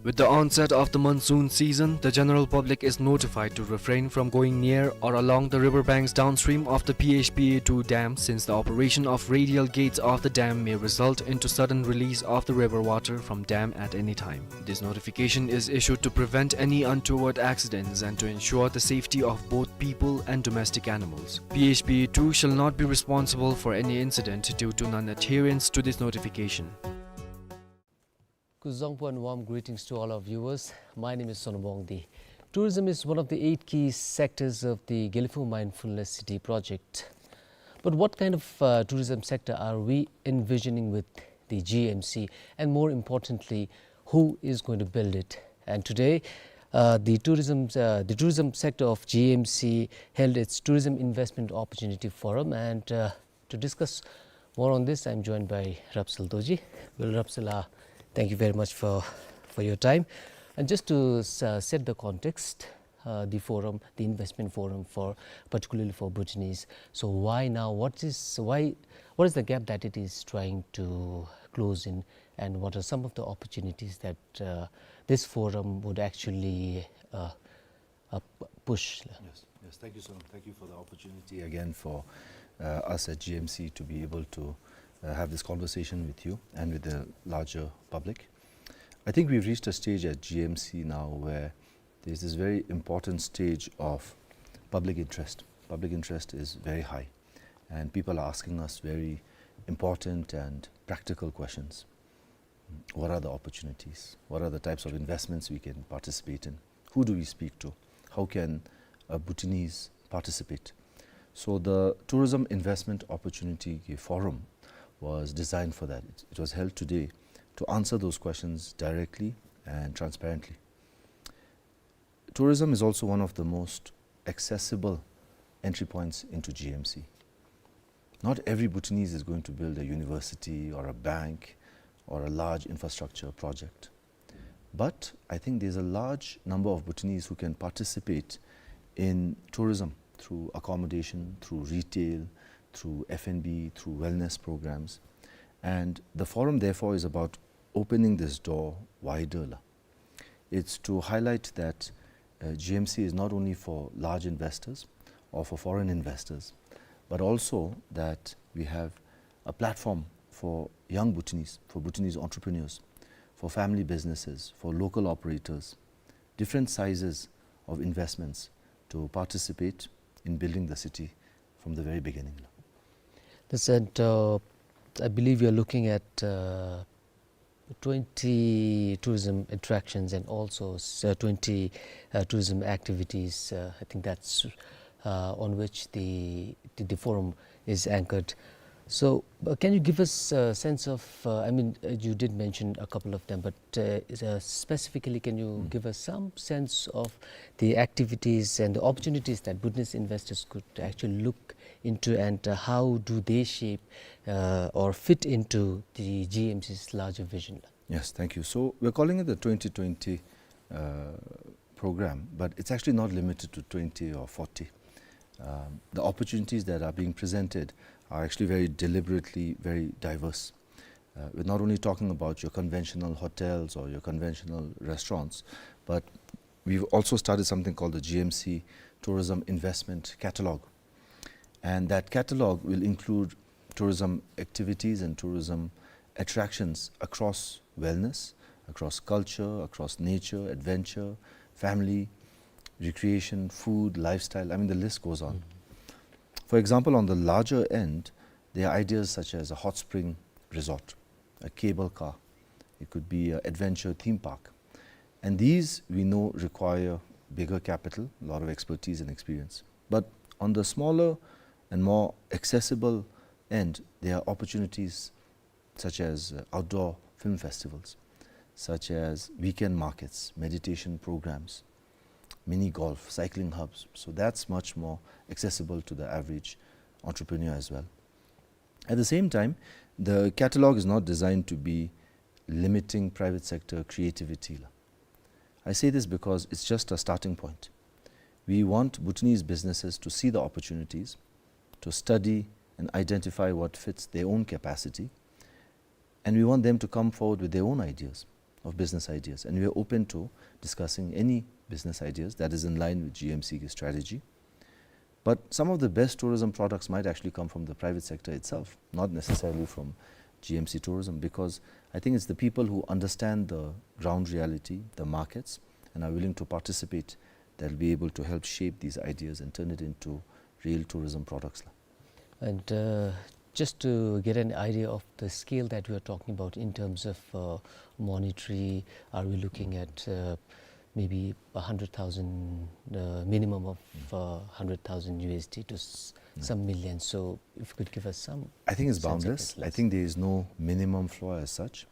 With the onset of the monsoon season, the general public is notified to refrain from going near or along the river banks downstream of the P H P A two dam, since the operation of radial gates of the dam may result into sudden release of the river water from dam at any time. This notification is issued to prevent any untoward accidents and to ensure the safety of both people and domestic animals. P H P A two shall not be responsible for any incident due to non-adherence to this notification. Kuzuzangpo and warm greetings to all our viewers. My name is Sonobong D. Tourism is one of the eight key sectors of the Gelephu Mindfulness City project. But what kind of, uh, tourism sector are we envisioning with the G M C? And more importantly, who is going to build it? And today, uh, the tourism, uh, the tourism sector of G M C held its Tourism Investment Opportunity Forum, and, uh, to discuss more on this, I'm joined by Rapsal Dorji. Well, Rapsal, uh, thank you very much for, for your time. And just to, uh, set the context, uh, the forum, the investment forum for, particularly for Bhutanese. So why now? What is, why, what is the gap that it is trying to close in, and what are some of the opportunities that, uh, this forum would actually, uh, uh, p-, push? Yes, yes. Thank you, sir. Thank you for the opportunity again for, uh, us at G M C to be able to, uh, have this conversation with you and with the larger public. I think we've reached a stage at G M C now where there's this very important stage of public interest. Public interest is very high, and people are asking us very important and practical questions. What are the opportunities? What are the types of investments we can participate in? Who do we speak to? How can a Bhutanese participate? So the Tourism Investment Opportunity Forum was designed for that. It, it was held today to answer those questions directly and transparently. Tourism is also one of the most accessible entry points into G M C. Not every Bhutanese is going to build a university or a bank or a large infrastructure project. But I think there's a large number of Bhutanese who can participate in tourism through accommodation, through retail, through F and B, through wellness programs. And the forum, therefore, is about opening this door wider, la. It's to highlight that, uh, G M C is not only for large investors or for foreign investors, but also that we have a platform for young Bhutanese, for Bhutanese entrepreneurs, for family businesses, for local operators, different sizes of investments to participate in building the city from the very beginning. This, and, uh, I believe you're looking at, uh, twenty tourism attractions and also s-, uh, twenty, uh, tourism activities. Uh, I think that's, uh, on which the, the, the forum is anchored. So, uh, can you give us a sense of, uh, I mean, uh, you did mention a couple of them, but, uh, is, uh, specifically, can you give us some sense of the activities and the opportunities that Bhutanese investors could actually look into, and, uh, how do they shape, uh, or fit into the G M C's larger vision? Yes, thank you. So we're calling it the twenty twenty, uh, program, but it's actually not limited to twenty or forty. Um, the opportunities that are being presented are actually very deliberately very diverse. Uh, we're not only talking about your conventional hotels or your conventional restaurants, but we've also started something called the G M C Tourism Investment Catalog. And that catalog will include tourism activities and tourism attractions across wellness, across culture, across nature, adventure, family, recreation, food, lifestyle. I mean, the list goes on. Mm. For example, on the larger end, there are ideas such as a hot spring resort, a cable car. It could be an adventure theme park. And these, we know, require bigger capital, a lot of expertise and experience. But on the smaller and more accessible end, there are opportunities such as, uh, outdoor film festivals, such as weekend markets, meditation programs, mini golf, cycling hubs. So that's much more accessible to the average entrepreneur as well. At the same time, the catalog is not designed to be limiting private sector creativity, la. I say this because it's just a starting point. We want Bhutanese businesses to see the opportunities, to study and identify what fits their own capacity, and we want them to come forward with their own ideas. of business ideas, and we are open to discussing any business ideas that is in line with G M C strategy. But some of the best tourism products might actually come from the private sector itself, not necessarily from G M C tourism, because I think it's the people who understand the ground reality, the markets, and are willing to participate that will be able to help shape these ideas and turn it into real tourism products la. And, uh, just to get an idea of the scale that we are talking about in terms of, uh, monetary, are we looking at, uh, maybe a hundred thousand, uh, minimum of, uh, hundred thousand U S D to s- some millions. So if you could give us some I think it's sense of boundless. I think there is no minimum floor as such.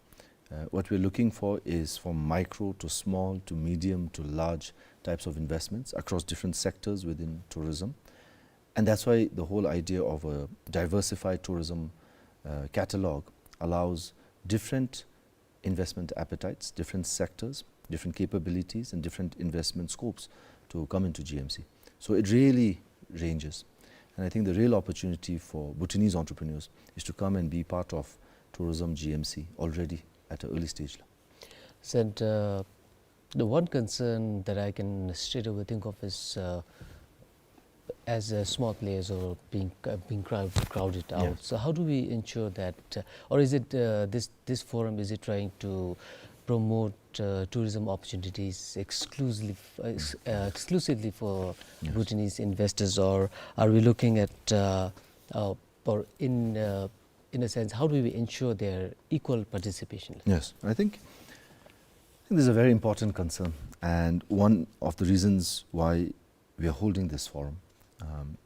Uh, what we're looking for is from micro to small to medium to large types of investments across different sectors within tourism. And that's why the whole idea of a diversified tourism, uh, catalog allows different investment appetites, different sectors, different capabilities, and different investment scopes to come into G M C. So it really ranges. And I think the real opportunity for Bhutanese entrepreneurs is to come and be part of tourism G M C already at an early stage la. Said, uh, the one concern that I can straight away think of is, uh, as a small players or being, uh, being crowd-, crowded out. So how do we ensure that, uh, or is it, uh, this, this forum, is it trying to promote, uh, tourism opportunities exclusively, uh, ex- uh, exclusively for Bhutanese investors, or are we looking at, uh, uh, or in, uh, in a sense, how do we ensure their equal participation? Yes, I think, I think this is a very important concern, and one of the reasons why we are holding this forum. Um,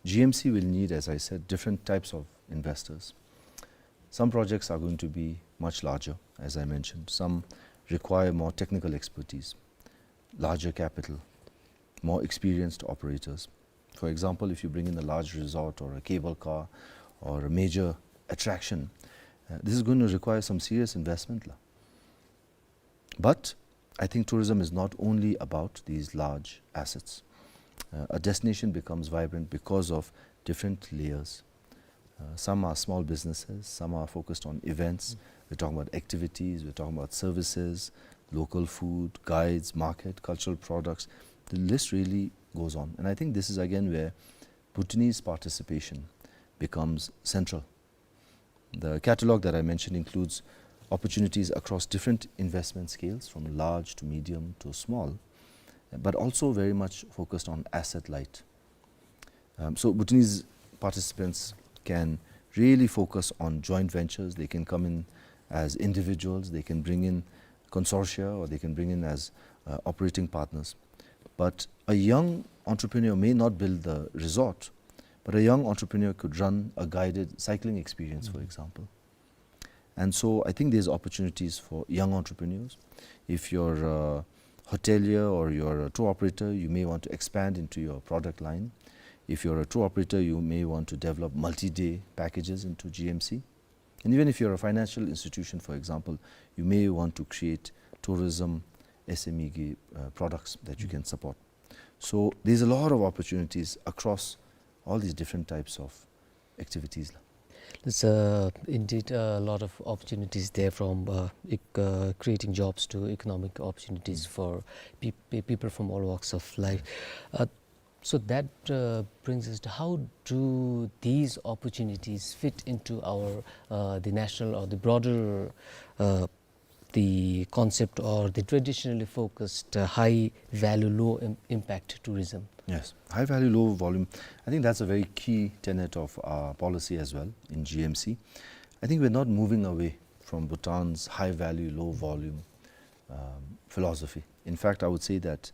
G M C will need, as I said, different types of investors. Some projects are going to be much larger, as I mentioned. Some require more technical expertise, larger capital, more experienced operators. For example, if you bring in a large resort or a cable car or a major attraction, uh, this is going to require some serious investment la. But I think tourism is not only about these large assets. Uh, a destination becomes vibrant because of different layers. Uh, some are small businesses, some are focused on events. We're talking about activities, we're talking about services, local food, guides, market, cultural products. The list really goes on. And I think this is again where Bhutanese participation becomes central. The catalog that I mentioned includes opportunities across different investment scales, from large to medium to small, but also very much focused on asset light. Um, so Bhutanese participants can really focus on joint ventures. They can come in as individuals, they can bring in consortia, or they can bring in as, uh, operating partners. But a young entrepreneur may not build the resort, but a young entrepreneur could run a guided cycling experience, for example. And so I think there's opportunities for young entrepreneurs. If you're a hotelier or you're a tour operator, you may want to expand into your product line. If you're a tour operator, you may want to develop multi-day packages into G M C. And even if you're a financial institution, for example, you may want to create tourism S M E, uh, products that you can support. So there's a lot of opportunities across all these different types of activities la. There's, uh, indeed a lot of opportunities there, from, uh, ec- uh, creating jobs to economic opportunities for peop- pe- people from all walks of life. Uh, so that, uh, brings us to, how do these opportunities fit into our, uh, the national or the broader, uh, the concept or the traditionally focused, uh, high value, low im- impact tourism? Yes, high value, low volume. I think that's a very key tenet of our policy as well in G M C. I think we're not moving away from Bhutan's high value, low volume, um, philosophy. In fact, I would say that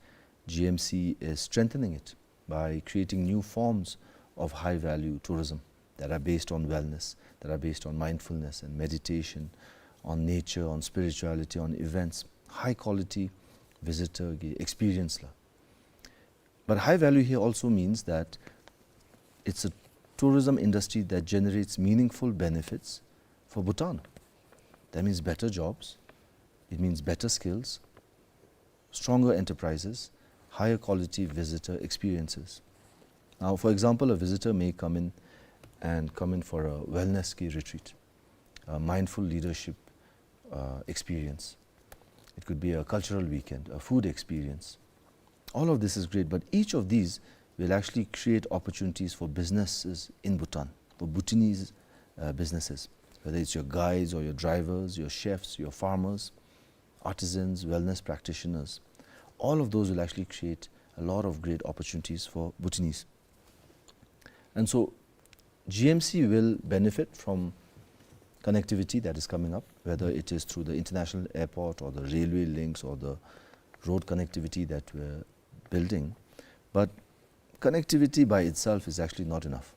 G M C is strengthening it by creating new forms of high value tourism that are based on wellness, that are based on mindfulness and meditation, on nature, on spirituality, on events, high quality visitor ki experience la. But high value here also means that it's a tourism industry that generates meaningful benefits for Bhutan. That means better jobs, it means better skills, stronger enterprises, higher quality visitor experiences. Now, for example, a visitor may come in and come in for a wellness ki retreat, a mindful leadership, uh, experience. It could be a cultural weekend, a food experience. All of this is great, but each of these will actually create opportunities for businesses in Bhutan, for Bhutanese, uh, businesses, whether it's your guides or your drivers, your chefs, your farmers, artisans, wellness practitioners. All of those will actually create a lot of great opportunities for Bhutanese. And so G M C will benefit from connectivity that is coming up, whether it is through the international airport or the railway links or the road connectivity that we're building. But connectivity by itself is actually not enough.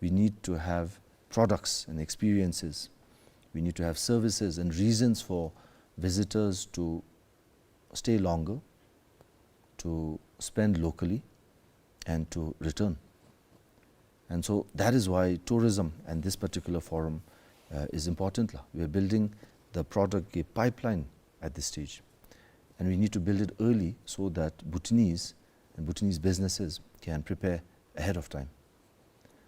We need to have products and experiences. We need to have services and reasons for visitors to stay longer, to spend locally, and to return. And so that is why tourism and this particular forum, uh, is important la. We are building the product ki pipeline at this stage. And we need to build it early so that Bhutanese and Bhutanese businesses can prepare ahead of time.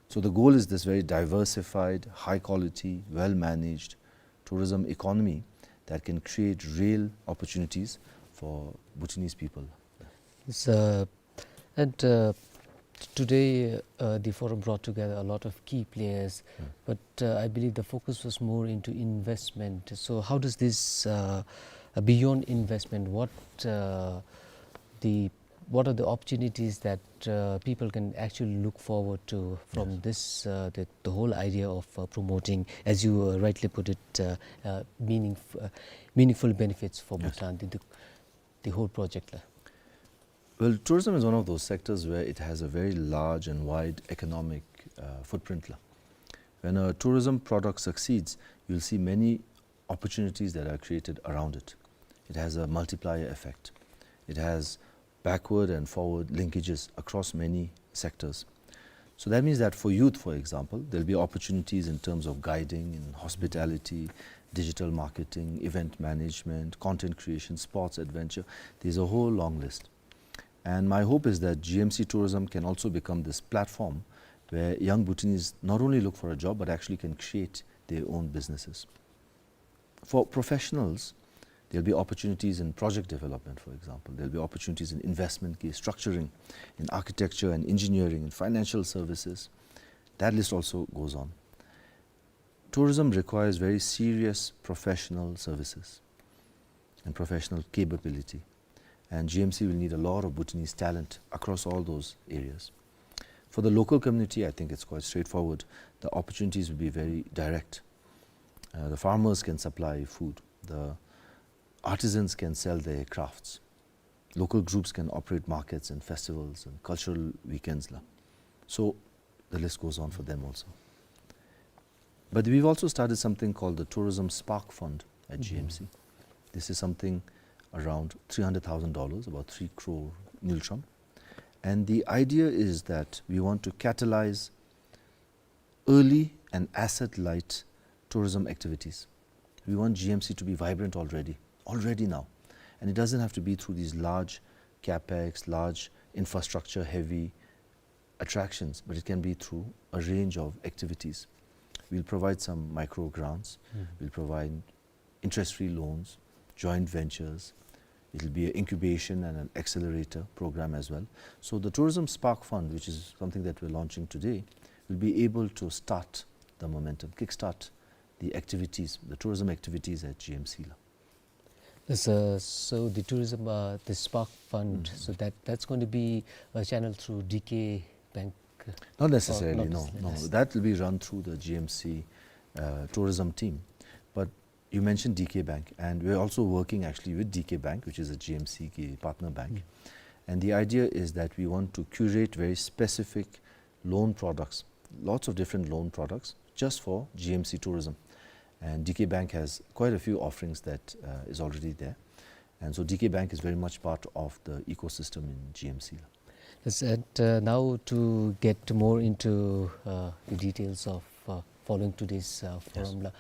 So the goal is this very diversified, high quality, well managed tourism economy that can create real opportunities for Bhutanese people. It's, uh, and, uh, today, uh, the forum brought together a lot of key players, but, uh, I believe the focus was more into investment. So how does this, uh, uh, beyond investment, what, uh, the, what are the opportunities that, uh, people can actually look forward to from this, uh, the, the whole idea of, uh, promoting, as you, uh, rightly put it, uh, uh, meaningf-, uh, meaningful benefits for Bhutan, the, the, the whole project la? Well, tourism is one of those sectors where it has a very large and wide economic, uh, footprint la. When a tourism product succeeds, you'll see many opportunities that are created around it. It has a multiplier effect. It has backward and forward linkages across many sectors. So that means that for youth, for example, there'll be opportunities in terms of guiding, in hospitality, digital marketing, event management, content creation, sports, adventure. There's a whole long list. And my hope is that G M C Tourism can also become this platform where young Bhutanese not only look for a job, but actually can create their own businesses. For professionals, there'll be opportunities in project development, for example. There'll be opportunities in investment ki structuring, in architecture and engineering, in financial services. That list also goes on. Tourism requires very serious professional services and professional capability. And G M C will need a lot of Bhutanese talent across all those areas. For the local community, I think it's quite straightforward. The opportunities will be very direct. Uh, the farmers can supply food. The artisans can sell their crafts. Local groups can operate markets and festivals and cultural weekends la. So the list goes on for them also. But we've also started something called the Tourism Spark Fund at G M C. This is something around three hundred thousand dollars, about three crore ngultrum. And the idea is that we want to catalyze early and asset-light tourism activities. We want G M C to be vibrant already, already now. And it doesn't have to be through these large capex, large infrastructure-heavy attractions, but it can be through a range of activities. We'll provide some micro grants. We'll provide interest-free loans, joint ventures. It'll be an incubation and an accelerator program as well. So the Tourism Spark Fund, which is something that we're launching today, will be able to start the momentum, kickstart the activities, the tourism activities at G M C la. Yes, uh, so the tourism, uh, the Spark Fund, so that, that's going to be, uh, channeled through D K Bank, uh, or not necessarily, no, no. That will be run through the G M C, uh, tourism team. But you mentioned D K Bank, and we're also working actually with D K Bank, which is a G M C ki partner bank. And the idea is that we want to curate very specific loan products, lots of different loan products just for G M C tourism. And D K Bank has quite a few offerings that, uh, is already there. And so D K Bank is very much part of the ecosystem in G M C. Yes, and, uh, now to get more into, uh, the details of, uh, following today's, uh, forum la,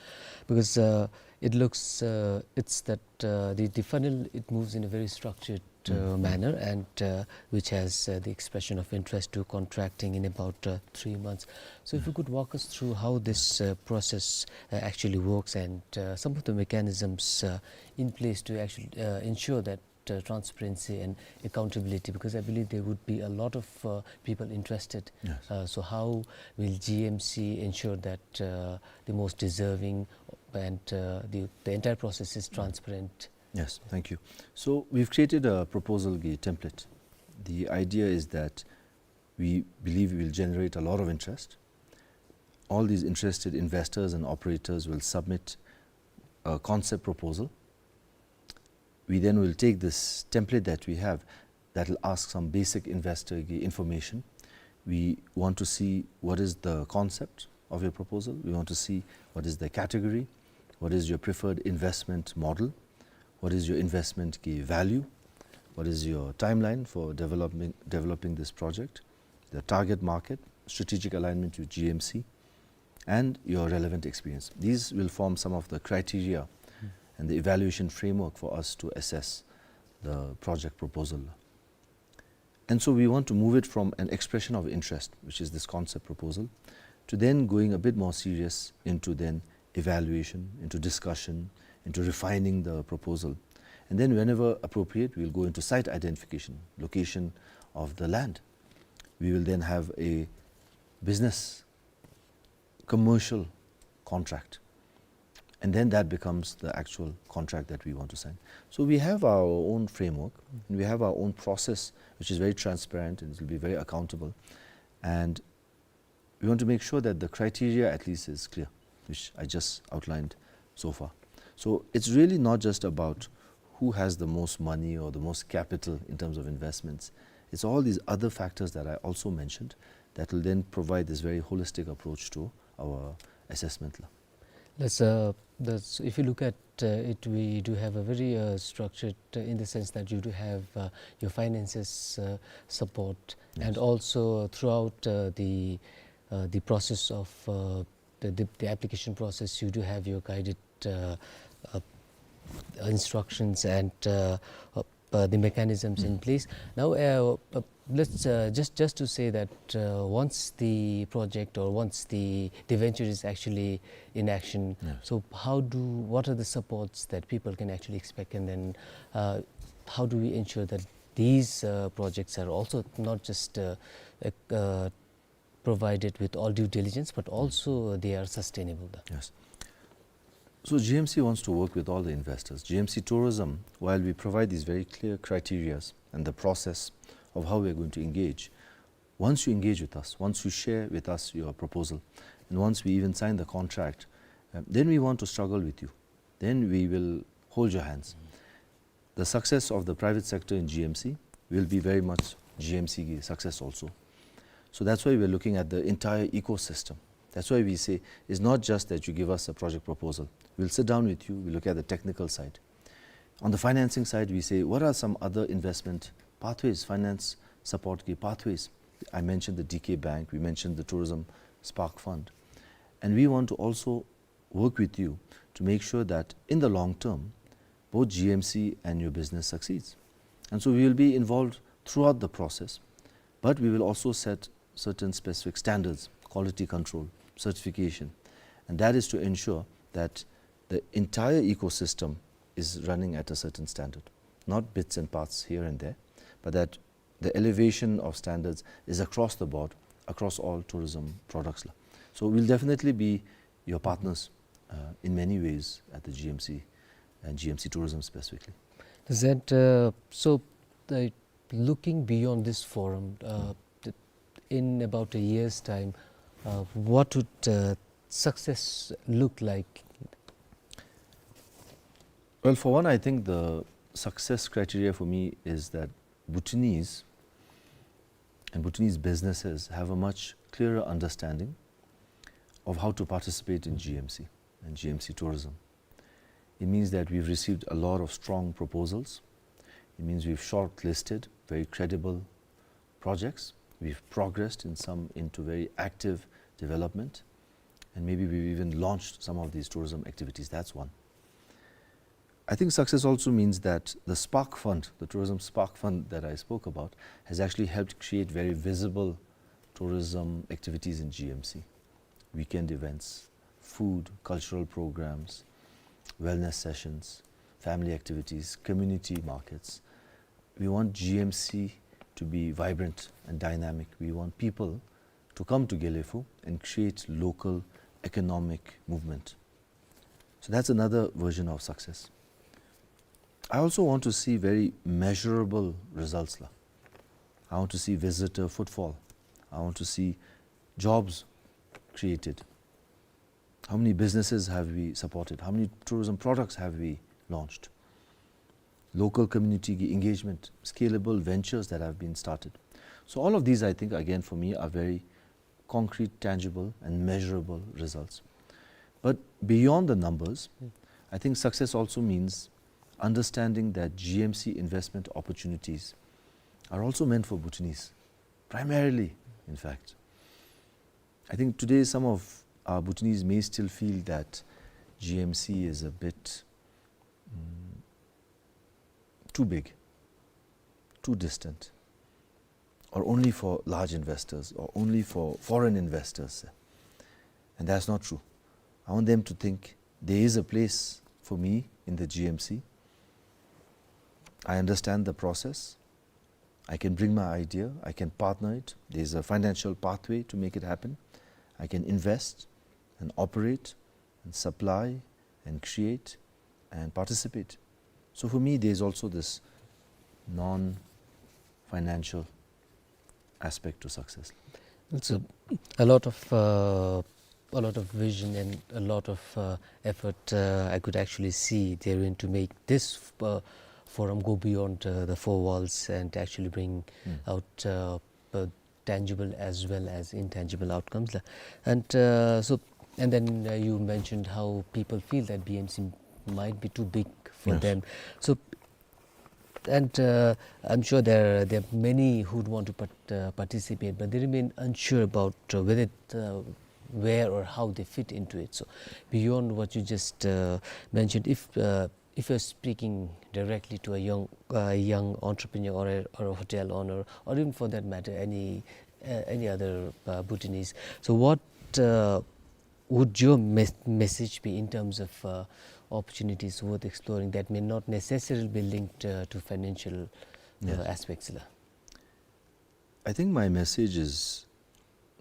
because, uh, it looks, uh, it's that, uh, the, the funnel, it moves in a very structured, uh, manner, and, uh, which has, uh, the expression of interest to contracting in about, uh, three months. So if you could walk us through how this, uh, process, uh, actually works and, uh, some of the mechanisms, uh, in place to actually, uh, ensure that, uh, transparency and accountability, because I believe there would be a lot of, uh, people interested. Yes. Uh, so how will G M C ensure that, uh, the most deserving and, uh, the, the entire process is transparent? Yes, thank you. So we've created a proposal template. The idea is that we believe will generate a lot of interest. All these interested investors and operators will submit a concept proposal. We then will take this template that we have that will ask some basic investor information. We want to see what is the concept of your proposal. We want to see what is the category, what is your preferred investment model, what is your investment value, what is your timeline for developing, developing this project, the target market, strategic alignment with G M C, and your relevant experience. These will form some of the criteria and the evaluation framework for us to assess the project proposal. And so we want to move it from an expression of interest, which is this concept proposal, to then going a bit more serious into then evaluation, into discussion, into refining the proposal. And then whenever appropriate, we'll go into site identification, location of the land. We will then have a business commercial contract. And then that becomes the actual contract that we want to sign. So we have our own framework, and we have our own process, which is very transparent and it will be very accountable. And we want to make sure that the criteria at least is clear, which I just outlined so far. So it's really not just about who has the most money or the most capital in terms of investments. It's all these other factors that I also mentioned that will then provide this very holistic approach to our assessment la. That's, uh, that's, if you look at, uh, it, we do have a very, uh, structured, uh, in the sense that you do have, uh, your finances, uh, support, and also throughout, uh, the, uh, the process of, uh, the, the, the application process, you do have your guided, uh, uh, instructions and, uh, uh, uh, the mechanisms in place. Now, uh, uh, let's, uh, just, just to say that, uh, once the project or once the, the venture is actually in action, so how do, what are the supports that people can actually expect, and then, uh, how do we ensure that these, uh, projects are also not just, uh, uh, uh, provided with all due diligence, but also they are sustainable? Yes. So G M C wants to work with all the investors. G M C Tourism, while we provide these very clear criterias and the process of how we are going to engage, once you engage with us, once you share with us your proposal, and once we even sign the contract, uh, then we want to struggle with you. Then we will hold your hands. The success of the private sector in G M C will be very much G M C success also. So that's why we're looking at the entire ecosystem. That's why we say it's not just that you give us a project proposal. We'll sit down with you, we'll look at the technical side. On the financing side, we say, what are some other investment pathways, finance support ki pathways? I mentioned the D K Bank, we mentioned the Tourism Spark Fund. And we want to also work with you to make sure that in the long term, both G M C and your business succeeds. And so we will be involved throughout the process, but we will also set certain specific standards, quality control, certification, and that is to ensure that the entire ecosystem is running at a certain standard, not bits and parts here and there, but that the elevation of standards is across the board, across all tourism products la. So we'll definitely be your partners, uh, in many ways at the G M C and G M C Tourism specifically. Is that, uh, so, uh, looking beyond this forum, uh, th-, in about a year's time, uh, what would, uh, success look like? Well, for one, I think the success criteria for me is that Bhutanese and Bhutanese businesses have a much clearer understanding of how to participate in G M C and G M C tourism. It means that we've received a lot of strong proposals. It means we've shortlisted very credible projects. We've progressed in some into very active development. And maybe we've even launched some of these tourism activities. That's one. I think success also means that the Spark Fund, the Tourism Spark Fund that I spoke about, has actually helped create very visible tourism activities in G M C. Weekend events, food, cultural programs, wellness sessions, family activities, community markets. We want G M C to be vibrant and dynamic. We want people to come to Gelephu and create local economic movement. So that's another version of success. I also want to see very measurable results la. I want to see visitor footfall. I want to see jobs created. How many businesses have we supported? How many tourism products have we launched? Local community ki engagement, scalable ventures that have been started. So all of these, I think, again, for me, are very concrete, tangible, and measurable results. But beyond the numbers, I think success also means understanding that G M C investment opportunities are also meant for Bhutanese, primarily, in fact. I think today some of our Bhutanese may still feel that G M C is a bit, mm, too big, too distant, or only for large investors, or only for foreign investors. And that's not true. I want them to think there is a place for me in the G M C. I understand the process. I can bring my idea. I can partner it. There's a financial pathway to make it happen. I can invest and operate and supply and create and participate. So for me, there's also this non-financial aspect to success. It's a, a lot of, uh, a lot of vision and a lot of, uh, effort, uh, I could actually see therein to make this, uh, forum go beyond, uh, the four walls and actually bring out, uh, uh, tangible as well as intangible outcomes la. And, uh, so, and then, uh, you mentioned how people feel that B M C might be too big for them. So, and, uh, I'm sure there, there are many who'd want to part-, uh, participate, but they remain unsure about, uh, whether, uh, where or how they fit into it. So, beyond what you just, uh, mentioned, if, uh, if you're speaking directly to a young, uh, young entrepreneur or a, or a hotel owner, or even for that matter, any, uh, any other, uh, Bhutanese, so what, uh, would your mes-, message be in terms of, uh, opportunities worth exploring that may not necessarily be linked, uh, to financial, uh, aspects la? I think my message is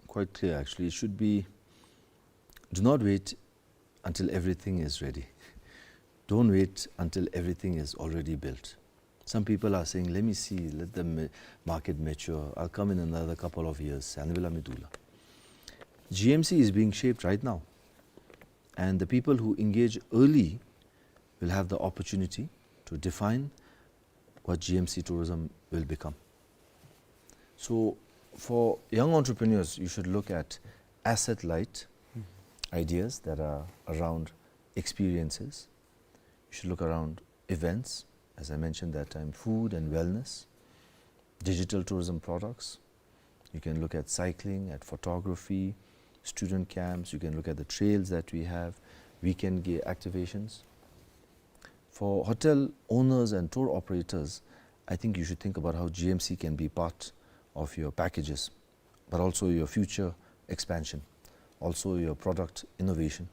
quite clear, actually. It should be, do not wait until everything is ready. Don't wait until everything is already built. Some people are saying, "Let me see, let the ma-, market mature. I'll come in another couple of years." Ani bela mi dula. G M C is being shaped right now. And the people who engage early will have the opportunity to define what G M C tourism will become. So, for young entrepreneurs, you should look at asset-light ideas that are around experiences. You should look around events, as I mentioned that time, food and wellness, digital tourism products. You can look at cycling, at photography, student camps. You can look at the trails that we have, weekend ge-, activations. For hotel owners and tour operators, I think you should think about how G M C can be part of your packages, but also your future expansion, also your product innovation.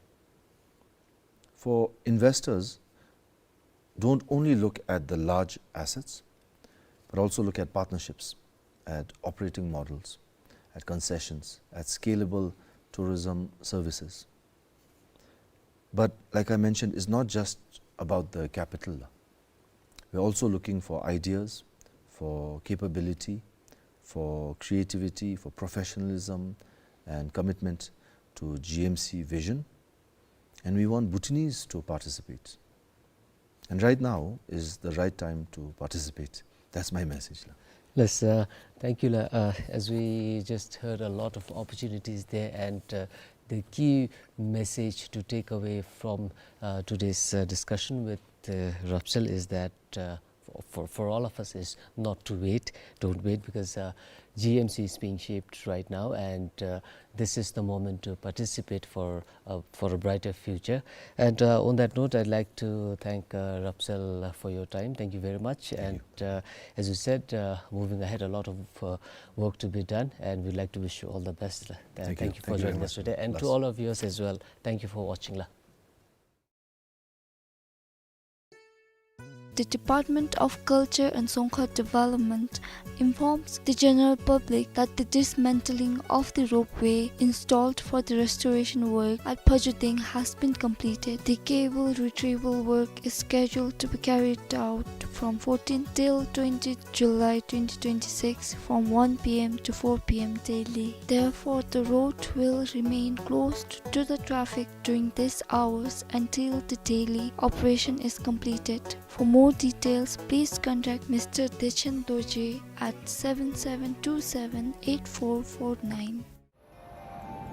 For investors, don't only look at the large assets, but also look at partnerships, at operating models, at concessions, at scalable tourism services. But like I mentioned, it's not just about the capital. We're also looking for ideas, for capability, for creativity, for professionalism and commitment to G M C vision. And we want Bhutanese to participate. And right now is the right time to participate. That's my message la. Yes, uh, thank you la. Uh, as we just heard, a lot of opportunities there, and, uh, the key message to take away from, uh, today's, uh, discussion with, uh, Rapsel is that, uh, for, for, for all of us is not to wait. Don't wait, because, uh, G M C is being shaped right now, and, uh, this is the moment to participate for, uh, for a brighter future. And, uh, on that note, I'd like to thank, uh, Rapsel, uh, for your time. Thank you very much. Thank you. And, uh, as you said, uh, moving ahead, a lot of, uh, work to be done, and we'd like to wish you all the best. Uh, thank you. Thank you for joining us today, and to all our viewers as well. Thank you for watching. La. The Department of Culture and Dzongkhag Development informs the general public that the dismantling of the ropeway installed for the restoration work at Phajouding has been completed. The cable retrieval work is scheduled to be carried out from fourteenth till twentieth July twenty twenty-six, from one P M to four P M daily. Therefore, the road will remain closed to the traffic during these hours until the daily operation is completed. For more details, please contact Mister Dechen Dorji at seven seven two seven eight four four nine.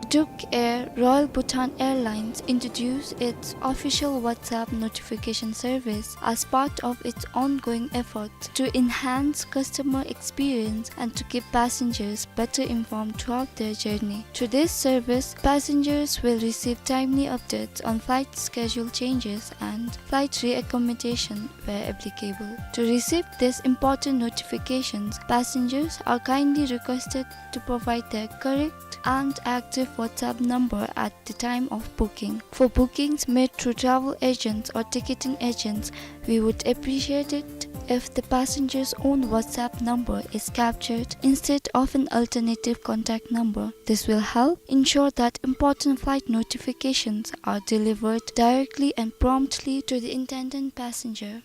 Duke Air, Royal Bhutan Airlines, introduced its official WhatsApp notification service as part of its ongoing efforts to enhance customer experience and to keep passengers better informed throughout their journey. Through this service, passengers will receive timely updates on flight schedule changes and flight reaccommodation where applicable. To receive these important notifications, passengers are kindly requested to provide their correct and active WhatsApp number at the time of booking. For bookings made through travel agents or ticketing agents, we would appreciate it if the passenger's own WhatsApp number is captured instead of an alternative contact number. This will help ensure that important flight notifications are delivered directly and promptly to the intended passenger.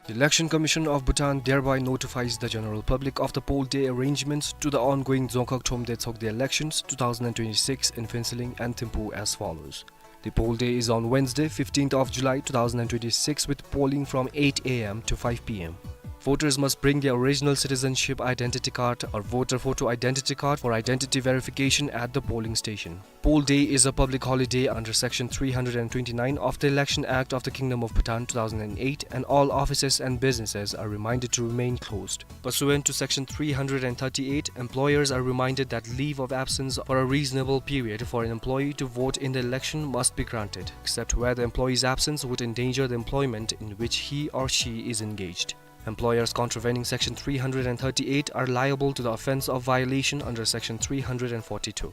The Election Commission of Bhutan thereby notifies the general public of the poll day arrangements to the ongoing Dzongkhag Thromde Tshogde elections two thousand and twenty-six in Phuentsholing and Thimphu as follows. The poll day is on Wednesday, fifteenth of July two thousand and twenty-six, with polling from eight A M to five P M. Voters must bring their original citizenship identity card or voter photo identity card for identity verification at the polling station. Poll day is a public holiday under Section three hundred and twenty-nine of the Election Act of the Kingdom of Bhutan two thousand and eight, and all offices and businesses are reminded to remain closed. Pursuant to Section three hundred and thirty-eight, employers are reminded that leave of absence for a reasonable period for an employee to vote in the election must be granted, except where the employee's absence would endanger the employment in which he or she is engaged. Employers contravening Section three hundred and thirty-eight are liable to the offense of violation under Section three hundred and forty-two.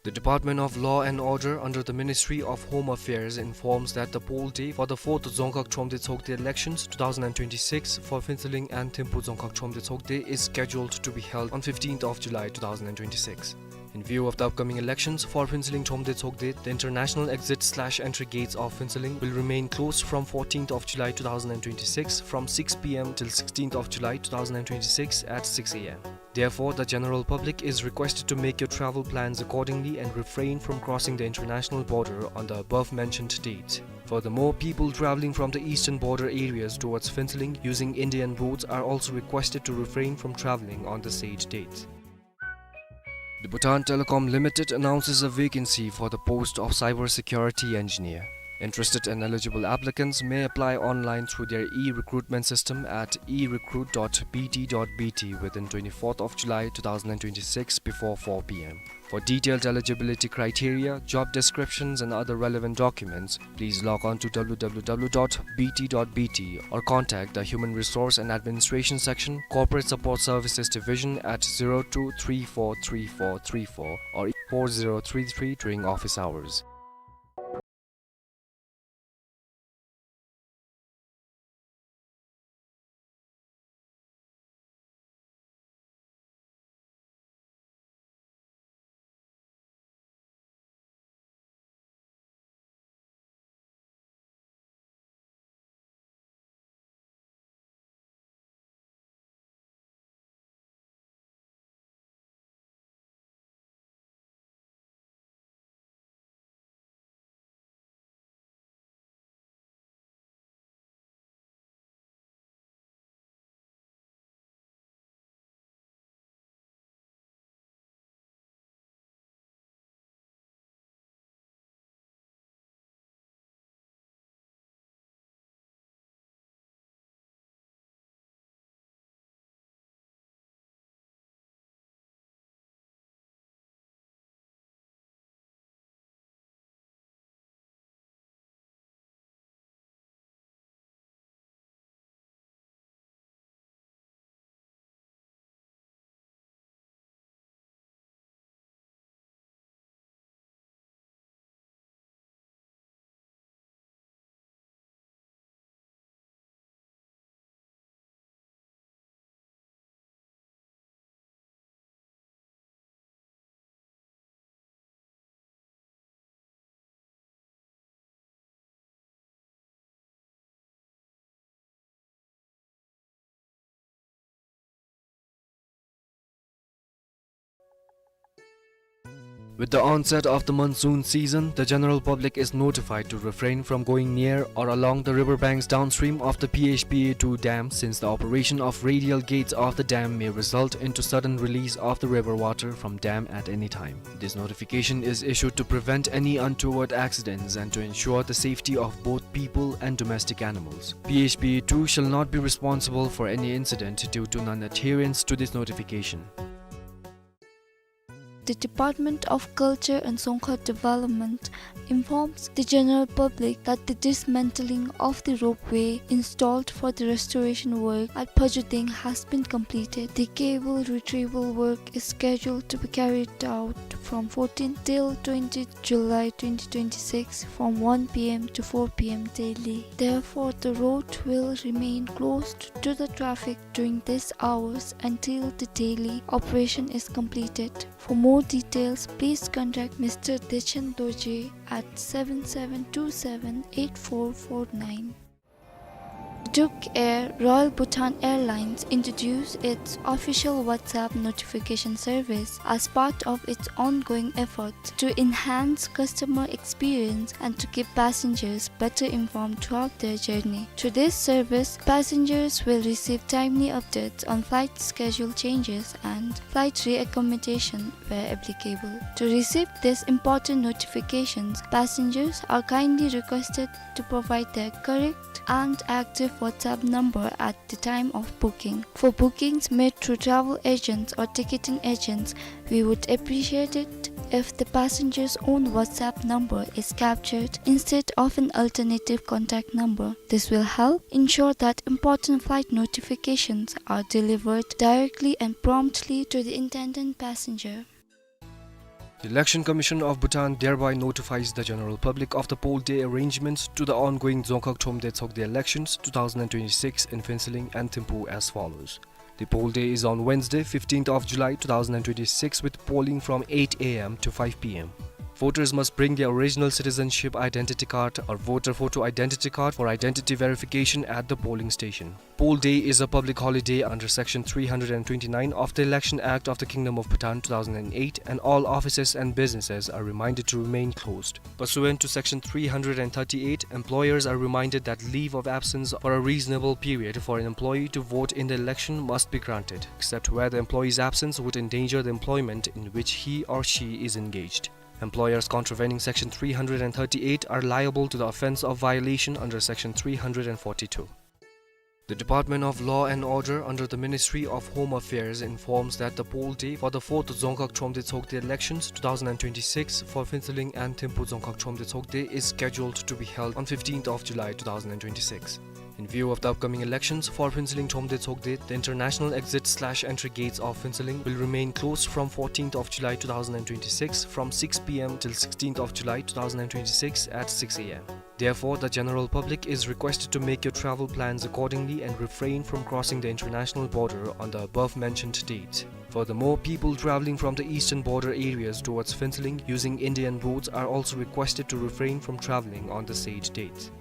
The Department of Law and Order under the Ministry of Home Affairs informs that the poll day for the fourth Dzongkhag Thromde Tshogde elections two thousand and twenty-six for Phuentsholing and Thimphu Dzongkhag Thromde Tshogde is scheduled to be held on fifteenth of July two thousand and twenty-six. In view of the upcoming elections for Phuentsholing Thromde Tshogde, the international exit slash entry gates of Phuentsholing will remain closed from fourteenth of July two thousand and twenty-six from six P M till sixteenth of July two thousand and twenty-six at six A M. Therefore, the general public is requested to make your travel plans accordingly and refrain from crossing the international border on the above mentioned dates. Furthermore, people traveling from the eastern border areas towards Phuentsholing using Indian roads are also requested to refrain from traveling on the said dates. The Bhutan Telecom Limited announces a vacancy for the post of cyber security engineer. Interested and eligible applicants may apply online through their e-recruitment system at e recruit dot b t dot b t within twenty-fourth of July two thousand and twenty-six before four P M. For detailed eligibility criteria, job descriptions, and other relevant documents, please log on to w w w dot b t dot b t or contact the Human Resource and Administration Section, Corporate Support Services Division at zero two three four three four three four or four zero three three during office hours. With the onset of the monsoon season, the general public is notified to refrain from going near or along the river banks downstream of the P H P A two dam, since the operation of radial gates of the dam may result into sudden release of the river water from dam at any time. This notification is issued to prevent any untoward accidents and to ensure the safety of both people and domestic animals. P H P A two shall not be responsible for any incident due to non-adherence to this notification. The Department of Culture and Dzongkhag Development informs the general public that the dismantling of the ropeway installed for the restoration work at Phojo Deng has been completed. The cable retrieval work is scheduled to be carried out from fourteenth till twentieth July twenty twenty-six from one P M to four P M daily. Therefore, the road will remain closed to the traffic during these hours until the daily operation is completed. For more details, please contact Mister Dechen Dorji at seven seven two seven eight four four nine. Duke Air Royal Bhutan Airlines introduced its official WhatsApp notification service as part of its ongoing efforts to enhance customer experience and to keep passengers better informed throughout their journey. Through this service, passengers will receive timely updates on flight schedule changes and flight reaccommodation where applicable. To receive these important notifications, passengers are kindly requested to provide their correct and active WhatsApp number at the time of booking. For bookings made through travel agents or ticketing agents, we would appreciate it if the passenger's own WhatsApp number is captured instead of an alternative contact number. This will help ensure that important flight notifications are delivered directly and promptly to the intended passenger. The Election Commission of Bhutan thereby notifies the general public of the poll day arrangements to the ongoing Dzongkhag Thromde Tsokde elections two thousand twenty-six in Phuentsholing and Thimphu as follows. The poll day is on Wednesday, fifteenth of July two thousand twenty-six, with polling from eight A M to five P M. Voters must bring their original citizenship identity card or voter photo identity card for identity verification at the polling station. Poll day is a public holiday under Section three hundred twenty-nine of the Election Act of the Kingdom of Bhutan two thousand eight, and all offices and businesses are reminded to remain closed. Pursuant to Section three hundred thirty-eight, employers are reminded that leave of absence for a reasonable period for an employee to vote in the election must be granted, except where the employee's absence would endanger the employment in which he or she is engaged. Employers contravening Section three hundred thirty-eight are liable to the offense of violation under Section three hundred forty-two. The Department of Law and Order under the Ministry of Home Affairs informs that the poll day for the fourth Dzongkhag Thromde Tsokde elections two thousand twenty-six for Phuentsholing and Thimphu Dzongkhag Thromde Tsokde is scheduled to be held on fifteenth of July two thousand twenty-six. In view of the upcoming elections for Phuentsholing Thromde Tsokde, the international exit slash entry gates of Phuentsholing will remain closed from fourteenth of July two thousand twenty-six from six P M till sixteenth of July two thousand twenty-six at six A M. Therefore, the general public is requested to make your travel plans accordingly and refrain from crossing the international border on the above mentioned dates. Furthermore, people traveling from the eastern border areas towards Phuentsholing using Indian roads are also requested to refrain from traveling on the said dates.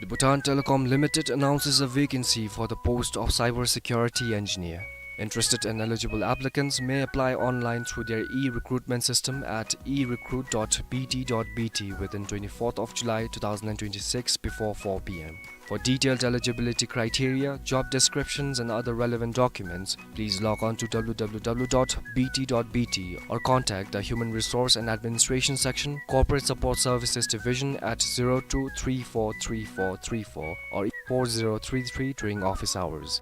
The Bhutan Telecom Limited announces a vacancy for the post of cyber security engineer. Interested and eligible applicants may apply online through their e-recruitment system at e recruit dot b t dot b t within twenty-fourth of July two thousand twenty-six before four P M. For detailed eligibility criteria, job descriptions and other relevant documents, please log on to w w w dot b t dot b t or contact the Human Resource and Administration Section, Corporate Support Services Division at zero two three four three four three four or four zero three three during office hours.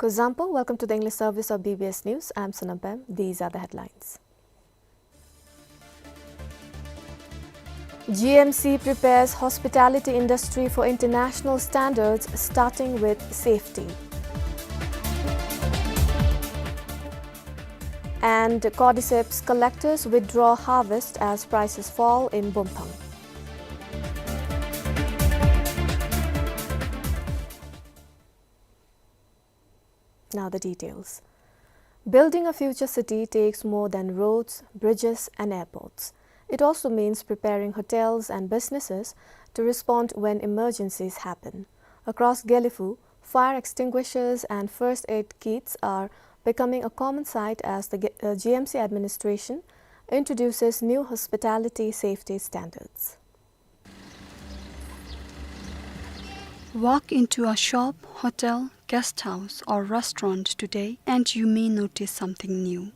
Zampo, welcome to the English service of B B S News. I'm Sonam Pem. These are the headlines. G M C prepares hospitality industry for international standards, starting with safety. And cordyceps collectors withdraw harvest as prices fall in Bontang. Now the details. Building a future city takes more than roads, bridges, and airports. It also means preparing hotels and businesses to respond when emergencies happen. Across Gelephu, fire extinguishers and first aid kits are becoming a common sight as the Ge-, uh, G M C administration introduces new hospitality safety standards. Walk into a shop, hotel, guest house, or restaurant today, and you may notice something new.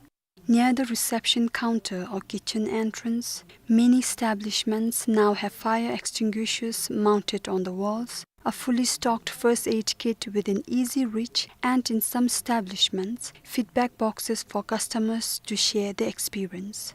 Near the reception counter or kitchen entrance, many establishments now have fire extinguishers mounted on the walls, a fully stocked first aid kit within easy reach, and in some establishments, feedback boxes for customers to share their experience.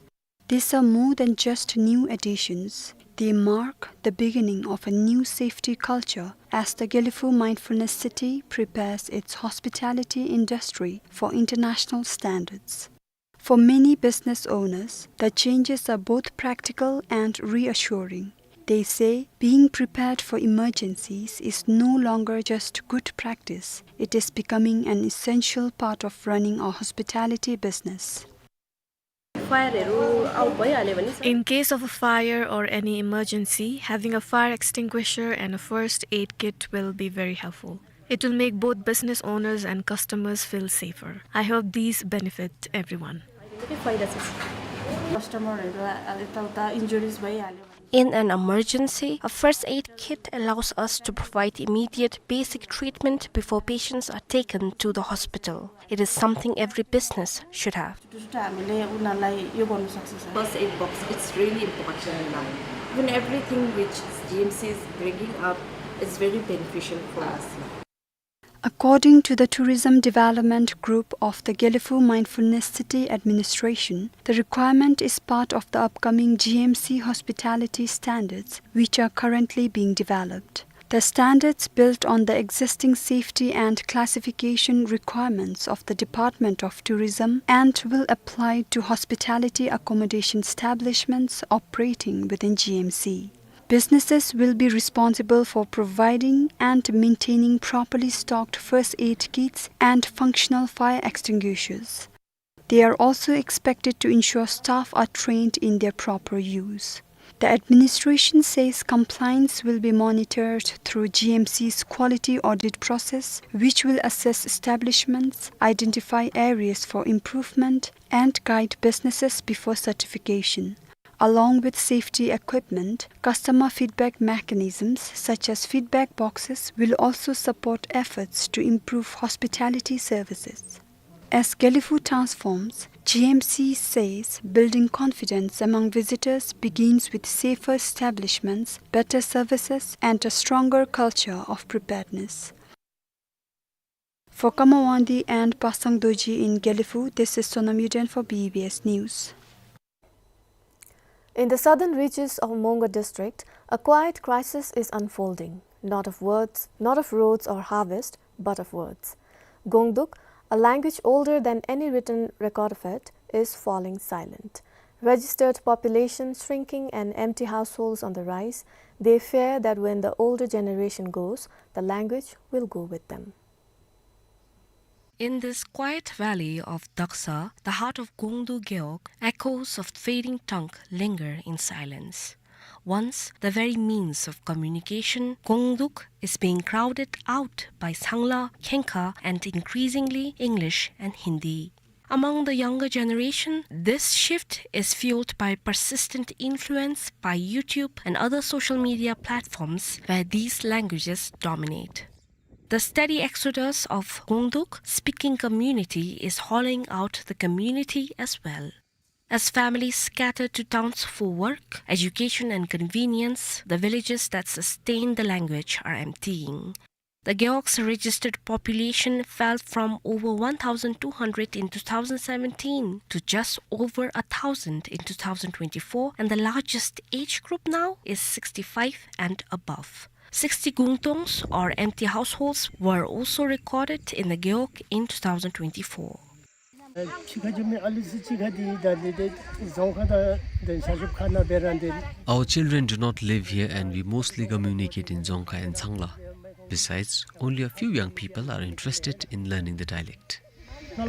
These are more than just new additions. They mark the beginning of a new safety culture as the Gelephu Mindfulness City prepares its hospitality industry for international standards. For many business owners, the changes are both practical and reassuring. They say being prepared for emergencies is no longer just good practice, it is becoming an essential part of running a hospitality business. Fire-हरू आउ भइहाल्यो भने चाहिँ In case of a fire or any emergency, having a fire extinguisher and a first aid kit will be very helpful. It will make both business owners and customers feel safer. I hope these benefit everyone. निकै फाइदा छ। कस्टमरहरू, अ, यताउता इन्जुरिज भइहाल्यो भने In an emergency, a first aid kit allows us to provide immediate basic treatment before patients are taken to the hospital. It is something every business should have. छुट्टा छुट्टा हामीले उनीहरूलाई यो गर्न सक्छ, sir. First aid box, it's really important now. Even everything which G M C is bringing up is very beneficial for us now. According to the Tourism Development Group of the Gelephu Mindfulness City Administration, the requirement is part of the upcoming G M C hospitality standards, which are currently being developed. The standards build on the existing safety and classification requirements of the Department of Tourism and will apply to hospitality accommodation establishments operating within G M C. Businesses will be responsible for providing and maintaining properly stocked first aid kits and functional fire extinguishers. They are also expected to ensure staff are trained in their proper use. The administration says compliance will be monitored through G M C's quality audit process, which will assess establishments, identify areas for improvement, and guide businesses before certification. Along with safety equipment, customer feedback mechanisms such as feedback boxes will also support efforts to improve hospitality services. As Gelephu transforms, G M C says building confidence among visitors begins with safer establishments, better services, and a stronger culture of preparedness. For Kamawandi and Pasang Dorji in Gelephu, this is Sonam Yuden for B B S News. In the southern reaches of Mongar district, a quiet crisis is unfolding, not of words, not of roads or harvest, but of words. Gongduk, a language older than any written record of it, is falling silent. Registered population shrinking and empty households on the rise, they fear that when the older generation goes, the language will go with them. In this quiet valley of Daksa, the heart of Gongduk Gewog, echoes of fading tongue linger in silence. Once the very means of communication, Gongduk is being crowded out by Sangla, Khenka, and increasingly English and Hindi. Among the younger generation, this shift is fueled by persistent influence by YouTube and other social media platforms where these languages dominate. The steady exodus of Gongduk speaking community is hollowing out the community as well. As families scatter to towns for work, education, and convenience, the villages that sustain the language are emptying. The Gewog's registered population fell from over one thousand two hundred in two thousand seventeen to just over a thousand in two thousand twenty-four, and the largest age group now is sixty-five and above. Sixty gungtongs or empty households were also recorded in the Gewog in two thousand twenty-four. Our children do not live here and we mostly communicate in Dzongkha and Tsangla. Besides, only a few young people are interested in learning the dialect. I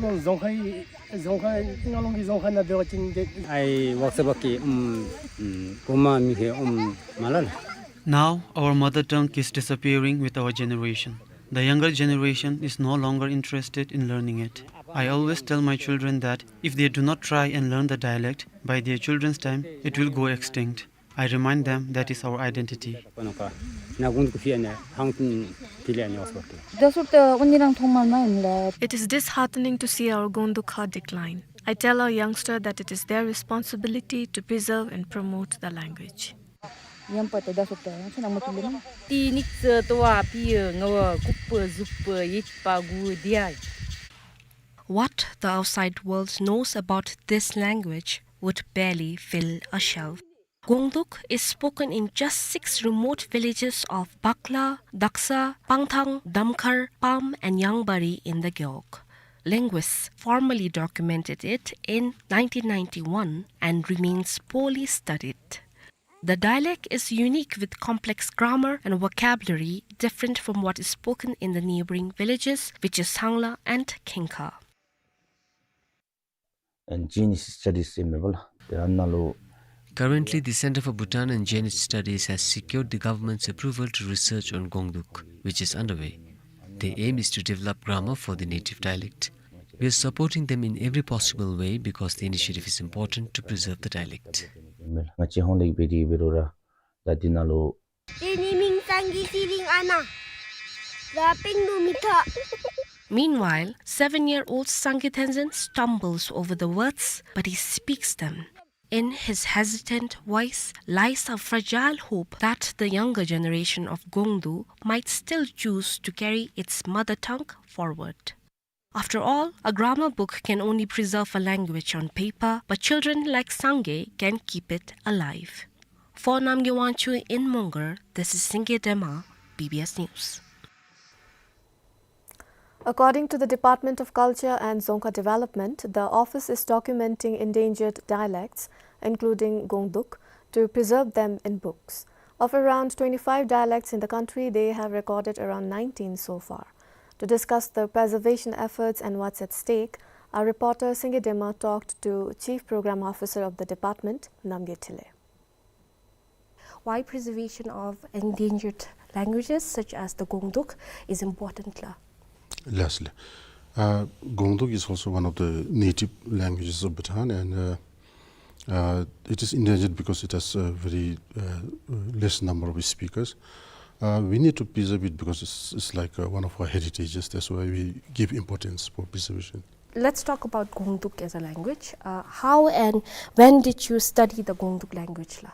work sabaki, um, um, Uma mi he, um, malala. Now, our mother tongue is disappearing with our generation. The younger generation is no longer interested in learning it. I always tell my children that if they do not try and learn the dialect, by their children's time, it will go extinct. I remind them that is our identity. It is disheartening to see our Gongdukha decline. I tell our youngster that it is their responsibility to preserve and promote the language. What the outside world knows about this language would barely fill a shelf. Gongduk is spoken in just six remote villages of Bakla, Daksa, Pangthang, Damkhar, Pam, and Yangbari in the Gewog. Linguists formally documented it in nineteen ninety-one and remains poorly studied. The dialect is unique with complex grammar and vocabulary different from what is spoken in the neighboring villages, which is Sangla and Khengkha. And Chinese studies ཨིན་མས་པ་ལགས། དེ་ཨ་ནཱ་ལུ Currently, the Center for Bhutan and Chinese Studies has secured the government's approval to research on Gongduk, which is underway. The aim is to develop grammar for the native dialect. We are supporting them in every possible way because the initiative is important to preserve the dialect. ང་བཅས་ཧོང་ལས་འབད་དེ་འབད་རུང་ར་ད་འདི་ནང་ལུ། དེ་ནི་མིང་སངྒེ་ཚེ་རིང་ཨ་ནཱ། ར་པིང་ལུ་མི་ཐོགས། Meanwhile, seven-year-old Sangye Tenzin stumbles over the words, but he speaks them. In his hesitant voice lies a fragile hope that the younger generation of Gongduk might still choose to carry its mother tongue forward. After all, a grammar book can only preserve a language on paper, but children like Sangye can keep it alive. For Namgay Wangchuk in Mongar, this is Singye Dema, B B S News. According to the Department of Culture and Dzongkha Development, the office is documenting endangered dialects, including Gongduk, to preserve them in books. Of around twenty-five dialects in the country, they have recorded around nineteen so far. To discuss the preservation efforts and what's at stake, our reporter Singye Dema talked to Chief Program Officer of the department, Namgay Thinley. Why preservation of endangered languages such as the Gongduk is important, la? Lastly, uh, Gongduk is also one of the native languages of Bhutan, and, uh, uh, it is endangered because it has a very, uh, less number of speakers. Uh, we need to preserve it because it's, it's like, uh, one of our heritages. That's why we give importance for preservation. Let's talk about Gongduk as a language. Uh, how and when did you study the Gongduk language, la?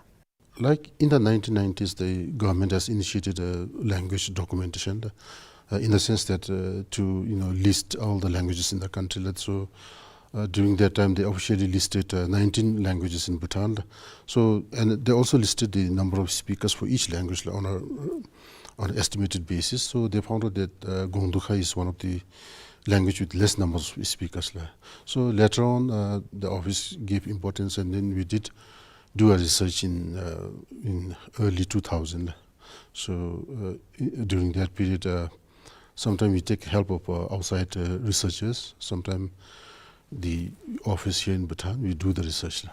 Like, in the nineteen nineties, the government has initiated a language documentation, uh, in the sense that, uh, to, you know, list all the languages in the country. Like, so, uh, during that time, they officially listed, uh, nineteen languages in Bhutan. So, and they also listed the number of speakers for each language on a, on an estimated basis. So they found out that, uh, Gongdukha is one of the language with less numbers of speakers, la. So later on, uh, the office gave importance, and then we did do a research in, uh, in early two thousand. So, uh, i-, during that period, uh, sometimes we take help of, uh, outside, uh, researchers. Sometimes the office here in Bhutan, we do the research.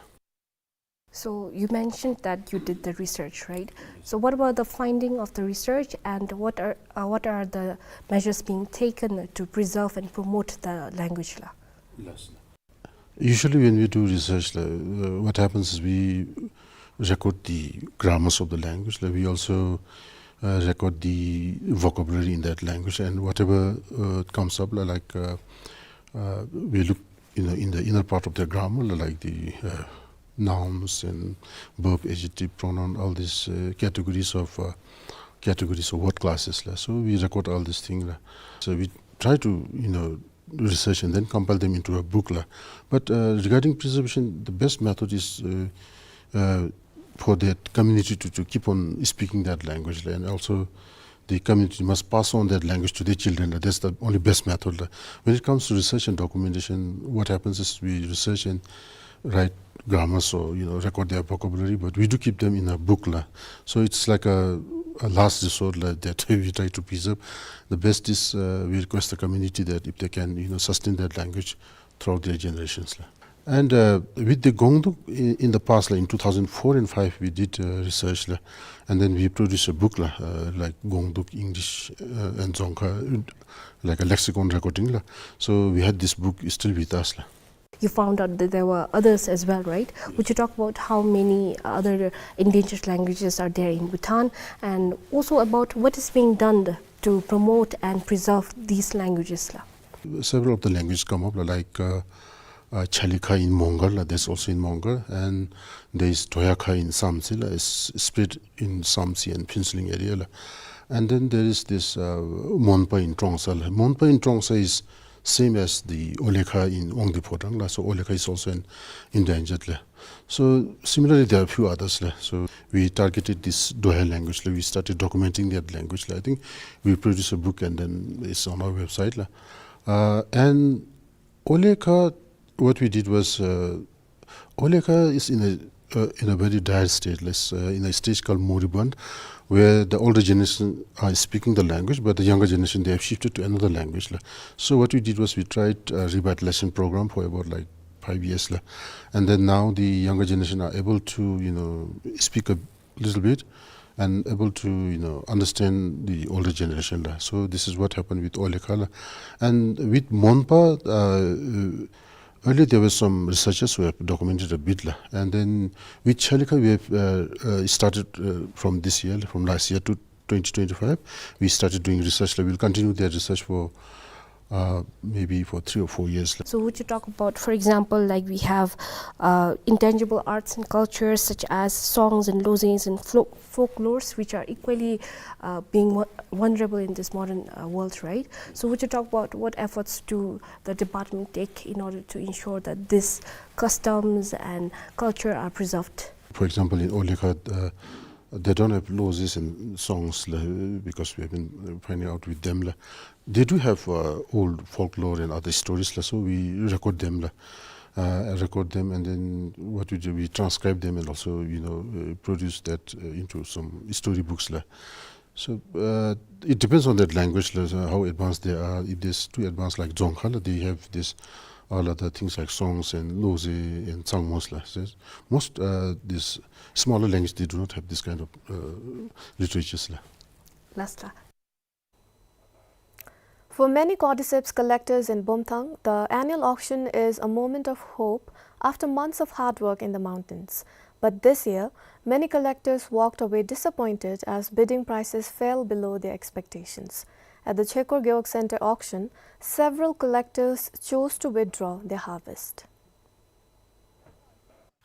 So you mentioned that you did the research, right? So what about the finding of the research, and what are, uh, what are the measures being taken to preserve and promote the language, la? Usually when we do research, uh, what happens is we record the grammars of the language. Like, we also, uh, record the vocabulary in that language, and whatever, uh, comes up, li-, like, uh, uh, we look, you know, in the inner part of the grammar, li-, like the, uh, nouns and verb, adjective, pronoun, all these, uh, categories of, uh, categories or word classes la. So we record all this thing la. So we try to, you know, research and then compile them into a book la. But, uh, regarding preservation, the best method is, uh, uh, for that community to, to keep on speaking that language la, and also the community must pass on that language to their children la. That's the only best method la. When it comes to research and documentation, what happens is we research and write grammars or, you know, record their vocabulary, but we do keep them in a book la. So it's like a, a last resort la that we try to preserve. The best is, uh, we request the community that if they can, you know, sustain that language throughout their generations la. And, uh, with the Gongduk in, in the past la, in two thousand four and five, we did, uh, research la, and then we produced a book la, uh, like Gongduk English, uh, and Dzongkha, uh, like a lexicon recording la. So we had this book is still with us la. You found out that there were others as well, right? Would you talk about how many other endangered languages are there in Bhutan, and also about what is being done to promote and preserve these languages la? Several of the languages come up, like, uh, uh, Chalakha in Mongar la, that's also in Mongar, and there is Doyakha in Samtse la, it's spread in Samtse and Phuentsholing area la. And then there is this, uh, Monpa in Trongsa la. Monpa in Trongsa is same as the Olekha in Ongdi Phodrang la. So Olekha is also an endangered la. So similarly, there are a few others la. So we targeted this Doya language la. We started documenting that language la. I think we produced a book and then it's on our website la. Uh, and Olekha, what we did was, uh, Olekha is in a, uh, in a very dire state, let's, uh, in a stage called moribund, where the older generation are speaking the language, but the younger generation, they have shifted to another language la. So what we did was we tried a revitalization program for about, like, five years la. And then now the younger generation are able to, you know, speak a little bit and able to, you know, understand the older generation la. So this is what happened with Olekha la. And with Monpa, uh, earlier there were some researchers who have documented a bit la. And then with Chalakha, we have, uh, uh, started, uh, from this year, from last year to twenty twenty-five, we started doing research la. We'll continue that research for, uh, maybe for three or four years la. So would you talk about, for example, like, we have, uh, intangible arts and cultures such as songs and lozes and flo-, folklores, which are equally, uh, being vu-, vulnerable in this modern, uh, world, right? So would you talk about what efforts do the department take in order to ensure that these customs and culture are preserved? For example, in Olekha, uh, they don't have lozes and songs la, because we have been, uh, finding out with them la. They do have, uh, old folklore and other stories la, so we record them la. Uh, record them, and then what we do, we transcribe them and also, you know, uh, produce that, uh, into some story books la. So, uh, it depends on that language la, so how advanced they are. If they're too advanced like Dzongkha la, they have this, all other things like songs and loze and tsangmos la. So most, uh, these smaller language, they do not have this kind of, uh, literatures la. Last la. For many cordyceps collectors in Bumthang, the annual auction is a moment of hope after months of hard work in the mountains. But this year, many collectors walked away disappointed as bidding prices fell below their expectations. At the Chekor Gewog Center auction, several collectors chose to withdraw their harvest.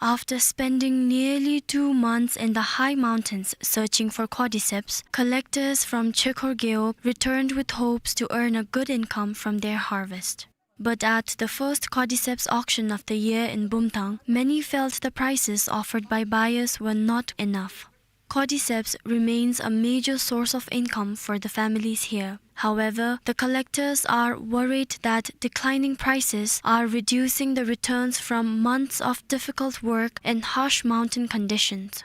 After spending nearly two months in the high mountains searching for cordyceps, collectors from Chekor Gewog returned with hopes to earn a good income from their harvest. But at the first cordyceps auction of the year in Bumthang, many felt the prices offered by buyers were not enough. Cordyceps remains a major source of income for the families here. However, the collectors are worried that declining prices are reducing the returns from months of difficult work in harsh mountain conditions.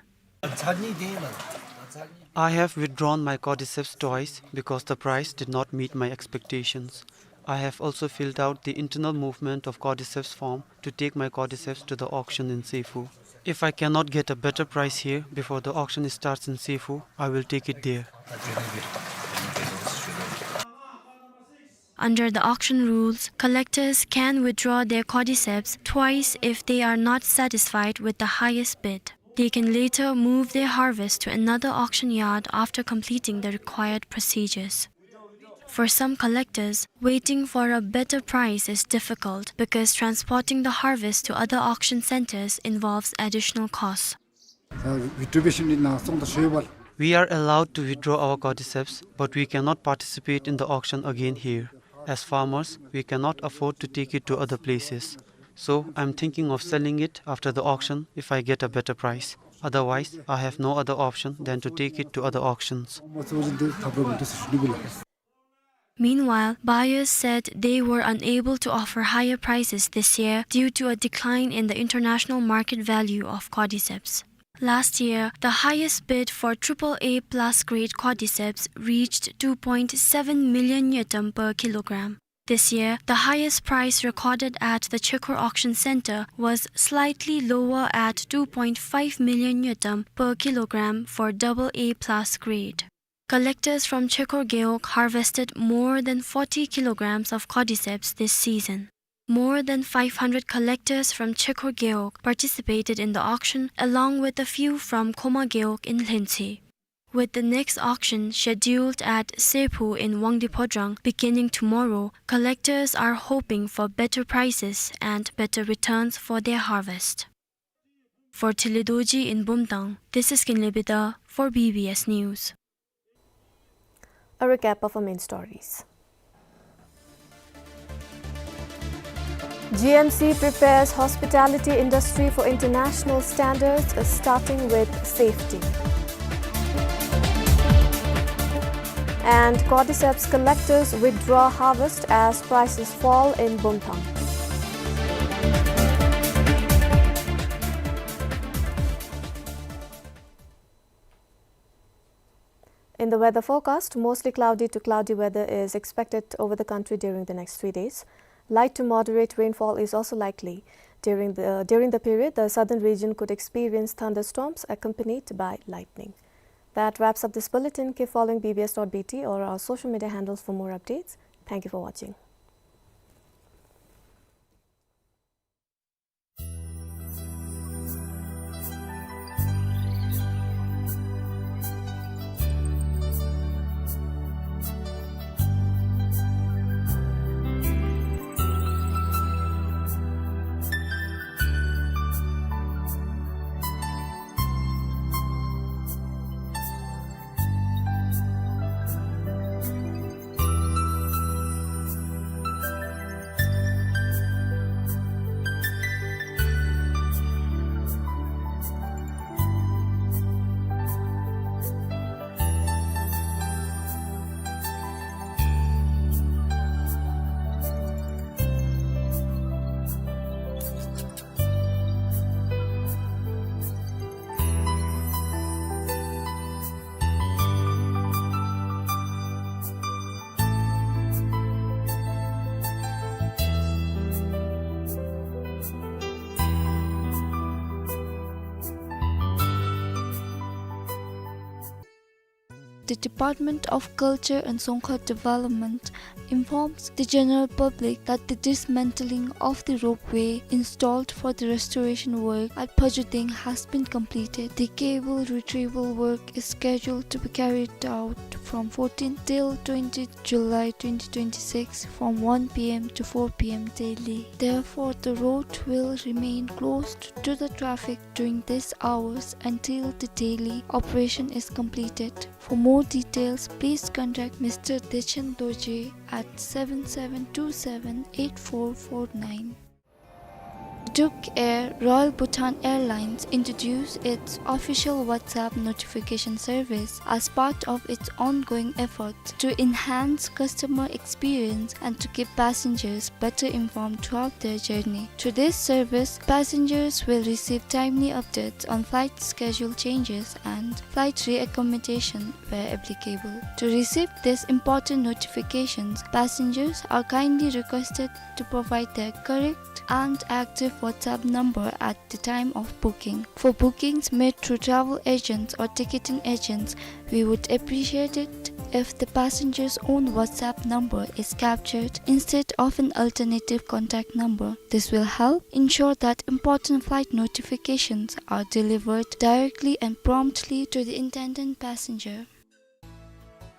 I have withdrawn my cordyceps twice because the price did not meet my expectations. I have also filled out the internal movement of cordyceps form to take my cordyceps to the auction in Seyfu. If I cannot get a better price here before the auction starts in Seyfu, I will take it there. Under the auction rules, collectors can withdraw their cordyceps twice if they are not satisfied with the highest bid. They can later move their harvest to another auction yard after completing the required procedures. For some collectors, waiting for a better price is difficult because transporting the harvest to other auction centers involves additional costs. ཨ་བི་ཌི་ཡོ་བི་ཤིན་ནི་ནང་སོང་དང་ཤོད་པ། We are allowed to withdraw our cordyceps, but we cannot participate in the auction again here. As farmers, we cannot afford to take it to other places. So, I'm thinking of selling it after the auction if I get a better price. Otherwise, I have no other option than to take it to other auctions. Meanwhile, buyers said they were unable to offer higher prices this year due to a decline in the international market value of cordyceps. Last year, the highest bid for triple A plus grade cordyceps reached two point seven million ngultrum per kilogram. This year, the highest price recorded at the Chekor Auction Center was slightly lower at two point five million ngultrum per kilogram for double A plus grade. Collectors from Chekor Gewog harvested more than forty kilograms of cordyceps this season. More than five hundred collectors from Chekor Gewog participated in the auction, along with a few from Khoma Gewog in Lhuentse. With the next auction scheduled at Sephu in Wangdue Phodrang beginning tomorrow, collectors are hoping for better prices and better returns for their harvest. For Thili Dorji in Bumthang, this is Kinley Bida for B B S News. A recap of our main stories. G M C prepares hospitality industry for international standards, uh, starting with safety. And cordyceps collectors withdraw harvest as prices fall in Bumthang. In the weather forecast, mostly cloudy to cloudy weather is expected over the country during the next three days. Light to moderate rainfall is also likely. During the, during the period, the southern region could experience thunderstorms accompanied by lightning. That wraps up this bulletin. Keep following B B S dot B T or our social media handles for more updates. Thank you for watching. The Department of Culture and Dzongkhag Development informs the general public that the dismantling of the ropeway installed for the restoration work at Phojo Deng has been completed. The cable retrieval work is scheduled to be carried out from fourteenth till twentieth July twenty twenty-six from one P M to four P M daily. Therefore, the road will remain closed to the traffic during these hours until the daily operation is completed. For more details, please contact Mister Dechen Dorji at seven seven two seven eight four four nine. Duk Air, Royal Bhutan Airlines, introduced its official WhatsApp notification service as part of its ongoing efforts to enhance customer experience and to keep passengers better informed throughout their journey. Through this service, passengers will receive timely updates on flight schedule changes and flight reaccommodation where applicable. To receive these important notifications, passengers are kindly requested to provide their correct and active WhatsApp number at the time of booking. For bookings made through travel agents or ticketing agents, we would appreciate it if the passenger's own WhatsApp number is captured instead of an alternative contact number. This will help ensure that important flight notifications are delivered directly and promptly to the intended passenger.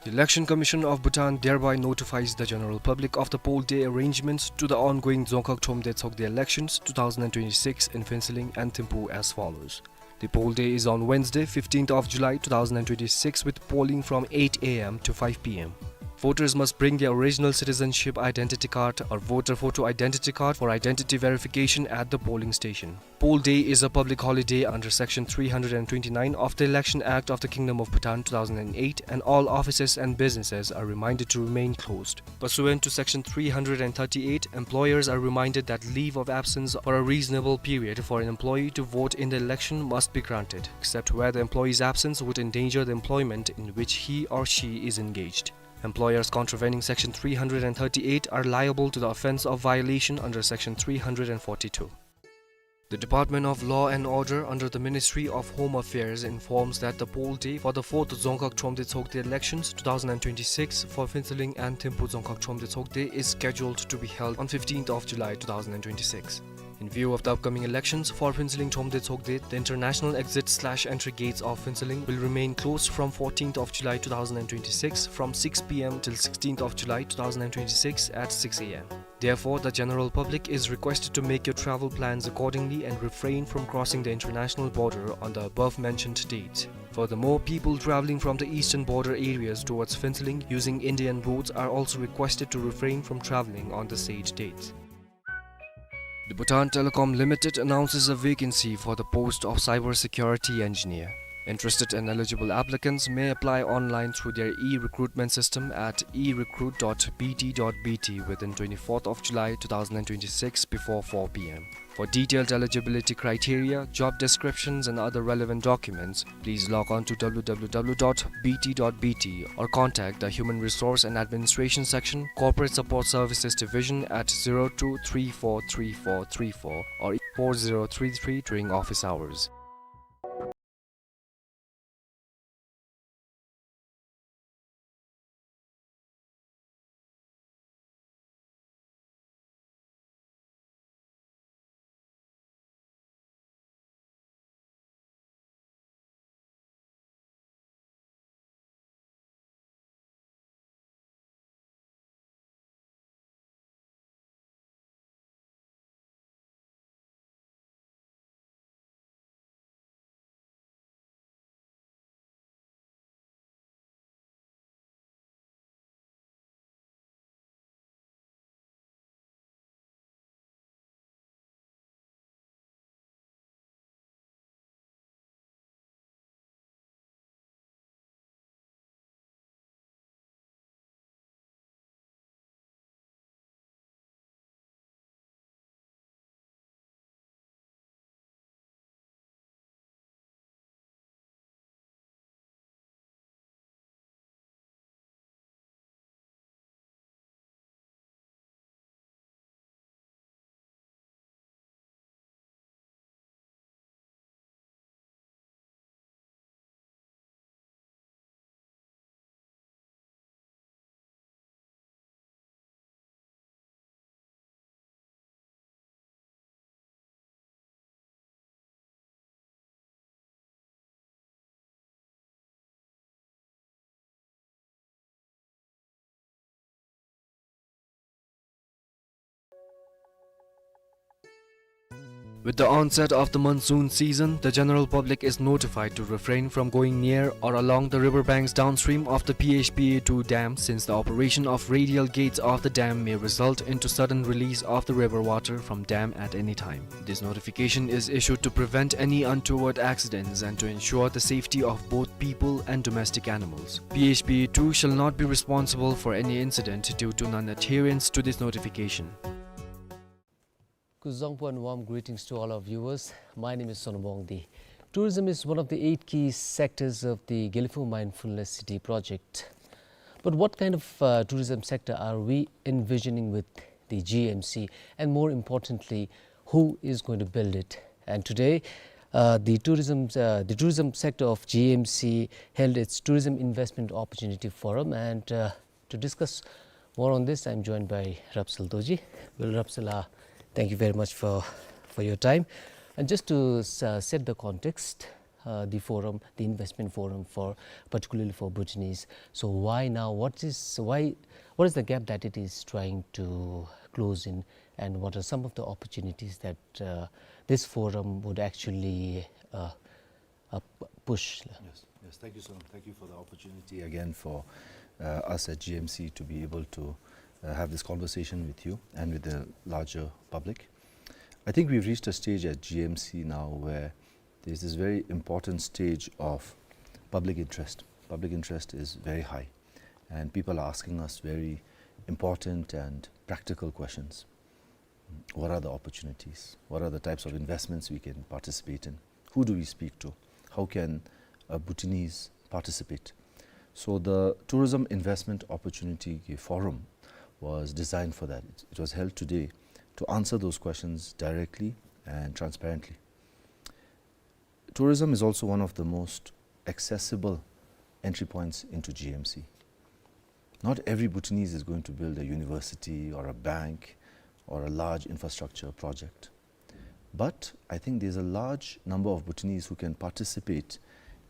The Election Commission of Bhutan thereby notifies the general public of the poll day arrangements to the ongoing Dzongkhag Thromde Tshogde elections two thousand and twenty-six in Phuentsholing and Thimphu as follows. The poll day is on Wednesday, fifteenth of July two thousand twenty-six, with polling from eight A M to five P M. Voters must bring their original citizenship identity card or voter photo identity card for identity verification at the polling station. Poll day is a public holiday under Section three hundred twenty-nine of the Election Act of the Kingdom of Bhutan two thousand eight, and all offices and businesses are reminded to remain closed. Pursuant to Section three hundred thirty-eight, employers are reminded that leave of absence for a reasonable period for an employee to vote in the election must be granted, except where the employee's absence would endanger the employment in which he or she is engaged. Employers contravening Section three hundred thirty-eight are liable to the offense of violation under Section three hundred forty-two. The Department of Law and Order under the Ministry of Home Affairs informs that the poll day for the fourth Dzongkhag Thromde Tshogde elections two thousand twenty-six for Phuentsholing and Thimphu Dzongkhag Thromde Tshogde is scheduled to be held on fifteenth of July two thousand twenty-six. In view of the upcoming elections for Phuentsholing Thromde Tshogde, the international exit slash entry gates of Phuentsholing will remain closed from fourteenth of July two thousand twenty-six from six P M till sixteenth of July two thousand twenty-six at six A M. Therefore, the general public is requested to make your travel plans accordingly and refrain from crossing the international border on the above mentioned dates. Furthermore, people traveling from the eastern border areas towards Phuentsholing using Indian roads are also requested to refrain from traveling on the said dates. The Bhutan Telecom Limited announces a vacancy for the post of cyber security engineer. Interested and eligible applicants may apply online through their e-recruitment system at e recruit dot b t dot b t within twenty-fourth of July two thousand twenty-six before four P M. For detailed eligibility criteria, job descriptions and other relevant documents, please log on to w w w dot b t dot b t or contact the Human Resource and Administration Section, Corporate Support Services Division at zero two three four three four three four or four zero three three during office hours. With the onset of the monsoon season, the general public is notified to refrain from going near or along the river banks downstream of the P H P A two dam, since the operation of radial gates of the dam may result into sudden release of the river water from dam at any time. This notification is issued to prevent any untoward accidents and to ensure the safety of both people and domestic animals. P H P A two shall not be responsible for any incident due to non-adherence to this notification. Kuzuzangpo and warm greetings to all our viewers. My name is Sonam Wangdi. Tourism is one of the eight key sectors of the Gelephu Mindfulness City project. But what kind of, uh, tourism sector are we envisioning with the G M C? And more importantly, who is going to build it? And today, uh, the tourism, uh, the tourism sector of G M C held its Tourism Investment Opportunity Forum, and, uh, to discuss more on this, I'm joined by Rapsal Dorji. Well, Rapsal, uh, thank you very much for, for your time. And just to, uh, set the context, uh, the forum, the investment forum for, particularly for Bhutanese. So why now? What is, why, what is the gap that it is trying to close in, and what are some of the opportunities that, uh, this forum would actually, uh, uh, p-, push. Yes, yes. Thank you, Sonam. Thank you for the opportunity again for, uh, us at G M C to be able to, uh, have this conversation with you and with the larger public. I think we've reached a stage at G M C now where there's this very important stage of public interest. Public interest is very high, and people are asking us very important and practical questions. What are the opportunities? What are the types of investments we can participate in? Who do we speak to? How can a Bhutanese participate? So the Tourism Investment Opportunity Forum was designed for that. It, it was held today to answer those questions directly and transparently. Tourism is also one of the most accessible entry points into G M C. Not every Bhutanese is going to build a university or a bank or a large infrastructure project. But I think there's a large number of Bhutanese who can participate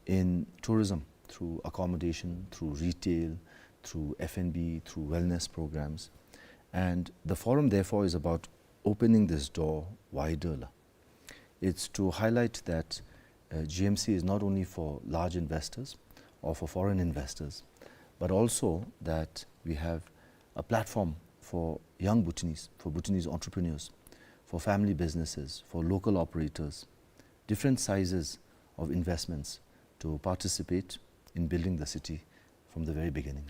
in tourism through accommodation, through retail, through F and B, through wellness programs. And the forum, therefore, is about opening this door wider la. It's to highlight that, uh, G M C is not only for large investors or for foreign investors, but also that we have a platform for young Bhutanese, for Bhutanese entrepreneurs, for family businesses, for local operators, different sizes of investments to participate in building the city from the very beginning.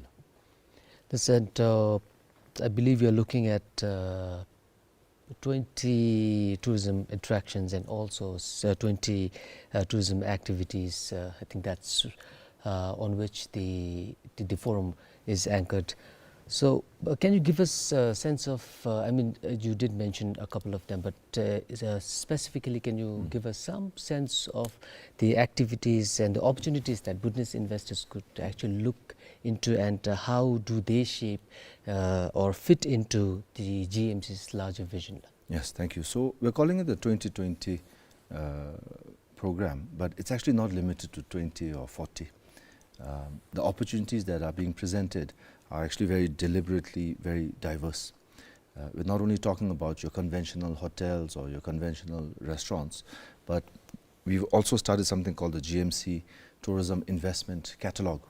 This, and, uh, I believe you're looking at, uh, twenty tourism attractions and also s-, uh, twenty, uh, tourism activities. Uh, I think that's, uh, on which the, the, the forum is anchored. So, uh, can you give us a sense of, uh, I mean, uh, you did mention a couple of them, but, uh, is, uh, specifically, can you Mm. give us some sense of the activities and the opportunities that Bhutanese investors could actually look into, and, uh, how do they shape, uh, or fit into the G M C's larger vision? Yes, thank you. So we're calling it the twenty twenty, uh, program, but it's actually not limited to twenty or forty. Um, the opportunities that are being presented are actually very deliberately very diverse. Uh, we're not only talking about your conventional hotels or your conventional restaurants, but we've also started something called the G M C Tourism Investment Catalog.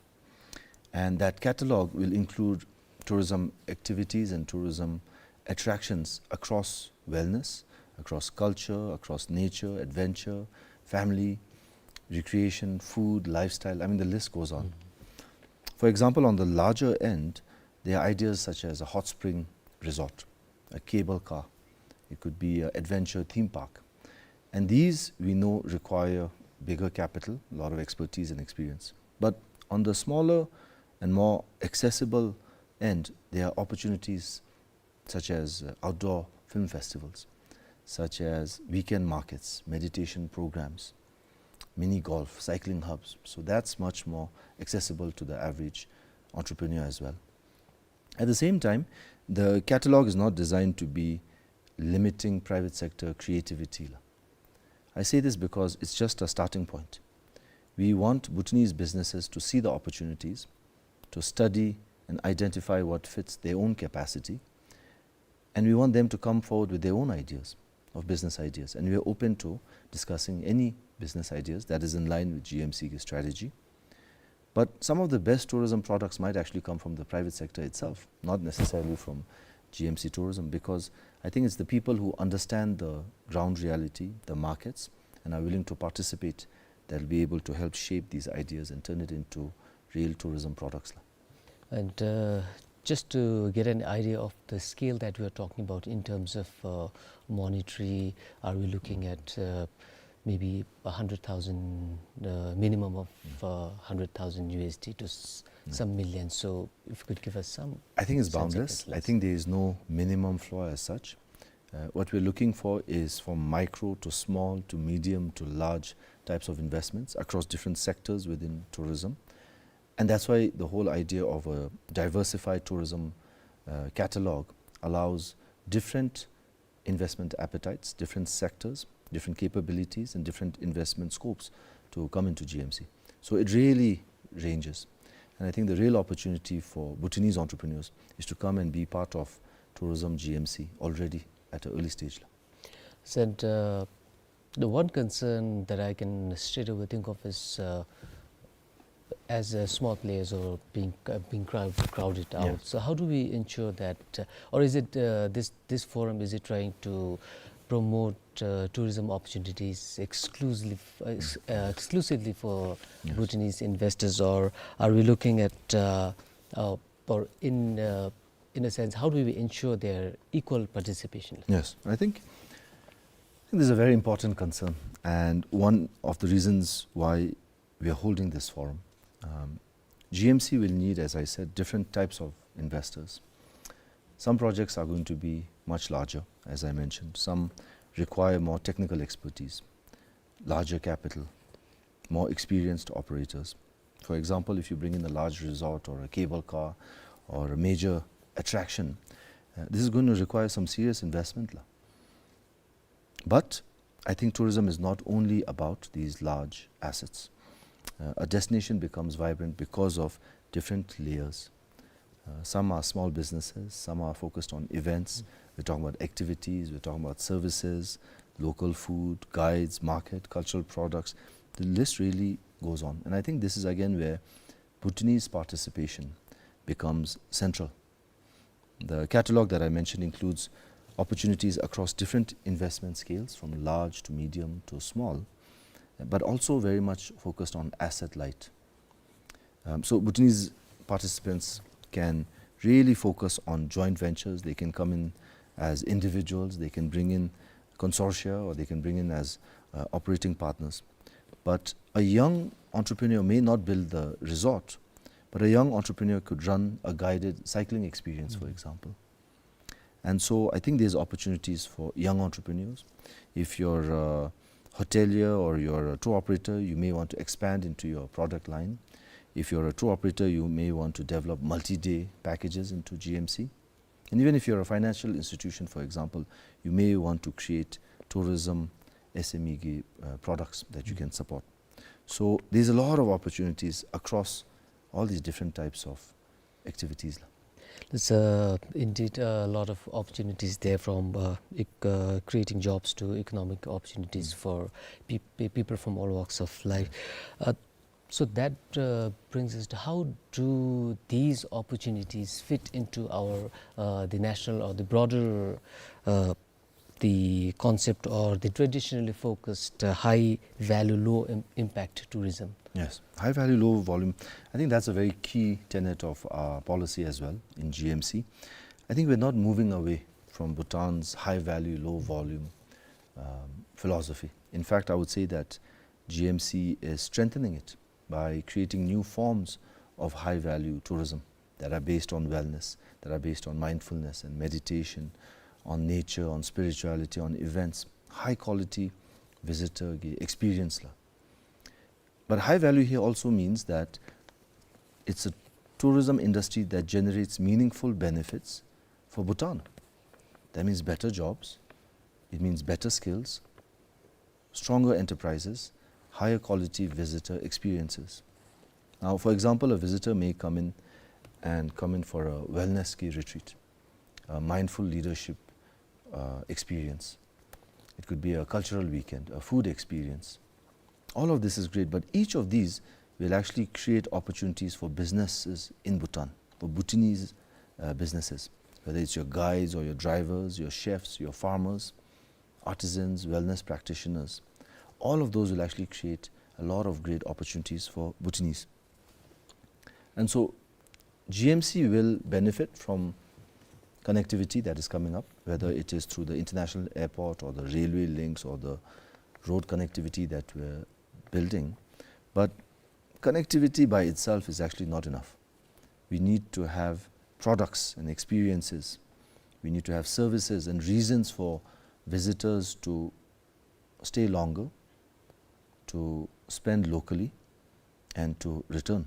And that catalog will include tourism activities and tourism attractions across wellness, across culture, across nature, adventure, family, recreation, food, lifestyle. I mean, the list goes on. Mm. For example, on the larger end, there are ideas such as a hot spring resort, a cable car, it could be an adventure theme park. And these, we know, require bigger capital, a lot of expertise and experience. But on the smaller and more accessible end, there are opportunities such as, uh, outdoor film festivals, such as weekend markets, meditation programs, mini golf, cycling hubs. So that's much more accessible to the average entrepreneur as well. At the same time, the catalog is not designed to be limiting private sector creativity la. I say this because it's just a starting point. We want Bhutanese businesses to see the opportunities, to study and identify what fits their own capacity, and we want them to come forward with their own ideas, of business ideas. And we are open to discussing any business ideas that is in line with G M C strategy. But some of the best tourism products might actually come from the private sector itself, not necessarily from G M C Tourism, because I think it's the people who understand the ground reality, the markets, and are willing to participate that will be able to help shape these ideas and turn it into real tourism products la. And, uh, just to get an idea of the scale that we are talking about in terms of, uh, monetary, are we looking at, uh, maybe a hundred thousand, uh, minimum of, Mm. uh, hundred thousand U S D to s-, Mm. some millions? So if you could give us some I think it's sense of boundless. it, I yes. think there is no minimum floor as such. Uh, what we're looking for is from micro to small to medium to large types of investments across different sectors within tourism. And that's why the whole idea of a diversified tourism, uh, catalog allows different investment appetites, different sectors, different capabilities, and different investment scopes to come into G M C. So it really ranges. And I think the real opportunity for Bhutanese entrepreneurs is to come and be part of tourism G M C already at an early stage la. Said, uh, The one concern that I can straight away think of is, uh, as a small players or being, uh, being crowd-, crowded out. Yes. So how do we ensure that, uh, or is it, uh, this, this forum, is it trying to promote, uh, tourism opportunities exclusively f-, uh, ex-, uh, exclusively for Yes. Bhutanese investors, or are we looking at, uh, uh, or in, uh, in a sense, how do we ensure their equal participation? Yes, I think, I think this is a very important concern, and one of the reasons why we are holding this forum. Um, G M C will need, as I said, different types of investors. Some projects are going to be much larger, as I mentioned. Some require more technical expertise, larger capital, more experienced operators. For example, if you bring in a large resort or a cable car or a major attraction, uh, this is going to require some serious investment la. But I think tourism is not only about these large assets. Uh, a destination becomes vibrant because of different layers. Uh, some are small businesses, some are focused on events. Mm. We're talking about activities, we're talking about services, local food, guides, market, cultural products. The list really goes on. And I think this is again where Bhutanese participation becomes central. The catalog that I mentioned includes opportunities across different investment scales, from large to medium to small, but also very much focused on asset light. Um, so Bhutanese participants can really focus on joint ventures. They can come in as individuals, they can bring in consortia, or they can bring in as, uh, operating partners. But a young entrepreneur may not build the resort, but a young entrepreneur could run a guided cycling experience, for Mm. example. And so I think there's opportunities for young entrepreneurs. If you're a hotelier or you're a tour operator, you may want to expand into your product line. If you're a tour operator, you may want to develop multi-day packages into G M C. And even if you're a financial institution, for example, you may want to create tourism S M E, uh, products that you Mm. can support. So there's a lot of opportunities across all these different types of activities la. There's, uh, indeed a lot of opportunities there, from, uh, ec-, uh, creating jobs to economic opportunities Mm. for peop-, pe-, people from all walks of life. Uh, so that, uh, brings us to, how do these opportunities fit into our, uh, the national or the broader, uh, the concept or the traditionally focused, uh, high value, low im-, impact tourism? Yes, high value, low volume. I think that's a very key tenet of our policy as well in G M C. I think we're not moving away from Bhutan's high value, low volume, um, philosophy. In fact, I would say that G M C is strengthening it by creating new forms of high value tourism that are based on wellness, that are based on mindfulness and meditation, on nature, on spirituality, on events, high quality visitor ge experience la. But high value here also means that it's a tourism industry that generates meaningful benefits for Bhutan. That means better jobs, it means better skills, stronger enterprises, higher quality visitor experiences. Now, for example, a visitor may come in and come in for a wellness ki retreat, a mindful leadership, uh, experience. It could be a cultural weekend, a food experience. All of this is great, but each of these will actually create opportunities for businesses in Bhutan, for Bhutanese, uh, businesses, whether it's your guides or your drivers, your chefs, your farmers, artisans, wellness practitioners. All of those will actually create a lot of great opportunities for Bhutanese. And so G M C will benefit from connectivity that is coming up, whether it is through the international airport or the railway links or the road connectivity that we're building. But connectivity by itself is actually not enough. We need to have products and experiences. We need to have services and reasons for visitors to stay longer, to spend locally, and to return.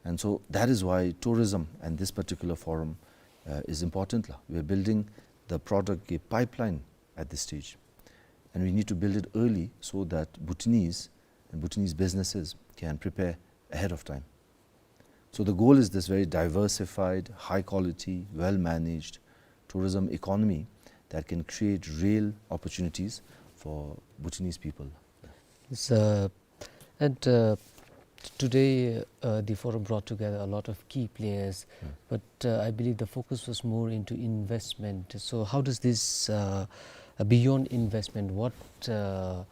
And so that is why tourism and this particular forum, uh, is important la. We are building the product ge pipeline at this stage. And we need to build it early so that Bhutanese and Bhutanese businesses can prepare ahead of time. So the goal is this very diversified, high quality, well managed tourism economy that can create real opportunities for Bhutanese people. Yes, uh, and, uh, today, uh, the forum brought together a lot of key players, but, uh, I believe the focus was more into investment. So how does this, uh, uh, beyond investment, what, uh,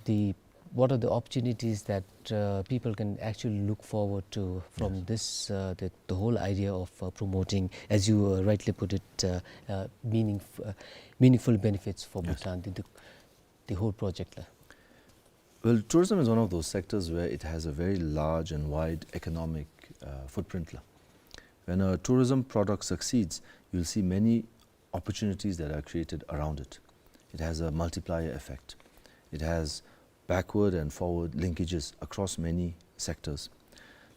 the, what are the opportunities that, uh, people can actually look forward to from this, uh, the, the whole idea of, uh, promoting, as you, uh, rightly put it, uh, uh, meaningf-, uh, meaningful benefits for Bhutan, the, the, the whole project la? Well, tourism is one of those sectors where it has a very large and wide economic, uh, footprint la. When a tourism product succeeds, you'll see many opportunities that are created around it. It has a multiplier effect. It has backward and forward linkages across many sectors.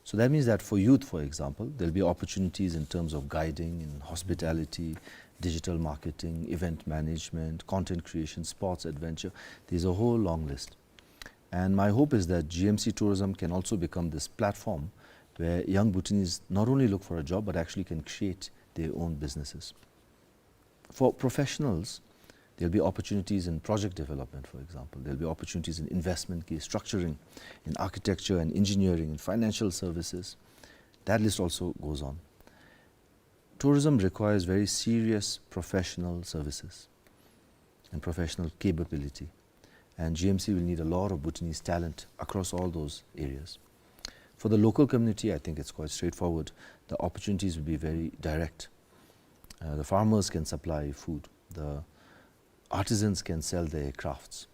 So that means that for youth, for example, there'll be opportunities in terms of guiding, in hospitality, digital marketing, event management, content creation, sports, adventure. There's a whole long list. And my hope is that G M C tourism can also become this platform where young Bhutanese not only look for a job, but actually can create their own businesses. For professionals, there'll be opportunities in project development, for example. There'll be opportunities in investment ki structuring, in architecture and engineering, in financial services. That list also goes on. Tourism requires very serious professional services and professional capability. And G M C will need a lot of Bhutanese talent across all those areas. For the local community, I think it's quite straightforward. The opportunities will be very direct. Uh, the farmers can supply food. The artisans can sell their crafts.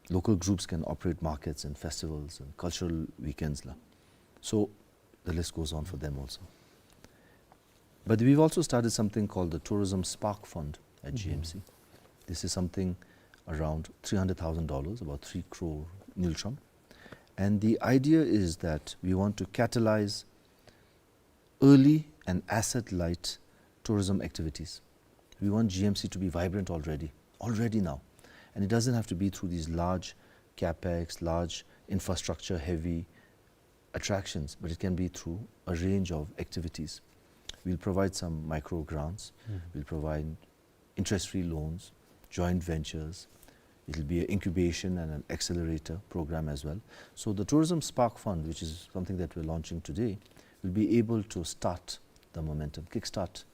Local groups can operate markets and festivals and cultural weekends la. So the list goes on for them also. But we've also started something called the Tourism Spark Fund at G M C. This is something around three hundred thousand dollars, about three crore ngultrum. And the idea is that we want to catalyze early and asset-light tourism activities. We want G M C to be vibrant already, already now. And it doesn't have to be through these large capex, large infrastructure-heavy attractions, but it can be through a range of activities. We'll provide some micro grants. We'll provide interest-free loans, joint ventures. It'll be an incubation and an accelerator program as well. So the Tourism Spark Fund, which is something that we're launching today, will be able to start the momentum, kickstart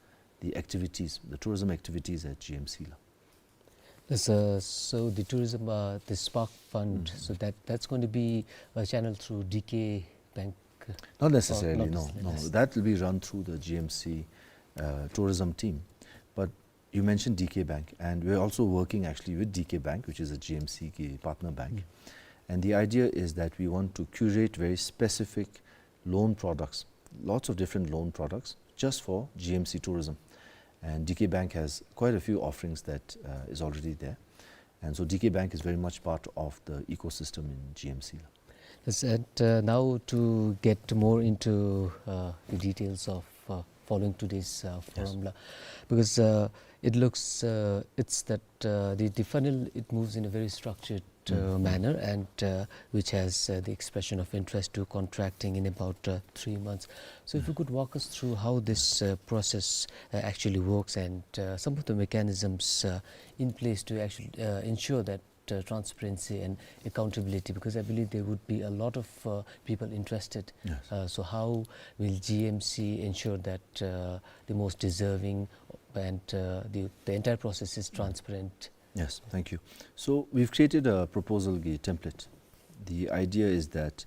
the activities, the tourism activities at G M C la. Yes, uh, so the tourism, uh, the Spark Fund, so that, that's going to be, uh, channeled through D K Bank, uh, or not necessarily, no, no. That will be run through the G M C, uh, tourism team. But you mentioned D K Bank, and we're also working actually with D K Bank, which is a G M C ki partner bank. And the idea is that we want to curate very specific loan products, lots of different loan products, just for G M C tourism. And D K Bank has quite a few offerings that, uh, is already there. And so D K Bank is very much part of the ecosystem in G M C. Yes, and, uh, now to get more into, uh, the details of, uh, following today's, uh, forum la, because, uh, it looks, uh, it's that, uh, the, the funnel, it moves in a very structured, uh, manner, and, uh, which has, uh, the expression of interest to contracting in about, uh, three months. So if you could walk us through how this, uh, process, uh, actually works and, uh, some of the mechanisms, uh, in place to actually, uh, ensure that, uh, transparency and accountability, because I believe there would be a lot of, uh, people interested. Uh, so how will G M C ensure that, uh, the most deserving and, uh, the, the entire process is transparent? Yes, thank you. So we've created a proposal ki template. The idea is that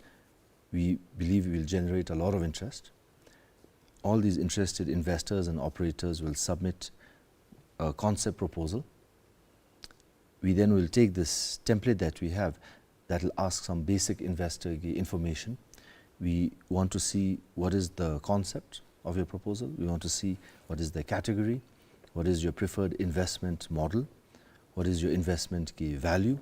we believe we will generate a lot of interest. All these interested investors and operators will submit a concept proposal. We then will take this template that we have that will ask some basic investor ki information. We want to see what is the concept of your proposal. We want to see what is the category, what is your preferred investment model, what is your investment ki value,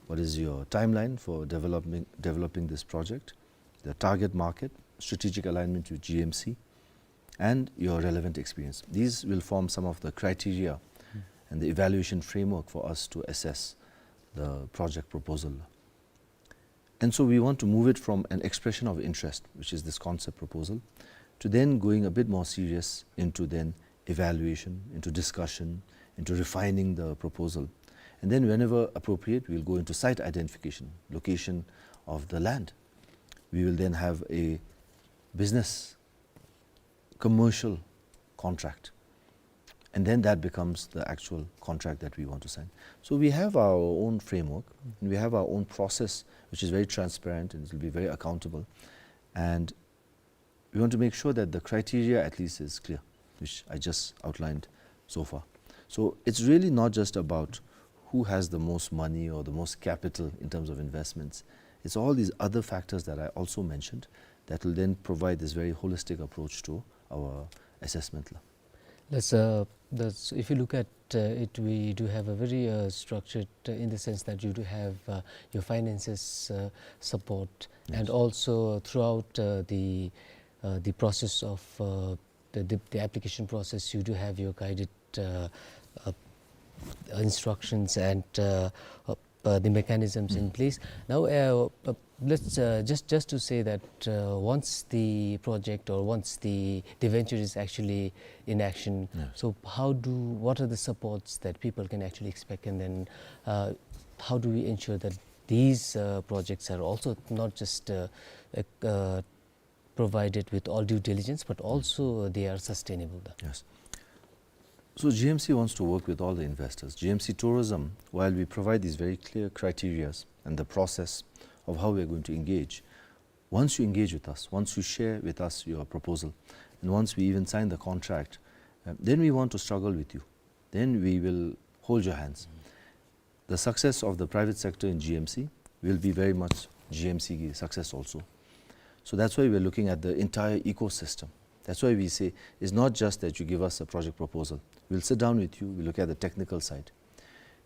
what is your timeline for developing, developing this project, the target market, strategic alignment with G M C, and your relevant experience. These will form some of the criteria and the evaluation framework for us to assess the project proposal. And so we want to move it from an expression of interest, which is this concept proposal, to then going a bit more serious into then evaluation, into discussion, into refining the proposal. And then whenever appropriate, we'll go into site identification, location of the land. We will then have a business commercial contract. And then that becomes the actual contract that we want to sign. So we have our own framework, and we have our own process, which is very transparent and it will be very accountable. And we want to make sure that the criteria at least is clear, which I just outlined so far. So it's really not just about who has the most money or the most capital in terms of investments. It's all these other factors that I also mentioned that will then provide this very holistic approach to our assessment la. That's, uh, that's, if you look at, uh, it, we do have a very, uh, structured, uh, in the sense that you do have, uh, your finances, uh, support, and also throughout, uh, the, uh, the process of, uh, the, the, the application process, you do have your guided, uh, uh, instructions and, uh, uh, uh, the mechanisms in place. Now, uh, uh, let's, uh, just, just to say that, uh, once the project or once the, the venture is actually in action, so how do, what are the supports that people can actually expect, and then, uh, how do we ensure that these, uh, projects are also not just, uh, uh, uh, provided with all due diligence, but also they are sustainable? Yes. So G M C wants to work with all the investors. G M C Tourism, while we provide these very clear criterias and the process of how we are going to engage, once you engage with us, once you share with us your proposal, and once we even sign the contract, uh, then we want to struggle with you. Then we will hold your hands. The success of the private sector in G M C will be very much G M C ki success also. So that's why we're looking at the entire ecosystem. That's why we say it's not just that you give us a project proposal. We'll sit down with you, we'll look at the technical side.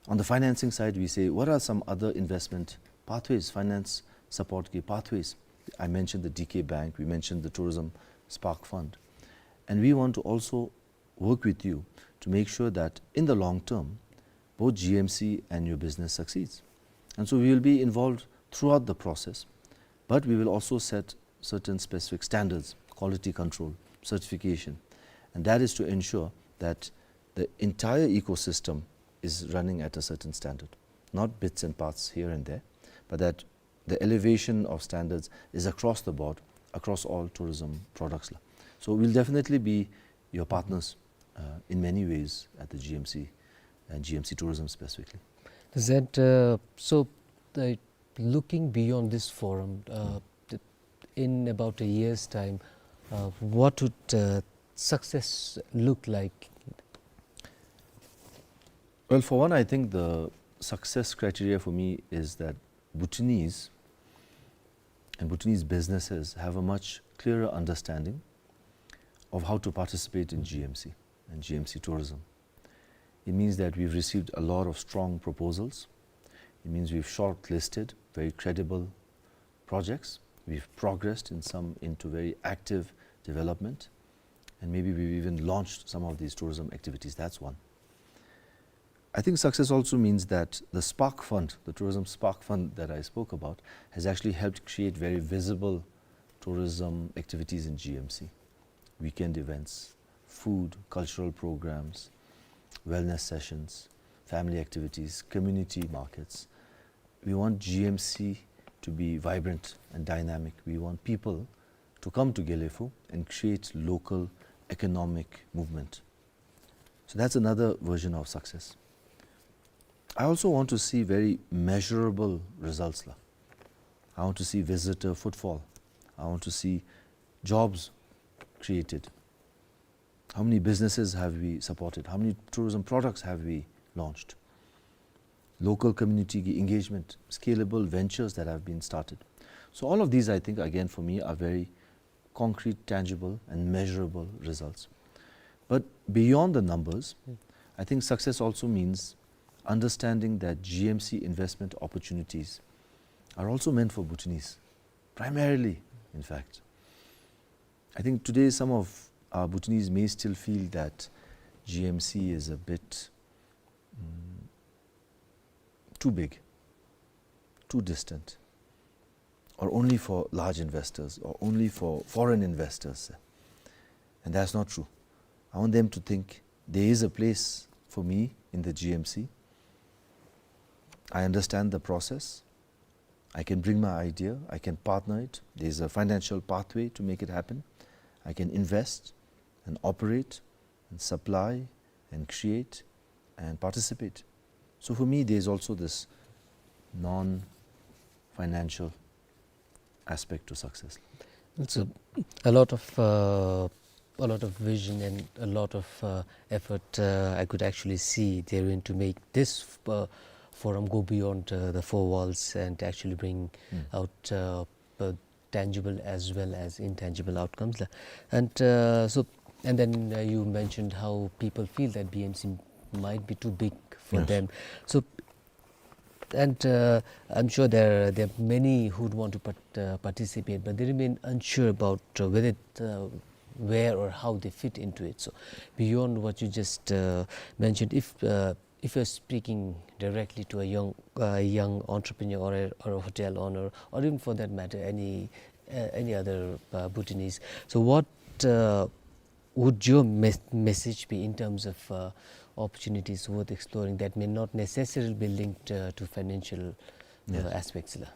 On the financing side, we say, what are some other investment pathways, finance support ki pathways? I mentioned the D K Bank, we mentioned the Tourism Spark Fund. And we want to also work with you to make sure that in the long term, both G M C and your business succeeds. And so we will be involved throughout the process, but we will also set certain specific standards, quality control, certification, and that is to ensure that the entire ecosystem is running at a certain standard, not bits and parts here and there, but that the elevation of standards is across the board, across all tourism products la. So we'll definitely be your partners, uh, in many ways at the G M C and G M C Tourism specifically. Is that, uh, so, uh, looking beyond this forum, uh, th-, in about a year's time, uh, what would, uh, success look like? Well, for one, I think the success criteria for me is that Bhutanese and Bhutanese businesses have a much clearer understanding of how to participate in G M C and G M C tourism. It means that we've received a lot of strong proposals. It means we've shortlisted very credible projects. We've progressed in some into very active development. And maybe we've even launched some of these tourism activities. That's one. I think success also means that the Spark Fund, the Tourism Spark Fund that I spoke about, has actually helped create very visible tourism activities in G M C. Weekend events, food, cultural programs, wellness sessions, family activities, community markets. We want G M C to be vibrant and dynamic. We want people to come to Gelephu and create local economic movement. So that's another version of success. I also want to see very measurable results la. I want to see visitor footfall. I want to see jobs created. How many businesses have we supported? How many tourism products have we launched? Local community ki engagement, scalable ventures that have been started. So all of these, I think, again, for me, are very concrete, tangible, and measurable results. But beyond the numbers, I think success also means understanding that G M C investment opportunities are also meant for Bhutanese, primarily, in fact. I think today some of our Bhutanese may still feel that G M C is a bit, mm, too big, too distant, or only for large investors, or only for foreign investors. And that's not true. I want them to think there is a place for me in the G M C. I understand the process. I can bring my idea. I can partner it. There's a financial pathway to make it happen. I can invest and operate and supply and create and participate. So for me, there's also this non-financial aspect to success. It's a, a lot of, uh, a lot of vision and a lot of, uh, effort, uh, I could actually see therein to make this, uh, forum go beyond, uh, the four walls and actually bring out, uh, uh, tangible as well as intangible outcomes, la. And, uh, so, and then, uh, you mentioned how people feel that B M C might be too big for them. So, and, uh, I'm sure there, there are many who'd want to part-, uh, participate, but they remain unsure about, uh, whether, uh, where or how they fit into it. So, beyond what you just, uh, mentioned, if, uh, if you're speaking directly to a young, uh, young entrepreneur or a, or a hotel owner, or even for that matter, any, uh, any other, uh, Bhutanese, so what, uh, would your mes-, message be in terms of, uh, opportunities worth exploring that may not necessarily be linked, uh, to financial, uh, aspects, la?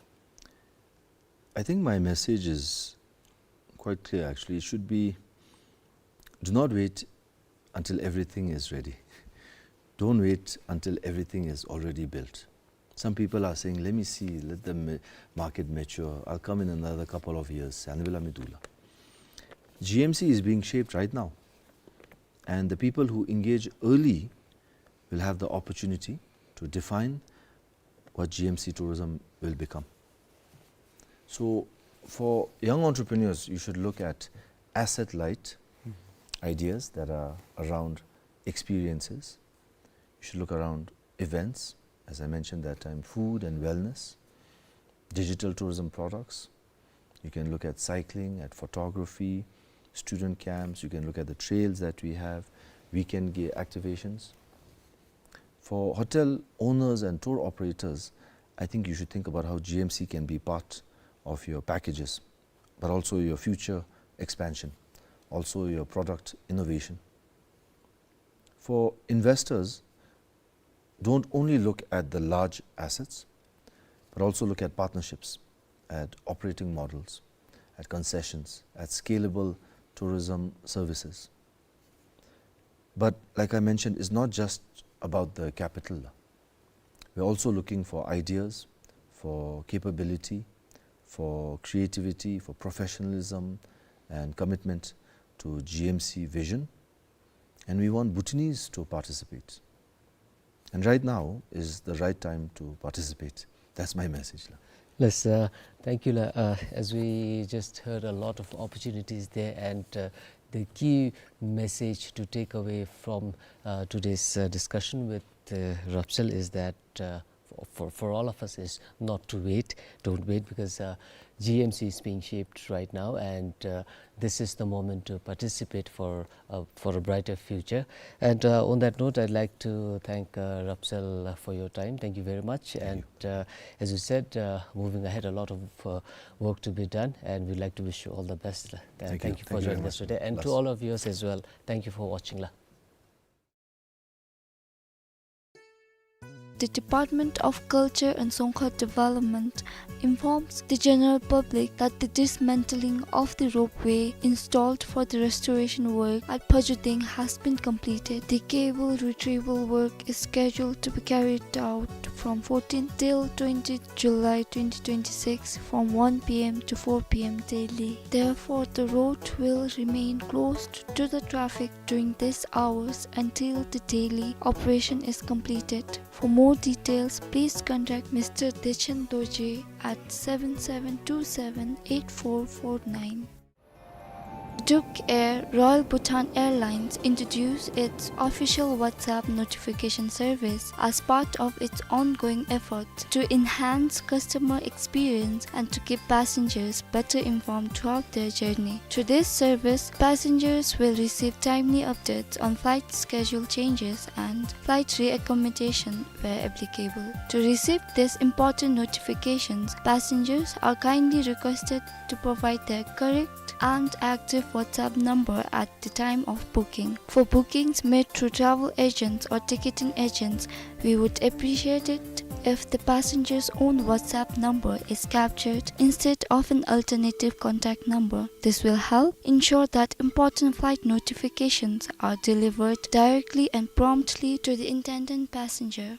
I think my message is quite clear, actually. It should be, do not wait until everything is ready. Don't wait until everything is already built. Some people are saying, "Let me see, let the ma-, market mature. I'll come in another couple of years." Ane bela mi dula. G M C is being shaped right now. And the people who engage early will have the opportunity to define what G M C tourism will become. So, for young entrepreneurs, you should look at asset-light ideas that are around experiences. You should look around events, as I mentioned that time, food and wellness, digital tourism products. You can look at cycling, at photography, student camps. You can look at the trails that we have, weekend ga-, activations. For hotel owners and tour operators, I think you should think about how G M C can be part of your packages, but also your future expansion, also your product innovation. For investors, don't only look at the large assets, but also look at partnerships, at operating models, at concessions, at scalable tourism services. But like I mentioned, it's not just about the capital. We're also looking for ideas, for capability, for creativity, for professionalism and commitment to G M C vision. And we want Bhutanese to participate. And right now is the right time to participate. That's my message, la. Yes, uh, thank you, la. Uh, as we just heard, a lot of opportunities there, and, uh, the key message to take away from, uh, today's, uh, discussion with, uh, Rapsel is that, uh, for, for, for all of us is not to wait. Don't wait, because, uh, G M C is being shaped right now, and, uh, this is the moment to participate for, uh, for a brighter future. And, uh, on that note, I'd like to thank, uh, Rapsel, uh, for your time. Thank you very much. And, uh, as you said, uh, moving ahead, a lot of, uh, work to be done, and we'd like to wish you all the best. Uh, thank you for joining us today. And to all our viewers as well, thank you for watching, la. The Department of Culture and Dzongkha Development informs the general public that the dismantling of the ropeway installed for the restoration work at Phajudeng has been completed. The cable retrieval work is scheduled to be carried out from fourteenth till twentieth July twenty twenty-six from one P M to four P M daily. Therefore, the road will remain closed to the traffic during these hours until the daily operation is completed. For more details, please contact Mister Dechen Dorji at seven seven two seven eight four four nine. Duk Air, Royal Bhutan Airlines, introduced its official WhatsApp notification service as part of its ongoing efforts to enhance customer experience and to keep passengers better informed throughout their journey. Through this service, passengers will receive timely updates on flight schedule changes and flight reaccommodation where applicable. To receive these important notifications, passengers are kindly requested to provide their correct and active WhatsApp number at the time of booking. For bookings made through travel agents or ticketing agents, we would appreciate it if the passenger's own WhatsApp number is captured instead of an alternative contact number. This will help ensure that important flight notifications are delivered directly and promptly to the intended passenger.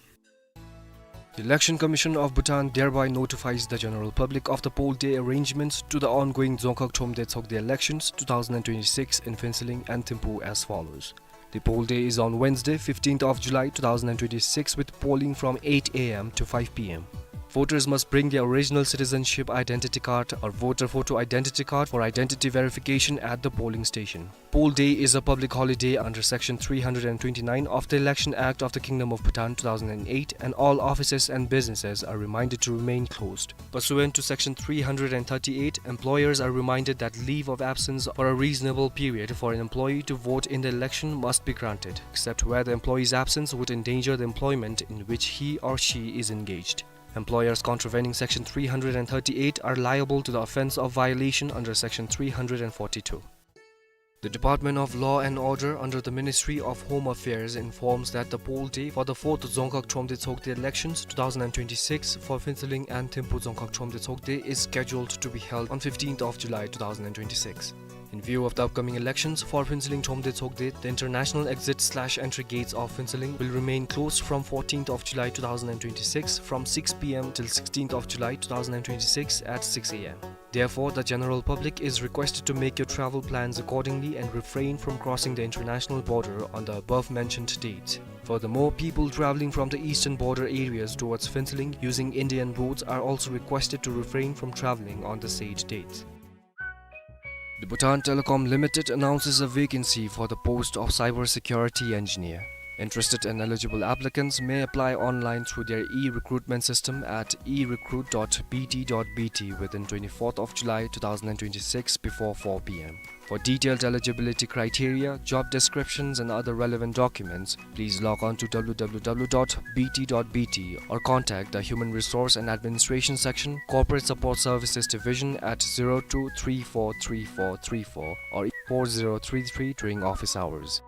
The Election Commission of Bhutan thereby notifies the general public of the poll day arrangements to the ongoing Dzongkhag Thromde Tshogde elections two thousand and twenty-six in Phuentsholing and Thimphu as follows. The poll day is on Wednesday, fifteenth of July two thousand and twenty-six, with polling from eight A M to five P M. Voters must bring their original citizenship identity card or voter photo identity card for identity verification at the polling station. Poll day is a public holiday under Section three hundred and twenty-nine of the Election Act of the Kingdom of Bhutan two thousand and eight, and all offices and businesses are reminded to remain closed. Pursuant to Section three hundred and thirty-eight, employers are reminded that leave of absence for a reasonable period for an employee to vote in the election must be granted, except where the employee's absence would endanger the employment in which he or she is engaged. Employers contravening Section three hundred and thirty-eight are liable to the offence of violation under Section three hundred and forty-two. The Department of Law and Order under the Ministry of Home Affairs informs that the poll day for the fourth Dzongkhag Thromde Tshogde elections two thousand and twenty-six for Phuentsholing and Thimphu Dzongkhag Thromde Tshogde is scheduled to be held on fifteenth of July two thousand and twenty-six. In view of the upcoming elections for Phuentsholing Thromde Tshogde, the international exit slash entry gates of Phuentsholing will remain closed from fourteenth of July two thousand and twenty-six from six P M till sixteenth of July two thousand and twenty-six at six A M. Therefore, the general public is requested to make your travel plans accordingly and refrain from crossing the international border on the above mentioned dates. Furthermore, people traveling from the eastern border areas towards Phuentsholing using Indian roads are also requested to refrain from traveling on the said dates. The Bhutan Telecom Limited announces a vacancy for the post of cyber security engineer. Interested and eligible applicants may apply online through their e-recruitment system at e recruit dot b t dot b t within twenty-fourth of July two thousand and twenty-six before four P M. For detailed eligibility criteria, job descriptions and other relevant documents, please log on to w w w dot b t dot b t or contact the Human Resource and Administration Section, Corporate Support Services Division at zero two three four three four three four or four zero three three during office hours.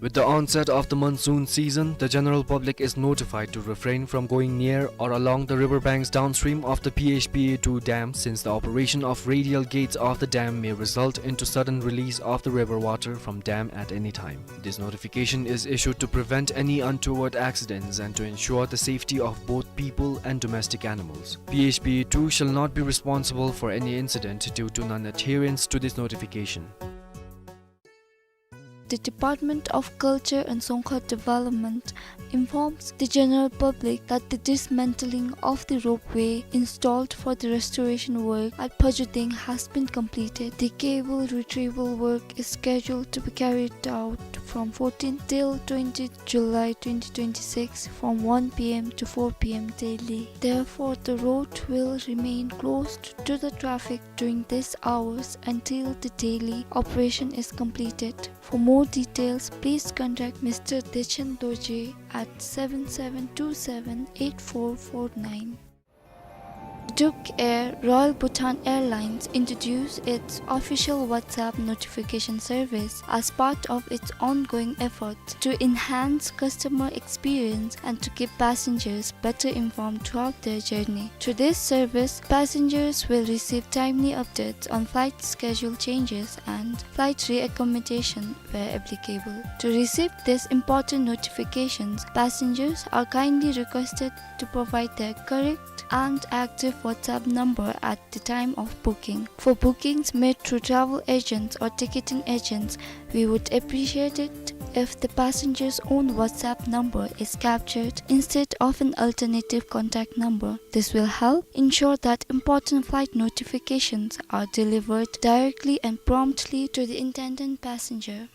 With the onset of the monsoon season, the general public is notified to refrain from going near or along the river banks downstream of the P H P A two dam, since the operation of radial gates of the dam may result into sudden release of the river water from dam at any time. This notification is issued to prevent any untoward accidents and to ensure the safety of both people and domestic animals. P H P A two shall not be responsible for any incident due to non-adherence to this notification. The Department of Culture and Dzongkhag Development informs the general public that the dismantling of the ropeway installed for the restoration work at Phojo Deng has been completed. The cable retrieval work is scheduled to be carried out from fourteenth till twentieth July twenty twenty-six from one p m to four p m daily. Therefore, the road will remain closed to the traffic during these hours until the daily operation is completed. For more details, please contact Mister Dechen Dorji at seven seven two seven eight four four nine. Duk Air, Royal Bhutan Airlines, introduced its official WhatsApp notification service as part of its ongoing efforts to enhance customer experience and to keep passengers better informed throughout their journey. Through this service, passengers will receive timely updates on flight schedule changes and flight reaccommodation where applicable. To receive these important notifications, passengers are kindly requested to provide their correct and active WhatsApp number at the time of booking. For bookings made through travel agents or ticketing agents, we would appreciate it if the passenger's own WhatsApp number is captured instead of an alternative contact number. This will help ensure that important flight notifications are delivered directly and promptly to the intended passenger.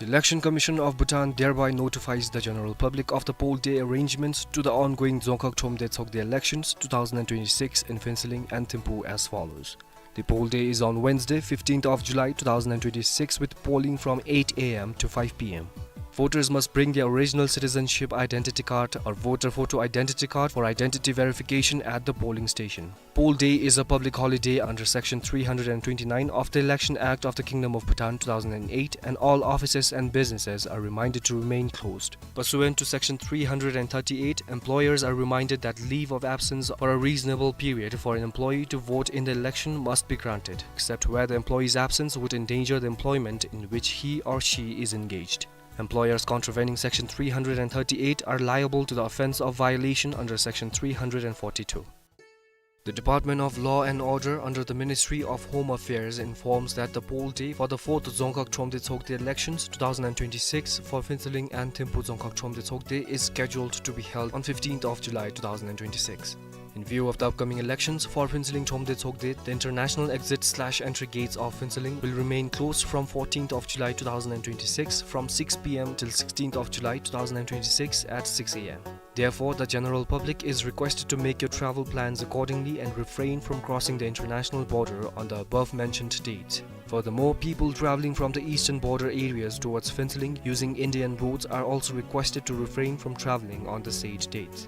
The Election Commission of Bhutan thereby notifies the general public of the poll day arrangements to the ongoing Dzongkhag Thromde Tshogde elections two thousand and twenty-six in Phuentsholing and Thimphu as follows. The poll day is on Wednesday, fifteenth of July two thousand and twenty-six, with polling from eight a m to five p m. Voters must bring their original citizenship identity card or voter photo identity card for identity verification at the polling station. Poll day is a public holiday under Section three hundred and twenty-nine of the Election Act of the Kingdom of Bhutan two thousand and eight, and all offices and businesses are reminded to remain closed. Pursuant to Section three hundred and thirty-eight, employers are reminded that leave of absence for a reasonable period for an employee to vote in the election must be granted, except where the employee's absence would endanger the employment in which he or she is engaged. Employers contravening Section three hundred and thirty-eight are liable to the offence of violation under Section three hundred and forty-two. The Department of Law and Order under the Ministry of Home Affairs informs that the poll day for the fourth Dzongkhag Thromde Tshogde elections two thousand and twenty-six for Phuentsholing and Thimphu Dzongkhag Thromde Tshogde is scheduled to be held on fifteenth of July two thousand and twenty-six. In view of the upcoming elections for Phuentsholing Thromde Tshogde, the international exit slash entry gates of Phuentsholing will remain closed from fourteenth of July two thousand and twenty-six from six p m till sixteenth of July two thousand and twenty-six at six a m. Therefore, the general public is requested to make your travel plans accordingly and refrain from crossing the international border on the above mentioned dates. Furthermore, people traveling from the eastern border areas towards Phuentsholing using Indian roads are also requested to refrain from traveling on the said dates.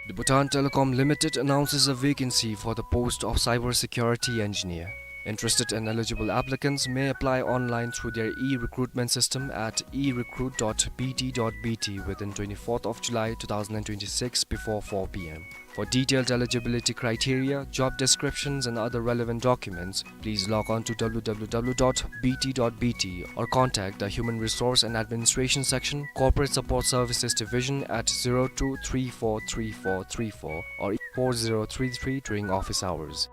The Bhutan Telecom Limited announces a vacancy for the post of cyber security engineer. Interested and eligible applicants may apply online through their e-recruitment system at e recruit dot b t dot b t within twenty-fourth of July two thousand and twenty-six before four p m. For detailed eligibility criteria, job descriptions and other relevant documents, please log on to w w w dot b t dot b t or contact the Human Resource and Administration Section, Corporate Support Services Division at zero two three four three four three four or four zero three three during office hours.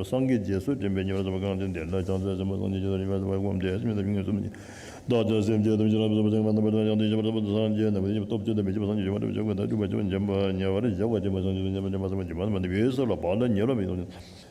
སངས་རྒྱས་སངས་རྒྱས་སངས་རྒྱས་སངས་རྒྱས།